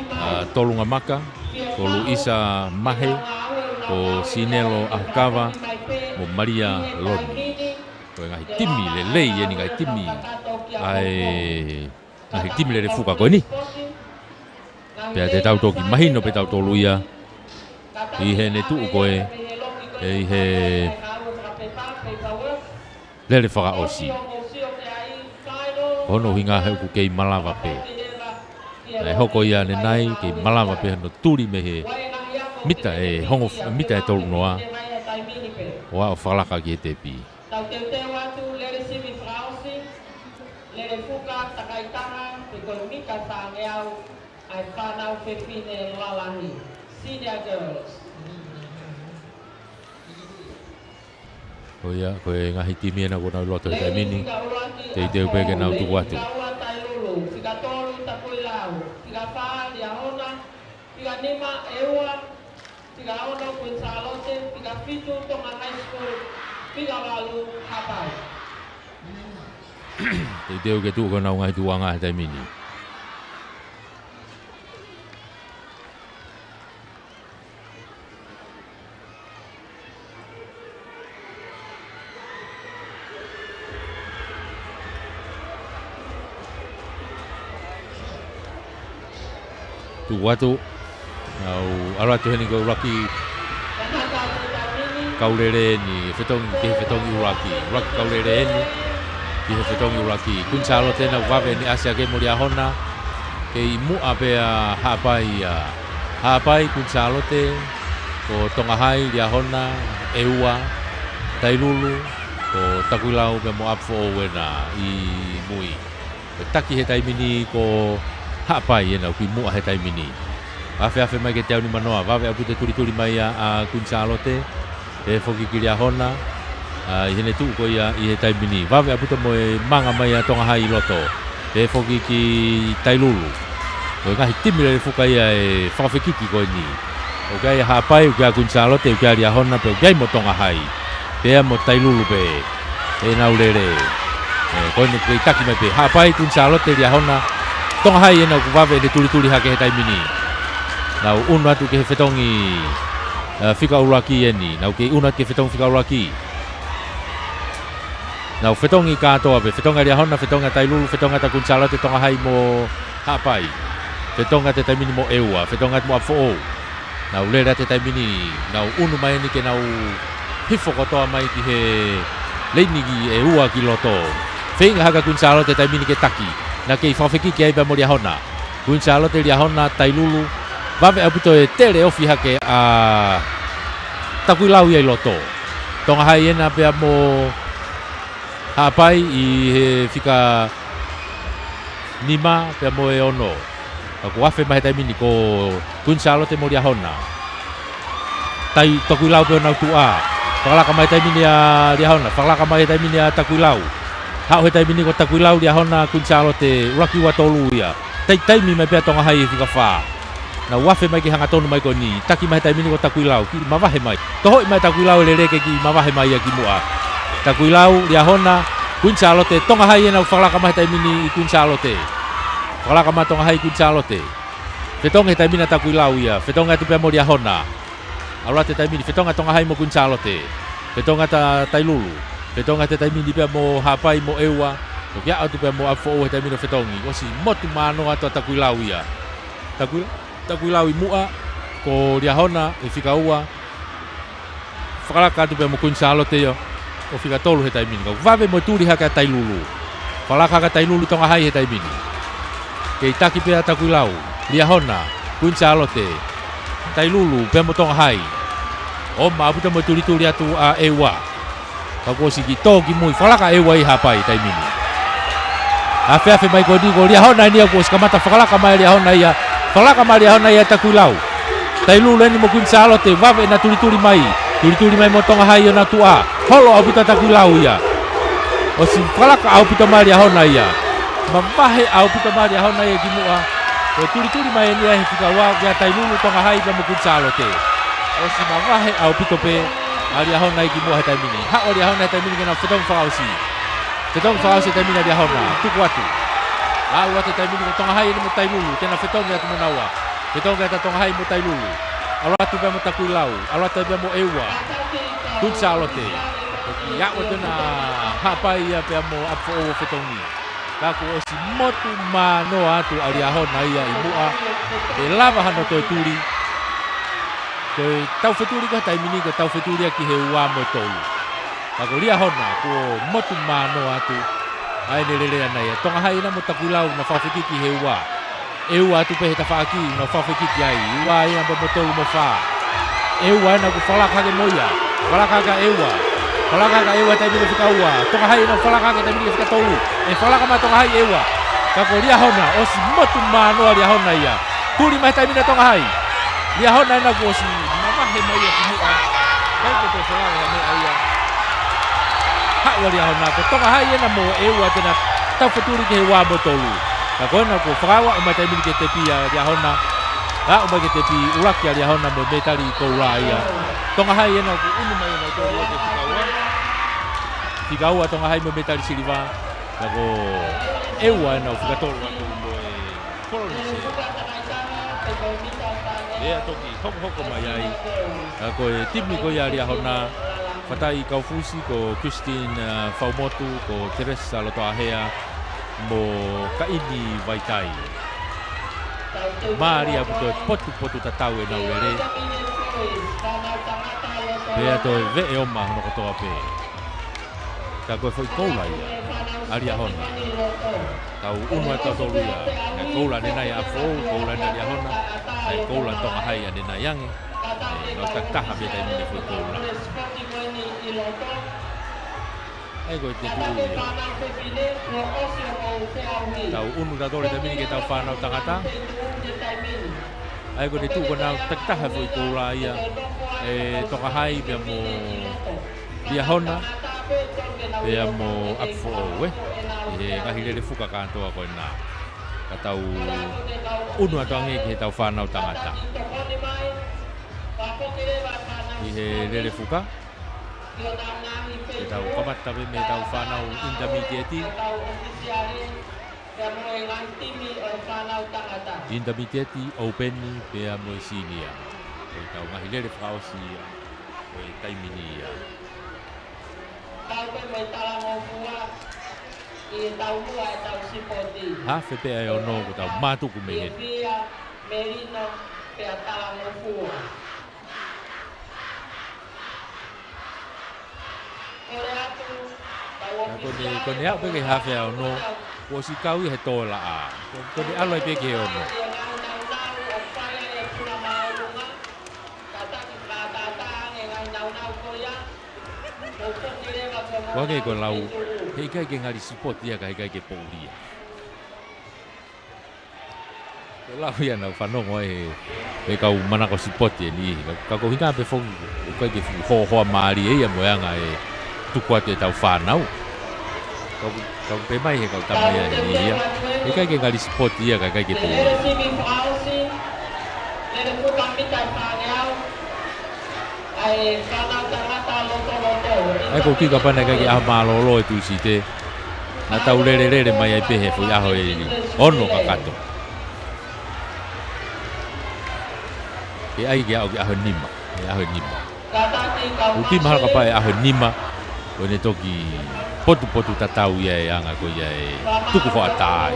ʻa, Tolungamaka, ko Luisa Mahe, ko Sinelo Ahukava, mo Malia Loni. Ko e ngaahi timi lelei eni, ngaahi timi ʻa e ngaahi timi lele fuka ko eni. Pea te tau toki mahino pē tautolu ia ʻi heʻene tuʻu ko ē, ʻi he lele fakaʻosi. Ko hono ʻuhinga he ʻoku kei malava pē. Naʻe hoko ia ʻanenai, kei malava pē hono tuli mei he mita ʻe hongo, mita ʻe tolu noa, ʻo aʻu fakalaka ki he tepi. Tau teuteu atu lele sivi fakaʻosi, lele fuka takaitanga, pe ko e mita fāngeau, ʻa e fānau fefine lalahi, senior girls. Ko ia, ko e ngaahi timi ena kuo nau ʻi loto he taimi ni. Teuteu pē ke nau tuku atu. Fika ua Tailulu, fika tolu Takuilau, fika fā Liahona, fika nima ʻEua, fika ono Kuini Sālote, fika fitu Tonga High School, fika valu Haʻapai. Teuteu ke tuʻu ko ʻenau ngaahi tuʻuʻanga he taimi ni. Tuʻu atu. Nau ʻalu atu heni ko e ʻuluaki kau lele eni, fetongi, ki he fetongi ʻuluaki. ʻUluaki kau lele eni, ki he fetongi ʻuluaki. Kuini Sālote ʻoku vave eni ʻasi hake mo Liahona. Kei muʻa pē ʻa Haʻapai ia. Haʻapai, Kuini Sālote, ko Tonga Hai, Liahona, ʻEua, Tailulu, ko Takuilau pea mo ʻApifoʻou ena ʻi mui. Ko e taki he taimi ni ko Haʻapai ena ʻoku ʻi muʻa he taimi ni. Afeafe mai ki he teau nimanoa, vave ʻaupito e tulituli mai ʻa, ʻa Kuini Sālote, pehē foki ki Liahona, ʻa, ʻi heʻene tuʻu ko ia ʻi he taimi ni. Vave ʻaupito mo e manga mai ʻa Tonga Hai ʻi loto, pehē foki ki Tailulu. Ko e ngaahi timi lele fuka ia ʻe fakafekiki ko eni. ʻOku ʻi ai ʻa Haʻapai, ʻoku ʻi ai ʻa Kuini Sālote, ʻoku ʻi ai ʻa Liahona, pea ʻoku ʻi ai mo Tonga Hai. Pea mo Tailulu pē ʻenau lele. ʻE, ko eni kei taki mai pē. Haʻapai, Kuini Sālote, Liahona, Tonga Hai ena ʻoku vave ʻene tulituli hake he taimi ni. Nau ʻunu atu ki he fetongi, ʻa, fika ʻuluaki eni. Nau kei ʻunu atu ki he fetongi fika ʻuluaki. Nau fetongi kātoa pē, fetongi ʻa Liahona, fetongi ʻa Tailulu, fetongi ʻa Kuini Sālote, Tonga Hai mo Haʻapai. Fetongi atu he taimi ni mo ʻEua, fetongi atu mo ʻApifoʻou. Nau lele atu he taimi ni, nau ʻunu mai eni ke nau hifo kotoa mai ki he leini ʻe ua ki loto. Feinga hake ʻa Kuini Sālote he taimi ni ke taki. Naʻe kei fakafekiki ai pea mo Liahona. Kuini Sālote, Liahona, Tailulu. Vave ʻaupito e tele ofi hake ʻa Takuilau ia ʻi loto. Tonga Hai ena pea mo Haʻapai ʻi he fika nima pea mo e ono. Ka kuo afe mai he taimi ni ko Kuini Sālote mo Liahona. Tai Takuilau pē ʻo nau tuʻa. Fakalaka mai he taimi ni ʻa Liahona. Fakalaka mai he taimi ni ʻa Takuilau. Haʻu he taimi ni ko Takuilau, Liahona, Kuini Sālote, ʻuluaki, ua, tolu ia. Tai taimi mai pē ʻa Tonga Hai he fika fā. Nau afe mai ki he hangatonu mai ko eni. Taki mai he taimi ni ko Takuilau, kiʻi mavahe mai. Tohoʻi mai Takuilau e lele ke kiʻi mavahe mai ia ki muʻa. Takuilau, Liahona, Kuini Sālote, Tonga Hai ena ʻoku fakalaka mai he taimi ni ʻi Kuini Sālote. Fakalaka mai Tonga Hai Kuini Sālote. Fetongi he taimi ni ʻa Takuilau ia. Fetongi atu pea mo Liahona. ʻAlu atu he taimi ni, fetongi ʻa Tonga Hai mo Kuini Sālote. Fetongi atu ʻa Tailulu. Fetongi atu he taimi ni pea mo Haʻapai mo ʻEua. Toki aʻu atu pea mo ʻApifoʻou he taimi ni ʻo fetongi. ʻOsi motu manoa atu ʻa Takuilau ia. Takui-, Takuilau ʻi muʻa, ko Liahona he fika ua. Fakalaka atu pea mo Kuini Sālote ia ʻo fika tolu he taimi ni. Ka ʻoku vave mo e tuli hake ʻa Tailulu. Fakalaka hake ʻa Tailulu, Tonga Hai he taimi ni. Kei taki pē ʻa Takuilau, Liahona, Kuini Sālote. Tailulu pea mo Tonga Hai. ʻOma ʻaupito mo e tulituli atu ʻa ʻEua. Ka kuo ʻosi kiʻi tō ki mui, fakalaka ʻEua ʻi Haʻapai taimi ni. Afeafe mai ko eni ko Liahona eni ia kuo ʻosi kamata fakalaka mai Liahona ia. Fakalaka mai Liahona ia Takuilau. Tailulu eni mo Kuini Sālote, vave ʻena tulituli mai. Tulituli mai mo Tonga Hai ʻo na tuʻa. Holo ʻaupito Takuilau ia. ʻOsi fakalaka ʻaupito mai Liahona ia. Mavahe ʻaupito mai Liahona ia ki muʻa. Ko e tulituli mai eni ia he fika ua kia Tailulu, Tonga Hai pea mo Kuini Sālote. ʻOsi mavahe ʻaupito pē ʻa Liahona ia ki muʻa he taimi ni. Haʻu ʻa Liahona he taimi ni ke na fetongi fakaʻosi. Fetongi fakaʻosi he taimi ni ʻa Liahona. Tuku atu. Aʻu atu he taimi ni ko Tonga Hai eni mo Tailulu. Te na fetongi atu mo naua. Fetongi atu Tonga Hai mo Tailulu. ʻAlu atu pea mo Takuilau. ʻAlu atu pea mo ʻEua. Kuini Sālote. Ko e kiʻi aʻu atu ena Haʻapai ia pea mo ʻApifoʻou ʻo fetongi. Ka kuo ʻosi motu manoa atu ʻa Liahona ia ʻi muʻa, pe lava hano toe tuli. Ko e tau fetuli ko e taimi ni, ko e tau fetuli ia ki he ua mo e tolu. Ka ko Liahona, kuo motu manoa atu ʻa ʻene lele ʻana ia. Tonga Hai ena mo Takuilau, na fakafekiki he ua. ʻEua atu pē he tafaʻaki, na fakafekiki ai. Ua ia pea mo tolu mo fā. ʻEua ena kuo fakalaka hake mo ia. Fakalaka hake ʻEua. Fakalaka hake ʻEua taimi ni fika ua. Tonga Hai ena fakalaka hake taimi ni fika tolu. ʻE fakalaka mai Tonga Hai ʻEua. Ka ko Liahona, ʻosi motu manoa Liahona ia. Tuli mai taimi ni Tonga Hai. Liahona ena kuo ʻosi mavahe mai ia ki muʻa. Kai ko te fakalaka ia mo ia. Haʻu ʻa Liahona, ko Tonga Hai ena mo ʻEua te na tau fetuli ki he ua mo tolu. Ka ko ena kuo fakaaʻu mai taimi ni ke tepi ʻa Liahona. Aʻu mai ke tepi, ʻuluaki ʻa Liahona mo e mētali koula ia. Tonga Hai ena kuo ʻunu mai ʻena tolu ia ke fika ua. Fika ua Tonga Hai mo e mētali siliva. Ka ko ʻEua ena ʻo fika tolu atu mo e Polinisia. Pea toki hokohoko mai ai. Ka ko e timi ko ia ʻa Liahona, Fatai Kaufusi, ko Christine, uh, Faumotu, ko Teresa Lotoʻahea, mo Kaini Vaitai. Mālie ʻaupito e potupotu tatau ʻenau lele. Pea toe veʻe ʻoma hono kotoa pē. Ka ko e foʻi koula ia ʻa Liahona. Tau ʻunu ʻa tautolu ia. Naʻe koula ʻanenai ʻa Fou, koula ʻanenai ʻa Liahona. Naʻe koula Tonga Hai ʻanenai ange. ʻE, nau takitaha pē taimi ni foʻi koula. ʻA ia ko e te tuʻu ia. Tau ʻunu tautolu taimi ni ke tau fānau tangata. ʻA ia ko e te tuʻu ko ʻenau takitaha foʻi koula ia. ʻE Tonga Hai pea mo Liahona, pea mo ʻApifoʻou, ē. ʻI he ngaahi lele fuka kātoa ko ena. Ka tau ʻunu atu ange ki he tau fānau tangata. ʻI he lele fuka. Ke tau kamata pē mei he tau fānau intermediate. Intermediate, open, pea mo e senior. Ko e tau ngaahi lele fakaʻosi ia. Ko e taimi ni ia. Tau pē mo e talangofua, ʻi he tau mua e tau sipoti. Hafe pē ʻa e ono ko e tau mātuku mei heni. Pia, Melino, pea talangofua. Kole atu, tau ʻOfisiale, ko eni, ko eni aʻu pē ki he hafe ʻa e ono, kuo ʻosi kau ia he tō laʻā. Ko eni ʻalu ai pē ki he ono. Ko e hangē ko e lau, heʻikai ke ngali sipoti ia ka heʻikai ke poʻuli ia. Ko e lau ia naʻa ku fanongo ai he, he kau manako sipoti ʻe niʻihi. Ka, ka ko e hangē pē foki, ʻoku ʻikai ke fuʻu hoa mālie ia mo e anga e tuku atu e tau fānau. Ka ʻoku, ka ʻoku pehē mai he kau tama ia ʻe niʻihi ia. Heʻikai ke ngali sipoti ia ka heʻikai ke poʻuli. ʻA ia ko e kiʻi kapana ʻikai ke ʻaho mālōlō e Tūsite. Naʻa tau lele lele mai ai pē he foʻi ʻaho ʻe ono kakato. Ke ʻai ke aʻu ki he ʻaho ʻe nima. ʻE ʻaho ʻe nima. ʻOku kiʻi mahalo kapau ʻe ʻaho ʻe nima. Ko ʻene toki potupotu tatau ia e anga ko ia e tuku hoʻatā ai.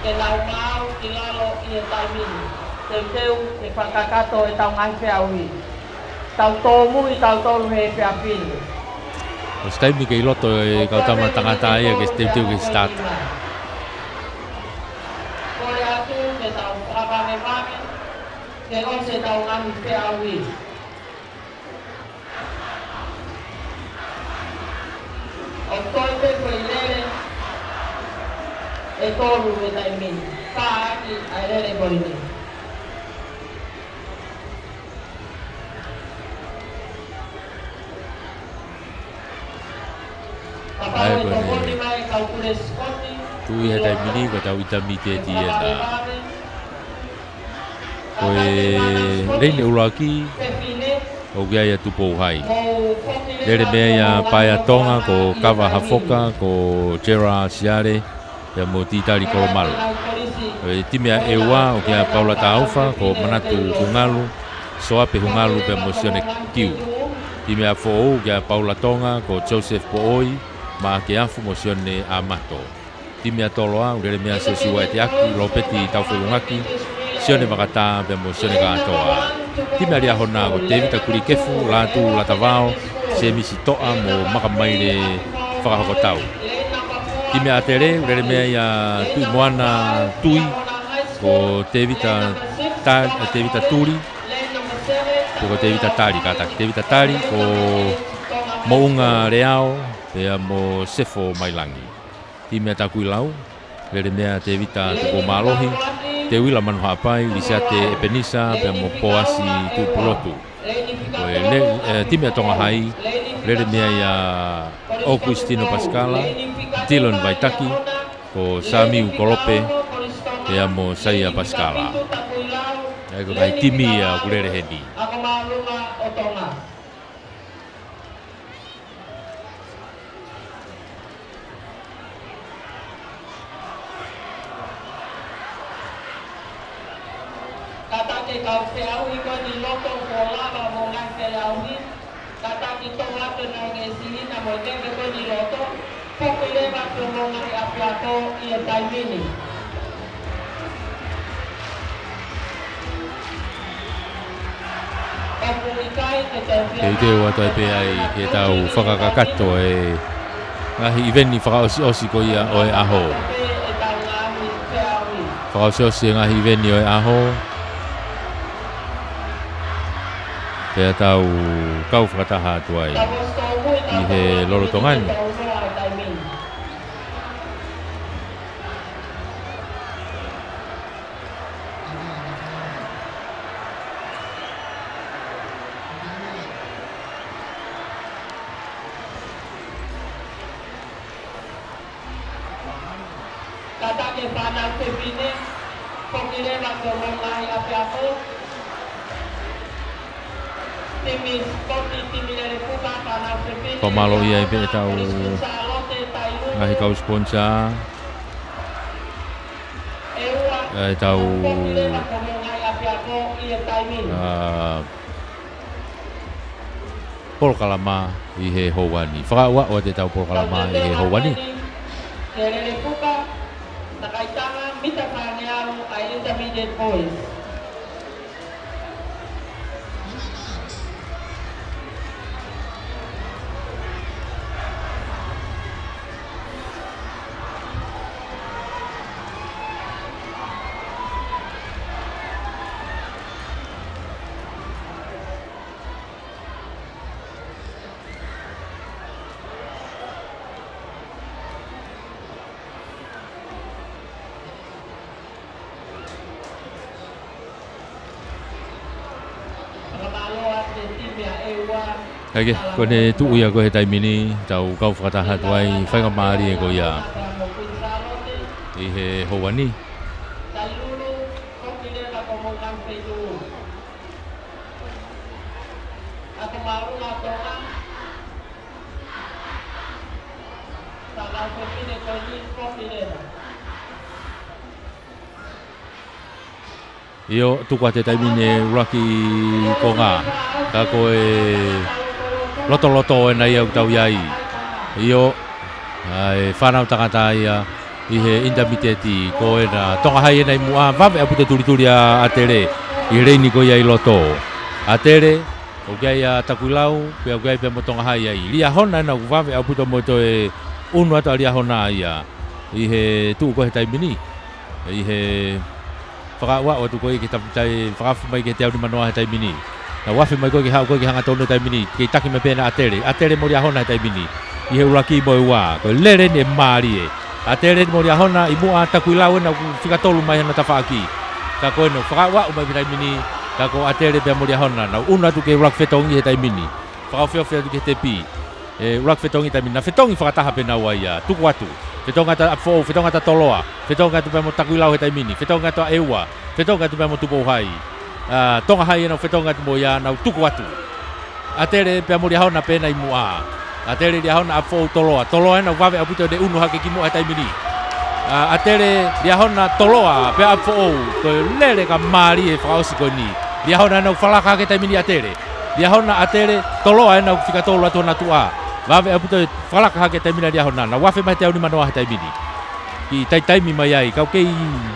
Ke nau maau ki lalo ʻi he taimi ni. Teuteu ke fakakakato e tau ngaahi feʻauhi. Tau tōmui tautolu he efiafi ni. ʻOsi taimi ke ʻi loto e kau tama tangata ia ke teuteu ke start. Ke ʻosi ʻetau ngaahi peau ʻi. ʻO toe pē ko e lele ʻe tolu he taimi ni. Paaki ʻa e lele ko eni. ʻA ia ko e tuʻi he taimi ni, ko ʻetau ʻinitamiteti ena. Ko e leini ʻuluaki, ʻoku ʻi ai ʻa Tupou Hai. Lele mei ai ʻa Paea Tonga, ko Kava Hafoka, ko Jera Siale, pea mo Titali Kolomalu. Ko e timi ʻa ʻEua, ʻoku ʻi ai ʻa Paula Taufa, ko Manatu Hungalu, Soape Hungalu, pea mo Sione Kiu. Timi ʻa Foʻou, ʻoku ʻi ai ʻa Paula Tonga, ko Joseph Poʻoi, Maʻake Afu mo Sione Amato. Timi ʻa Toloa, ʻoku lele mei ai ʻa Siosiua ʻEteaki, Lopeti Taufeʻulungaki, Sione Vakatā, pea mo Sione Kātoa. Timi ʻa Liahona ko Tevita Kulikefu, Lātū Latavao, Semisi Toʻa mo Makamaile Fakahokotau. Timi ʻa ʻAtele, ʻoku lele mei ai ʻa Tuʻimoana Tui, ko Tevita Ta-, Tevita Tuli, pe ko Tevita Tali, kātaki Tevita Tali, ko Moʻunga Leao, pea mo Sefo Mailangi. Timi ʻa Takuilau, lele mei ai ʻa Tevita Tupoumālohi, Teuila Manuhaʻapai, Lisiate ʻEpenisa, pea mo Poasi Tuʻipulotu. Ko e le-, e, timi ʻa Tonga Hai, lele mei ai ʻa ʻOkusitino Pasikala, Tilon Vaitaki, ko Samiu Kolope, pea mo Saia Pasikala. ʻA ia ko e ngaahi timi ia ʻoku lele heni. Kātaki kau feʻauhi ko eni ʻi loto kuo lava mo ngaahi feʻauhi. Kātaki tō atu ʻa e ngaahi sihina mo e veve ko eni ʻi loto. Foki leva ki hoʻomou ngaahi ʻapiako ʻi he taimi ni. Teuteu atu ai pē ai ke tau fakakakato e ngaahi ʻiveni fakaʻosiʻosi ko ia ʻo e ʻaho. Fakaʻosiʻosi e ngaahi ʻiveni ʻo e ʻaho. Pea tau kau fakataha atu ai ʻi he lolotonga ni. Kātaki fānau fefine, foki leva ki hoʻomou ngaahi ʻapiako. Timi sipoti, timi lele puka, fānau fefine. Fakamālō ai pē ʻetau ngaahi kau sponsor. ʻEua, ʻetau foki leva ki hoʻomou ngaahi ʻapiako ʻi he taimi ni. ʻA, polokalama ʻi he houa ni. Fakaaʻu atu ʻetau polokalama ʻi he houa ni. Ke lele puka, takaitanga, mita fāngeau ʻa e Intermediate Boys. Hake, ko ʻene tuʻu ia ko ē he taimi ni, tau kau fakataha atu ai, faingamālie ko ia ʻi he houa ni. ʻIo, tuku atu e taimi ni ʻuluaki konga. Ka ko e lotoloto ena ia ʻoku tau ʻi ai. ʻIo, ʻa e fānau tangata ia ʻi he ʻinitamiteti, ko ena Tonga Hai ena ʻi muʻa, vave ʻaupito e tulituli ʻa ʻAtele ʻi he leini ko ia ʻi loto. ʻAtele, ʻoku ʻi ai ʻa Takuilau, pea ʻoku ʻi ai pē mo Tonga Hai ai. Liahona ena ʻoku vave ʻaupito mo e toe ʻunu atu ʻa Liahona ia ʻi he tuʻu ko ē he taimi ni. ʻI he Fakaʻuaʻu atu ko ē ki he tapu tai, fakaafe mai ki he teau nimanoa he taimi ni. Nau afe mai ko ē ke haʻu ko ē ki he hangatonu he taimi ni. Kei taki mai pē ʻa ʻAtele. ʻAtele mo Liahona he taimi ni. ʻI he ʻuluaki mo e ua. Ko e lele eni ʻe mālie. ʻAtele mo Liahona ʻi muʻa, Takuilau ena ʻoku fika tolu mai hano tafaʻaki. Ka ko ena ʻoku fakaʻuaʻu mai he taimi ni. Ka ko ʻAtele pea mo Liahona. Nau ʻunu atu ki he ʻuluaki fetongi he taimi ni. Fakaofiofi atu ki he tepi. ʻE, ʻuluaki fetongi taimi ni, naʻe fetongi fakataha pē naua ia. Tuku atu. Fetongi atu ʻa ʻApifoʻou, fetongi atu ʻa Toloa. Fetongi atu pea mo Takuilau he taimi ni. Fetongi atu ʻa ʻEua. Fetongi atu pea mo Tupouhai. ʻA, Tongahai ena ʻoku fetongi atu mo ia, nau tuku atu. ʻAtele pea mo Liahona pē ena ʻi muʻa. ʻAtele, Liahona, ʻApifoʻou, Toloa. Toloa ena ʻoku vave ʻaupito ʻene ʻunu hake ki muʻa he taimi ni. ʻA, ʻAtele, Liahona, Toloa, pea ʻApifoʻou. Ko e lele ka mālie fakaʻosi ko eni. Liahona ena ʻoku falaka hake he taimi ni ʻa ʻAtele. Liahona, ʻAtele, Toloa ena ʻoku fika tolu atu hona tuʻa. Vave ʻaupito e falaka hake he taimi ni ʻa Liahona. Nau afe mai he teau nimanoa he taimi ni. Kiʻi taimi mai ai, ka ʻoku kei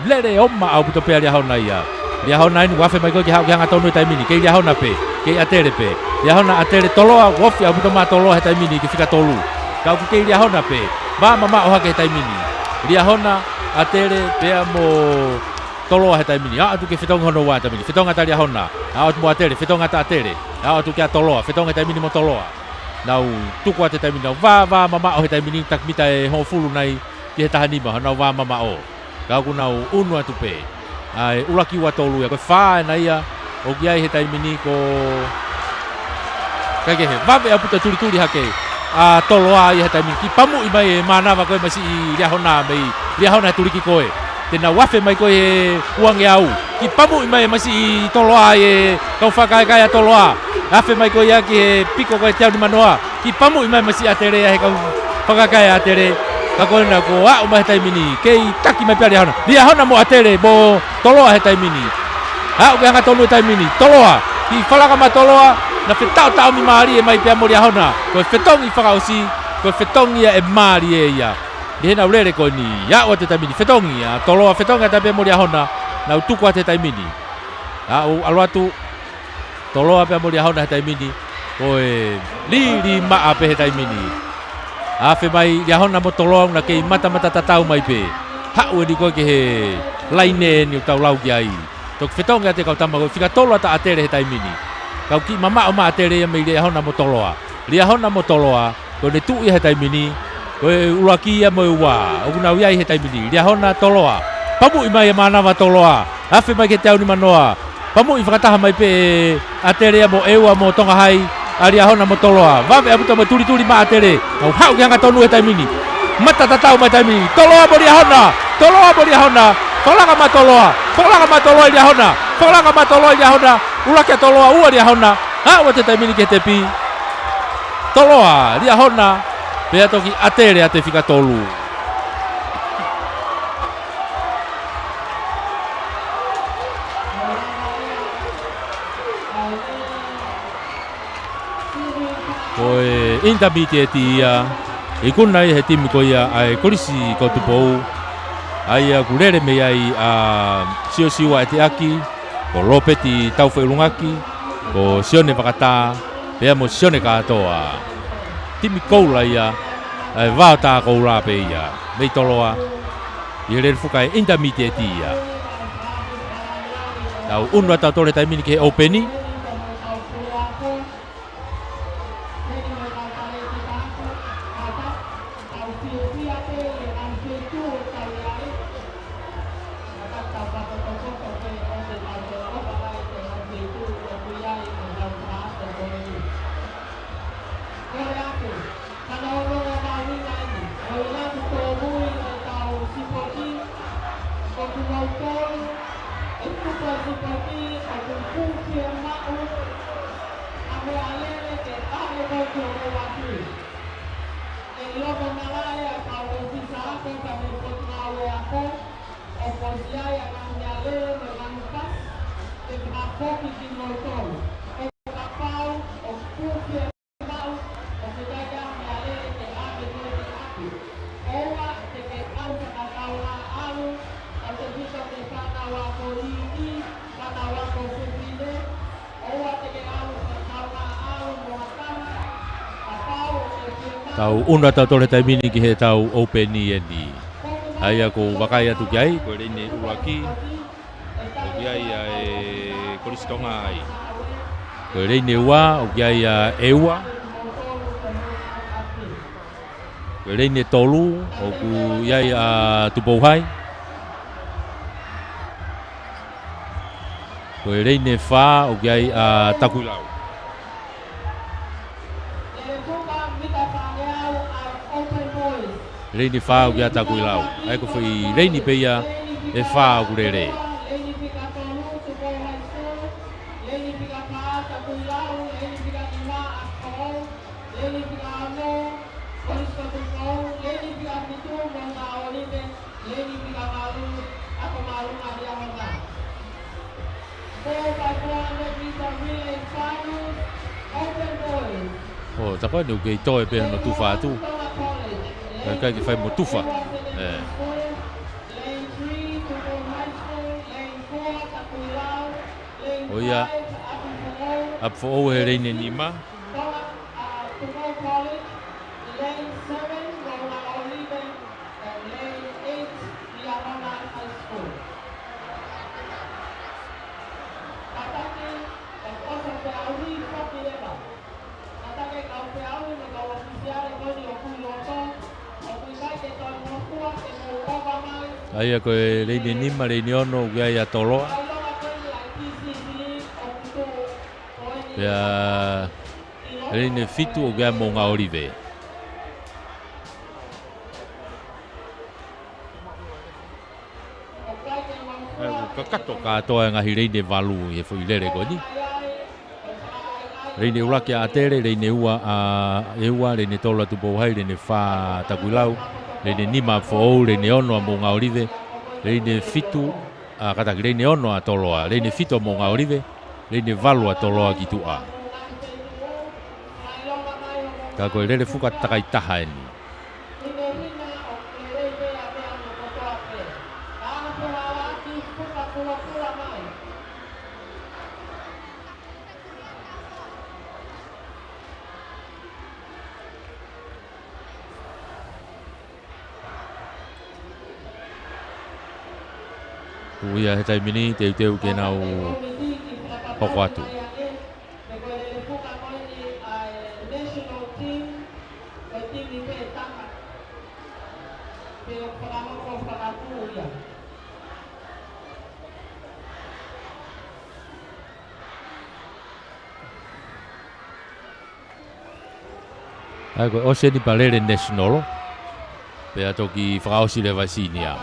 lele ʻoma ʻaupito pē ʻa Liahona ia. Liahona eni ʻoku afe mai ko ē ke haʻu ki he hangatonu he taimi ni. Kei Liahona pē, kei ʻAtele pē. Liahona, ʻAtele, Toloa, ʻoku ofi ʻaupito mai ʻa Toloa he taimi ni ke fika tolu. Ka ʻoku kei Liahona pē, vā mamaʻo hake he taimi ni. Liahona, ʻAtele, pea mo Toloa he taimi ni. Aʻu atu ki he fetongi hono ua he taimi ni. Fetongi atu ʻa Liahona. Aʻu atu mo ʻAtele. Fetongi atu ʻa ʻAtele. Aʻu atu kia Toloa. Fetongi he taimi ni mo Toloa. Nau tuku atu he taimi ni. Nau vā, vā mamaʻo he taimi ni. Taki mita ʻe hongofulu nai ki he taha nima. Nau vā mamaʻo. Ka ʻoku nau ʻunu atu pē. ʻA e ʻuluaki ua tolu ia. Ko e fā ena ia. ʻOku ʻi ai he taimi ni ko Kaikehe, vave ʻaupito e tulituli hake ʻa Toloa ia he taimi ni. Kiʻi pamuʻi mai e mānava ko ē masiʻi Liahona mei Liahona he tuliki ko ē. Te nau afe mai ko ē he uangeau. Kiʻi pamuʻi mai e masiʻi Toloa e kau fakakaikae ʻa Toloa. Afe mai ko ia ki he piko ko ē teau nimanoa. Kiʻi pamuʻi mai e masiʻi ʻAtele ia he kau fakakaikae ʻa ʻAtele. Ka ko ena kuo aʻu mai he taimi ni. Kei taki mai pē ʻa Liahona. Liahona mo ʻAtele mo Toloa he taimi ni. Aʻu ki he hangatonu he taimi ni. Toloa. Kiʻi falaka mai ʻa Toloa. Naʻe fetaʻotaʻomi mālie mai pea mo Liahona. Ko e fetongi fakaʻosi. Ko e fetongi ia ʻe mālie ia. Ni he nau lele ko eni. Aʻu atu he taimi ni. Fetongi ia. Toloa fetongi atu pea mo Liahona. Nau tuku atu he taimi ni. Aʻu ʻalu atu. Toloa pea mo Liahona he taimi ni. Ko e lili maʻa pē he taimi ni. Afe mai Liahona mo Toloa ʻoku na kei matamata tatau mai pē. Haʻu eni ko ē ki he laine eni ʻoku tau lau ki ai. Toki fetongi atu e kau tama ko ē, fika tolu atu ʻa ʻAtele he taimi ni. Ka ʻoku kiʻi mamaʻo mai ʻa ʻAtele ia mei Liahona mo Toloa. Liahona mo Toloa, ko ʻene tuʻu ia he taimi ni, ko e ʻuluaki ia mo e ua, ʻoku nau ʻi ai he taimi ni. Liahona, Toloa, pamuʻi mai e mānava ʻa Toloa, afe mai ki he teau nimanoa, pamuʻi fakataha mai pē ʻe ʻAtele ia mo ʻEua mo Tongahai, ʻa Liahona mo Toloa. Vave ʻaupito mo e tulituli mai ʻa ʻAtele. Nau haʻu ki he hangatonu he taimi ni. Mata tatau mai he taimi ni. Toloa mo Liahona. Toloa mo Liahona. Falaka mai ʻa Toloa. Falaka mai ʻa Toloa ʻi Liahona. Falaka mai ʻa Toloa ʻi Liahona. ʻUluaki ʻa Toloa, ua Liahona. Aʻu atu he taimi ni ki he tepi. Toloa, Liahona. Pea toki ʻAtele atu e fika tolu. Ko e intermediate ia, ikuna ia he timi ko ia ʻa e Kolisi ko Tupou, ʻa ia ʻoku lele mei ai ʻa Siosiua ʻEteʻaki, ko Lopeti Taufeʻulungaki, ko Sione Vakatā, pea mo Sione Kātoa. Timi koula ia, ʻa e vao tā koula pē ia, mei Toloa, ʻi he lele fuka e intermediate ia. Tau ʻunu atu ʻa Toloa he taimi ni ki he ʻoupeni. Tau ʻunu atu ʻa Toloa he taimi ni ki he tau ʻoupeni eni. ʻA ia ʻoku ou vakai atu ki ai, ko e laine ʻuluaki. ʻI ai ʻa e Kolisi Tonga ai. Ko e leini ua, ʻoku ʻi ai ʻa ʻEua. Ko e leini tolu, ʻoku ʻi ai ʻa Tupou Hai. Ko e leini fā, ʻoku ʻi ai ʻa Takuilau. Leini fā ʻoku ʻi ai ʻa Takuilau. ʻA ia ko e foʻi leini pē ia ʻe fā ʻoku lele. ʻO, tā ko eni ʻoku kei toe pē hono tufa atu. Ka ʻikai ke fai mo tufa. ʻE. ʻO ia, ʻApifoʻou he leini nima. ʻA ia ko e leini nima, leini ono, ʻoku ʻi ai ʻa Toloa. Pea leini fitu ʻoku ʻi ai ʻa Moʻungaʻolive. ʻE, ʻoku kakato kātoa e ngaahi leini ʻe valu ʻi he foʻi lele ko eni. Leini ʻuluaki ʻa ʻAtele, leini ua ʻa ʻEua, leini tolu ʻa Tupou Hai, leini fā ʻa Takuilau, leini nima ʻa ʻApifoʻou, leini ono ʻa Moʻungaʻolive, leini fitu, ʻa, kātaki, leini ono ʻa Toloa, leini fitu ʻa Moʻungaʻolive, leini valu ʻa Toloa ki tuʻa. Ka ko e lele fuka takai taha eni. Tuʻu ia he taimi ni, teuteu ke nau hoko atu. ʻA ia ko e ʻosi eni pea lele national, pea toki fakaʻosi leva e senior.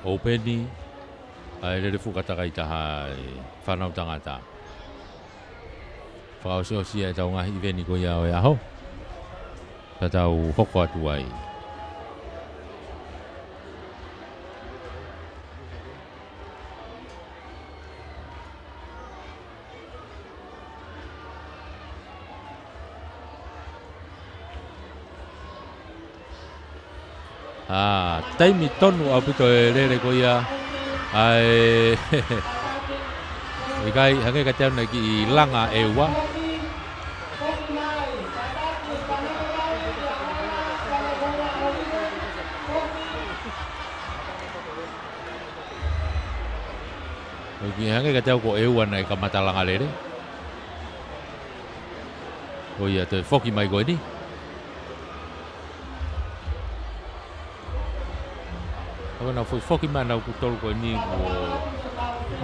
ʻOpeni ʻa e lele fuka takai taha ʻa e fānau tangata. Fakaʻosiʻosi ʻa ʻetau ngaahi ʻiveni ko ia ʻo e ʻaho. Ka tau hoko atu ai. ʻA, taimi tonu ʻaupito e lele ko ia ʻa e, ʻikai, hangē ka te au na ki langa ʻEua. ʻOku hangē ka te au ko ʻEua naʻe kamata langa lele. ʻO ia toe foki mai ko eni. ʻO nau foki, foki mai ʻa nautolu ko eni kuo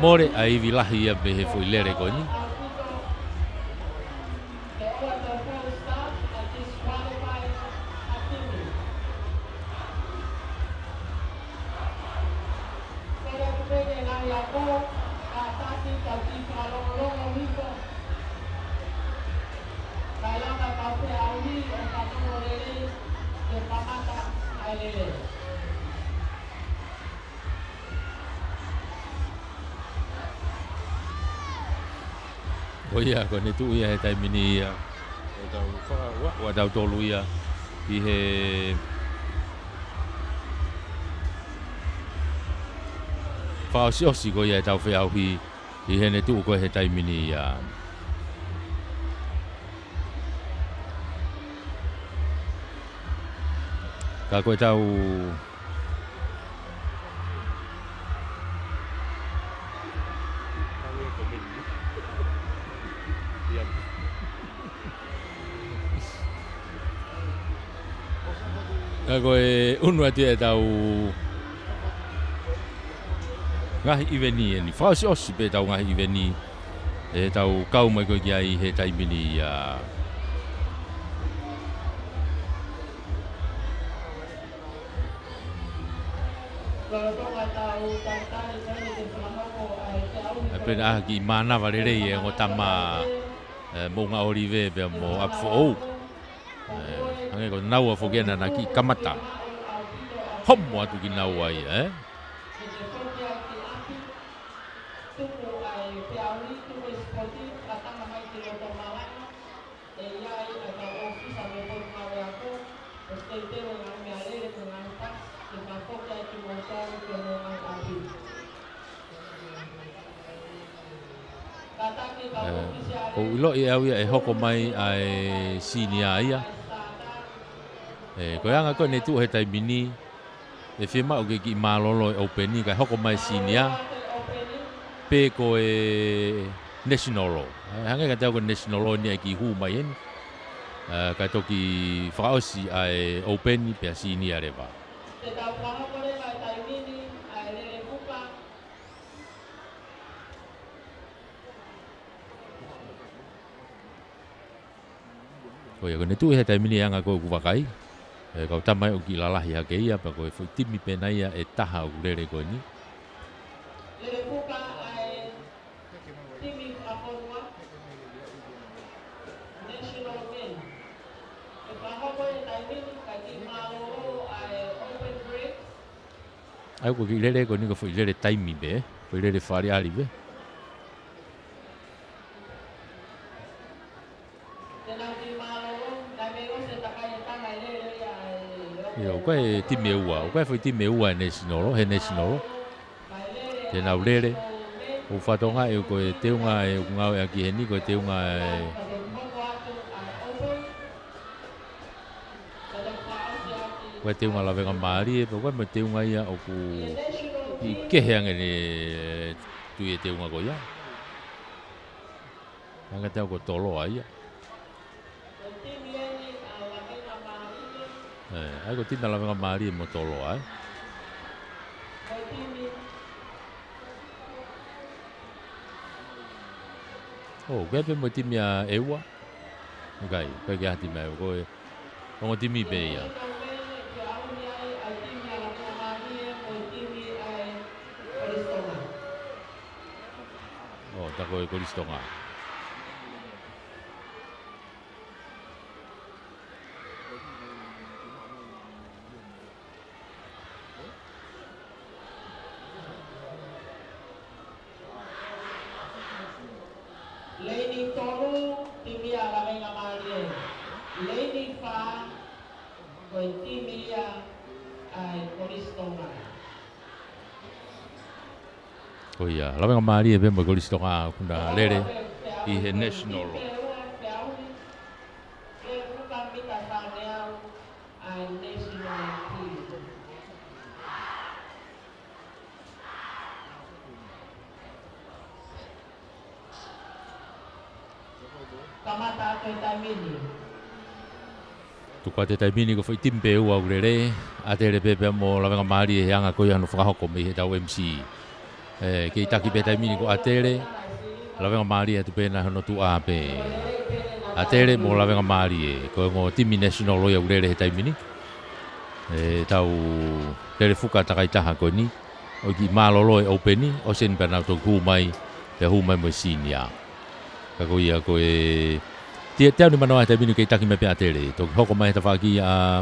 mole ʻa e ivi lahi ia mei he foʻi lele ko eni. ʻO ia, ko ʻene tuʻu ia he taimi ni ia. ʻO tau faka-, ua, ua tau tolu ia ʻi he fakaʻosiʻosi ko ia ʻetau feʻauhi ʻi heʻene tuʻu ko ē he taimi ni ia. Ka ko ʻetau Ka ko e ʻunu atu ia ʻetau ngaahi ʻiveni eni. Fakaʻosiʻosi pē ʻetau ngaahi ʻiveni ʻetau kau mai ko ē ki ai he taimi ni ia. ʻA, pea ʻoku kiʻi mānava lelei e ongo tama, ē, Moʻunga ʻŌlive pea mo ʻApifoʻou. Ē, hangē ko naua foki ena naʻa kiʻi kamata. Homo atu kinaua ia, ē? Ē, ʻoku ou ʻiloʻi ʻe au ia ʻe hoko mai ʻa e senior ia. Ē, ko e anga ko ē ʻene tuʻu he taimi ni, ʻe fiemaʻu ke kiʻi mālōlō e ʻōpeni kae hoko mai senior, pe ko e national. Ē, hangē ka tau ko e national ni ʻa e kiʻi hū mai eni. Ē, kae toki fakaʻosi ʻa e ʻōpeni pea senior leva. Ko ia, ko ʻene tuʻu he taimi ni ʻa e anga ko ē ʻoku vakai. Ē, kau tama ē ʻoku kiʻi lalahi hake ia, pea ko e foʻi timi pē ena ia ʻe taha ʻoku lele ko eni. Lele puka ʻa e timi fakafonua, national men. ʻE fakahoko he taimi ni ka kiʻi mālōlō ʻa e open break. ʻA ia ko e kiʻi lele ko eni ko e foʻi lele taimi pē, foʻi lele fakaʻaliʻali pē. ʻIo, ʻoku ʻi ai e timi ʻe ua, ʻoku ʻi ai e foʻi timi ʻe ua he national, he national. Te nau lele, ʻoku fakatokangaʻi ko e teunga ʻoku ngāueʻaki heni, ko e teunga ē, ko e teunga lavengamālie, pe ko e mo e teunga ia ʻoku kiʻi kehe ange ʻene tui e teunga ko ia. Hangē tau ko Toloa ia. Ē, ʻa ia ko e timi ʻa lavengamālie mo Toloa, ē. ʻŌ, ʻoku ʻi ai pē mo e timi ʻa ʻEua. ʻIkai, ʻikai ke ʻi ai ha timi ʻa ʻEua, ko e ongo timi pē ia. ʻŌ, tā ko e Kolisi Tonga. Leini tolu, timi ʻa lavengamālie. Leini fā, ko e timi ia ʻa e Kolisi Tonga. Ko ia, lavengamālie pē mo e Kolisi Tonga ʻoku na lele ʻi he national. Kamata atu e taimi ni. Tuku atu e taimi ni ko e foʻi timi pē ʻe ua ʻoku lele, ʻAtele pē pea mo lavengamālie he anga ko ia hono fakahoko mei heʻetau M C. Ē, kei taki pē taimi ni ko ʻAtele, lavengamālie atu pē ena hono tuʻa pē. ʻAtele mo lavengamālie, ko e ongo timi national ia ʻoku lele he taimi ni. Ē, tau lele fuka takai taha ko eni, ʻo kiʻi mālōlō e ʻōpeni, ʻosi eni pea nau toki hū mai, pea hū mai mo e senior. Ka ko ia ko e, te, teau nimanoa he taimi ni kei taki mai pē ʻAtele. Toki hoko mai he tafaʻaki ʻa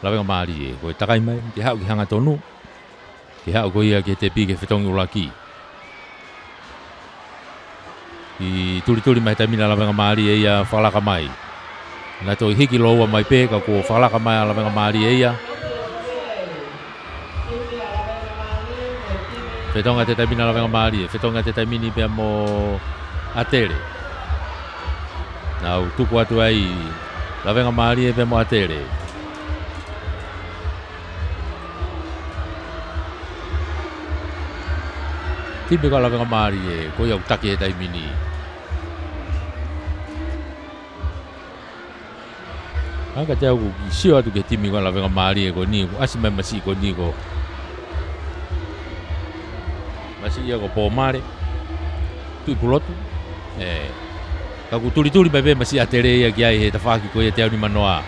lavengamālie. Ko e takai mai, ke haʻu ki hangatonu. Ke haʻu ko ia ki he tepi ki he fetongi ʻuluaki. ʻI tulituli mai he taimi ni ʻa lavengamālie ia fakalaka mai. Na toki hiki lōua mai pē ka kuo fakalaka mai ʻa lavengamālie ia. Fetongi ʻa e taimi ni ʻa Lavengamālie, fetongi ʻa e taimi ni pea mo ʻAtele. Nau tuku atu ai Lavengamālie pea mo ʻAtele. Timi ko ia ʻa Lavengamālie, ko ia ʻoku taki he taimi ni. Hangē kiate au ʻoku sio atu ki he timi ko ia ʻa Lavengamālie ko eni, ʻoku ʻasi mai masiʻi ko eni ko. Masiʻi ia ko Pōmale. Tuʻipulotu. ʻE. Ka ʻoku tulituli mai pē masiʻi ʻAtele ia ki ai he tafaʻaki ko ia ʻe teau nima noa.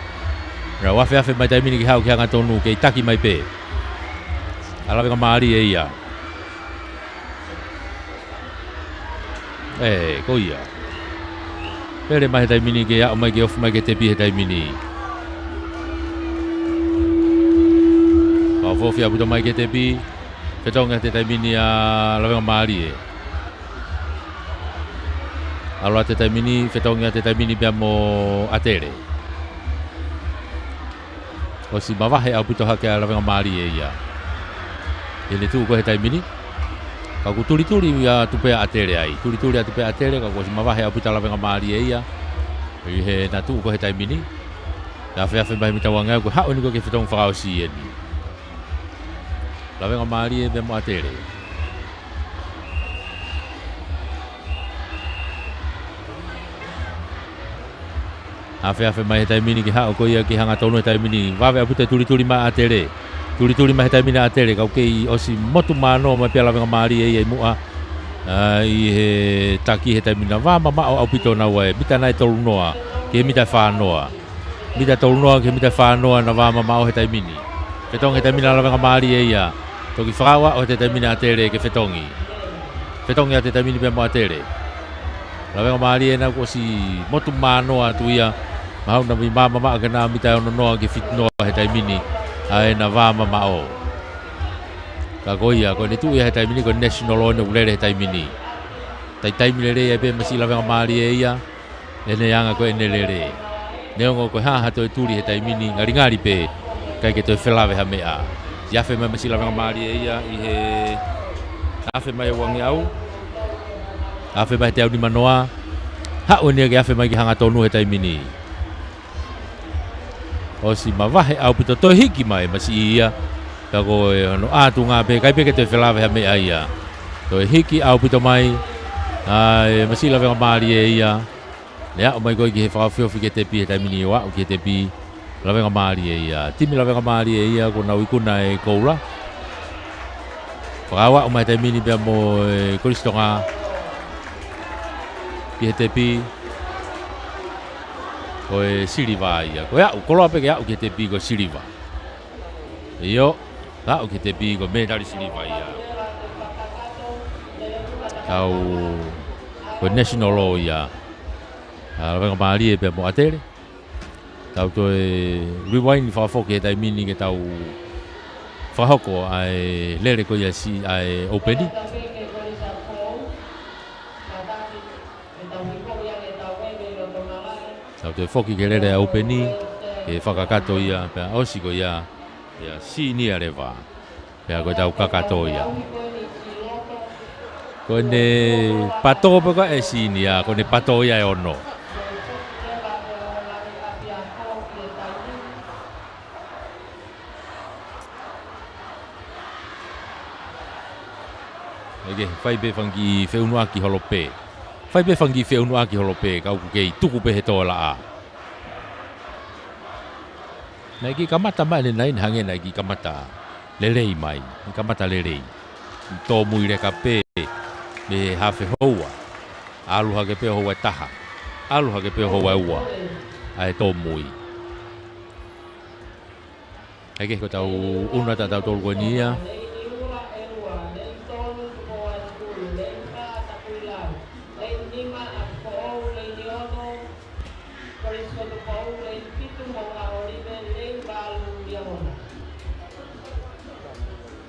Nau afeafe mai taimi ni ke haʻu ki he hangatonu kei taki mai pē. ʻA Lavengamālie ia. ʻE, ko ia. Lele mai he taimi ni ke aʻu mai ke ofi mai ki he tepi he taimi ni. Fakaʻofoʻofa ʻaupito mai ki he tepi. Fetongi ʻa e taimi ni ʻa Lavengamālie. ʻAlu ʻa e taimi ni, fetongi ʻa e taimi ni pea mo ʻAtele. ʻOsi mavahe ʻaupito hake ʻa Lavengamālie ia. ʻI heʻene tuʻu ko ē he taimi ni. Ka ʻoku tulituli atu pē ʻa ʻAtele ai. Tulituli atu pē ʻa ʻAtele, ka kuo ʻosi mavahe ʻaupito ʻa Lavengamālie ia. ʻI heʻena tuʻu ko ē he taimi ni. Afeafe mai mitauange au ko e haʻu eni ko ē ki he fetongi fakaʻosi eni. Lavengamālie pea mo ʻAtele. Afeafe mai he taimi ni ke haʻu ko ia ki he hangatonu he taimi ni. Vave ʻaupito e tulituli mai ʻa ʻAtele. Tulituli mai he taimi ni ʻa ʻAtele, ka ʻoku kei ʻosi motu mano mai pē ʻa Lavengamālie ia ʻi muʻa. ʻA, ʻi he taki he taimi ni, vā mamaʻo ʻaupito naua, ʻe mita nai ʻe tolu noa ki he mita ʻe fā noa. Mita ʻe tolu noa ki he mita ʻe fā noa naua, vā mamaʻo he taimi ni. Fetongi he taimi ni ʻa Lavengamālie ia. Toki fakaaʻu he taimi ni ʻa ʻAtele ke fetongi. Fetongi ʻa e taimi ni pea mo ʻAtele. Lavengamālie naʻa kuo ʻosi motu mano atu ia. Mahalo naʻa ne vā mamaʻo ke na mita ʻe ono noa ki he fitu noa he taimi ni. ʻA ʻena vā mamaʻo. Ka ko ia, ko ʻene tuʻu ia he taimi ni, ko e national ʻoku ne lele he taimi ni. Taimi lelei ai pē masiʻi Lavengamālie ia. ʻEne anga ko ʻene lele. Neongo ko e hā ha toe tuli he taimi ni, ngalingali pē, ʻikai ke toe felave ha meʻa. Siʻi afe mai masiʻi Lavengamālie ia ʻi he afe mai ʻe uangeau. Afe mai he teau nima noa. Haʻu eni ia ke afe mai ki he hangatonu he taimi ni. ʻOsi mavahe ʻaupito, toe hiki mai masiʻi ia. Ka ko e hono ʻatunga pē, ʻikai pē ke toe felave ha meʻa ia. Toe hiki ʻaupito mai ʻa e masiʻi Lavengamālie ia. Ne aʻu mai ko ē ki he fakaofiofi ki he tepi he taimi ni, ʻo aʻu ki he tepi. Lavengamālie ia. Timi Lavengamālie ia kuo nau ikuna e koula. Fakaaʻu mai he taimi ni pea mo e Kolisi Tonga ki he tepi. Ko e siliva ia. Ko e aʻu, koloa pē ke aʻu ki he tepi ko e siliva. ʻIo, aʻu ki he tepi ko e mētali siliva ia. Tau, ko e national ia. ʻA Lavengamālie pea mo ʻAtele. Tau toe rewind fakafoki he taimi ni ke tau fakahoko ʻa e lele ko ia siʻi ʻa e ʻōpeni. Tau toe foki ki he lele ʻa e ʻōpeni, ke fakakakato ia, pea ʻosi ko ia, ia sīnia leva. Pea ko ʻetau kakato ia. Ko ʻene pato pē ko ē sīnia, ko ʻene pato ia ʻe ono. ʻIkai, fai pē fanga kiʻi feʻunuʻaki holo pē. Fai pē fanga kiʻi feʻunuʻaki holo pē, ka ʻoku kei tuku pē he tōlaʻā. Naʻe kiʻi kamata mai ʻanenai, naʻe hangē naʻe kiʻi kamata lelei mai, kiʻi kamata lelei. Tōmui leka pē mei he hafe houa. ʻAlu hake pē houa ʻe taha. ʻAlu hake pē houa ʻe ua. ʻA e tōmui. ʻIkai, ko ʻetau ʻunu ʻataʻatā ʻe tolu ko eni ia. Lane nima ʻa Foʻou, lane ono Kolisi Tupou, lane fitu Moʻunga ʻŌlive, lane valu Liahona.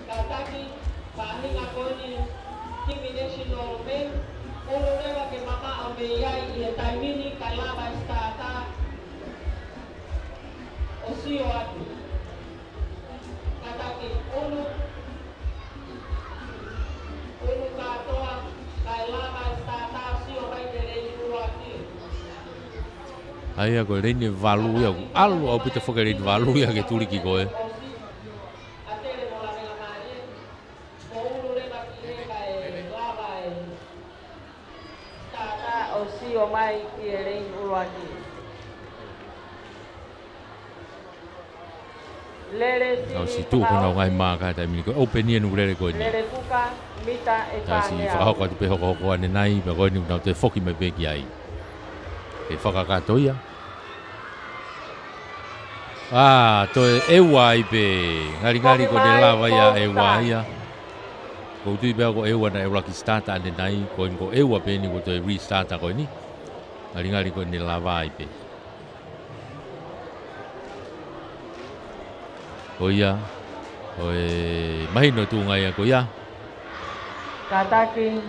Kātaki, faʻahinga ko eni, timi national men, ʻoku lava ke mamaʻo mei ai ʻi he taimi ni, kae lava e starter ʻo sio atu. Kātaki ʻunu. ʻA ia ko e leini valu ia, ʻalu ʻaupito foki e leini valu ia ke tuliki ko ē. Tata ʻo sio mai ki he leini ʻuluaki. Lele Sivi ʻOsi tuʻu ko ʻenau ngaahi Fakaofi. Māka he taimi ni ko e ʻoupeni eni ʻa e lele ko eni. Lele Kuka, mita ʻe Tasi fāngeau. Fakahoko atu pē hokohoko ʻanenai, pea ko eni ʻoku nau toe foki mai pē ki ai. Ke fakakakato ia. ʻĀ, toe ʻEua ai pē. Ngalingali ko ʻene lava ia ʻEua ia. Ko u tui pē au ko ʻEua naʻe ʻuluaki starter ʻanenai, ko eni ko ʻEua pē eni ko e toe restarter ko eni. Ngalingali ko ʻene lava ai pē. Ko ia, ko e mahino tuʻunga ia ko ia. Kātaki,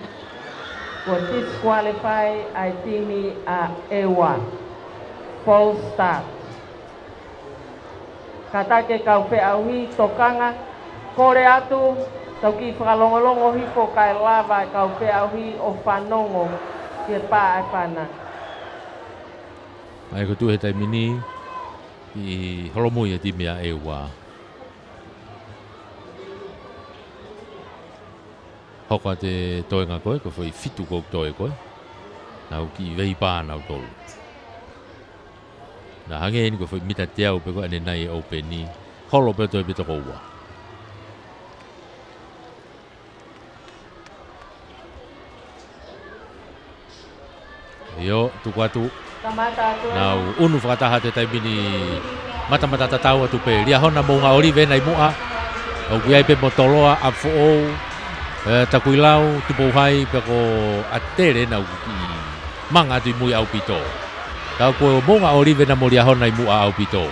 kuo disqualify ʻa e timi ʻa ʻEua. False start. Kātaki e kau feʻauhi tokanga, kole atu, tau kiʻi fakalongolongo hifo kae lava e kau feʻauhi ʻo fanongo ki he pā ʻa e fana. ʻA ia ko e tuʻu he taimi ni, ʻi holomui e timi ʻa ʻEua. Hoko atu e toenga ko ē, ko e foʻi fitu ko ē toe ko ē. Nau kiʻi veipā nautolu. Naʻa hangē eni ko e foʻi mita teau pē ko ē ʻanenai e ʻoupeni. Holo pē toe pē toko ua. ʻIo, tuku atu. Kamata atu. Nau ʻunu fakataha atu he taimi ni matamata tatau atu pē. Liahona Moʻunga ʻOlive nai muʻa. ʻOku ʻi ai pē mo Toloa, ʻApifoʻou, ē, Takuilau, Tupouhai, pea ko ʻAtele naʻa ku kiʻi manga atu ʻi mui ʻaupito. Ka ko Moʻunga ʻOlive naʻa mo Liahona ʻi muʻa ʻaupito.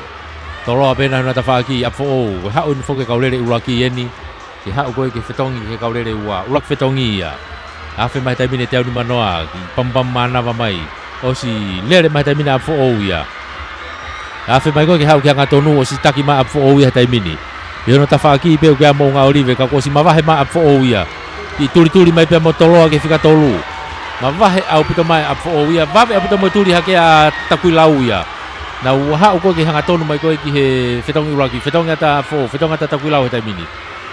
Toloa pē naʻa hono tafaʻaki, ʻApifoʻou, ko e haʻu eni foki e kau lele ʻuluaki eni. Ke haʻu ko ē ke fetongi ki he kau lele ua, ʻuluaki fetongi ia. Afe mai he taimi ni e teau nimanoa, kiʻi pamupamu mānava mai. ʻOsi lele mai he taimi ni ʻa ʻApifoʻou ia. Afe mai ko ē ke haʻu ki he hangatonu, ʻosi taki mai ʻa ʻApifoʻou ia he taimi ni. ʻI hono tafaʻaki pē ʻoku ʻi ai ʻa Moʻunga ʻOlive, ka kuo ʻosi mavahe mai ʻa ʻApifoʻou ia. Kiʻi tulituli mai pē ʻa mo Toloa ki he fika tolu. Mavahe ʻaupito mai ʻa ʻApifoʻou ia, vave ʻaupito mo e tuli hake ʻa Takuilau ia. Naʻa nau haʻu ko ē ki he hangatonu mai ko ē ki he fetongi ʻuluaki, fetongi atu ʻa ʻApifoʻou, fetongi atu ʻa Takuilau he taimi ni.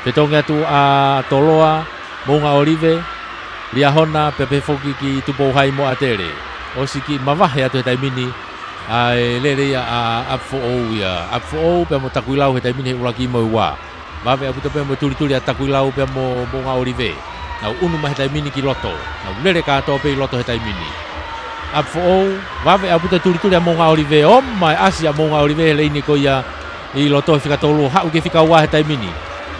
Fetongi atu ʻa Toloa, Moʻunga ʻOlive, Liahona, pea pehē foki ki Tupouhai mo ʻAtele. ʻOsi kiʻi mavahe atu he taimi ni, ʻa e lele ia ʻa ʻApifoʻou ia. ʻApifoʻou pea mo Takuilau he taimi ni he ʻuluaki mo e ua. Vave ʻaupito pē mo e tulituli ʻa Takuilau pea mo Moʻunga ʻOlive. Nau ʻunu mai he taimi ni ki loto. Nau lele kātoa pē ʻi loto he taimi ni. ʻApifoʻou, vave ʻaupito e tulituli ʻa Moʻunga ʻOlive, ʻomai ʻasi ʻa Moʻunga ʻOlive he leini ko ia ʻi loto he fika tolu, haʻu ki he fika ua he taimi ni.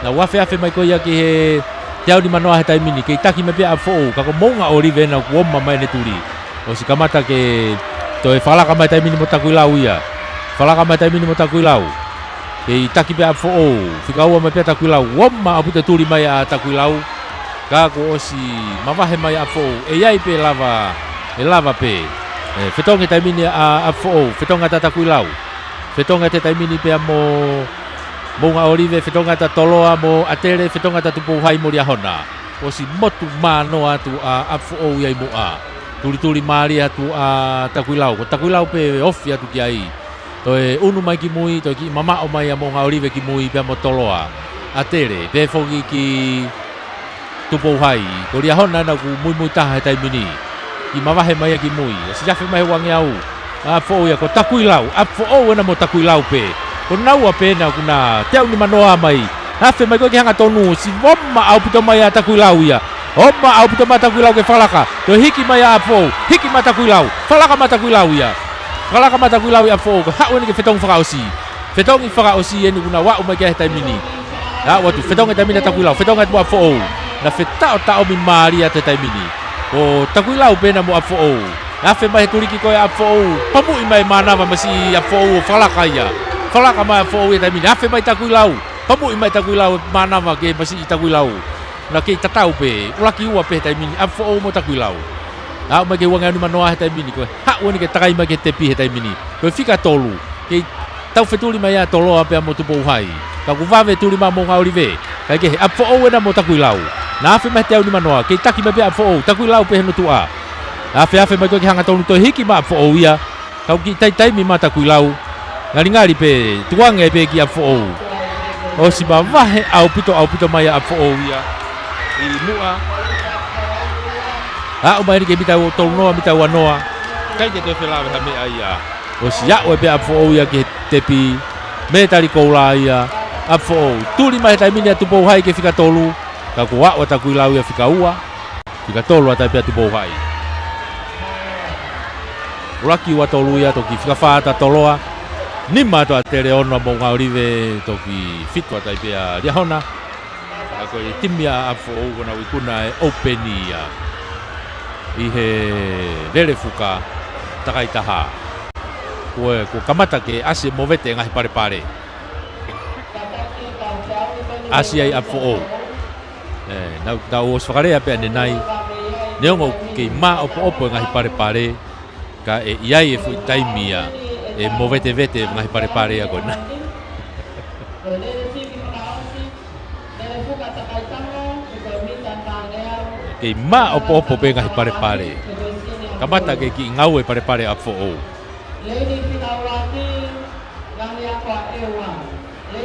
Nau afeafe mai ko ia ki he teau nimanoa he taimi ni, kei taki mai pē ʻa ʻApifoʻou, ka ko Moʻunga ʻOlive naʻa ku ʻomai ʻene tuli. ʻOsi kamata ke toe fakalaka mai he taimi ni mo Takuilau ia. Fakalaka mai he taimi ni mo Takuilau. Kei taki pē ʻa ʻApifoʻou, fika ua mai pē ʻa Takuilau, ʻomai ʻaupito e tuli mai ʻa Takuilau. Ka kuo ʻosi mavahe mai ʻa ʻApifoʻou, ʻe ʻi ai pē lava, ʻe lava pē. ʻE, fetongi he taimi ni ʻa ʻApifoʻou, fetongi atu ʻa Takuilau. Fetongi atu he taimi ni pea mo Moʻunga ʻOlive, fetongi atu ʻa Toloa mo ʻAtele, fetongi atu ʻa Tupouhai mo Liahona. ʻOsi motu mānoa atu ʻa ʻApifoʻou ia ʻi muʻa. Tulituli mālie atu ʻa Takuilau. Ko Takuilau pē ofi atu ki ai. Toe ʻunu mai ki mui, toe kiʻi mamaʻo mai ʻa Moʻunga ʻOlive ki mui pea mo Toloa. ʻAtele, pehē foki ki Tupouhai. Ko Liahona naʻa ku muimui taha he taimi ni. Kiʻi mavahe mai ia ki mui. ʻOsi afe mai he uangeau. ʻA ʻApifoʻou ia ko Takuilau. ʻApifoʻou ena mo Takuilau pē. Ko naua pē naʻa ku na teau nimanoa mai. Afe mai ko ē ki he hangatonu. ʻOsi ʻomai ʻaupito mai ʻa Takuilau ia. ʻOmai ʻaupito mai ʻa Takuilau ke fakalaka. Toe hiki mai ʻa ʻApifoʻou. Hiki mai ʻa Takuilau. Fakalaka mai ʻa Takuilau ia. Fakalaka mai ʻa Takuilau ia ʻApifoʻou. Ko e haʻu eni ki he fetongi fakaʻosi. Fetongi fakaʻosi eni kuo na aʻu mai ki ai he taimi ni. Aʻu atu, fetongi he taimi ni ʻa Takuilau, fetongi atu mo ʻApifoʻou. Na fetaʻotaʻomi mālie atu he taimi ni. Ko Takuilau pē ena mo ʻApifoʻou. Afe mai he tuliki ko ē ʻa ʻApifoʻou. Pamuʻi mai mānava masiʻi ʻApifoʻou ʻo fakalaka ia. Fakalaka mai ʻApifoʻou ia he taimi ni. Afe mai Takuilau. Pamuʻi mai Takuilau mānava ki he masiʻi Takuilau. Na kei tatau pē, ʻuluaki ua pē he taimi ni, ʻApifoʻou mo Takuilau. Aʻu mai ki he uangeau nimanoa he taimi ni, ko e haʻu eni ke takai mai ki he tepi he taimi ni. Ko e fika tolu, kei tau fetuli mai ʻa Toloa pea mo Tupouhai. Ka kuo vave tuli mai ʻa Moʻunga ʻOlive. Kae kehe, ʻApifoʻou ena mo Takuilau. Na afe mai he teau nimanoa, kei taki mai pē ʻa ʻApifoʻou, Takuilau pē hono tuʻa. Afeafe mai ko ē ki he hangatonu, toe hiki mai ʻa ʻApifoʻou ia. Kau kiʻi taimi mai Takuilau. Ngalingali pē, tukuange pē ki ʻApifoʻou. ʻOsi mavahe ʻaupito, ʻaupito mai ʻa ʻApifoʻou ia. ʻI muʻa. Aʻu mai eni ki he mita ua tolu noa, mita ua noa. ʻIkai ke toe felāveʻi ha meʻa ia. ʻOsi aʻu pē ʻa ʻApifoʻou ia ki he tepi. Mētali koula ia. ʻApifoʻou. Tuli mai he taimi ni ʻa Tupou Hai ki he fika tolu. Ka kuo aʻu ʻa Takuilau ia fika ua. Fika tolu ʻa Taipea Tupou Hai. ʻUluaki ua tolu ia, toki fika fā ʻa Toloa. Nima ʻa Tele, ono ʻa Moʻungaʻolive, toki fitu ʻa Taipea Liahona. Ka ko e timi ʻa ʻApifoʻou kuo nau ikuna e ʻoupeni ia. ʻI he lele fuka takai taha. Kuo, kuo kamata ke ʻasi e movete e ngaahi palepale. ʻAsi ai ʻApifoʻou. ʻE, naʻa, naʻa ku ʻosi fakalea pē ʻanenai. Neongo ʻoku kei māʻopoʻopo e ngaahi palepale, ka ʻe ʻi ai e foʻi taimi ia ʻe movetevete e ngaahi palepale ia ko ena. Kei māʻopoʻopo pē ngaahi palepale. Kamata ke kiʻi ngaue palepale ʻApifoʻou.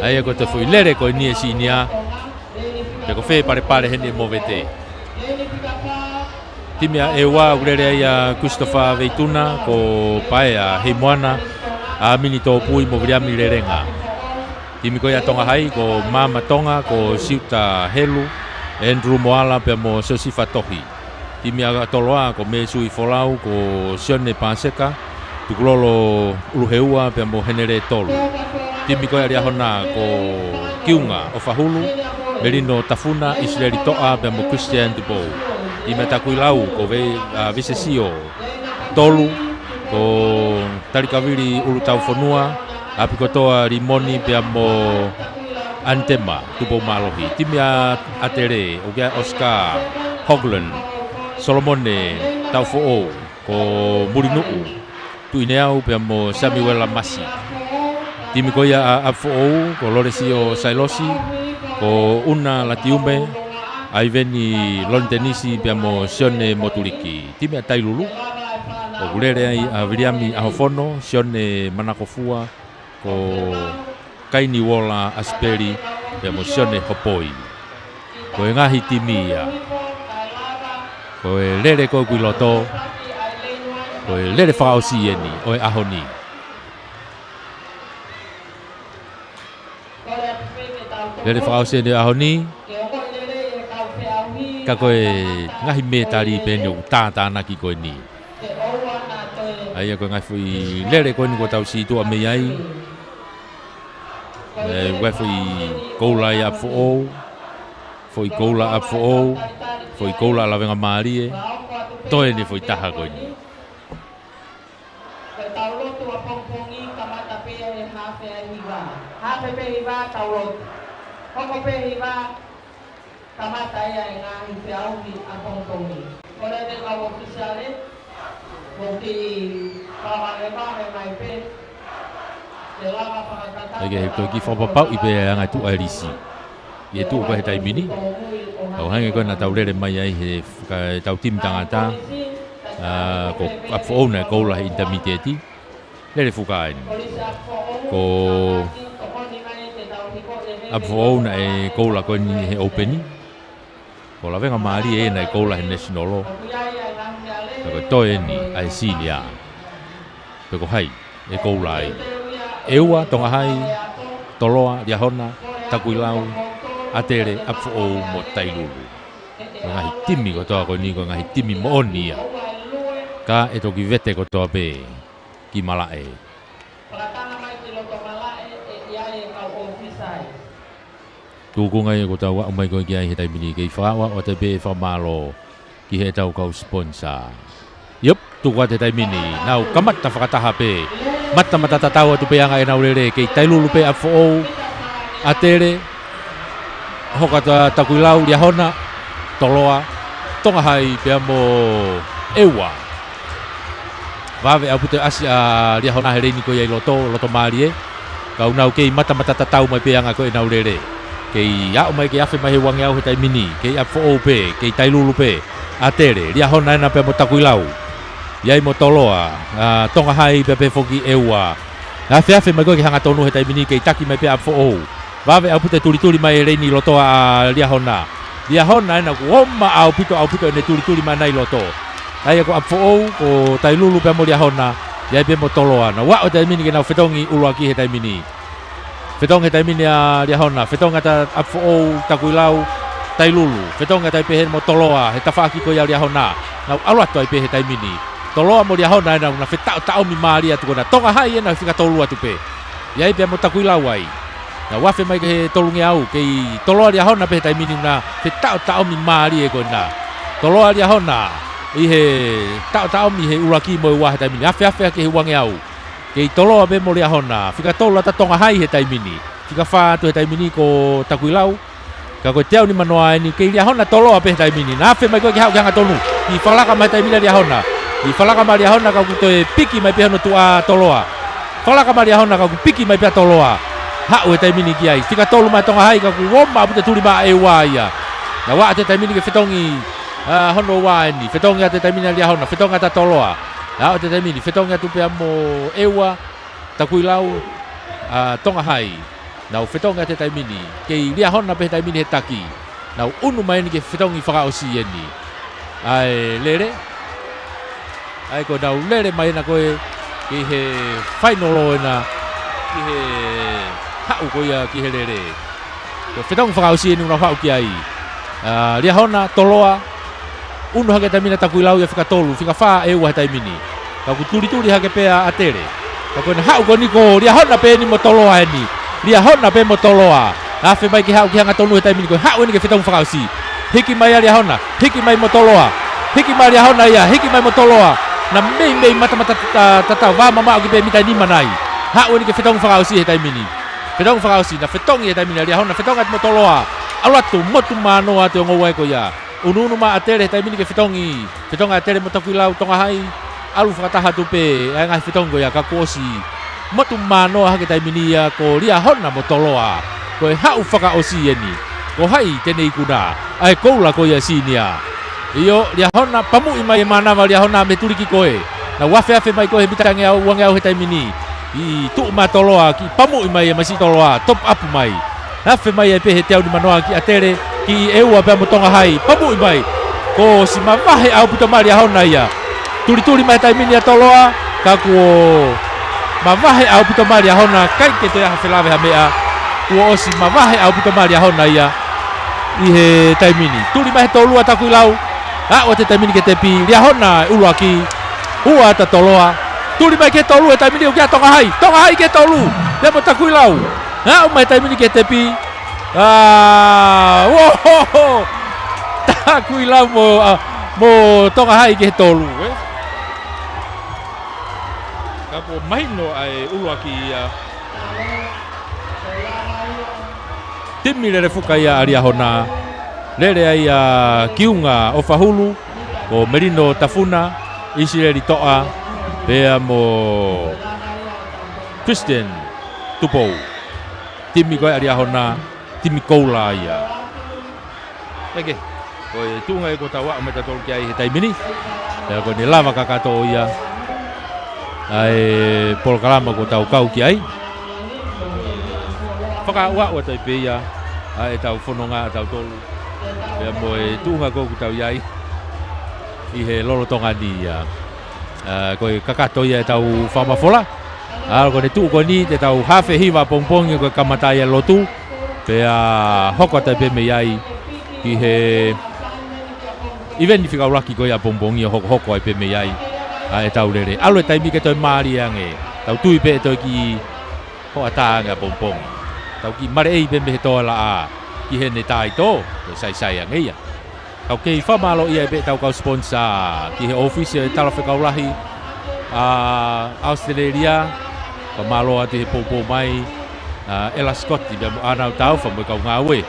ʻA ia ko e toe foʻi lele ko eni ʻe Sinia. Pe ko fē palepale heni ʻe movete. Timi ʻa ʻEua ʻoku lele ai ʻa Christopher Veituna, ko Paea Heimoana, ʻa Mini Tōpui mo Viliami Lelenga. Timi ko ia ʻa Tonga Hai, ko Mama Tonga, ko Siuta Helu, Andrew Moala pea mo Siosifa Tohi. Timi ʻa Toloa, ko Mēsui Folau, ko Sione Paseka, Tukulolo ʻUluheua pea mo Henele Tolu. Timi ko ia ʻa Liahona, ko Kiunga ʻOfahulu, Melino Tafuna, ʻIsileli Toʻa pea mo Christian Tupou. Timi ʻa Takuilau, ko Vei, ʻa, Visesio Tolu, ko Talikavili ʻUlutaufonua, ʻApikotoa Limoni pea mo ʻAnitema Tupoumālohi. Timi ʻa, ʻa Tele, ʻoku ʻi ai ʻa Oscar Hogland, Solomone Taufoʻou, ko Mulinuʻu Tuʻineau pea mo Samuela Masi. Timi ko ia ʻa ʻApifoʻou, ko Lolesio Sailosi, ko ʻUna Latiume, ʻAiveni Lonitenisi pea mo Sione Motuliki. Timi ʻa Tailulu, ʻoku lele ai ʻa Viliami ʻAhofono, Sione Manakofua, ko Kaini Uola ʻAsipeli pea mo Sione Hopoi. Ko e ngaahi timi ia. Ko e lele ko ē ʻoku ʻi loto. Ko e lele fakaʻosi eni ʻo e ʻaho ni. Lele fakaʻosi eni ʻo e ʻaho ni. Ka ko e ngaahi mētali pē eni ʻoku tātānaki ko eni. ʻA ia ko e ngaahi foʻi lele ko eni kuo tau sītuʻa mei ai. ʻE, ʻoku ʻi ai e foʻi koula ʻa ʻApifoʻou, foʻi koula ʻa ʻApifoʻou, foʻi koula ʻa Lavengamālie. Toe eni e foʻi taha ko eni. Ko e tau lotu ʻapongipongi kamata pē ʻi he hafe ʻa e hiva. Hafe pē hiva tau lotu. Hoko pē hiva. Kamata ia e ngaahi feʻauhi ʻapongipongi. Kole atu e kau ʻōfisiale, mo kiʻi fakavahevahe mai pē, ke lava fakatatau. ʻE ke toe kiʻi fakapapauʻi pē ʻa e anga e tuʻu ʻa e lisi. ʻI he tuʻu ko ē he taimi ni. Kau hangē ko ē naʻa tau lele mai ai he faka-, tau timi tangata. ʻA, ko ʻApifoʻou naʻe koula he ʻinitamitieti. Lele fuka eni. Ko ʻApifoʻou naʻe koula ko eni he ʻoupeni. Ko Lavengamālie ia naʻe koula he nesinolo. Ka ko e toe eni ʻa e sinia. Pe ko hai ʻe koula ai. ʻEua, Tonga Hai, Toloa, Liahona, Takuilau, ʻa Tele, ʻApifoʻou mo Tailulu. Ko e ngaahi timi kotoa ko eni, ko e ngaahi timi moʻoni ia. Ka ʻe toki vete kotoa pē ki malaʻe. Fakatanga mai ki loto malaʻe ʻe ʻi ai e kau ʻōfisa ai. Tukunga ia kuo tau aʻu mai ko ē ki ai he taimi ni, kei fakaʻoʻoʻo atu pē e fakamālō ki heʻetau kau sponsor. Iop, tuku atu he taimi ni, nau kamata fakataha pē. Matamata tatau atu pē anga ʻenau lele, kei Tailulu pē ʻApifoʻou, ʻa Tele, hoko atu ʻa Takuilau, Liahona, Toloa, Tonga Hai pea mo ʻEua. Vave ʻaupito e ʻasi ʻa Liahona he leini ko ia ʻi loto, loto mālie. Ka ʻoku nau kei matamata tatau mai pē anga ko ē ʻenau lele. Kei aʻu mai kei afe mai he uangeau he taimi ni, kei ʻApifoʻou pē, kei Tailulu pē, ʻa Tele, Liahona ena pea mo Takuilau. ʻI ai mo Toloa, ʻa Tonga Hai pea pehē foki ʻEua. Afeafe mai ko ē ki he hangatonu he taimi ni, kei taki mai pē ʻa ʻApifoʻou. Vave ʻaupito e tulituli mai e leini loto ʻa Liahona. Liahona ena kuo oma ʻaupito ʻaupito ʻene tulituli mai ʻi loto. ʻA ia ko ʻApifoʻou, ko Tailulu pea mo Liahona, ʻi ai pē mo Toloa. Nau aʻu he taimi ni ke nau fetongi ʻuluaki he taimi ni. Fetongi he taimi ni ʻa Liahona, fetongi atu ʻa ʻApifoʻou, Takuilau, Tailulu, fetongi atu ai pē heni mo Toloa, he tafaʻaki ko ia ʻa Liahona. Nau ʻalu atu ai pē he taimi ni. Toloa mo Liahona ena ʻoku na fetaʻotaʻomi mālie atu ko ena. Tonga Hai ena he fika tolu atu pē. ʻI ai pē mo Takuilau ai. Nau afe mai ki he tolungeau, kei Toloa Liahona pē he taimi ni ʻoku na fetaʻotaʻomi mālie ko ena. Toloa Liahona, ʻi he taʻotaʻomi he ʻuluaki mo e ua he taimi ni. Afeafe ki he uangeau. Kei Toloa pē mo Liahona, fika tolu atu ʻa Tonga Hai he taimi ni. Fika fā atu he taimi ni ko Takuilau. Ka ko e teau nimanoa eni, kei Liahona Toloa pē he taimi ni. Na afe mai ko ē ke haʻu ki he hangatonu. Kiʻi fakalaka mai he taimi ni ʻa Liahona. Kiʻi fakalaka mai ʻa Liahona ka ʻoku toe piki mai pē hono tuʻa ʻa Toloa. Fakalaka mai ʻa Liahona ka ʻoku piki mai pē ʻa Toloa. Haʻu he taimi ni ki ai. Fika tolu mai ʻa Tonga Hai ka ʻoku oma ʻaupito e tuli mai ʻa ʻEua ia. Nau aʻu he taimi ni ke fetongi, ʻa, hono ua eni. Fetongi atu he taimi ni ʻa Liahona. Fetongi atu ʻa Toloa. Aʻu he taimi ni, fetongi atu pē mo ʻEua, Takuilau, ʻa Tonga Hai. Nau fetongi atu he taimi ni, kei Liahona pē he taimi ni he taki. Nau ʻunu mai eni ke fetongi fakaʻosi eni. ʻA e lele. ʻA ia ko ʻenau lele mai ena ko ē, ki he fainolo ena, ki he haʻu ko ia ki he lele. Ko e fetongi fakaʻosi eni ʻoku nau haʻu ki ai. ʻA, Liahona, Toloa, ʻunu hake he taimi ni ʻa Takuilau ia fika tolu, fika fā ʻEua he taimi ni. Ka ʻoku tulituli hake pē ʻa ʻAtele. Ka ko ʻene haʻu ko eni ko Liahona pē eni mo Toloa eni. Liahona pē mo Toloa. Afe mai ke haʻu ki he hangatonu he taimi ni ko e haʻu eni ke fetongi fakaʻosi. Hiki mai ʻa Liahona, hiki mai mo Toloa. Hiki mai ʻa Liahona ia, hiki mai mo Toloa. Na meimei matamata ta-, tatau, vā mamaʻo ki pē mita nima nai. Haʻu eni ke fetongi fakaʻosi he taimi ni. Fetongi fakaʻosi, na fetongi he taimi ni ʻa Liahona, fetongi atu mo Toloa. ʻAlu atu, motu manoa atu e ongo ua ko ia. ʻUnuʻunu mai ʻa ʻAtele he taimi ni ke fetongi. Fetongi ʻa ʻAtele mo Takuilau, Tonga Hai. ʻAlu fakataha atu pē, ʻa e ngaahi fetongi ko ia ka kuo ʻosi motu manoa hake he taimi ni ia ko Liahona mo Toloa. Ko e haʻu fakaʻosi eni. Ko hai te ne ikuna, ʻa e koula ko ia senior. ʻIo, Liahona, pamuʻi mai e mānava Liahona mei he tuliki ko ē. Nau afeafe mai ko ē he mita ngeau, uangeau he taimi ni. ʻI tuʻu mai ʻa Toloa, kiʻi pamuʻi mai e masiʻi Toloa, top up mai. Afe mai ai pē he teau nimanoa ki ʻAtele, ki ʻEua pea mo Tonga Hai, pamuʻi mai. Kuo ʻosi mavahe ʻaupito mai ʻa Liahona ia. Tulituli mai he taimi ni ʻa Toloa, ka kuo mavahe ʻaupito mai ʻa Liahona, ʻikai ke toe ʻi ai ha felāveʻi ha meʻa. Kuo ʻosi mavahe ʻaupito mai ʻa Liahona ia. ʻI he taimi ni. Tuli mai he tolu ʻa Takuilau. Aʻu atu he taimi ni ki he tepi. Liahona ʻuluaki. Ua atu ʻa Toloa. Tuli mai ki he tolu he taimi ni ʻoku ʻi ai ʻa Tonga Hai. Tonga Hai ki he tolu. Pea mo Takuilau. Aʻu mai he taimi ni ki he tepi. ʻA, uohoho. Takuilau mo, ʻa, mo Tonga Hai ki he tolu, ē. Ka kuo mahino ʻa e ʻuluaki ia. Timi lele fuka ia ʻa Liahona. Lele ai ʻa Kiunga ʻOfahulu, ko Melino Tafuna, ʻIsileli Toʻa, pea mo Christian Tupou. Timi ko ē ʻa Liahona, timi koula ia. Eke, ko e tuʻunga ia kuo tau aʻu mai tautolu ki ai he taimi ni. Pea ko ʻene lava kakato ia ʻa e polokalama kuo tau kau ki ai. Fakaaʻuaʻu atu ai pē ia ʻa ʻetau fononga ʻatautolu. Pea mo e tuʻunga ko ē ʻoku tau ʻi ai ʻi he lolotonga ni ia. ʻA, ko e kakato ia ʻetau fakamafola. ʻA, ko ʻene tuʻu ko eni, te tau hafe hiva ʻapongipongi ko e kamata ia e lotu. Pea hoko atu ai pē mei ai ki he ʻiveni fika ʻuluaki ko ia ʻapongipongi ʻo hokohoko ai pē mei ai ʻa ʻetau lele. ʻAlu e taimi ke toe mālie ange. Tau tui pē ʻe toe kiʻi hoʻatā ange ʻapongipongi. Tau kiʻi maleʻei pē mei he toalaʻā ki heʻene taitō, ko e saisai ange ia. Kau kei fakamālō ia pē ʻetau kau sponsor ki he ʻōfisi ʻo e Talafekau Lahi ʻa ʻAositelēlia. Fakamālō atu he poupou mai ʻa ʻEla Scott pea mo ʻAna Taufa mo e kau ngāue.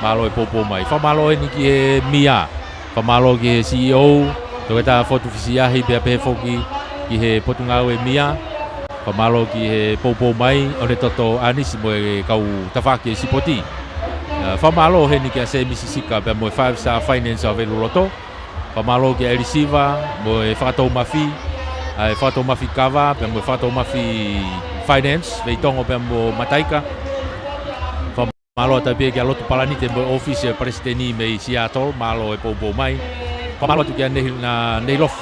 Mālō e poupou mai. Fakamālō eni ki he mia. Fakamālō ki he C E O, Toketā Fotu Fisiahi pea pehē foki ki he Potungāue mia. Fakamālō ki he poupou mai, ʻOnetoto ʻAnisi mo e kau tafaʻaki e sipoti. ʻA, fakamālō heni kia Sēmisi Sika pea mo e Five Star Finance ʻo Haveluloto. Fakamālō kia ʻElisiva mo e Fakatoumafi. ʻa e Fakatoumafi Kava, pea mo e Fakatoumafi Finance, Veitongo pea mo Mataika. Fakamālō atu pē kia Lotu Palanite mo e ʻōfisi ʻo e Palesiteni mei Seattle, mālō e poupou mai. Fakamālō atu kia Nei, na, Nei Lofu,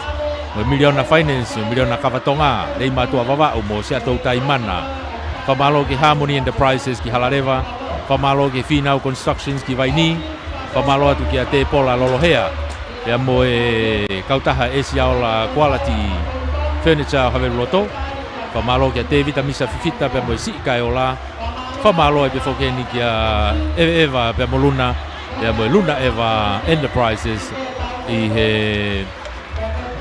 mo e Miliona Finance, mo e Miliona Kava Tonga, Nei Mātuʻa Vavaʻu, mo Siatou Taimana. Fakamālō ki Harmony Enterprises ki Halaleva. Fakamālō ki Fīnau Constructions ki Vainī. Fakamālō atu kia Tēpola Lolohea, pea mo e kautaha ʻEsiaola Quality Furniture ʻo Haveluloto. Fakamālō kia Tēvita Misa Fifita pea mo e Siʻi Kaeola. Fakamālō ai pē foki eni kia ʻEvaʻeva pea mo Luna, pea mo e Luna ʻEva Enterprises ʻi he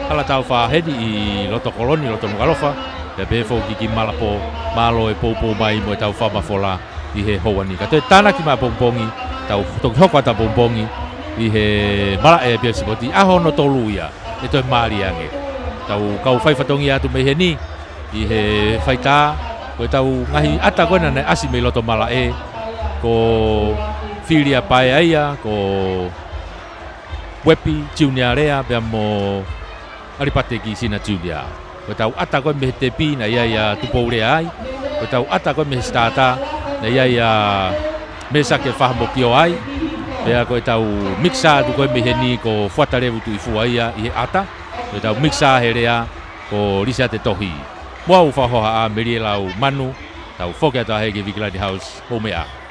hala tau fāheni ʻi loto Koloni, loto Nukuʻalofa, pea pehē foki ki Malapō. Mālō e poupou mai mo e tau fakamafola ʻi he houa ni. Ka toe tānaki mai ʻapongipongi, tau toki hoko atu ʻapongipongi ʻi he malaʻe ʻa e Piatisipoti, ʻaho hono tolu ia, ʻe toe mālie ange. Tau kau fai fatongia atu mei heni ʻi he faitā, ko e tau ngaahi ʻata ko ena naʻe ʻasi mei loto malaʻe, ko Filia Paea ia, ko Uepi Tiunialea, pea mo ʻAlipate Kisina Tiunia. Ko e tau ʻata ko ē mei he tepi naʻe ʻi ai ʻa Tupou Lea ai. Ko e tau ʻata ko ē mei he sitata naʻe ʻi ai ʻa Mesake Fahamokio ai. Pea ko e tau mikisa atu ko ē mei heni ko Fuatalevu Tuʻifua ia ʻi he ʻata. Ko e tau mikisa he lea ko Lisiate Tohi. Mo au Fakahohaʻa, Meliela Manu, tau foki atu ʻa e he ki Vikilani House, mou meʻa.